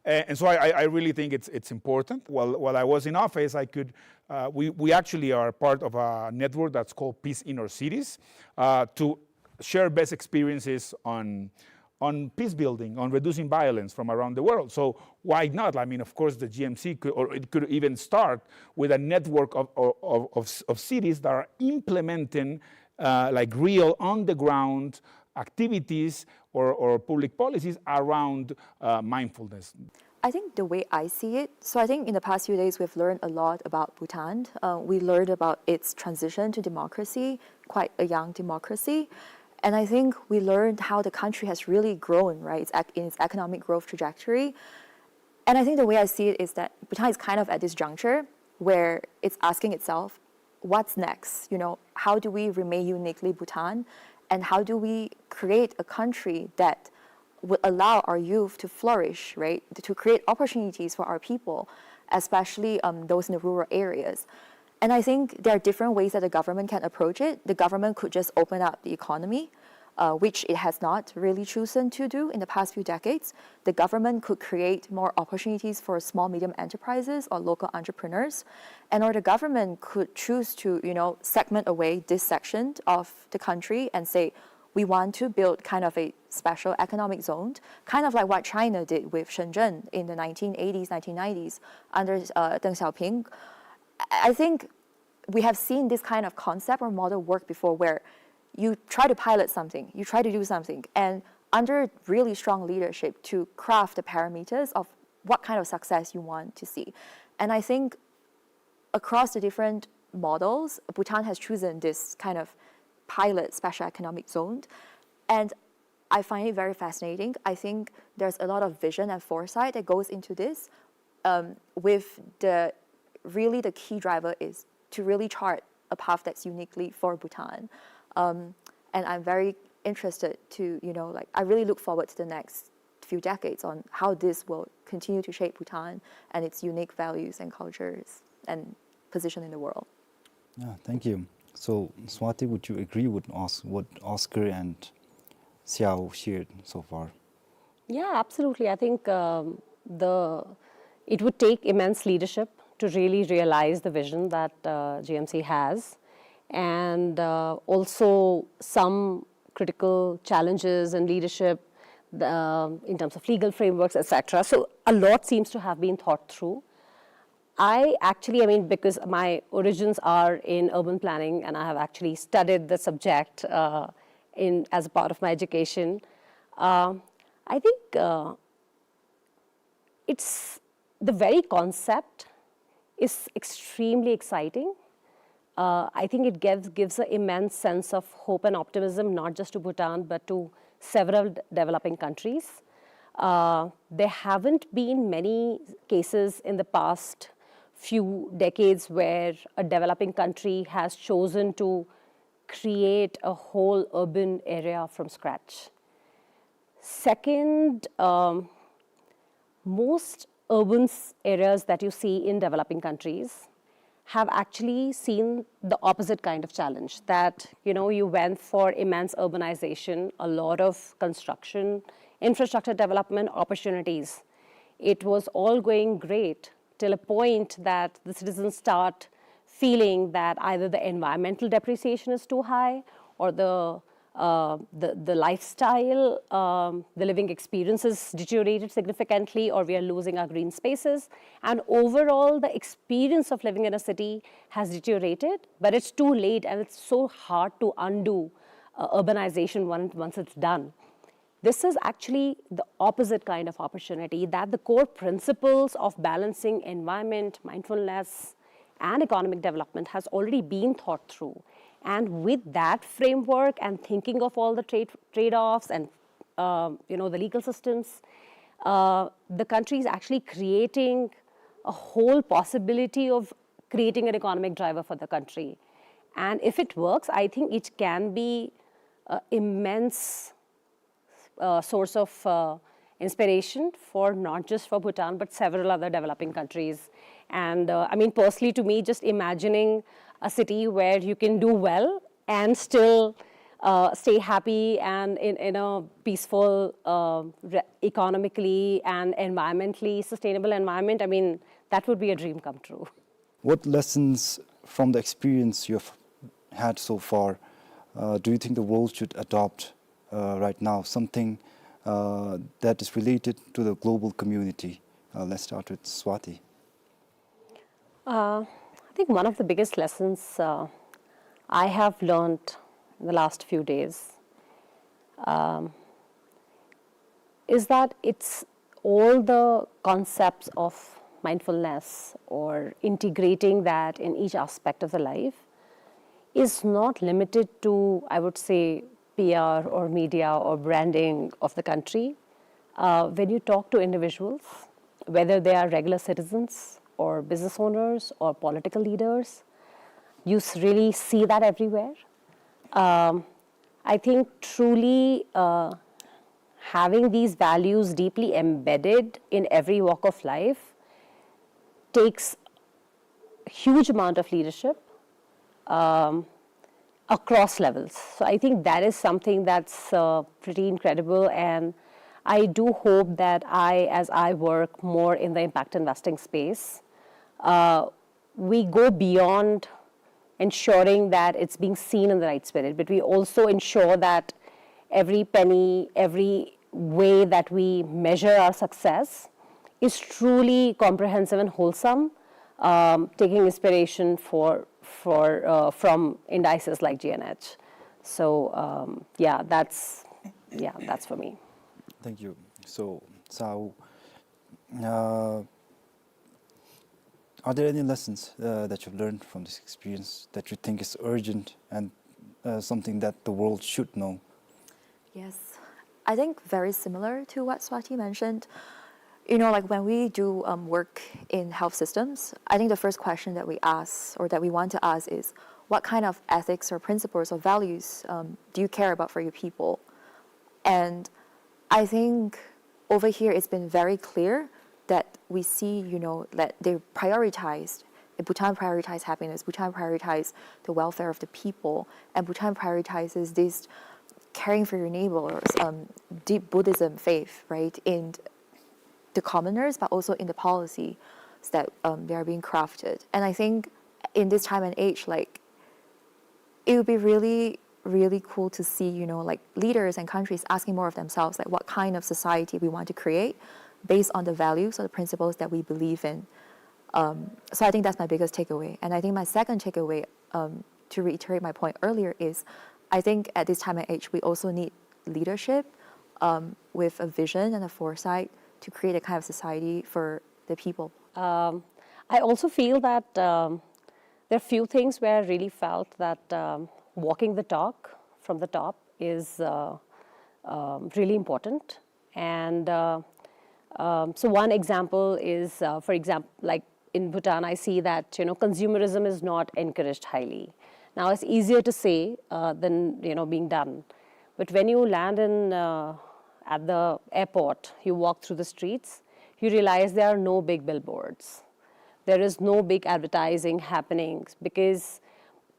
A-, and so I, I, I really think it's, it's important. While, while I was in office, I could, uh, we, we actually are part of a network that's called Peace Inner Cities, uh, to share best experiences on, on peace building, on reducing violence from around the world. So why not? I mean, of course, the G M C could, or it could even start with a network of, of, of, of, of cities that are implementing, uh, like, real on-the-ground activities or, or public policies around, uh, mindfulness. I think the way I see it, so I think in the past few days we've learned a lot about Bhutan. Uh, we learned about its transition to democracy, quite a young democracy. And I think we learned how the country has really grown, right, its ec-, in its economic growth trajectory. And I think the way I see it is that Bhutan is kind of at this juncture where it's asking itself, what's next? You know, how do we remain uniquely Bhutan? And how do we create a country that would allow our youth to flourish, right? To create opportunities for our people, especially, um, those in the rural areas. And I think there are different ways that the government can approach it. The government could just open up the economy, uh, which it has not really chosen to do in the past few decades. The government could create more opportunities for small, medium enterprises or local entrepreneurs. And or the government could choose to, you know, segment away this section of the country and say, "We want to build kind of a special economic zone," kind of like what China did with Shenzhen in the nineteen eighties, nineteen nineties under, uh, Deng Xiaoping. I, I think we have seen this kind of concept or model work before, where you try to pilot something, you try to do something, and under really strong leadership to craft the parameters of what kind of success you want to see. And I think across the different models, Bhutan has chosen this kind of pilot special economic zone. And I find it very fascinating. I think there's a lot of vision and foresight that goes into this, um, with the, really the key driver is to really chart a path that's uniquely for Bhutan. Um, and I'm very interested to, you know, like, I really look forward to the next few decades on how this will continue to shape Bhutan and its unique values and cultures and position in the world. Yeah, thank you. So, Swati, would you agree with Os-, what Oscar and Xiao shared so far? Yeah, absolutely. I think, um, the, it would take immense leadership to really realize the vision that, uh, G M C has, and, uh, also some critical challenges in leadership, the, um, in terms of legal frameworks, et cetera. So a lot seems to have been thought through. I actually, I mean, because my origins are in urban planning and I have actually studied the subject, uh, in, as a part of my education, uh, I think, uh, it's, the very concept is extremely exciting. Uh, I think it gives, gives an immense sense of hope and optimism, not just to Bhutan, but to several d-, developing countries. Uh, there haven't been many cases in the past few decades where a developing country has chosen to create a whole urban area from scratch. Second, um, most urban s-, areas that you see in developing countries have actually seen the opposite kind of challenge, that, you know, you went for immense urbanization, a lot of construction, infrastructure development opportunities. It was all going great till a point that the citizens start feeling that either the environmental depreciation is too high, or the uh, the, the lifestyle, um, the living experience is deteriorated significantly, or we are losing our green spaces. And overall, the experience of living in a city has deteriorated, but it's too late and it's so hard to undo uh, urbanization once, once it's done. This is actually the opposite kind of opportunity, that the core principles of balancing environment, mindfulness, and economic development has already been thought through. And with that framework and thinking of all the trade, trade-offs and, um, you know, the legal systems, uh, the country is actually creating a whole possibility of creating an economic driver for the country. And if it works, I think it can be an immense uh, source of uh, inspiration for not just for Bhutan but several other developing countries. And uh, I mean, personally, to me, just imagining a city where you can do well and still uh, stay happy and in, in a peaceful, uh, re- economically and environmentally sustainable environment, I mean, that would be a dream come true. What lessons from the experience you've had so far uh, do you think the world should adopt uh, right now? Something uh, that is related to the global community. Uh, let's start with Swati. Uh, I think one of the biggest lessons uh, I have learned in the last few days um, is that it's all the concepts of mindfulness or integrating that in each aspect of the life is not limited to, I would say, P R or media or branding of the country. Uh, when you talk to individuals, whether they are regular citizens or business owners or political leaders, you s- really see that everywhere. Um, I think truly uh, having these values deeply embedded in every walk of life takes huge amount of leadership um, across levels. So I think that is something that's uh, pretty incredible, and I do hope that I, as I work more in the impact investing space, uh, we go beyond ensuring that it's being seen in the right spirit, but we also ensure that every penny, every way that we measure our success is truly comprehensive and wholesome, um, taking inspiration for, for, uh, from indices like G N H. So um, yeah, that's yeah, that's for me. Thank you. So, Sao, uh, are there any lessons uh, that you've learned from this experience that you think is urgent and uh, something that the world should know? Yes, I think very similar to what Swati mentioned. You know, like when we do um, work in health systems, I think the first question that we ask or that we want to ask is what kind of ethics or principles or values um, do you care about for your people? And I think over here it's been very clear that we see, you know, that they prioritized, Bhutan prioritized happiness, Bhutan prioritized the welfare of the people, and Bhutan prioritizes this caring for your neighbors, um, deep Buddhism faith, right, in the commoners, but also in the policy that um, they are being crafted. And I think in this time and age, like, it would be really, really cool to see, you know, like, leaders and countries asking more of themselves, like, what kind of society we want to create based on the values or the principles that we believe in. Um, so I think that's my biggest takeaway. And I think my second takeaway, um, to reiterate my point earlier, is I think at this time and age, we also need leadership um, with a vision and a foresight to create a kind of society for the people. Um, I also feel that um, there are few things where I really felt that um, walking the talk from the top is uh, um, really important. And uh, um, so one example is, uh, for example, like in Bhutan, I see that, you know, consumerism is not encouraged highly. Now, it's easier to say uh, than, you know, being done. But when you land in uh, at the airport, you walk through the streets, you realize there are no big billboards. There is no big advertising happening because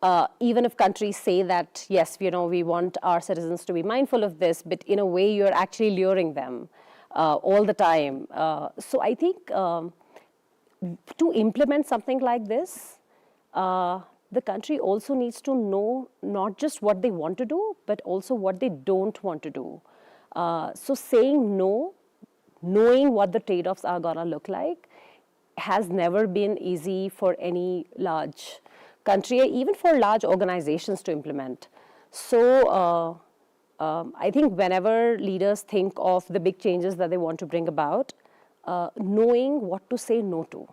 uh, even if countries say that, yes, you know, we want our citizens to be mindful of this, but in a way you're actually luring them uh, all the time. Uh, so I think um, To implement something like this, uh, the country also needs to know not just what they want to do, but also what they don't want to do. Uh, so saying no, knowing what the trade-offs are gonna look like, has never been easy for any large country, even for large organizations to implement. So, uh, um, I think whenever leaders think of the big changes that they want to bring about, uh, knowing what to say no to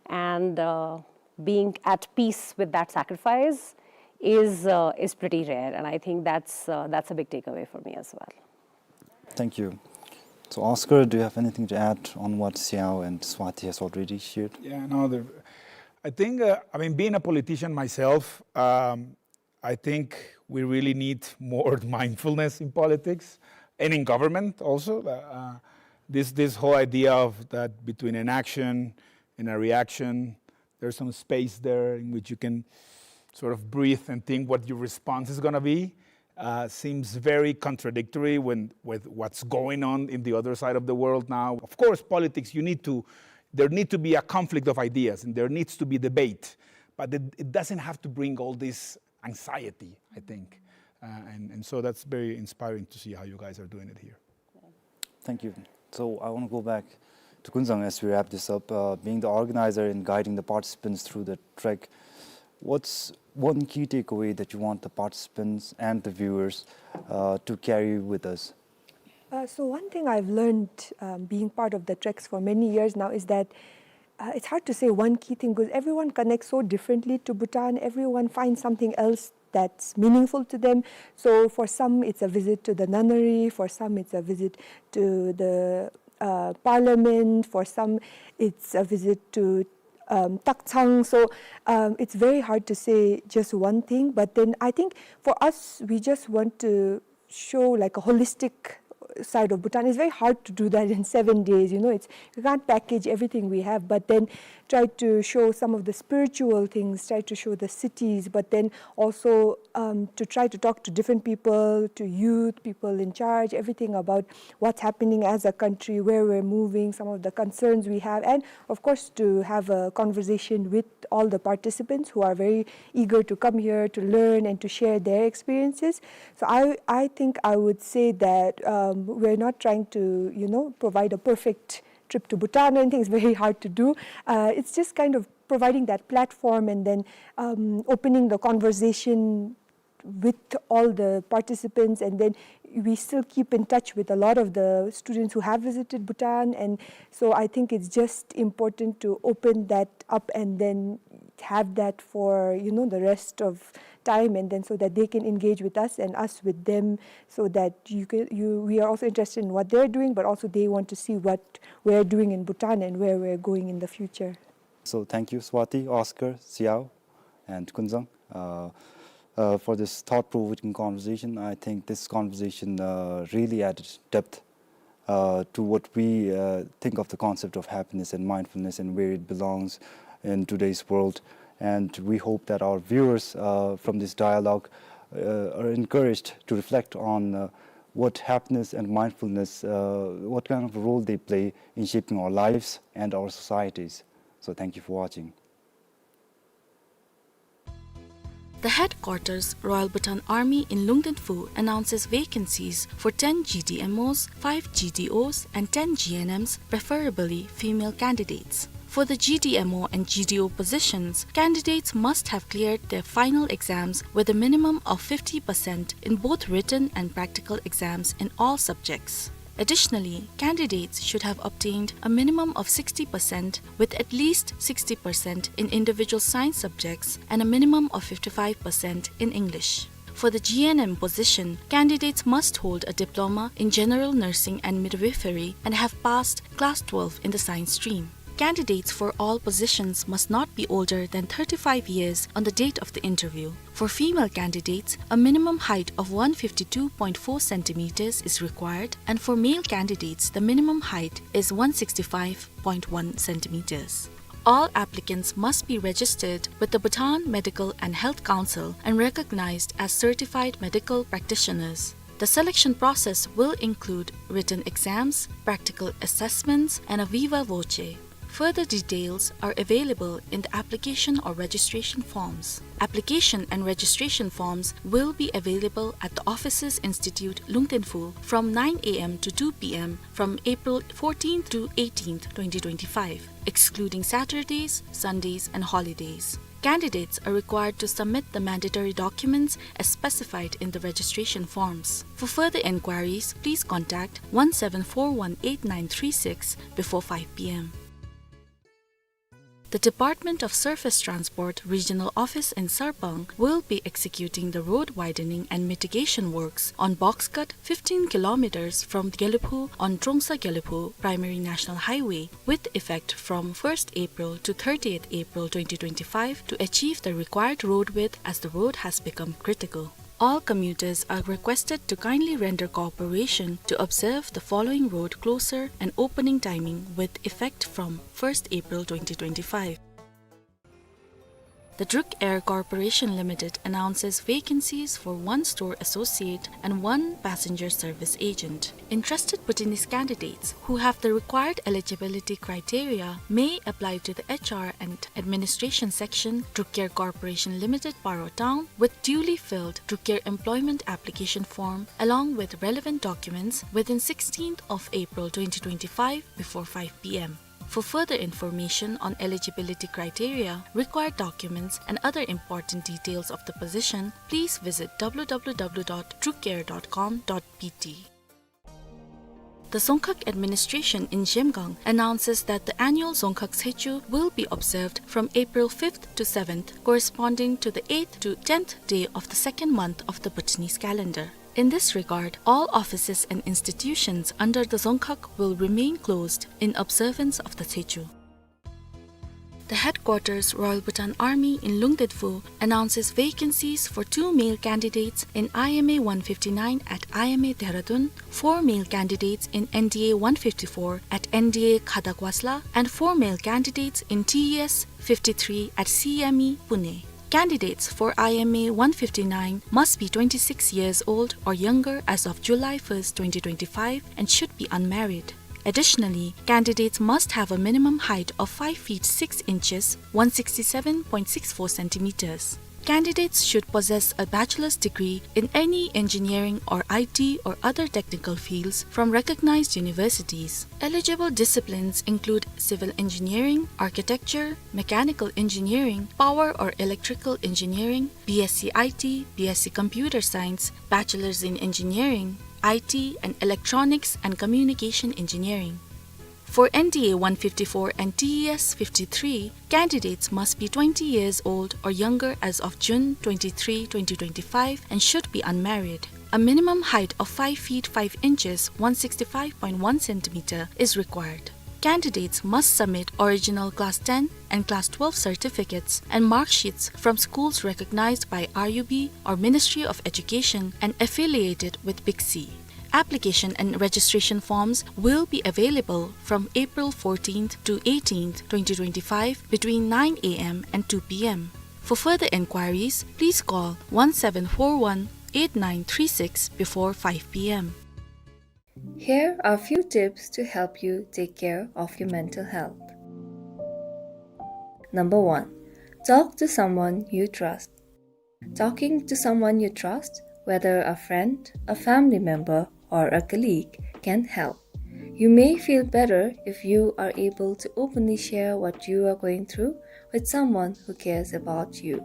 and, uh, being at peace with that sacrifice is, uh, is pretty rare. And I think that's, uh, that's a big takeaway for me as well. Thank you. So, Oscar, do you have anything to add on what Xiao and Swati has already shared? Yeah, no, the, I think, uh, I mean, being a politician myself, um, I think we really need more mindfulness in politics and in government also. Uh, uh, this, this whole idea of that between an action and a reaction, there's some space there in which you can sort of breathe and think what your response is gonna be. Uh, seems very contradictory when, with what's going on in the other side of the world now. Of course, politics, you need to, there need to be a conflict of ideas and there needs to be debate, but it, it doesn't have to bring all this anxiety, I think. Uh, and, and so that's very inspiring to see how you guys are doing it here. Thank you. So I wanna go back to Kunzang as we wrap this up. Uh, being the organizer and guiding the participants through the trek, what's one key takeaway that you want the participants and the viewers, uh, to carry with us? Uh, so one thing I've learned, um, being part of the treks for many years now is that, uh, it's hard to say one key thing because everyone connects so differently to Bhutan. Everyone finds something else that's meaningful to them. So for some, it's a visit to the nunnery. For some, it's a visit to the, uh, parliament. For some, it's a visit to, um, Takchang. So, um, it's very hard to say just one thing. But then I think for us, we just want to show, like, a holistic side of Bhutan. It's very hard to do that in seven days. You know, it's, you can't package everything we have, but then try to show some of the spiritual things, try to show the cities, but then also, um, to try to talk to different people, to youth, people in charge, everything about what's happening as a country, where we're moving, some of the concerns we have, and of course to have a conversation with all the participants who are very eager to come here to learn and to share their experiences. So I, I think I would say that, um, we're not trying to, you know, provide a perfect trip to Bhutan or anything. It's very hard to do. Uh, it's just kind of providing that platform and then, um, opening the conversation with all the participants, and then we still keep in touch with a lot of the students who have visited Bhutan, and so I think it's just important to open that up and then have that for, you know, the rest of time, and then so that they can engage with us and us with them, so that you can, you, we are also interested in what they're doing, but also they want to see what we're doing in Bhutan and where we're going in the future. So thank you, Swati, Oscar, Xiao, and Kunzang, uh, uh, for this thought-provoking conversation. I think this conversation, uh, really added depth, uh, to what we, uh, think of the concept of happiness and mindfulness and where it belongs in today's world. And we hope that our viewers, uh, from this dialogue, uh, are encouraged to reflect on, uh, what happiness and mindfulness, uh, what kind of a role they play in shaping our lives and our societies. So thank you for watching. The headquarters, Royal Bhutan Army in Lungdenphu, announces vacancies for ten G D M Os, five G D Os, and ten G N Ms, preferably female candidates. For the G D M O and G D O positions, candidates must have cleared their final exams with a minimum of fifty percent in both written and practical exams in all subjects. Additionally, candidates should have obtained a minimum of sixty percent with at least sixty percent in individual science subjects and a minimum of fifty-five percent in English. For the G N M position, candidates must hold a diploma in general nursing and midwifery and have passed class twelve in the science stream. Candidates for all positions must not be older than thirty-five years on the date of the interview. For female candidates, a minimum height of one fifty-two point four centimeters is required, and for male candidates, the minimum height is one sixty-five point one centimeters. All applicants must be registered with the Bhutan Medical and Health Council and recognized as certified medical practitioners. The selection process will include written exams, practical assessments, and a viva voce. Further details are available in the application or registration forms. Application and registration forms will be available at the Officers Institute, Lungdenfu, from nine a m to two p m from April fourteenth to eighteenth, twenty twenty-five, excluding Saturdays, Sundays, and holidays. Candidates are required to submit the mandatory documents as specified in the registration forms. For further enquiries, please contact one seven four one eight nine three six before five p m. The Department of Surface Transport Regional Office in Sarpang will be executing the road widening and mitigation works on box cut fifteen kilometers from Gelephu on Trongsa-Gelephu Primary National Highway with effect from first April to thirtieth April twenty twenty-five to achieve the required road width as the road has become critical. All commuters are requested to kindly render cooperation to observe the following road closure and opening timing with effect from first April twenty twenty-five. The Druk Air Corporation Limited announces vacancies for one store associate and one passenger service agent. Interested Bhutanese candidates who have the required eligibility criteria may apply to the H R and Administration Section, Druk Air Corporation Limited, Paro Town, with duly filled Druk Air employment application form along with relevant documents within sixteenth of April twenty twenty-five before five p m. For further information on eligibility criteria, required documents, and other important details of the position, please visit w w w dot drukair dot com dot b t. The Dzongkhag administration in Zhemgang announces that the annual Dzongkhag Tshechu will be observed from April fifth to seventh, corresponding to the eighth to tenth day of the second month of the Bhutanese calendar. In this regard, all offices and institutions under the Dzongkhag will remain closed in observance of the Tshechu. The headquarters Royal Bhutan Army in Lungdetfu announces vacancies for two male candidates in I M A one fifty-nine at I M A Dehradun, four male candidates in N D A one fifty-four at N D A Khadak Wasla, and four male candidates in T E S fifty-three at C M E Pune. Candidates for I M A one fifty-nine must be twenty-six years old or younger as of July first, twenty twenty-five, and should be unmarried. Additionally, candidates must have a minimum height of five feet six inches, one sixty-seven point six four centimeters. Candidates should possess a bachelor's degree in any engineering or I T or other technical fields from recognized universities. Eligible disciplines include civil engineering, architecture, mechanical engineering, power or electrical engineering, B S c I T, B S c Computer Science, Bachelor's in Engineering, I T, and Electronics and Communication Engineering. For N D A one fifty-four and T E S fifty-three, candidates must be twenty years old or younger as of June twenty-three, twenty twenty-five, and should be unmarried. A minimum height of five feet five inches, one sixty-five point one centimeter, is required. Candidates must submit original class ten and class twelve certificates and mark sheets from schools recognized by R U B or Ministry of Education and affiliated with BICSI. Application and registration forms will be available from April fourteenth to eighteenth, twenty twenty-five, between nine a m and two p m. For further enquiries, please call one seven four one eight nine three six before five p m. Here are few tips to help you take care of your mental health. Number one, talk to someone you trust. Talking to someone you trust, whether a friend, a family member, or a colleague, can help. You may feel better if you are able to openly share what you are going through with someone who cares about you.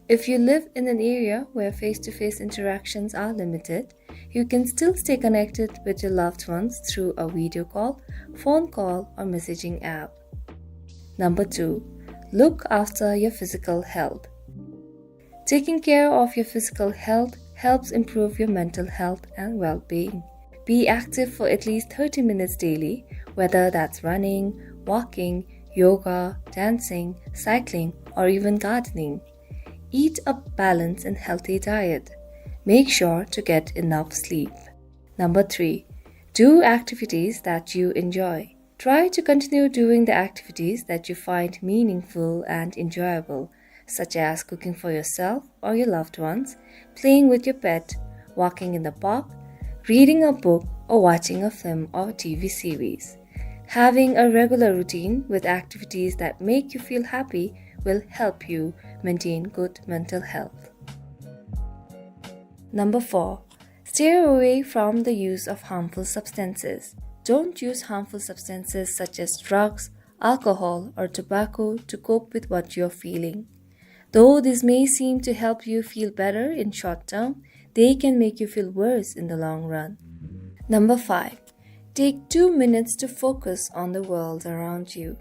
If you live in an area where face-to-face interactions are limited, you can still stay connected with your loved ones through a video call, phone call, or messaging app. Number two, look after your physical health. Taking care of your physical health helps improve your mental health and well-being. Be active for at least thirty minutes daily, whether that's running, walking, yoga, dancing, cycling, or even gardening. Eat a balanced and healthy diet. Make sure to get enough sleep. Number three, do activities that you enjoy. Try to continue doing the activities that you find meaningful and enjoyable, such as cooking for yourself or your loved ones, playing with your pet, walking in the park, reading a book, or watching a film or T V series. Having a regular routine with activities that make you feel happy will help you maintain good mental health. Number four, stay away from the use of harmful substances. Don't use harmful substances such as drugs, alcohol, or tobacco to cope with what you're feeling. Though this may seem to help you feel better in short term, they can make you feel worse in the long run. Number five, take two minutes to focus on the world around you.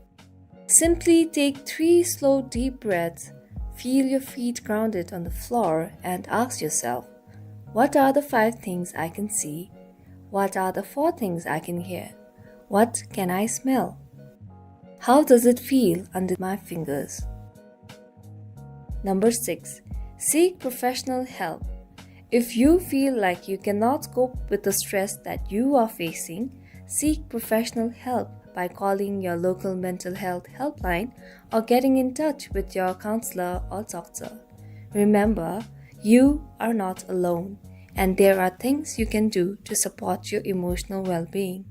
Simply take three slow, deep breaths, feel your feet grounded on the floor, and ask yourself, what are the five things I can see? What are the four things I can hear? What can I smell? How does it feel under my fingers? Number six, seek professional help. If you feel like you cannot cope with the stress that you are facing, seek professional help by calling your local mental health helpline or getting in touch with your counselor or doctor. Remember, you are not alone, and there are things you can do to support your emotional well-being.